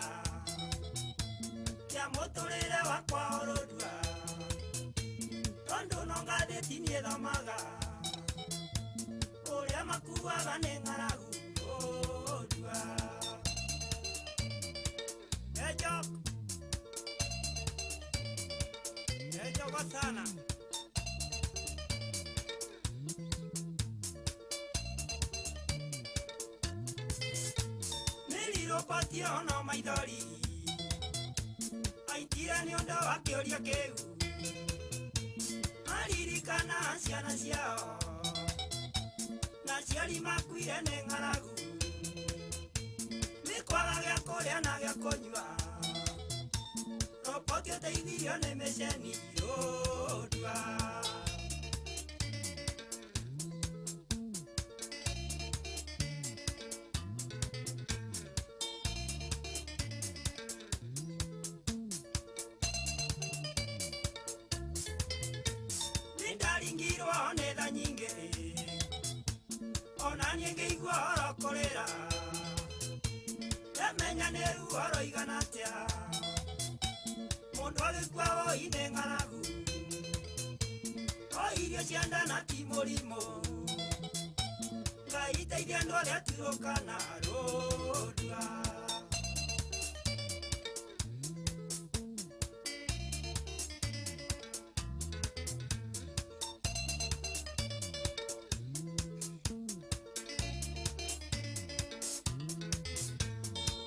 kĩa mũtũrĩre wakwa orũndua tondũ no ngathĩti niĩ thomaga ũrĩa makuaga nĩ ng'aragu ũndua. Ejok Ejoko sana. Nĩrirũbatio no maithori aitire nĩ ũndũ wa kĩũria kĩu maririkana ciana ciao na aciari makuire nĩ ng'aragu nĩ kwaga gĩa kũrĩa na gĩa kũnyua. Roboti ũteithirio nĩ mĩceni ũndua. Nĩndaringirwo nĩ tha nyingĩ ona niĩ ngĩigua oro kũrĩra ndamenya nĩ ruo rũigana atĩa mũndũ agĩkua woi nĩ ng'aragu o irio cia nda na ti mũrimũ. Ngai teithia andũ arĩa turũkana rũndua.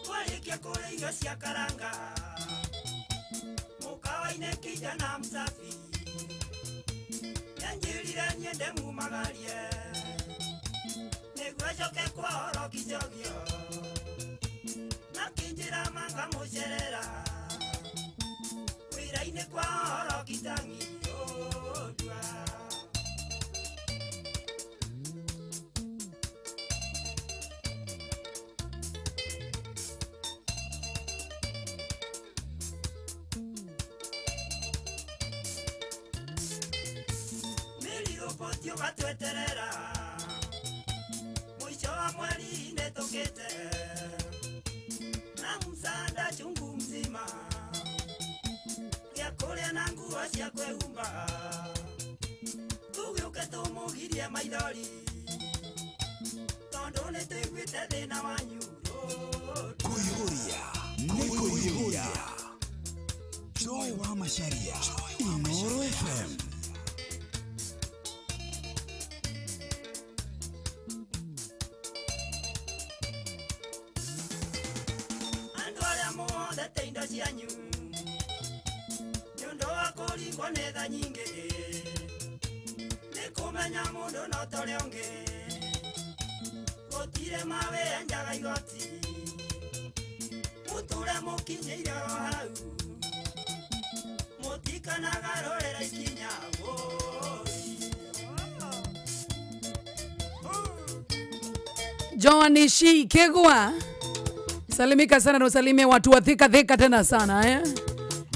Twarĩkia kũrĩa irio cia karanga mũkawa-inĩ kijana msafi nĩanjĩrire niĩ ndĩmumagarie nĩguo njoke kwa oro kicogio na kĩnjĩra manga mũcerera wĩra-inĩ kwa oro kitang'i ũndua. Mĩrirũbotio gatweterera mũico wa mweri nĩtũkĩte na msanda chungu mzima gĩa kũrĩa na nguo cia kwĩhumba tũgĩũke tũmũgirie maithori tondũ nĩtũiguĩte thĩna wanyu. Kũihũria nĩ kũihũria. Joy wa Macharia, Inooro FM. Andũ arĩa muothete indo cianyu nĩ ũndũ wa kũringwo nĩ tha nyingĩ nĩ kũmenya mũndũ no ta ũrĩa ũngĩ gũtirĩ mawĩenjaga igoti mũtũre mũkinyĩire oro hau mũtikanagarũrĩra ikinya woi. Joan Shi Kegwa, salimika sana na usalimie watu wa Thika Thika tena sana eh.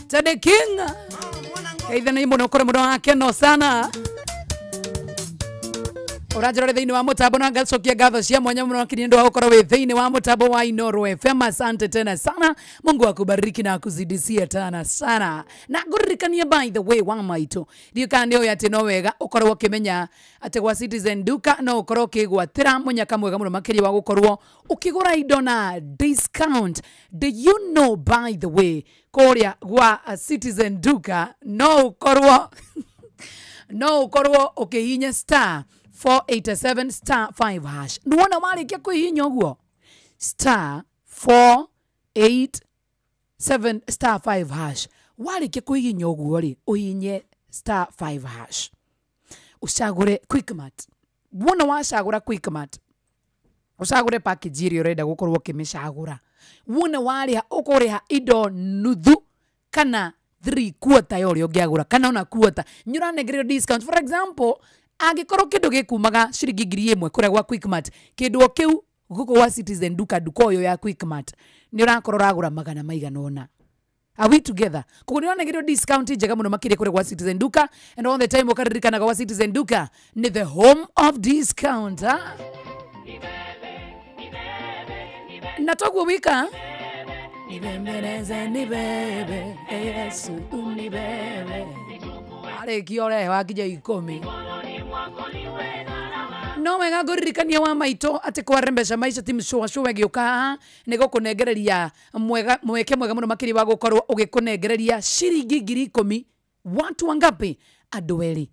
Tade King kaitha na imbo nokore muno wake no sana ũranjĩrore thĩinĩ wa mũtambo na ngacokia ngatho cia mwanya mũno nĩ ũndũ wa gũkorwo wĩ thĩinĩ wa mũtambo wa Inooro FM. Asante tena sana, Mungu akubariki na akuzidishie tena sana. Na ngũririkanie by the way wa maitũ, ndiũĩ kana nĩ ũĩ atĩ no wega ũkorwo ũkĩmenya atĩ gwa Citizen Duka no ũkorwo ũkĩgwatĩra mũnyaka mwega mũno makĩria wa gũkorwo ũkĩgũra indo na discount. Do you know by the way kũrĩa gwa Citizen Duka no ũkorwo no ũkorwo ũkĩhihinya star 487 star 5 hash. Nuona warĩkia kwĩhihinya ũguo star 487 star 5 hash, warĩkia kwĩhihinya ũguo rĩ, ũhihinye star 5 hash ũcagũre Quickmart. Wona wacagũra Quickmart, ũcagũre package ĩrĩa ũrenda gũkorwo ũkĩmĩcagũra. Wona warĩha ũkũrĩha indo nuthu kana 3/4 ya ũrĩa ũngĩagũra, kana ona quarter nĩ ũranengererio discount. For example, angĩkorwo kĩndũ gĩkumaga ciringi 1000 kũrĩa gwa Quickmart, kĩndũ o kĩu gũkũ gwa Citizen Duka, nduka ũyũ ya Quickmart, nĩ ũrakorwo ũragũra magana maigana ũna. Are we together? Koguo nĩ ũranegerio discount njega mũno makĩria kũrĩa gwa Citizen Duka, and all the time ũkaririkanaga gwa Citizen Duka nĩ the home of discount, ha? Na toguo wika nibembeleze nibebe Yesu unibebe arĩkia ũrehe wakinya 10. No wega ngũririkania wa maitũ atĩ kwa Rembesha Maisha team show show ĩgĩũka haha nĩ gũkũnengereria mweke mwega mũno makĩria wa gũkorwo ũgĩkũnengereria ciringi 10,000. Watu wangapi? Andũ erĩ.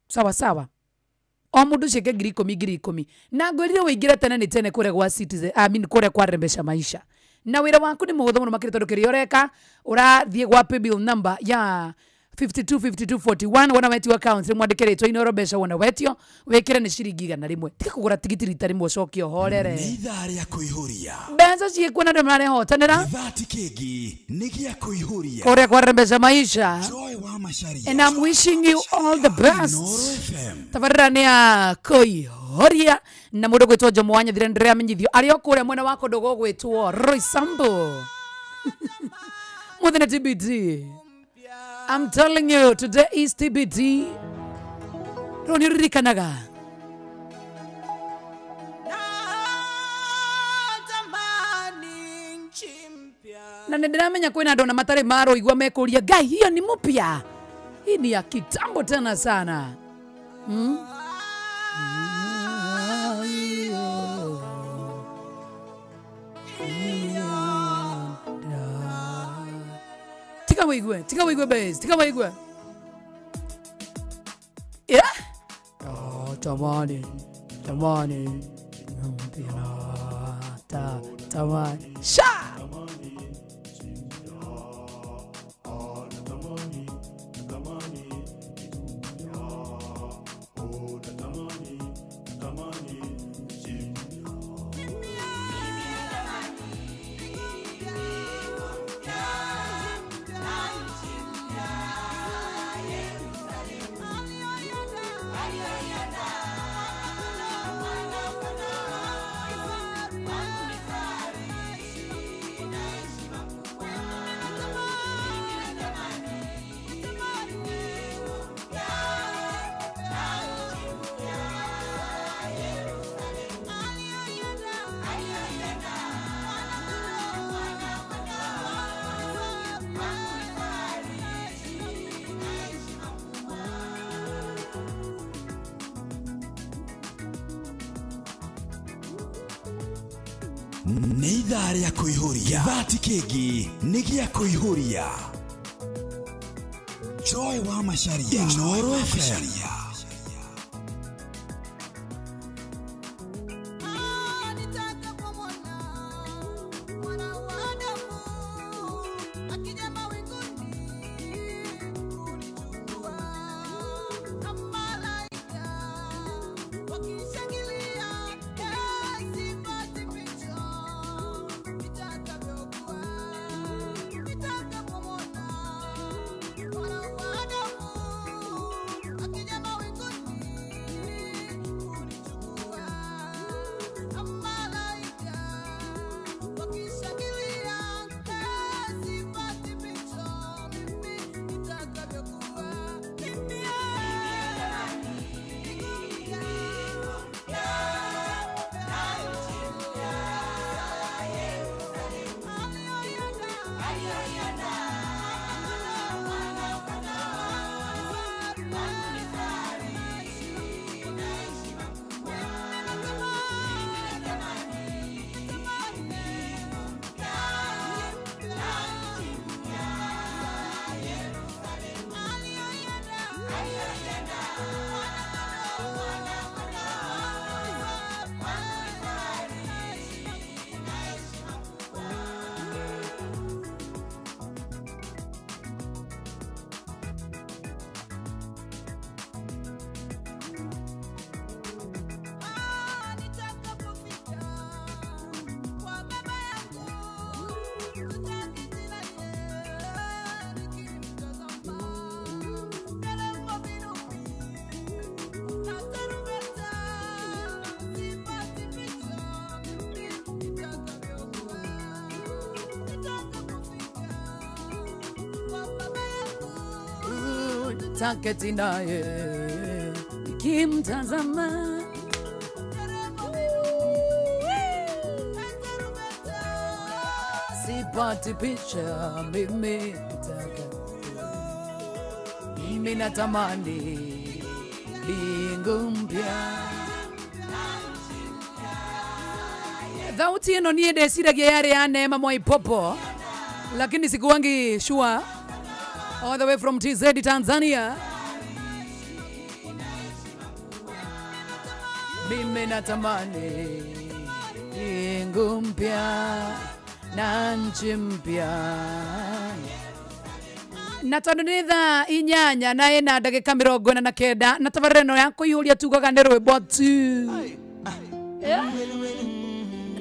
Sawa sawa, o mũndũ ciĩke 10,000 10,000. Na ngwĩrire ũingĩre tene nĩ tene kũrĩa gwa Citizen, I mean kũrĩa kwa Rembesha Maisha. Na wĩra waku nĩ mũhũthũ mũno makĩria tondũ kĩrĩa ũreka ũrathiĩ gwa paybill number ya 525241 wona wetio account mwandĩke rĩtwa Inooro mbeca wona wetio wĩkĩre nĩ ciringi 100. Tiga kũgũra tigiti rita rĩmwe ũcoke ũhorere. Nĩ ithaa rĩa kũihũria. Mbeca ciĩkuo na andũ marehotanĩra. Gĩthaa ti kĩngĩ nĩ gĩa kũihũria. Kũrĩa kwa Rembesha Maisha. Joy wa Macharia. And I'm wishing you all the best. Inooro FM. Tabarĩra nĩ ya kũihũria na mũndũ gwĩtwo Jomo wa Nyathire nĩndĩramenyithio arĩ o kũrĩa mwena wa kũndũ gũgwĩtwo Roysambu. Mũthenya TBT. I'm telling you, today is TBT. Rĩu nĩ ũririkanaga. Na nĩ ndĩramenya kwĩna andũ ona matarĩ maroigua mekũria Ngai hiyo ni mpya. Hii ni ya kitambo tena sana. Tika waigue, tika waigue base, tika waigue. Yeah? Oh, tamani, tamani, ta, tamani, sha! Nĩ ithaa rĩa kũihũria. Gĩthaa ti kĩngĩ nĩ gĩa kũihũria. Joy wa Macharia. Inooro FM. Akija. Nitaketi naye nikimtazama. Sipati picha mimi nataka, mimi natamani mbingu mpya. Thauti ĩno niĩ ndeciragia yarĩ ya Neema Mwaipopo, lakini sikuwangi sure. All the way from TZ Tanzania. Mimi natamani mbingu mpya na nchi mpya. Na tondu nĩ thaa 8 na ĩna ndagĩka 49 na tabarĩra ĩno ya kũihũria tugaga nĩ rwĩmbo tu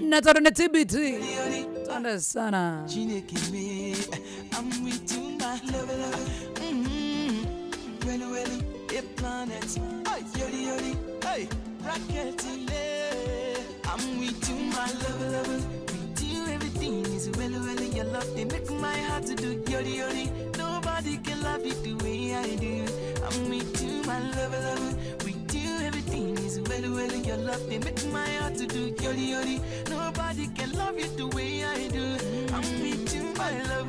na tondu nĩ TBT. Twende sana. I'm with you, my love, love. With you, everything is well, well. Your love, they make my heart to do yodi yodi. Nobody can love you the way I do. I'm with you, my love, love. With you, everything is well, well. Your love, they make my heart to do yodi yodi. Nobody can love you the way I do. I'm with you, my love.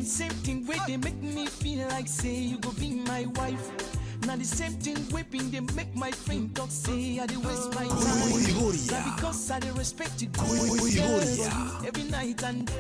Same thing, way they make me feel like say you go be my wife. Now the same thing whipping they make my friend talk say I dey waste my time. Now because I dey respect you every night and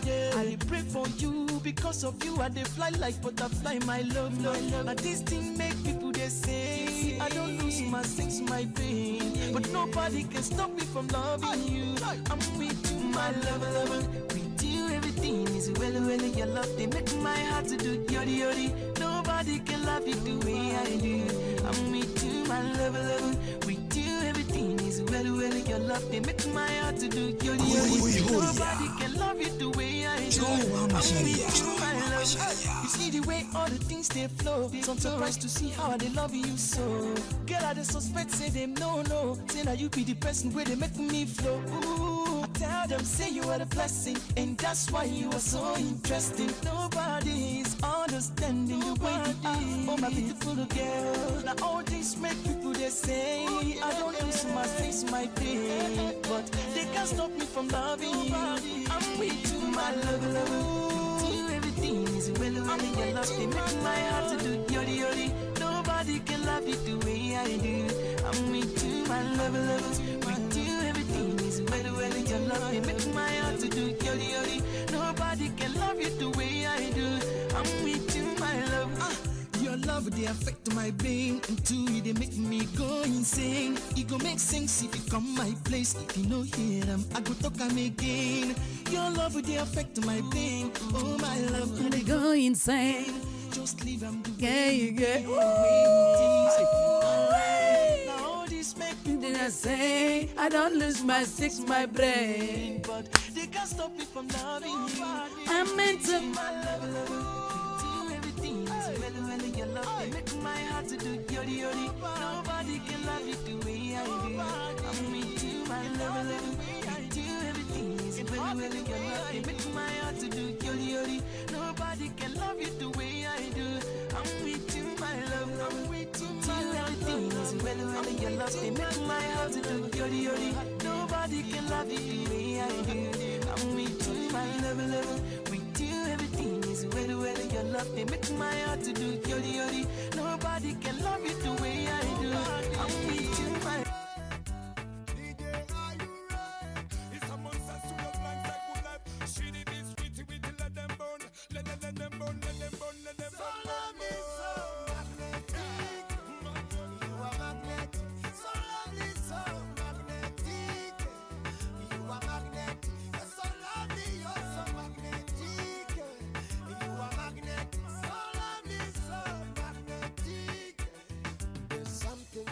day. I dey pray for you because of you I dey fly like butterfly, my love, love. Now this thing make people they say I don't lose my sense, my pain, but nobody can stop me from loving you. I'm with you, my love, love. With you everything is well, well. Your love they make my heart to do yodi yodi. Nobody can love you the way I do. I'm with you, my love, love. With you, everything is well, well. Your love, they make my heart to do yodi yodi. Nobody can love you the way I do. I'm with you, my love. You see the way all the things they flow. So I'm surprised to see how they love you so. Girl, I dey suspect, say them no, no. Say now you be the person where they make me flow. Ooh, I tell them, say you are the blessing, and that's why you are so interesting. Nobody is understanding the way you are. Oh, my beautiful girl. Now all these make people they say I don't lose my sense, my pain, but they can't stop me from loving you. I'm with you, my love, love. With you, everything is well, well. Your love, they make my heart to do yodi yodi. Nobody can love you the way I do. I'm with you, my love, love. With you, everything is well, well. Your love, they make my heart to do yodi yodi. Nobody can love you the way I do. I'm with you, my love. Your love, they affect my brain. And to you, they make me go insane. It go make sense if you come my place. If you no hear them, I go talk am again. Your love, they affect my brain. Oh, my love, they go insane. Just leave them the way. Yeah, yeah. Now all this make people did I say I don't lose my six, my brain, but they can't stop me from loving you. I'm meant to my love, love. Everything is well, well. Your love, they make my heart to do yodi yodi. Nobody can love you the way I do. I'm with you, my love, love. With you, everything is well, well. Your love, they make my heart to do yodi yodi. Nobody can love you the way I do. I'm with you, my love. I'm with you, my love. Everything is well, well. Your love, they make my heart to do yodi yodi. Nobody can love you the way I do. I'm with you, my love, love. With you, everything is well, well. Your love, they make my heart to do yodi yodi. Nobody can love you the way I do. I'm with you, my.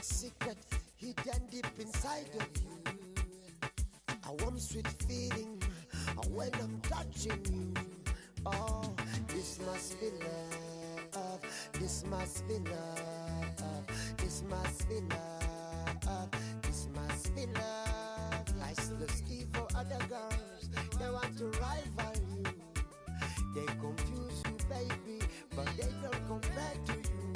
Secret hidden deep inside of you, a warm sweet feeling when I'm touching you. Oh, this must be love, this must be love, this must be love, this must be love. I still see for other girls, they want to rival you. They confuse you, baby, but they don't compare to you.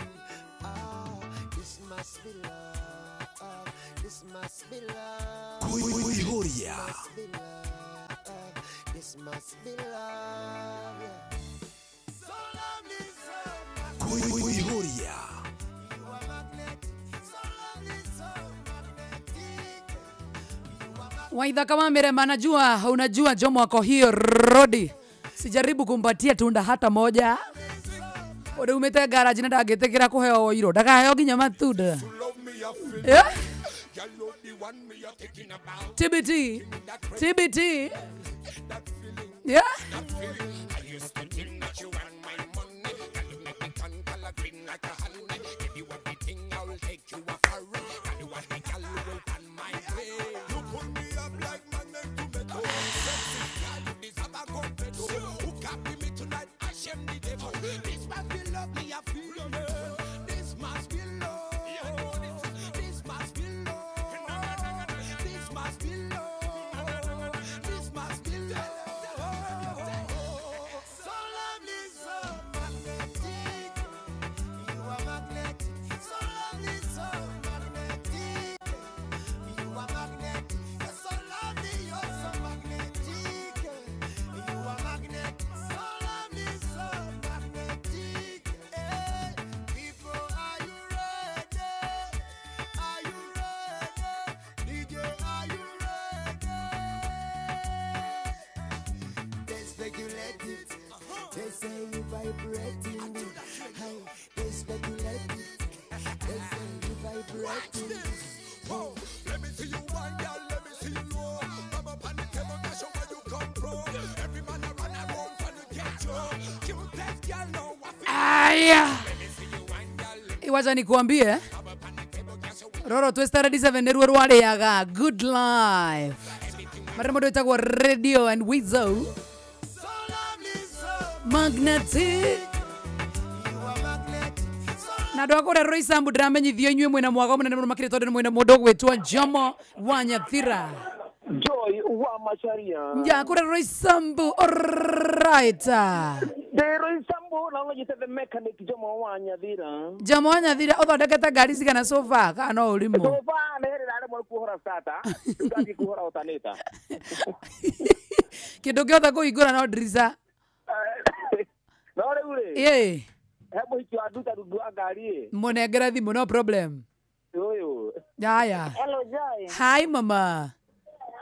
Kuihuria. This must be love, yeah. So lovely, so Kuihuria. You are magnetic, so lovely, so magnetic. Waithaka wa Mirema, najua unajua Jomo wako hiyo rodi. Sijaribu kumpatia tunda hata moja. Uri umite garage na ndangĩtĩkĩra kũheo ũirũ, ndakaheo nginya matunda. Yeah? TBT. TBT. Yeah? They say you vibrating. Hey, they speculate it. They say you vibrating. Whoa, let me see you wine, girl. Let me see you roll. Come up on the table, that's where you come from. Every man a run around trying to get you. Cutest girl, no one. Aya. Iwacha nikuambie. Roro Twister 7 nĩruo rwarĩaga good life. Marĩa mũndũ wĩtagwo Radio and Weasel. Magnetic. Na andũ a kũrĩa Roysambu ndĩramenyithio inyuĩ mwĩna mwago mũnene mũno makĩria tondũ nĩ mwĩna mũndũ ũgwĩtwo Jomo wa Nyathira. Joy wa Macharia. Nja kũrĩa Roysambu, alright. Ndĩ Roysambu na ũnjĩte the mechanic Jomo wa Nyathira. Jomo wa Nyathira ũthondekete ngari cigana so far kana no ũrimũ? So far nĩ hĩndĩ ndaremwo kuohora starter, rĩu ndathiĩ kuohora alternator. Kĩndũ gĩothe kũhingũra no ndirica. No rĩu rĩ. Ĩĩ. He mũhiki wa nduta rungu wa ngari ĩ. Mũnengere thimũ no problem. Ũyũ. Haya. Hello Joy. Hi mama.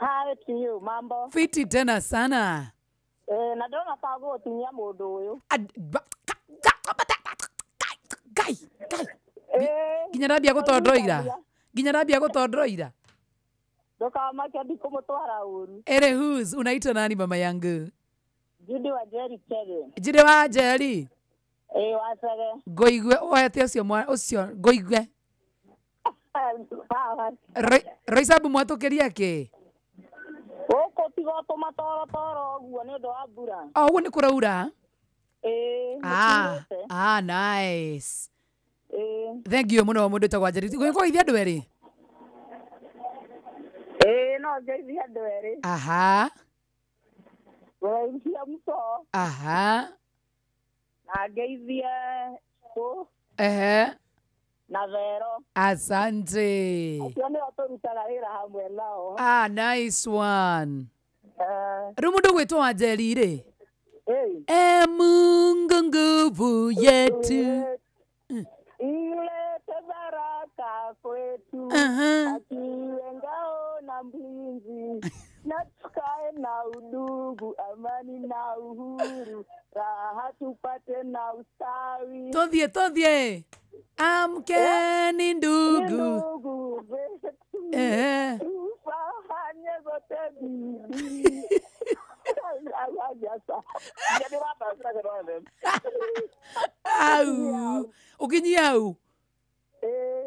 Hi to you, mambo. Fiti tena sana. Na ndĩrona ta gũgũtinia mũndũ ũyũ. Kai, kai. Nginya ndambia gũtondroira. Nginya ndambia gũtondroira. Ndũkamake ndikũmũtwara ũru. Ere who's unaitwa nani mama yangu? Judy wa Jerry Chege. Judy wa Jerry. Ĩĩ wa Chege. Ngũigue woete ũcio ũcio ngũigue. Roysambu mwatũkĩria kĩ? Gũkũ tiga o tũmatorotoro ũguo nĩ ũndũ wa mbura. O ũguo nĩ kũraura? Ĩĩ. Ah, ah, nice. Ĩĩ. Thank you mũno mũndũ wĩtagwo Njeri. Ngũgeithia andũ erĩ? Ĩĩ no ngeithie andũ erĩ. Aha. Ngeithie Muto. Aha. Na ngeithie kũ. Ehe. Na Vero. Asante. Acio nĩo tũrutaga wĩra hamwe nao. Ah, nice one. Rĩu mũndũ ũgwĩtwo Wanjeri rĩ. E Mungu nguvu yetu. Ilete baraka kwetu. Akiwe ngao na mlinzi. Na tukae na udugu, amani na uhuru. Raha tupate na ustawi. Tothie, tothie. Amkeni ndugu. Ndugu zetu. Tufanye zote bidii. Au, ukinyia au.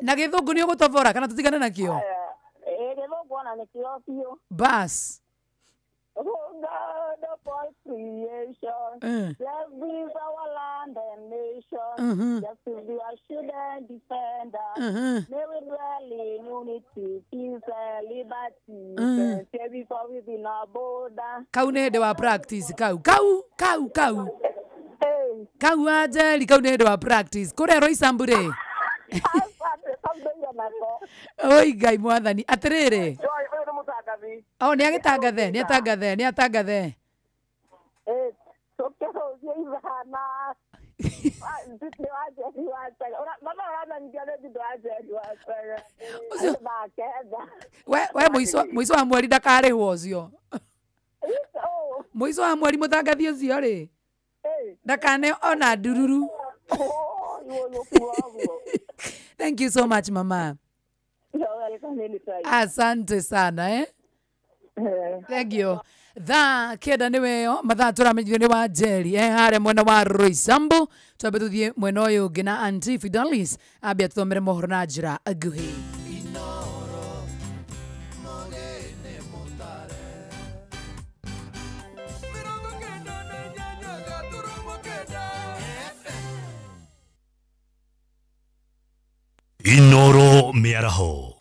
Na gĩthũngũ nĩ ũgũtobora kana tũtigane nakĩo? Gĩthũngũ ona nĩkĩo biũ. Bas. Oh God of all creation, bless this our land and nation, just to be our shield and defender. May we dwell in unity, peace and liberty, and before within our border. Kau nĩ hĩndĩ wa practice kau kau kau kau kau Wanjeri kau nĩ hĩndĩ wa practice kũrĩa Roysambu rĩ. Oi Ngai mwathani atĩrĩrĩ. Oh, nĩ agĩtangathe, nĩ atangathe, nĩ atangathe. Tũkĩhũthia ithana. Nĩ wa Njeri wa Chege. Mama ũramenyithia nĩ thutha wa Njeri wa Chege. Ũcio- Thaa kenda. We mũico wa mweri ndakarĩhwo ũcio. Mũico wa mweri mũtangathi ũcio rĩ. Ndakane ona ndururu. Thank you so much mama. You're welcome anytime. Asante sana eh. Thank you. Thaa 9 nĩ weyo mathaa tũramenyithio nĩ wa Njeri harĩa mwena wa Roysambu. Twambe tũthiĩ mwena ũyũ ũngĩ na Auntie Fidelis ambia tũthomere mohoro na njĩra nguhĩ. Inoro mĩaraho.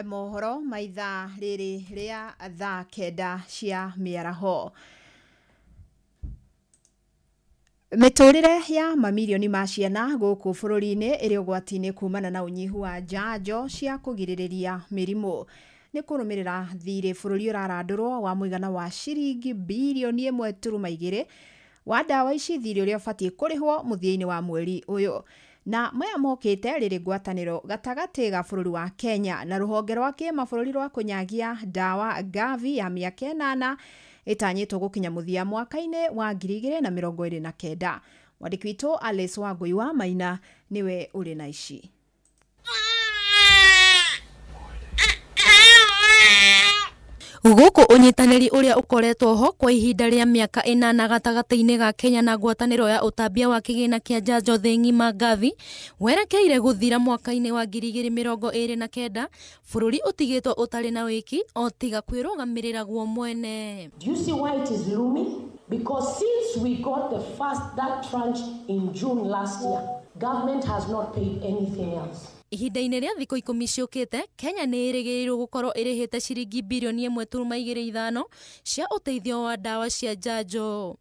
Mohoro ma ithaa rĩrĩ rĩa thaa 9 cia mĩaraho. Mĩtũrĩre ya mamirioni ma ciana gũkũ bũrũri-inĩ ĩrĩ ũgwati-inĩ kumana na ũnyihu wa njanjo cia kũgirĩrĩria mĩrimũ. Nĩ kũrũmĩrĩra thirĩ bũrũri ũrarandũrwo wa mũigana wa ciringi birioni 1.2 wa ndawa ici, thirĩ ũrĩa ũbatiĩ kũrĩhwo mũthia-inĩ wa mweri ũyũ. Na maya mokĩte rĩrĩ ngwatanĩro gatagatĩ ga bũrũri wa Kenya na rũhonge rwa kĩmabũrũri rwa kũnyagia ndawa Gavi ya mĩaka 8 ĩtanyĩtwo gũkinya mũthia mwaka-inĩ wa 2029. Mwandĩki witũ Alice Wangũi wa Maina nĩwe ũrĩ na ici. Gũkũ ũnyitanĩri ũrĩa ũkoretwo ho kwa ihinda rĩa mĩaka 8 gatagatĩ-inĩ ga Kenya na ngwatanĩro ya ũtambia wa kĩgĩna kĩa njanjo thĩ ng'ima Gavi werekeire gũthira mwaka-inĩ wa 2029, bũrũri ũtigĩtwo ũtarĩ na wĩki o tiga kwĩrũgamĩrĩra guo mwene. Do you see why it is looming? Because since we got the first that tranche in June last year, government has not paid anything else. Ihinda-inĩ rĩa thikũ 10 ciũkĩte, Kenya nĩ ĩrĩgĩrĩirwo gũkorwo ĩrĩhĩte ciringi birioni 1.25 cia ũteithio wa ndawa cia njanjo.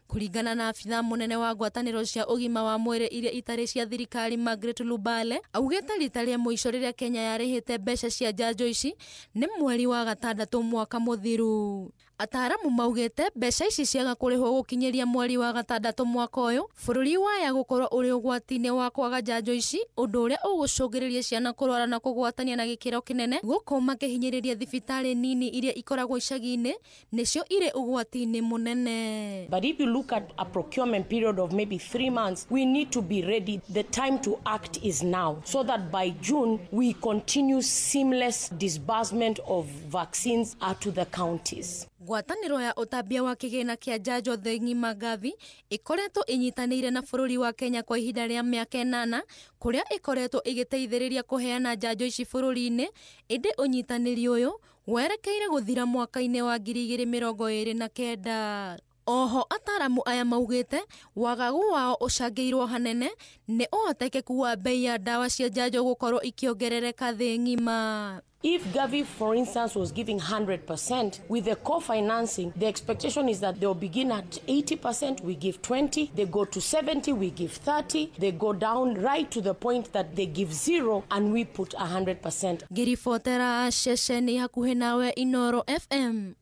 Kũringana na abithaa mũnene wa ngwatanĩro cia ũgima wa mwĩrĩ iria itarĩ cia thirikari Margaret Lubale, augĩte rita rĩa mũico rĩrĩa Kenya yarĩhĩte mbeca cia njanjo ici nĩ mweri wa 6 mwaka mũthiru. Ataaramu maugĩte mbeca ici ciaga kũrĩhwo gũkinyĩria mweri wa 6 mwaka ũyũ, bũrũri waya gũkorwo ũrĩ ũgwati-inĩ wa kwaga njanjo ici, ũndũ ũrĩa ũgũcũngĩrĩria ciana kũrwara na kũgwatania na gĩkĩro kĩnene, gũkũ makĩhinyĩrĩria thibitarĩ nini iria ikoragwo icagi-inĩ nĩcio irĩ ũgwati-inĩ mũnene. But if you look at a procurement period of maybe 3 months, we need to be ready. The time to act is now, so that by June we continue seamless disbursement of vaccines to the counties. Ngwatanĩro ya ũtambia wa kĩgĩna kĩa njanjo thĩ ng'ima Gavi ĩkoretwo ĩnyitanĩire na bũrũri wa Kenya kwa ihinda rĩa mĩaka 8, kũrĩa ĩkoretwo ĩgĩteithĩrĩria kũheana njanjo ici bũrũri-inĩ, ĩndĩ ũnyitanĩri ũyũ werekeire gũthira mwaka-inĩ wa 2029. Oho ataramu aya maugĩte wagagu wao ũcangĩirwo hanene nĩ ũhotekeku wa bei ya ndawa cia njanjo gũkorwo ikĩongerereka thĩ ng'ima. If Gavi, for instance, was giving 100% with the co-financing, the expectation is that they'll begin at 80%, we give 20, they go to 70, we give 30, they go down right to the point that they give 0 and we put 100%. Ngĩribotera ceceni hakuhĩ nawe Inoro FM.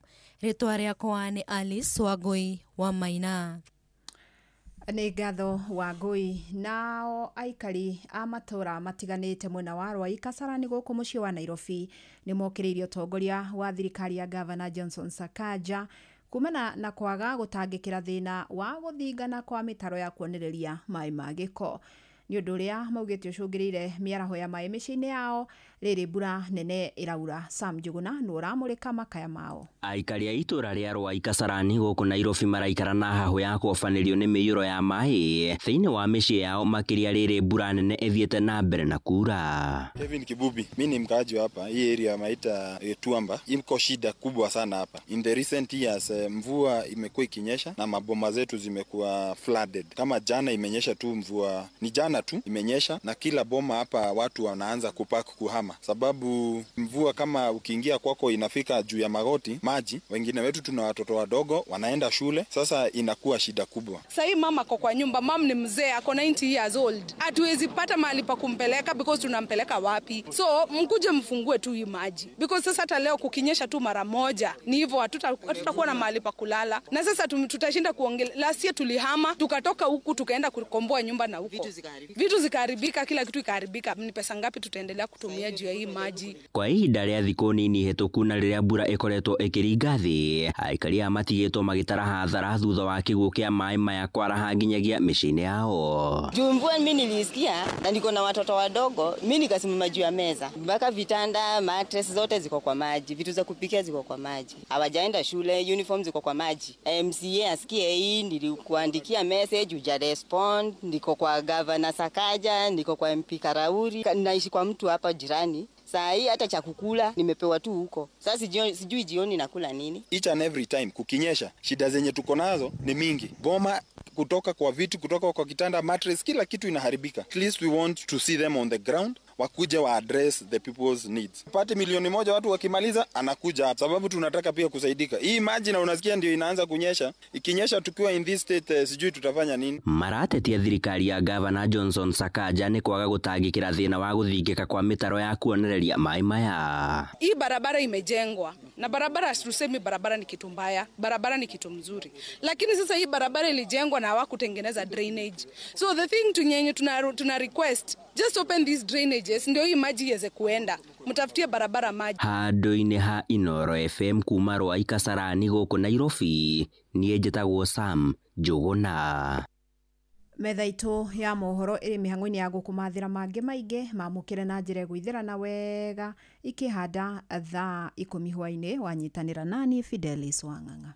Rĩtwa rĩakwa nĩ Alice Wangũi wa Maina. Nĩ ngatho Wangũi. Nao aikari a matũra matiganĩte mwena wa Rwai Kasarani gũkũ mũciĩ wa Nairobi nĩ mokĩrĩirie ũtongoria wa thirikari ya Gavana Johnson Sakaja kumana na kwaga gũtangĩkĩra thĩna wa gũthingana kwa mĩtaro ya kuonereria maĩ ma gĩko. Nĩ ũndũ ũrĩa maugĩte ũcũngĩrĩire mĩaraho ya maĩ mĩciĩ-inĩ yao rĩrĩ mbura nene ĩraura. Sam Njuguna nĩ ũramũrĩka makaya mao. Aikari a itũra rĩa Rwai Kasarani gũkũ Nairobi maraikara na hahũ ya kũobanĩrio nĩ mĩiyũro ya maĩ thĩinĩ wa mĩciĩ yao, makĩria rĩrĩ mbura nene ĩthiĩte na mbere na kura. Kevin Kibubi, mimi ni mkaaji hapa hii area maita Tuamba. Iko shida kubwa sana hapa. In the recent years mvua imekuwa ikinyesha na maboma zetu zimekuwa flooded. Kama jana imenyesha tu mvua, ni jana jana tu imenyesha, na kila boma hapa watu wanaanza kupak kuhama, sababu mvua kama ukiingia kwako inafika juu ya magoti maji. Wengine wetu tuna watoto wadogo wanaenda shule, sasa inakuwa shida kubwa. Sahii mama ako kwa nyumba, mam ni mzee, ako 90 years old, hatuwezi pata mahali pa kumpeleka because tunampeleka wapi? So mkuje mfungue tu hii maji, because sasa hata leo kukinyesha tu mara moja ni hivyo, hatutakuwa na mahali pa kulala, na sasa tutashinda kuongelea. Last year tulihama tukatoka huku tukaenda kukomboa nyumba na huko vitu zikaharibika, kila kitu ikaharibika. Ni pesa ngapi tutaendelea kutumia juu ya hii maji? Kwa ihinda rĩa thikũ nini hĩtũku na rĩrĩa mbura ĩkoretwo ĩkĩringa thĩ, aikari aya matigĩtwo magĩtara hathara thutha wa kĩguũ kĩa maĩ maya kwaraha nginyagia mĩciĩ-inĩ yao. Juu mvua mimi nilisikia na niko na watoto wadogo, mimi nikasimama juu ya meza mpaka vitanda, mattress zote ziko kwa maji, vitu za kupikia ziko kwa maji, hawajaenda shule, uniform ziko kwa maji. MCA asikie hii, nilikuandikia message huja respond. Niko kwa Governor Sakaja, niko kwa MP Karauri, naishi kwa mtu hapa jirani. Saa hii hata cha kukula nimepewa tu huko. Sasa sijui jioni nakula nini. Each and every time kukinyesha, shida zenye tuko nazo ni mingi. Boma kutoka kwa vitu, kutoka kwa kitanda, mattress, kila kitu inaharibika. At least we want to see them on the ground, wakuja wa address the people's needs. Pate 1,000,000 watu wakimaliza anakuja hapa, sababu tunataka pia kusaidika. Hii maji na unasikia ndio inaanza kunyesha. Ikinyesha tukiwa in this state, sijui tutafanya nini. Maratetia thirikari ya Governor Johnson Sakaja nĩ kwaga gũtangĩkĩra thĩna wa gũthingĩka kwa mĩtaro ya kuonereria maĩ maya. Hii barabara imejengwa, na barabara tusemi barabara ni kitu mbaya, barabara ni kitu mzuri. Lakini sasa hii barabara ilijengwa na hawakutengeneza drainage. So the thing tunyenye tuna request, just open these drainages ndio hii maji iweze kuenda. Mtafutie barabara maji. Handũ-inĩ ha Inoro FM kuma Rwai Kasarani gũkũ Nairobi, niĩ njĩtagwo Sam Njũgũna. Metha itũ ya mohoro ĩrĩ mĩhang'o-inĩ ya gũkũmathĩra mangĩ maingĩ mamũkĩre na njĩra ĩgũithĩrana wega ikĩhanda thaa 10 hwaĩ-inĩ. Wanyitanĩra nani Fidelis Wang'ang'a.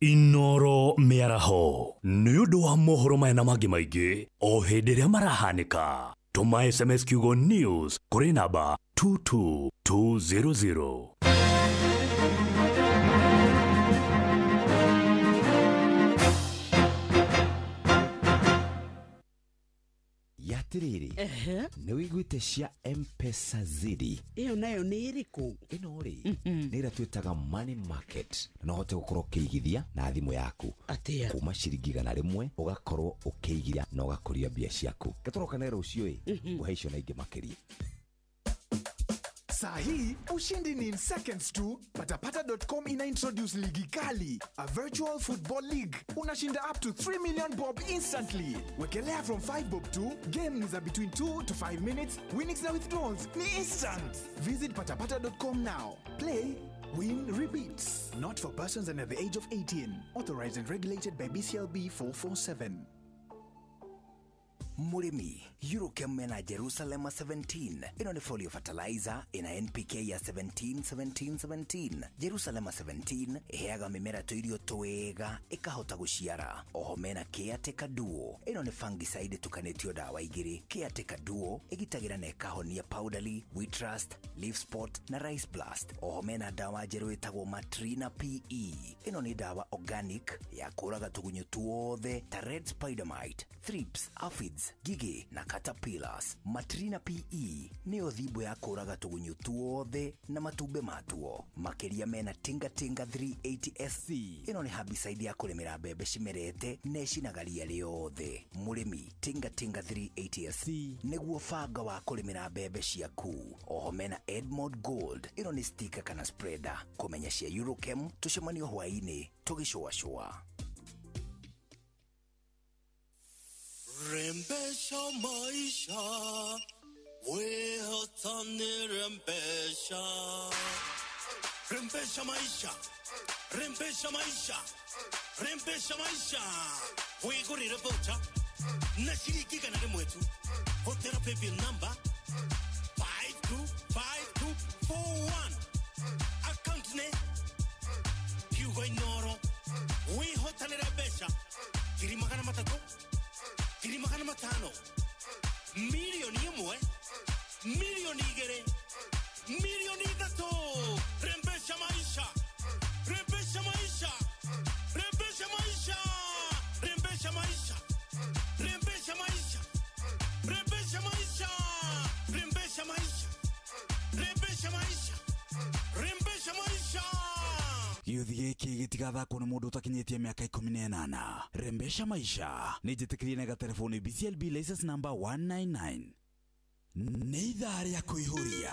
Inoro mĩaraho nĩ ũndũ wa mohoro maya na mangĩ maingĩ o hĩndĩ ĩrĩa marahanĩka. Tũma SMS kiugo news kũrĩ namba 22200. Yatiriri nĩ wĩiguĩte cia M-Pesa Zidi? Ĩyo nayo nĩ ĩrĩkũ? Ĩno rĩ nĩ ĩrĩa twĩtaga money market, na no ũhote gũkorwo ũkĩigithia na thimũ yaku. Atĩa? Kuma ciringi 100 ũgakorwo ũkĩigithia na ũgakũria mbia ciaku. Gatũroka rũciũ ĩ ngũhe icio na ingĩ makĩria. Sahi, ushindi ni in seconds tu. Patapata.com ina introduce Ligi Kali, a virtual football league. Unashinda up to 3 million bob instantly. Wekelea from 5 bob to, game ni za between 2 to 5 minutes, winnings na withdrawals ni instant. Visit patapata.com now. Play, win, repeat. Not for persons under the age of 18. Authorized and regulated by BCLB 447. Mũrĩmi, Eurochem mena Jerusalem 17. Ĩno nĩ folio fertilizer ĩna NPK ya 17 17 17. Jerusalem 17 ĩheaga mĩmera tũirio twega ĩkahota gũciara. Oho mena Caretaker Duo. Ĩno nĩ fungicide ĩtukanĩtio dawa igĩrĩ. Caretaker Duo ĩgitagĩra na ĩkahonia powdery, wheat rust, leaf spot na rice blast. Oho mena dawa njerũ ĩtagwo Matrina PE. Ĩno nĩ dawa organic ya kũraga tũgunyũ tuothe ta red spider mite, thrips, aphids, ngigĩ na caterpillars. Matrina PE nĩyo thimbo ya kũraga tũgunyũ tuothe na matumbĩ matuo. Makĩria mena Tinga Tinga 380 SC. Ĩno nĩ herbicide ya kũrĩmĩra mbembe cimerete na ĩcinaga ria rĩothe. Mũrĩmi, Tinga Tinga 380 SC nĩguo banga wa kũrĩmĩra mbembe ciaku. Oho mena Edmond Gold. Ĩno nĩ sticker kana spreader. Kũmenya cia Eurochem tũcemanio hwaĩ-inĩ tũgĩcũacũa. Rembesha maisha, wehotani rembesha. Rembesha maisha, rembesha maisha, rembesha maisha. Wigurire voucher na ciringi 100 tu. Hũthĩra paybill number 525241. Account nĩ kiugo Inoro. Wĩhotanĩre mbeca 300,000, 500,000, 1,000,000, 2,000,000, 3,000,000. Rembesha maisha, rembesha maisha, rembesha maisha, rembesha maisha, rembesha maisha, Gĩũthi gĩkĩ gĩtigathakwo nĩ mũndũ ũtakinyĩtie mĩaka 18. Rembesha maisha nĩ njĩtĩkĩrie na gatelefoni BCLB license number 199. Nĩ ithaa rĩa kũihũria.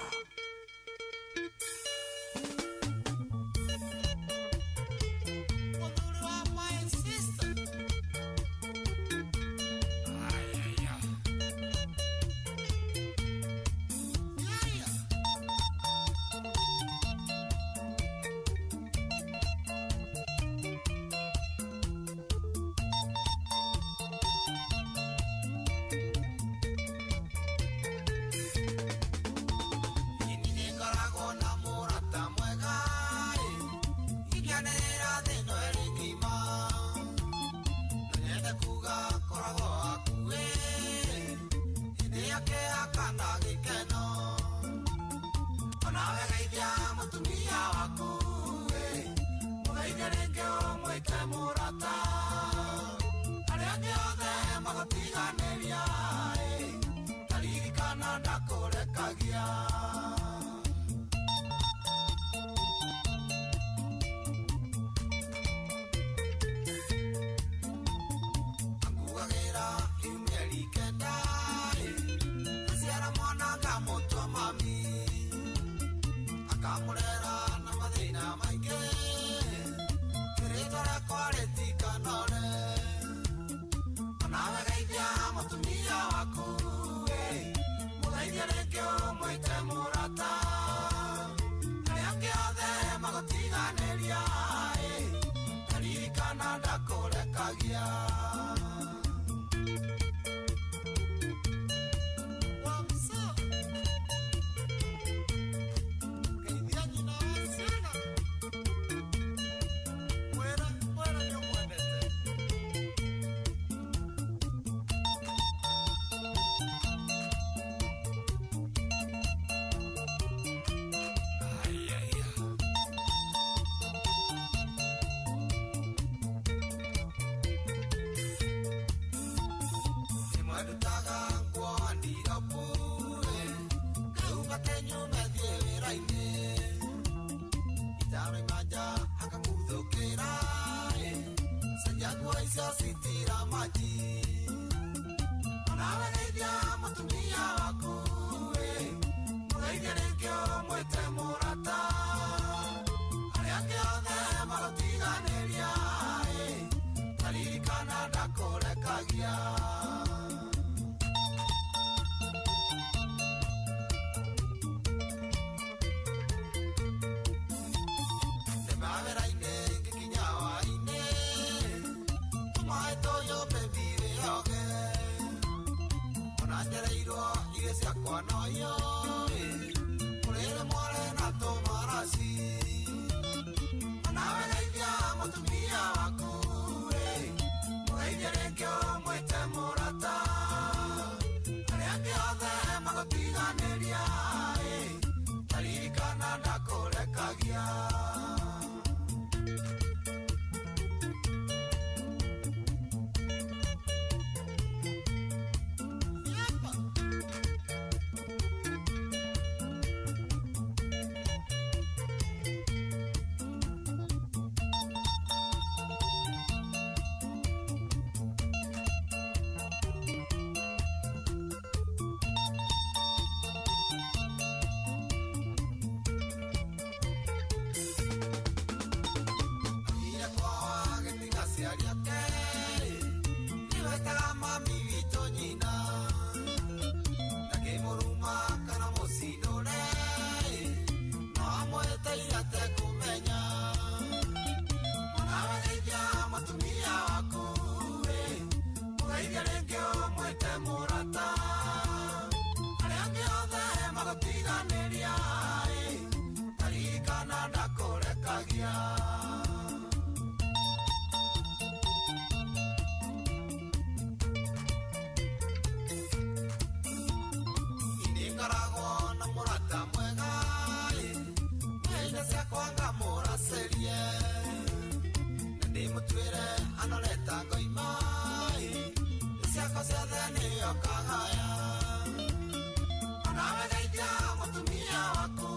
Mutumia waku,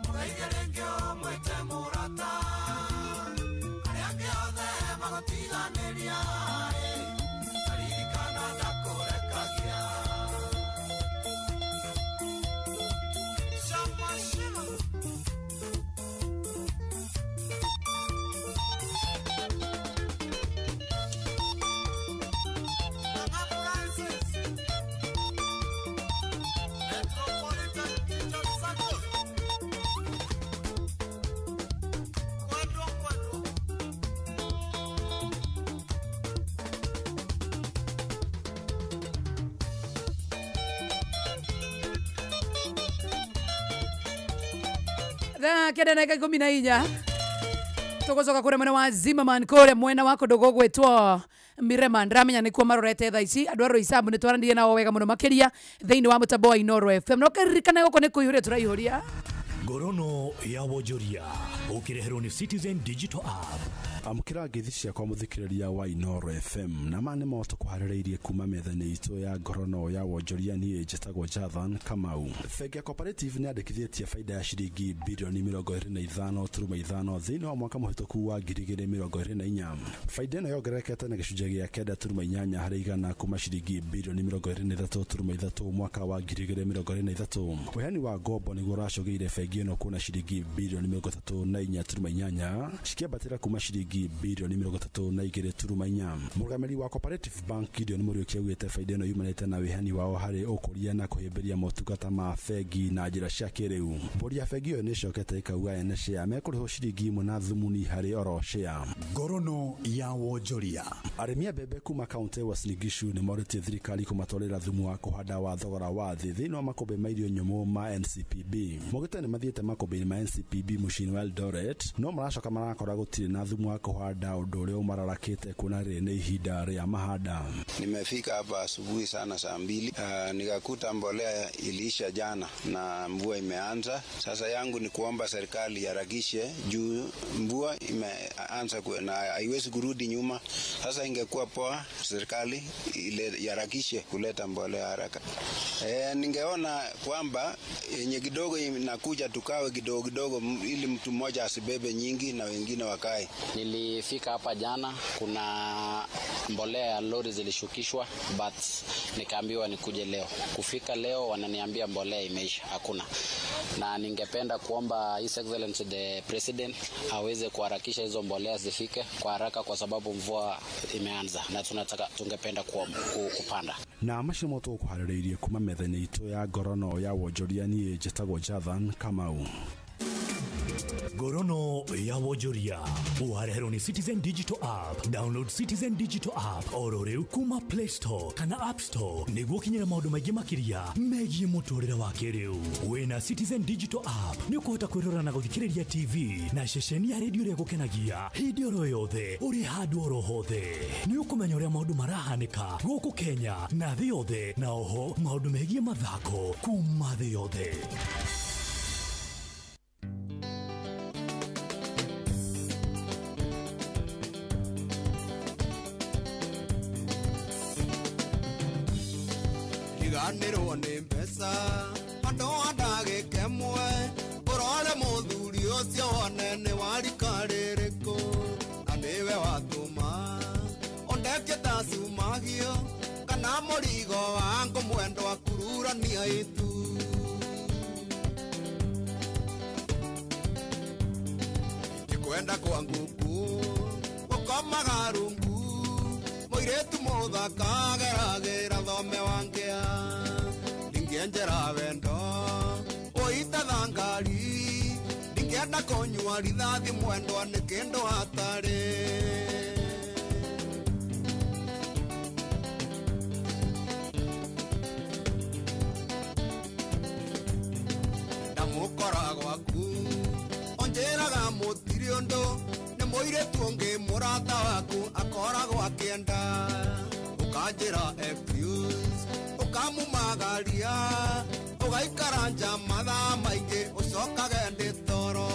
mugeithie rĩngĩ ũmwĩte mũrata. Thaa 9:14 tugucoka kuria mwena wa Zimmerman kuria mwena wa kundu gugwitwo Mirema. Ndiramenya nikuo marorete thaa ici andu a Roysambu ni twaranirie nao wega muno makiria thiini wa mutambo wa Inooro FM. No kiririkana guku ni kuihuria turaihuria. Ngorono ya wonjoria ukireherwo ni Citizen Digital App. Amũkĩra ngeithi ciakwa mũthikĩrĩria wa Inooro FM na ma nĩmo tũkũharĩrĩirie kuma metha-inĩ itũ ya ngorono ya wonjoria. Niĩ njĩtagwo Jathan Kamau. Bengi ya Cooperative nĩ yandĩkithĩtie baida ya ciringi birioni 25.5 thĩinĩ wa mwaka mũhĩtũku wa 2024. Baida ĩno yongererekete na gĩcunjĩ gĩa 9.8 harĩ igana kuma ciringi birioni 23.3 mwaka wa 2023. Ũheani wa ngombo nĩguo ũracũgĩire bengi ĩno kuona ciringi birioni 34.8 cikĩambatĩra kuma ciringi birioni 32.4. Mũrũgamĩrĩri wa Cooperative Bank Gideon Mũriũki augĩte baida ĩno yumanĩte na wĩheani wao harĩ ũkũria na kũhĩmbĩria motungata ma bengi na njĩra cia kĩrĩu. Mbũri ya bengi ĩyo nĩ ĩcokete ĩkauga ene share mekũrĩhwo ciringi 1 na thumuni harĩ oro share. Ngorono ya wonjoria. Arĩmi a mbembe kuma kaunti ya Uasin Gishu nĩ morĩtie thirikari kũmatwarĩra thumu wa kũhanda wa thogora wa thĩ thĩinĩ wa makũmbĩ ma irio nyũmũ ma NCPB. Maugĩte nĩ mathiĩte makũmbĩ-inĩ ma NCPB mũciĩ-inĩ wa Eldoret no maracoka marakora gũtirĩ na thumu wa kũhanda, ũndũ ũrĩa ũmararakĩte kuona rĩrĩ nĩ ihinda rĩa mahanda. Nimefika hapa asubuhi sana saa 2, nikakuta mbolea iliisha jana na mvua imeanza. Sasa yangu ni kuomba serikali iharakishe juu mvua imeanza na haiwezi kurudi nyuma. Sasa ingekuwa poa serikali iharakishe kuleta mbolea haraka. Ningeona kwamba yenye kidogo inakuja tukawe kidogo kidogo ili mtu mmoja asibebe nyingi na wengine wakae. Nilifika hapa jana, kuna mbolea ya lori zilishukishwa, but nikaambiwa nikuje leo. Kufika leo wananiambia mbolea imeisha, hakuna. Na ningependa kuomba His Excellency the President aweze kuharakisha hizo mbolea zifike kwa haraka, kwa sababu mvua imeanza na tunataka tungependa kupanda. Na macio mo tũkũharĩrĩirie kuma metha-inĩ itũ ya ngorono ya wonjoria. Niĩ njĩtagwo Jathan Kamau. Ngorono ya wonjoria ũwareherwo ni Citizen Digital App. Download Citizen Digital App oro rĩu kuma Play Store kana App Store nĩguo ũkinyĩre maũndũ maingĩ makĩria megiĩ mũtũrĩre wa kĩrĩu. Wĩna Citizen Digital App nĩ ũkũhota kwĩrora na gũthikĩrĩria TV na ceceni ya redio ĩrĩa ĩgũkenagia hĩndĩ oro yothe ũrĩ handũ oro hothe. Nĩ ũkũmenya ũrĩa maũndũ marahanĩka gũkũ Kenya na thĩ yothe, na oho maũndũ megiĩ mathako kuma thĩ yothe. Ndiganĩrwo nĩ mbeca andũ a ndagĩka ĩmwe ũrore mũthuri ũcio wone nĩ wa rika rĩrĩkũ na nĩwe watũma ũndekie ta cumagio kana mũrigo wangu mwendwa kururania itu. Ndikwenda kwa nguku gũkomaga rungu mũirĩtu mũthaka ageragĩra thome wangĩa ndingĩenjera wendo ũite thangari ndingĩenda kũnyua rithathi mwendwa nĩ kĩndũ hatarĩ. Ndamũkora gwaku onjĩraga mũtirĩ ũndũ nĩ mũirĩtu ũngĩ mũrata waku akoragwo akĩenda ũkanjĩra excuse ũkamumagaria ũgaikara nja mathaa maingĩ ũcokage ndĩ toro.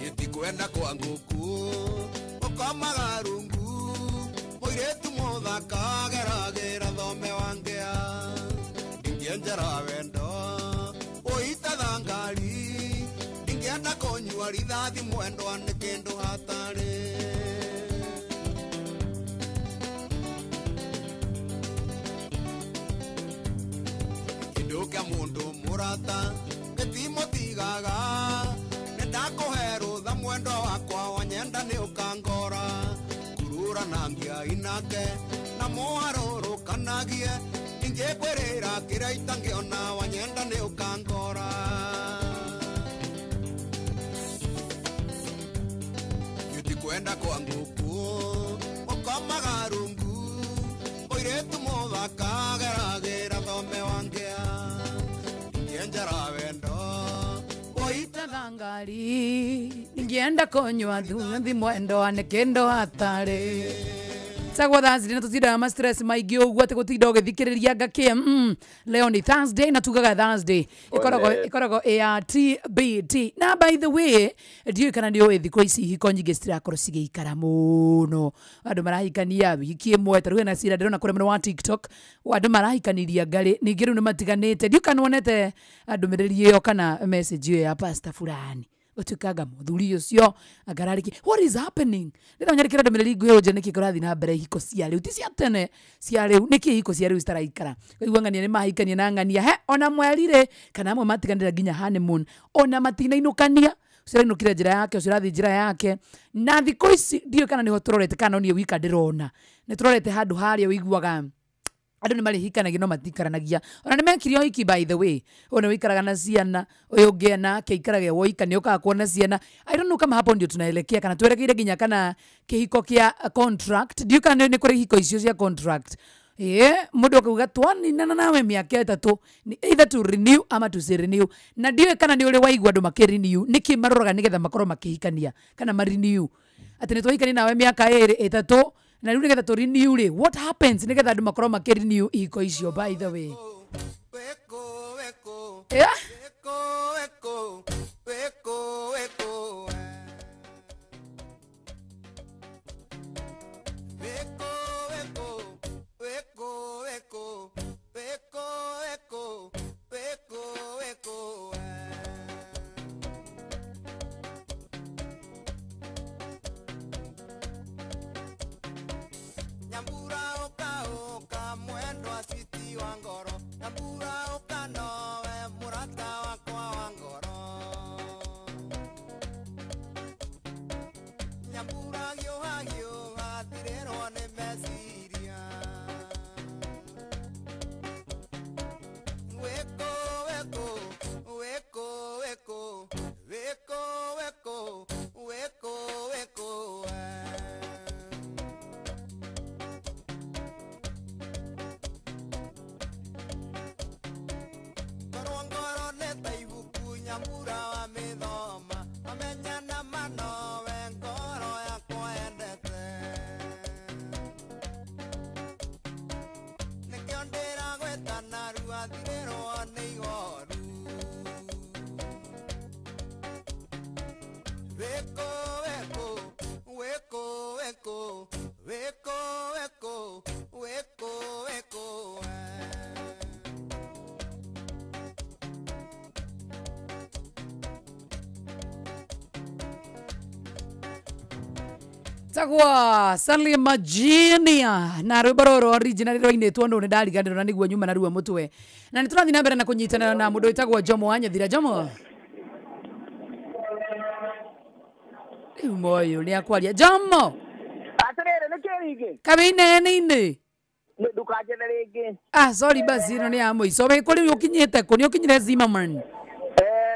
Gĩtikwenda kwa ngũkũ ũkomaga rungu mũirĩtu mũthaka ageragĩra thome wangĩa ndingĩenjera wendo ũite thangari ndingĩenda kũnyua rithathi mwendwa nĩ kĩndũ hatarĩ. Kĩndũ kĩa mũndũ mũrata gĩtimũtigaga nĩndakũhe rũtha mwendwa wakwa wanyenda nĩ ũkangora kurura na ngia inake na mũharũrũkanagie ingĩkwĩrĩra kĩrĩa itangĩona wanyenda nĩ ũkangora. Gĩtikwenda kwa ngũkũ ũkomaga rungu mũirĩtu mũthaka ageragĩra thome wangĩa Hatari ningienda konywa thuthi mwendo ane kendo hatari tagwo Thursday na tutindaga ma stress maingĩ ũguo atĩ gũtinda ũgĩthikĩrĩria ngakĩ leo ni Thursday na tugaga Thursday ĩkoragwo ĩkoragwo ĩ ya TBT. Na by the way, ndiũĩ kana nĩ ũĩ thikũ ici ihiko nyingĩ citirakorwo cigĩikara mũno, andũ marahikania wiki ĩmwe. Ta rĩu hena cira ndĩrona kũrĩa mwena wa TikTok, andũ marahikaniria ngarĩ ningĩ rĩu nĩ matiganĩte. Ndiũĩ kana wonete ndũmĩrĩri ĩyo kana message ĩyo ya pastor fulani ũtuĩkanga mũthuri ũcio angararĩki. What is happening? Ndĩrenda ũnyandĩkĩre ndũmĩrĩri nguhĩ ũnjĩre nĩkĩ kũrathiĩ na mbere ihiko cia rĩu, ti cia tene, cia rĩu. Nĩkĩ ihiko cia rĩu citaraikara? Ũkaigua ng'ania nĩ mahikania na ng'ania he ona mwerire, kana amwe matiganĩra nginya honeymoon ona matinainũkania, ũcio arainũkire njĩra yake, ũcio ũrathiĩ njĩra yake. Na thikũ ici ndiũĩ kana nĩho tũrorete kana no niĩ wika ndĩrona nĩ tũrorete handũ harĩa ũiguaga andũ nĩ marĩhikanagia no matikaranagia. Ona nĩ mekire ũhiki, by the way, ũyũ nĩ wĩikaraga na ciana, ũyũ ũngĩ nake aikarage woika nĩ ũkaga kuona ciana. I don't know kama hapo ndio tunaelekea kana twerekeire nginya kana kĩhiko kĩa contract. Ndiũĩ kana nĩ kũrĩ ihiko icio cia contract. Ĩĩ, mũndũ akauga twaninana nawe mĩaka 3 ni either to renew ama to say renew. Na ndiũĩ kana nĩ ũrĩ waigua andũ makĩ renew, nĩkĩ maroraga nĩgetha makorwo makĩhikania kana ma renew atĩ nĩ twahikania nawe mĩaka 2 3 na rĩu nĩgetha tũ renew rĩ, what happens nĩgetha andũ makorwo makĩ renew ihiko icio, by the way? Yeah? Nyambura oka oka mwendo asiti wa ngoro, Nyambura oka nowe murata wakwa wa ngoro, Nyambura gĩũha gĩũha thirĩrwo nĩ meciria, Wĩkũ wĩkũ wĩkũ wĩkũ wĩkũ wĩkũ wĩkũ wĩkũ. Nyambura wa mĩthoma amenya na manowe ngoro yakwa yendete, nĩkĩo ndĩragwĩta narua thirĩrwo nĩ ihoru. Wĩkũ wĩkũ wĩkũ wĩkũ wĩkũ wĩkũ wĩkũ wĩkũ. Tagwa Stanley Majinia na rwĩmbo rũrũ original rwainĩtwo nũ nĩ ndariganĩrwo na nĩguo nyuma naruo mũtwe. Na nĩ tũrathiĩ na mbere na kũnyitanĩra na mũndũ wĩtagwo Jomo wa Nyathira. Jomo, rĩu moyũ nĩ akwaria. Jomo, Atĩrĩrĩ, nĩkĩ rĩngĩ? Kabĩ-inĩ. Ndũkanjethe rĩngĩ. Ah, sorry, basi ĩno nĩ ya mũico. Wĩ kũ rĩu ũkinyĩte kũ? Nĩ ũkinyire Zimmerman?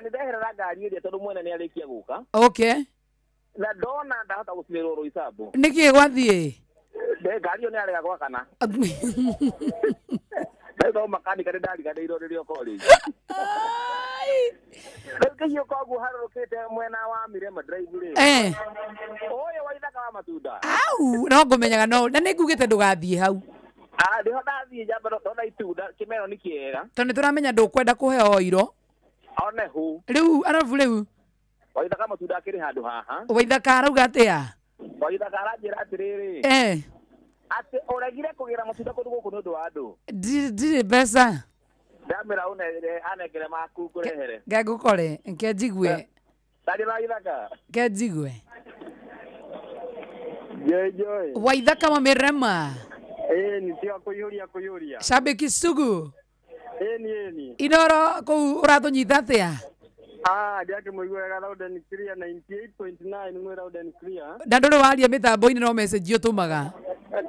Nĩ ndeherera ngari ĩrĩa tondũ mwene nĩ arĩkia gũka. Okay. Na ndona ndahota gũkinyĩrwo Roysambu. Nĩkĩ gwathiĩ? Ngari ĩyo nĩ yarega gwakana. Rĩu no makanika nĩ ndariganĩirwo rĩrĩa college. Rĩu kĩhiũka ũguo harũrũkĩte mwena wa Mirema Drive rĩ. Ũyũ wa ithaka wa matunda. Au, no ngũmenyaga no na nĩ ngugĩte ndũgathiĩ hau. Ah, ndĩho ndathiĩ njamba ndona itunda kĩmero nĩ kĩega. Tondũ nĩ tũramenya ndũkwenda kũheo iro. One hu. Rĩu arabu rĩu Waithaka matunda akĩrĩ handũ haha. Waithaka arauga atĩa? Waithaka aranjĩra atĩrĩrĩ. Atĩ ũregire kũgĩra matunda kũndũ gũkũ nĩ ũndũ wa andũ. Ndirĩ mbeca. Ndamĩra ũnengere anengere maku ngũrehere. Ngengũkore nke njigue. Ndarĩ na Waithaka. Nke njigue. Joy joy. Waithaka wa Mirema. Ni tiga kũiyũria kũiyũria. Shabiki sugu. Ĩni ĩni. Inoro kũu ũratũnyita atĩa? Ah, ndiakĩmũigua wega loud and clear 98.9 mwe loud and clear. Na ndũrĩ waria mĩtambo-inĩ no message ũtũmaga.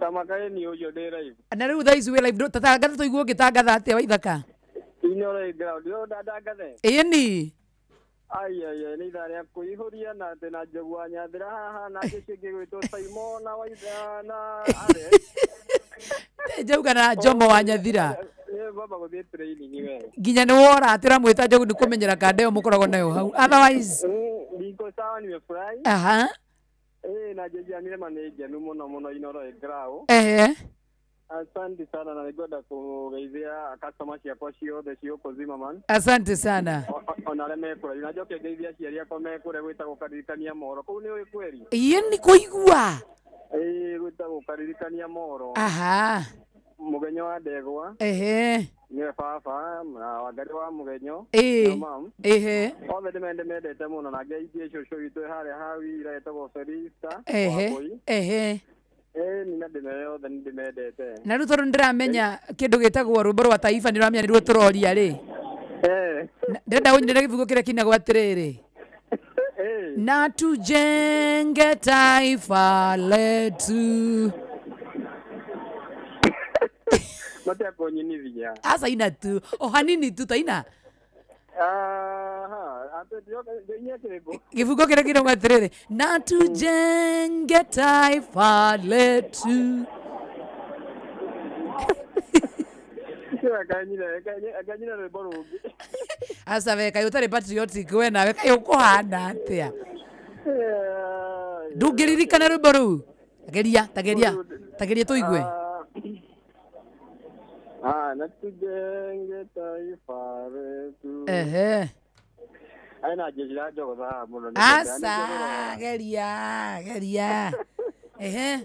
Tamaka ĩni ũyũ ndĩ live. Na rĩu thaa ici wĩ live, tatangatha tũigue ũgĩtangatha atĩa Waithaka? Inoro ĩ ground yo ndandangathe. Ĩni. Ai ai ai, nĩ ithaa rĩa kũihũria na atĩ na Njogu wa Nyathira haha na ũcio ũngĩ gwĩtwo Simon na Waitha na Alex. Njauga na Jomo wa Nyathira. Baba gũthiĩ training we. Nginya nĩ wora atĩ ũramwĩta Njogu nĩ kũmenyera kanda ĩyo mũkoragwo nayo hau. Otherwise sawa, nimefurahi. Aha. Na jeji ya Mirema nĩ ngenu mũno mũno Inoro ĩngrau. Ehe. Asante sana na nĩngwenda kũgeithia customer ciakwa ciothe ciĩ gũkũ Zimmerman. Asante sana. Ona arĩa me kũraihu. Na njoke ngeithie aciari akwa me kũrĩa gwĩtagwo Karirikania Moro. Kũu nĩ ũĩ kweri? Ĩĩ nĩ kũigua. Ĩĩ gwĩtagwo Karirikania Moro. Aha. Mũgenyo wa Ndegwa. Ehe. Nĩwe baba na Wangari wa Mũgenyo. Ĩĩ. Na mam. Ehe. Othe ndĩmendete mũno na ngeithie cũcũ witũ harĩa Hawira etagwo Felista. Ehe. Wambui. Ehe. Nĩ na ndĩmere othe nĩ ndĩmendete. Na rĩu tondũ nĩndĩramenya kĩndũ gĩtagwo rwĩmbo rwa taifa nĩ ũramenya nĩruo tũroria rĩ. Ndĩrenda ũnyinĩre gĩbungo kĩrĩa kĩinagwo atĩrĩrĩ. Na tujenge taifa letu. Matia kũnyinithia. Aca ina tu. O hanini tu taina. Aha, ate ndioka kĩrĩkũ? Gĩbungo kĩrĩa kĩinagwo atĩrĩrĩ. Na tujenge taifa letu. Akanyina rwĩmbo rũngĩ. Aca we kaĩ ũtarĩ patriotic we nawe kaĩ ũkũhana atĩa? Ndũngĩririkana rwĩmbo rũu? Tageria, tageria, tageria tũigue. Na tujenge taifa letu. Ehe. Aina jeshi la njogotha mũno. Aca, geria, geria. Ehe.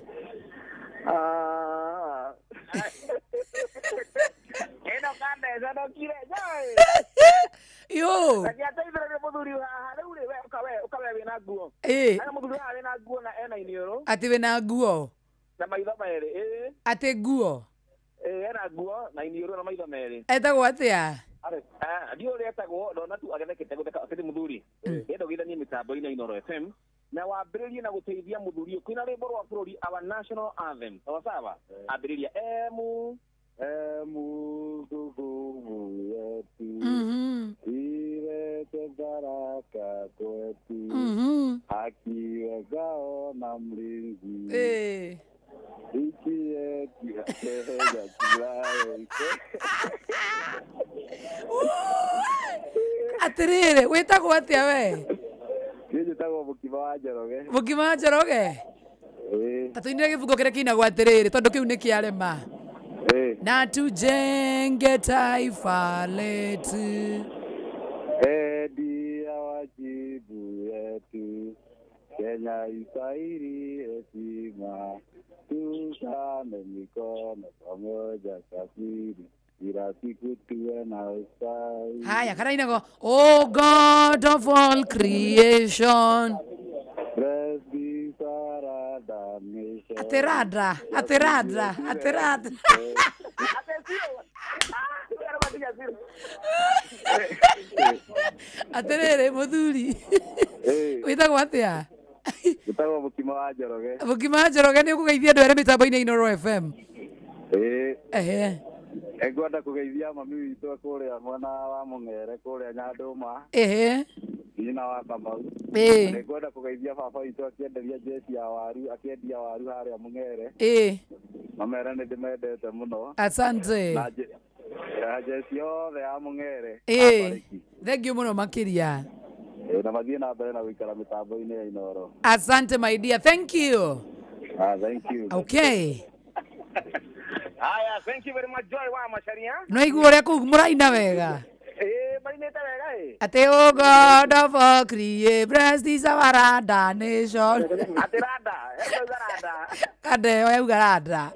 Ĩno kandeza ndokire joy. Yo. Reke ateithĩrĩrie mũthuri haha rĩu rĩ we ũka we wĩna nguo. Ĩĩ. Hena mũthuri haha wĩna nguo na ena iniũrũ. Atĩ wĩna nguo. Na maitho merĩ. Ĩĩ. Atĩ nguo. Ĩĩ ena nguo na iniũrũ na maitho merĩ. Etagwo atĩa? Ndiũĩ ũrĩa etagwo ndona tu agethekete gũtheka akĩrĩ mũthuri. Ndĩrenda ũgeithanie mĩtambo-inĩ ya Inoro FM na wambĩrĩrie na gũteithia mũthuri ũyũ kwĩna rwĩmbo rwa bũrũri our national anthem. Sawa sawa. Ambĩrĩria emu Mungu nguvu yetu. Ilete baraka kwetu. Haki ngao na mlinzi. Nchi yetu ya Kenya tunayo. Atĩrĩrĩ, wĩtagwo atĩa we? Niĩ njĩtagwo Mũkima wa Njoroge. Mũkima wa Njoroge? Ĩĩ. Ta tũinĩre gĩbungo kĩrĩa kĩinagwo atĩrĩrĩ tondũ kĩu nĩ kĩarema. Na tujenge taifa letu. Endia wajibu yetu. Kenya istahili heshima. Tushane mikono pamoja safiri. Kila siku tuwe na ustawi. Haya, karainago. Oh God of all creation. Bless this Arada nation. Aterada, aterada, aterada. Aterere muthuri. Wĩtagwo atĩa? Wĩtagwo Mũkima wa Njoroge. Mũkima wa Njoroge nĩ ũkũgeithia andũ arĩa mĩtambo-inĩ ya Inoro FM. Ĩĩ. Ehe. Ngwenda kũgeithia mami witũ kũrĩa mwena wa Mũng'ere kũrĩa Nyandũma. Ehe. Nyina wa Kamau. Ĩĩ. Nĩngwenda kũgeithia baba witũ akĩenderia jeci ya waru, akĩendia waru harĩa Mũng'ere. Ĩĩ. Mamere nĩ ndĩmendete mũno. Asante. Na jeci yothe ya Mũng'ere. Ĩĩ. Thank you mũno makĩria. Na mathiĩ na mbere na gũikara mĩtambo-inĩ ya Inoro. Asante my dear. Thank you. Thank you. Okay. Haya, thank you very much Joy wa Macharia. No igua ũrĩa kũu mũraina wega. Marinĩte wega ĩ. Atĩ oh God of all creation, bless this our Rada nation. Atĩ rada, yauga rada. Kandeo yauga rada.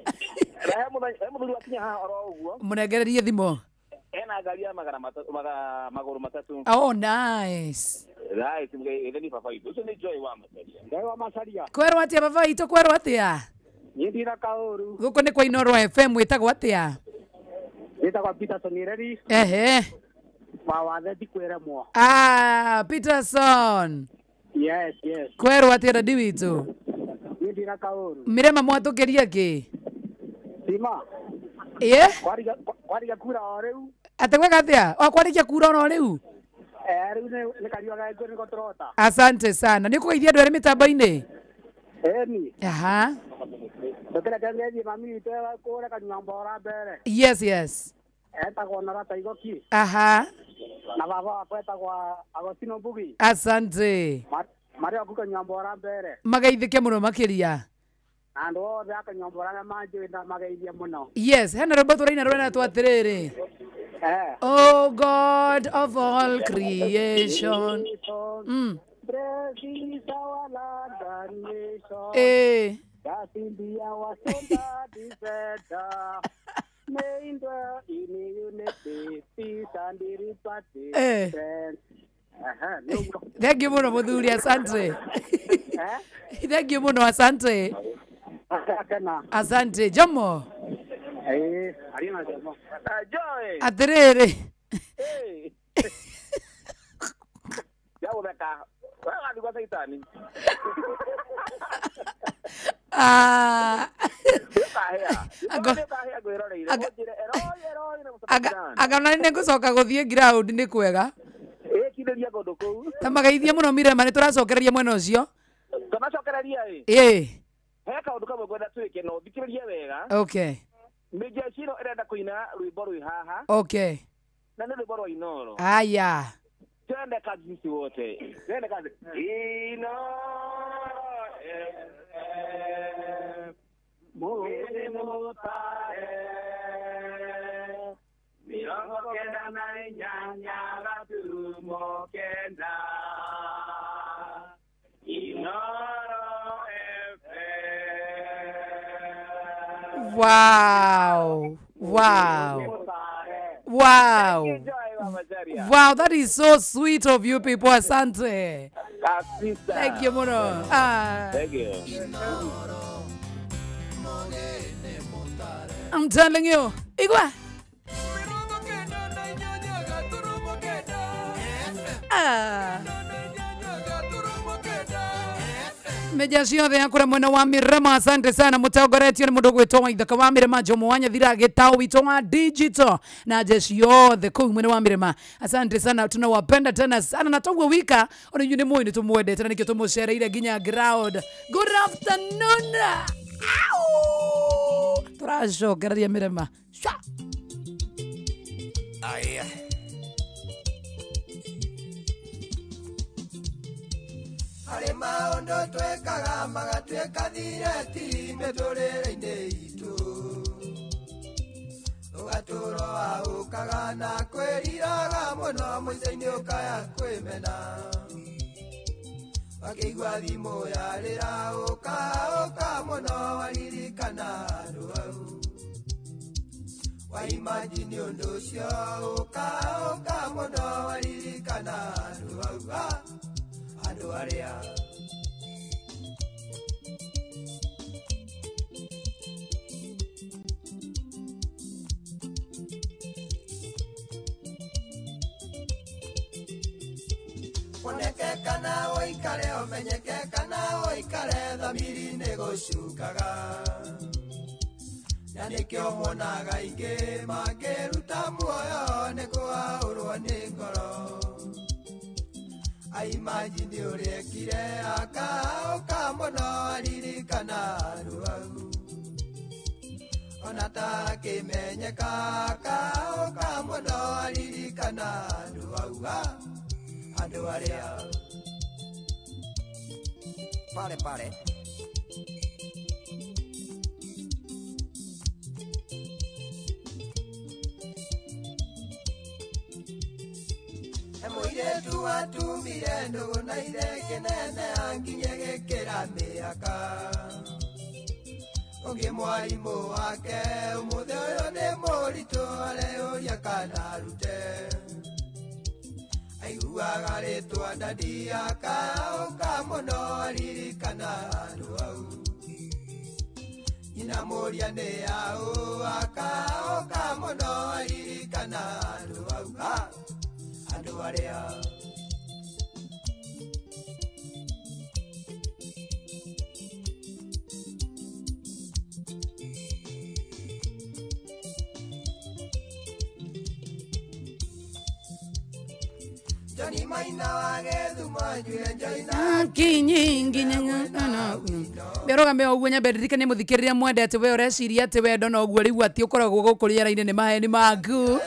He mũthuri wakinya haha oro ũguo. Mũnengererie thimũ. Ena ngari ya magana matatu, magũrũ matatũ. Oh nice. Right, itheni baba witũ. Ũcio nĩ Joy wa Macharia. Joy wa Macharia. Kwerwo atĩa baba witũ, kwerwo atĩa? Niĩ ndina kaũru. Gũkũ nĩ kwa Inoro FM, wĩtagwo atĩa? Wĩtagwo Peterson Ireri. Ehe. Mawathe ndikwĩremwo. Ah, Peterson. Yes, yes. Kwerwo atĩa dadi witũ? Niĩ ndina kaũru. Mirema mwatũkĩria kĩ? Sima. Ĩĩ? Kwariga kura o rĩu. Atĩ gweka atĩa? O kwarĩkia kura oro rĩu? Rĩu nĩ kariũa gaikuo nĩko tũrota. Asante sana. Nĩ ũkũgeithia andũ arĩa mĩtambo-inĩ? Ĩni. Aha. Ndũkĩreke ngeithie mami witũ kũrĩa Kanyua Mbora mbere. Yes, yes. Etagwo Norata Igoki. Aha. Na baba wakwa etagwo Agostino Mbugi. Asante. Marĩa kũnyombora mbere. Magaithĩke mũno makĩria. Andũ othe akanyomborana manjũĩ na mageithie mũno. Yes, hena rwĩmbo tũraina rũrenatwo atĩrĩrĩ. Eh. Oh God of all creation. Bless is our land and nation. Eh. That in be our solar defender. May it dwell in unity, peace and liberty. Eh. Aha, no. Thank you mũno mũthuri, asante. Thank you mũno, asante. Akena. Asante. Jomo. Eh, arina Jomo. Joy. Atĩrĩrĩ. Hey. Ya gũtheka. We wathiĩ gwa Caitani. Ah. Ũkahĩa. Ũkahĩa ngwĩroreire. Ũnjĩre eroi eroi na mũcakirani. Anga nĩ ngũcoka gũthiĩ ground nĩ kwega. Ĩkindĩria kũndũ kũu. Ta magaithie mũno Mirema, nĩ tũracokereria mwena ũcio. Tũnacokereria ĩ. Ĩĩ. He kaũndũ kamwe ngwenda twĩke na ũthikĩrĩrie wega. Okay. Mĩnjeci ĩno ĩrenda kũina rwĩmbo rwĩ haha. Okay. Na nĩ rwĩmbo rwa Inoro. Aya. Twende kazi sisi wote. Twende kazi. Inoro FM. Mwene mutare. 98 gaturumo 9. Inoro FM. Wow. Wow. Wow. Wow, that is so sweet of you people. Asante. Kabisa. Thank you mũno. Ah. Thank you. I'm telling you. Igwa. Ah. Meja ciothe yakura mwena wa Mirema, asante sana mutongoretio nĩ mũndũ gwĩtwo Waithaka wa Mirema Jomo wa Nyathira gĩtaũ witũ wa digital na jeshi yothe kũu mwena wa Mirema, asante sana, tunawapenda tena sana na toguo wika ona inyuĩ nĩ mũĩ nĩ tũmwendete na nĩkĩo tũmũcereire nginya ground. Good afternoon. Au! Tũracokereria Mirema. Shwa! Aya. Harĩ maũndũ twĩkaga magatuĩka thireti mĩtũrĩre-inĩ itũ ũgatũrwo waũkaga na kwĩriraga mũno mũico-inĩ ũkaya kwĩmena wakĩigua thimũ yarĩra ũka mũno waririkana andũ au waimajini ũndũ ũcio ũka mũno waririkana andũ au andũ arĩa woneke kana ũikare ũmenyeke kana ũikare thamiri nĩ gũcukaga na nĩkĩo muonaga aingĩ makĩruta muoyo nĩ kũaũrwo nĩ ngoro aimajini ũrĩekire akaũka mũno aririkana andũ au ona takĩmenyeka akaũka mũno aririkana andũ au andũ arĩa pale pale mũirĩtu atumire ndũgũ na ithe kĩnene anginye gĩkĩra mĩaka ũngĩ mwarimũ wake ũmũthĩ ũyũ nĩ mũritũ areyũria kana arute aiguaga rĩtwa ndadi akaũka mũno aririkana andũ au nyina mũria nĩ yaũ akaũka mũno aririkana andũ au andũ arĩa Johnny Maina wa Gĩthumo njuire njoina Kinyingi Mbĩrũgame o ũguo nyambe ndirikanie mũthikĩrĩria mwende atĩ we ũreciria atĩ wendo no ũguo rĩu atĩ ũkoragwo gũkũ rĩera-inĩ nĩ maheni maku.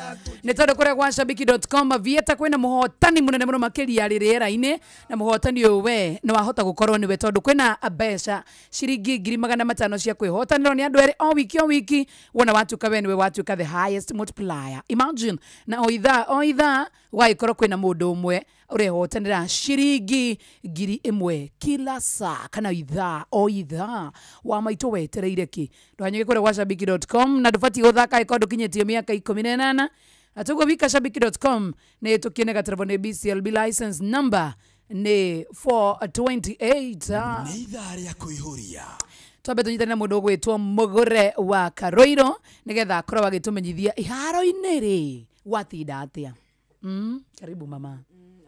Nĩ tondũ kũrĩa gwa shabiki.com vieta kwĩna mũhotani mũnene mũno makĩria arĩ rĩera-inĩ, na mũhotani ũyũ we nĩ wahota gũkorwo nĩwe, tondũ kwĩna mbeca ciringi 500,000 cia kwĩhotanĩrwo nĩ andũ erĩ o wiki o wiki. Wona watuĩka we nĩwe watuĩka the highest multiplier, imagine. Na o ithaa o ithaa gũgagĩkorwo kwĩna mũndũ ũmwe ũrehotanĩra ciringi 1,000 kila saa kana ithaa o ithaa. Wa maitũ wetereire kĩ? Ndũkanyuge kũrĩa gwa shabiki.com, na ndũbatiĩ gũthaka angĩkorwo ndũkinyĩtie mĩaka 18. Na toguo wika shabiki.com nĩ tũkĩnega terebo nĩ BCLB license number nĩ 428. Nĩ ithaa rĩa kũihũria. Twambe tũnyitane na mũndũ ũgwĩtwo Mũgũre wa Karoiro nĩgetha akorwo agĩtũmenyithia iharo-inĩ rĩ gwatinda atĩa. Karibu mama.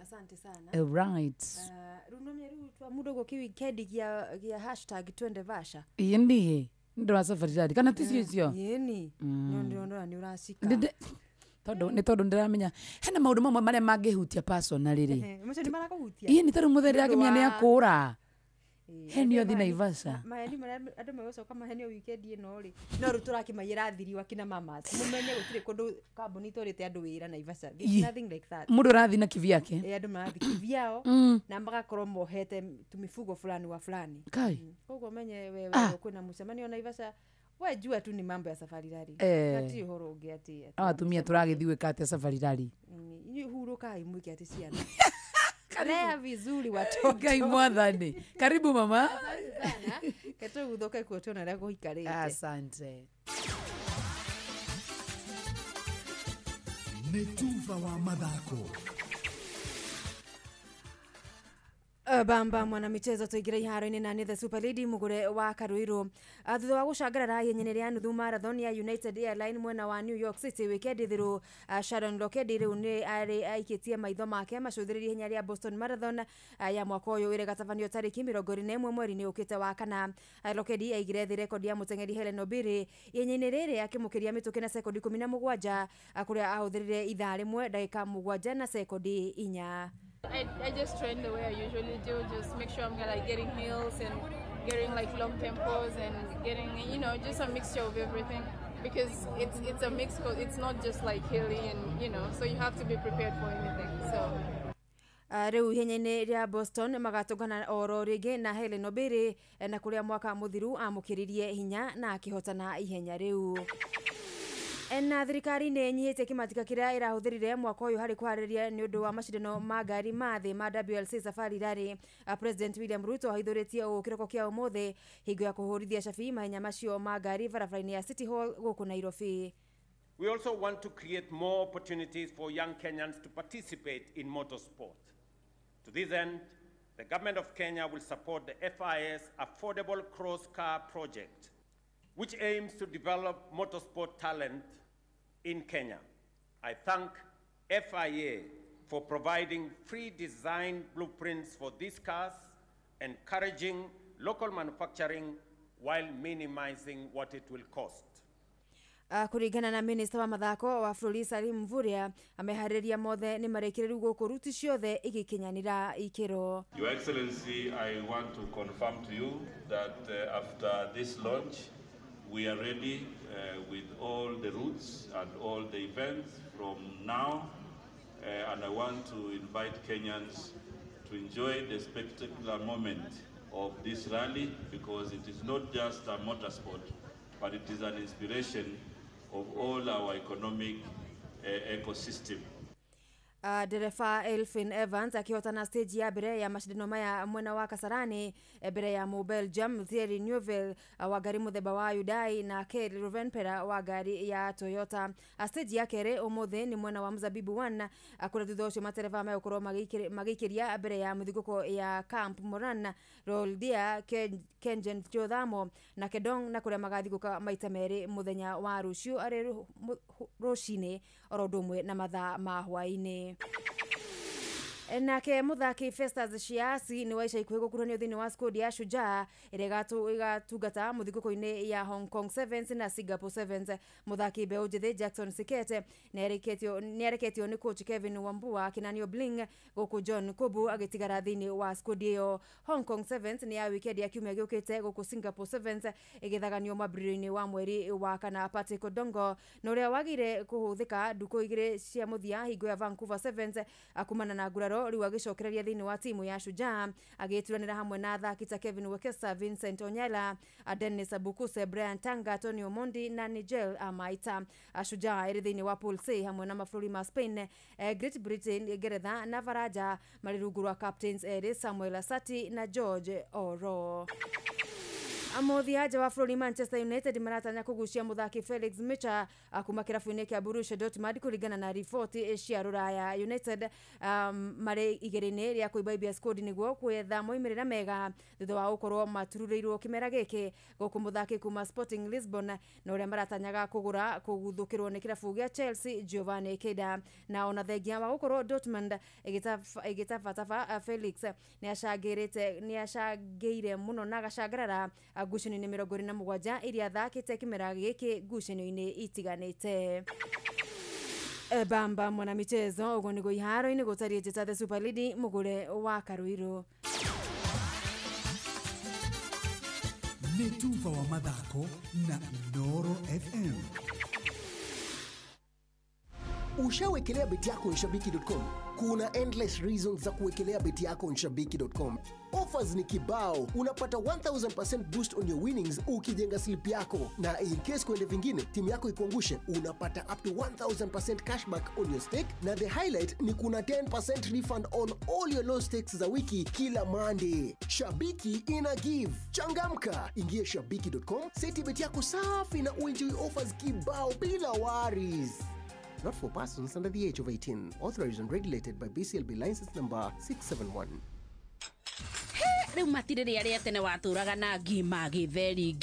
Asante sana. All right. Rĩu no mĩeru twa mũndũ gũkĩ wikendi gĩa hashtag twende vasha. Ĩĩ ndiĩ ndĩra safari rally kana ticio icio? Ĩni. No ndĩrona nĩ ũracika. Tondũ nĩ tondũ ndĩramenya hena maũndũ mamwe marĩa mangĩhutia personally rĩ. Macio nĩ marakũhutia? Ĩĩ nĩ tondũ mũthee ndĩrakĩmenya nĩ akũra. Heni othi Andũ Naivasha. Maheni marĩa andũ megũcoka mahenio wikendi ĩno rĩ, no rĩu tũrakĩmaiyĩra thiri wa kina mamas. Mũmenye gũtirĩ kũndũ kambuni itwarĩte andũ wĩra Naivasha. There's nothing like that. Mũndũ ũrathiĩ na kivyake. Ĩ, andũ marathiĩ kivyao na magakorwo mohete tumifugo fulani wa fulani. Kai. Koguo menye wewe kwĩna mũcemanio Naivasha, we jua tu ni mambo ya safari rally. Hatirĩ ũhoro ũngĩ atĩ. No atumia tũragĩthiĩ gwĩka atĩa safari rally? Inyuĩ hurũkai mwĩke atĩ ciana. Lea vizuri watoto. Ngai mwathani. Karibu mama. Ketũgũthoke kuo tuone ũrĩa gũikarĩte. Asante. Nĩ tuba wa mathako. Bamba mwanamichezo tũingĩre iharo-inĩ na nĩ the super lady Mũgũre wa Karuiru. Thutha wa gũcangarara ihenya-inĩ rĩa nuthu marathon ya United Airline mwena wa New York City wikendi thiru, Sharon Lokedi rĩu nĩ arĩ aikĩtie maitho make macũthĩrĩrie ihenya rĩa Boston Marathon ya mwaka ũyũ ĩrĩa ĩgatabanio tarĩki 21 mweri-inĩ ũkĩte wa kana. Lokedi aigire thĩ rekondi ya mũteng'eri Helen Obiri ihenya-inĩ rĩrĩ akĩmũkĩria mĩtũkĩ na sekondi 17, kũrĩa ahũthĩrire ithaa rĩmwe ndagĩka 7 na sekondi 4. I just train the way I usually do, just make sure I'm like getting hills and getting like long tempos and getting, you know, just a mixture of everything, because it's a mix, it's not just like hilly and, you know, so you have to be prepared for anything. So Rĩu ihenya-inĩ rĩa Boston magatũngana oro rĩngĩ na Helen Obiri, na kũrĩa mwaka mũthiru amũkĩririe hinya na akĩhotana ihenya rĩu. Na thirikari nĩ ĩnyihĩtie kĩmatika kĩrĩa ĩrahũthĩrire mwaka ũyũ harĩ kũharĩria nĩ ũndũ wa macindano ma ngari ma thĩ ma WLC Safari Rally. President William Ruto ahithũrĩtie ũũ kĩroko kĩa ũmũthĩ hingo ya kũhũrithia cabi mahenya macio ma ngari barabara-inĩ ya City Hall gũkũ Nairobi. We also want to create more opportunities for young Kenyans to participate in motorsport. To this end, the government of Kenya will support the FIS Affordable Cross Car Project, which aims to develop motorsport talent in Kenya. I thank FIA for providing free design blueprints for these cars, encouraging local manufacturing while minimizing what it will cost. Kũringana na minista wa mathako wa bũrũri Salim Mvurya, ameharĩria mothe nĩ marĩkĩrĩru gũkũ ruti ciothe igĩkinyanĩra ikĩro. Your Excellency, I want to confirm to you that after this launch, we are ready with all the routes and all the events from now, and I want to invite Kenyans to enjoy the spectacular moment of this rally, because it is not just a motorsport, but it is an inspiration of all our economic ecosystem. Dereba Elfyn Evans akĩhotana stage ya mbere ya macindano maya mwena wa Kasarani mbere ya Mũbelgium Thierry Neuville wa ngari mũthemba wa Hyundai na Kelly Rovanperä wa ngari ya Toyota. Stage ya kerĩ ũmũthĩ nĩ mwena wa Mzabibu 1, kũrĩa thutha ũcio matereba megũkorwo magĩikĩria mbere ya mĩthingũko ya Camp Moran, Roldia, Kenjen Jothamo na Kedong, na kũrĩa magathigũka maita merĩ mũthenya wa rũciũ arĩ rũcinĩ oro ũndũ ũmwe na mathaa ma hwaĩ-inĩ. Nake muthaki Festus Shiasi ni wa ica ikuhi gukuruhanio thiini wa squad ya Shujaa ĩrĩa ĩgatungata mũthikũkũ-inĩ ya Hong Kong Sevens na Singapore Sevens. Muthaki mbeũ njĩthĩ Jackson Sikete nĩareketio nĩ coach Kevin Wambua akinanio Bling, gũkũ John Kobu agĩtigara thĩinĩ wa squad ĩyo. Hong Kong Sevens nĩ ya weekend ya kiumia gĩũkĩte, gũkũ Singapore Sevens ĩgĩthaganio mwambĩrĩrio-inĩ wa mweri wa kana. Patrick Odongo na ũrĩa wagire kũhũthĩka ndukũ igĩrĩ cia mũthia hingo ya Vancouver Sevens kumana na nguraro, rĩu agĩcokereria thĩinĩ wa timu ya Shujaa agĩturanĩra hamwe na athaki ta Kevin Wekesa, Vincent Onyala, Dennis Abukuse, Brian Tanga, Tony Omondi na Nigel Amaita. Shujaa ĩrĩ thĩinĩ wa Pool C hamwe na mabũrũri ma Spain, Great Britain, Ngeretha na Faranja, marĩ rungu rwa captains erĩ Samuel Asati na George Oro. Amothi aja wa bũrũri Manchester United maratanya kũgucia mũthaki Felix Micha kuma kĩrabu-inĩ kĩa Borussia Dortmund kũringana na riboti cia rũraya. United marĩ igĩrĩ-inĩ rĩa kũimbaibia squad nĩguo gwetha moimĩrĩra mega thutha wa gũkorwo matururĩirwo kĩmera gĩkĩ, gũkũ mũthaki kuma Sporting Lisbon na ũrĩa maratanyaga kũgũra kũguthũkĩrwo nĩ kĩrabu gĩa Chelsea Giovanni Keda. Na ona thengia wa gũkorwo Dortmund ĩgĩtabataba, Felix nĩacangĩire mũno na agacangarara ngucanio-inĩ 27 iria athakĩte kĩmera gĩkĩ ngucanio-inĩ itiganĩte. Bamba mwana michezo ũguo nĩguo iharo-inĩ gũtariĩ njĩta the Super Lady mũgũre wa Karuiru. Nĩ tuba wa mathako na Inooro FM. Ushawekelea beti yako Nshabiki.com? Kuna endless reasons za kuwekelea beti yako Nshabiki.com. Offers ni kibao, unapata 1000% boost on your winnings ukijenga slip yako, na in case kwende vingine timu yako ikuangushe, unapata up to 1000% cashback on your stake, na the highlight ni kuna 10% refund on all your low stakes za wiki kila Monday. Shabiki ina give. Changamka, ingia shabiki.com, seti beti yako safi na uenjoy offers kibao bila worries. Not for persons under the age of 18. Authorized and regulated by BCLB license number 671. Rĩu matirĩ rĩa tene watũraga na ngima gĩtheri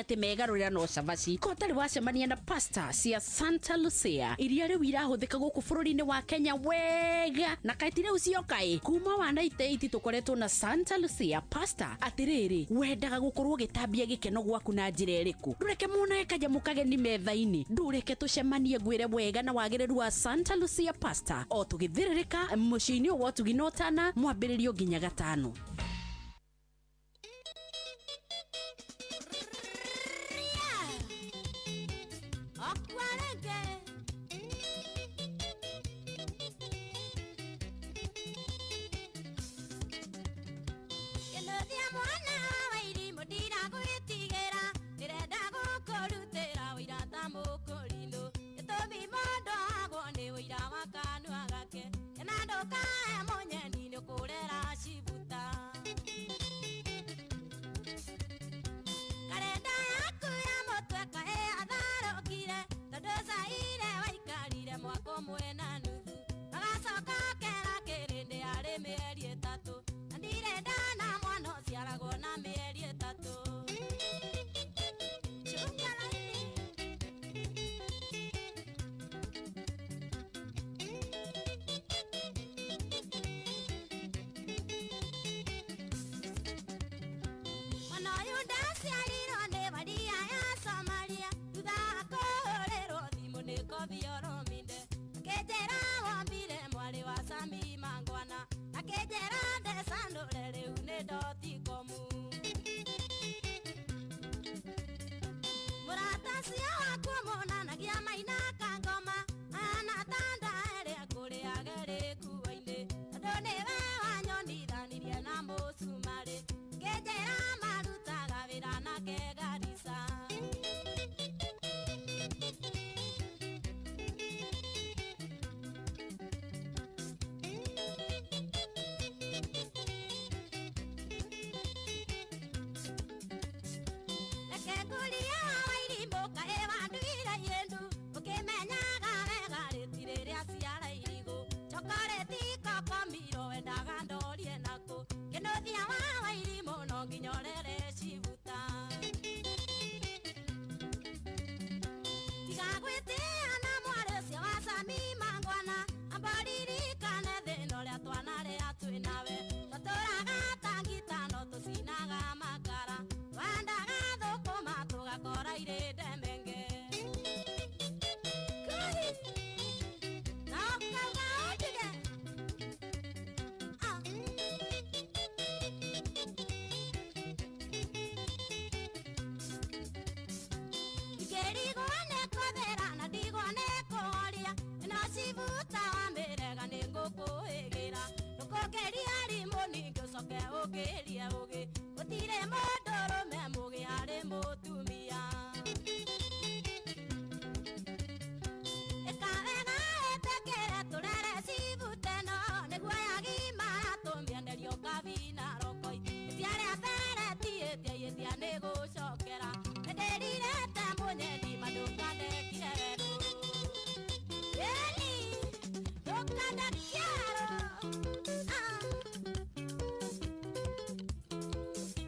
atĩ megarũrĩra no cabaci ko ũtarĩ wacemania na pasta cia Santa Lucia iria rĩu irahũthĩka gũkũ bũrũri-inĩ wa Kenya wega na kaĩ ti rĩu cioka kuma wa 98 tũkoretwo na Santa Lucia pasta. Atĩrĩrĩ, wendaga gũkorwo ũgĩtambia gĩkeno gwaku na njĩra ĩrĩkũ? Ndũreke monage kanyamũ kageni metha-inĩ, ndũreke tũcemanie ngwĩre wega na wagĩrĩru wa Santa Lucia pasta o tũgĩthĩrĩrĩka mũciĩ-inĩ wa ũtugi na ũtana mwambĩrĩrio nginya gatano.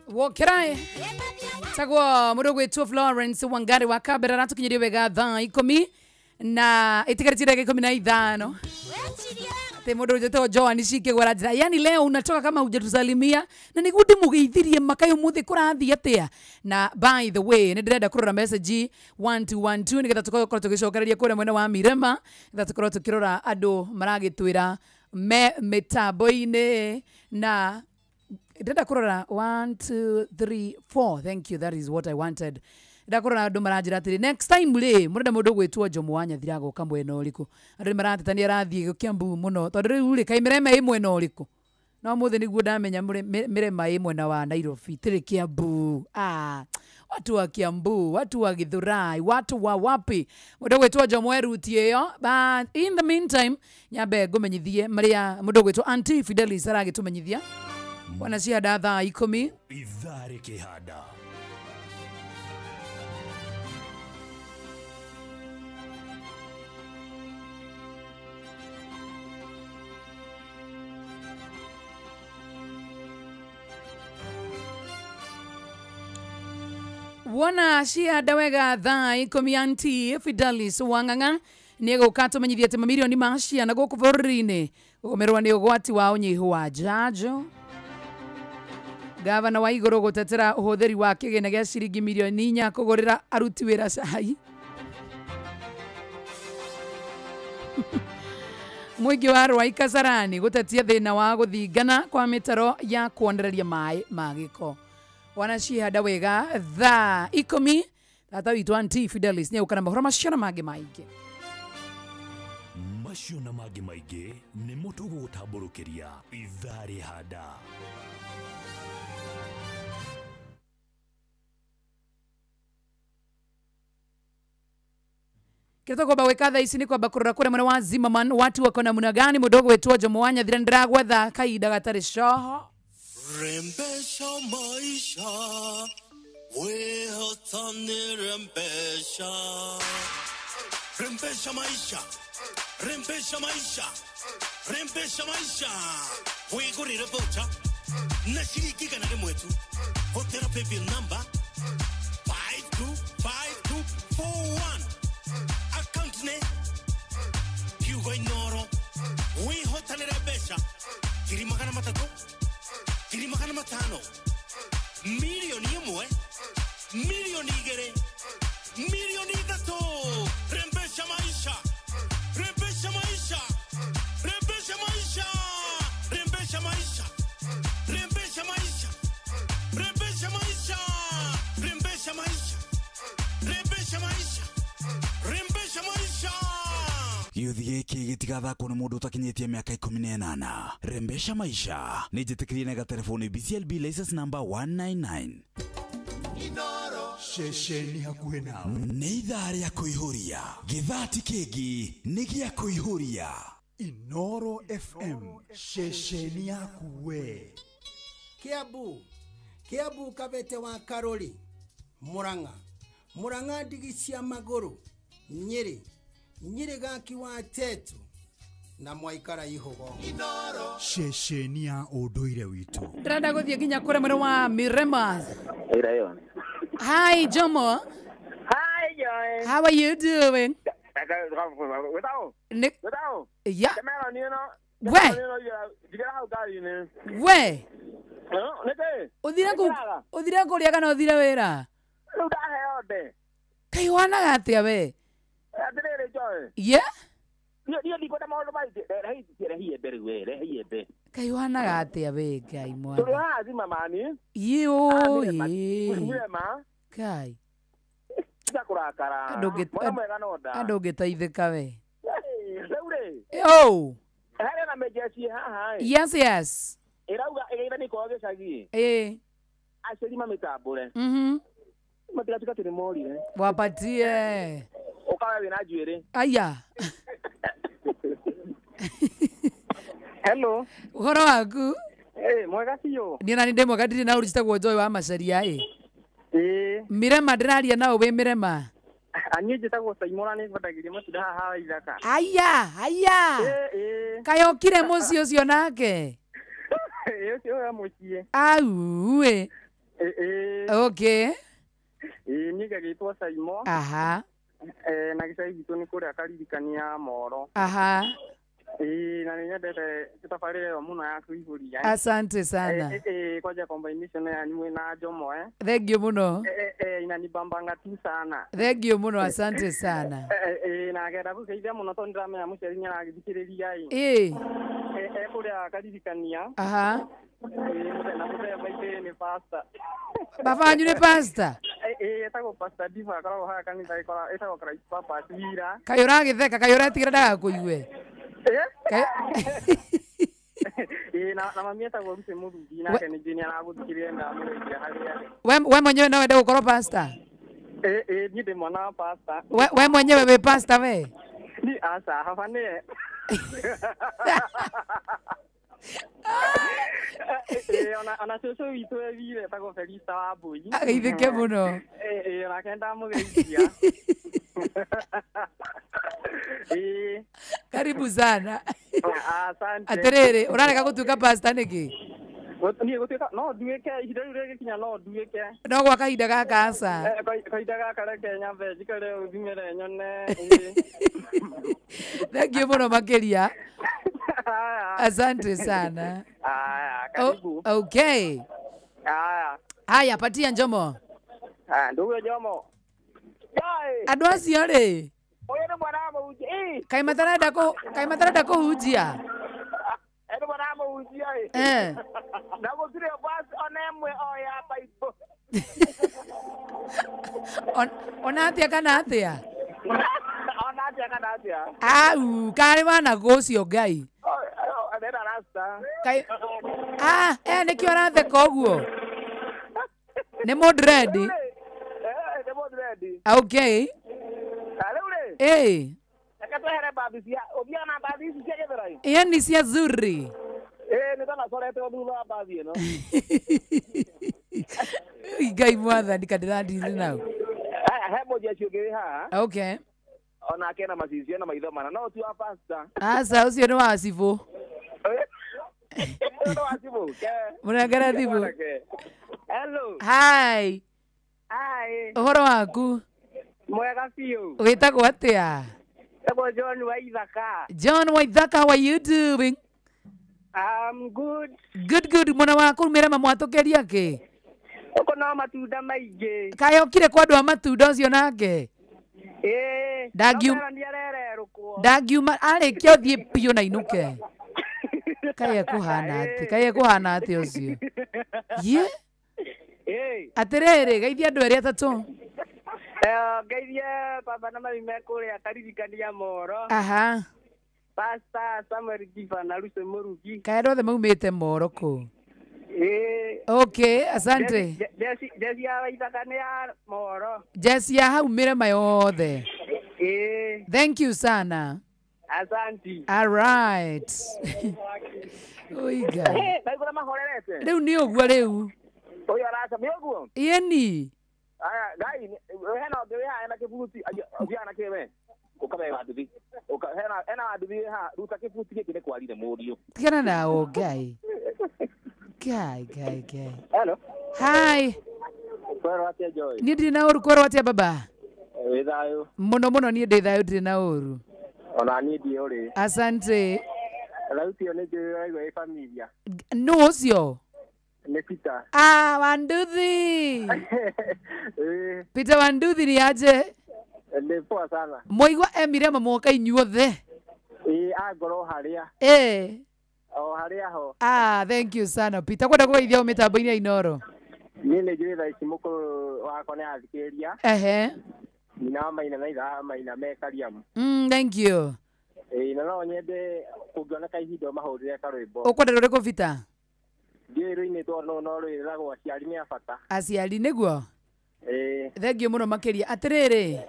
Wokerae tagwo mundu gwitwo Florence Wangari wa Kabera aratukinyirie wega thaa 10 na itigarĩtie ndagĩka 15 ati mundu witwo Joan Cikigwara njira yani leo unatoka kama hujatusalimia na niguo ndimugeithirie makayo muthi kurathie atia. Na by the way ni ndirenda kurora message 1212 nigetha tukorwo tugicokereria kuria mwena wa Mirema nigetha tukorwo tukirora andu maragitwira me mitambo-ini na ndĩrenda kũrora 1 2 3 4. Thank you, that is what I wanted. Ndakorora andu maranjira atiri next time ri murenda mundu gwitwo Jomo wa Nyathira agoka mwena uriku. Andu marateta ni arathie Kiambu muno tondu riu ri kai Mirema i mwena uriku. No muthi niguo ndamenya Mirema i mwena wa Nairobi tiri Kiambu. Watu wa Kiambu, watu wa Githurai, watu wa wapi. Mundu gwitwo Jomo erutie iyo. But in the meantime nyambe ngumenyithie maria mundu gwitwo Auntie Fidelis aragitumenyithia. Wana cihanda thaa 10 ithaa rĩkĩhanda. Wona cihanda wega thaa 10 Auntie Fidelis Wang'ang'a nĩegũka tũmenyithie atĩ mamirioni ma ciana gũkũ bũrũri-inĩ kũgũmĩrwo nĩ ũgwati wa ũnyihu wa njanjo. Gavana wa igũrũ gũtetera ũhũthĩri wa kĩgĩna gĩa ciringi mirioni 4 kũgũrĩra aruti wĩra cai. Mũingĩ wa Ruai Kasarani gũtetia thĩna wa gũthingana kwa mĩtaro ya kuonereria maĩ ma gĩko. Wanacihanda wega thaa 10 tata witũ Auntie Fidelis nĩegũka na mohoro macio na mangĩ maingĩ. Macio na mangĩ maingĩ nĩmo tũgũgũtambũrũkĩria ithaa rĩhanda. Kĩrĩa tũkwamba gwĩka thaa ici nĩ kwamba kũrora kũrĩa mwena wa Zimmerman watu wako namna gani. Mũndũ ũgwĩtwo Jomo wa Nyathira nĩndĩragwetha kahinda gatarĩ coho. Rembesha maisha wehotani rembesha. Rembesha maisha, rembesha maisha, rembesha maisha. Wigurire voucher na ciringi 100 tu. Hũthĩra paybill number 525241. Account nĩ Kiugo Inoro. Wĩhotanĩre mbeca 300,000, 500,000, 1,000,000, 2,000,000, 3,000,000. Rembesha maisha, rembesha maisha, rembesha maisha, rembesha maisha, rembesha maisha, rembesha maisha, rembesha maisha, rembesha maisha, rembesha maisha. Gĩũthi gĩkĩ gĩtigathakwo nĩ mũndũ ũtakinyĩtie mĩaka 18. Rembesha maisha nĩ njĩtĩkĩrie na gatelefoni BCLB license number 199. Ceceni hakuhĩ nawe. Nĩ ithaa rĩa kũihũria. Gĩthaa ti kĩngĩ nĩ gĩa kũihũria. Inoro FM ceceni yaku we. Kiambu, Kiambu Kabete wa Karori, Murang'a, Murang'a ndigi cia magũrũ, Nyĩrĩ, Nyĩrĩ gaki wa Tetu na mwaikara ihogo. Ceceni ya ũndũire witũ. Ndĩrenda gũthiĩ nginya kũrĩa mwena wa Mirema. Ira Hi Jomo. Hi Joy. How are you doing? Without. Yeah. We. We. Uthire kũrĩa kana uthire wĩra? Rĩu ndaheo nde. Kaĩ wanaga atĩa we? Atĩrĩrĩ Joy. Yeah. Niĩ ndikwenda maũndũ maingĩ. Rehe iembe rĩu we, rehe iembe. Kaĩ wanaga atĩa we Ngai mwana. Tũrĩ haha Zimmerman. Yũĩ. Mirema. Kai. Tiga kũrakara. Mwana mwega no nda. Andũ ũngĩteithĩka we. Rĩu rĩ. Oh. Harĩ na mĩjeci haha ĩ. Yes, yes. Ĩrauga ĩgeithania ĩkorwo gĩcagi. Ĩ. Aciari mamĩtambũre. Matigatuĩka atĩ nĩmorire. Wapatie. Ũkawe wĩna njuĩrĩ. Aya. Hello. Ũhoro waku? Mwega biũ. Niĩ nani ndĩ mwega ndirĩ na ũru njĩtagwo Joy wa Macaria ĩ. Ĩĩ. Mirema ndĩraria nao wĩ Mirema. Niĩ njĩtagwo Simon na nĩngwendagĩria matunda haha wa ithaka. Aya, aya. Ĩĩ. Kaĩ okire mũciĩ ũcio nake? Ĩĩ ũcio wa mũciĩ. Au ĩ. Okay. Ĩĩ, niĩ ngagĩtwo Saimo. Aha. Na gĩcagi gitũ nĩ kũrĩa Karirikania Moro. Aha. Ĩĩ, na nĩ nyendete tabarĩra ĩyo mũno ya kũihũria. Asante sana. Kwanja combination yanyu mwĩ na Njomo. Thank you muno. Inanibambanga tu sana. Thank you muno, asante sana. Na ngenda gũkeithia mũno tondũ nĩndĩramenya mũciari nĩaragĩthikĩrĩria ĩ. Kũrĩa Karirikania. Aha. Ĩĩ, mũthenya mũthemba itĩ nĩ pastor. Baba wanyu nĩ pastor? Ĩĩ, etagwo Pastor Diva, akoragwo haha kanitha ĩtagwo Christ Purpose Wira. Kaĩ ũragĩtheka, kaĩ ũretigĩra ndagakũigue? Ĩĩ, na mami etagwo Lucy Mũrugi, nake ningĩ nĩaragũthikĩrĩria, ndamũgeithia harĩa arĩ. We mwenyewe no wende gũkorwo pastor? Ĩĩ, niĩ ndĩ mwana wa pastor. We mwenyewe wĩ pastor we? Ni aca, baba nĩye. Ĩĩ, ona cũcũ witũ ewire etagwo Felista wa Mbũi. Ageithĩke mũno. Ĩĩ, onake ndamũgeithia. Ĩĩ. Karibu sana. Asante. Atĩrĩrĩ, ũrarega gũtuĩka pastor nĩkĩ? Niĩ gũtuĩka no nduĩke, ihinda rĩu rĩgĩkinya no nduĩke. No gwa kahinda gaka aca. Kahinda gaka reke nyambe njikare ũthimĩre nyone. Ĩĩ. Thank you mũno makĩria. Asante sana. Aya, karibu. Okay. Aya. Haya, patia Njomo. Ah, ndugu Njomo. Andũ acio rĩ, Ũyũ nĩ mwana wa mũhunjia. Ĩ. kaĩ matarenda kũhunjia? Nĩ mwana wa mũhunjia ĩ. Na gũtirĩ verse ona ĩmwe o ya Bible. Ona atĩa kana atĩa? Ona atĩa kana atĩa? Au, karĩ wanagũ ũcio Ngai. Nenda rasta. Kaĩ ah, nĩkĩo aratheka ũguo? Nĩ mũndrendi? Nĩ mũndrendi. Okay. Na rĩu rĩ. Reke twehere mbathi cia, ũthiaga na mbathi ici cia Gĩthũrai? Ĩni cia zuri. Ĩĩ, nĩ ndanacorete thutha wa mbathi ĩno. Ngai mwathani kandĩrandiri nau. He mũjeshi ũngĩ wĩ haha. Okay. Onake ena macicio na maitho mana, no ti wa pastor. Aca, ũcio nĩ wa cibũ. Nĩ wa cibũ. Mũnengere thimũ. Hello. Hi. Hi. Ũhoro waku? Mwega biũ. Wĩtagwo atĩa? Etagwo John Waithaka. John Waithaka, how are you doing? I'm good. Good, good. Mwena waku mĩrema mwatũkĩria kĩ? Gũkũ no matunda maingĩ. Kaĩ okire kwa andũ a matunda ũcio nake? Ĩĩ. Ndangiuma arĩkia ũthiĩ biũ na inũke. Kaĩ ekũhana atĩ, kaĩ ekũhana atĩ ũcio? Ye? Atĩrĩrĩ, geithia andũ erĩ atatũ. Ngeithie baba na mami me kũrĩa Karirikania Moro. Aha. Pastor Samuel Giva na Lucy Mũrugi. Kaĩ andũ othe maumĩte Moro kũu? Ĩĩ. Okay, asante. Jeci ya Waithaka nĩ ya Moro. Jeci ya hau mĩrema yothe. Ĩĩ. Thank you sana. Asante. All right. Oi Ngai. Ndaigua mahorerete. Rĩu nĩ ũguo rĩu. Ũyũ araca nĩ ũguo? Ĩni. Aya, Ngai, hena ũngĩ wĩ haha ena kĩbuti, ũthiaga na kĩ we? Ũkabe wa nduthi. Hena wa nduthi wĩ haha, ruta kĩbuti gĩkĩ nĩ kwarire mũriũ. Tigana nao Ngai. Ngai, Ngai, Ngai. Hello. Hi. Kwerwo atĩa Joy? Niĩ ndirĩ na ũru, kwerwo atĩa baba? Wĩ thayũ. Mũno mũno niĩ ndĩ thayũ, ndirĩ na ũru. Ona niĩ ndiĩ ũrĩ. Asante. Thauti ĩyo nĩ njũĩ ũraigua ĩ familia. Nũ ũcio? Nĩ Peter. Ah, Wanduthi. Peter Wanduthi ni aje? Nĩ poa sana. Mwaigua emirema mwoka inyuothe. Ĩĩ, angorwo harĩa. Ĩĩ. O harĩa ho. Ah, thank you sana Peter. Kwenda kũgeithia mĩtambo-inĩ ya Inoro. Niĩ nĩ njũĩ thaa ici mũkũrũ wakwa nĩ arathikĩrĩria. Ehe. Nyina wa Maina na ithe wa Maina me Kariamu. Thank you. Ĩĩ, na no nyende kũngĩoneka ihinda ũmahũrĩre karwĩmbo. Ũkwenda rũrĩkũ Peter? Ndiũĩ rũinĩtwo no rwĩragwo aciari nĩ a bata. Aciari nĩguo? Ĩĩ. Thank you mũno makĩria. Atĩrĩrĩ.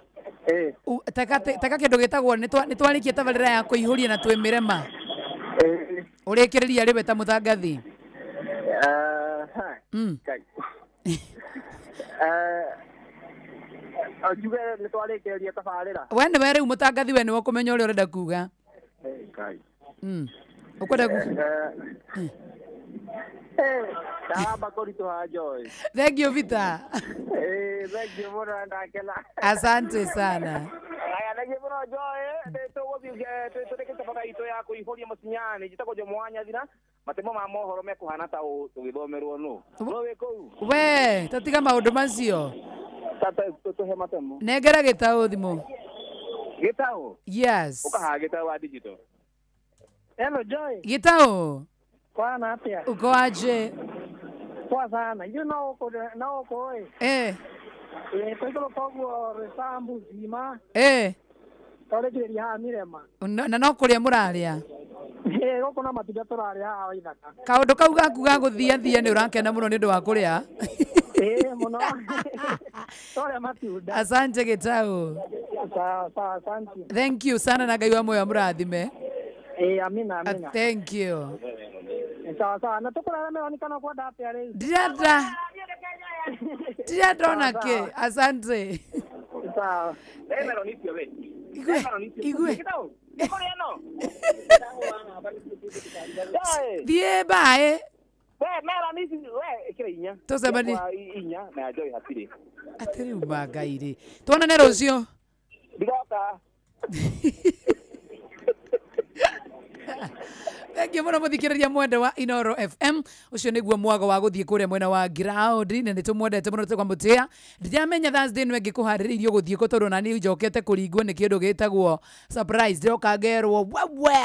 Teka kĩndũ gĩtagwo nĩ twarĩkia tabarĩra ya kũihũria na twĩ mĩrema. Ũrĩkĩrĩria rĩ we ta mũtangathi? Ngai. Njuge nĩ twarĩkĩrĩria tabarĩra. We nĩwe rĩu mũtangathi, we nĩwe ũkũmenya ũrĩa ũrenda kuga. Ngai. Ũkwenda ku Ndamba kũritũha Joy. Thank you Peter. Thank you mũno ndakena. Asante sana. Aya, thank you mũno Joy. Tũgũthiĩ tũrĩke tabarĩra itũ ya kũihũria mũcinyani. Njĩtagwo Jomo wa Nyathira. Matemo ma mohoro mekũhana ta ũũ tũgĩthomerwo nũ. No wĩ kũu? We, tatiga maũndũ macio. Tata tũhe matemo. Nengera gĩtaũ thimũ. Gĩtaũ? Yes. Ũkahaga gĩtaũ wa digital. Hello Joy. Gĩtaũ. Kwana atia? Uko aje? Poa sana. You know uko na uko oi. Eh. Tũikũrũka ũguo Rĩsambu zima. Eh. Twarĩkĩrĩria haha Mirema. Na no kũrĩa mũrarĩa. Gũkũ no matunda tũrarĩa haha Waithaka. Kaũndũ kau gaku ga gũthiathia nĩ ũrakena mũno nĩ ũndũ wa kũrĩa. Mũno. Tũrĩa matunda. Asante Gĩtaũ. Sawa sawa, asante. Thank you sana na Ngai wa muoyo amũrathime. Amina amina. Thank you. Sawa sawa. Na tũkũrara meroni kana ũkwenda atĩa rĩu? Ndirenda. Ndirenda ona kĩ. Asante. Sawa. Meroni icio we. Igwe. Igwe. Kũrĩa no. Thiĩ mbaĩ. We meroni ici we ĩkĩra inya. Tũcemanie. Inya na ya Joy hatirĩ. Atĩrĩ uma Ngai rĩ. Tuonane rũciũ. Ndigoka. Thank you muno muthikiriria mwende wa Inoro FM. Ucio niguo mwago wa guthie kuria mwena wa ground na nitumwendete muno tukamutia. Ndiramenya Thursday no ngikuhaririirio guthie ko tondu na ni njokete kuringwo ni kindu gitagwo surprise. Ndiroka ngerwo wewe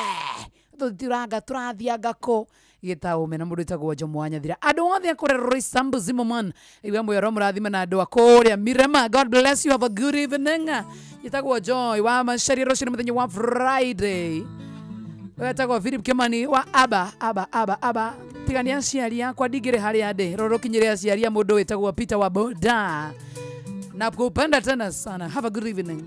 tutiranga turathianga ku gitaume na mundu witagwo Jomo wa Nyathira. Andu othe akure Roysambu Zimmerman iwe mwero murathime na andu akuria Mirema. God bless you, have a good evening. Gitagwo Joy wa Macharia rucio ni muthenya wa Friday. Wetagwo Philip Kimani wa aba aba aba aba tigania aciari akwa ndingĩrĩ harĩa ndĩ rora ũkinyĩre aciari a mũndũ wĩtagwo Peter wa Boda na kupenda tena sana. Have a good evening.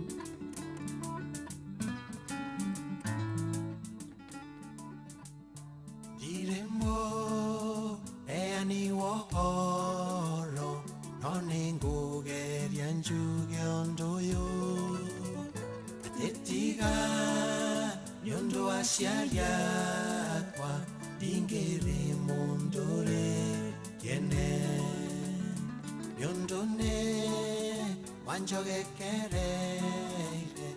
Ndiremo eani wohoro no nĩngũgeria njuge ũndũ ũyũ atĩ tiga nĩ ũndũ wa aciari akwa ndingĩrĩ mũndũ ũrĩ kĩene nĩ ũndũ nĩ wanjogekereire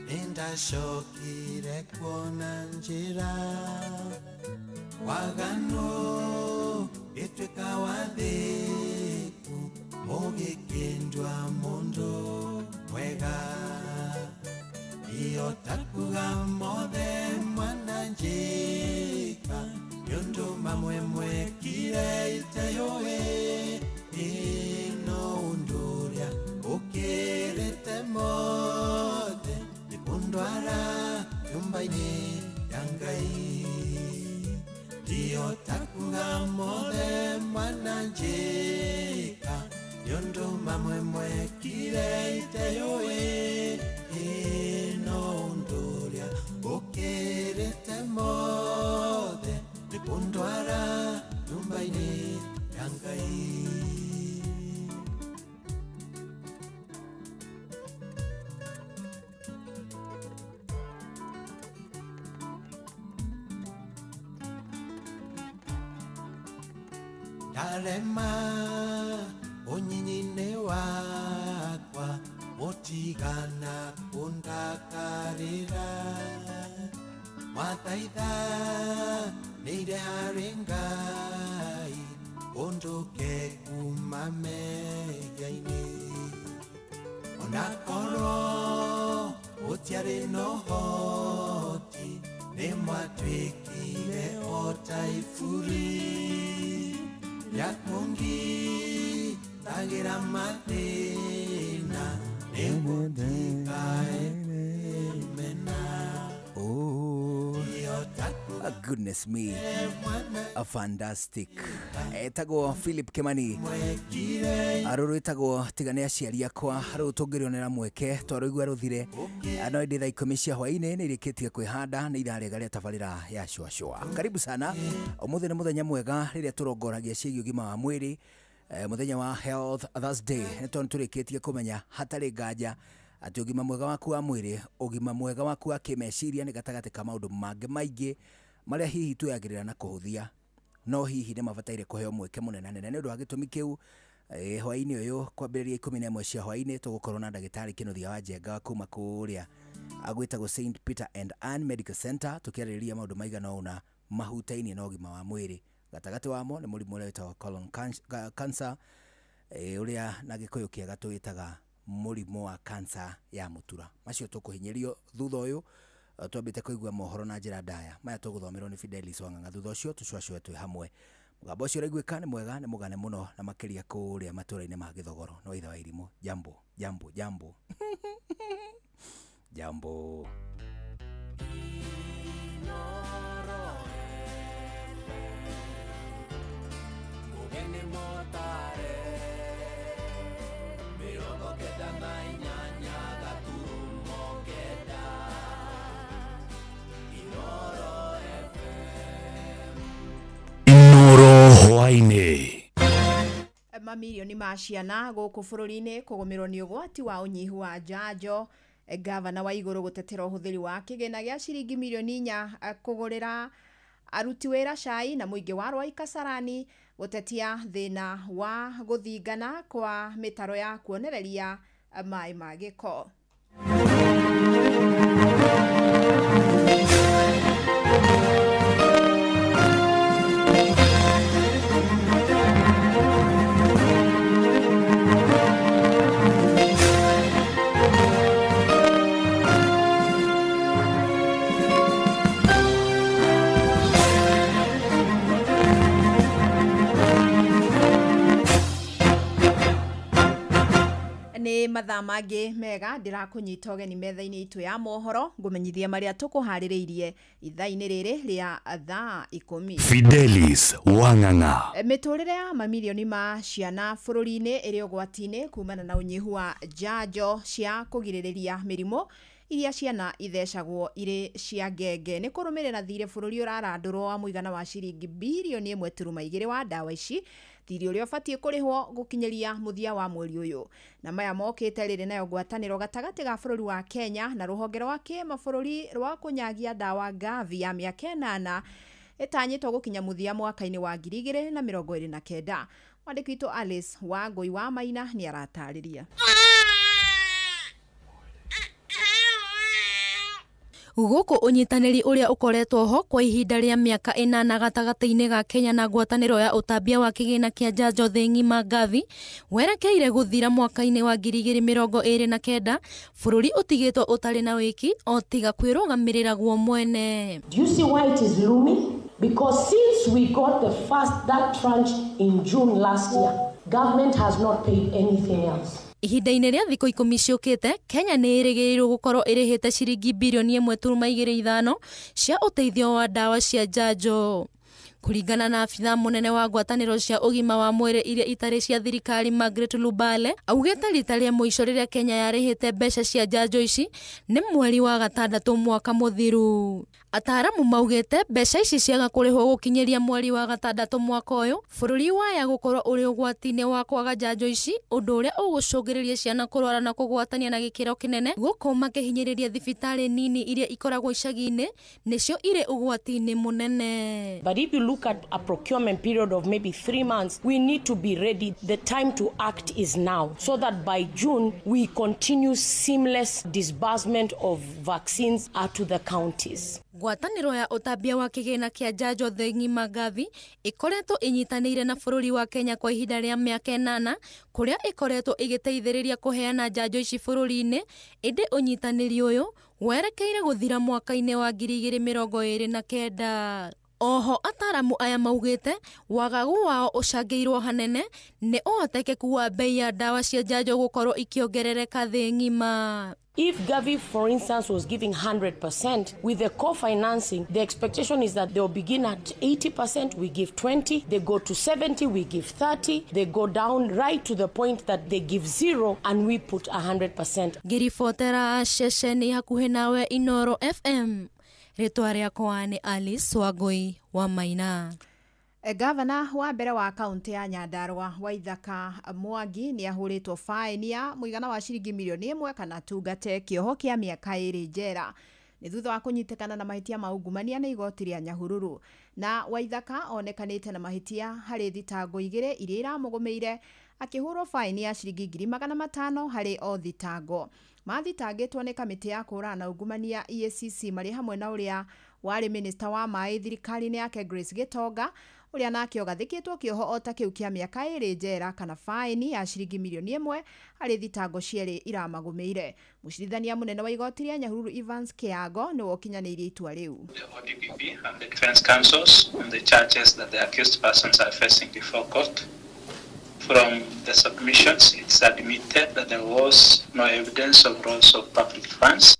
nĩndacokire kuona njĩra waganu gĩtuĩka wathĩku mũgĩkĩndua mũndũ mwega iyo takuga mothe mwananjĩka nĩ ũndũ mamwe mwekire iteyũĩ ĩno ũndũ ũrĩa ũkĩrĩte mothe nĩ kũndwara nyũmba-inĩ ya Ngai. Ndiyo takuga mothe mwananjĩka nĩ ũndũ mamwe mwekire iteyũĩ ĩno ũndũ ũrĩa ũkĩrĩte mothe nĩ kũndwara nyũmba-inĩ ya Ngai. Ndarema ũnyinyi-inĩ wakwa mũtigana kũndakarĩra mwathaitha nĩire harĩ Ngai ũndũke kuma mehia-inĩ onakorwo gũtiarĩ na ũhoti nĩ mwatuĩkire o ta iburi rĩa kũngitagĩra mathĩna nĩgũtikae mena. Oh, goodness me, a fantastic. Etagwo Philip Kimani aruru etagwo tigane aciari akwa rĩu tũngĩrionera mweke twarũigua rũthire no ĩndĩ thaa 10 cia hwaĩ-inĩ nĩ irĩkĩtie kwĩhanda nĩ ithaa rĩega rĩa tabarĩra ya Shua Shua. Karibu sana. Ũmũthĩ nĩ mũthenya mwega rĩrĩa tũrongoragia ciĩgiĩ ũgima wa mwĩrĩ, mũthenya wa Health Thursday nĩ tondũ tũrĩkĩtie kũmenya hatarĩ nganja atĩ ũgima mwega waku wa mwĩrĩ, ũgima mwega waku wa kĩmeciria nĩ gatagatĩ ka maũndũ mangĩ maingĩ marĩa hihi tuyagĩrĩra na kũhũthia. No hihi nĩ mabataire kũheo mweke mũnenanene nĩ ũndũ wa gĩtũmi kĩu. Hwaĩ-inĩ ũyũ kwambĩrĩria 11 cia hwaĩ-inĩ tũgũkorwo na ndagĩtarĩ Kĩnuthia wa Njenga kuma kũrĩa agwĩtagwo St Peter and Ann Medical Center, tũkĩarĩrĩria maũndũ maigana ũna mahutainie na ũgima wa mwĩrĩ. Gatagatĩ wamo nĩ mũrimũ ũrĩa wĩtagwo colon cancer, ũrĩa na Gĩkũyũ kĩega tũwĩtaga mũrimũ wa cancer ya mũtura. Macio tũkũhinyĩrio thutha ũyũ twambĩte kũigua mohoro na njĩra ndaya maya tũgũthomerwo nĩ Fidelis Wang'ang'a. Thutha ũcio tũcũacũe twĩ hamwe. Mũgambo ũcio ũraiguĩka nĩ mwega, nĩ mũgane mũno na makĩria kũrĩa matũra-inĩ ma Gĩthogoro. No ithe wa irimũ. Jambo, jambo, jambo. Jambo. Mugeni motare 98 gaturumo 9 Inoro FM. Inoro hwaĩ-inĩ. Mamirioni ma ciana gũkũ bũrũri-inĩ kũgũmĩrwo nĩ ũgwati wa ũnyihu wa njanjo. Gavana wa igũrũ gũtetera ũhũthĩri wa kĩgĩna gĩa ciringi mirioni 4 kũgũrĩra aruti wĩra cai, na mũingĩ wa Rwai Kasarani gũtetia thĩna wa gũthingana kwa mĩtaro ya kuonereria maĩ ma gĩko. Nĩ mathaa mangĩ mega ndĩrakũnyita ũgeni metha-inĩ itũ ya mohoro ngũmenyithia marĩa tũkũharĩrĩirie ithaa-inĩ rĩrĩ rĩa thaa 10. Fidelis Wang'ang'a. Mĩtũrĩre ya mamirioni ma ciana bũrũri-inĩ ĩrĩ ũgwati-inĩ kumana na ũnyihu wa njanjo cia kũgirĩrĩria mĩrimũ iria ciana ithecagwo irĩ cia ngenge. Nĩ kũrũmĩrĩra thirĩ bũrũri ũrarandũrwo wa mũigana wa ciringi birioni 1.2 wa ndawa ici, thirĩ ũrĩa ũbatiĩ kũrĩhwo gũkinyĩria mũthia wa mweri ũyũ. Na maya mokĩte rĩrĩ nayo ngwatanĩro gatagatĩ ga bũrũri wa Kenya na rũhonge rwa kĩmabũrũri rwa kũnyagia ndawa Gavi ya mĩaka 8 ĩtanyĩtwo gũkinya mũthia mwaka-inĩ wa 2029. Mwandĩki witũ Alice Wangũi wa Maina nĩ aratarĩria. Gũkũ ũnyitanĩri ũrĩa ũkoretwo ho kwa ihinda rĩa mĩaka 8 gatagatĩ-inĩ ga Kenya na ngwatanĩro ya ũtambia wa kĩgĩna kĩa njanjo thĩ ng'ima Gavi werekeire gũthira mwaka-inĩ wa 2029, bũrũri ũtigĩtwo ũtarĩ na wĩki o tiga kwĩrũgamĩrĩra guo mwene. Do you see why it is looming? Because since we got the first that tranche in June last year, government has not paid anything else. Ihinda-inĩ rĩa thikũ 10 ciũkĩte, Kenya nĩ ĩrĩgĩrĩirwo gũkorwo ĩrĩhĩte ciringi birioni 1.25 cia ũteithio wa ndawa cia njanjo. Kũringana na abithaa mũnene wa ngwatanĩro cia ũgima wa mwĩrĩ iria itarĩ cia thirikari Margaret Lubale, augĩte rita rĩa mũico rĩrĩa Kenya yarĩhĩte mbeca cia njanjo ici nĩ mweri wa 6 mwaka mũthiru. Ataaramu maugĩte mbeca ici ciaga kũrĩhwo gũkinyĩria mweri wa 6 mwaka ũyũ, bũrũri waya gũkorwo ũrĩ ũgwati-inĩ wa kwaga njanjo ici, ũndũ ũrĩa ũgũcũngĩrĩria ciana kũrwara na kũgwatania na gĩkĩro kĩnene, gũkũ makĩhinyĩrĩria thibitarĩ nini iria ikoragwo icagi-inĩ nĩcio irĩ ũgwati-inĩ mũnene. But if you look at a procurement period of maybe 3 months, we need to be ready. The time to act is now, so that by June we continue seamless disbursement of vaccines out to the counties. Ngwatanĩro ya ũtambia wa kĩgĩna kĩa njanjo thĩ ng'ima Gavi ĩkoretwo ĩnyitanĩire na bũrũri wa Kenya kwa ihinda rĩa mĩaka 8, kũrĩa ĩkoretwo ĩgĩteithĩrĩria kũheana njanjo ici bũrũri-inĩ, ĩndĩ ũnyitanĩri ũyũ werekeire gũthira mwaka-inĩ wa 2029. Oho ataramu aya maugĩte wagagu wao ũcangĩirwo hanene nĩ ũhotekeku wa bei ya ndawa cia njanjo gũkorwo ikĩongerereka thĩ ng'ima. If Gavi, for instance, was giving 100% with the co-financing, the expectation is that they'll begin at 80%, we give 20, they go to 70, we give 30, they go down right to the point that they give 0 and we put 100%. Ngĩribotera ceceni hakuhĩ nawe Inoro FM. Rĩtwa rĩakwa nĩ Alice Wangũi wa Maina. Gavana wa mbere wa kaunti ya Nyandarua Waithaka Mwangi nĩ ahũrĩtwo faini ya mũigana wa ciringi mirioni 1 kana tungate kĩoho kĩa mĩaka 2 njera. Nĩ thutha wa kũnyitĩkana na mahĩtia ma ungumania nĩ igoti rĩa Nyahururu. Na Waithaka onekanĩte na mahĩtia harĩ thitango 2 iria iramũgũmĩire, akĩhũrwo faini ya ciringi 500,000 harĩ o thitango. Mathitangĩtwo nĩ kamĩtĩ ya kũhũrana na ungumania EACC marĩ hamwe na ũrĩa warĩ minista wa maĩ thirikari-inĩ yake Grace Gitonga, ũrĩa nake ũgathĩkĩtwo kĩoho o ta kĩu kĩa mĩaka 2 njera kana faini ya ciringi 1 million harĩ thitango cierĩ iramagũmĩire. Mũcirithania mũnene wa igoti rĩa Nyahururu Evans Kĩango nĩwe ũkinyanĩirie itua rĩu. The ODPP and the defense counsels on the charges that the accused persons are facing before court. From the submissions, it's admitted that there was no evidence of loss of public funds.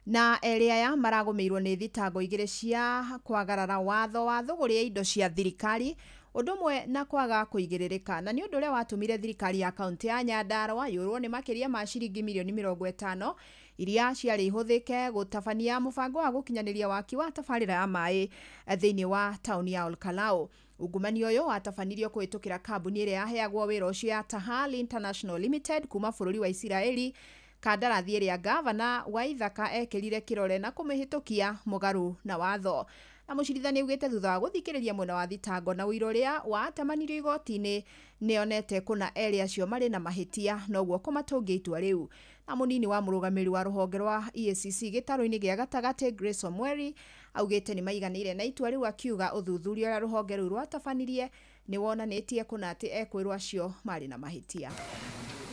Na erĩ aya maragũmĩirwo nĩ thitango 2 cia kwagarara watho wa thũgũrĩ ya indo cia thirikari, ũndũ ũmwe na kwaga kũigĩrĩrĩka, na nĩ ũndũ ũrĩa watũmire thirikari ya kaũntĩ ya Nyandarua yũrwo nĩ makĩria ma ciringi 50 million iria ciarĩ ihũthĩke gũtabania mũbango wa gũkinyanĩria waki wa tabarĩra ya maĩ thĩinĩ wa taũni ya Olkalau. Ungumania ũyũ watabanirio kũhĩtũkĩra kambuni ĩrĩa yaheagwo wĩra ũcio ya Tahal International Limited kuma bũrũri wa Isiraeli, kandarathi ĩrĩa gavana Waithaka ekĩrire kĩrore na kũmĩhĩtũkia mũgarũ na watho. Na mũcirithania augĩte thutha wa gũthikĩrĩria mwena wa thitango na ũira ũrĩa watamanirio igoti-inĩ, nĩonete kũna erĩ acio marĩ na mahĩtia noguo kũmatũngia itua rĩu. Na mũnini wa mũrũgamĩrĩri wa rũhonge rwa EACC gĩtarũ-inĩ gĩa gatagatĩ Grace Omweri augĩte nĩ maiganĩire na itua rĩu, akiuga ũthuthuria ũrĩa rũhonge rũu rwatabanirie nĩ wonanĩtie kũna atĩ ekwĩrwo acio marĩ na mahĩtia.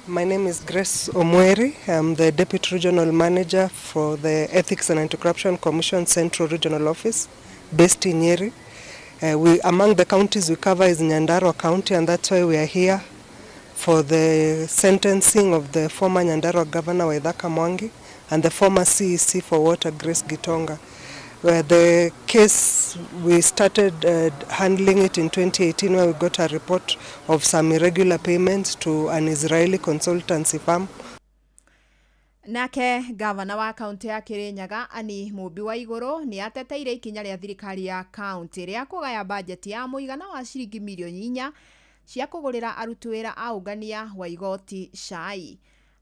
My name is Grace Omweri. I'm the Deputy Regional Manager for the Ethics and Anti-Corruption Commission Central Regional Office, based in Nyeri. Among the counties we cover is Nyandarua County, and that's why we are here for the sentencing of the former Nyandarua Governor Waithaka Mwangi and the former CEC for Water, Grace Gitonga. Where the case, we started handling it in 2018, where we got a report of some irregular payments to an Israeli consultancy firm. Nake gavana wa kaunti ya Kirinyaga Anne Mumbi Waiguru ni ateteire ikinya rĩa thirikari ya kaunti rĩa kũgaya bajeti ya mũigana wa ciringi 4 million cia kũgũrĩra aruti wĩra a ũngania wa igoti cai.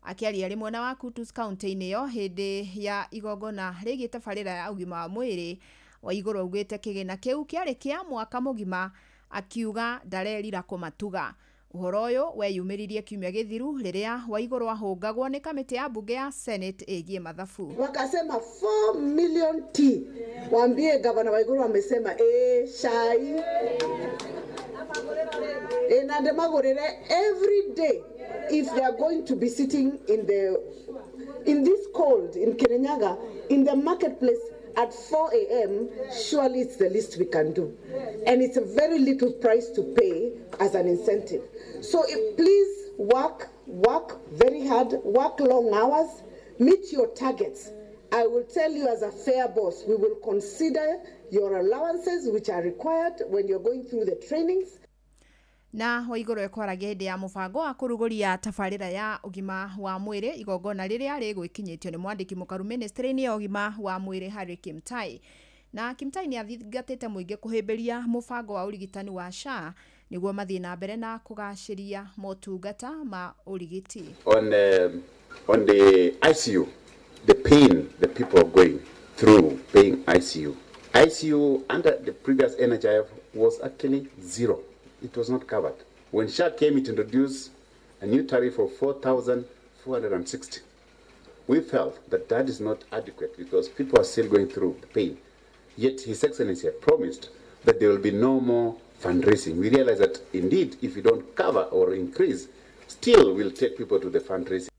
Akĩaria rĩ mwena wa Kutus kaunti-inĩ ĩyo hĩndĩ ya igongona rĩgiĩ tabarĩra ya ũgima wa mwĩrĩ, Waiguru augĩte kĩgĩna kĩu kĩarĩ kĩa mwaka mũgima, akiuga ndarerira kũmatuga. Ũhoro ũyũ weyumĩririe kiumia gĩthiru rĩrĩa Waiguru ahũngagwo nĩ kamĩtĩ ya bunge ya Senate ĩgiĩ mathabu. Wakasema 4 million tea. Waambie Gavana Waiguru amesema shai. Na ndemagũrĩre every day if they are going to be sitting in this cold in Kirinyaga in the marketplace at 4 a.m., surely it's the least we can do. And it's a very little price to pay as an incentive. So please work very hard, work long hours, meet your targets. I will tell you as a fair boss, we will consider your allowances which are required when you're going through the trainings. Na Waiguru ekwaragia hĩndĩ ya mũbango wa kũrugũria tabarĩra ya ũgima wa mwĩrĩ, igongona rĩrĩa rĩgwĩkinyĩtio nĩ mwandĩki mũkaru ministry-inĩ ya ũgima wa mwĩrĩ Harry Kimtai. Na Kimtai nĩ athingatĩte mũingĩ kũhĩmbĩria mũbango wa ũrigitani wa SHA nĩguo mathiĩ na mbere na kũgacĩria motungata ma ũrigiti. On the ICU, the pain the people are going through paying ICU. ICU under the previous NHIF was actually zero. It was not covered. When SHA came, it introduced a new tariff of 4,460. We felt that that is not adequate because people are still going through the pain. Yet His Excellency had promised that there will be no more fundraising. We realize that indeed, if you don't cover or increase, still will take people to the fundraising.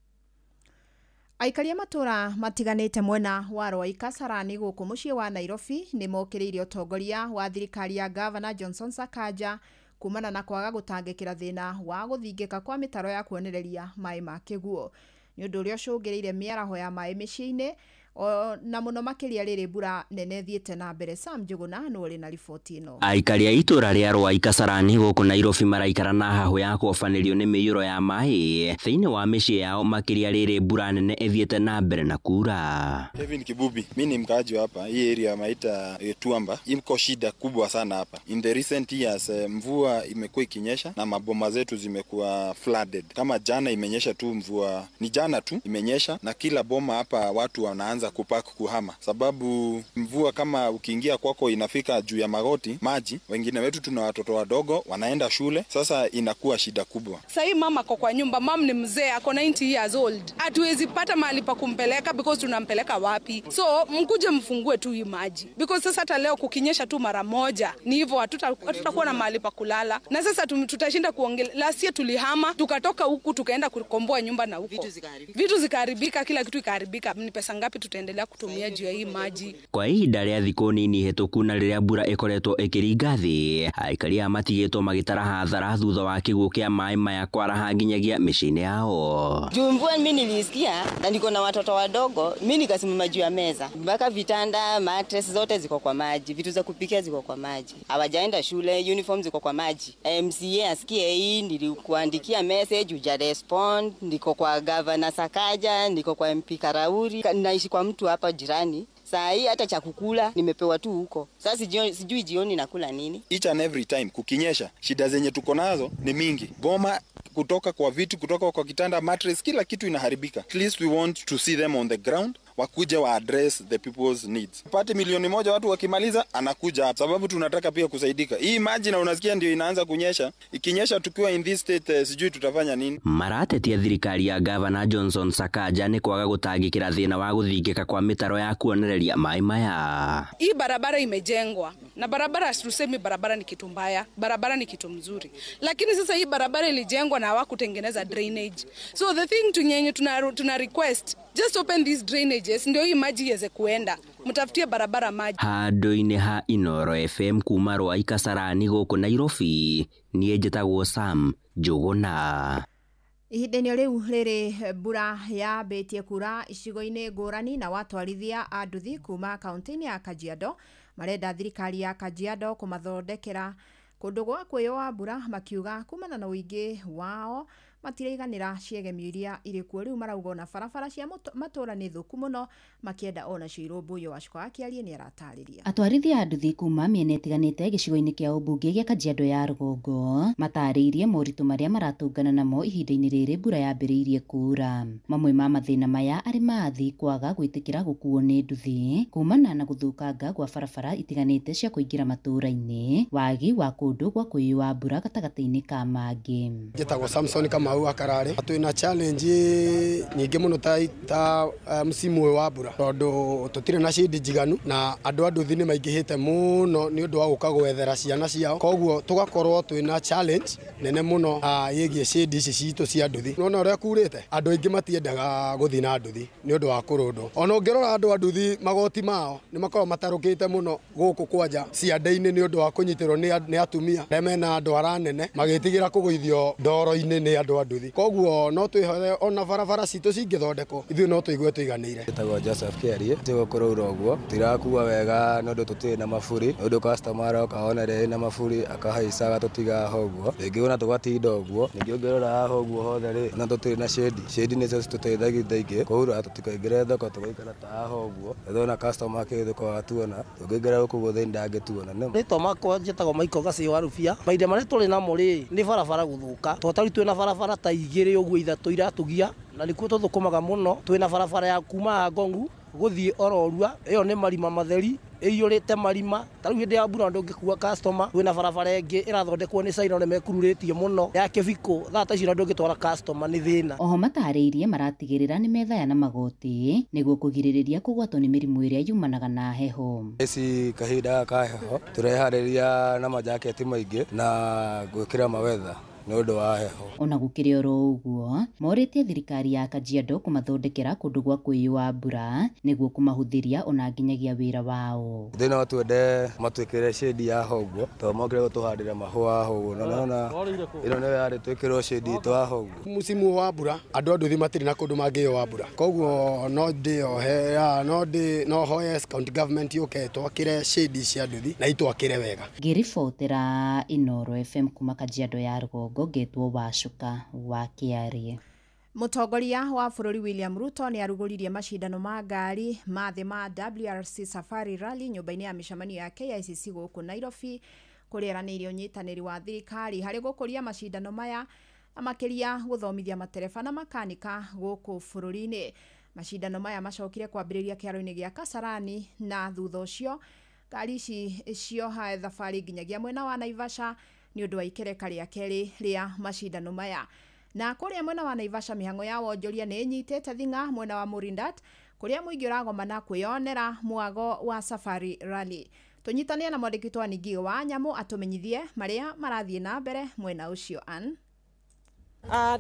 Aikari a matũra matiganĩte mwena wa Rwai Kasarani gũkũ mũciĩ wa Nairobi nĩ mokĩrĩire ũtongoria wa thirikari ya Gavana Johnson Sakaja kumana na kwaga gũtangĩkĩra thĩna wa gũthingĩka kwa mĩtaro ya kuonereria maĩ ma kĩguũ. Nĩ ũndũ ũrĩa ũcũngĩrĩire mĩaraho ya maĩ mĩciĩ-inĩ na mũno makĩria rĩrĩ mbura nene thiĩte na mbere. Sam Njuguna nĩ ũrĩ na riboti ĩno. Aikari a itũra rĩa Rwai Kasarani gũkũ Nairobi maraikara na hahũ ya kũobanĩrio nĩ mĩiyũro ya maĩ thĩinĩ wa mĩciĩ yao makĩria rĩrĩ mbura nene ĩthiĩte na mbere na kura. Kevin Kibubi, mimi ni mkaaji hapa hii area maita Tuamba. Iko shida kubwa sana hapa. In the recent years mvua imekuwa ikinyesha na maboma zetu zimekuwa flooded. Kama jana imenyesha tu mvua, ni jana tu imenyesha na kila boma hapa watu wanaanza tumeanza kupack kuhama, sababu mvua kama ukiingia kwako inafika juu ya magoti maji. Wengine wetu tuna watoto wadogo wanaenda shule, sasa inakuwa shida kubwa. Sahii mama ako kwa nyumba, mam ni mzee, ako 90 years old, hatuwezi pata mahali pa kumpeleka because tunampeleka wapi? So mkuje mfungue tu hii maji, because sasa hata leo kukinyesha tu mara moja ni hivyo, hatutakuwa na mahali pa kulala, na sasa tutashinda kuongelea. Last year tulihama tukatoka huku tukaenda kukomboa nyumba na huko vitu zikaharibika, kila kitu ikaharibika. Ni pesa ngapi tutaendelea kutumia juu ya hii maji? Kwa ihinda rĩa thikũ nini hĩtũku na rĩrĩa mbura ĩkoretwo ĩkĩringa thĩ, aikari aya matigĩtwo magĩtara hathara thutha wa kĩguũ kĩa maĩ maya kwaraha nginyagia mĩciĩ-inĩ yao. Juu mvua mimi nilisikia na niko na watoto wadogo, mimi nikasimama juu ya meza. Mpaka vitanda, mattress zote ziko kwa maji, vitu za kupikia ziko kwa maji. Hawajaenda shule, uniform ziko kwa maji. MCA asikie hii, nilikuandikia message huja respond, niko kwa Governor Sakaja, niko kwa MP Karauri, naishi kwa mtu hapa jirani. Saa hii hata cha kukula nimepewa tu huko. Sasa sijui jioni nakula nini. Each and every time kukinyesha, shida zenye tuko nazo ni mingi. Boma kutoka kwa vitu, kutoka kwa kitanda, mattress, kila kitu inaharibika. At least we want to see them on the ground, wakuja wa address the people's needs. Pate 1 milioni watu wakimaliza anakuja hapa, sababu tunataka pia kusaidika. Hii maji na unasikia ndio inaanza kunyesha. Ikinyesha tukiwa in this state, sijui tutafanya nini. Maratetia thirikari ya Governor Johnson Sakaja nĩ kwaga gũtangĩkĩra thĩna wa gũthingĩka kwa mĩtaro ya kuonereria maĩ maya. Hii barabara imejengwa, na barabara tusemi barabara ni kitu mbaya, barabara ni kitu mzuri. Lakini sasa hii barabara ilijengwa na hawakutengeneza drainage. So the thing tunyenye tuna request, just open these drainages ndio hii maji iweze kuenda. Mtafutie barabara maji. Handũ-inĩ ha Inoro FM kuma Rwai Kasarani gũkũ Nairobi, niĩ njĩtagwo Sam Njũgũna. Ihinda-inĩ rĩu rĩrĩ mbura yambĩtie kura icigo-inĩ ngũrani na watwarithia a nduthi kuma kaunti-inĩ ya Kajiado marenda thirikari ya Kajiado kũmathondekera kũndũ gwa kwĩyoa mbura, makiuga kumana na ũingĩ wao matiraiganĩra ciegemio iria irĩ kuo. Rĩu marauga ona barabara cia matũra nĩ thũku mũno, makĩenda onacio irũmbũiyo. Wacũka wa Kĩarie nĩ aratarĩria. Atwarithia a nduthi kuma mĩena ĩtiganĩte gĩcigo-inĩ kĩa ũmbunge gĩa Kajiado ya rũgongo matarĩirie moritũ marĩa maratũngana namo ihinda-inĩ rĩrĩ mbura yambĩrĩirie kuura. Mamwe ma mathĩna maya arĩ maathi kwaga gwĩtĩkĩra gũkuo nĩ nduthi kumana na gũthũkanga gwa barabara itiganĩte cia kũingĩra matũra-inĩ, wagi wa kũndũ gwa kwĩyũa mbura gatagatĩ-inĩ ka mangĩ. Njĩtagwo Samson Kamau Akarare. Twina challenge nyingĩ mũno ta msimu ũyũ wa mbura, tondũ tũtirĩ na shade njiganu na andũ a nduthi nĩ maingĩhĩte mũno nĩ ũndũ wa gũka gwethera ciana ciao, koguo tũgakorwo twĩna challenge nene mũno ĩgiĩ shade ici citũ cia nduthi. Nona ũrĩa kurĩte, andũ aingĩ matiendaga gũthiĩ na nduthi nĩ ũndũ wa kũrũndwo. Ona ũngĩrora andũ a nduthi magoti mao nĩ makoragwo matarũkĩte mũno gũkũ kwanja ciande-inĩ nĩ ũndũ wa kũnyitĩrwo nĩ atumia arĩa mena ndwara nene, magĩtigĩra kũgũithio ndoro-inĩ nĩ andũ a nduthi. Koguo no twĩhothe ona barabara citũ cingĩthondekwo ithuĩ no tũigue tũiganĩire. Njĩtagwo Joseph Kĩarie, tũgũkũrũra ũguo tũtirakua wega nĩ ũndũ tũtirĩ na maburi, nĩ ũndũ customer aroka ona rĩrĩ na maburi akahaica agatũtiga haha ũguo, rĩngĩ ona tũgatinda ũguo. Ningĩ ũngĩrora haha ũguo hothe rĩ, ona tũtirĩ na shade, shade nĩcio citũteithagia thaingĩ kũura tũtikaingĩre thoko tũgaikara ta haha ũguo, ethĩwa ona customer akĩhĩtũka atuona, tũngĩingĩra gũkũ guothe ndangĩtuona. Rĩtwa makwa njĩtagwo Michael Gacĩ wa Rubia. Mahinda marĩa tũrĩ namo rĩ, nĩ barabara gũthũka, tondũ tarĩu twĩna barabara ta igĩrĩ ũguo ithatũ iratũgia, na nĩkuo tũthũkũmaga mũno. Twĩna barabara ya kuma Ngongu gũthiĩ Ororua, ĩyo nĩ marima matheri ĩiyũrĩte marima, ta rĩu hĩndĩ ya mbura ndũngĩkua customer. Kwĩna barabara ĩngĩ ĩrathondekwo nĩ China nĩ mekururĩtie mũno ya Kĩbiko, thaa ta icio ndũngĩtwara customer nĩ thĩna. Oho matarĩirie maratigĩrĩra nĩ methaya na magoti nĩguo kũgirĩrĩria kũgwatwo nĩ mĩrimũ ĩrĩa yumanaga na heho. Ici kahinda ka heho tũreharĩria na majaketi maingĩ na gwĩkĩra mawetha nĩ ũndũ wa heho. Ona gũkĩrĩ oro ũguo, morĩtie thirikari ya Kajiado kũmathondekera kũndũ gwa kwĩyũa mbura nĩguo kũmahũthĩria ona nginyagia wĩra wao. Ithuĩ no twende matwĩkĩre shade ya haha ũguo, tondũ mokire gũtũhandĩra mahũa haha ũguo, na nĩwona ĩno nĩyo yarĩ twĩkĩrwo shade itũ haha ũguo. Msimu wa mbura andũ a nduthi matirĩ na kũndũ mangĩyũa mbura, koguo no ndĩyohe no hoye county government yũke twakĩre shade cia nduthi na itwakĩre wega. Ngĩribotera Inoro FM kuma Kajiado ya rũgongo, ngetwo Wacuka wa Kĩarie. Mũtongoria wa bũrũri William Ruto nĩ arugũririe macindano ma ngari ma thĩ ma WRC Safari Rally nyũmba-inĩ ya mĩcemanio ya KICC gũkũ Nairobi, kũrĩa eranĩire ũnyitanĩri wa thirikari harĩ gũkũria macindano maya na makĩria gũthomithia matereba na makanika gũkũ bũrũri-inĩ. Macindano maya macokire kwambĩrĩria kĩharo-inĩ gĩa Kasarani na thutha ũcio ngari ici cioha thabarĩ nginyagia mwena wa Naivasha nĩ ũndũ wa ikereka rĩa kerĩ rĩa macindano maya. Na kũrĩa mwena wa Naivasha mĩhang'o ya wonjoria nĩ ĩnyitĩte thing'a mwena wa Morindat kũrĩa mũingĩ ũragomana kwĩyonera mwago wa Safari Rally. Tũnyitanie na mwandĩki witũ Ann wa Nyamũ atũmenyithie marĩa marathiĩ na mbere mwena ũcio. Ann.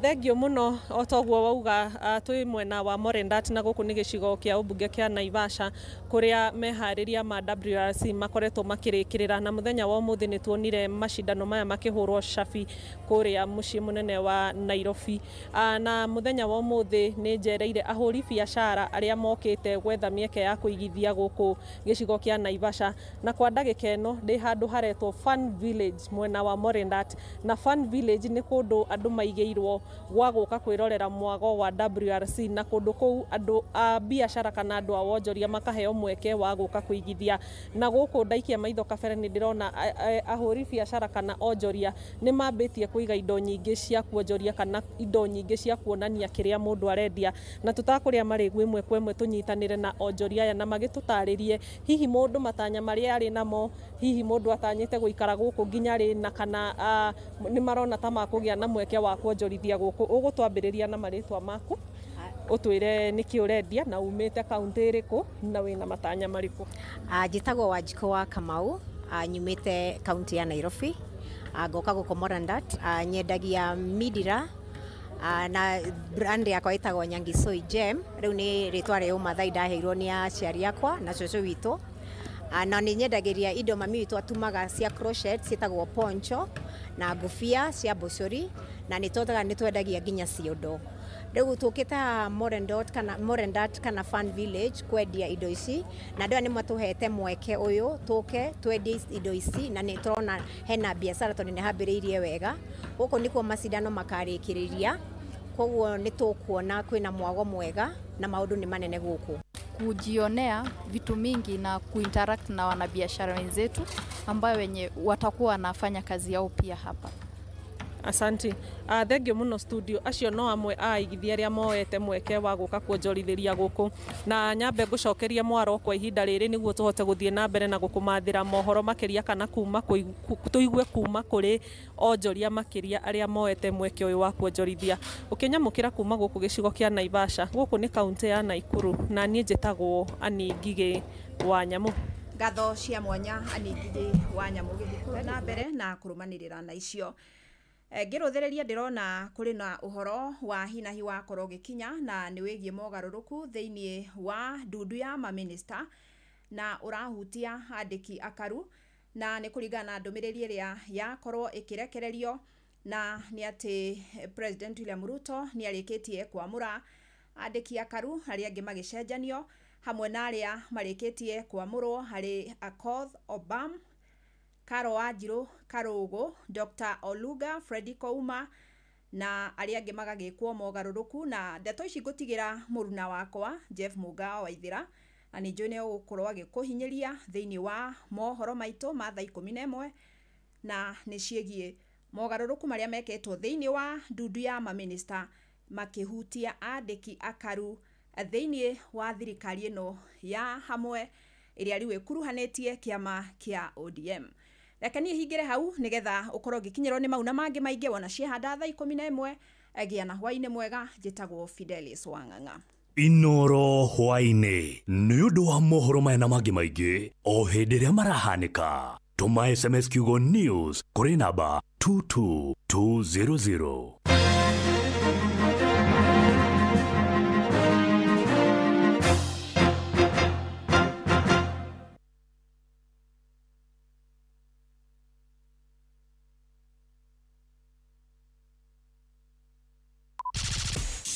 Thengio muno o toguo wauga, twi mwena wa Morindat na guku ni gicigo kia ubunge kia Naivasha kuria meharĩria ma WRC makoretwo makĩrĩkĩrĩra, na muthenya wa umuthi ni tuonire macindano maya makĩhũrwo cabi kuria muciĩ munene wa Nairobi. Na muthenya wa umuthi ni njereire ahũri biacara arĩa mokĩte gwetha mĩeke ya kũigithia gũkũ gĩcigo kĩa Naivasha, na kwa ndagĩka ĩno ndĩ handũ haretwo Fun Village mwena wa Morindat. Na Fun Village nĩ kũndũ andũ maigĩirwo gwa gũka kwĩrorera mwago wa WRC, na kũndũ kũu andũ a biacara kana andũ a wonjoria makaheo mweke wa gũka kũigithia. Na gũkũ ndaikia maitho kabere nĩ ndĩrona ahũri biacara kana onjoria nĩ mambĩtie kũiga indo nyingĩ cia kuonjoria kana indo nyingĩ cia kuonania kĩrĩa mũndũ arendia, na tũtakũrĩa marĩgu ĩmwe kwa ĩmwe tũnyitanĩre na onjoria aya na magĩtũtarĩrie hihi mũndũ matanya marĩa arĩ namo, hihi mũndũ atanyĩte gũikara gũkũ nginya rĩ, na kana nĩ marona ta makũgĩa na mweke wa kuonjorithia gũkũ. Ũgũtwambĩrĩria na marĩtwa maku, ũtwĩre nĩkĩ ũrendia na umĩte kaunti ĩrĩkũ na wĩna matanya marĩkũ. Njĩtagwo Wanjikũ wa Kamau, nyumĩte kaunti ya Nairobi, ngoka gũkũ Morindat. Nyendagia mindira, na brand yakwa ĩtagwo Nyangisoi Gem. Rĩu nĩ rĩtwa rĩa ũmathai ndaheirwo nĩ aciari akwa na cũcũ witũ. Na nĩ nyendagĩria indo mami witũ atumaga cia crochet ciĩtagwo poncho na ngũbia cia mbũcũri, na nĩ twendaga nĩ twendagia nginya ciondo. Rĩu tũkĩte Morindat kana Fun Village kwendia indo ici, na andũ aya nĩ matũhete mweke ũyũ tũke twendie indo ici, na nĩ tũrona hena biacara tondũ nĩ hambĩrĩirie wega. Gũkũ nĩkuo macindano makarĩkĩrĩria, koguo nĩ tũkuona kwĩna mwago mwega na maũndũ nĩ manene gũkũ. Kujionea vitu mingi na kuinteract na wanabiashara wenzetu ambayo wenye watakuwa wanafanya kazi yao pia hapa. Asante. Thengio muno studio. Acio no amwe a aigithia arĩa moete mweke wa gũka kuonjorithĩria gũkũ, na nyambe ngũcokerie mwaro kwa ihinda rĩrĩ nĩguo tũhote gũthiĩ na mbere na gũkũmathĩra mohoro makĩria kana kuma tũigue kuma kũrĩ onjoria makĩria arĩa moete mweke ũyũ wa kuonjorithia. Ũkĩnyamũkĩra kuma gũkũ gĩcigo kĩa Naivasha, gũkũ nĩ kaunti ya Nakuru, na niĩ njĩtagwo Ann Ngigĩ wa Nyamũ. Ngatho cia mwanya Ann Ngigĩ wa Nyamũ gĩthiĩ na mbere na kũrũmanĩrĩra na icio. Ngĩrũthĩrĩria ndĩrona kũrĩ na ũhoro wa hinahi wakorwo ũgĩkinya na nĩ wĩgiĩ mogarũrũku thĩinĩ wa ndundu ya maminista na ũrahutia andĩki akaru, na nĩ kũringana na ndũmĩrĩri ĩrĩa yakorwo ĩkĩrekererio na nĩ atĩ President William Ruto nĩ arĩkĩtie kwamũra andĩki akaru arĩa angĩ magĩcenjanio hamwe na arĩa marĩkĩtie kwamũrwo harĩ Akoth Obam, Karo Wanjiru Karugu, Dr. Oluga Freddy Kouma na arĩa angĩ magagĩkwo mogarũrũku. Na ndeto ici ngũtigĩra mũruna wakwa Jeff Muga wa Ithira, na nĩ njũĩ nĩ ũgũkorwo agĩkũhinyĩria thĩinĩ wa mohoro maitũ ma thaa 11 na nĩ ciĩgiĩ mogarũrũku marĩa mekĩtwo thĩinĩ wa ndundu ya maminista makĩhutia andĩki akaru thĩinĩ wa thirikari ĩno ya hamwe ĩrĩa rĩu ĩkuruhanĩtie kĩama kĩa ODM. Reke niĩ hingĩre hau nĩgetha ũkorwo ũgĩkinyĩrwo nĩ mau na mangĩ maingĩ wona ciehanda thaa 11. Gĩa na hwaĩ-inĩ mwega. Njĩtagwo Fidelis Wang'ang'a. Inoro hwaĩ-inĩ nĩ ũndũ wa mohoro maya na mangĩ maingĩ o hĩndĩ ĩrĩa marahanĩka. Tũma SMS kiugo news kũrĩ namba 22200.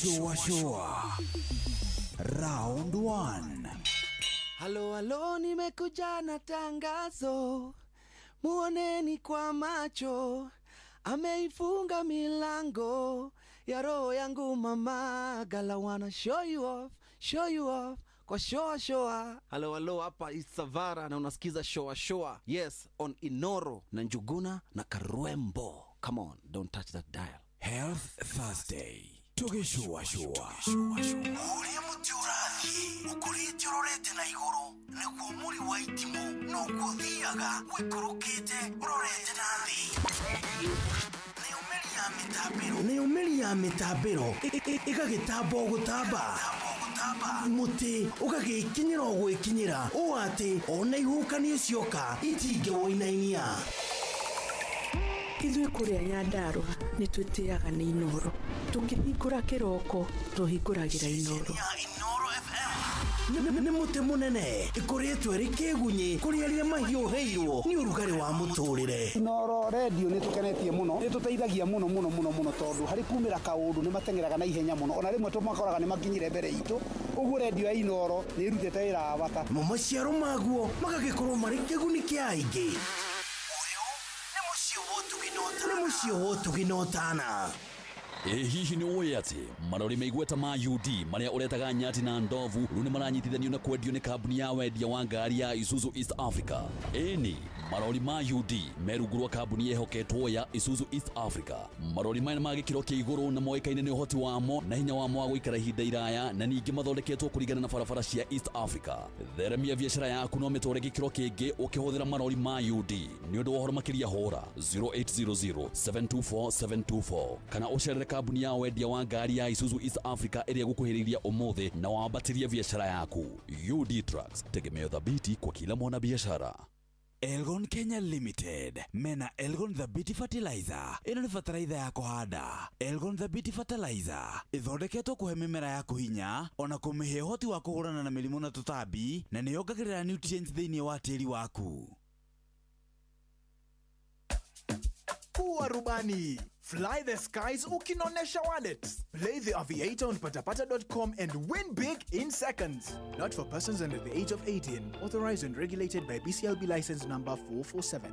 Shua Shua Round 1. Halo halo, nimekuja na tangazo, muoneni kwa macho, ameifunga milango ya roho yangu mama. Gala wanna show you off kwa Shoa Shoa. Halo halo, hapa Isavara na unasikiza Shoa Shoa. Yes, on Inoro na Njuguna na Karwembo. Come on, don't touch that dial. Health Thursday. Tũgĩcũacũa ũrĩa mũtĩ ũrathiĩ ũkũrĩte ũrorete na igũrũ nĩguo mũri wa itimũ noguo ũthiaga ũikũrũkĩte ũrorete na thĩ. Nayo mĩri ya mĩtambĩro ĩgagĩtamba o gũtamba, mũtĩ ũgagĩkinyĩra o gwĩkinyĩra ũũ atĩ ona ihuhũkanio cioka itingĩwũinainia. Ithuĩ kũrĩa Nyandarũa nĩ twĩtĩaga nĩ Inooro. Tũkĩhingũra kĩroko tũhingũragĩra Inooro. Nĩ mũtĩ mũnene ĩkũrĩtwo ĩrĩ kĩgunyĩ kũrĩ arĩa mahiũhĩirwo nĩ ũrugarĩ wa mũtũrĩre. Inooro redio nĩ tũkenetie mũno, nĩ tũteithagia mũno mũno mũno mũno tondũ harĩ kumĩra kaũndũ nĩ mateng'eraga na ihenya mũno, ona rĩmwe tũmakoraga nĩ makinyire mbere itũ. Ũguo redio ya Inooro nĩ ĩrutĩte wĩra wa bata. Mo maciaro maguo magagĩkorwo marĩ kĩguni kĩa aingĩ. Nĩ mũciĩ wa ũtugi na ũtana. Ĩ hihi nĩ ũĩ atĩ marori maigweta ma UD marĩa ũretaga nyati na ndovu rĩu nĩ maranyitithanio na kwendio nĩ kambuni ya wendia wa ngari ya Isuzu East Africa. Ĩni marori ma UD me rungu rwa kambuni ĩhoketwo ya Isuzu East Africa. Marori maya ma gĩkĩro kĩa igũrũ na moĩkaine nĩ ũhoti wamo na hinya wamo wa gũikara ihinda iraya na ningĩ mathondeketwo kũringana na barabara cia East Africa. Theremia biacara yaku no mĩtware gĩkĩro kĩngĩ ũkĩhũthĩra marori ma UD. Nĩ ũndũ wa ũhoro makĩria hũra 0800 724 724 kana ũcerere kambuni ya wendia wa ngari ya Isuzu East Africa ĩrĩa gũkuhĩrĩiria ũmũthĩ na wambatĩrie biacara yaku. UD Trucks, tegemeo thabiti kwa kila mwanabiashara. Elgon Kenya Limited mena Elgon Thabiti Fertilizer. Ĩno nĩ bataraitha ya kũhanda. Elgon Thabiti Fertilizer ĩthondeketwo kũhe mĩmera yaku hinya ona kũmĩhe ũhoti wa kũhũrana na mĩrimũ na tũtambi, na nĩ yongagĩrĩra nutrients thĩinĩ wa tĩri waku. Kuwa rubani. Fly the skies ukinonesha wallet. Play the Aviator on patapata.com and win big in seconds. Not for persons under the age of 18. Authorized and regulated by BCLB license number 447.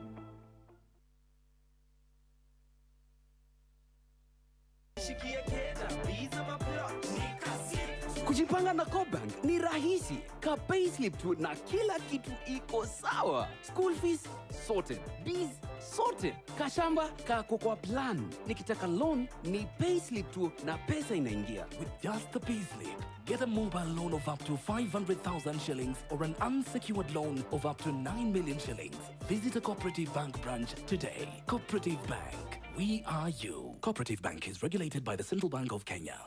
Kujipanga na CoBank ni rahisi. Ka payslip tu na kila kitu iko sawa. School fees sorted, bills sorted, kashamba kako kwa plan. Nikitaka loan ni payslip tu na pesa inaingia. With just the payslip, get a mobile loan of up to 500,000 shillings or an unsecured loan of up to 9 million shillings. Visit a Cooperative Bank branch today. Cooperative Bank, we are you. Cooperative Bank is regulated by the Central Bank of Kenya.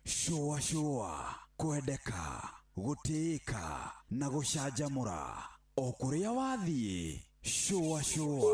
Shua shua, kwendeka, gũtĩĩka na gũcanjamũra o kũrĩa wathiĩ. Shua shua.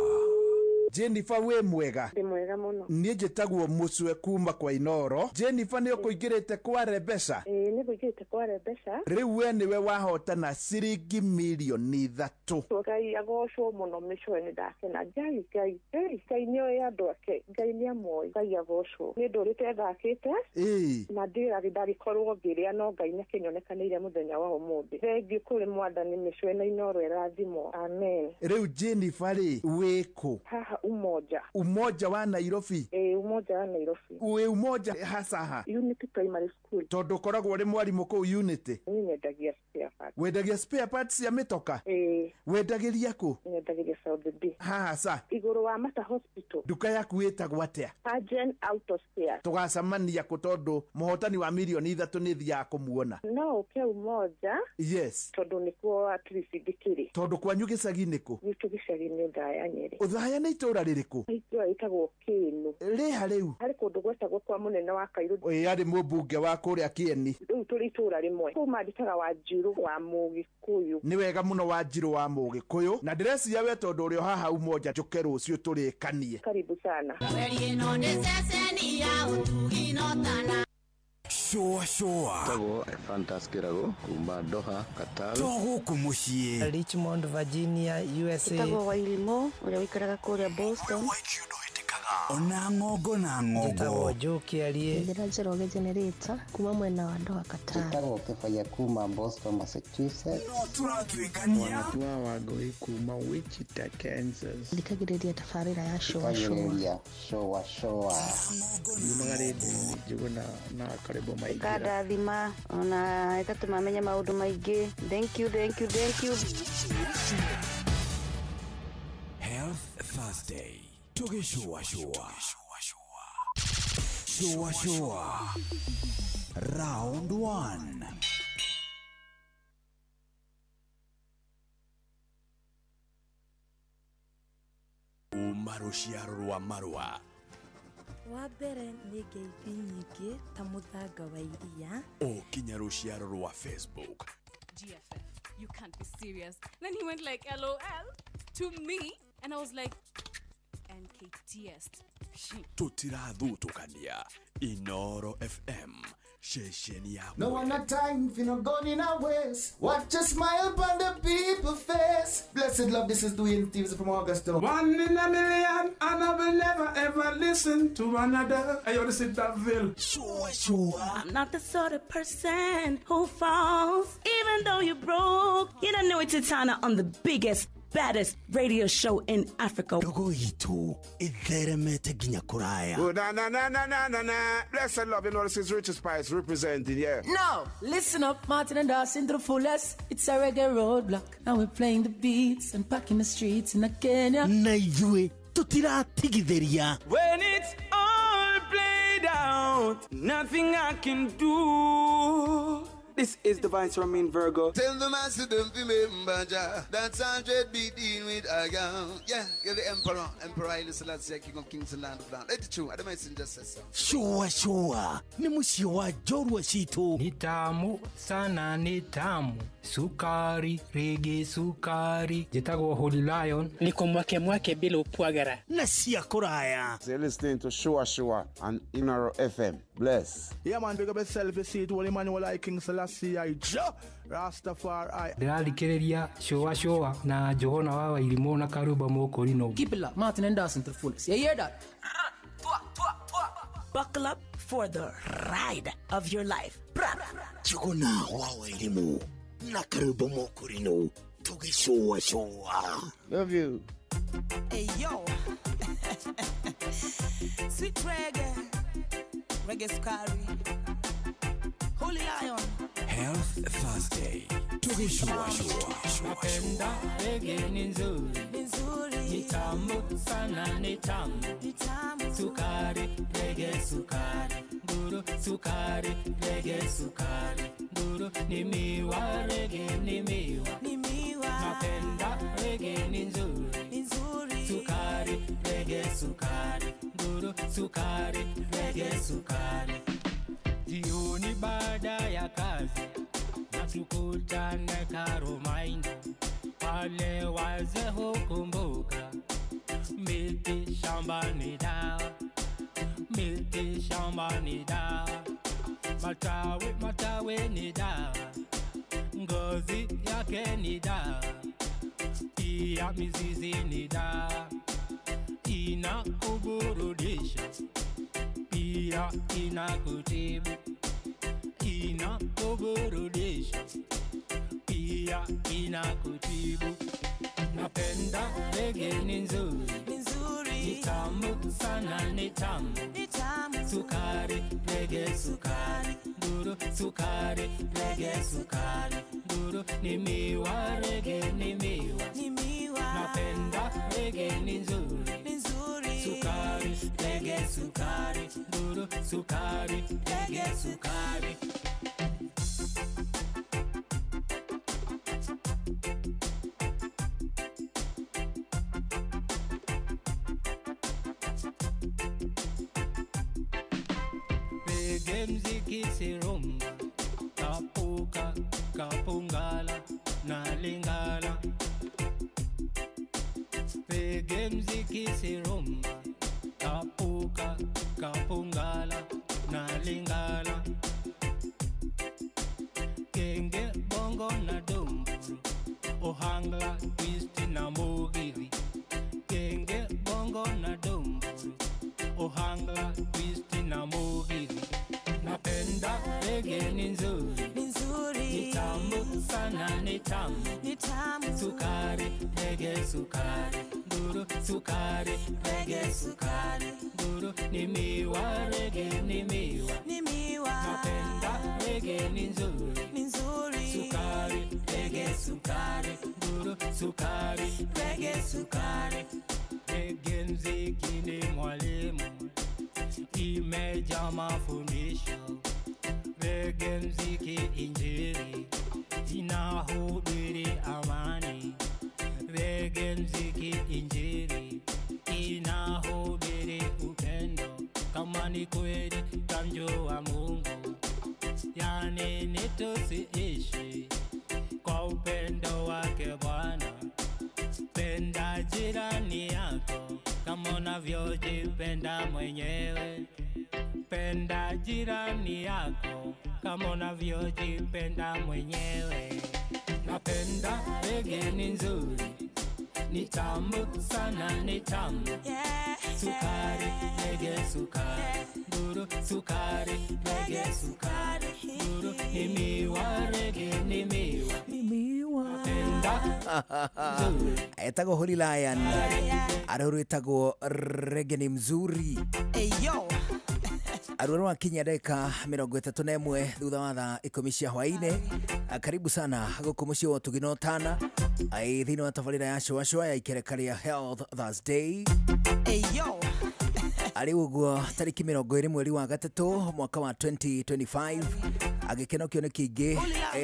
Jennifer wĩ mwega? Ndĩ mwega mũno. Niĩ njĩtagwo Mũcwe kuma kwa Inooro. Jennifer nĩ ũkũingĩrĩte kware mbeca? Ĩĩ nĩ ngũingĩrĩte kware mbeca. Rĩu we nĩwe wahotana ciringi mirioni 3. Ngai agocwo mũno Mĩcwe, nĩ ndakena. Ngai Ngai Ngai Ngai nĩoĩ andũ ake. Ngai nĩamoĩ. Ngai agocwo. Nĩ ndũrĩte thakĩte. Ĩĩ. Na ndĩrarĩ ndagĩkorwo ngĩrĩa no Ngai nĩakĩnyonekanĩire mũthenya wa ũmũthĩ. Thengiũ kũrĩ Mwathani Mĩcwe na Inooro ĩrathimwo. Amen. Rĩu Jennifer rĩ, wĩ kũ? Haha Umoja. Umoja wa Nairobi? Ĩĩ, Umoja wa Nairobi. Wĩ Umoja hasaha? Unity Primary School. Tondũ ũkoragwo ũrĩ mwarimũ kũu Unity? Niĩ nyendagia spare parts. Wendagia spare parts cia mĩtoka? Ĩĩ. Wendagĩria kũ? Nyendagĩria South B. Haha sa? Igũrũ wa Mata Hospital. Nduka yaku ĩtagwo atĩa? Pagen Auto Spares. Tũgacemania kũ tondũ mũhotani wa mirioni 3 nĩ thiaga kũmuona? No ũke Umoja. Yes. Tondũ nĩkuo at least ndĩkĩrĩ. Tondũ kwanyu gĩcagi-inĩ kũ? Gwitũ gĩcagi-inĩ Othaya Nyeri. Othaya nĩ itũra rĩrĩkũ? Itũra rĩtagwo Kĩĩnũ. Rĩha rĩu? Harĩ kũndũ gwetagwo kwa mũnene wa Kairũ. Ĩĩ arĩ mũmbunge wa kũrĩa Kĩeni. Rĩu tũrĩ itũra rĩmwe. Kũu mandĩkaga Wanjirũ wa Mũgĩkũyũ. Nĩ wega mũno Wanjirũ wa Mũgĩkũyũ. Na ndĩreciria we tondũ ũrĩ o haha Umoja njũke rũciũ tũrĩkanie. Karibu sana. Ĩno nĩ ceceni ya ũtugi na ũtana. Shua shua. Tagwo Fantas Kirago kuma Doha, Qatar. To gũkũ mũciĩ. Richmond, Virginia, USA. Tagwo Wairimo ũrĩa ũikaraga kũrĩa Boston. Ona ng'ongo na ng'ongo. Njĩtagwo Joe Kĩarie. Njĩra Njoroge Generator kuma mwena wa Doha, Qatar. Njĩtagwo Kĩbaya kuma Boston, Massachusetts. No tũratuĩkania. Wanatua Wangũi kuma Wichita, Kansas. Thikagĩrĩria tabarĩra ya Shua Shua. Thikagĩrĩria Shua Shua. Yumaga rĩndiũ-inĩ Njũgũna na Karĩbo Maingĩra. Ĩkandathima ona ĩgatũma menye maũndũ maingĩ. Thank you, thank you, thank you. Thursday tũgĩcũacũa Shua Round 1. Uma rũciaro rwa marũa. Wa mbere nĩ ngeithi nyingĩ ta mũthanga wa iria. O kinya rũciaro rwa Facebook. GFF, you can't be serious. Then he went like LOL to me and I was like NKTS. Tũtirathutũkania. Inoro FM ceceni ya No one not time for no gun in our waist. Watch a smile upon the people face. Blessed love, this is Dwayne Stevens from Augusta. One in a million, and I will never ever listen to another. I ought to sit that ville. Sure. I'm not the sort of person who falls, even though you're broke. You don't know it's Titana on the biggest, baddest radio show in Africa. Ndogo itu itheremete nginya kuraya. Oh, na na na na na na na. Blessed love, you know this is Richard Spice representing, yeah. No, listen up, Martin and Dawson to the fullest. It's a reggae roadblock. Now we're playing the beats and packing the streets in Kenya. Na ithuĩ tutiratigithĩria. When it's all played out, nothing I can do. This is the Vice Romain Virgo. Tell the master don't remember Jah. That's 100 be dealing with a girl. Yeah, you're the emperor. Emperor Haile Selassie, King of Kings and Land of Land. Let it true. I don't messenger says so. Shua shua. Ni muciĩ wa njorua citũ. Ni tamu sana, ni tamu. Sukari, rege sukari. Njĩtagwo Holy Lion. Niko mwake mwake bila upwagara. Na cia kũraya. So you're listening to Shua Shua on Inoro FM. Bless. Yeah, man, pick up yourself, you see it. Holy Emmanuel I, King Selassie I, Jah Rastafari. Ndĩrathikĩrĩria Shua Shua na Johana wa Wairimũ na Karuba Mũkũrinũ. Keep it locked, Martin and Dawson to the fullest. You hear that? Buckle up for the ride of your life. Johana wa Wairimũ na Karuba Mũkũrinũ tũgĩcũa shua. Love you. Hey yo. Sweet reggae. Reggae Sukari. Holy Lion. Health Thursday tũgĩcũa shua. Napenda reggae ni nzuri. Ni tamu sana, ni tamu. Sukari, reggae sukari. Guru, sukari, reggae sukari. Guru, ni miwa, reggae ni miwa. Napenda reggae ni nzuri. Sukari, reggae sukari. Guru, sukari, reggae sukari. Jioni baada ya kazi na tukutane Karumaini, pale wazee hukumbuka miti shamba ni dawa, miti shamba ni dawa, matawi matawi ni dawa, ngozi yake ni dawa, pia mizizi ni dawa, inakuburudisha pia inakutibu, inakuburudisha pia inakutibu. Napenda reggae ni nzuri, ni tamu sana, ni tamu. Sukari, reggae sukari. Guru, sukari, reggae sukari. Guru, ni miwa, reggae ni miwa. Napenda reggae ni nzuri, sukari, reggae sukari. Guru, sukari, reggae sukari. Reggae mziki si rumba, kapuka, kapungala, na lingala. Reggae mziki si rumba, kapuka, kapungala, na lingala. Genge, bongo na dumburu, ohangla, twist na mugithi. Genge, bongo na dumburu, ohangla, twist na mugithi. Napenda reggae ni nzuri, ni tamu sana, ni tamu. Sukari, reggae sukari. Guru, sukari, reggae sukari. Guru, ni miwa, reggae ni miwa. Napenda reggae ni nzuri, sukari, reggae sukari. Guru, sukari, reggae sukari. Reggae mafundisho. Reggae mziki injili inahubiri amani. Reggae mziki injili inahubiri upendo. Kama ni kweli tamjua Mungu, yani ni tusiishi kwa upendo wake Bwana. Penda jirani yako kama unavyojipenda mwenyewe. Penda jirani yako kama unavyojipenda mwenyewe. Napenda reggae ni nzuri, ni tamu sana, ni tamu. Sukari, reggae sukari, duru sukari, reggae sukari, duru ni miwa, reggae ni miwa. Etagwo Holy Lion aruru etagwo reggae ni mzuri. Aruru wa kinya dakika 31 thutha wa thaa 10 cia hwaine. Karibu sana guku muciĩ wa Ũtugi na Ũtana thĩinĩ wa tabarĩra ya Shũa Shũa ya ikereka rĩa Health Thursday. Arĩ ũguo tarĩki 20 mweri wa gatatũ mwaka wa 2025 agĩkeno kĩo nĩ kĩingĩ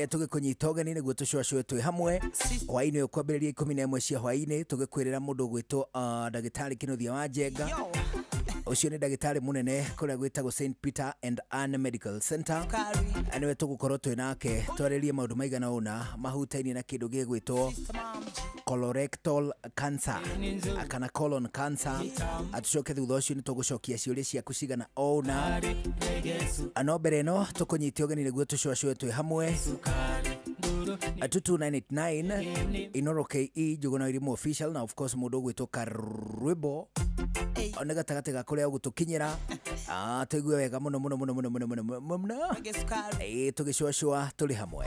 tũgĩkũnyita ũgeni nĩguo tũcũacũe twĩ hamwe hwainĩ ũyũ kwambĩrĩria 11 cia hwainĩ tũgĩkwĩrĩra mũndũ ũgwĩtwo ndagĩtarĩ Kĩnuthia wa Njenga. Ũcio nĩ ndagĩtarĩ mũnene kũrĩa gwĩtagwo St Peter and Anne Medical Center. Nĩwe tũgũkorwo twĩ nake twarĩrie maũndũ maigana ũna mahutainie na kĩndũ gĩgwĩtwo colorectal cancer kana colon cancer. Atucoke thutha ũcio nĩ tũgũcokia ciũria ciaku cigana ũna. No mbere ĩno tũkũnyite ũgeni nĩguo tũcũacũe twĩ hamwe 22989 Inoro KE Njũgũna Irimũ official na of course mũndũ ũgwĩtwo Karwĩmbo one gatagatĩ ga kũrĩa ũgũtũkinyĩra tũigue wega mũno mũno mũno mũno mũno mũno mũno tũgĩcũacũa tũrĩ hamwe.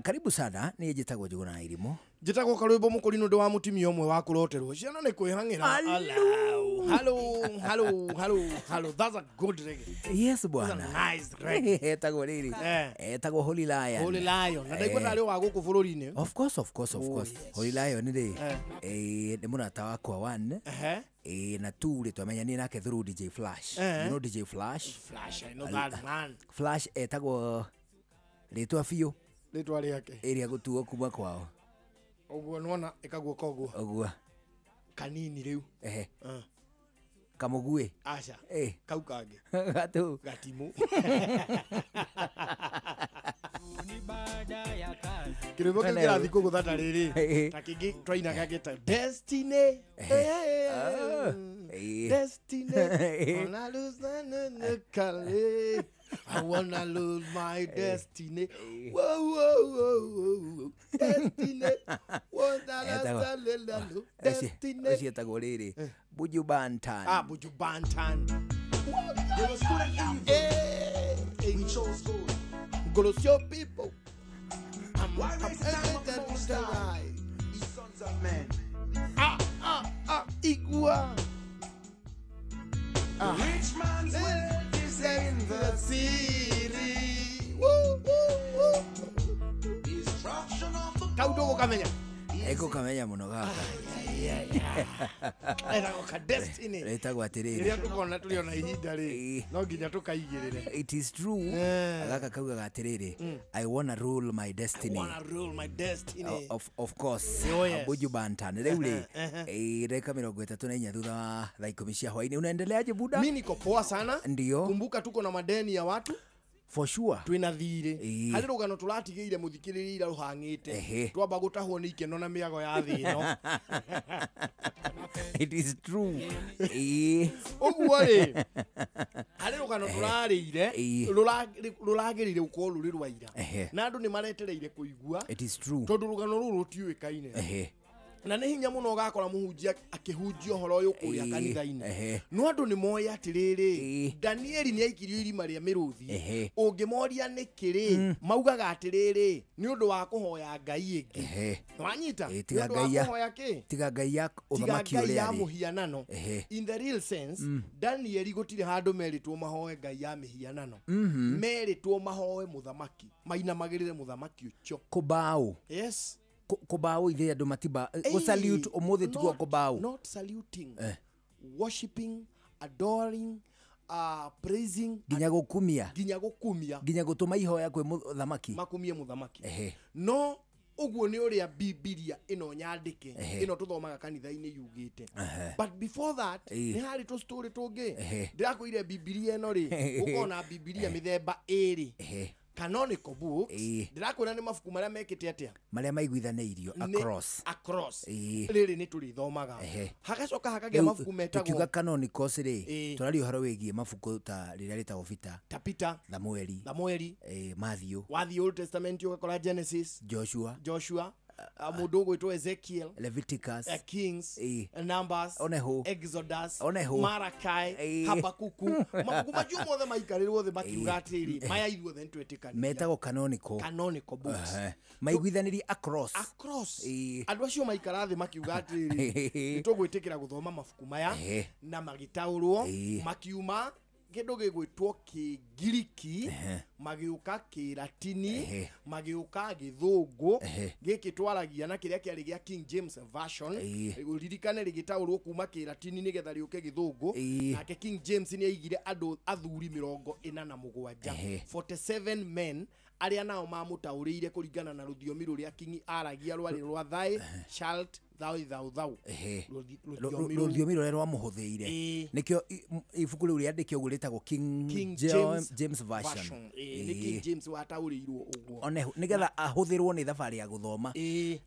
Karibu sana, niĩ njĩtagwo Njũgũna Irimũ. Njĩtagwo Karwĩmbo Mũkũrinũ ndĩ wa mũtumia ũmwe wa kũroterwo ciana nĩ kwĩhang'ĩra. Hello, hello, hello, hello. That's a good reggae. Yes bwana. That's a nice reggae. Etagwo rĩrĩ. Etagwo Holy Lion. Holy Lion. Na ndaigua tarĩ wa gũkũ bũrũri-inĩ. Of course, of course, of course. Holy Lion rĩ nĩ mũrata wakwa one. Na two rĩ twamenyanire nake through DJ Flash. You know DJ Flash? Flash, I know that man. Flash etagwo rĩtwa biũ. Rĩtwa rĩake. Ĩrĩa gũtuo kuma kwao. Ũguo nĩwona ĩkaguo koguo. Ũguo. Kanini rĩu. Ehe. Kamũguĩ. Aca. Kau kangĩ. Gatũ. Gatimũ. Kĩrĩmbo kĩu kĩrathiĩ kũgũtha ta rĩrĩ. Ta kĩngĩ twainaga gĩta Destiny. Destiny. Wanna lose the kale. I wanna lose my destiny. Whoa, whoa, whoa, whoa. Destiny. Destiny. Ũcio etagwo rĩrĩ Buju Banton. Ah, Buju Banton. We chose good. Go people. Why raise the time of the Most High, ye sons of men? Ah, ah, ah, Igua. Rich man's wealth is in the city. Woo, woo, woo. Destruction of the Kau dogo kamenya. Eko kamenya mũno gaka. Etagwo ka destiny. Etagwo atĩrĩrĩ. Rĩrĩa tũkona tũrĩ ona ihinda rĩ, no nginya tũkaigĩrĩre. It is true. Gaka kaugaga atĩrĩrĩ, I wanna rule my destiny. I wanna rule my destiny. Of course. Oh, yes. Buju Banton. Rĩu rĩ, dakika 34 thutha wa thaa 10 cia hwainĩ. Unaendeleaje buda? Mimi niko poa sana. Ndio. Kumbuka tuko na madeni ya watu. For sure. Twina thirĩ. Harĩ rũgano tũratigĩire mũthikĩrĩria ira rũhang'ĩte. Twamba gũtahwo nĩ ikeno na mĩago ya thĩ ĩno. It is true. Ũguo rĩ, harĩ rũgano tũrarĩire rũragĩrĩire gũkorwo rũrĩ rwa ira. Na andũ nĩ maretereire kũigua. It is true. Tondũ rũgano rũrũ rũtiũĩkaine. Na nĩ hinya mũno ũgakora mũhunjia akĩhunjia ũhoro ũyũ kũrĩa kanitha-inĩ. No andũ nĩ moĩ atĩrĩrĩ, Danieli nĩ aikirio irima rĩa mĩrũthi. Ũngĩmoria nĩkĩ rĩ, maugaga atĩrĩrĩ, nĩ ũndũ wa kũhoya Ngai ĩngĩ. Nĩwanyita? Nĩ ũndũ wa kũhoya kĩ? Tiga Ngai ya ũthamaki Tiga Ngai ũrĩa ya arĩ. mũhianano. In the real sense, Danieli gũtirĩ handũ merĩtwo mahoe Ngai ya mĩhianano. Merĩtwo mahoe mũthamaki, mainamagĩrĩre mũthamaki ũcio. Kũbaũ. Yes. Kũbaũ ithe andũ matiba go salute ũmũthĩ tiguo kũbaũ. Not saluting. Worshiping, adoring, Praising nginya gukumia nginya gutuma ihoya kwi muthamaki makumie muthamaki. No uguo ni uria Bibilia ino nyandike ino tuthomaga kanitha-ini yugite. But before that ni hari tu story tungi ndirakwire Bibilia ino ri ukona Bibilia mithemba iri canonical books ndirakwira ni mabuku maria mekite atia maria maiguithanĩirio across riri ni turithomaga hagacoka hakagia mabuku metagwo tukiuga canonicals ri turaria uhoro wigie mabuku ta riria ritagwo Peter ta Peter Samueli Matthew wa the Old Testament ugakora Genesis Joshua mundu ugwitwo Ezekiel Leviticus Kings Numbers oneho Exodus oneho Malachi Habakuku mabuku macio mothe maikarirwo thi makiuga atiri maya ithuothe nitwetikania metagwo canonical books maiguithanirie across andu acio maikara thi makiuga atiri nitugwitikira guthoma mabuku maya na magitaurwo makiuma kindu gigwitwo Kigiriki magiuka Kilatini magiuka Githungu giki twaragia na kiria kiari gia King James version uririkane rigitaurwo kuma Kilatini nigetha riuke Githungu nake King James ni aigire andu athuri 47 47 men aria nao mamutauriire kuringana na ruthiomi ruria King aragia rwari rwa thy shalt thou thou thou ruthiomi ruria rwamuhuthiire nikio ibuku riu riandike uguo ritagwo King James version. Ni King James watauriirwo uguo oneho nigetha ahuthirwo ni thabari ya guthoma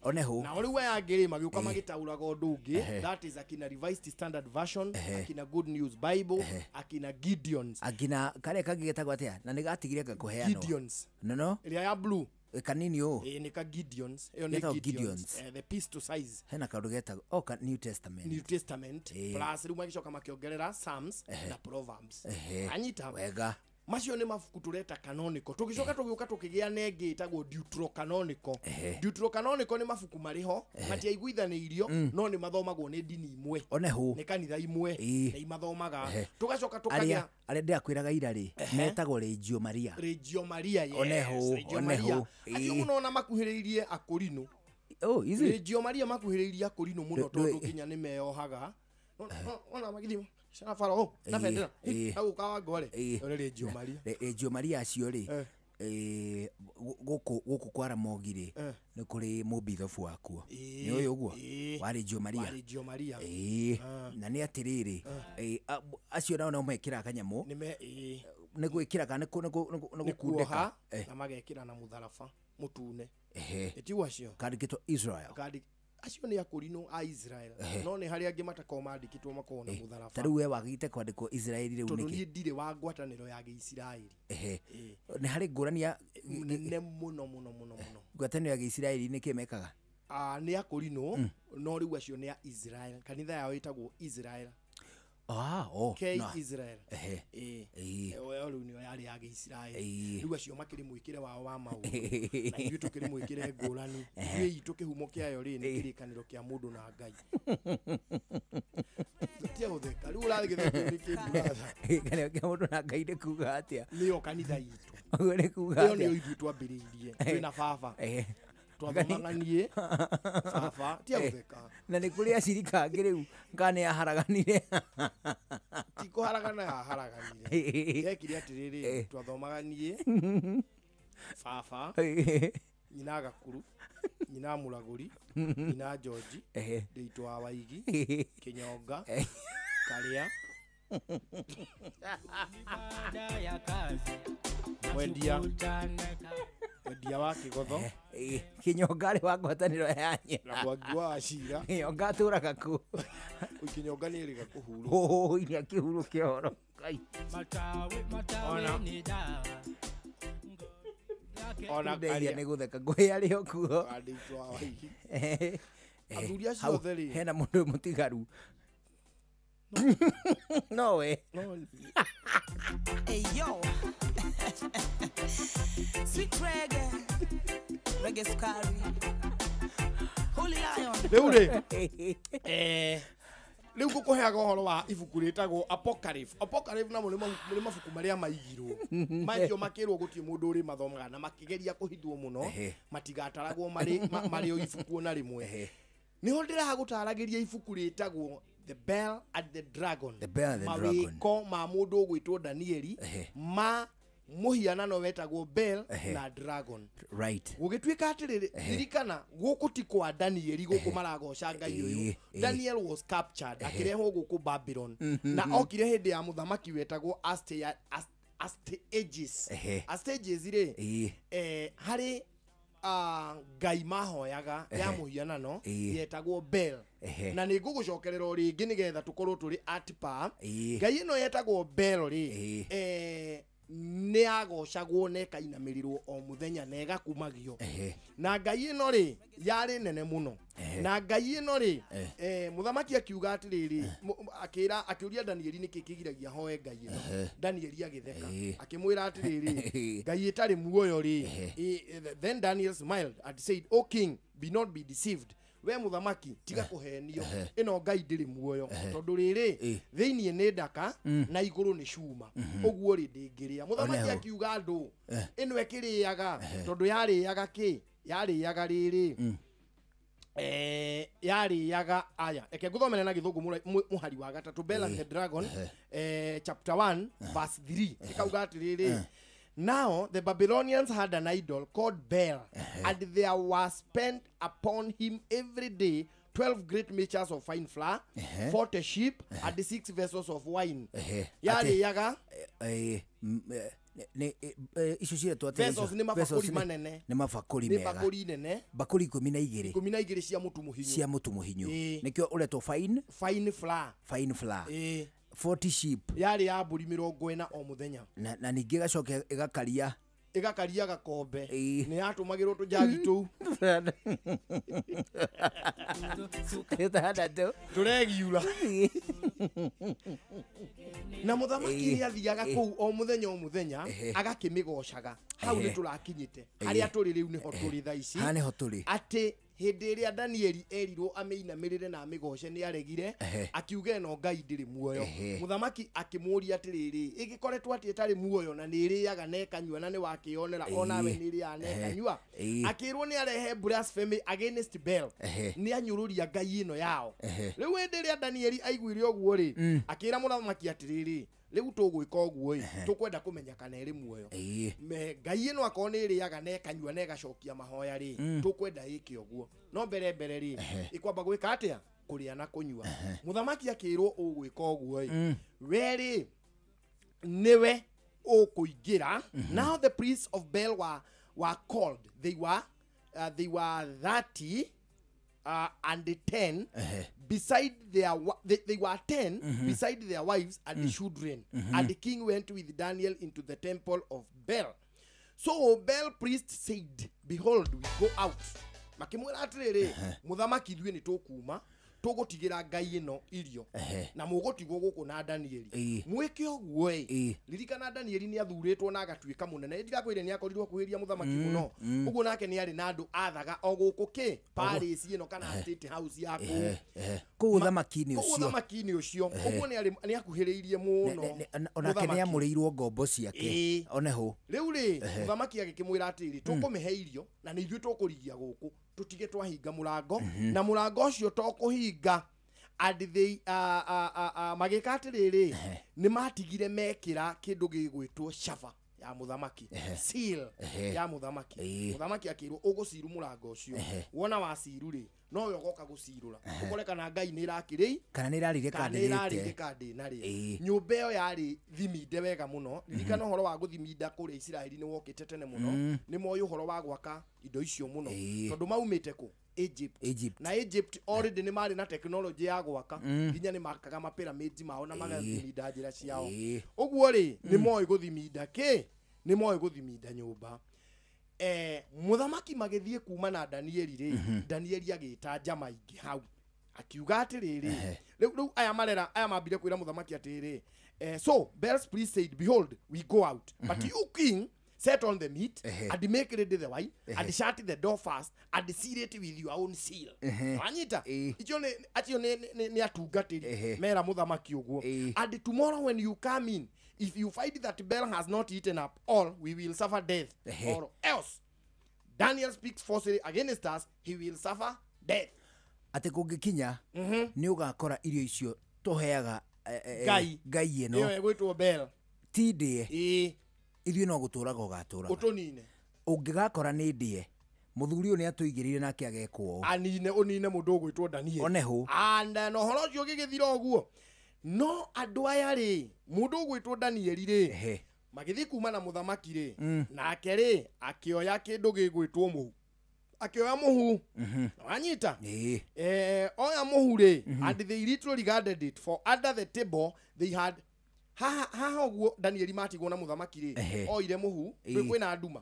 oneho na riu aya angĩ magiuka magitauraga undu ungi that is akina Revised Standard Version akina Good News Bible akina Gideons akina karia kangi getagwo atia na nigatigire gakuheanwo Gideons no ria ya blue kanini o ni ka Gideons iyo ni Gideons the piece to size hena kaundu getagwo New Testament New Testament plus riu magicoka makiongerera Psalms na Proverbs anyita wega macio ni mabuku tureta canonical tugicoka tugiuka tukigia nengi itagwo Deuterocanonical. Deuterocanonical ni mabuku mariho matiaiguithanĩirio no ni mathomagwo ni ndini imwe oneho ni kanitha imwe na imathomaga tugacoka tukagia aria ndirakwiraga ira ri metagwo Reggio Maria Reggio Maria yes oneho oneho acio muno ona makuhĩrĩirie Akorino oh is it Reggio Maria makuhĩrĩirie Akorino muno tondu nginya ni meyohaga ona magithimo Shana Farao na bendera au kawa ngore ore Reggio Maria Reggio Maria acio ri guku kwa Ramogi ri ni kuri mubithobu wakuo ni uyu uguo wa Reggio Maria wa Reggio Maria na ni atiriri acio nao no mekira kanyamu ni gwikira kana ni gukundika na magekira na mutharaba mutune eti wacio kandikitwo Israel kandi acio ni Akorino a Israel no ni hari angi matakoo mandikitwo makorwo na mutharaba ta riu we wagite kwandikwo Israeli riu niki niki tondu ni ndire wa ngwataniro ya Giisiraeli ni hari ngurani ya nene muno muno muno muno ngwataniro ya Giisiraeli niki mekaga ni Akorino no riu acio ni a Israel kanitha yao itagwo Israel oh K no. Israel oyo riu nio yari ya Giisiraeli riu acio makiri mwikire wao wa maundu na ithuĩ tukiri mwikire ngurani ithuĩ itũ kihumo kiayo ri ni kirikaniro kia mundu na Ngai tia gutheka riu urathigitheka ni kimburaca kirikaniro kia mundu na Ngai ni kuga atia niyo kanitha itu uguo ni kuga iyo atia niyo ithuĩ twambĩrĩirie twĩna baba twathomaga niĩ baba tia gutheka na ni kuri acirika angĩ rĩu kana nĩ aharaganire ti kũharagana yaharaganire yekire atĩrĩrĩ twathomaga niĩ baba nyina Gakuru nyina Mũragũri nyina George ndĩitũ wa Waigi Kĩnyonga Karia mwendia wa Kĩgotho Kĩnyonga arĩ wa ngwatanĩro ya nyina na Mwangi wa Acira Kĩnyonga atũraga kũ Kĩnyonga nĩ ĩrĩga kũhurũka iria kĩhurũke ũhoro Ngai ona ndeithia nĩ gũtheka ngũhĩa arĩ o kuo ndĩitũ wa Waigi athuri acio othe rĩ hena mũndũ mũtigaru nowe Hey yo Sweet reggae Reggae sukari Holy Lion Rĩu rĩ rĩu ngũkũheaga ũhoro wa ibuku rĩtagwo Apocryph. Apocryph namo nĩ mabuku marĩa maigirwo macio makĩrwo gũtirĩ mũndũ ũrĩ mathomaga na makĩgeria kũhithwo mũno matigataragwo marĩ o ibuku ona rĩmwe. Niho ndĩragũtaragĩria ibuku rĩtagwo The Bell and the Dragon. The Bell and the Dragon. Mawĩko ma mũndũ ũgwĩtwo Danieli ma mũhianano wetagwo Bell na Dragon. Right. Gũgĩtuĩka atĩrĩrĩ, ririkana gũkũ ti kwa Danieli gũkũ maragoca Ngai ũyũ. Daniel was captured akĩrehwo gũkũ Babylon na okire hĩndĩ ya mũthamaki wetagwo Astyages. Astyages rĩ, harĩ Ngai mahoyaga ya mũhianano yetagwo Bell. Na nĩ ngũgũcokerera o rĩngĩ nĩgetha tũkorwo tũrĩ at par. Ngai ĩno yetagwo Bell rĩ, nĩ yagocagwo na ĩkainamĩrĩrwo o mũthenya na ĩgakumagio. Na Ngai ĩno rĩ yarĩ nene mũno. Na Ngai ĩno rĩ, mũthamaki akiuga atĩrĩrĩ, akĩra akĩũria Danieli nĩkĩ kĩgiragia hoe Ngai ĩno. Danieli agĩtheka akĩmwĩra atĩrĩrĩ, Ngai ĩtarĩ muoyo rĩ. Then Daniel smiled and said, O king, be not be deceived. We mũthamaki tiga kũhenio, ĩno Ngai ndĩrĩ muoyo, tondũ rĩrĩ thĩiniĩ nĩ ndaka na igũrũ nĩ cuma, ũguo rĩ ndĩngĩrĩa. Mũthamaki akiuga andũ ĩno ĩkĩrĩaga, tondũ yarĩaga kĩ? Yarĩaga rĩrĩ, yarĩaga aya. Eke ngũthomere na gĩthũngũ mũhari wa gatatũ, Bell and the Dragon, chapter 1 verse 3, ĩkauga atĩrĩrĩ, Now the Babylonians had an idol called Bel, and there was spent upon him every day 12 great measures of fine flour, 40 sheep, and 6 vessels of wine. Yarĩaga vessels nĩ mabakũri manene, nĩ mabakũri mega, nĩ bakũri nene, bakũri 12, 12 cia mũtu mũhinyu, cia mũtu mũhinyu, nĩkĩo ũretwo fine flour, fine flour. 40 sheep yarĩ ya mbũri 40 o mũthenya, na ningĩ ĩgacoka ĩgakaria gakombe, nĩ yatũmagĩrwo tũjagi tũu tũregiura. Na mũthamaki nĩ athiaga kũu o mũthenya o mũthenya agakĩmĩgocaga. Hau nĩ tũrakinyĩte harĩa tũrĩ rĩu, nĩho tũrĩ thaa ici, atĩ hĩndĩ ĩrĩa Danieli erirwo amĩinamĩrĩre na amĩgoce nĩ aregire, akiuga ĩno Ngai ndĩrĩ muoyo. Mũthamaki akĩmũũria atĩrĩrĩ, ĩgĩkoretwo atĩ ĩtarĩ muoyo na nĩ ĩrĩaga na ĩkanyua na nĩ wakĩonera onawe nĩ ĩrĩaga na ĩkanyua. Akĩrwo nĩ arehe blasphemy against Bel, nĩ anyũrũria Ngai ĩno yao. Rĩu hĩndĩ ĩrĩa Danieli aiguire ũguo rĩ, akĩra mũthamaki atĩrĩrĩ, rĩu tũgwĩka ũguo ĩ, tũkwenda kũmenya kana ĩrĩ muoyo. Ngai ĩno akorwo nĩ ĩrĩaga na ĩkanyua na ĩgacokia mahoya rĩ, tũkwenda ĩke ũguo. No mbere rĩ, ĩkwamba gwĩka atĩa? Kũrĩa na kũnyua. Mũthamaki akĩrwo ũgwĩka ũguo ĩ, we rĩ nĩwe ũkũingĩra. Now the priests of Bel were called. They were 30 and 10 beside their they were 10 beside their wives and the children. And the king went with Daniel into the temple of Bel. So Bel priest said, Behold, we go out. Makimwĩra atĩrĩrĩ, mũthamaki ithuĩ nĩ tũkuma, tũgũtigĩra Ngai ĩno irio, na mũgũtigwo gũkũ na Danieli. Mwĩke ũguo ĩ, ririkana Danieli nĩ athurĩtwo na agatuĩka mũnene. Ndirakwĩrire nĩ akorirwo akuhĩrĩria mũthamaki mũno, ũguo nake nĩ arĩ na andũ athaga o gũkũ kĩ Paris ĩno kana State House ya kũu kũu ũthamaki-inĩ ũcio, kũu ũthamaki-inĩ ũcio. Ũguo nĩ akuhĩrĩirie mũno, onake nĩ amũrĩirwo ngombo ciake oneho. Rĩu rĩ, mũthamaki agĩkĩmwĩra atĩrĩrĩ, tũkũmĩhe irio na nĩ ithuĩ tũkũrigia gũkũ, tũtige twahinga mũrango, na mũrango ũcio to kũhinga. And they magĩka atĩrĩrĩ, nĩ matigire mekĩra kĩndũ gĩgwĩtwo shava ya mũthamaki, seal ya mũthamaki. Mũthamaki akĩrwo ũgũciru mũrango ũcio, wona waciru rĩ, nowe ũgoka gũcirũra, ũkore kana Ngai nĩ ĩrakĩrĩi kana nĩ ĩrarĩire kana ndĩnarĩa. Nyũmba ĩyo yarĩ thiminde wega mũno. Ririkana ũhoro wa gũthiminda kũrĩa Isiraeli nĩ wokĩte tene mũno, nĩ moĩ ũhoro wa gwaka indo icio mũno, tondũ maumĩte kũ? Egypt. Na Egypt already nĩ marĩ na technology ya gwaka, nginya nĩ makaga mapyramids mao na magathiminda njĩra ciao. Ũguo rĩ, nĩ moĩ gũthiminda kĩ? Nĩ moĩ gũthiminda nyũmba. Mũthamaki magĩthiĩ kuma na Danieli rĩ, Danieli agĩta njama ingĩ hau, akiuga atĩrĩrĩ, rĩu aya marera aya mambire kwĩra mũthamaki atĩrĩrĩ, so Bel's priest said, Behold, we go out, but you king set on the meat and make ready the wine and shut the door fast and seal it with your own seal. Wanyita icio nĩ acio nĩ atungatĩri mera mũthamaki ũguo. And tomorrow when you come in, if you find that Bel has not eaten up all, we will suffer death, or else Daniel speaks falsely against us, he will suffer death. Atĩ kũngĩkinya nĩ ũgakora irio icio tũheaga Ngai. Ngai ĩno Ĩyo ĩgwĩtwo Bel. Ti ndĩe. Ĩĩ. Ithuĩ no gũtũraga ũgatũraga. Ũtũnine. Ũngĩgakora nĩ ndĩe, mũthuri ũyũ nĩ atũigĩrĩire nake agekwo ũũ. Anine ũnine mũndũ ũgwĩtwo Daniel. One hũ. And na ũhoro ũcio ũgĩgĩthira ũguo. No andũ aya rĩ, mũndũ ũgwĩtwo Daniel rĩ, magĩthiĩ kuma na mũthamaki rĩ, nake rĩ, akĩoya kĩndũ gĩgwĩtwo mũhu. Akĩoya mũhu. Wanyita? Oya mũhu rĩ, and they literally regarded it, for under the table they had haha ũguo Danieli matigwo na mũthamaki rĩ, oire mũhu, kwĩna nduma.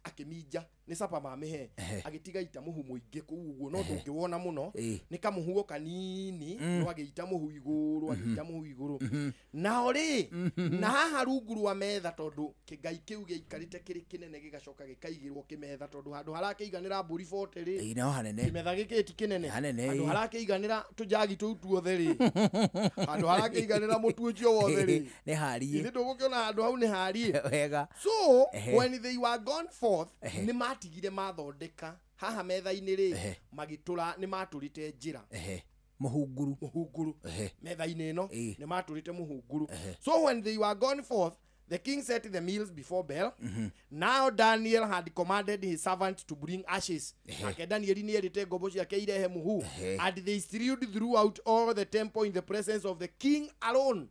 Akĩminja nĩ capa mamĩhe, agĩtiga ita mũhu mũingĩ kũu ũguo, no ndũngĩwona mũno, nĩ kamũhu o kanini, no agĩita mũhu igũrũ, agĩita mũhu igũrũ. Nao rĩ, na haha rungu rwa metha, tondũ kĩngai kĩu gĩaikarĩte kĩrĩ kĩnene gĩgacoka gĩkaigĩrwo kĩmetha, tondũ handũ harakĩiganĩra mbũri 40 rĩ, naho hanene. Kĩmetha gĩkĩ ti kĩnene. Hanene, Handũ harakĩiganĩra tũnjagi tũu tuothe rĩ, handũ harakĩiganĩra mũtu ũcio wothe rĩ, nĩ hariĩ. Ithuĩ ndũgũkĩona handũ hau nĩ hariĩ. Wega. So when they were gone forth, nĩ matigire mathondeka haha metha-inĩ rĩ, magĩtũra, nĩ matũrĩte njĩra. Mũhunguru. Mũhunguru. Metha-inĩ ĩno nĩ matũrĩte mũhunguru. So when they were gone forth, the king set the meals before Bel. Now Daniel had commanded his servant to bring ashes. Nake Daniel nĩ erĩte ngombo ciake irehe mũhu. And they strewed throughout all the temple in the presence of the king alone.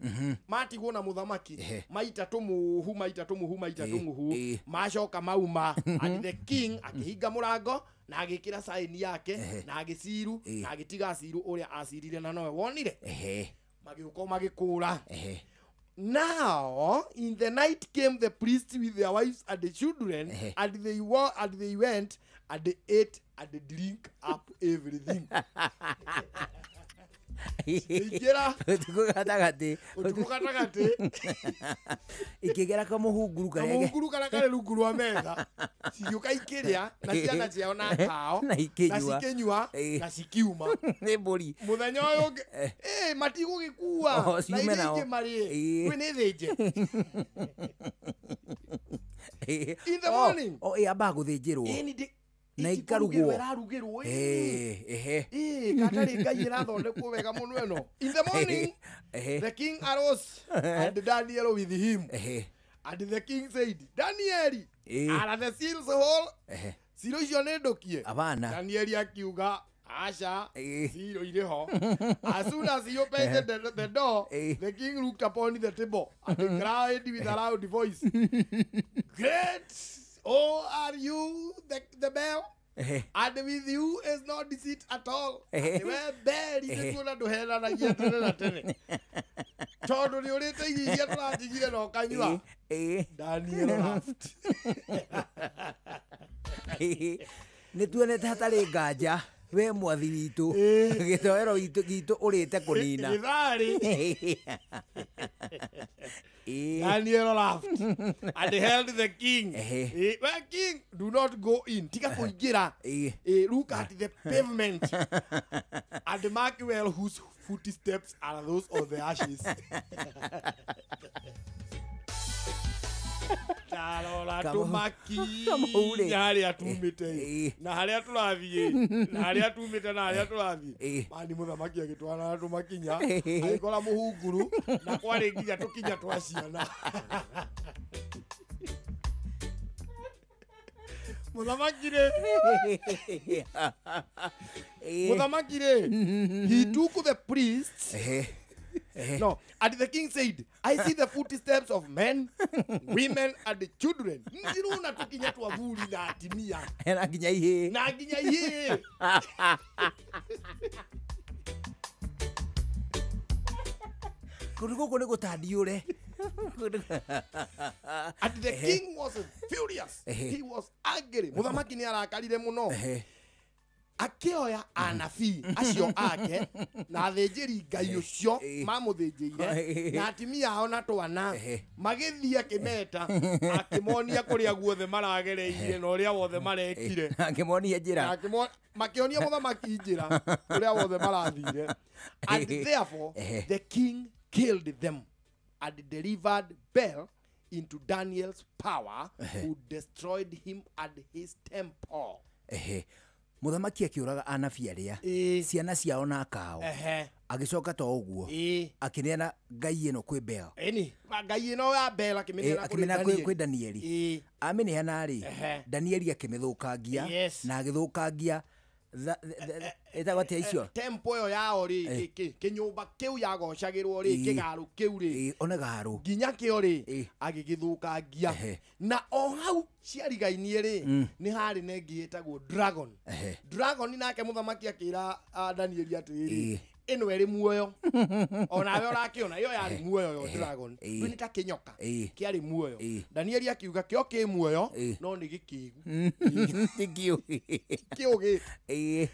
Matigwo na mũthamaki, maita tũmũhu, maita tũmũhu, maita tũmũhu, macoka mauma. And the king akĩhinga mũrango na agĩkĩra saini yake na agĩciru na agĩtiga ciru ũrĩa acirire na nowe wonire. Magĩũka magĩkũra. Now in the night came the priests with their wives and the children, and they were and they went and they ate and they drink up everything. Ikĩra Ũtukũ gatagatĩ. Ũtukũ gatagatĩ. Ikĩgera kamũhunguru karĩa Kamũhunguru karĩa karĩ rungu rwa metha. Cigĩũka ikĩrĩa na ciana ciao na kao Na ikĩnyua. na cikĩnyua na cikiuma. Nĩ mbũri. Mũthenya ũyũ ũngĩ matigũgĩkua. Oh, Na ciume iria nao. ingĩ marĩe. Kwĩ nĩ thĩnje. In the morning. Ambaga gũthĩnjĩrwo. Na ikarugwo. Ĩrarugĩrwo. Katarĩ Ngai ĩrathondekwo wega mũno ĩno. In the morning, the king arose and Daniel with him. And the king said, Daniel, are the seals whole? Ciro icio nĩ ndũkie? Abana. Daniel akiuga, aca, ciro irĩ ho. As soon as he opened the door, the king looked upon the table and cried with a loud voice, Great, oh, are you the bell? And with you is no deceit at all. We bell ithe tuona ndũhenanagia tene na tene. Tondũ nĩ ũrĩte irio iria tũratigire na ũkanyua. Daniel laughed. Nĩ tuonete hatarĩ nganja we mwathi witũ gĩtoero gitũ ũrĩte kũnina. Gĩtharĩ. Daniel laughed and held the king. Well, king, do not go in. Tiga kũingĩra. Look at the pavement and mark well whose footsteps are those of the ashes. Tarora tũmakinya harĩa tumĩte na harĩa tũrathiĩ na harĩa tumĩte na harĩa tũrathiĩ. Mani mũthamaki agĩtwarana tũmakinya agĩkora mũhunguru na kwarĩ nginya tũkinya twa ciana. Mũthamaki rĩ, mũthamaki rĩ, he took the priests. No, and the king said, I see the footsteps of men, women, and the children. Ndirona tukinya twa thuri na atimia. Na nginya ihĩĩ. Na nginya ihĩĩ. Kũndũ gũkũ nĩ gũtandiũre. And the king was furious. He was angry. Mũthamaki nĩ arakarire mũno. Akĩoya anabii acio ake na athĩnjĩri Ngai ũcio mamũthĩnjĩire na atimia ao na twana magĩthiĩ akĩmeta akĩmonia kũrĩa guothe maragereire na ũrĩa wothe marekire. Akĩmonia njĩra. Makĩonia mũthamaki njĩra ũrĩa wothe marathire. And therefore the king killed them and delivered Bel into Daniel's power, who destroyed him and his temple. Mũthamaki akĩũraga anabii arĩa ciana ciao na akao. Agĩcoka to ũguo akĩneana ngai ĩno kwĩ Bel. Ĩni ngai ĩno ya Bel akĩmĩneana kwĩ Danieli. Amĩneana rĩ, Danieli akĩmĩthũkangia na agĩthũkangia ĩtagwo atĩa icio tempo ĩyo yao rĩ, kĩnyũmba kĩu yagocagĩrwo rĩ, kĩgaro kĩu rĩ, one garo nginya kĩo rĩ agĩgĩthũkangia. Na o hau ciarigainie rĩ, nĩ harĩ na ĩngĩ ĩtagwo dragon. Dragon nake mũthamaki akĩra Danieli atĩrĩrĩ, ĩno ĩrĩ muoyo onawe ũrakĩona ĩyo yarĩ muoyo yo dragon rĩu nĩ ta kĩnyoka kĩarĩ muoyo. Danieli akiuga kĩo kĩ muoyo no nĩ gĩkĩgu kĩũgĩ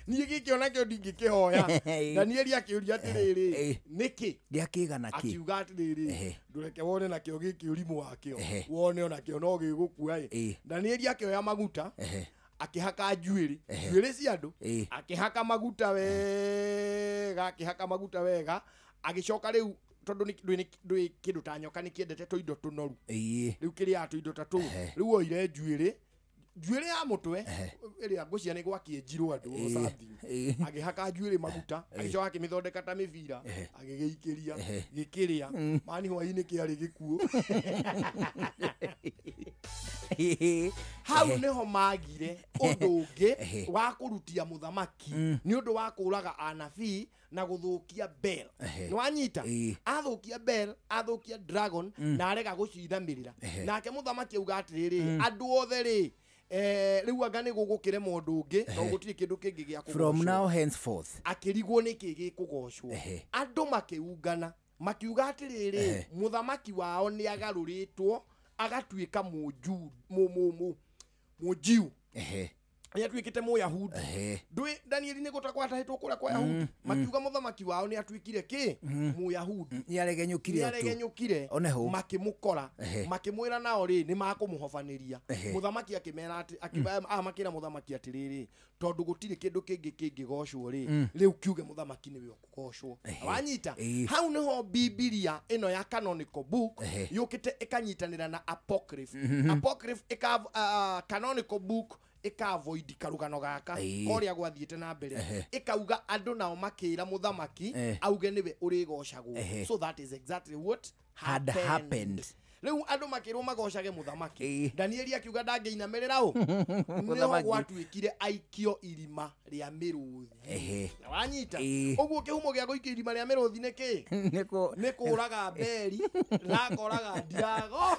niĩ gĩkĩona kĩo ndingĩkĩhoya. Danieli akĩũria atĩrĩrĩ, nĩkĩ gĩakĩgana kĩ? Akiuga atĩrĩrĩ, ndũreke wone nakĩo gĩkĩ ũrimũ wakĩo, wone onakĩo no gĩgũkua ĩ. Danieli akĩoya maguta akĩhaka njuĩrĩ njuĩrĩ cia andũ, akĩhaka maguta wega, akĩhaka maguta wega, agĩcoka rĩu tondũ ndwĩ kĩndũ ta nyoka nĩ kĩendete tũindo tũnoru, rĩu kĩrĩaga tũindo ta tũu, rĩu oire njuĩrĩ njuĩrĩ ya mũtwe ĩrĩa ngũcia nĩ gwakĩenjirwo andũ or something, agĩhaka njuĩrĩ maguta, agĩcoka akĩmĩthondeka ta mĩbira, agĩgĩikĩria gĩkĩrĩa mani hwaĩ-inĩ kĩarĩ gĩkuũ. Hau nĩho magire ũndũ ũngĩ wa kũrutia mũthamaki nĩ ũndũ wa kũũraga anabii na gũthũkia Bel. Nĩ wanyita? Athũkia Bel, athũkia dragon na arega gũcinamĩrĩra. Nake mũthamaki auga atĩrĩrĩ, andũ othe rĩ, rĩu anga nĩ gũgũkĩre mũndũ ũngĩ no gũtirĩ kĩndũ kĩngĩ gĩa kũgocwo. From now henceforth akĩrigwo nĩkĩ gĩkũgocwo. Andũ makĩungana makiuga atĩrĩrĩ, mũthamaki wao nĩ agarũrĩtwo agatuĩka mũjiu, nĩ atuĩkĩte mũyahudi. Ndũĩ Danieli nĩ gũtakwatahĩtwo kũrĩa kwa Yahudi, makiuga mũthamaki wao nĩ atuĩkire kĩ? Mũyahudi. Nĩ aregenyũkire, makĩmũkora makĩmwĩra nao rĩ nĩ makũmũhobanĩria. Mũthamaki akĩmera atĩ amakĩra mũthamaki atĩrĩrĩ, tondũ gũtirĩ kĩndũ kĩngĩ kĩngĩgocwo rĩ, rĩu kiuge mũthamaki nĩwe ũkũgocwo. Wanyita? Hau nĩho Bibilia ĩno ya canonical book yũkĩte ĩkanyitanĩra na apocryph. Apocryph ĩka canonical book ĩkavoid karugano gaka koria gwathiĩte na mbere, ĩkauga andũ nao makĩra mũthamaki auge nĩwe ũrĩgocagwo. So that is exactly what had happened. Rĩu andũ makĩrwo magocage mũthamaki. Danieli akiuga ndangĩinamĩrĩra ũ, nĩho gwatuĩkire aikio irima rĩa mĩrũthi. Na wanyita? Ũguo kĩhumo gĩa gũikio irima rĩa mĩrũthi nĩ kĩ? Nĩ kũraga Beli na koraga Ndirago.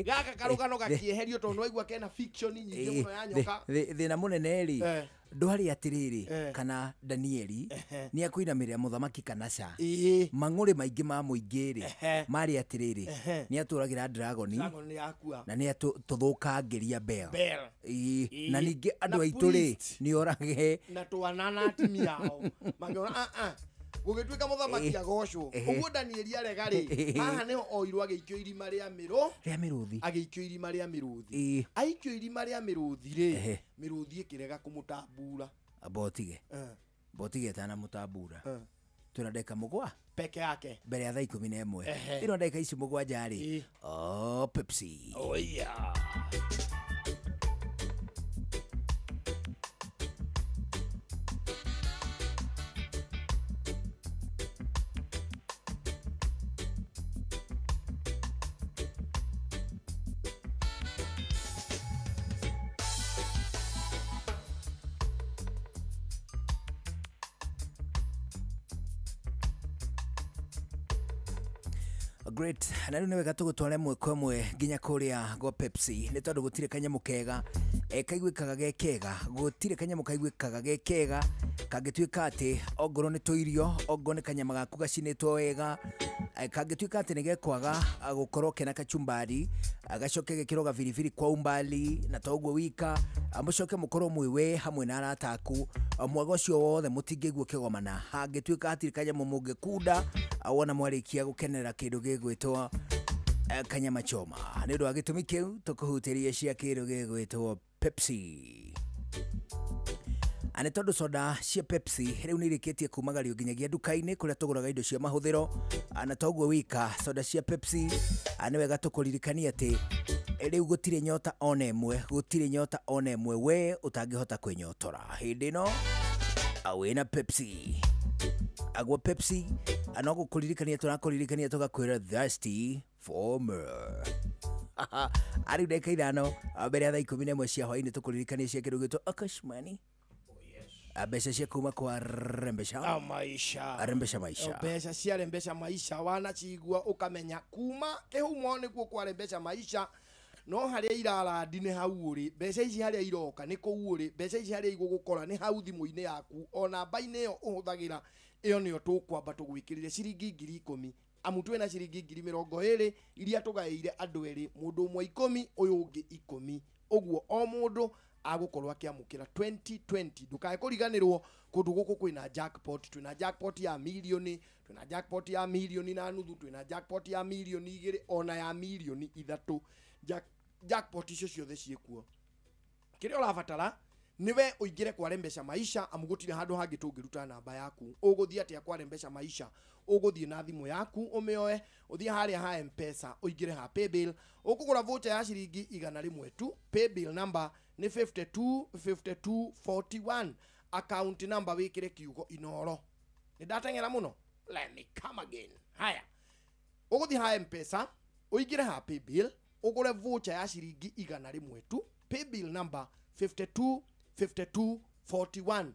Gaka karũgano gakĩeherio tondũ nĩwaigua kena fiction nyingĩ mũno ya nyoka. Thĩna mũnene rĩ ndwarĩ atĩrĩrĩ, kana Danieli nĩ akũinamĩrĩra mũthamaki kana ca. Mang'ũrĩ maingĩ ma mũingĩ rĩ marĩ atĩrĩrĩ, nĩ atũragĩra dragoni na nĩ atũthũkangĩria Bel. Na ningĩ andũ aitũ rĩ nĩ orage na twana na atumia ao makĩona gũgĩtuĩka mũthamaki agocwo. Ũguo Danieli arega rĩ, haha nĩho oirwo agĩikio irima rĩa mĩrũthi, agĩikio irima rĩa mĩrũthi. Aikio irima rĩa mĩrũthi rĩ, mĩrũthi ĩkĩrega kũmũtambura. Amba ũtige ĩtanamũtambura. Twĩna ndagĩka mũgwa peke yake mbere ya thaa 11. Ĩno ndagĩka ici 7 rĩ, oh Pepsi. Oh yeah. Great. Na rĩu nĩ wega tũgũtware ĩmwe kwa ĩmwe nginya kũrĩa gwa Pepsi, nĩ tondũ gũtirĩ kanyamũ kega kaiguĩkaga ge kega, gũtirĩ kanyamũ kaiguĩkaga ge kega kangĩtuĩka atĩ ongorwo nĩ tũirio, ongorwo nĩ kanyama gaku gacinĩtwo wega, kangĩtuĩka atĩ nĩ gekwaga gũkorwo kena kachumbari, gacoke gekĩrwo gabiribiri kwa umbali, na to ũguo wika, mũcoke mũkorwo mwĩ hamwe na arata aku, mwaga ũcio wothe mũtingĩigua kĩgomana. Hangĩtuĩka hatirĩ kanyamũ mũngĩkunda wona mwarĩkia gũkenera kĩndũ gĩgwĩtwo kanyama choma. Nĩ ũndũ wa gĩtũmi kĩu tũkũhutĩrie cia kĩndũ gĩgwĩtwo Pepsi. Nĩ tondũ soda cia Pepsi rĩu nĩ irĩkĩtie kumagario nginyagia nduka-inĩ kũrĩa tũgũraga indo cia mahũthĩro, na toguo wika soda cia Pepsi nĩ wega tũkũririkania atĩ Rĩu gũtirĩ nyota ona ĩmwe, gũtirĩ nyota ona ĩmwe we ũtangĩhota kwĩnyotora. Hĩndĩ ĩno wĩna Pepsi. Agwo Pepsi no gũkũririkania tũrakũririkania tũgakwĩra thirsty for more. Arĩ ndagĩka 5 mbere ya thaa 11 cia hwaĩ-inĩ tũkũririkania cia kĩndũ gĩtwo Akashmani. Mbeca cia kuma kwa Rembesha Maisha. Rembesha Maisha. Mbeca cia Rembesha Maisha wanacigua ukamenya kuma kihumo nikuo kwa Rembesha Maisha no haria irarandi ni hau uri mbeca ici haria iroka ni kuu uri mbeca ici haria igugukora ni hau thimu-inĩ yaku ona namba-inĩ ĩyo ũhũthagĩra ĩyo nĩyo tũkwamba tũgwĩkĩrĩre ciringi 10,000 amu twĩna ciringi 20,000 iria tũgaĩire andũ erĩ mũndũ ũmwe 10 ũyũ ũngĩ 10 ũguo o mũndũ agũkorwo akĩamũkĩra 2020 ndukae kũriganĩrwo kũndũ gũkũ kwĩna jackpot, twĩna jackpot ya milioni, twĩna jackpot ya milioni na nuthu, twĩna jackpot ya milioni 2 ona ya milioni 3. Jackpot icio ciothe ciĩkuo. Kĩrĩa ũrabatara niwe ũingĩre kwa Rembesha Maisha amu gũtirĩ handũ hangĩ tũngĩruta namba yaku. Ũgũthiĩ atĩa kwa Rembesha Maisha? Ũgũthiĩ na thimũ yaku ũmĩoe, ũthiĩ harĩa ha M-Pesa, ũingĩre ha paybill, ũkũgũra voucher ya ciringi 100 tu. Paybill number nĩ 525241, account number wĩkĩre kiugo Inoro. Nĩ ndateng'era mũno, let me come again. Haya, ũgũthiĩ ha M-Pesa, ũingĩre ha paybill, ũgũre voucher ya ciringi 100 tu. Paybill number 525241,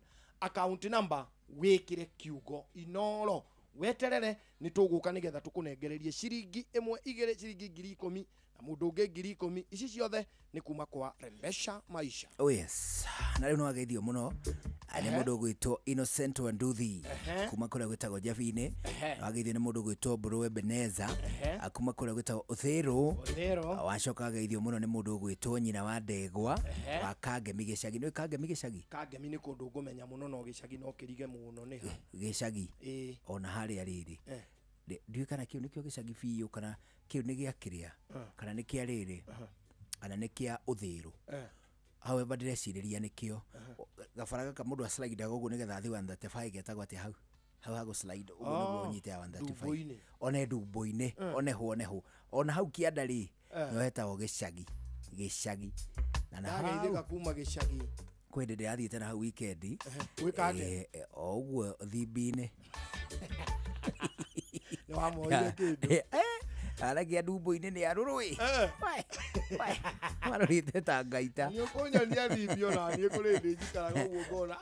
account number wĩkĩre kiugo Inoro. Weterere nĩ tũgũka nĩgetha tũkũnengererie ciringi 1 2 ciringi 10,000 na mũndũ ũngĩ 10,000. Ici ciothe nĩ kuma kwa Rembesha Maisha. Oh yes, na rĩu nĩwageithio mũno nĩ mũndũ ũgwĩtwo Innocent Wanduthi kuma kũrĩa gwĩtagwo Njabinĩ. Wageithio nĩ mũndũ ũgwĩtwo Mbũrũ Ebeneza kuma kũrĩa gwĩtagwo Ũthĩrũ. Wacoka wageithio mũno nĩ mũndũ ũgwĩtwo nyina wa Ndegwa wa Kangemi gĩcagi. Nĩ Kangemi gĩcagi? Kangemi nĩ kũndũ ngũmenya mũno no gĩcagi no kĩrige mũno nĩ ha gĩcagi ona harĩa rĩrĩ ndiũĩ kana kĩu nĩkĩo gĩcagi biũ kana kĩu nĩ gĩa kĩrĩa kana nĩ kĩa rĩrĩ kana nĩ kĩa Ũthĩrũ. However ndĩrecirĩria nĩkĩo gabara gaka mũndũ aslide ũguo nĩgetha athiĩ 135 getagwo atĩa hau hau ha gũslide ũguo nĩguo ũnyite ya 135 one ndumbo-inĩ oneho oneho ona hau kĩanda rĩ nĩho hetagwo gĩcagi gĩcagi na na hau kuma gĩcagi kwĩ hĩndĩ ndĩrathiĩte na hau weekend gwĩka atĩa o ũguo thimbi-inĩ nĩ wamoire kĩndũ aragia ndumbo-inĩ nĩ arũrũĩ marorĩte ta ngaita. Nĩ ũkũnyonia thimbi ona niĩ kũrĩ hĩndĩ njikaraga ũguo ngona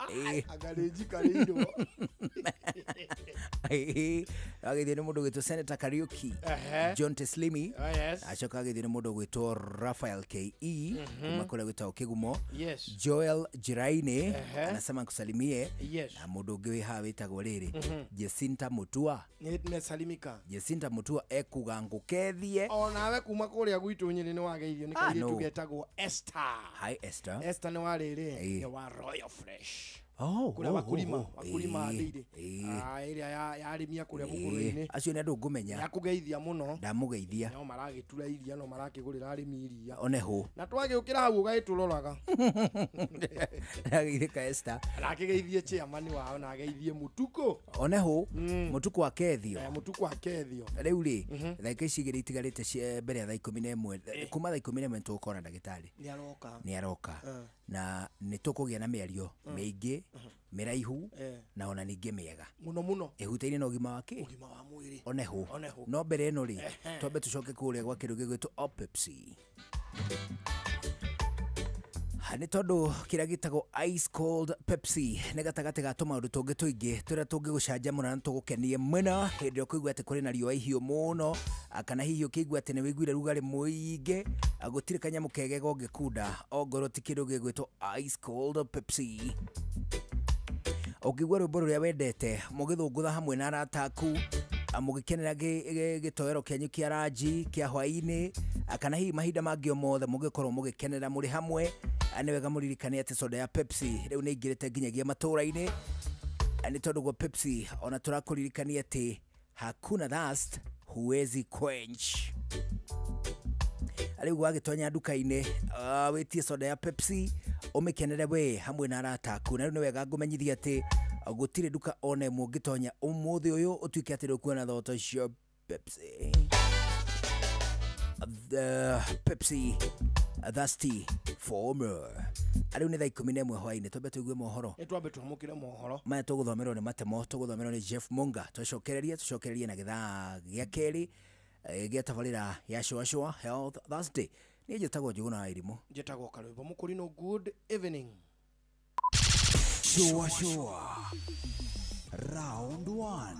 anga nĩ njikarĩirwo. Agĩthiĩ nĩ mũndũ ũgwĩtwo Senator Kariuki John Teslimi. Acoka agĩthiĩ nĩ mũndũ ũgwĩtwo Raphael KE kuma kũrĩa gwĩtagwo Kĩgumo. Joel Jiraini anasema nkusalimie. Na mũndũ ũngĩ wĩ haha wĩtagwo rĩrĩ Jacinta Mutua. Nĩmesalimika. Jacinta Mutua ekuga ngũkethie onawe kuma kũrĩa gwitũ Nyĩrĩ nĩ wageithio nĩ kairĩtu getagwo Esther. Hi Esther. Esther nĩ wa rĩrĩ nĩ wa Royal Fresh. Oh, kũrĩa wakulima wakulima ndĩire ĩrĩa ya arĩmi a kũrĩa mũgũrũ-inĩ. Acio nĩ andũ ngũmenya. Nĩakũgeithia mũno. Ndamũgeithia. No maragĩtura iria no marakĩgũrĩra arĩmi iria. Oneho. Na twagĩũkĩra hau ũgagĩtũroraga. Ageithĩka Esther. Arakĩgeithie chairman wao na ageithie Mũtukũ. Oneho Mũtukũ akethio. Mũtukũ akethio. Rĩu rĩ ndagĩka ici igĩrĩ itigarĩte mbere ya thaa 11 kuma thaa 11 tũgũkorwo na ndagĩtarĩ. Nĩaroka. Nĩaroka. Na nĩ tũkũgĩa na mĩario mĩingĩ mĩraihu na ona ningĩ mĩega mũno mũno ĩhutaine na ũgima wa kĩ ũgima wa mwĩrĩ oneho. No mbere ĩno rĩ twambe tũcoke kũrĩa gwa kĩndũ gĩgwĩtwo Pepsi nĩ tondũ kĩrĩa gĩtagwo Ice Cold Pepsi nĩ gatagatĩ ga tũmaũndũ tũngĩ tũingĩ tũrĩa tũngĩgũcanjamũra na tũgũkenie mũno hĩndĩ ĩrĩa ũkũigua atĩ kũrĩ na riũa ihiũ mũno kana hihi ũkĩigua atĩ nĩ wĩiguire rugarĩ mũingĩ gũtirĩ kanyamũ kegega ũngĩkunda ongorwo ti kĩndũ gĩgwĩtwo Ice Cold Pepsi. Ũngĩigua rwĩmbo rũrĩa wendete mũgĩthũngũtha hamwe na arata aku mũgĩkenera gĩtoero kĩanyu kĩa ranji kĩa hwaĩ-inĩ kana hihi mahinda mangĩ o mothe mũngĩkorwo mũgĩkenera mũrĩ hamwe nĩ wega mũririkane atĩ soda ya Pepsi rĩu nĩ ĩingĩrĩte nginyagia matũũra-inĩ nĩ tondũ gwa Pepsi ona tũrakũririkania atĩ hakuna thirst huwezi quench. Rĩu wagĩtonya nduka-inĩ wĩtie soda ya Pepsi ũmĩkenere we hamwe na arata aku. Na rĩu nĩ wega ngũmenyithia atĩ gũtirĩ nduka ona ĩmwe ũngĩtonya ũmũthĩ ũyũ ũtuĩke atĩ ndũkuona thota cia Pepsi. The Pepsi Thirsty for more. Ariu nĩ thaa 11 hwaĩ-inĩ, twambe tũigue mohoro. Nĩ twambe twamũkĩre mohoro. Maya tũgũthomerwo nĩ Matemo, tũgũthomerwo nĩ Jeff Munga. Tũcokererie na gĩthaa gĩa kerĩ gĩa tabarĩra ya Shua Shua Health Thursday. Niĩ njĩtagwo Njuguna wa Irimũ. Njĩtagwo Karwĩmbo Mũkũrinũ. Good evening. Shua Shua Round 1.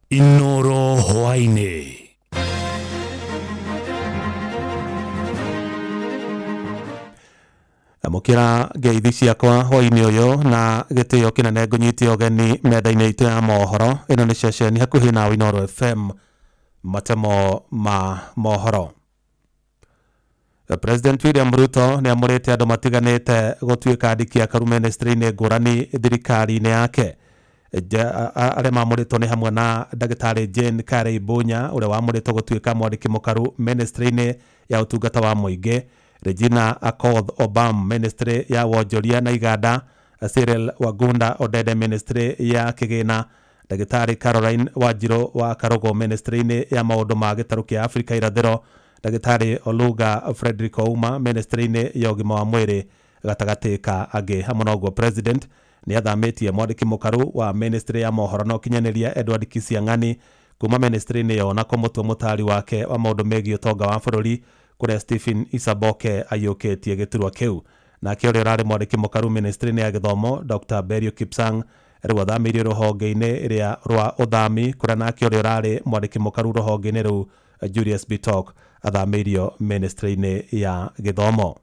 Inoro hwaĩ-inĩ. Amũkĩra ngeithi ciakwa hwaĩ-inĩ ũyũ na gĩtĩo kĩnene ngũnyite ũgeni metha-inĩ itũ ya mohoro. Ĩno nĩ ceceni hakuhĩ na Inoro FM, matemo ma mohoro. President William Ruto nĩ amũrĩte andũ matiganĩte gũtuĩka andĩki a karu ministry-inĩ ngũrani thirikari-inĩ yake. Arĩa mamũrĩtwo nĩ hamwe na ndagĩtarĩ Jane Karei Mbunya ũrĩa wamũrĩtwo gũtuĩka mwandĩki mũkaru ministry-inĩ ya ũtungata wa mũingĩ, Regina Akoth Obam ministry ya wonjoria na iganda, Cyril Wagunda Odede ministry ya kĩgĩna, ndagĩtarĩ Caroline Wanjirũ wa Karũgũ ministry-inĩ ya maũndũ ma gĩtarũ kĩa Afrika irathĩro, ndagĩtarĩ Oluga Frederick Ouma ministry-inĩ ya ũgima wa mwĩrĩ gatagatĩ ka angĩ. Hamwe na ũguo president nĩ athamĩtie mwandĩki mũkaru wa ministry ya mohoro na ũkinyanĩria Edward Kisiang'ani kuma ministry-inĩ ĩyo na kũmũtua mũtaari wake wa maũndũ megiĩ ũtonga wa bũrũri, kũrĩa Stephen Isaboke aiyũkĩtie gĩturwa kĩu. Nake ũrĩa ũrarĩ mwandĩki mũkaru ministry-inĩ ya gĩthomo Dr. Berio Kipsang rĩu athamĩirio rũhonge-inĩ rĩa rwa ũthami, kũrĩa nake ũrĩa ũrarĩ mwandĩki mũkaru rũhonge-inĩ rũu Julius Bitok athamĩirio ministry-inĩ ya gĩthomo.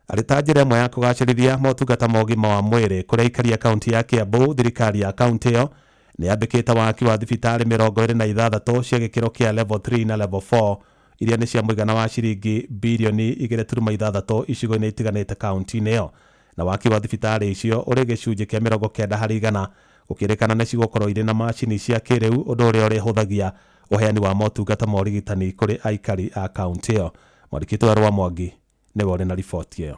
Arĩ ta njĩra ĩmwe ya kũgacĩrithia motungata ma ũgima wa mwĩrĩ kũrĩa aikari a kaunti ya Kiambu, thirikari ya kaunti ĩyo nĩ yambĩkĩte waki wa thibitarĩ 26 cia gĩkĩro kĩa level 3 na level 4 iria nĩ cia mũigana wa ciringi birioni 2.6 icigo-inĩ itiganĩte kaunti-inĩ ĩyo. Na waki wa thibitarĩ icio ũrĩ gĩcunjĩ kĩa 90 harĩ igana, gũkĩrĩkana nĩ cigũkorwo irĩ na macini cia kĩrĩu, ũndũ ũrĩa ũrĩhũthagia ũheani wa motungata ma ũrigitani kũrĩ aikari a kaunti ĩyo. Mwandĩki witũ Rwa Mwangi nĩwe ũrĩ na riboti ĩyo.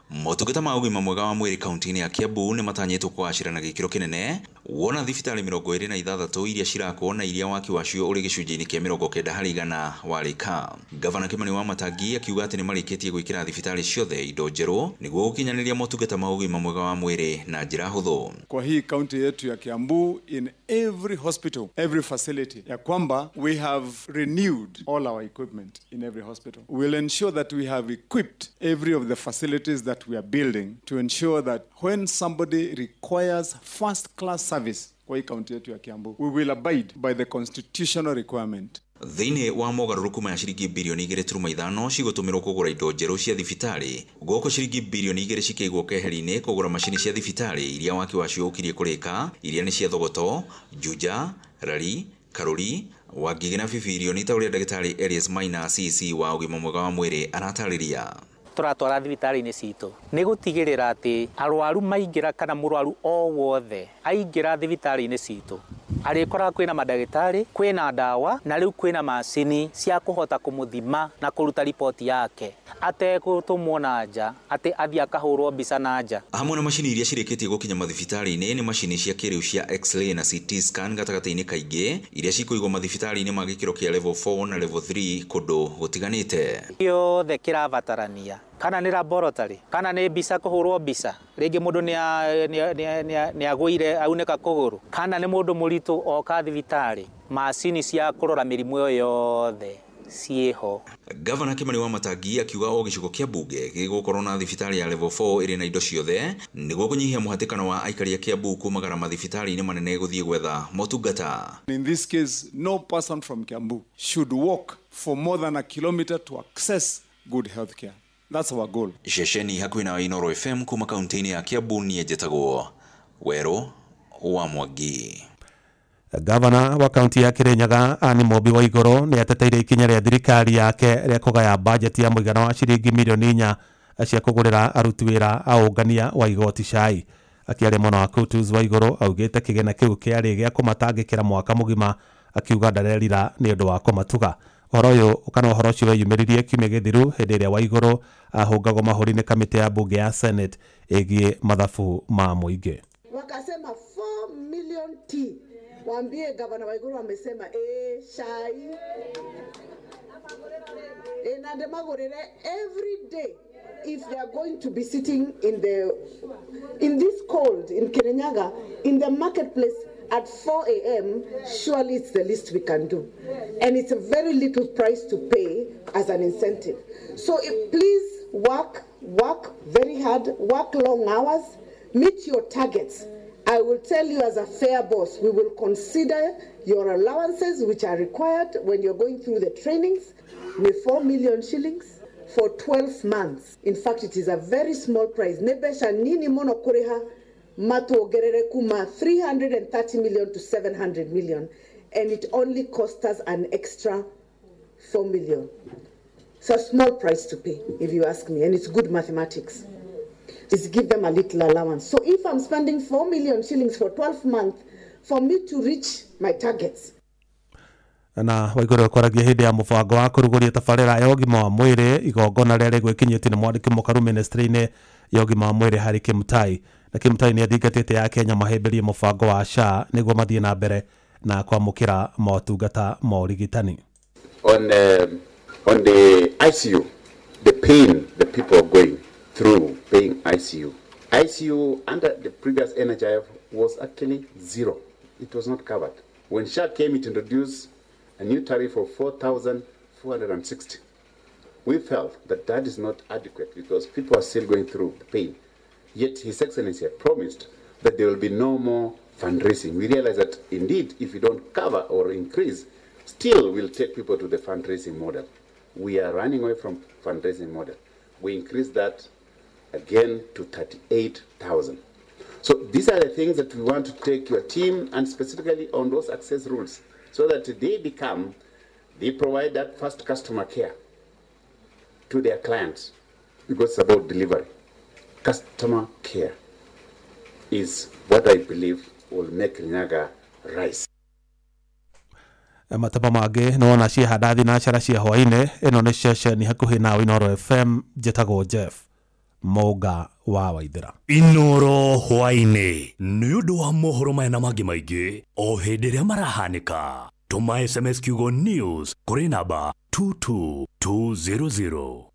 Motungata ma ũgima mwega wa mwĩrĩ kaunti-inĩ ya Kiambu nĩ matanyĩtwo kũgacĩra na gĩkĩro kĩnene wona thibitarĩ 26 iria cirakwo na iria waki wacio ũrĩ gĩcunjĩ-inĩ kĩa 90 harĩ igana warĩka. Gavana Kimani Wamatangi akiuga atĩ nĩ marĩkĩtie gwĩkĩra thibitarĩ ciothe indo njerũ nĩguo gũkinyanĩria motungata ma ũgima mwega wa mwĩrĩ na njĩra hũthũ. Kwa hii kaunti yetu ya Kiambu, in every hospital, every facility, ya kwamba we have renewed all our equipment in every hospital. We'll ensure that we have equipped every of the facilities that we are building to ensure that when somebody requires first class service kwa hii kaunti yetu ya Kiambu, we will abide by the constitutional requirement. Thĩinĩ wa mogarũrũku maya ciringi birioni 2.5 cigũtũmĩrwo kũgũra indo njerũ cia thibitarĩ, gũkũ ciringi birioni 2 cikĩigwo keheri-inĩ kũgũra macini cia thibitarĩ iria waki wacio ũkirie kũrĩka, iria nĩ cia Thogoto, Juja, Rari, Karuri, Wangigĩ na Bibirioni, ta ũrĩa ndagĩtarĩ Elias Maina CC wa ũgima mwega wa mwĩrĩ aratarĩria. Tũratwara thibitarĩ-inĩ citũ nĩ gũtigĩrĩra atĩ arwaru maingĩra kana mũrwaru o wothe aingĩra thibitarĩ-inĩ citũ arĩkoraga kwĩna mandagĩtarĩ, kwĩna ndawa na rĩu kwĩna macini cia kũhota kũmũthima na kũruta riboti yake ategũtũmwo na nja atĩ athiĩ akahũrwo mbica na nja. Hamwe na macini iria cirĩkĩtie gũkinya mathibitarĩ-inĩ nĩ macini cia kĩrĩu cia X-ray na CT scan gatagatĩ-inĩ kaingĩ iria cikũigwo mathibitarĩ-inĩ ma gĩkĩro kĩa level 4 na level 3 kũndũ gũtiganĩte. Gĩothe kĩrabatarania, kana nĩ laboratory, kana nĩ mbica kũhũrwo mbica, rĩngĩ mũndũ nĩ agũire aunĩka kũgũrũ, kana nĩ mũndũ mũritũ oka thibitarĩ, macini cia kũrora mĩrimũ ĩyo yothe ciĩho. Gavana Kimani Wamatangi akiuga o gĩcigo kĩa mbunge gĩgũkorwo na thibitarĩ ya level 4 ĩrĩ na indo ciothe nĩguo kũnyihia mũhatĩkano wa aikari a Kiambu kumagara mathibitarĩ-inĩ manene gũthiĩ gwetha motungata. In this case, no person from Kiambu should walk for more than a kilometer to access good health care. That's our goal. Ceceni hakuhĩ na Inoro FM kuma kaunti-inĩ ya Kiambu niĩ njĩtagwo Werũ wa Mwangi. Gavana wa kaunti ya Kirinyaga Anne Mumbi Waiguru nĩ ateteire ikinya rĩa thirikari yake rĩa kũgaya bajeti ya mũigana wa ciringi mirioni 4 cia kũgũrĩra aruti wĩra a ũngania wa igoti cai. Akiaria mwena wa Kutus Waiguru augite kigena kiu kiari gia kumatangikira mwaka mugima, akiuga ndarerira ni undu wa kumatuga. Ũhoro ũyũ kana ũhoro ũcio weyumĩririe kiumia gĩthiru hĩndĩ ĩrĩa Waiguru ahũngagwo mahũri nĩ kamĩtĩ ya mbunge ya Senate ĩgiĩ mathabu ma mũingĩ. Wakasema 4 million T. Waambie Gavana Waiguru amesema shai na ndemagũrĩre every day if they are going to be sitting in this cold in Kirinyaga in the marketplace at 4 a.m., surely it's the least we can do. And it's a very little price to pay as an incentive. So please work very hard, work long hours, meet your targets. I will tell you as a fair boss, we will consider your allowances which are required when you're going through the trainings with 4 million shillings for 12 months. In fact, it is a very small price. Nebesha nini mono kureha matuongerere kuma 330 million to 700 million, and it only cost us an extra 4 million. It's a small price to pay, if you ask me, and it's good mathematics. Just give them a little allowance. So if I'm spending 4 million shillings for 12 months for me to reach my targets. Na Waiguru kwaragia hindi ya mubango wa kuruguria tabarira ya ũgima wa mwĩrĩ igongona rĩrĩa rĩgwĩkinyĩtie nĩ mwandĩki mũkaru ministry-inĩ ya ũgima wa mwĩrĩ Harry Kimutai. Na Kimutai nĩ athingatĩte ya Kenya mahĩmbĩrie mũbango wa SHA nĩguo mathiĩ na mbere na kwamũkĩra motungata ma ũrigitani. On the ICU, the pain the people are going through paying ICU. ICU under the previous NHIF was actually zero. It was not covered. When SHA came, it introduced a new tariff of 4,460. We felt that that is not adequate because people are still going through the pain. Yet His Excellency had promised that there will be no more fundraising. We realize that indeed, if we don't cover or increase, still we'll take people to the fundraising model. We are running away from fundraising model. We increase that again to 38,000. So these are the things that we want to take your team, and specifically on those access rules, so that they provide that first customer care to their clients, because it's about delivery. Customer care is what I believe will make Kirinyaga rise. Mataba mangĩ nĩ wona ciehanda thinacara cia hwaĩ-inĩ. Ĩno nĩ ceceni hakuhĩ nawe Inooro FM. Njĩtagwo Jeff Mũnga wa Waithĩra. Inooro hwaĩ-inĩ nĩ ũndũ wa mohoro maya na mangĩ maingĩ o hĩndĩ ĩrĩa marahanĩka. Tũma SMS kiugo news kũrĩ namba 22200.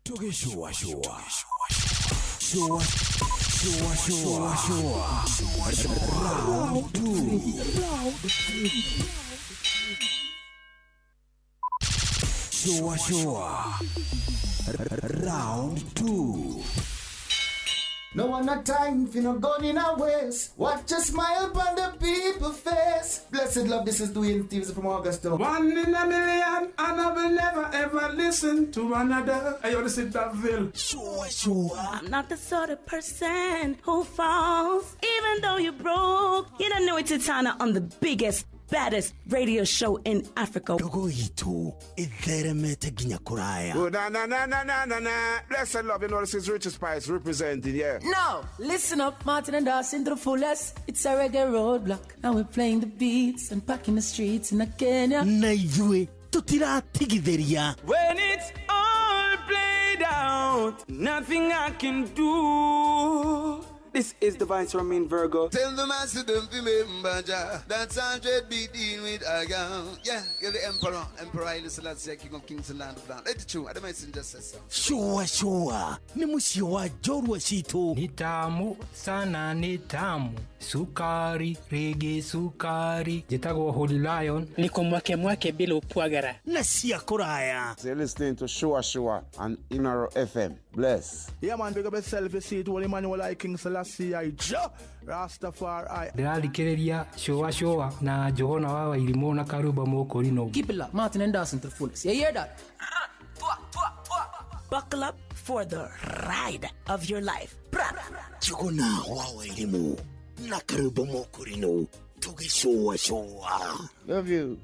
Tugishua shua shua shua shua shua round 2. Shua shua round 2. No one not time for no gun in our waist. Watch a smile upon the people face. Blessed love, this is Dwayne Stevens from Augusta. 1 in a million, and I will never ever listen to another. I ought to sit that bill. Sure, sure. I'm not the sort of person who falls, even though you're broke. You don't know it's Titana on the biggest, baddest radio show in Africa. Dogo itu itheremete ginya kuraya. Oh, na na na na na na na. Blessed love, you know this is Richard Spice representing, yeah. No, listen up, Martin and Dawson to the fullest. It's a reggae roadblock, and we're playing the beats and packing the streets in Kenya. Na ithuĩ tutiratigithĩria. When it's all played out, nothing I can do. This is the Vice Romain Virgo. Tell the master don't remember Jah. That's 100 beat in with a gun. Yeah, you're the emperor. Emperor Haile Selassie, King of Kings and Land of Land. Let it true. I don't just say so. Shua shua. Ni muciĩ wa njorua citũ. Ni tamu sana, ni tamu. Sukari, rege sukari. Njĩtagwo Holy Lion. Niko mwake mwake bila upwagara. Na cia kũraya. So you're listening to Shua Shua on Inooro FM. Bless. Yeah man, big up yourself, you see it. Holy Emmanuel I King Selassie I Jah Rastafari. Ndĩrathikĩrĩria Shua Shua na Johana wa Wairimũ na Karuba Mũkũrinũ. Keep it locked, Martin and Dawson to the fullest. You hear that? Buckle up for the ride of your life. Johana wa Wairimũ na Karuba Mũkũrinũ tũgĩcũa cũa. Love you.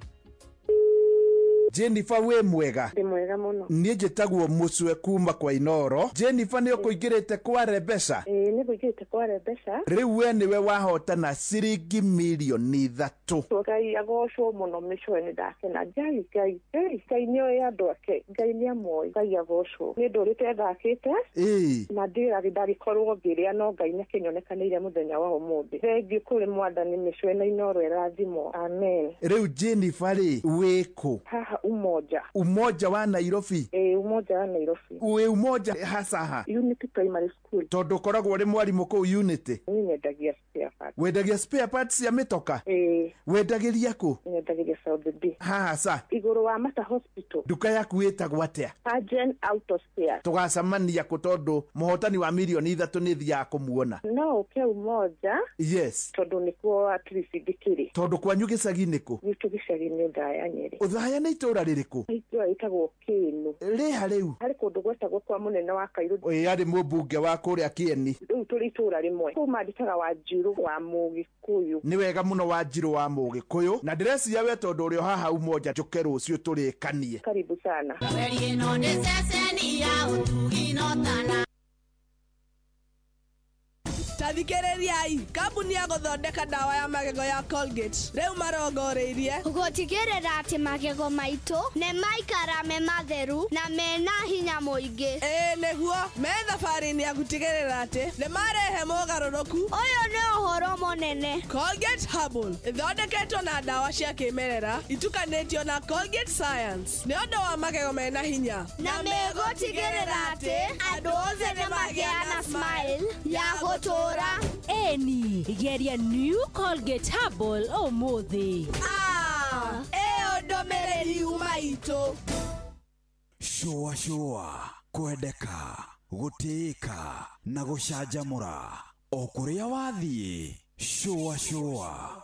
Jennifer wĩ mwega? Ndĩ mwega mũno. Niĩ njĩtagwo Mũcwe kuma kwa Inoro. Jennifer nĩ ũkũingĩrĩte kware mbeca? Ĩĩ nĩ kũingĩrĩte kware mbeca. Rĩu we nĩwe wahotana ciringi mirioni 3. Ngai agocwo mũno Mĩcwe, nĩ ndakena. Ngai Ngai Ngai Ngai nĩ oĩ andũ ake. Ngai nĩ amoĩ. Ngai agocwo. Nĩ ndũrĩte thakĩte. Ĩĩ. Na ndĩrarĩ ndagĩkorwo ngĩrĩa no Ngai nĩ akĩnyonekanĩire mũthenya wa ũmũthĩ. Thengiũ kũrĩ mwathani Mĩcwe na Inoro ĩrathimwo. Amen. Rĩu Jennifer rĩ, wĩ kũ? Haha Umoja. Umoja wa Nairobi? Ĩĩ Umoja wa Nairobi. Wĩ Umoja hacaha? Unity Primary School. Tondũ ũkoragwo ũrĩ mwarimũ kũu Unity? Niĩ nyendagia spare parts. Wendagia spare parts cia mĩtoka? Ĩĩ. Wendagĩria kũ? Nyendagĩria South B. Haha ca? Igũrũ wa Mata Hospital. Nduka yaku ĩtagwo atĩa? Agen Auto Spares. Tũgacemania kũ tondũ mũhotani wa mirioni 3 nĩ thiaga kũmuona? No ũke Umoja. Yes. Tondũ nĩkuo at least ndĩkĩrĩ. Tondũ kwanyu gĩcagi-inĩ kũ? Gwitũ gĩcagi-inĩ Ũthaya Nyeri. Ũthaya nĩ itũũra rĩrĩkũ? Itũũra rĩtagwo Kĩĩnũ. Rĩha rĩu? Harĩ kũndũ gwetagwo kwa mũnene wa Kairũ. Ĩĩ arĩ mũmbunge wa kũrĩa Kĩeni. Rĩu tũrĩ itũũra rĩmwe. Kũu mandĩkaga Wanjirũ wa Mũgĩkũyũ. Nĩ wega mũno Wanjirũ wa Mũgĩkũyũ, na ndĩreciria we tondũ ũrĩ o haha Umoja njũke rũciũ tũrĩkanie. Karibu sana. Kweli ĩno nĩ ceceni ya ũtugi no tana. Tathikĩrĩriai, kambuni ya gũthondeka ndawa ya magego ya Colgate rĩu marongoreirie gũtigĩrĩra atĩ magego maitũ nĩ maikara me matheru na mena hinya mũingĩ. Ĩĩ nĩguo, me thabarĩ-inĩ ya gũtigĩrĩra atĩ nĩ marehe mogarũrũku. Ũyũ nĩ ũhoro mũnene. Colgate Herbal ĩthondeketwo na ndawa cia kĩmerera itukanĩtio na Colgate Science nĩ ũndũ wa magego mena hinya na megũtigĩrĩra atĩ andũ othe nĩ magĩa na smile ya gũtũũra. Eni, geria New Colgate Herbal ũmũthĩ. Ĩyo ndũmĩrĩri yuma itũ. Shũa shũa, kwendeka, gũtĩĩka na gũcanjamũra o kũrĩa wathiĩ. Shũa shũa.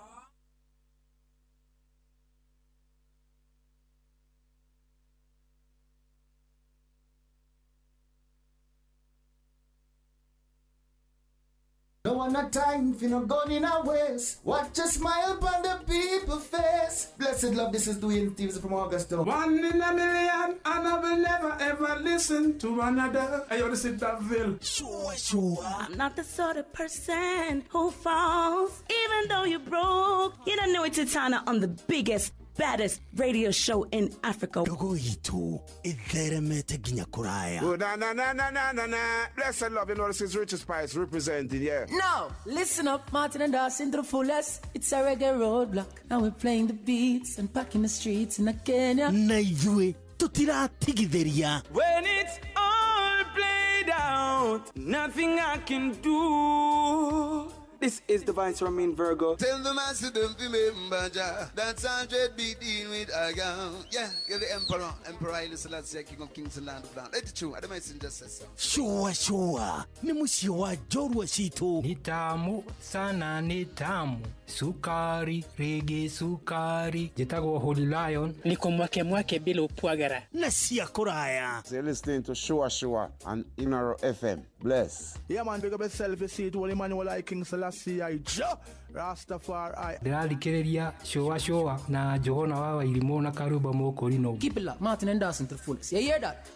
No one a time for no gun in a waste. Watch a smile upon the people face. Blessed love, this is Dwayne Stevens from Augusta. 1 in a million, and I will never ever listen to another. I ought to sit that Ville. Sure, sure. I'm not the sort of person who falls, even though you're broke. You don't know it's Titana on the biggest, baddest radio show in Africa. Ndogo itu itheremete nginya kuraya. Oh, na na na na na na na. Blessed love, you know this is Richard Spice representing, yeah. No, listen up, Martin and Dawson to the fullest. It's a reggae roadblock, and we're playing the beats and packing the streets in Kenya. Na ithuĩ tutiratigithĩria. When it's all played out, nothing I can do. This is the Vice Main Virgo. Tell the master don't remember Jah. That's 100 be dealing with a girl. Yeah, you're the emperor. Emperor Haile Selassie, King of Kings and Land of Land. Let it true. I don't mind just say so. Shua shua. Ni mũciĩ wa njorua citũ. Ni tamu sana, ni tamu. Sukari, rege sukari. Njĩtagwo Holy Lion. Niko mwake mwake bila upwagara. Na cia kũraya. So you're listening to Shua Shua on Inaro FM. Bless. Yeah man, big up yourself, you see it. Holy Emmanuel I King Selassie I Jah Rastafari. Ndĩrathikĩrĩria Shua Shua na Njũgũna wa Wairimũ na Karumba Mũkũrinũ. Keep it locked, Martin and Dawson to the fullest. You hear that?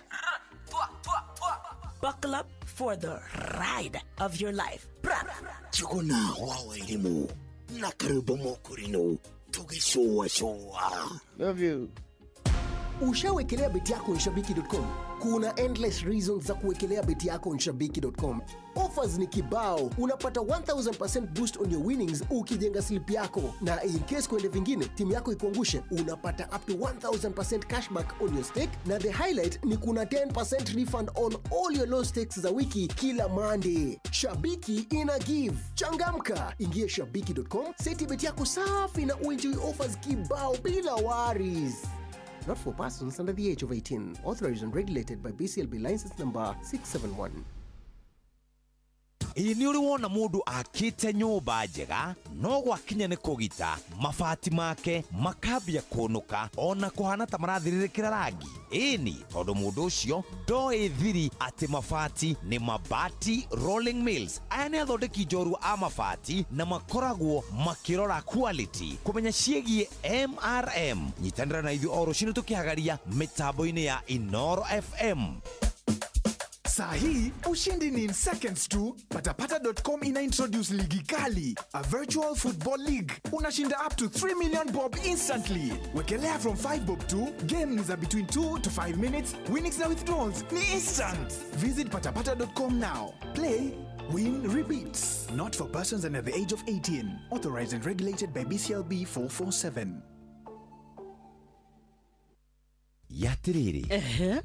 Buckle up for the ride of your life. Njũgũna wa Wairimũ na Karumba Mũkũrinũ tũgĩcũa shua. Love you. Ushawekelea beti yako onshabiki.com? Kuna endless reasons za kuwekelea beti yako onshabiki.com. Offers ni kibao. Unapata 1000% boost on your winnings ukijenga slip yako, na in case kwende vingine timu yako ikuangushe, unapata up to 1000% cashback on your stake, na the highlight ni kuna 10% refund on all your low stakes za wiki kila Monday. Shabiki ina give. Changamka, ingia shabiki.com, seti beti yako safi na uenjoy offers kibao bila worries. Not for persons under the age of 18. Authorized and regulated by BCLB license number 671. Ĩ nĩ ũrĩ wona mũndũ akĩte nyũmba njega no gwakinya nĩ kũgita mabati make makambia kũnũka ona kũhana ta marathirĩrĩkĩra rangi? Ĩni, tondũ mũndũ ũcio ndoĩ thiri atĩ mabati nĩ Mabati Rolling Mills. Aya nĩ athondeki njorua a mabati na makoragwo makĩrora quality kũmenya ciĩgiĩ MRM. Nyitanĩra na ithuĩ o rũcinĩ tũkĩhagaria mĩtambo-inĩ ya Inoro FM. Saa hii ushindi ni in seconds tu. Patapata.com ina introduce ligi kali, a virtual football league. Unashinda up to 3 million bob instantly. Wekelea from 5 bob tu. Game ni za between 2 to 5 minutes. Winnings na withdrawals ni instant. Visit patapata.com now. Play, win, repeat. Not for persons under the age of 18. Authorized and regulated by BCLB 447. Yatiriri,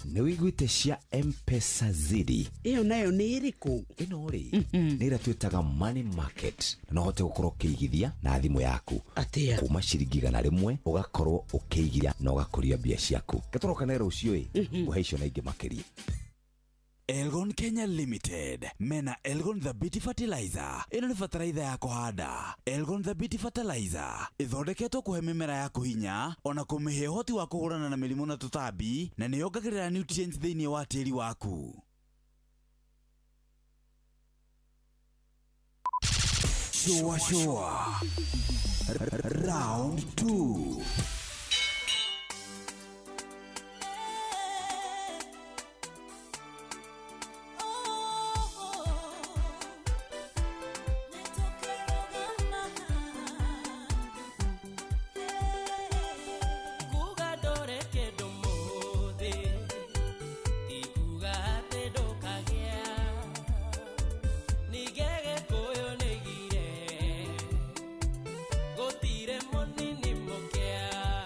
nĩ wĩiguĩte cia Mpesa Zidi? Ĩyo nayo nĩ ĩrĩkũ? Ĩno rĩ, nĩ ĩrĩa twĩtaga money market, na no ũhote gũkorwo ũkĩigithia na thimũ yaku. Atĩa? Kuma ciringi 100 ũgakorwo ũkĩigithia na ũgakũria mbia ciaku. Gatũroka na rũciũ ĩ ngũhe icio na ingĩ makĩria. Elgon Kenya Limited mena Elgon Thabiti Fertilizer. Ĩno nĩ bataraitha ya kũhanda. Elgon Thabiti Fertilizer ĩthondeketwo kũhe mĩmera yaku hinya ona kũmĩhe ũhoti wa kũhũrana na mĩrimũ na tũtambi, na nĩ yongagĩrĩra nutrients thĩinĩ wa tĩri waku. Shua shua round 2. Gũtirĩ mũnini mũkĩa.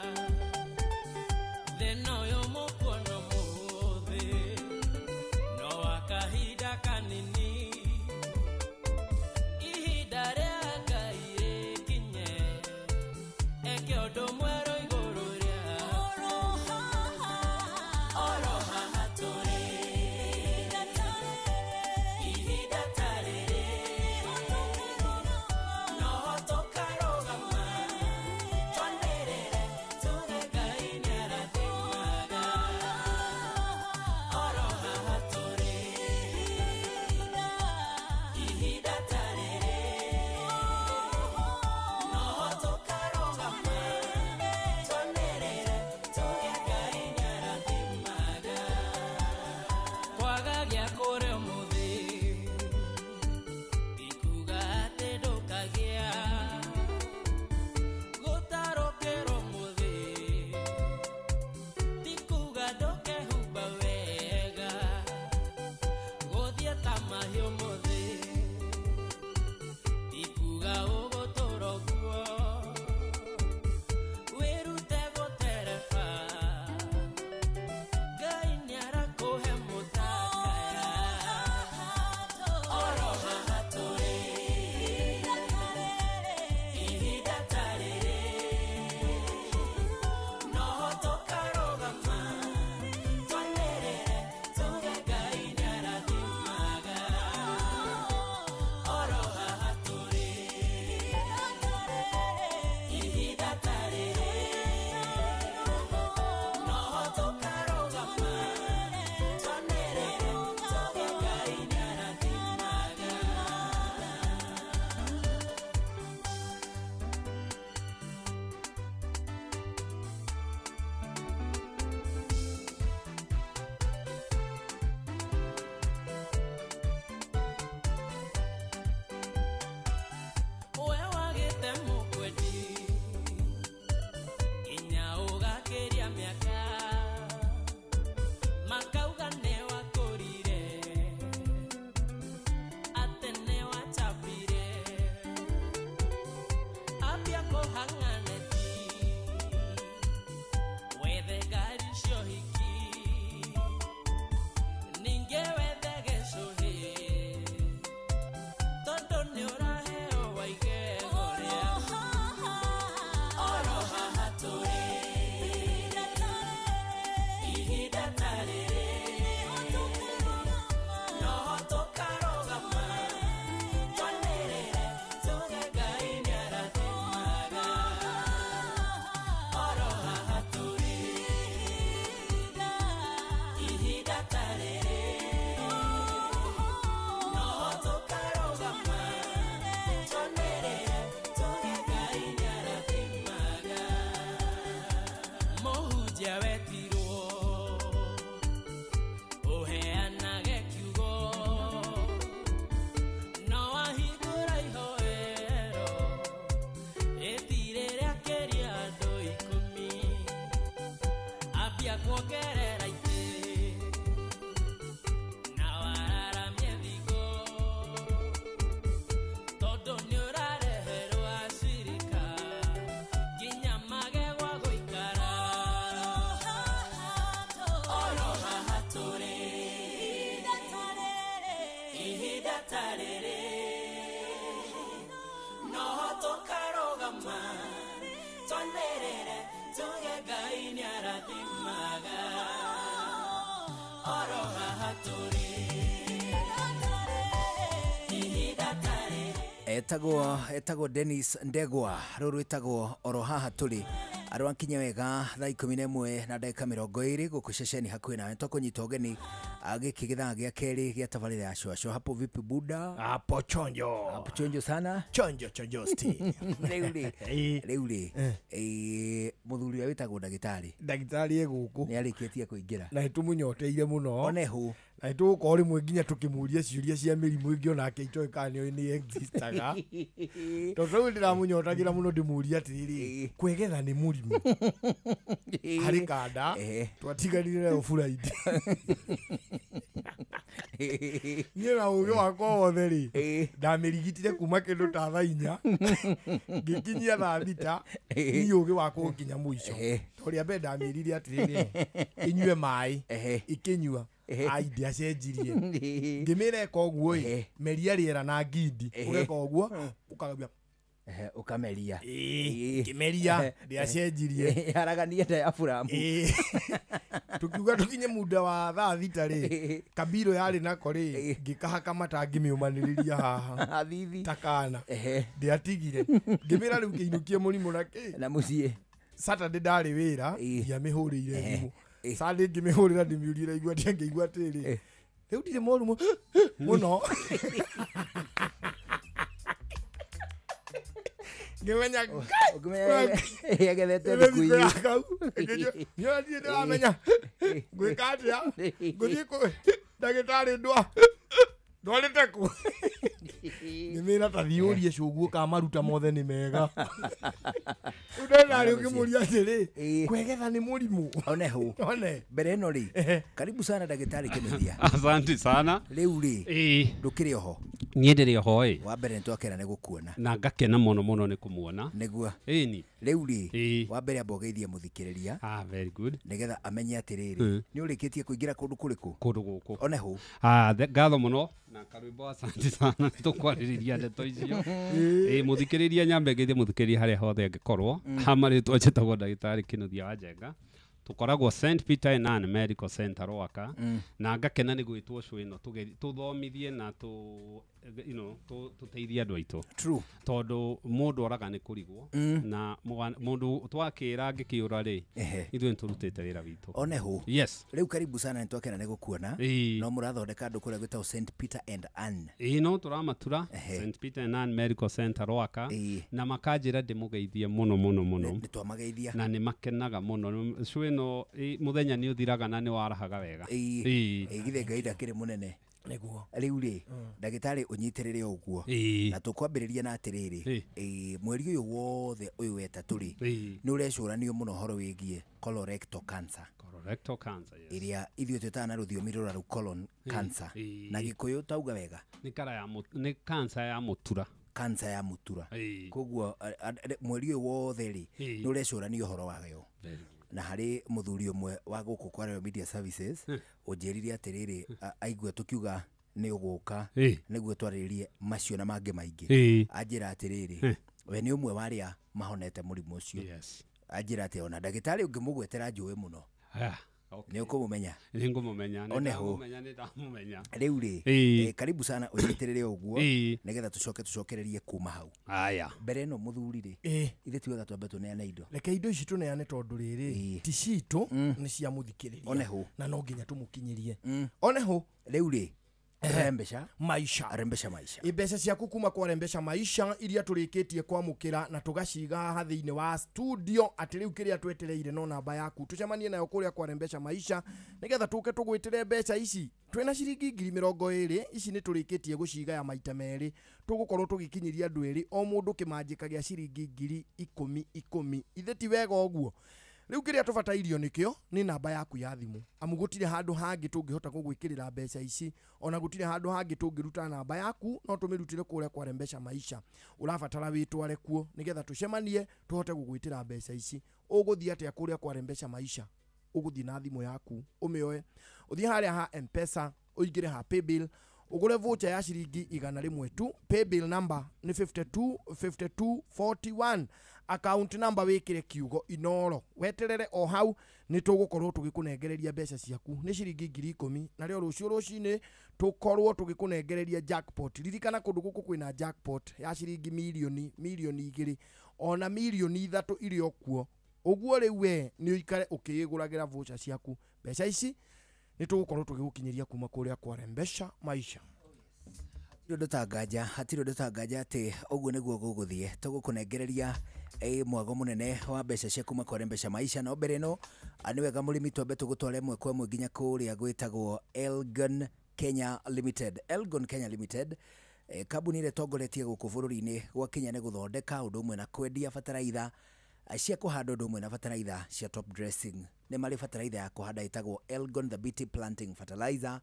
Etagwo Dennis Ndegwa rũrũ ĩtagwo oro haha tũrĩ arwakinya wega thaa 11 na ndagĩka 20 gũkũ ceceni hakuhĩ nawe tũkũnyita ũgeni gĩkĩ gĩthaa gĩa kerĩ gĩa tabarĩra ya Shwashwa. Hapo vipi buda? Hapo chonjo. Hapo chonjo sana. Chonjo chonjosti. Rĩu rĩ mũthuri ũrĩa wĩtagwo ndagĩtarĩ. Ndagĩtarĩ e gũkũ. Nĩ arĩkĩtie kũingĩra. Na nĩtũmũnyoteire mũno. One hũ. Na nĩtũgũkorwo rĩmwe nginya tũkĩmũria ciũria cia mĩrimũ ĩngĩ onake itoĩ kana nĩ existaga. Tondũ rĩu ndĩramũnyotagĩra mũno ndĩmũrie atĩrĩrĩ, kwegetha nĩ mũrimũ. Harĩ kanda twatiganire nayo Friday. Niĩ na ũgĩ wakwa wothe rĩ, ndamĩrigitire kuma kĩndũ ta thaa 4 ngĩkinyia thaa 6, niĩ ũgĩ wakwa ũkinya mũico. Tondũ rĩa mbere ndamĩrire atĩrĩrĩ, ĩnyue maĩ, ĩkĩnyua. Ai ndiacenjirie. Ngĩmĩra ĩka ũguo ĩ, meria rĩera na ngindi, ũgeka ũguo ũkagambia ukameria. Ngĩmeria ndiacenjirie. Haraganie nda ya buramu. Tukiuga tukinye muda wa thaa 6 rĩ, kabiro yarĩ nako rĩ, ngĩkahaka mata ngĩmĩũmanĩrĩria haha ta kana. Ndiatigire. Ngĩmĩra rĩu kĩinũkie mũrimũ na kĩ? Na mũciĩ. Saturday ndarĩ wĩra, ndiamĩhũrĩire thimũ. Sunday ngĩmĩhũrĩra ndĩmĩũrie igua atĩa, ngĩigua atĩrĩrĩ, rĩu ndirĩ moru mũno. Ngĩmenya yagethete thikũ inya. Niĩ ndĩramenya ngwĩka atĩa, ngũthiĩ kũ ndagĩtarĩ ndwarĩte kũ. Ngĩmĩra ta thiĩ ũrie cũguo kana maruta mothe nĩ mega. Rĩu ndagĩtarĩ ũkĩmũria atĩrĩ, kwegetha nĩ mũrimũ. One hũ. One. Mbere ĩno rĩ, karibu sana ndagĩtarĩ Kĩnuthia. Asante sana. Rĩu rĩ, ndũkĩrĩ oho? Niĩ ndĩrĩ oho ĩ. Wa mbere nĩtwakena nĩ gũkuona. Na ngakena mũno mũno nĩ kũmuona. Nĩguo. Ĩni. Rĩu rĩ, wa mbere amba ũgeithie mũthikĩrĩria. Ah, very good. Nĩgetha amenye atĩrĩrĩ, nĩ ũrĩkĩtie kũingĩra kũndũ kũrĩkũ? Kũndũ gũkũ. One hũ. Ah, ngatho mũno na karwĩmbo asante sana tũkwarĩrĩria ndeto icio. Mũthikĩrĩria nyambe ngeithie mũthikĩrĩria harĩa hothe angĩkorwo. Ha marĩtwa njĩtagwo ndagĩtarĩ Kĩnuthia wa Njenga. Tukoragwo St Peter and Ann Medical Center Rwaka, na ngakena nĩ gwĩtwo show ĩno tũthomithie na tũteithie andũ aitũ. True. Tondũ mũndũ oraga nĩ kũrigwo, na mũndũ twakĩra angĩkĩũra rĩ, ithuĩ nĩtũrutĩte wĩra witũ. One hũ. Yes. Rĩu karibu sana nĩtwakena nĩ gũkuona. No mũrathondeka andũ kũrĩa gwĩtagwo St Peter and Ann. Ĩĩ no tũramatura St Peter and Ann Medical Center Rwaka, na makanjĩra ndĩmũgeithie mũno mũno mũno. Nĩtwamageithia. Na nĩmakenaga mũno. Show ĩno mũthenya nĩ ũthiraga na nĩ warahaga wega. Ĩĩ githĩ Ngai ndakĩrĩ mũnene. Nĩguo. Rĩu rĩ, ndagĩtarĩ ũnyitĩrĩre ũguo. Na tũkwambĩrĩria na atĩrĩrĩ, mweri ũyũ wothe ũyũ wetatũ rĩ, nĩ ũrecũranio mũno ũhoro wĩgiĩ colorectal cancer. Colorectal cancer, yes. Ĩrĩa ithuĩ twĩtaga na rũthiomi rũraru colon cancer. Na Gĩkũyũ tauga wega. Nĩ cancer ya mũtura. Cancer ya mũtura. Koguo mweri ũyũ wothe rĩ, nĩ ũrecũranio ũhoro wayo. Na harĩ mũthuri ũmwe wa gũkũ kwa Royal Media Services ũnjĩrire atĩrĩrĩ, aigua tũkiuga nĩ ũgũka nĩguo twarĩrĩrie macio na mangĩ maingĩ. Anjĩra atĩrĩrĩ, we nĩ ũmwe wa arĩa mahonete mũrimũ ũcio. Anjĩra atĩ ona ndagĩtarĩ ũngĩmũgwetera njũĩ mũno. Nĩ ũkũmũmenya? Nĩ ngũmũmenya. One hũ. Nĩndamũmenya. Rĩu rĩ, karibu sana ũnyitĩrĩre ũguo nĩgetha tũcoke tũcokererie kuma hau. Aya. Mbere ĩno mũthuri rĩ, ithuĩ tiwega twambe tũneane indo. Reke indo ici tũneane tondũ rĩrĩ, ti citũ, nĩ cia mũthikĩrĩria. One hũ. Na no nginya tũmũkinyĩrie. One hũ. Rĩu rĩ, Rembesha Maisha. Rembesha Maisha. Mbeca ciaku kuma kwa Rembesha Maisha iria tũrĩkĩtie kwamũkĩra na tũgaciga haha thĩinĩ wa studio atĩ rĩu kĩrĩa twetereire no namba yaku tũcemanie nayo kũrĩa kwa Rembesha Maisha nĩgetha tũke tũgwĩtĩre mbeca ici. Twĩna ciringi 20,000 ici nĩ tũrĩkĩtie gũcigaya maita merĩ, tũgũkorwo tũgĩkinyĩria andũ erĩ o mũndũ kĩmanjĩka gĩa ciringi 10,000 10,000. Ithe ti wega ũguo? Rĩu kĩrĩa tũbatairio nĩkĩo nĩ namba yaku ya thimũ, amu gũtirĩ handũ hangĩ tũngĩhota gũgwĩkĩrĩra mbeca ici, ona gũtirĩ handũ hangĩ tũngĩruta namba yaku no tũmĩrutĩre kũrĩa kwa Rembesha Maisha. Ũrabatara wĩtware kuo nĩgetha tũcemanie tũhote gũgwĩtĩra mbeca ici. Ũgũthiĩ atĩa kũrĩa kwa Rembesha Maisha? Ũgũthiĩ na thimũ yaku ũmĩoe, ũthiĩ harĩa ha M-Pesa, ũingĩre ha Paybill, Ũgũre voucher ya ciringi 100 tu. Paybill number nĩ 52 52 41. Account number wĩkĩre kiugo Inoro. Weterere o hau nĩ tũgũkorwo tũgĩkũnengereria mbeca ciaku nĩ ciringi 10,000 narĩo rũciũ rũcinĩ tũkorwo tũgĩkũnengereria jackpot. Ririkana kũndũ gũkũ kwĩna jackpot ya ciringi milioni 2 ona milioni 3 irĩ o kuo. Ũguo rĩu we nĩ ũikare ũkĩĩgũragĩra voucher ciaku. Mbeca ici nĩ tũgũkorwo tũgĩgũkinyĩria kuma kũrĩa kwa Rembesha Maisha. Hatirĩ ũndũ tanganja atĩ ũguo nĩguo gũgũthiĩ. Tũgũkũnengereria mwago mũnene wa mbeca cia kuma kwa Rembesha Maisha. No mbere ĩno nĩ wega mũrĩmi twambe tũgũtware ĩmwe kwa ĩmwe nginya kũrĩa gwĩtagwo Elgon Kenya Limited. Elgon Kenya Limited, kambuni ĩrĩa ĩtongoretie gũkũ bũrũri-inĩ gwakinya nĩ gũthondeka ũndũ ũmwe na kwendia bataraitha cia kũhanda ũndũ ũmwe na bataraitha cia top dressing. Nĩ marĩ bataraitha ya kũhanda ĩtagwo Elgon Thabiti Planting Fertilizer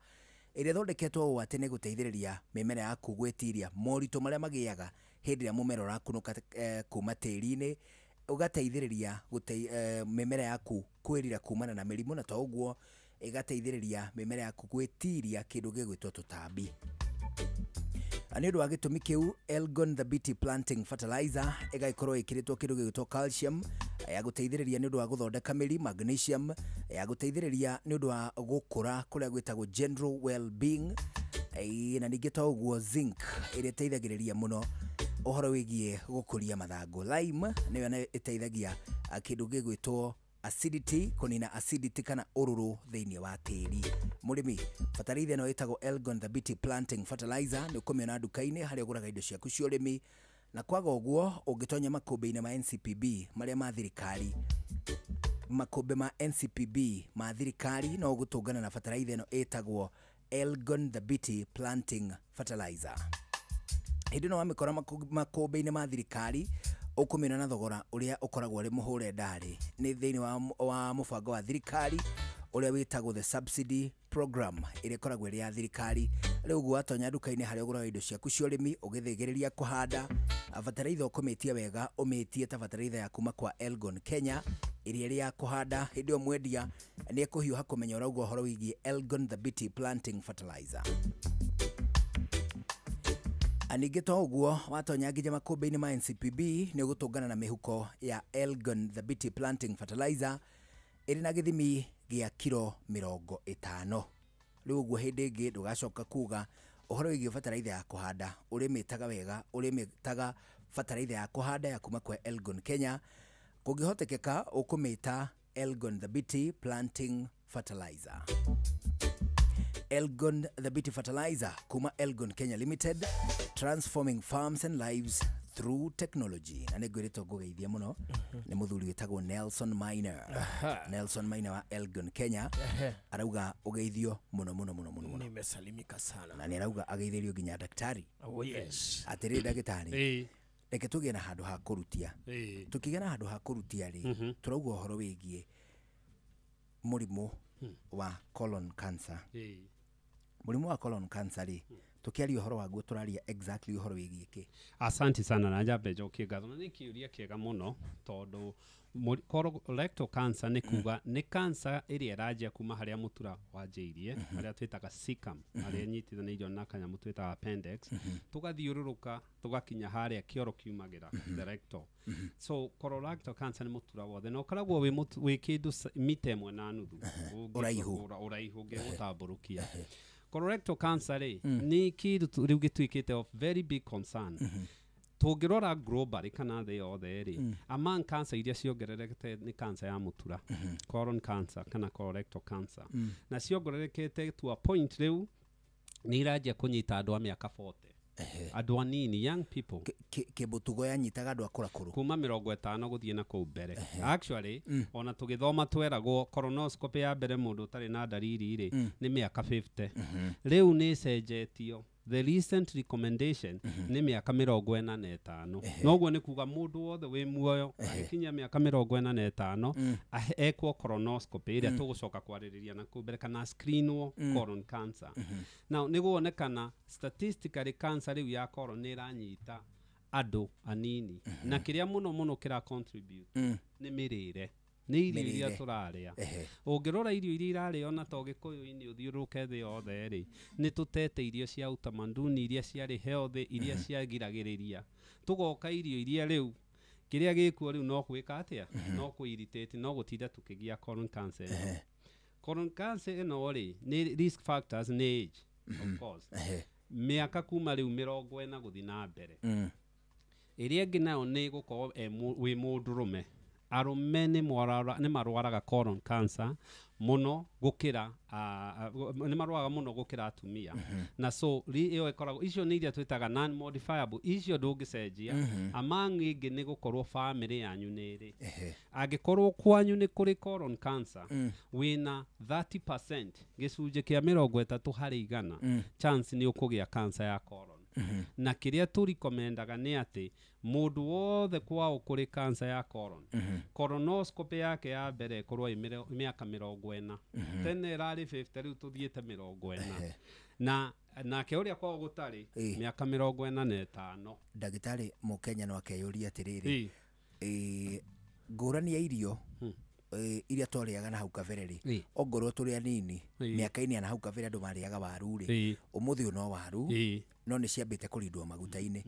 ĩrĩa ĩthondeketwo ũũ atĩ nĩ gũteithĩrĩria mĩmera yaku gwĩtiria moritũ marĩa magĩaga hĩndĩ ĩrĩa mũmera ũrakunũka kuma tĩri-inĩ, ũgateithĩrĩria mĩmera yaku kwĩrira kumana na mĩrimũ, na to ũguo ĩgateithĩrĩria mĩmera yaku gwĩtiria kĩndũ gĩgwĩtwo tũtambi. Nĩ ũndũ wa gĩtũmi kĩu, Elgon Thabiti Planting Fertilizer ĩgagĩkorwo ĩkĩrĩtwo kĩndũ gĩgwĩtwo calcium ya gũteithĩrĩria nĩ ũndũ wa gũthondeka mĩri, magnesium ya gũteithĩrĩria nĩ ũndũ wa gũkũra kũrĩa gwĩtagwo general well-being, na ningĩ to ũguo zinc ĩrĩa ĩteithagĩrĩria mũno ũhoro wĩgiĩ gũkũria mathangũ. Lime nĩyo nayo ĩteithagia kĩndũ gĩgwĩtwo acidity, kũnina acidity kana ũrũrũ thĩinĩ wa tĩri. Mũrĩmi, bataraitha ĩno ĩtagwo Elgon Thabiti Planting Fertilizer nĩ ũkũmĩona nduka-inĩ harĩa ũgũraga indo ciaku cia ũrĩmi, na kwaga ũguo ũngĩtonya makũmbĩ-inĩ ma NCPB marĩa ma thirikari, makũmbĩ ma NCPB ma thirikari no ũgũtũngana na bataraitha ĩno ĩtagwo Elgon Thabiti Planting Fertilizer. Hĩndĩ ĩno wamĩkora makũmbĩ-inĩ ma thirikari ũkũmĩona na thogora ũrĩa ũkoragwo ũrĩ mũhũre ndarĩ. Nĩ thĩinĩ wa mũbango wa thirikari ũrĩa wĩtagwo the subsidy program ĩrĩa ĩkoragwo ĩrĩ ya thirikari. Rĩu ũguo watonya nduka-inĩ harĩa ũgũraga indo ciaku cia ũrĩmi ũgĩthĩgĩrĩria kũhanda bataraitha ũkũmĩtie wega, ũmĩtie ta bataraitha ya kuma kwa Elgon Kenya ĩrĩa ĩrĩ ya kũhanda. Hĩndĩ ĩyo mwendia nĩ ekũhiũha kũmenya ũrauga ũhoro wĩgiĩ Elgon Thabiti Planting Fertilizer. Ningĩ to ũguo watonya nginya makũmbĩ-inĩ ma NCPB nĩ ũgũtũngana na mĩhuko ya Elgon Thabiti Planting Fertilizer ĩrĩ na gĩthimi gĩa kiro 50. Rĩu ũguo hĩndĩ ĩngĩ ndũgacoka kuga ũhoro wĩgiĩ bataraitha ya kũhanda, ũrĩmĩtaga wega, ũrĩmĩtaga bataraitha ya kũhanda ya kuma kwa Elgon Kenya. Kũngĩhotekeka ũkũmĩta Elgon Thabiti Planting Fertilizer. Elgon Thabiti Fertilizer kuma Elgon Kenya Limited, transforming farms and lives through technology. Na nĩngwĩrĩtwo ngũgeithia mũno nĩ mũthuri wĩtagwo Nelson Miner. Nelson Miner wa Elgon Kenya arauga ũgeithio mũno mũno mũno mũno mũno. Nimesalimika sana. Na nĩ arauga ageithĩrio nginya daktari. Oh yes. Atĩrĩrĩ ndagĩtarĩ, reke tũgĩe na handũ ha kũrutia. Tũkĩgĩa na handũ ha kũrutia rĩ, tũrauga ũhoro wĩgiĩ mũrimũ wa colon cancer. Mũrimũ wa colon cancer rĩ, tukiaria ũhoro waguo tũraria exactly ũhoro wĩgiĩ kĩ? Asante sana na njambe njokie ngatho. Na nĩ kĩũria kĩega mũno tondũ colorectal cancer nĩ kuga nĩ cancer ĩrĩa ĩranjia kuma harĩa mũtura wanjĩirie, harĩa twĩtaga cecum, harĩa ĩnyitithanĩirio na kanyamũ twĩtaga appendix, tũgathiũrũrũka tũgakinya harĩa kĩoro kiumagĩra, the rectal. So colorectal cancer nĩ mũtura wothe na ũkoragwo wĩ kĩndũ mita 1.5 ũraihu ũngĩgũtambũrũkia. Colorectal cancer rĩ nĩ kĩndũ rĩu gĩtuĩkĩte of very big concern. Tũngĩrora globally kana thĩ yothe rĩ, among cancer iria ciongererekete nĩ cancer ya mũtura, colon cancer kana colorectal cancer, na ciongererekete to a point rĩu nĩ iranjia kũnyita andũ a mĩaka 40, andũ anini, young people. Kĩmũtugo yanyitaga andũ akũrakũrũ kuma 50 gũthiĩ na kũu mbere. Actually ona tũgĩthoma tweragwo colonoscopy ya mbere mũndũ ũtarĩ na ndariri rĩ nĩ mĩaka 50. Rĩu nĩ ĩcenjetio, the recent recommendation nĩ mĩaka 45. Noguo nĩ kuga mũndũ wothe wĩ muoyo agĩkinyia mĩaka 45 ekwo colonoscopy ĩrĩa tũgũcoka kwarĩrĩria na kũu mbere, kana screenwo colon cancer. Now nĩ guonekana statistically cancer rĩu ya colon nĩ ĩranyita andũ anini, na kĩrĩa mũno mũno kĩra contribute nĩ mĩrĩre. Nĩ irio iria Mĩrĩre. Tũrarĩa. Ũngĩrora irio iria irarĩo na to gĩkũyũ-inĩ ũthiũrũrũke thĩ yothe rĩ, nĩ tũtete irio cia utamaduni iria ciarĩ healthy, iria ciagiragĩrĩria. Tũgoka irio iria rĩu kĩrĩa gĩkuo rĩu no gwĩka atĩa, no kũ irritate, no gũtinda tũkĩgĩa colon cancer ĩno. Colon cancer ĩno rĩ, nĩ risk factors nĩ age, of course, mĩaka kuma rĩu 40 gũthiĩ na mbere. Ĩrĩa ĩngĩ nayo nĩ gũkorwo wĩ mũndũrũme. Arũme nĩ marwaraga colon cancer mũno gũkĩra nĩ marwaraga mũno gũkĩra atumia. Na so ĩyo ĩkoragwo, icio nĩ iria twĩtaga non modifiable, icio ndũngĩcenjia. Among ĩngĩ nĩ gũkorwo family yanyu nĩ ĩrĩ, angĩkorwo kwanyu nĩ kũrĩ colon cancer, wĩna 30%, gĩcunjĩ kĩa 30%, chance nĩ ũkũgĩa cancer ya colon. Na kĩrĩa tũrikomendaga nĩ atĩ mũndũ wothe kwao kũrĩ cancer ya colon, colonoscopy yake ya mbere ĩkorwo ĩ mĩaka 40. Tene ĩrarĩ 50, rĩu tũthiĩte 40. Na nake ũrĩa kwao gũtarĩ, mĩaka 45. Ndagĩtarĩ, mũkenya no akeyũria atĩrĩrĩ, ngũrani ya irio iria twarĩaga na hau kabere rĩ, ongorwo tũrĩ anini, mĩaka-inĩ ya na hau kabere andũ marĩaga waru rĩ, ũmũthĩ ũyũ no waru, no nĩ ciambĩte kũrindwo maguta-inĩ.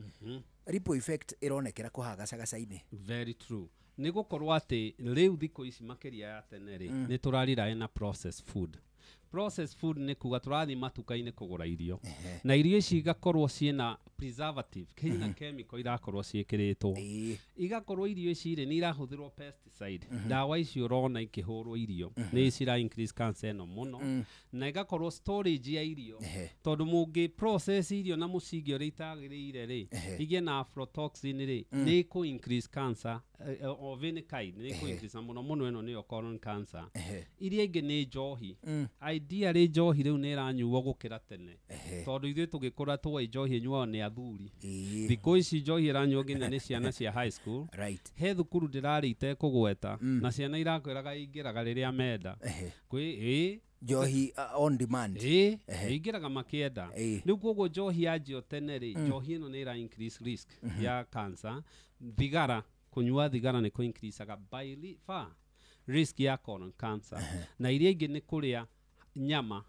Ripple effect ĩronekera kũhaha gacagaca-inĩ. Very true. Nĩ gũkorwo atĩ rĩu thikũ ici makĩria ya tene rĩ, nĩ tũrarira na processed food. Processed food nĩ kuga tũrathiĩ matuka-inĩ kũgũra irio, na irio ici igakorwo ciĩna preservative, kĩna chemical irakorwo ciĩkĩrĩtwo, igakorwo irio ici rĩ nĩ irahũthĩrwo pesticide. Ndawa ici ũrona ikĩhũrwo irio nĩ cira increase cancer ĩno mũno. Na igakorwo storage ya irio, tondũ mũngĩ process irio na mũcinge ũrĩa itagĩrĩire rĩ, igĩe na aflatoxin rĩ, nĩ ĩkũ increase cancer of any kind, nĩ ĩkũ increase, na mũno mũno ĩno nĩyo colon cancer. Iria ingĩ nĩ njohi. Ideally njohi rĩu nĩ ĩranyuo gũkĩra tene, tondũ ithuĩ tũgĩkũra twoĩ njohi ĩnyuagwo nĩ athuri. Thikũ ici njohi ĩranyuo nginya nĩ ciana cia high school. He thukuru ndĩrarĩ itekũgweta, na ciana irakwĩraga ingĩraga rĩrĩa menda kwĩ ĩ Njohi on demand. Ĩ, ingĩraga makĩenda. Rĩu koguo njohi yanjio tene rĩ, njohi ĩno nĩ ĩra increase risk ya cancer. Thigara, kũnyua thigara nĩ kũ increaseaga by far risk ya colon cancer. Na iria ingĩ nĩ kũrĩa nyama.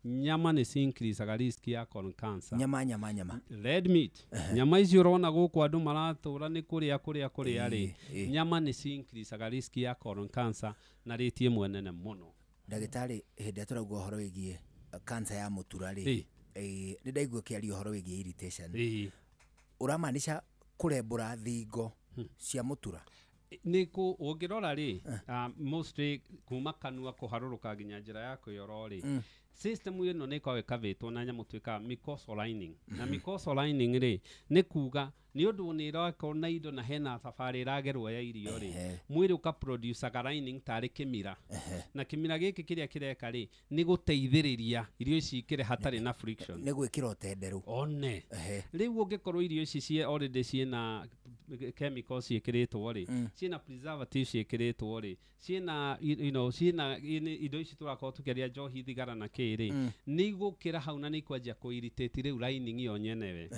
Nyama nĩ ci increaseaga risk ya colon cancer. Nyama, nyama, nyama. Red meat, nyama icio ũrona gũkũ andũ maratũra nĩ kũrĩa kũrĩa kũrĩa rĩ, nyama nĩ ci increaseaga risk ya colon cancer na rate ĩmwe nene mũno. Ndagĩtarĩ, hĩndĩ ĩrĩa tũrauga ũhoro wĩgiĩ cancer ya mũtura rĩ, nĩ ndaigua ũkĩaria ũhoro wĩgiĩ irritation. Ũramaanisha kũrembũra thingo cia mũtura? Nĩ kũ ũngĩrora rĩ, mostly kuma kanua kũharũrũka nginya njĩra ya kwĩyoro rĩ, system ĩno nĩ ĩkoragwo ĩkavĩtwo na nyamũ twĩkaga mucosal lining. Na mucosal lining rĩ, nĩ kuga nĩ ũndũ nĩ ĩrakorwo na indo na hena thabarĩ ĩragerwo ya irio rĩ, mwĩrĩ ũkaproducaga lining tarĩ kĩmira. Na kĩmira gĩkĩ kĩrĩa kĩreka rĩ, nĩ gũteithĩrĩria irio ici ikĩre hatarĩ na friction. Nĩ gwĩkĩra ũtenderũ. One rĩu ũngĩkorwo irio ici ciĩ already ciĩna chemicals ciĩkĩrĩtwo rĩ, ciĩna preservatives ciĩkĩrĩtwo rĩ, ciĩna you know ciĩna indo ici tũrakorwo tũkĩaria, njohi, thigara na kĩ rĩ, nĩ igũkĩra hau na nĩ ikwanjia kũ irritate rĩu lining ĩyo nyenewe.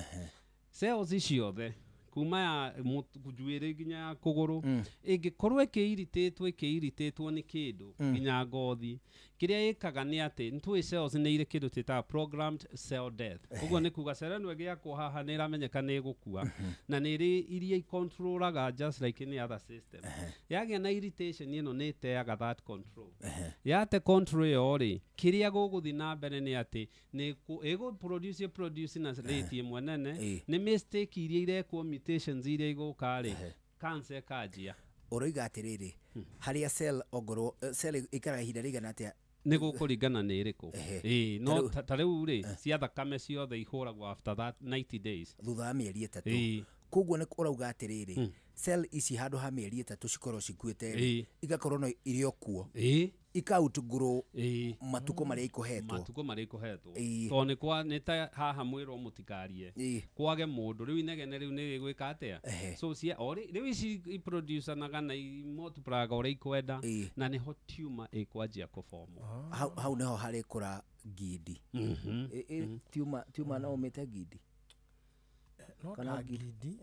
Cells ciothe kuma ya njuĩrĩ nginya ya kũgũrũ ĩngĩkorwo ĩkĩ-irritatwo nĩ kĩndũ, nginya ngothi, kĩrĩa ĩkaga nĩ atĩ nĩ tũĩ cells nĩ irĩ kĩndũ twĩtaga programmed cell death. Ũguo nĩ kuga cell ĩno ĩgĩakwo haha nĩ ĩramenyeka nĩ ĩgũkua, na nĩ ĩrĩ iria icontrolaga just like any other system. Yagĩa na irritation ĩno nĩ ĩteaga that control. Yate control ĩyo rĩ, kĩrĩa gũgũthiĩ na mbere nĩ atĩ nĩ ĩgũ produce produce na rate ĩmwe nene. Nĩ mistake iria irekwo, mutations iria igũka rĩ, cancer ĩkanjia. Ũroiga atĩrĩrĩ, harĩa cell ongorwo cell ĩikaraga ihinda rĩigana atĩa? Nĩ gũkũringana nĩ ĩrĩkũ. Ĩĩ, no ta rĩu rĩ, cia thakame ciothe ihũragwo after that 90 days. Thutha wa mĩeri 3. Koguo nĩ ũrauga atĩrĩrĩ, cell ici handũ ha mĩeri 3 cikorwo cikuĩte rĩ, igakorwo no irĩ o kuo, ika outgrow matukũ marĩa ikũhetwo. Matukũ marĩa ikũhetwo. Tondũ nĩ kwa nĩ ta haha mwĩrwo mũtikarie, kwage mũndũ rĩu inegene rĩu nĩ rĩgwĩka atĩa. So cia o rĩu ici iproducanaga na imultiplyaga ũrĩa ikwenda, na nĩho tumor ĩkwanjia kũbomwo. Hau nĩho harĩkũra ngindi. Tumor no ũmĩte ngindi? No Kana ta ngindi. Ngindi.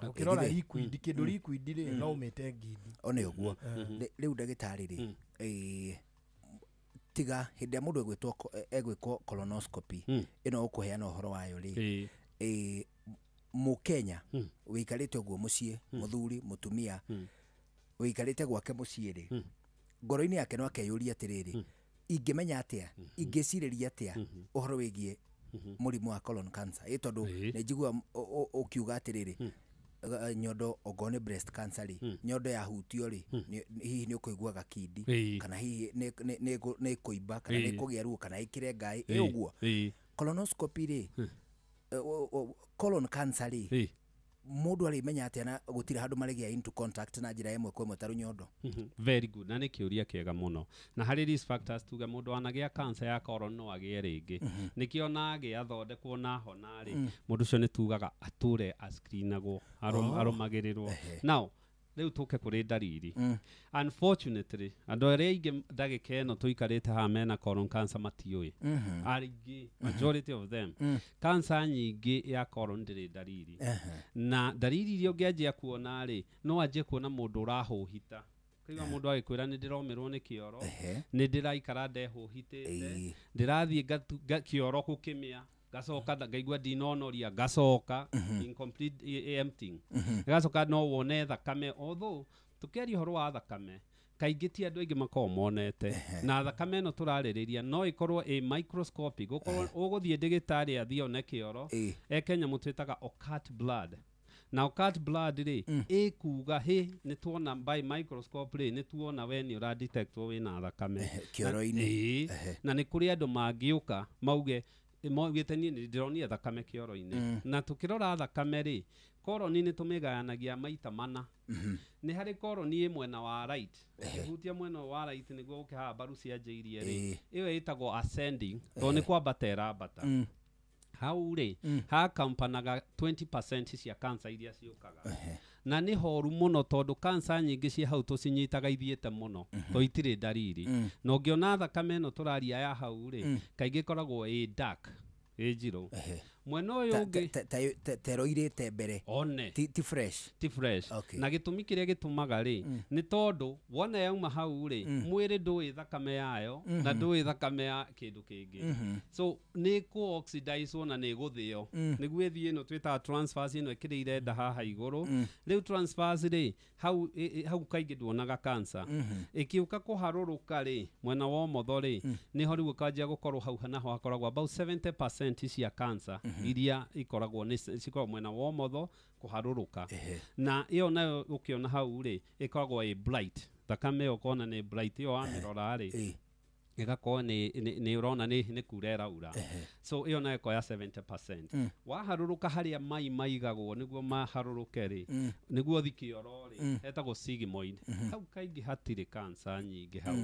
Ũkĩrora liquid, kĩndũ liquid rĩ, no ũmĩte ngindi. One ũguo. Rĩu ndagĩtarĩ rĩ, tiga hĩndĩ ĩrĩa mũndũ egwĩtwo egwĩkwo colonoscopy ĩno ũkũheana ũhoro wayo rĩ, mũkenya wĩikarĩte ũguo mũciĩ, mũthuri mũtumia wĩikarĩte gwake mũciĩ rĩ, ngoro-inĩ yake no akeyũria atĩrĩrĩ, ingĩmenya atĩa, ingĩcirĩria atĩa ũhoro wĩgiĩ mũrimũ wa colon cancer? Ĩ tondũ nĩ njigua ũkiuga atĩrĩrĩ, nyondo ongorwo nĩ breast cancer rĩ, nyondo yahutio rĩ, hihi nĩ ũkũigua gakindi, kana hihi nĩ kũimba, kana nĩ kũgĩa ruo, kana ĩkĩre ngaĩ, ĩ ũguo. Colonoscopy rĩ, colon cancer rĩ, mũndũ arĩmenya atĩa na gũtirĩ handũ marĩgĩa into contact na njĩra ĩmwe kwa ĩmwe ta rũnyondo? Very good, na nĩ kĩũria kĩega mũno. Na harĩ risk factors tuge mũndũ anagĩa cancer ya colon no agĩe rĩngĩ. Nĩkĩo na agĩa athondekwo na hona rĩ, mũndũ ũcio nĩ tugaga atũre ascreenagwo, arũmagĩrĩrwo. Now rĩu tũke kũrĩ ndariri. Unfortunately, andũ arĩa aingĩ ndagĩka ĩno tũikarĩte haha mena colon cancer matiũĩ. Aingĩ, majority of them. Cancer nyingĩ ya colon ndĩrĩ ndariri. Na ndariri iria ũngĩanjia kuona rĩ, no anjie kuona mũndũ ũrahũhita. Kaigua mũndũ agĩkwĩra nĩ ndĩromĩrwo nĩ kĩoro, nĩ ndĩraikara ndehũhitĩte, ndĩrathiĩ kĩoro gũkĩmĩa, ngacoka ngaigua ndinonoria, ngacoka incomplete emptying. Ngacoka no wone thakame, although tũkĩaria ũhoro wa thakame kaingĩ ti andũ aingĩ makoragwo monete. Na thakame ĩno tũrarĩrĩria no ĩkorwo ĩ microscopic, gũkorwo ũgũthiĩ ndĩgĩtarĩ athiĩ one kĩoro, eke nyamũ twĩtaga occult blood. Na occult blood rĩ, ĩkuga hĩ nĩ tuona by microscope rĩ, nĩ tuona we nĩ ũradetectwo wĩna thakame kĩoro-inĩ. Na nĩ kũrĩ andũ mangĩũka mauge maugĩte niĩ nĩ ndĩronire thakame kĩoro-inĩ. Na tũkĩrora thakame rĩ, koroni nĩ tũmĩgayanagia maita mana. Nĩ harĩ koroni ĩ mwena wa right, ũkĩhutia mwena wa right nĩguo ũke haha mbaru cianjĩirie rĩ, ĩyo ĩtagwo ascending, tondũ nĩ kwambata ĩrambata. Hau rĩ, hakampanaga 20% cia cancer iria ciũkaga. Na nĩ horu mũno tondũ cancer nyingĩ ciĩ hau tũcinyitaga ithiĩte mũno, tondũ itirĩ ndariri. Na ũngĩona thakame ĩno tũraria ya hau rĩ, kaingĩ ĩkoragwo ĩ dark, ĩ njirũ. Mwena ũyũ ũngĩ teroirĩte mbere. One. Ti fresh. Ti fresh. Na gĩtũmi kĩrĩa gĩtũmaga rĩ, nĩ tondũ wona yauma hau rĩ, mwĩrĩ ndũĩ thakame yayo, na ndũĩ thakame ya kĩndũ kĩngĩ. So nĩ kũ-oxidize na nĩ gũthĩo. Nĩguo ĩthiĩ ĩno twĩtaga transfers ĩno ĩkĩrĩire nda haha igũrũ. Rĩu transfers rĩ, hau kaingĩ nduonaga cancer. Ĩkĩũka kũharũrũka rĩ, mwena wa ũmotho rĩ, nĩho rĩu ũkanjia gũkorwo hau naho hakoragwo about 70% cia cancer iria ikoragwo nĩ cikoragwo mwena wa ũmotho kũharũrũka. Na ĩyo nayo ũkĩona hau rĩ, ĩkoragwo ĩ bright. Thakame ĩyo ũkona nĩ bright, ĩyo wamĩrora rĩ, ĩgakorwo nĩ ũrona nĩ kura ĩraura. So ĩyo nayo ĩkoya 70%. Waharũrũka harĩa mai maigagwo nĩguo maharũrũke rĩ, nĩguo ũthi kĩoro rĩ, hetagwo sigmoid. Hau kaingĩ hatirĩ cancer nyingĩ hau.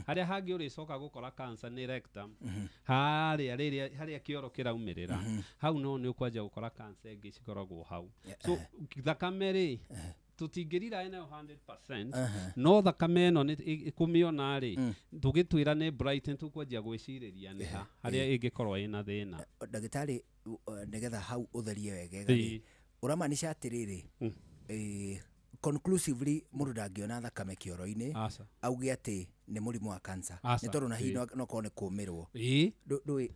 Harĩa hangĩ ũrĩcoka gũkora cancer nĩ rectum. Harĩa rĩrĩa harĩa kĩoro kĩraumĩrĩra, hau no nĩ ũkwanjia gũkora cancer ĩngĩ cikoragwo hau. So thakame rĩ, tũtingĩrira nayo 100%, no thakame ĩno kũmĩona rĩ, tũgĩtwĩra nĩ bright, tũkwanjia gwĩcirĩria nĩ ha harĩa ĩngĩkorwo ĩna thĩna. Ndagĩtarĩ, nĩgetha hau ũtherie wegega rĩ, ũramaanisha atĩrĩrĩ, conclusively mũndũ ndangĩona thakame kĩoro-inĩ auge atĩ nĩ mũrimũ wa cancer, nĩ tondũ na hihi no korwo nĩ kũmĩrwo. Ndũĩ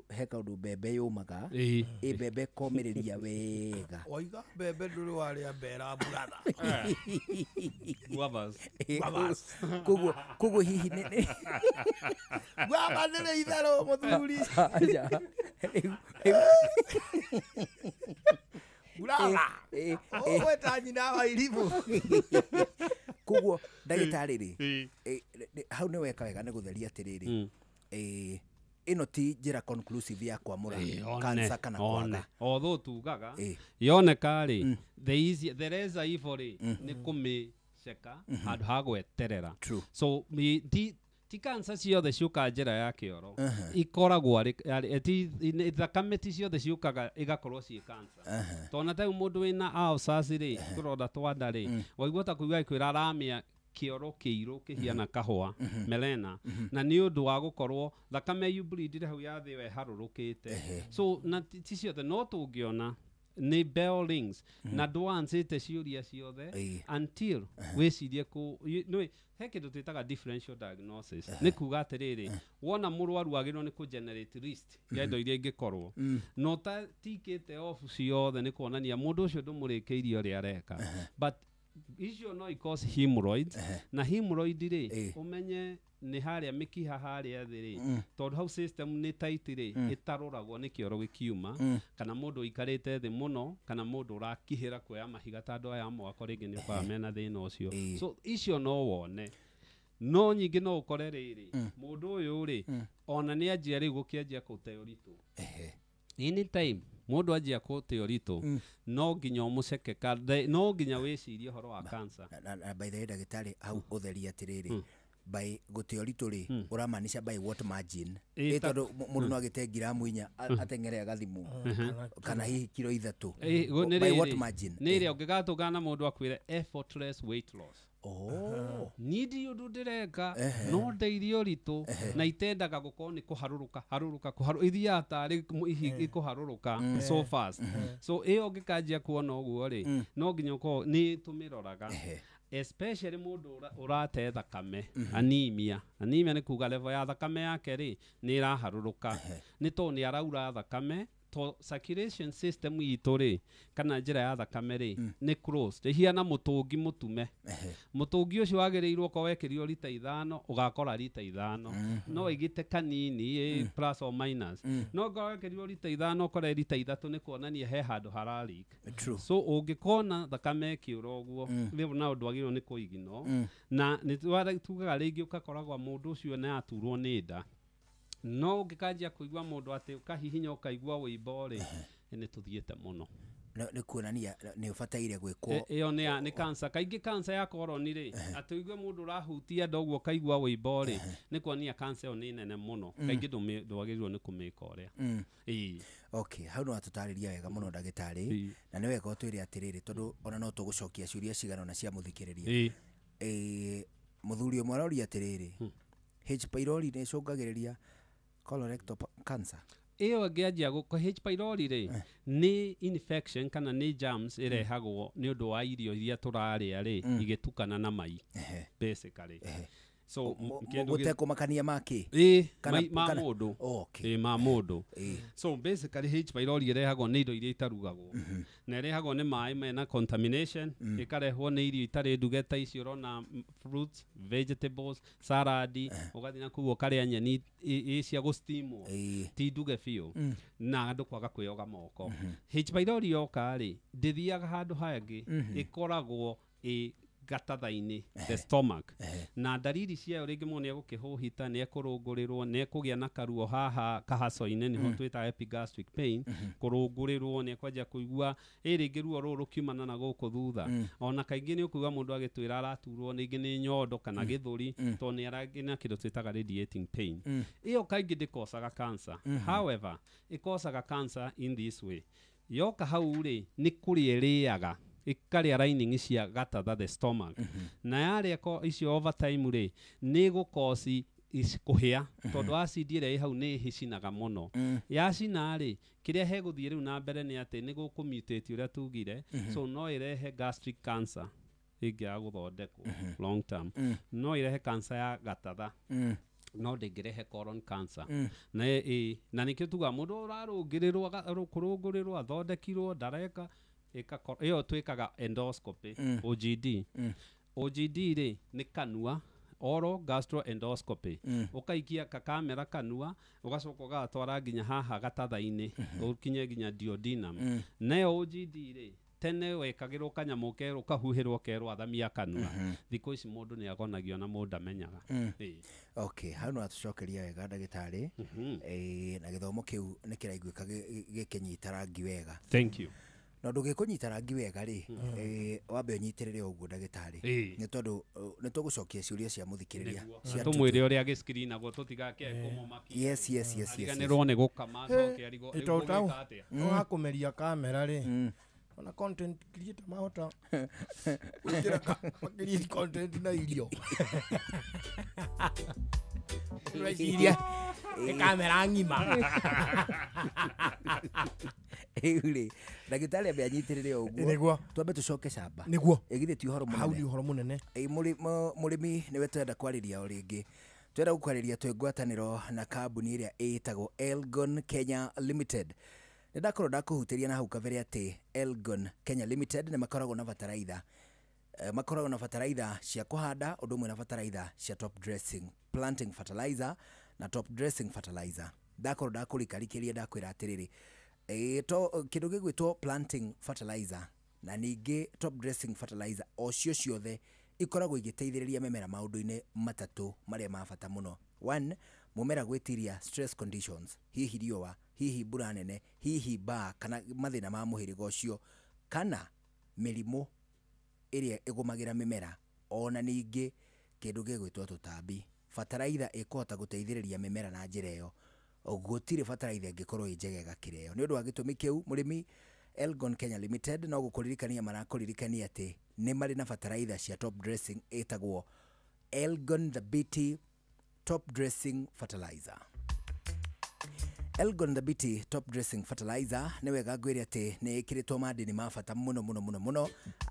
he kaũndũ mbembe yũmaga, ĩ mbembe ĩkomĩrĩria wega. Waiga mbembe ndũrĩ warĩa mbera brother. Guavas. Koguo hihi nĩ guava nĩ itherũ mũthuri. Brother. Ũgwĩta nyina wa irimũ. Koguo ndagĩtarĩ rĩ, hau nĩ weka wega nĩ gũtheria atĩrĩrĩ, ĩno ti njĩra conclusive ya kwamũra cancer kana kwaga. Although tugaga yoneka rĩ, the easy the lesser evil rĩ, nĩ kũmĩceka handũ ha gweterera. So ti cancer ciothe ciũkaga njĩra ya kĩoro, ikoragwo arĩ thakame ti ciothe ciũkaga igakorwo ciĩ cancer. Tondũ ta rĩu mũndũ wĩna ulcers rĩ, tũronda twa nda rĩ, waigua ta kũigua agĩkwĩra aramĩa kĩoro kĩirũ kĩhiana kahũa, melena, na nĩ ũndũ wa gũkorwo thakame you bleed hau ya thĩ ĩyo ĩharũrũkĩte. So na ti ciothe no tũngĩona Nĩ bell rings na ndwansĩte ciũria ciothe until wĩcirie kũ nĩ he kĩndũ twĩtaga differential diagnosis. Nĩ kuga atĩrĩrĩ, wona mũrwaru agĩrĩirwo nĩ kũ-generate list ya indo iria ingĩkorwo, na ũtatikĩte off ciothe, nĩ kuonania mũndũ ũcio ndũmũrĩkĩirie ũrĩa areka. But icio no i-cause hemorrhoids, na hemorrhoid rĩ, ũmenye nĩ harĩa mĩkiha harĩa thĩ rĩ, tondũ hau system nĩ tight rĩ, ĩtarũragwo nĩ kĩoro gĩkiuma, kana mũndũ ũikarĩte thĩ mũno, kana mũndũ ũrakihĩra kuoya mahiga ta andũ aya a mwako, rĩngĩ nĩ ũkoraga mena thĩna ũcio. So icio no wone, no nyingĩ no ũkore rĩrĩ, mũndũ ũyũ rĩ, ona nĩ anjia rĩu gũkĩanjia kũte ũritũ. Anytime mũndũ anjia kũte ũritũ, no nginya ũmũceke, no nginya wĩcirie ũhoro wa cancer. Na by the way, ndagĩtarĩ, hau ũtherie atĩrĩrĩ, by gũte ũritũ rĩ, ũramaanisha by what margin? Ĩ tondũ mũndũ no agĩte ngiramu 4 ateng'ere agathimwo, kana hihi kiro 3. By what margin? Nĩ ĩrĩa ũngĩgatũngana na mũndũ akwĩre effortless weight loss. Niĩ ndirĩ ũndũ ndĩreka, no ndeirie ũritũ na itendaga gũkorwo nĩ kũharũrũka harũrũka kũharũ ithiaga tarĩ ikũharũrũka so fast. So ĩyo ũngĩkanjia kuona ũguo rĩ, no nginya ũkorwo nĩ tũmĩroraga, especially mũndũ ũrate thakame, anemia. Anemia nĩ kuga level ya thakame yake rĩ nĩ ĩraharũrũka, nĩ tondũ nĩ araura thakame, to circulation system itũ rĩ, kana njĩra ya thakame rĩ, nĩ closed, ĩhiana mũtũngi mũtume. Mũtũngi ũcio wagĩrĩirwo ũkorwo wekĩrirwo rita 5, ũgakora rita 5, no ĩgĩte kanini plus or minus, no ngorwo wekĩrirwo rita 5 ũkore rita 3, nĩ kuonania he handũ hara leak. So ũngĩkona thakame ĩkĩũra ũguo rĩu, na ũndũ wagĩrĩirwo nĩ kũiginwo, na nĩ tugaga rĩngĩ ũgakoragwo mũndũ ũcio nĩ aturwo nĩ nda. No ũngĩkanjia kũigua mũndũ atĩ ũkahihinya ũkaigua wĩimbo rĩ, nĩ tũthiĩte mũno. Nĩ kuonania nĩ ũbataire gwĩkwo. Ĩyo nĩ cancer. Kaingĩ cancer ya colon rĩ, atĩ ũigue mũndũ ũrahutia nda ũguo ũkaigua wĩimbo rĩ, nĩ kuonania cancer ĩyo nĩ nene mũno. Kaingĩ ndwagĩrĩirwo nĩ kũmĩka ũrĩa. Okay, hau no atũtarĩria wega mũno ndagĩtarĩ, na nĩ wega ũtwĩre atĩrĩrĩ, tondũ ona no tũgũcokia ciũria cigana ona cia mũthikĩrĩria. Mũthuri ũmwe aroria atĩrĩrĩ, H pylori nĩ ĩcũngagĩrĩria colorectal cancer? Ĩyo ĩngĩanjia gũkũ H pylori rĩ, nĩ infection kana nĩ germs ĩrehagwo nĩ ũndũ wa irio iria tũrarĩa rĩ, igĩtukana na mai basically. So gũtekũmakania makĩ? Ma mũndũ. Ma mũndũ. So basically H pylori ĩrehagwo nĩ indo iria itarugagwo, na ĩrehagwo nĩ maĩ mena contamination, ĩkarehwo nĩ irio itarĩ nduge ta icio ũrona, fruits, vegetables, salad, ũgathiĩ na kũu ũkarĩa nyeni cia gũsteamwo, ti nduge biũ, na andũ kwaga kwĩyoga moko. H pylori yoka rĩ, ndĩthiaga handũ hangĩ, ĩkoragwo ĩ gatatha-inĩ, the stomach. Na ndariri ciayo rĩngĩ mũndũ nĩ egũkĩhũhita, nĩ ekũrũngũrĩrwo, nĩ ekũgĩa na karuo haha kahaco-inĩ, nĩho twĩtaga epigastric pain, kũrũngũrĩrwo, nĩ ekwanjia kũigua rĩngĩ ruo rũrũ rũkiumana na gũkũ thutha. Ona kaingĩ nĩ ũkũigua mũndũ agĩtwĩra araturwo rĩngĩ nĩ nyondo kana gĩthũri, tondũ nĩ aragĩ na kĩndũ twĩtaga radiating pain. Ĩyo kaingĩ ndĩkocaga cancer. However, ĩkocaga cancer in this way. Yoka hau rĩ, nĩ kũrĩa ĩrĩaga, ĩkarĩa lining cia gatatha, the stomach, na yarĩa icio over time rĩ, nĩ gũkoci kũhĩa, tondũ acid ĩrĩa ĩ hau nĩ ĩcinaga mũno. Yacina rĩ, kĩrĩa hegũthiĩ rĩu na mbere nĩ atĩ nĩ gũkũmutate ũrĩa tugire. So no ĩrehe gastric cancer ĩngĩaga gũthondekwo long term, no ĩrehe cancer ya gatatha, no ndĩngĩrehe colon cancer. Na na nĩkĩo tugaga mũndũ ũrarũngĩrĩrwo, kũrũngũrĩrwo, athondekirwo, ndareka ĩyo twĩkaga endoscopy, OGD. OGD rĩ, nĩ kanua, oral gastroendoscopy. Ũkaikia kakamera kanua, ũgacoka ũgatwara nginya haha gatatha-inĩ, ũkinye nginya duodenum. Nayo OGD rĩ, tene wekagĩrwo kanyamũ kerũ, kahuhĩrwo kerwo athamia kanua. Thikũ ici mũndũ nĩ agonagio na mũndũ amenyaga. Okay, hau no atũcokeria wega ndagĩtarĩ, na gĩthomo kĩu nĩ kĩraiguĩka gĩkĩnyita rangi wega. Thank you. Na ndũgĩkũnyita rangi wega rĩ, wambe ũnyitĩrĩre ũguo ndagĩtarĩ, nĩ tondũ nĩ tũgũcokia ciũria cia mũthikĩrĩria. Tũmwĩre ũrĩa agĩscreenagwo tũtigake kũmũmakia. Yes, yes, yes, yes. Ariganĩrwo nĩ gũkama acoke arigwo gũgĩka atĩa. Wakũmeria kamera rĩ, ona content creator mahota gwĩkĩra makĩria content na irio. Reciria nĩ kamera ng'ima. Rĩu rĩ, ndagĩtarĩ ambe anyitĩrĩre o ũguo. Nĩguo. Twambe tũcoke camba. Nĩguo. Ĩ githĩ ti ũhoro mũnene? Hau nĩ ũhoro mũnene. Ĩ mũrĩmi nĩwe twenda kwarĩria o rĩngĩ. Twenda gũkwarĩria twĩ ngwatanĩro na kambuni ĩrĩa ĩtagwo Elgon Kenya Limited. Nĩ ndakorwo ndakũhutĩria na hau kabere atĩ Elgon Kenya Limited nĩ makoragwo na bataraitha. Makoragwo na bataraitha cia kũhanda ũndũ ũmwe na bataraitha cia top dressing, planting fertilizer na top dressing fertilizer. Ndakorwo ndakũrikarikĩria ndakwĩra atĩrĩrĩ, to kĩndũ gĩgwĩtwo planting fertilizer na ningĩ top dressing fertilizer o cio ciothe ikoragwo igĩteithĩrĩria mĩmera maũndũ-inĩ matatũ marĩa ma bata mũno. One, mũmera gwĩtiria stress conditions, hihi riũa, hihi mbura nene, hihi mbaa kana mathĩna ma mũhĩrĩga ũcio, kana mĩrimũ ĩrĩa ĩgũmagĩra mĩmera, ona ningĩ kĩndũ gĩgwĩtwo tũtambi. Bataraitha ĩkũhota gũteithĩrĩria mĩmera na njĩra ĩyo. Gũtirĩ bataraitha ĩngĩkorwo ĩ njega ĩgakĩra ĩyo. Nĩ ũndũ wa gĩtũmi kĩu mũrĩmi, Elgon Kenya Limited no gũkũririkania marakũririkania atĩ nĩ marĩ na bataraitha cia top dressing ĩtagwo Elgon Thabiti Top Dressing Fertilizer. Elgon Thabiti Top Dressing Fertilizer nĩ wega ngwĩre atĩ nĩ ĩkĩrĩtwo madini ma bata mũno mũno mũno mũno.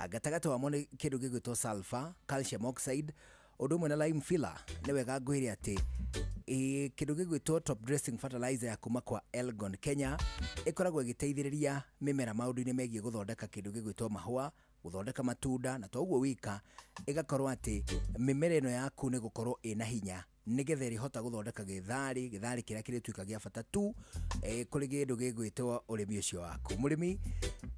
Gatagatĩ wamo nĩ kĩndũ gĩgwĩtwo sulfur, calcium oxide, ũndũ ũmwe na lime filler. Nĩ wega ngwĩre atĩ kĩndũ gĩgwĩtwo top dressing fertilizer ya kuma kwa Elgon Kenya ĩkoragwo ĩgĩteithĩrĩria mĩmera maũndũ-inĩ megiĩ gũthondeka kĩndũ gĩgwĩtwo mahũa, gũthondeka matunda, na toguo wika ĩgakorwo atĩ mĩmera ĩno yaku nĩ gũkorwo ĩna hinya nĩgetha ĩrĩhota gũthondeka gĩtharĩ kĩrĩa kĩrĩtuĩka gĩa bata tu kũrĩ kĩndũ gĩgwĩtwo ũrĩmi ũcio waku. Mũrĩmi,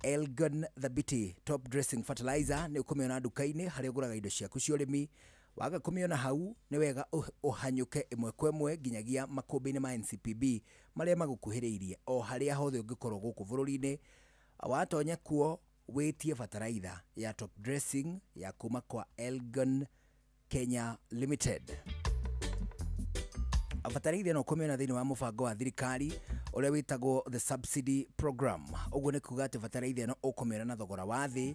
Elgon Thabiti Top Dressing Fertilizer nĩ ũkũmĩona nduka-inĩ harĩa ũgũraga indo ciaku cia ũrĩmi. Waga kũmĩona hau nĩ wega ũhanyũke ĩmwe kwa ĩmwe nginyagia makũmbĩ-inĩ ma NCPB marĩa magũkuhĩrĩirie o harĩa hothe ũngĩkorwo gũkũ bũrũri-inĩ. Watonya kuo wĩtie bataraitha ya top dressing ya kuma kwa Elgon Kenya Limited. Bataraitha ĩno ũkũmĩona thĩinĩ wa mũbango wa thirikari ũrĩa wĩtagwo the subsidy program. Ũguo nĩ kuga atĩ bataraitha ĩno ũkũmĩona na thogora wa thĩ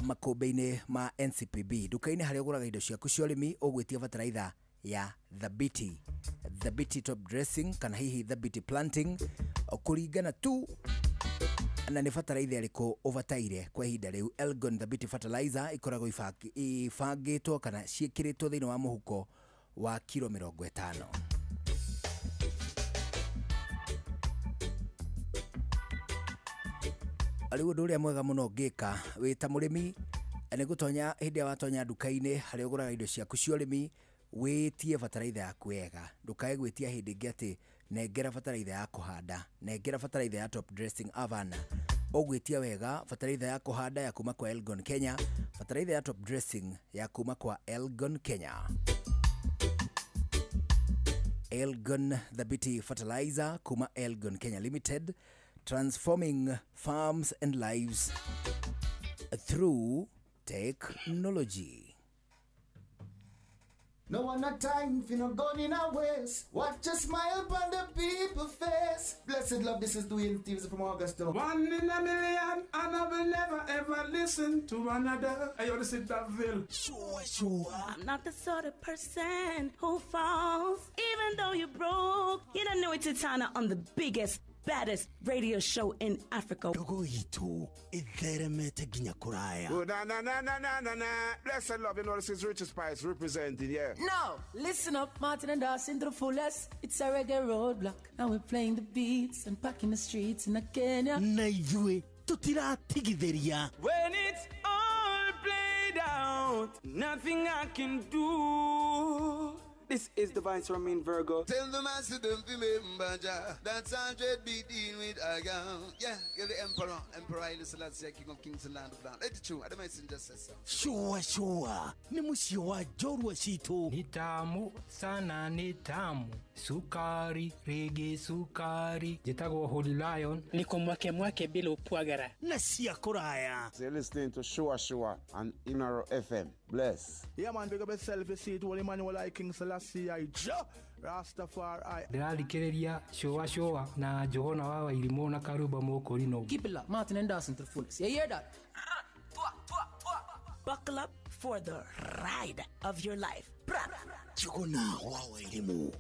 makũmbĩ-inĩ ma NCPB. Nduka-inĩ harĩa ũgũraga indo ciaku cia ũrĩmi ũgwĩtia bataraitha ya Thabiti, Thabiti Top Dressing kana hihi Thabiti Planting, kũringana tu na nĩ bataraitha ĩrĩkũ ũbataire kwa ihinda rĩu. Elgon Thabiti Fertilizer ĩkoragwo ibangĩtwo kana ciĩkĩrĩtwo thĩinĩ wa mũhuko wa kiro 50. Rĩu ũndũ ũrĩa mwega mũno ũngĩka wĩ ta mũrĩmi nĩ gũtonya hĩndĩ ĩrĩa watonya nduka-inĩ harĩa ũgũraga indo ciaku cia ũrĩmi wĩtie bataraitha yaku wega. Ndũkae gwĩtia hĩndĩ ĩngĩ atĩ nengera bataraitha ya kũhanda, nengera bataraitha ya top dressing avana. Ũgwĩtia wega bataraitha ya kũhanda ya kuma kwa Elgon Kenya, bataraitha ya top dressing ya kuma kwa Elgon Kenya. Elgon Thabiti Fertilizer kuma Elgon Kenya Limited, transforming farms and lives through technology. No one a time for no gun in a waste. Watch a smile upon the people face. Blessed love, this is Dwayne Stevens from Augusta. One in a million, and I will never ever listen to another. I ought to sit that bill. Sure, sure. I'm not the sort of person who falls, even though you broke. You don't know it's Titana on the biggest, baddest radio show in Africa. Dogo itu itheremete nginya kuraya. Oh, na na na na na na na. Blessed love, you know this is Richard Spice representing, yeah. No, listen up, Martin and Dawson to the fullest. It's a reggae roadblock, and we're playing the beats and packing the streets in Kenya. Na ithuĩ tutiratigithĩria. When it's all played out, nothing I can do. This is the Vice Romain Virgo. Tell the master don't remember Jah. That's 100 be dealing with a gun. Yeah, you're the emperor. Emperor Haile Selassie, King of Kings and Land of Land. Let it true. I don't messenger says so. Sure, sure. Ni mũciĩ wa njorua citũ. Ni tamu sana, ni tamu. Sukari, rege sukari. Njĩtagwo Holy Lion. Niko mwake mwake bila upwagara. Na cia kũraya. You're listening to Sure Sure and Inaro FM. Bless. Yeah, man, big up yourself. You see it, Holy Emmanuel, I King Selassie, I Jah Rastafari. Ndĩrathikĩrĩria Sure Sure na Johana wa Wairimũ na Karuba Mũkũrinũ. Keep it locked, Martin and Dawson to the fullest. You hear that? Buckle up for the ride of your life. Njuguna wa Wairimu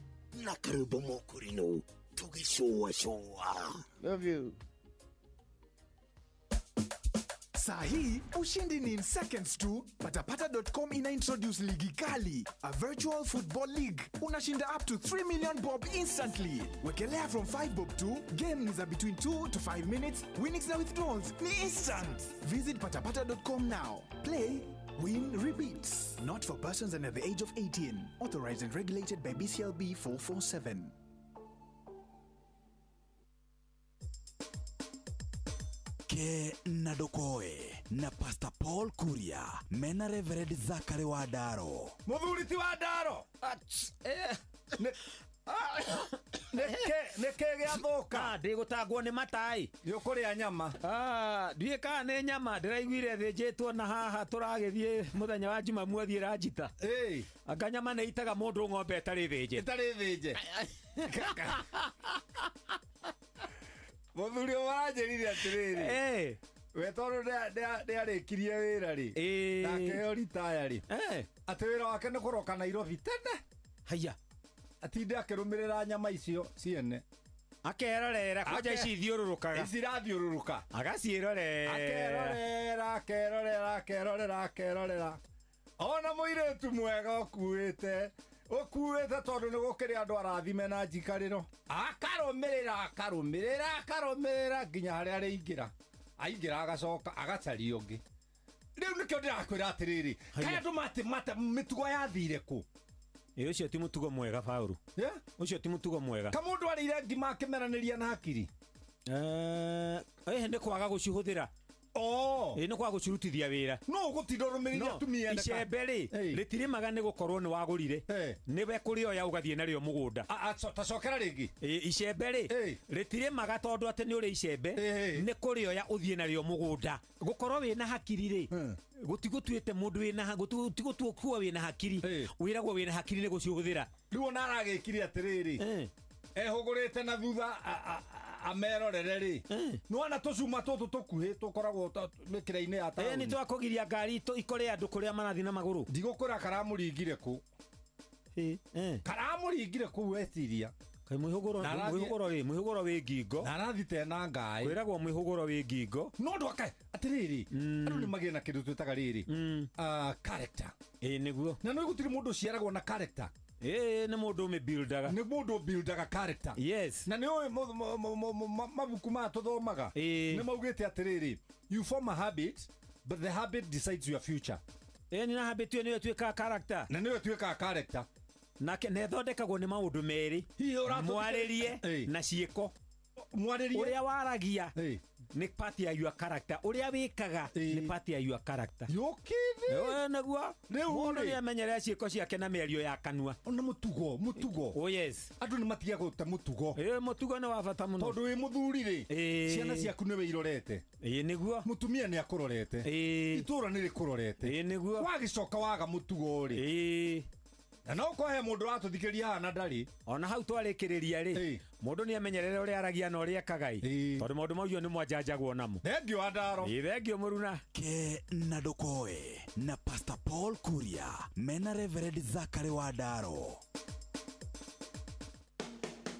na karwĩmbo Mũkũrinũ tũgĩcũacũa. Love you. Saa hii ushindi ni in seconds tu. Patapata.com ina introduce ligi kali, a virtual football league. Unashinda up to 3 million bob instantly. Wekelea from 5 bob tu. Game ni za between 2 to 5 minutes. Winnings na withdrawals ni instant. Visit patapata.com now. Play, win, repeat. Not for persons under the age of 18. Authorized and regulated by BCLB 447. Ke na Ndokoe na Pastor Paul Kuria mena Reverend Zakari wa Ndaro. Muthuri ti wa Ndaro. Nĩkĩ gĩathũka? Ndĩgũtangwo nĩ matai. Nĩ ũkũrĩa nyama. Ndiũĩ kana nĩ nyama ndĩraiguire thĩnjĩtwo na haha tũragĩthiĩ mũthenya wa Jumamothi ĩranjita. Anga nyama nĩ itaga mũndũ ng'ombe ĩtarĩ thĩnje. Ĩtarĩ thĩnje. Mũthuri ũyũ aranjĩrire atĩrĩrĩ, we tondũ nĩarĩkirie wĩra rĩ, na akĩheo ritaya rĩ, atĩ wĩra wake nĩ kũroka Nairobi tene. Haiya. Atinde akĩrũmĩrĩra nyama icio ciene. Akerorera kwanja ici ithiũrũrũkaga. Ici irathiũrũrũka. Agaciĩrorera. Akerorera, akerorera, akerorera, akerorera. Ona mũirĩtu mwega ũkuĩte ũkuĩte tondũ nĩ gũkĩrĩ andũ arathime na njikarĩro. Akarũmĩrĩra, akarũmĩrĩra, akarũmĩrĩra nginya harĩa arĩingĩra. Aingĩra agacoka agacaria ũngĩ. Rĩu nĩkĩo ndĩrakwĩra atĩrĩrĩ, kaĩ andũ mate mĩtugo yathire kũ? Ĩ ũcio ti mũtugo mwega Paũlũ. Ũcio ti mũtugo mwega. Kamũndũ arĩire ngima akĩmeranĩria na hakiri. Nĩ kwaga gũcihũthĩra. Ĩ nĩ kwaga gũcirutithia wĩra. No ũgũtinda ũrũmĩrĩire atumia ene. Icembe rĩ rĩtirĩmaga nĩ gũkorwo nĩ wagũrire. Nĩwe kũrĩoya ũgathiĩ narĩo mũgũnda. Tacokera rĩngĩ. Icembe rĩ rĩtirĩmaga tondũ atĩ nĩ ũrĩ icembe nĩ kũrĩoya ũthiĩ narĩo mũgũnda. Gũkorwo wĩna hakiri rĩ gũtigũtuĩte mũndũ wĩna gũtigũtuĩka wĩna hakiri. Wĩragwo wĩna hakiri nĩ gũcihũthĩra. Rĩu ona aragĩkire atĩrĩrĩ, ehũgũrĩte na thutha amerorere rĩ, nĩwona tũcuma tũtũ tũkuhĩ tũkoragwo mĩkĩra-inĩ ya taũni. Nĩ twakũgiria ngari ikore andũ kũrĩa marathiĩ na magũrũ. Ndigũkwĩra karamũringire kũ. Karamũringire kũu weciria. Kaĩ mwĩhũgũro mwĩhũgũro wĩ ngingo. Na arathi tena ngaĩ. Kwĩragwo mwĩhũgũro wĩ ngingo. No ndwaka atĩrĩrĩ, andũ nĩ magĩe na kĩndũ twĩtaga rĩrĩ, character. Ĩ nĩguo. Na nĩ gũtirĩ mũndũ ũciaragwo na character. Nĩ mũndũ ũmĩbuildaga. Nĩ mũndũ ũbuildaga character. Yes. Na nĩ ũĩ mabuku maya tũthomaga nĩ maugĩte atĩrĩrĩ, you form a habit but the habit decides your future. Nĩ na habit ĩyo nĩyo ĩtuĩkaga character. Na nĩyo ĩtuĩkaga character. Nake nĩ ĩthondekagwo nĩ maũndũ merĩ, mwarĩrie na ciĩko. Mwarĩrie ũrĩa waragia nĩ part ya your character, ũrĩa wĩkaga nĩ part ya your character. Yũkĩthĩ. Nĩguo mũndũ nĩ amenyerera ciĩko ciake na mĩario ya kanua. Ona mũtugo, mũtugo. Oh yes. Andũ nĩ matiga gũte mũtugo. Mũtugo nĩ wa bata mũno. Tondũ wĩ mũthuri rĩ, ciana ciaku nĩwe irorete. Nĩguo. Mũtumia nĩ akũrorete. Itũra nĩ rĩkũrorete. Nĩguo. Wagĩcoka waga mũtugo rĩ. Na no kũhe mũndũ watũthikĩria haha na ndarĩ. Ona hau twarĩkĩrĩria rĩ, mũndũ nĩ amenyerere ũrĩa aragia na ũrĩa ekaga ĩ, tondũ maũndũ macio nĩ mwanjanjagwo namo. Thengiũ wa Ndaro. Thengiũ mũruna. Ke na Ndokoe na Pastor Paul Kuria mena Reverend Zakari wa Ndaro.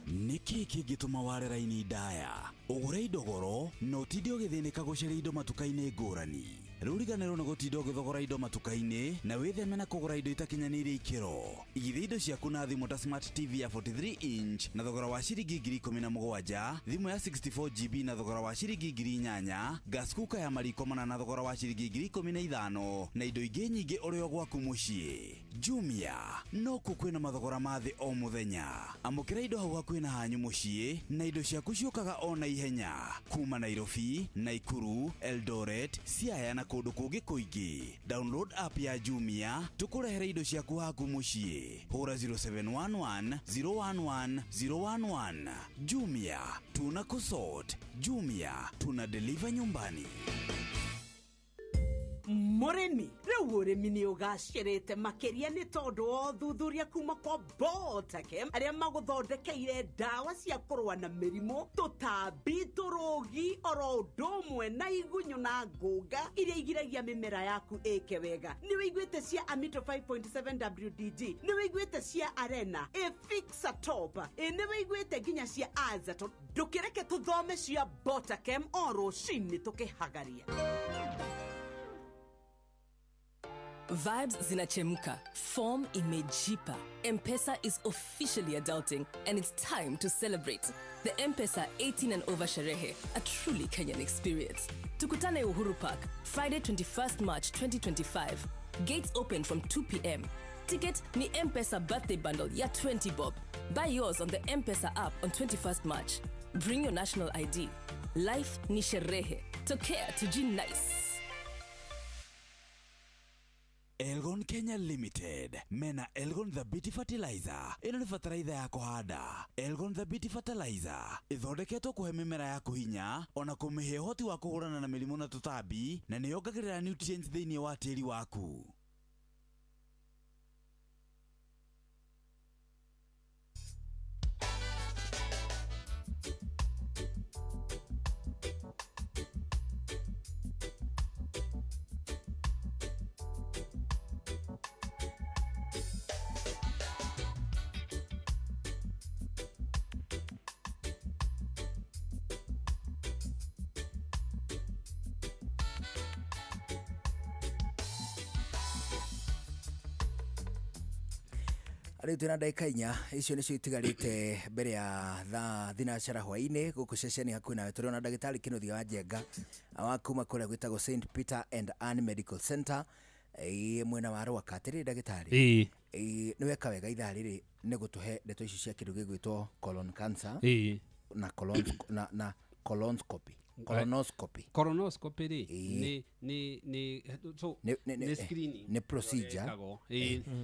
Nĩkĩ kĩngĩtũma ware raini ndaya, ũgũre indo goro na ũtinde ũgĩthĩnĩka gũcaria indo matuka-inĩ ngũrani? Rĩu riganĩrwo nĩ gũtinda ũgĩthogora indo matuka-inĩ na wĩtheme na kũgũra indo itakinyanĩirie ikĩro. Igithia indo ciaku na thimũ ta Smart TV ya 43 inch na thogora wa ciringi 17,000, thimũ ya 64 GB na thogora wa ciringi 8,000, gas cooker ya mariko mana na thogora wa ciringi 15,000 na indo ingĩ nyingĩ ũrĩ o gwaku mũciĩ. Jumia no kuo kwĩna mathogora ma thĩ o mũthenya. Amũkĩra indo hau hakuhĩ na hanyu mũciĩ na indo ciaku ciũkaga o na ihenya kuma Nairobi, Naikuru, Eldoret, Siaya na kũndũ kũngĩ kũingĩ. Download app ya Jumia tũkũrehere indo ciaku haku mũciĩ. Hũra 0711 011 011. Jumia tuna kusort. Jumia tuna deliver nyumbani. Mũrĩmi rĩu ũrĩmi nĩ ũgacĩrĩte makĩria nĩ tondũ wa ũthuthuria kuma kwa Botakem arĩa magũthondekeire ndawa cia kũrũa na mĩrimũ, tũtambi, tũrũgi oro ũndũ ũmwe na igunyũ na ngũnga iria igiragia mĩmera yaku ĩke wega. Nĩ wĩiguĩte cia Amito 5.7 WDG, nĩ wĩiguĩte cia Arena, Efixa Top, nĩ wĩiguĩte nginya cia Azaton. Ndũkĩreke tũthome cia Botakem o rũcinĩ tũkĩhagaria. Vibes zinachemka, form imejipa. M-Pesa is officially adulting and it's time to celebrate. The M-Pesa 18 and over sherehe, a truly Kenyan experience. Tukutane Uhuru Park, Friday 21st March 2025. Gates open from 2 p.m. Ticket ni M-Pesa birthday bundle ya 20 bob. Buy yours on the M-Pesa app on 21st March. Bring your national ID. Life ni sherehe. Tokea tuji nice. Elgon Kenya Limited mena Elgon Thabiti Fertilizer. Ĩno nĩ bataraitha ya kũhanda. Elgon Thabiti Fertilizer ĩthondeketwo kũhe mĩmera yaku hinya ona kũmĩhe ũhoti wa kũhũrana na mĩrimũ na tũtambi, na nĩyongagĩrĩra nutrients thĩinĩ wa tĩri waku. Rĩu twĩna ndagĩka inya icio nĩcio itigarĩte mbere ya thaa thinacara hwaĩ-inĩ gũkũ ceceni hakuhĩ nawe. Tũrĩ ona ndagĩtarĩ Kĩnuthia wa Njenga wa kuma kũrĩa gwĩtagwo St Peter and Ann Medical Center mwena wa Rwaka. Atĩrĩrĩ ndagĩtarĩ, nĩ weka wega ithaa rĩrĩ nĩ gũtũhe ndeto ici cia kĩndũ gĩgwĩtwo colon cancer na colon na colonoscopy. Colonoscopy. Colonoscopy rĩ nĩ so nĩ screening, nĩ procedure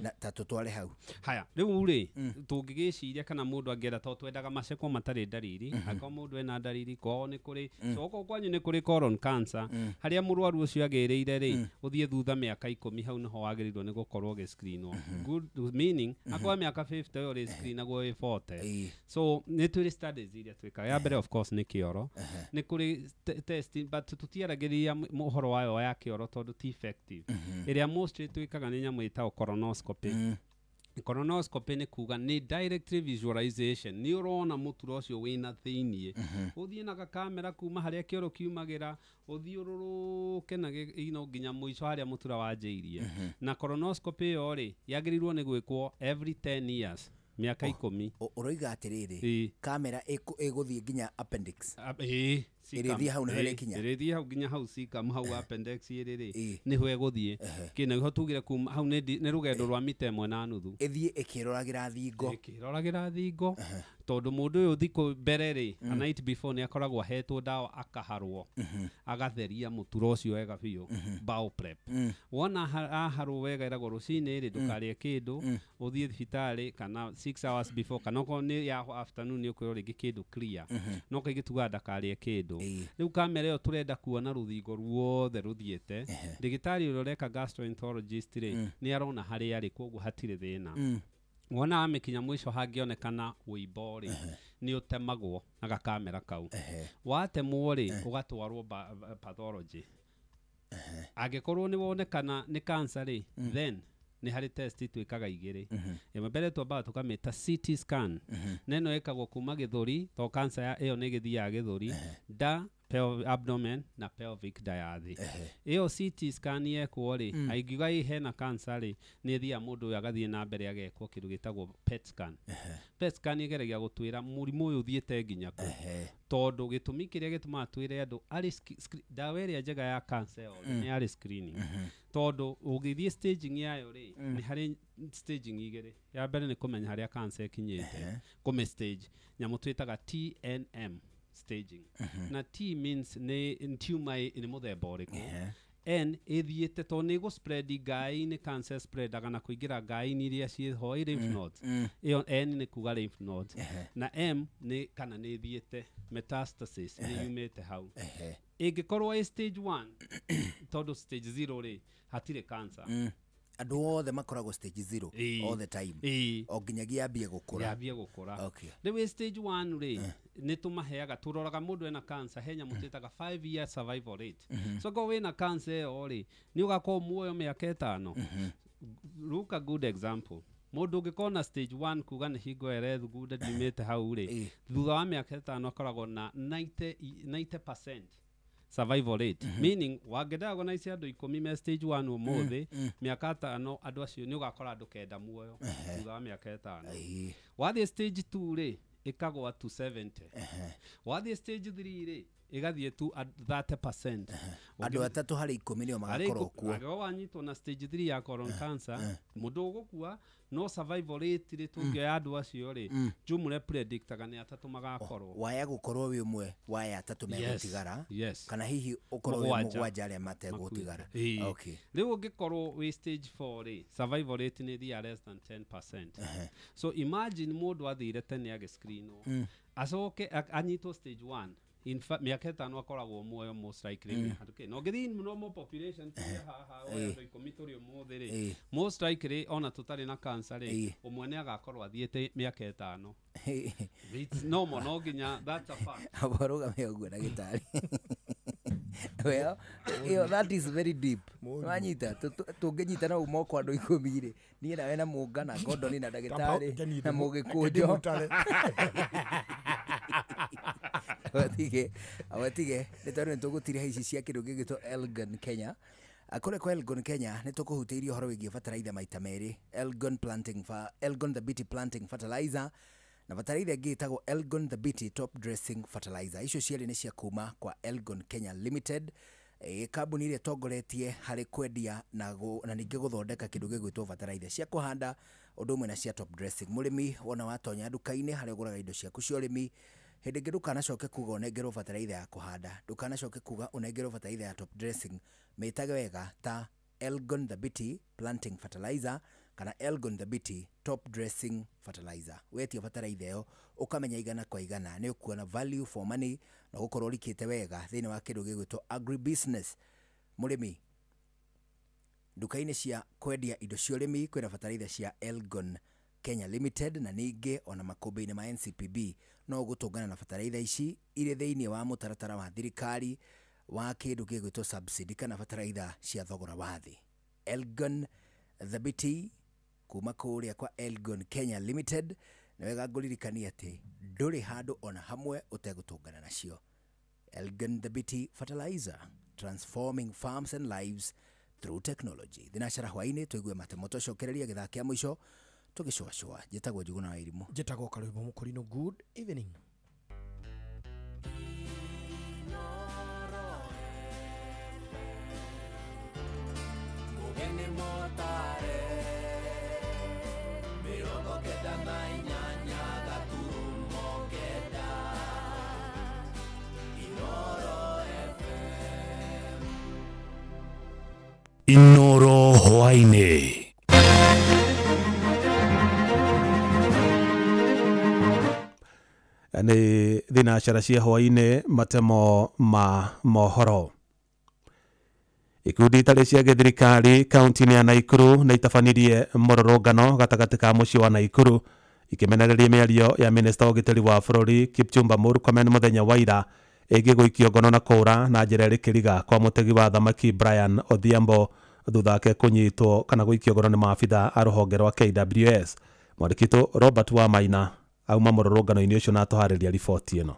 na ta tũtware hau. Haya rĩu rĩ tũngĩgĩciria kana mũndũ angĩenda, tondũ twendaga macekwo matarĩ ndariri, angĩkorwo mũndũ ena ndariri kwao nĩ kũrĩ, so okorwo kwanyu nĩ kũrĩ colon cancer harĩa mũrwaru ũcio agĩrĩire rĩ ũthiĩ thutha mĩaka 10 hau nĩho wagĩrĩirwo nĩ gũkorwo ũgĩscreenwo. Good meaning akorwo mĩaka 50 ũyũ ũrĩscreenagwo wĩ 40. So nĩ twĩrĩ studies iria twĩkaga. Ya mbere of course nĩ kĩoro, nĩ kũrĩ testing but tũtiaragĩrĩria ũhoro wayo ya kĩoro tondũ ti effective. Ĩrĩa mostly twĩkaga nĩ nyamũ ĩtagwo colonoscopy. Colonoscopy nĩ kuga nĩ direct visualization, nĩ ũrona mũtura ũcio wĩna thĩiniĩ, ũthiĩ na gakamera kuma harĩa kĩoro kiumagĩra ũthiũrũrũke na ino nginya mũico harĩa mũtura wanjĩirie. Na colonoscopy ĩyo rĩ yagĩrĩirwo nĩ gwĩkwo every 10 years, mĩaka 10. Ũroiga atĩrĩrĩ, kamera ĩgũthiĩ nginya appendix. Ĩrĩthiĩ hau nĩho ĩrĩkinya. Ĩrĩthiĩ hau nginya hau cecum, hau appendix ĩrĩ rĩ nĩho ĩgũthiĩ. Kĩ nĩho tugire kuma hau nĩ rũgendo rwa mita 1.5. Ĩthiĩ ĩkĩroragĩra thingo. Ĩkĩroragĩra thingo tondũ mũndũ ũyũ thikũ mbere rĩ a night before nĩ akoragwo ahetwo ndawa akaharwo agatheria mũtura ũcio wega biũ, bowel prep. Wona aharwo wega ĩragwo rũcinĩ rĩ ndũkarĩe kĩndũ, ũthiĩ thibitarĩ kana 6 hours before, kana okorwo nĩ ya afternoon nĩ ũkwĩrwo rĩngĩ kĩndũ clear, no kaingĩ tugaga ndakarĩe kĩndũ. Rĩu kamera ĩyo tũrenda kuona rũthingo ruothe rũthiĩte. Ndagĩtarĩ ũrĩa ũreka gastroenterologist rĩ nĩ arona harĩa arĩ, koguo hatirĩ thĩna. Wona amĩkinya mũico hangĩonekana wũimbo rĩ nĩ ũtemagwo na gakamera kau. Watemwo rĩ ũgatwarwo pathology. Angĩkorwo nĩ wonekana nĩ cancer rĩ, then nĩ harĩ test twĩkaga igĩrĩ. Ĩmwe mbere twambaga tũkamĩta CT scan, na ĩno ĩkagwo kuma gĩthũri tondũ cancer ĩyo nĩ ĩgĩthiaga gĩthũri, nda, abdomen na pelvic diathi. Ĩyo CT scan yekwo rĩ, aingiuga ĩ hena cancer rĩ, nĩ ĩthiaga mũndũ ũyũ agathiĩ na mbere agekwo kĩndũ gĩtagwo PET scan. PET scan ĩgeragia gũtwĩra mũrimũ ũyũ ũthiĩte nginya kũ, tondũ gĩtũmi kĩrĩa gĩtũmaga twĩre andũ arĩ ndawa ĩrĩa njega ya cancer ĩyo nĩ arĩ screening, tondũ ũgĩthiĩ staging yayo rĩ nĩ harĩ staging igĩrĩ. Ya mbere nĩ kũmenya harĩa cancer ĩkinyĩte, kũmĩ stage nyamũ twĩtaga TNM staging. Na T means nĩ tumor nĩ mũthemba ũrĩkũ, N ĩthiĩte tondũ nĩ ĩgũ spread ngaĩ-inĩ, cancer spreadaga na kũingĩra ngaĩ-inĩ iria ciĩho i lymph nodes. Ĩyo N nĩ kuga lymph nodes. Na M nĩ kana nĩ ĩthiĩte metastasis, nĩ yumĩte hau. Ĩngĩkorwo ĩ stage 1, tondũ stage 0 rĩ hatirĩ cancer. Andũ othe makoragwo stage 0 all the time, o nginyagia yambie gũkũra. Yambie gũkũra. Rĩu ĩ stage 1 rĩ, nĩ tũmaheaga, tũroraga mũndũ ena cancer, he nyamũ twĩtaga 5 year survival rate. So korwo wĩna cancer ĩyo rĩ, nĩ ũgakorwo muoyo mĩaka 5. Look, a good example, mũndũ ũngĩkorwo na stage 1, kuga nĩ hingo ĩrethugunda ndiumĩte hau rĩ, thutha wa mĩaka 5 akoragwo na 90% survival rate, meaning wangĩdiagnose andũ 10 me stage 1 ũmũthĩ, mĩaka 5 andũ acio nĩ ũgakora andũ 9 muoyo thutha wa mĩaka 5. Wathiĩ stage 2 rĩ, ĩkagwa to 70. Wathiĩ stage 3 rĩ, ĩgathiĩ to 30%. Andũ 3 harĩ 10 nĩo magakorwo kuo. Angĩkorwo wanyitwo na stage 3 ya colon cancer, mũndũ ũgũkua, no survival rate rĩ, tũngĩoya andũ acio rĩ, jumre predictaga nĩ 3 magakorwo. Waya gũkorwo wĩ ũmwe wa aya 3 megũtigara, kana hihi ũkorwo wĩ 7 7 arĩa mategũtigara. Ĩĩ. Rĩu ũngĩkorwo wĩ stage 4 rĩ, survival rate nĩ ĩthiaga less than 10%. So imagine mũndũ athire tene agĩscreenwo, acoke anyitwo stage 1, in fact mĩaka 5 akoragwo muoyo most likely. Okay. Na ũngĩthiĩ normal population, tuge haha oya andũ 10 tũrĩ ũmũthĩ rĩ, most likely ona tũtarĩ na cancer rĩ, ũmwe nĩ agakorwo athiĩte mĩaka 5. It's normal, no nginya, that's a fact. Aba rũgame ũguo ndagĩtarĩ. Well, ĩyo that is very deep. Wanyita tũngĩnyita na moko andũ 10 rĩ, niĩ nawe na Mũnga na Gordon na ndagĩtarĩ na Mũgĩkũnjo, awatige awatige, nĩ tondũ nĩ tũgũtiriha ici cia kĩndũ gĩgĩtwo Elgon Kenya. Kũrĩa kwa Elgon Kenya nĩ tũkũhutĩirie ũhoro wĩgiĩ bataraitha maita merĩ, Elgon planting fa, Elgon the Beauty planting fertilizer na bataraitha ĩngĩ ĩtagwo Elgon the Beauty top dressing fertilizer. Icio cierĩ nĩ cia kuma kwa Elgon Kenya Limited, kambuni ĩrĩa ĩtongoretie harĩ kwendia na ningĩ gũthondeka kĩndũ gĩgwĩtwo bataraitha cia kũhanda ũndũ ũmwe na cia top dressing. Mũrĩmi, wona watonya nduka-inĩ harĩa ũgũraga indo ciaku cia ũrĩmi, hĩndĩ ĩngĩ ndũkanacoke kuga ũnengerwo bataraitha ya kũhanda, ndũkanacoke kuga ũnengerwo bataraitha ya top dressing. Mĩtage wega ta Elgon the Beauty planting fertilizer kana Elgon the Beauty top dressing fertilizer. Wetia bataraitha ĩyo ũkamenya 100% nĩ ũkuona value for money na ũgũkorwo ũrikĩte wega thĩinĩ wa kĩndũ gĩgwĩtwo agribusiness. Mũrĩmi, nduka-inĩ cia kwendia indo cia ũrĩmi kwĩna bataraitha cia Elgon Kenya Limited, na ningĩ ona makũmbĩ-inĩ ma NCPB no ũgũtũngana na bataraitha ici irĩ thĩinĩ wa mũtaratara wa thirikari wa kĩndũ gĩgwĩtwo subsidy kana bataraitha cia thogora wa thĩ. Elgon the Beauty kuma kũrĩa kwa Elgon Kenya Limited, nĩ wega ngũririkanie atĩ ndũrĩ handũ ona hamwe ũtegũtũngana nacio. Elgon the Beauty fertilizer, transforming farms and lives through technology. Thinacara hwaĩ-inĩ tũigue matemo, tũcokereria gĩthaa kĩa mũico tũgĩcũacũa. Njĩtagwo Njuguna wa Irimũ. Njĩtagwo Karwĩmbo Mũkũrinũ. Good evening. Mugeni motare 98.9 Inoro FM. Inoro hwaĩ-inĩ. Nĩ thinacara cia hwaĩ-inĩ, matemo ma mohoro. Ikundi itarĩ cia gĩthirikari kaunti-inĩ ya Naikuru nĩ itabanirie mũrũrũngano gatagatĩ ka mũciĩ wa Naikuru ikĩmenereria mĩario ya minista wa ũgitĩri wa bũrũri Kipchumba Murkomen mũthenya wa ira ĩgiĩ gũikio ngono na kũũra na njĩra ĩrĩ kĩriga kwa mũtegi wa thamaki Brian Odhiambo thutha wake kũnyitwo kana gũikio ngono nĩ maabitha a rũhonge rwa KWS. Mwandĩki witũ Robert Wamaina auma mũrũrũngano-inĩ ũcio na atũharĩria riboti ĩno.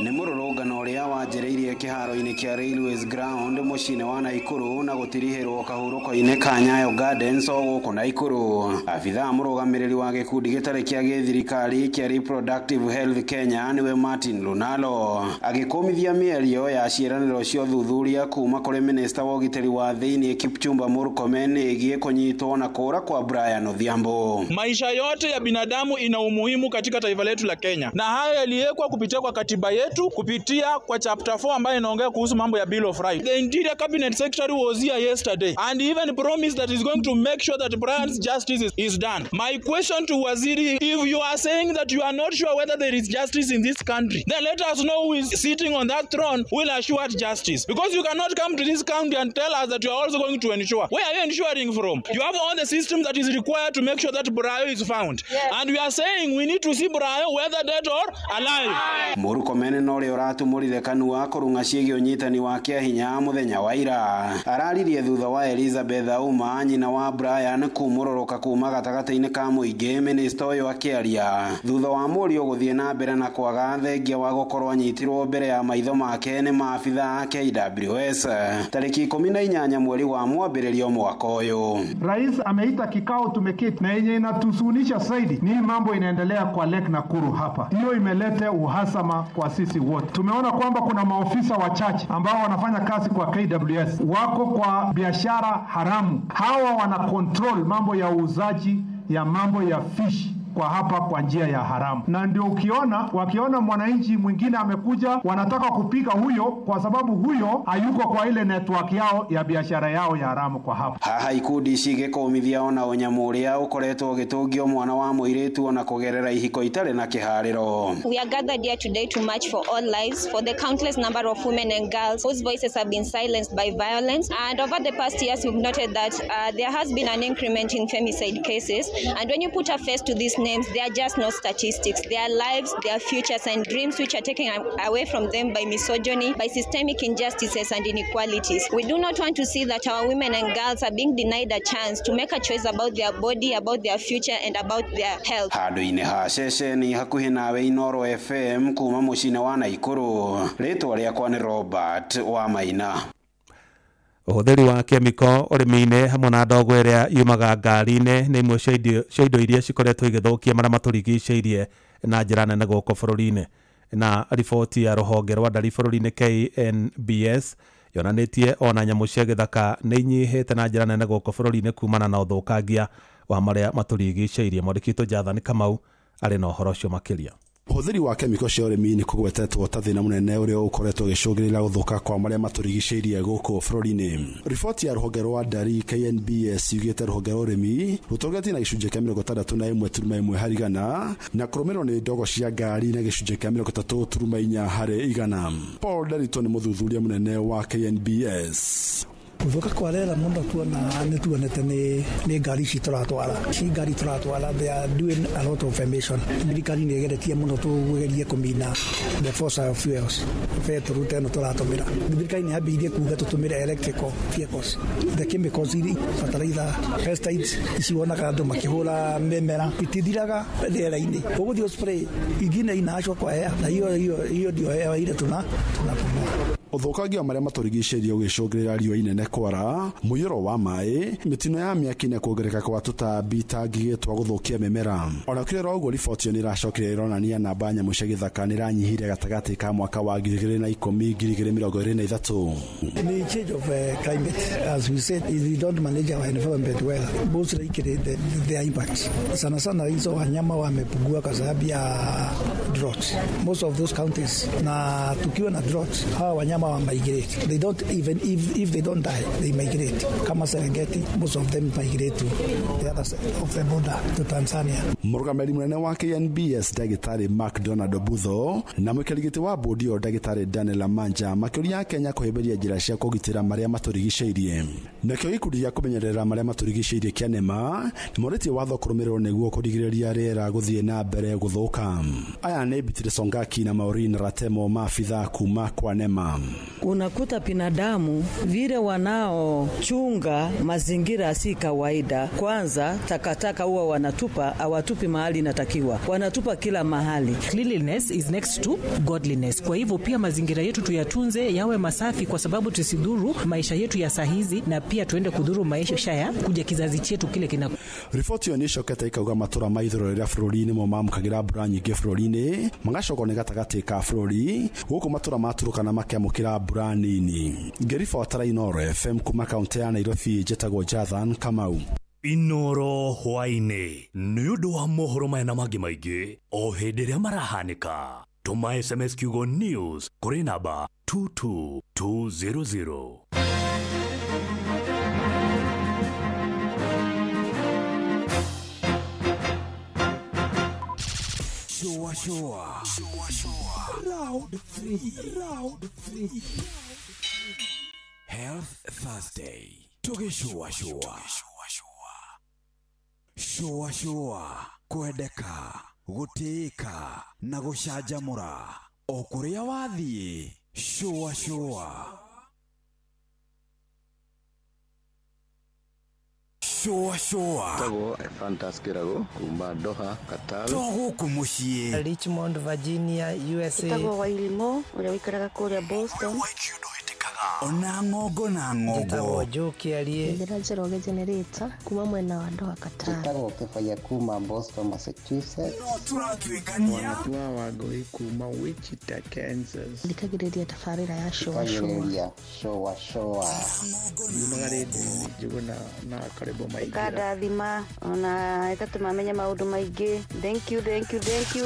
Nĩ mũrũrũngano ũrĩa wanjĩrĩirie kĩharo-inĩ kĩa Railways Ground mũciĩ-inĩ wa Naikuru na gũtirihĩrwo kahurũko-inĩ ka Nyayo Gardens o gũkũ Naikuru. Abithaa mũrũgamĩrĩri wa gĩkundi gĩtarĩ kĩa gĩthirikari kĩa Reproductive Health Kenya nĩwe Martin Lunalo agĩkũmithia mĩario ya ciĩranĩro cia ũthuthuria kuma kũrĩ minista wa ũgitĩri wa thĩinĩ Kipchumba Murkomen ĩgiĩ kũnyitwo na kũũra kwa Brian Odhiambo. Maisha yote ya binadamu ina umuhimu katika taifa letu la Kenya, na hayo yaliwekwa kupitia kwa katiba yetu, kupitia kwa chapter 4 ambayo inaongea kuhusu mambo ya Bill of Rights. The Interior Cabinet Secretary was here yesterday and even promised that he's going to make sure that Brian's justice is done. My question to Waziri, if you are saying that you are not sure whether there is justice in this country, then let us know who is sitting on that throne will assure justice. Because you cannot come to this county and tell us that you are also going to ensure. Where are you ensuring from? You have all the system that is required to make sure that Brayo is found. Yes. And we are saying we need to see Brayo whether dead or alive. Murkomen na ũrĩa ũratumũrire kanua kũrung'a ciĩgiĩ ũnyitani wa kĩahinya mũthenya wa ira araririe thutha wa Elizabeth Auma nyina wa Brian kumũrũrũka kuma gatagatĩ-inĩ ka mũingĩ minista ũyũ akĩaria thutha wa mũriũ gũthiĩ na mbere na kwaga thengia wa gũkorwo anyitirwo mbere ya maitho make nĩ maabitha a KWS tarĩki 18 mweri wa mwambĩrĩrio mwaka ũyũ. Rais ameita kikao, tumeketi na yenye inatusunisha zaidi ni mambo inaendelea kwa Lake Nakuru hapa. Hiyo imeleta uhasama kwa sisi wote. Tumeona kwamba kuna maofisa wachache ambao wanafanya kazi kwa KWS wako kwa biashara haramu. Hawa wana control mambo ya uuzaji ya mambo ya fish kwa hapa kwa njia ya haramu, na ndio ukiona wakiona mwananchi mwingine amekuja wanataka kupika huyo, kwa sababu huyo hayuko kwa ile network yao ya biashara yao ya haramu kwa hapa. Haha ikundi cigĩkũmithia ona ũnyamũ ũrĩa ũkoretwo ũgĩtũngio mwana wa mũirĩtu ona kũgerera ihiko itarĩ na kĩharĩro. We are gathered here today to march for all lives, for the countless number of women and girls whose voices have been silenced by violence. And over the past years we've noted that there has been an increment in femicide cases, and when you put a face to these names, they are just not statistics. Their lives, their futures and dreams which are taken away from them by misogyny, by systemic injustices and inequalities. We do not want to see that our women and girls are being denied a chance to make a choice about their body, about their future and about their health. Handũ-inĩ ha ceceni hakuhĩ nawe Inooro FM kuma mũciĩ-inĩ wa Naikuru, rĩtwa rĩakwa nĩ Robert wa Maina. Ũhũthĩri wa kemiko ũrĩmi-inĩ hamwe na ndogo ĩrĩa yumaga ngari-inĩ nĩ imwe cia indo iria cikoretwo igĩthũkia marĩa matũrigicĩirie na njĩra nene gũkũ bũrũri-inĩ. Na riboti ya rũhonge rwa ndari bũrũri-inĩ KNBS yonanĩtie ona nyamũ cia gĩthaka nĩ inyihĩte na njĩra nene gũkũ bũrũri-inĩ kumana na ũthũkangia wa marĩa matũrigicĩirie. Mwandĩki witũ Jathani Kamau arĩ na ũhoro ũcio makĩria. Ũhũthĩri wa kemiko cia ũrĩmi nĩ kũgwetetwo ta thĩna mũnene ũrĩa ũkoretwo ũgĩcũngĩrĩria gũthũka kwa marĩa matũrigicĩirie gũkũ bũrũri-inĩ. Riboti ya rũhonge rwa ndari KNBS yugĩte rũhonge rwa ũrĩmi rũtongoretie na gĩcunjĩ kĩa 61.1 harĩ igana na kũrũmĩrĩrwo nĩ ndogo cia ngari na gĩcunjĩ kĩa 33.4 harĩ igana. Paul Derito nĩ mũthuthuria mũnene wa KNBS. Gũthũka kwa rĩera mũno tuona nĩ tuonete nĩ ngari ici tũratwara, ici ngari tũratwara they are doing a lot of emission. Thirikari nĩ ĩgeretie mũno tũgerie kũmina the fossil fuels petrol ta ĩno tũratũmĩra. Thirikari nĩ yambĩrĩirie kuga tũtũmĩre electrical vehicles, the chemicals iria fertilizer, pesticides ici wonaga andũ makĩhũra mĩmera itithiraga rĩera-inĩ, ũgũthiĩ spray ingine inaachwa kwa hewa, na hiyo hiyo hiyo ndio hewa ile tunapumua. Ũthũkangia wa marĩa matũrigicĩirie ũgĩcũngĩrĩra riũa inene kwara, mũiyũro wa maĩ, mĩtino ya mĩaki na kuongerereka kwa tũtambi ta ngigĩ twa gũthũkia mĩmera. Ona kũrĩ oro ũguo, riboti ĩyo nĩĩracokire ĩronania namba ya nyamũ cia gĩthaka nĩĩranyihire gatagatĩ ka mwaka wa 2010 2023. The change of climate, as we said, if we don't manage our environment well, most likely their impacts. Sana sana hizo wanyama wamepungua kwa sababu ya drought. Most of those counties, na tukiwa na drought, hawa wanyama wa migrate. They don't even if they don't die, they migrate. Kama Serengeti, most of them migrate to the other side of the border to Tanzania. Mũrũgamĩrĩri mũnene wa KNBS Ndagĩtarĩ McDonald Obutho na mũikarĩri gĩtĩ wa bodi ĩyo Ndagĩtarĩ Daniel Amanja makĩũria Kenya kũhĩmbĩria njĩra cia kũgitĩra marĩa matũrigicĩirie. Nakĩo gĩkundi gĩa kũmenyerera marĩa matũrigicĩirie kĩa NEMA nĩmorĩtie watho kũrũmĩrĩrwo nĩguo kũrigĩrĩria rĩera gũthiĩ na mbere gũthũka. Aya nĩ Beatrice Ongaki na Maureen Ratemo maabithaa kuma kwa NEMA. Unakuta binadamu vile wanaochunga mazingira si kawaida. Kwanza takataka huwa wanatupa, hawatupi mahali inatakiwa, wanatupa kila mahali. Cleanliness is next to godliness. Kwa hivyo pia mazingira yetu tuyatunze yawe masafi, kwa sababu tusidhuru maisha yetu ya sahizi, na pia tuende kudhuru maisha ya kuja kizazi chetu kile kina. Riboti ĩyo nĩ ĩcokete ĩkauga matũra ma ithurĩro rĩa bũrũri nĩmo mamũkagĩra mbura nyingĩ bũrũri-inĩ magacokwo nĩ gatagatĩ ka bũrũri gũkũ matũra ma Turkana makĩamũkĩra mbura nini. Ngĩribotera Inooro FM kuma kaũntĩ ya Nairobi, njĩtagwo Jathan Kamau. Inoro hwaĩ-inĩ nĩ ũndũ wa mohoro maya na mangĩ maingĩ o hĩndĩ ĩrĩa marahanĩka, tũma SMS kiugo news kũrĩ namba 22200. Shua shua. Round 3. Round 3. Health Thursday. Tugishua shua. Shua shua. Kwendeka, gũtĩĩka na gũcanjamũra o kũrĩa wathiĩ. Shua shua. Shua shua. Tagwo Fantas Kirago kuma Doha, Qatar. To gũkũ mũciĩ. Richmond, Virginia, USA. Tagwo Wailimo ũrĩa ũikaraga kũrĩa Boston. Ona ng'ongo na ng'ongo. Njĩtagwo Joe Kĩarie. Njĩra Njoroge Generator kuma mwena wa Doha, Qatar. Njĩtagwo Kĩbaya kuma Boston, Massachusetts. No tũratuĩkania. Wanatua Wangũi kuma Wichita, Kansas. Thikagĩrĩria tabarĩra ya Shua Shua. Thikagĩrĩria Shua Shua. Yumaga rĩndiũ-inĩ Njũgũna na Karĩbo Maingĩra. Ĩkandathima ona ĩgatũma menye maũndũ maingĩ. Thank you, thank you, thank you.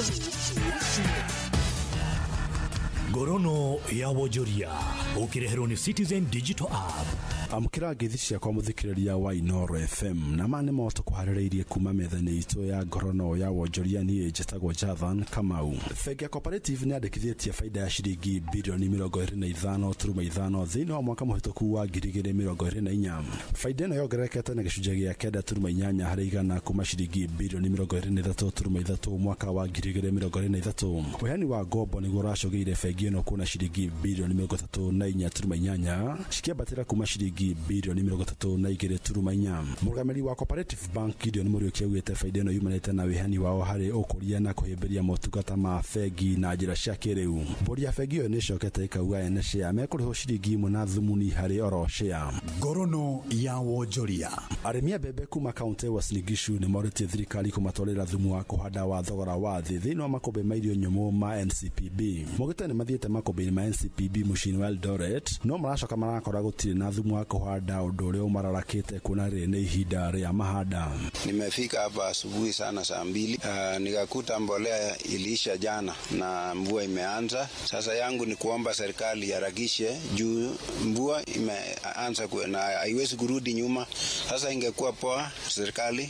Ngorono ya wonjoria ũkĩreherwo nĩ Citizen Digital App. Amũkĩra ngeithi ciakwa mũthikĩrĩria wa Inooro FM na ma nĩmo tũkũharĩrĩirie kuma metha-inĩ itũ ya ngorono ya wonjoria. Niĩ njĩtagwo Jathan Kamau. Bengi ya Cooperative nĩyandĩkithĩtie baida ya ciringi birioni 25.5 thĩinĩ wa mwaka mũhĩtũku wa 2024. Baida ĩno yongererekete na gĩcunjĩ gĩa 9.8 harĩ igana kuma ciringi birioni 23.3 mwaka wa 2023. Ũheani wa ngombo nĩguo ũracũgĩire bengi ĩno kuona ciringi birioni 34.8 cikĩambatĩra kuma ciringi birioni 32.4. Mũrũgamĩrĩri wa Cooperative Bank Gideon Mũriũki augĩte baida ĩno yumanĩte na wĩheani wao harĩ ũkũria na kũhĩmbĩria motungata ma bengi na njĩra cia kĩrĩu. Mbũri ya bengi ĩyo nĩĩcokete ĩkauga ene share mekũrĩhwo ciringi 1 na thumuni harĩ oro share. Ngorono ya wonjoria. Arĩmi a mbembe kuma kaũntĩ ya Uasin Gishu nĩmorĩtie thirikari kũmatwarĩra thumu wa kũhanda wa thogora wa thĩ thĩinĩ wa makũmbĩ ma irio nyũmũ ma NCPB. Maugĩte nĩmathiĩte makũmbĩ-inĩ ma NCPB mũciĩ-inĩ wa Eldoret no maracoka marakora gũtirĩ na thumu wa kũhanda, ũndũ ũrĩa ũmararakĩte kuona rĩrĩ nĩ ihinda rĩa mahanda. Nimefika hapa asubuhi sana saa 2, nikakuta mbolea iliisha jana na mvua imeanza. Sasa yangu ni kuomba serikali iharakishe juu mvua imeanza na haiwezi kurudi nyuma. Sasa ingekuwa poa serikali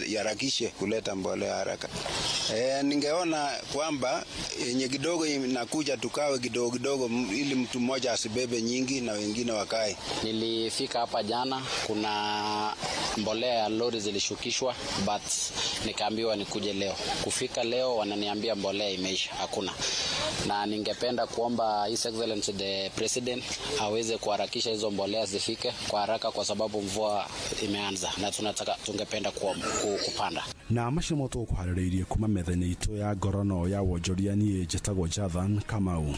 iharakishe kuleta mbolea haraka. Ningeona kwamba yenye kidogo inakuja tukawe kidogo kidogo ili mtu mmoja asibebe nyingi na wengine wakae. Nilifika hapa jana, kuna mbolea ya lori zilishukishwa, but nikaambiwa nikuje leo. Kufika leo wananiambia mbolea imeisha, hakuna. Na ningependa kuomba His Excellency the President aweze kuharakisha hizo mbolea zifike kwa haraka, kwa sababu mvua imeanza na tunataka tungependa kupanda. Na macio nĩmo tũgũkũharĩrĩirie kuma metha-inĩ itũ ya ngorono ya wonjoria. Niĩ njĩtagwo Jathan Kamau.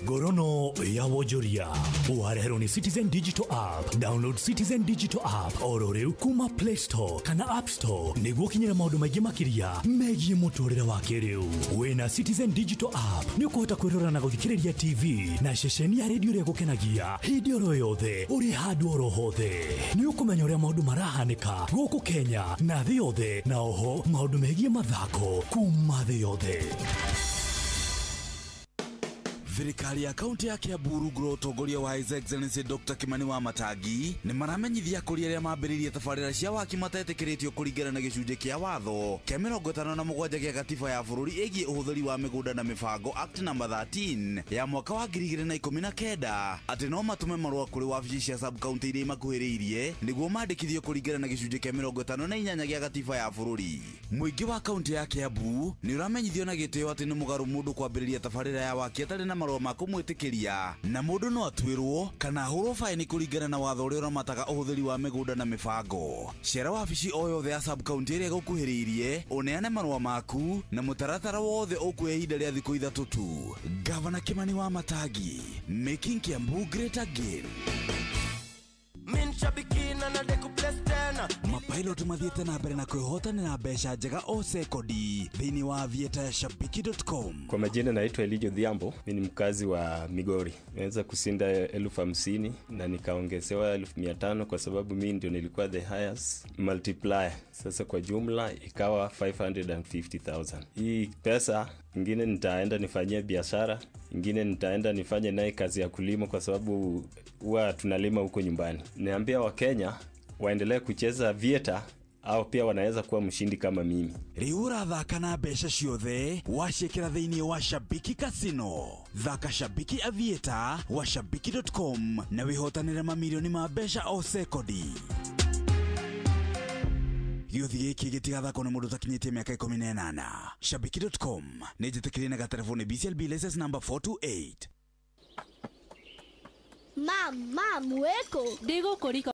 Ngorono ya wonjoria ũwareherwo nĩ Citizen Digital App. Download Citizen Digital App oro rĩu kuma Play Store kana App Store nĩguo ũkinyĩre maũndũ maingĩ makĩria megiĩ mũtũrĩre wa kĩrĩu. Wĩna Citizen Digital App nĩ ũkũhota kwĩrora na gũthikĩrĩria TV na ceceni ya redio ĩrĩa ĩgũkenagia hĩndĩ oro yothe ũrĩ handũ oro hothe. Nĩ ũkũmenya ũrĩa maũndũ marahanĩka gũkũ Kenya na thĩ yothe, na oho maũndũ megiĩ mathako kuma thĩ yothe. Thirikari ya kaunti ya Kiambu rungu rwa ũtongoria wa His Excellency Dr. Kimani wa Matangi nĩ maramenyithia akũria arĩa mambĩrĩirie tabarĩra cia waki matetĩkĩrĩtio kũringana na gĩcunjĩ kĩa watho kĩa 57 gĩa gatiba ya bũrũri ĩgiĩ ũhũthĩri wa mĩgũnda na mĩbango Act number 13 ya mwaka wa 2019 atĩ no matũme marũa kũrĩ wabici cia sub county iria imakuhĩrĩirie nĩguo mandĩkithio kũringana na gĩcunjĩ kĩa 58 gĩa gatiba ya bũrũri. Mũingĩ wa kaunti ya Kiambu nĩ ũramenyithio na gĩtĩo atĩ nĩ mũgarũ mũndũ kwambĩrĩria tabarĩra ya waki atarĩ na marũa ma kũmwĩtĩkĩria, na mũndũ no atuĩrwo kana ahũrwo baĩni kũringana na watho ũrĩa ũramataga ũhũthĩri wa mĩgũnda na mĩbango. Cera wabici o yothe ya sub county ĩrĩa ĩgũkuhĩrĩirie, ũneane marũa maku na mũtaratara wothe ũkuoya ihinda rĩa thikũ 3 tu. Gavana Kimani wa Matangi, making Kiambu great again. Mapilot mathiĩte na mbere na kwĩhotanĩra mbeca njega o sekondi thĩinĩ wa aviator ya shabiki.com. Kwa majina naitwa Elijo Dhiambo, mimi ni mkazi wa Migori. Nimeweza kushinda 50,000 na nikaongezewa 500,000 kwa sababu mimi ndio nilikuwa the highest multiplier. Sasa kwa jumla ikawa 550,000. Hii pesa ingine nitaenda nifanyie biashara, ingine nitaenda nifanye naye kazi ya kulima kwa sababu huwa tunalima huko nyumbani. Niambia Wakenya waendelee kucheza Aviator au pia wanaweza kuwa mshindi kama mimi. Rĩu ũrathaka na mbeca ciothe waciĩkĩra thĩinĩ wa Shabiki Casino. Thaka Shabiki Aviator wa shabiki.com na wĩhotanĩre mamirioni ma mbeca o sekondi. Gĩũthi gĩkĩ gĩtigathakwo nĩ mũndũ ũtakinyĩtie mĩaka 18. Shabiki.com nĩ njĩtĩkĩrie na gatelefoni BCLB license number 428. Mam, mam, weko. Ndĩgũkũriko.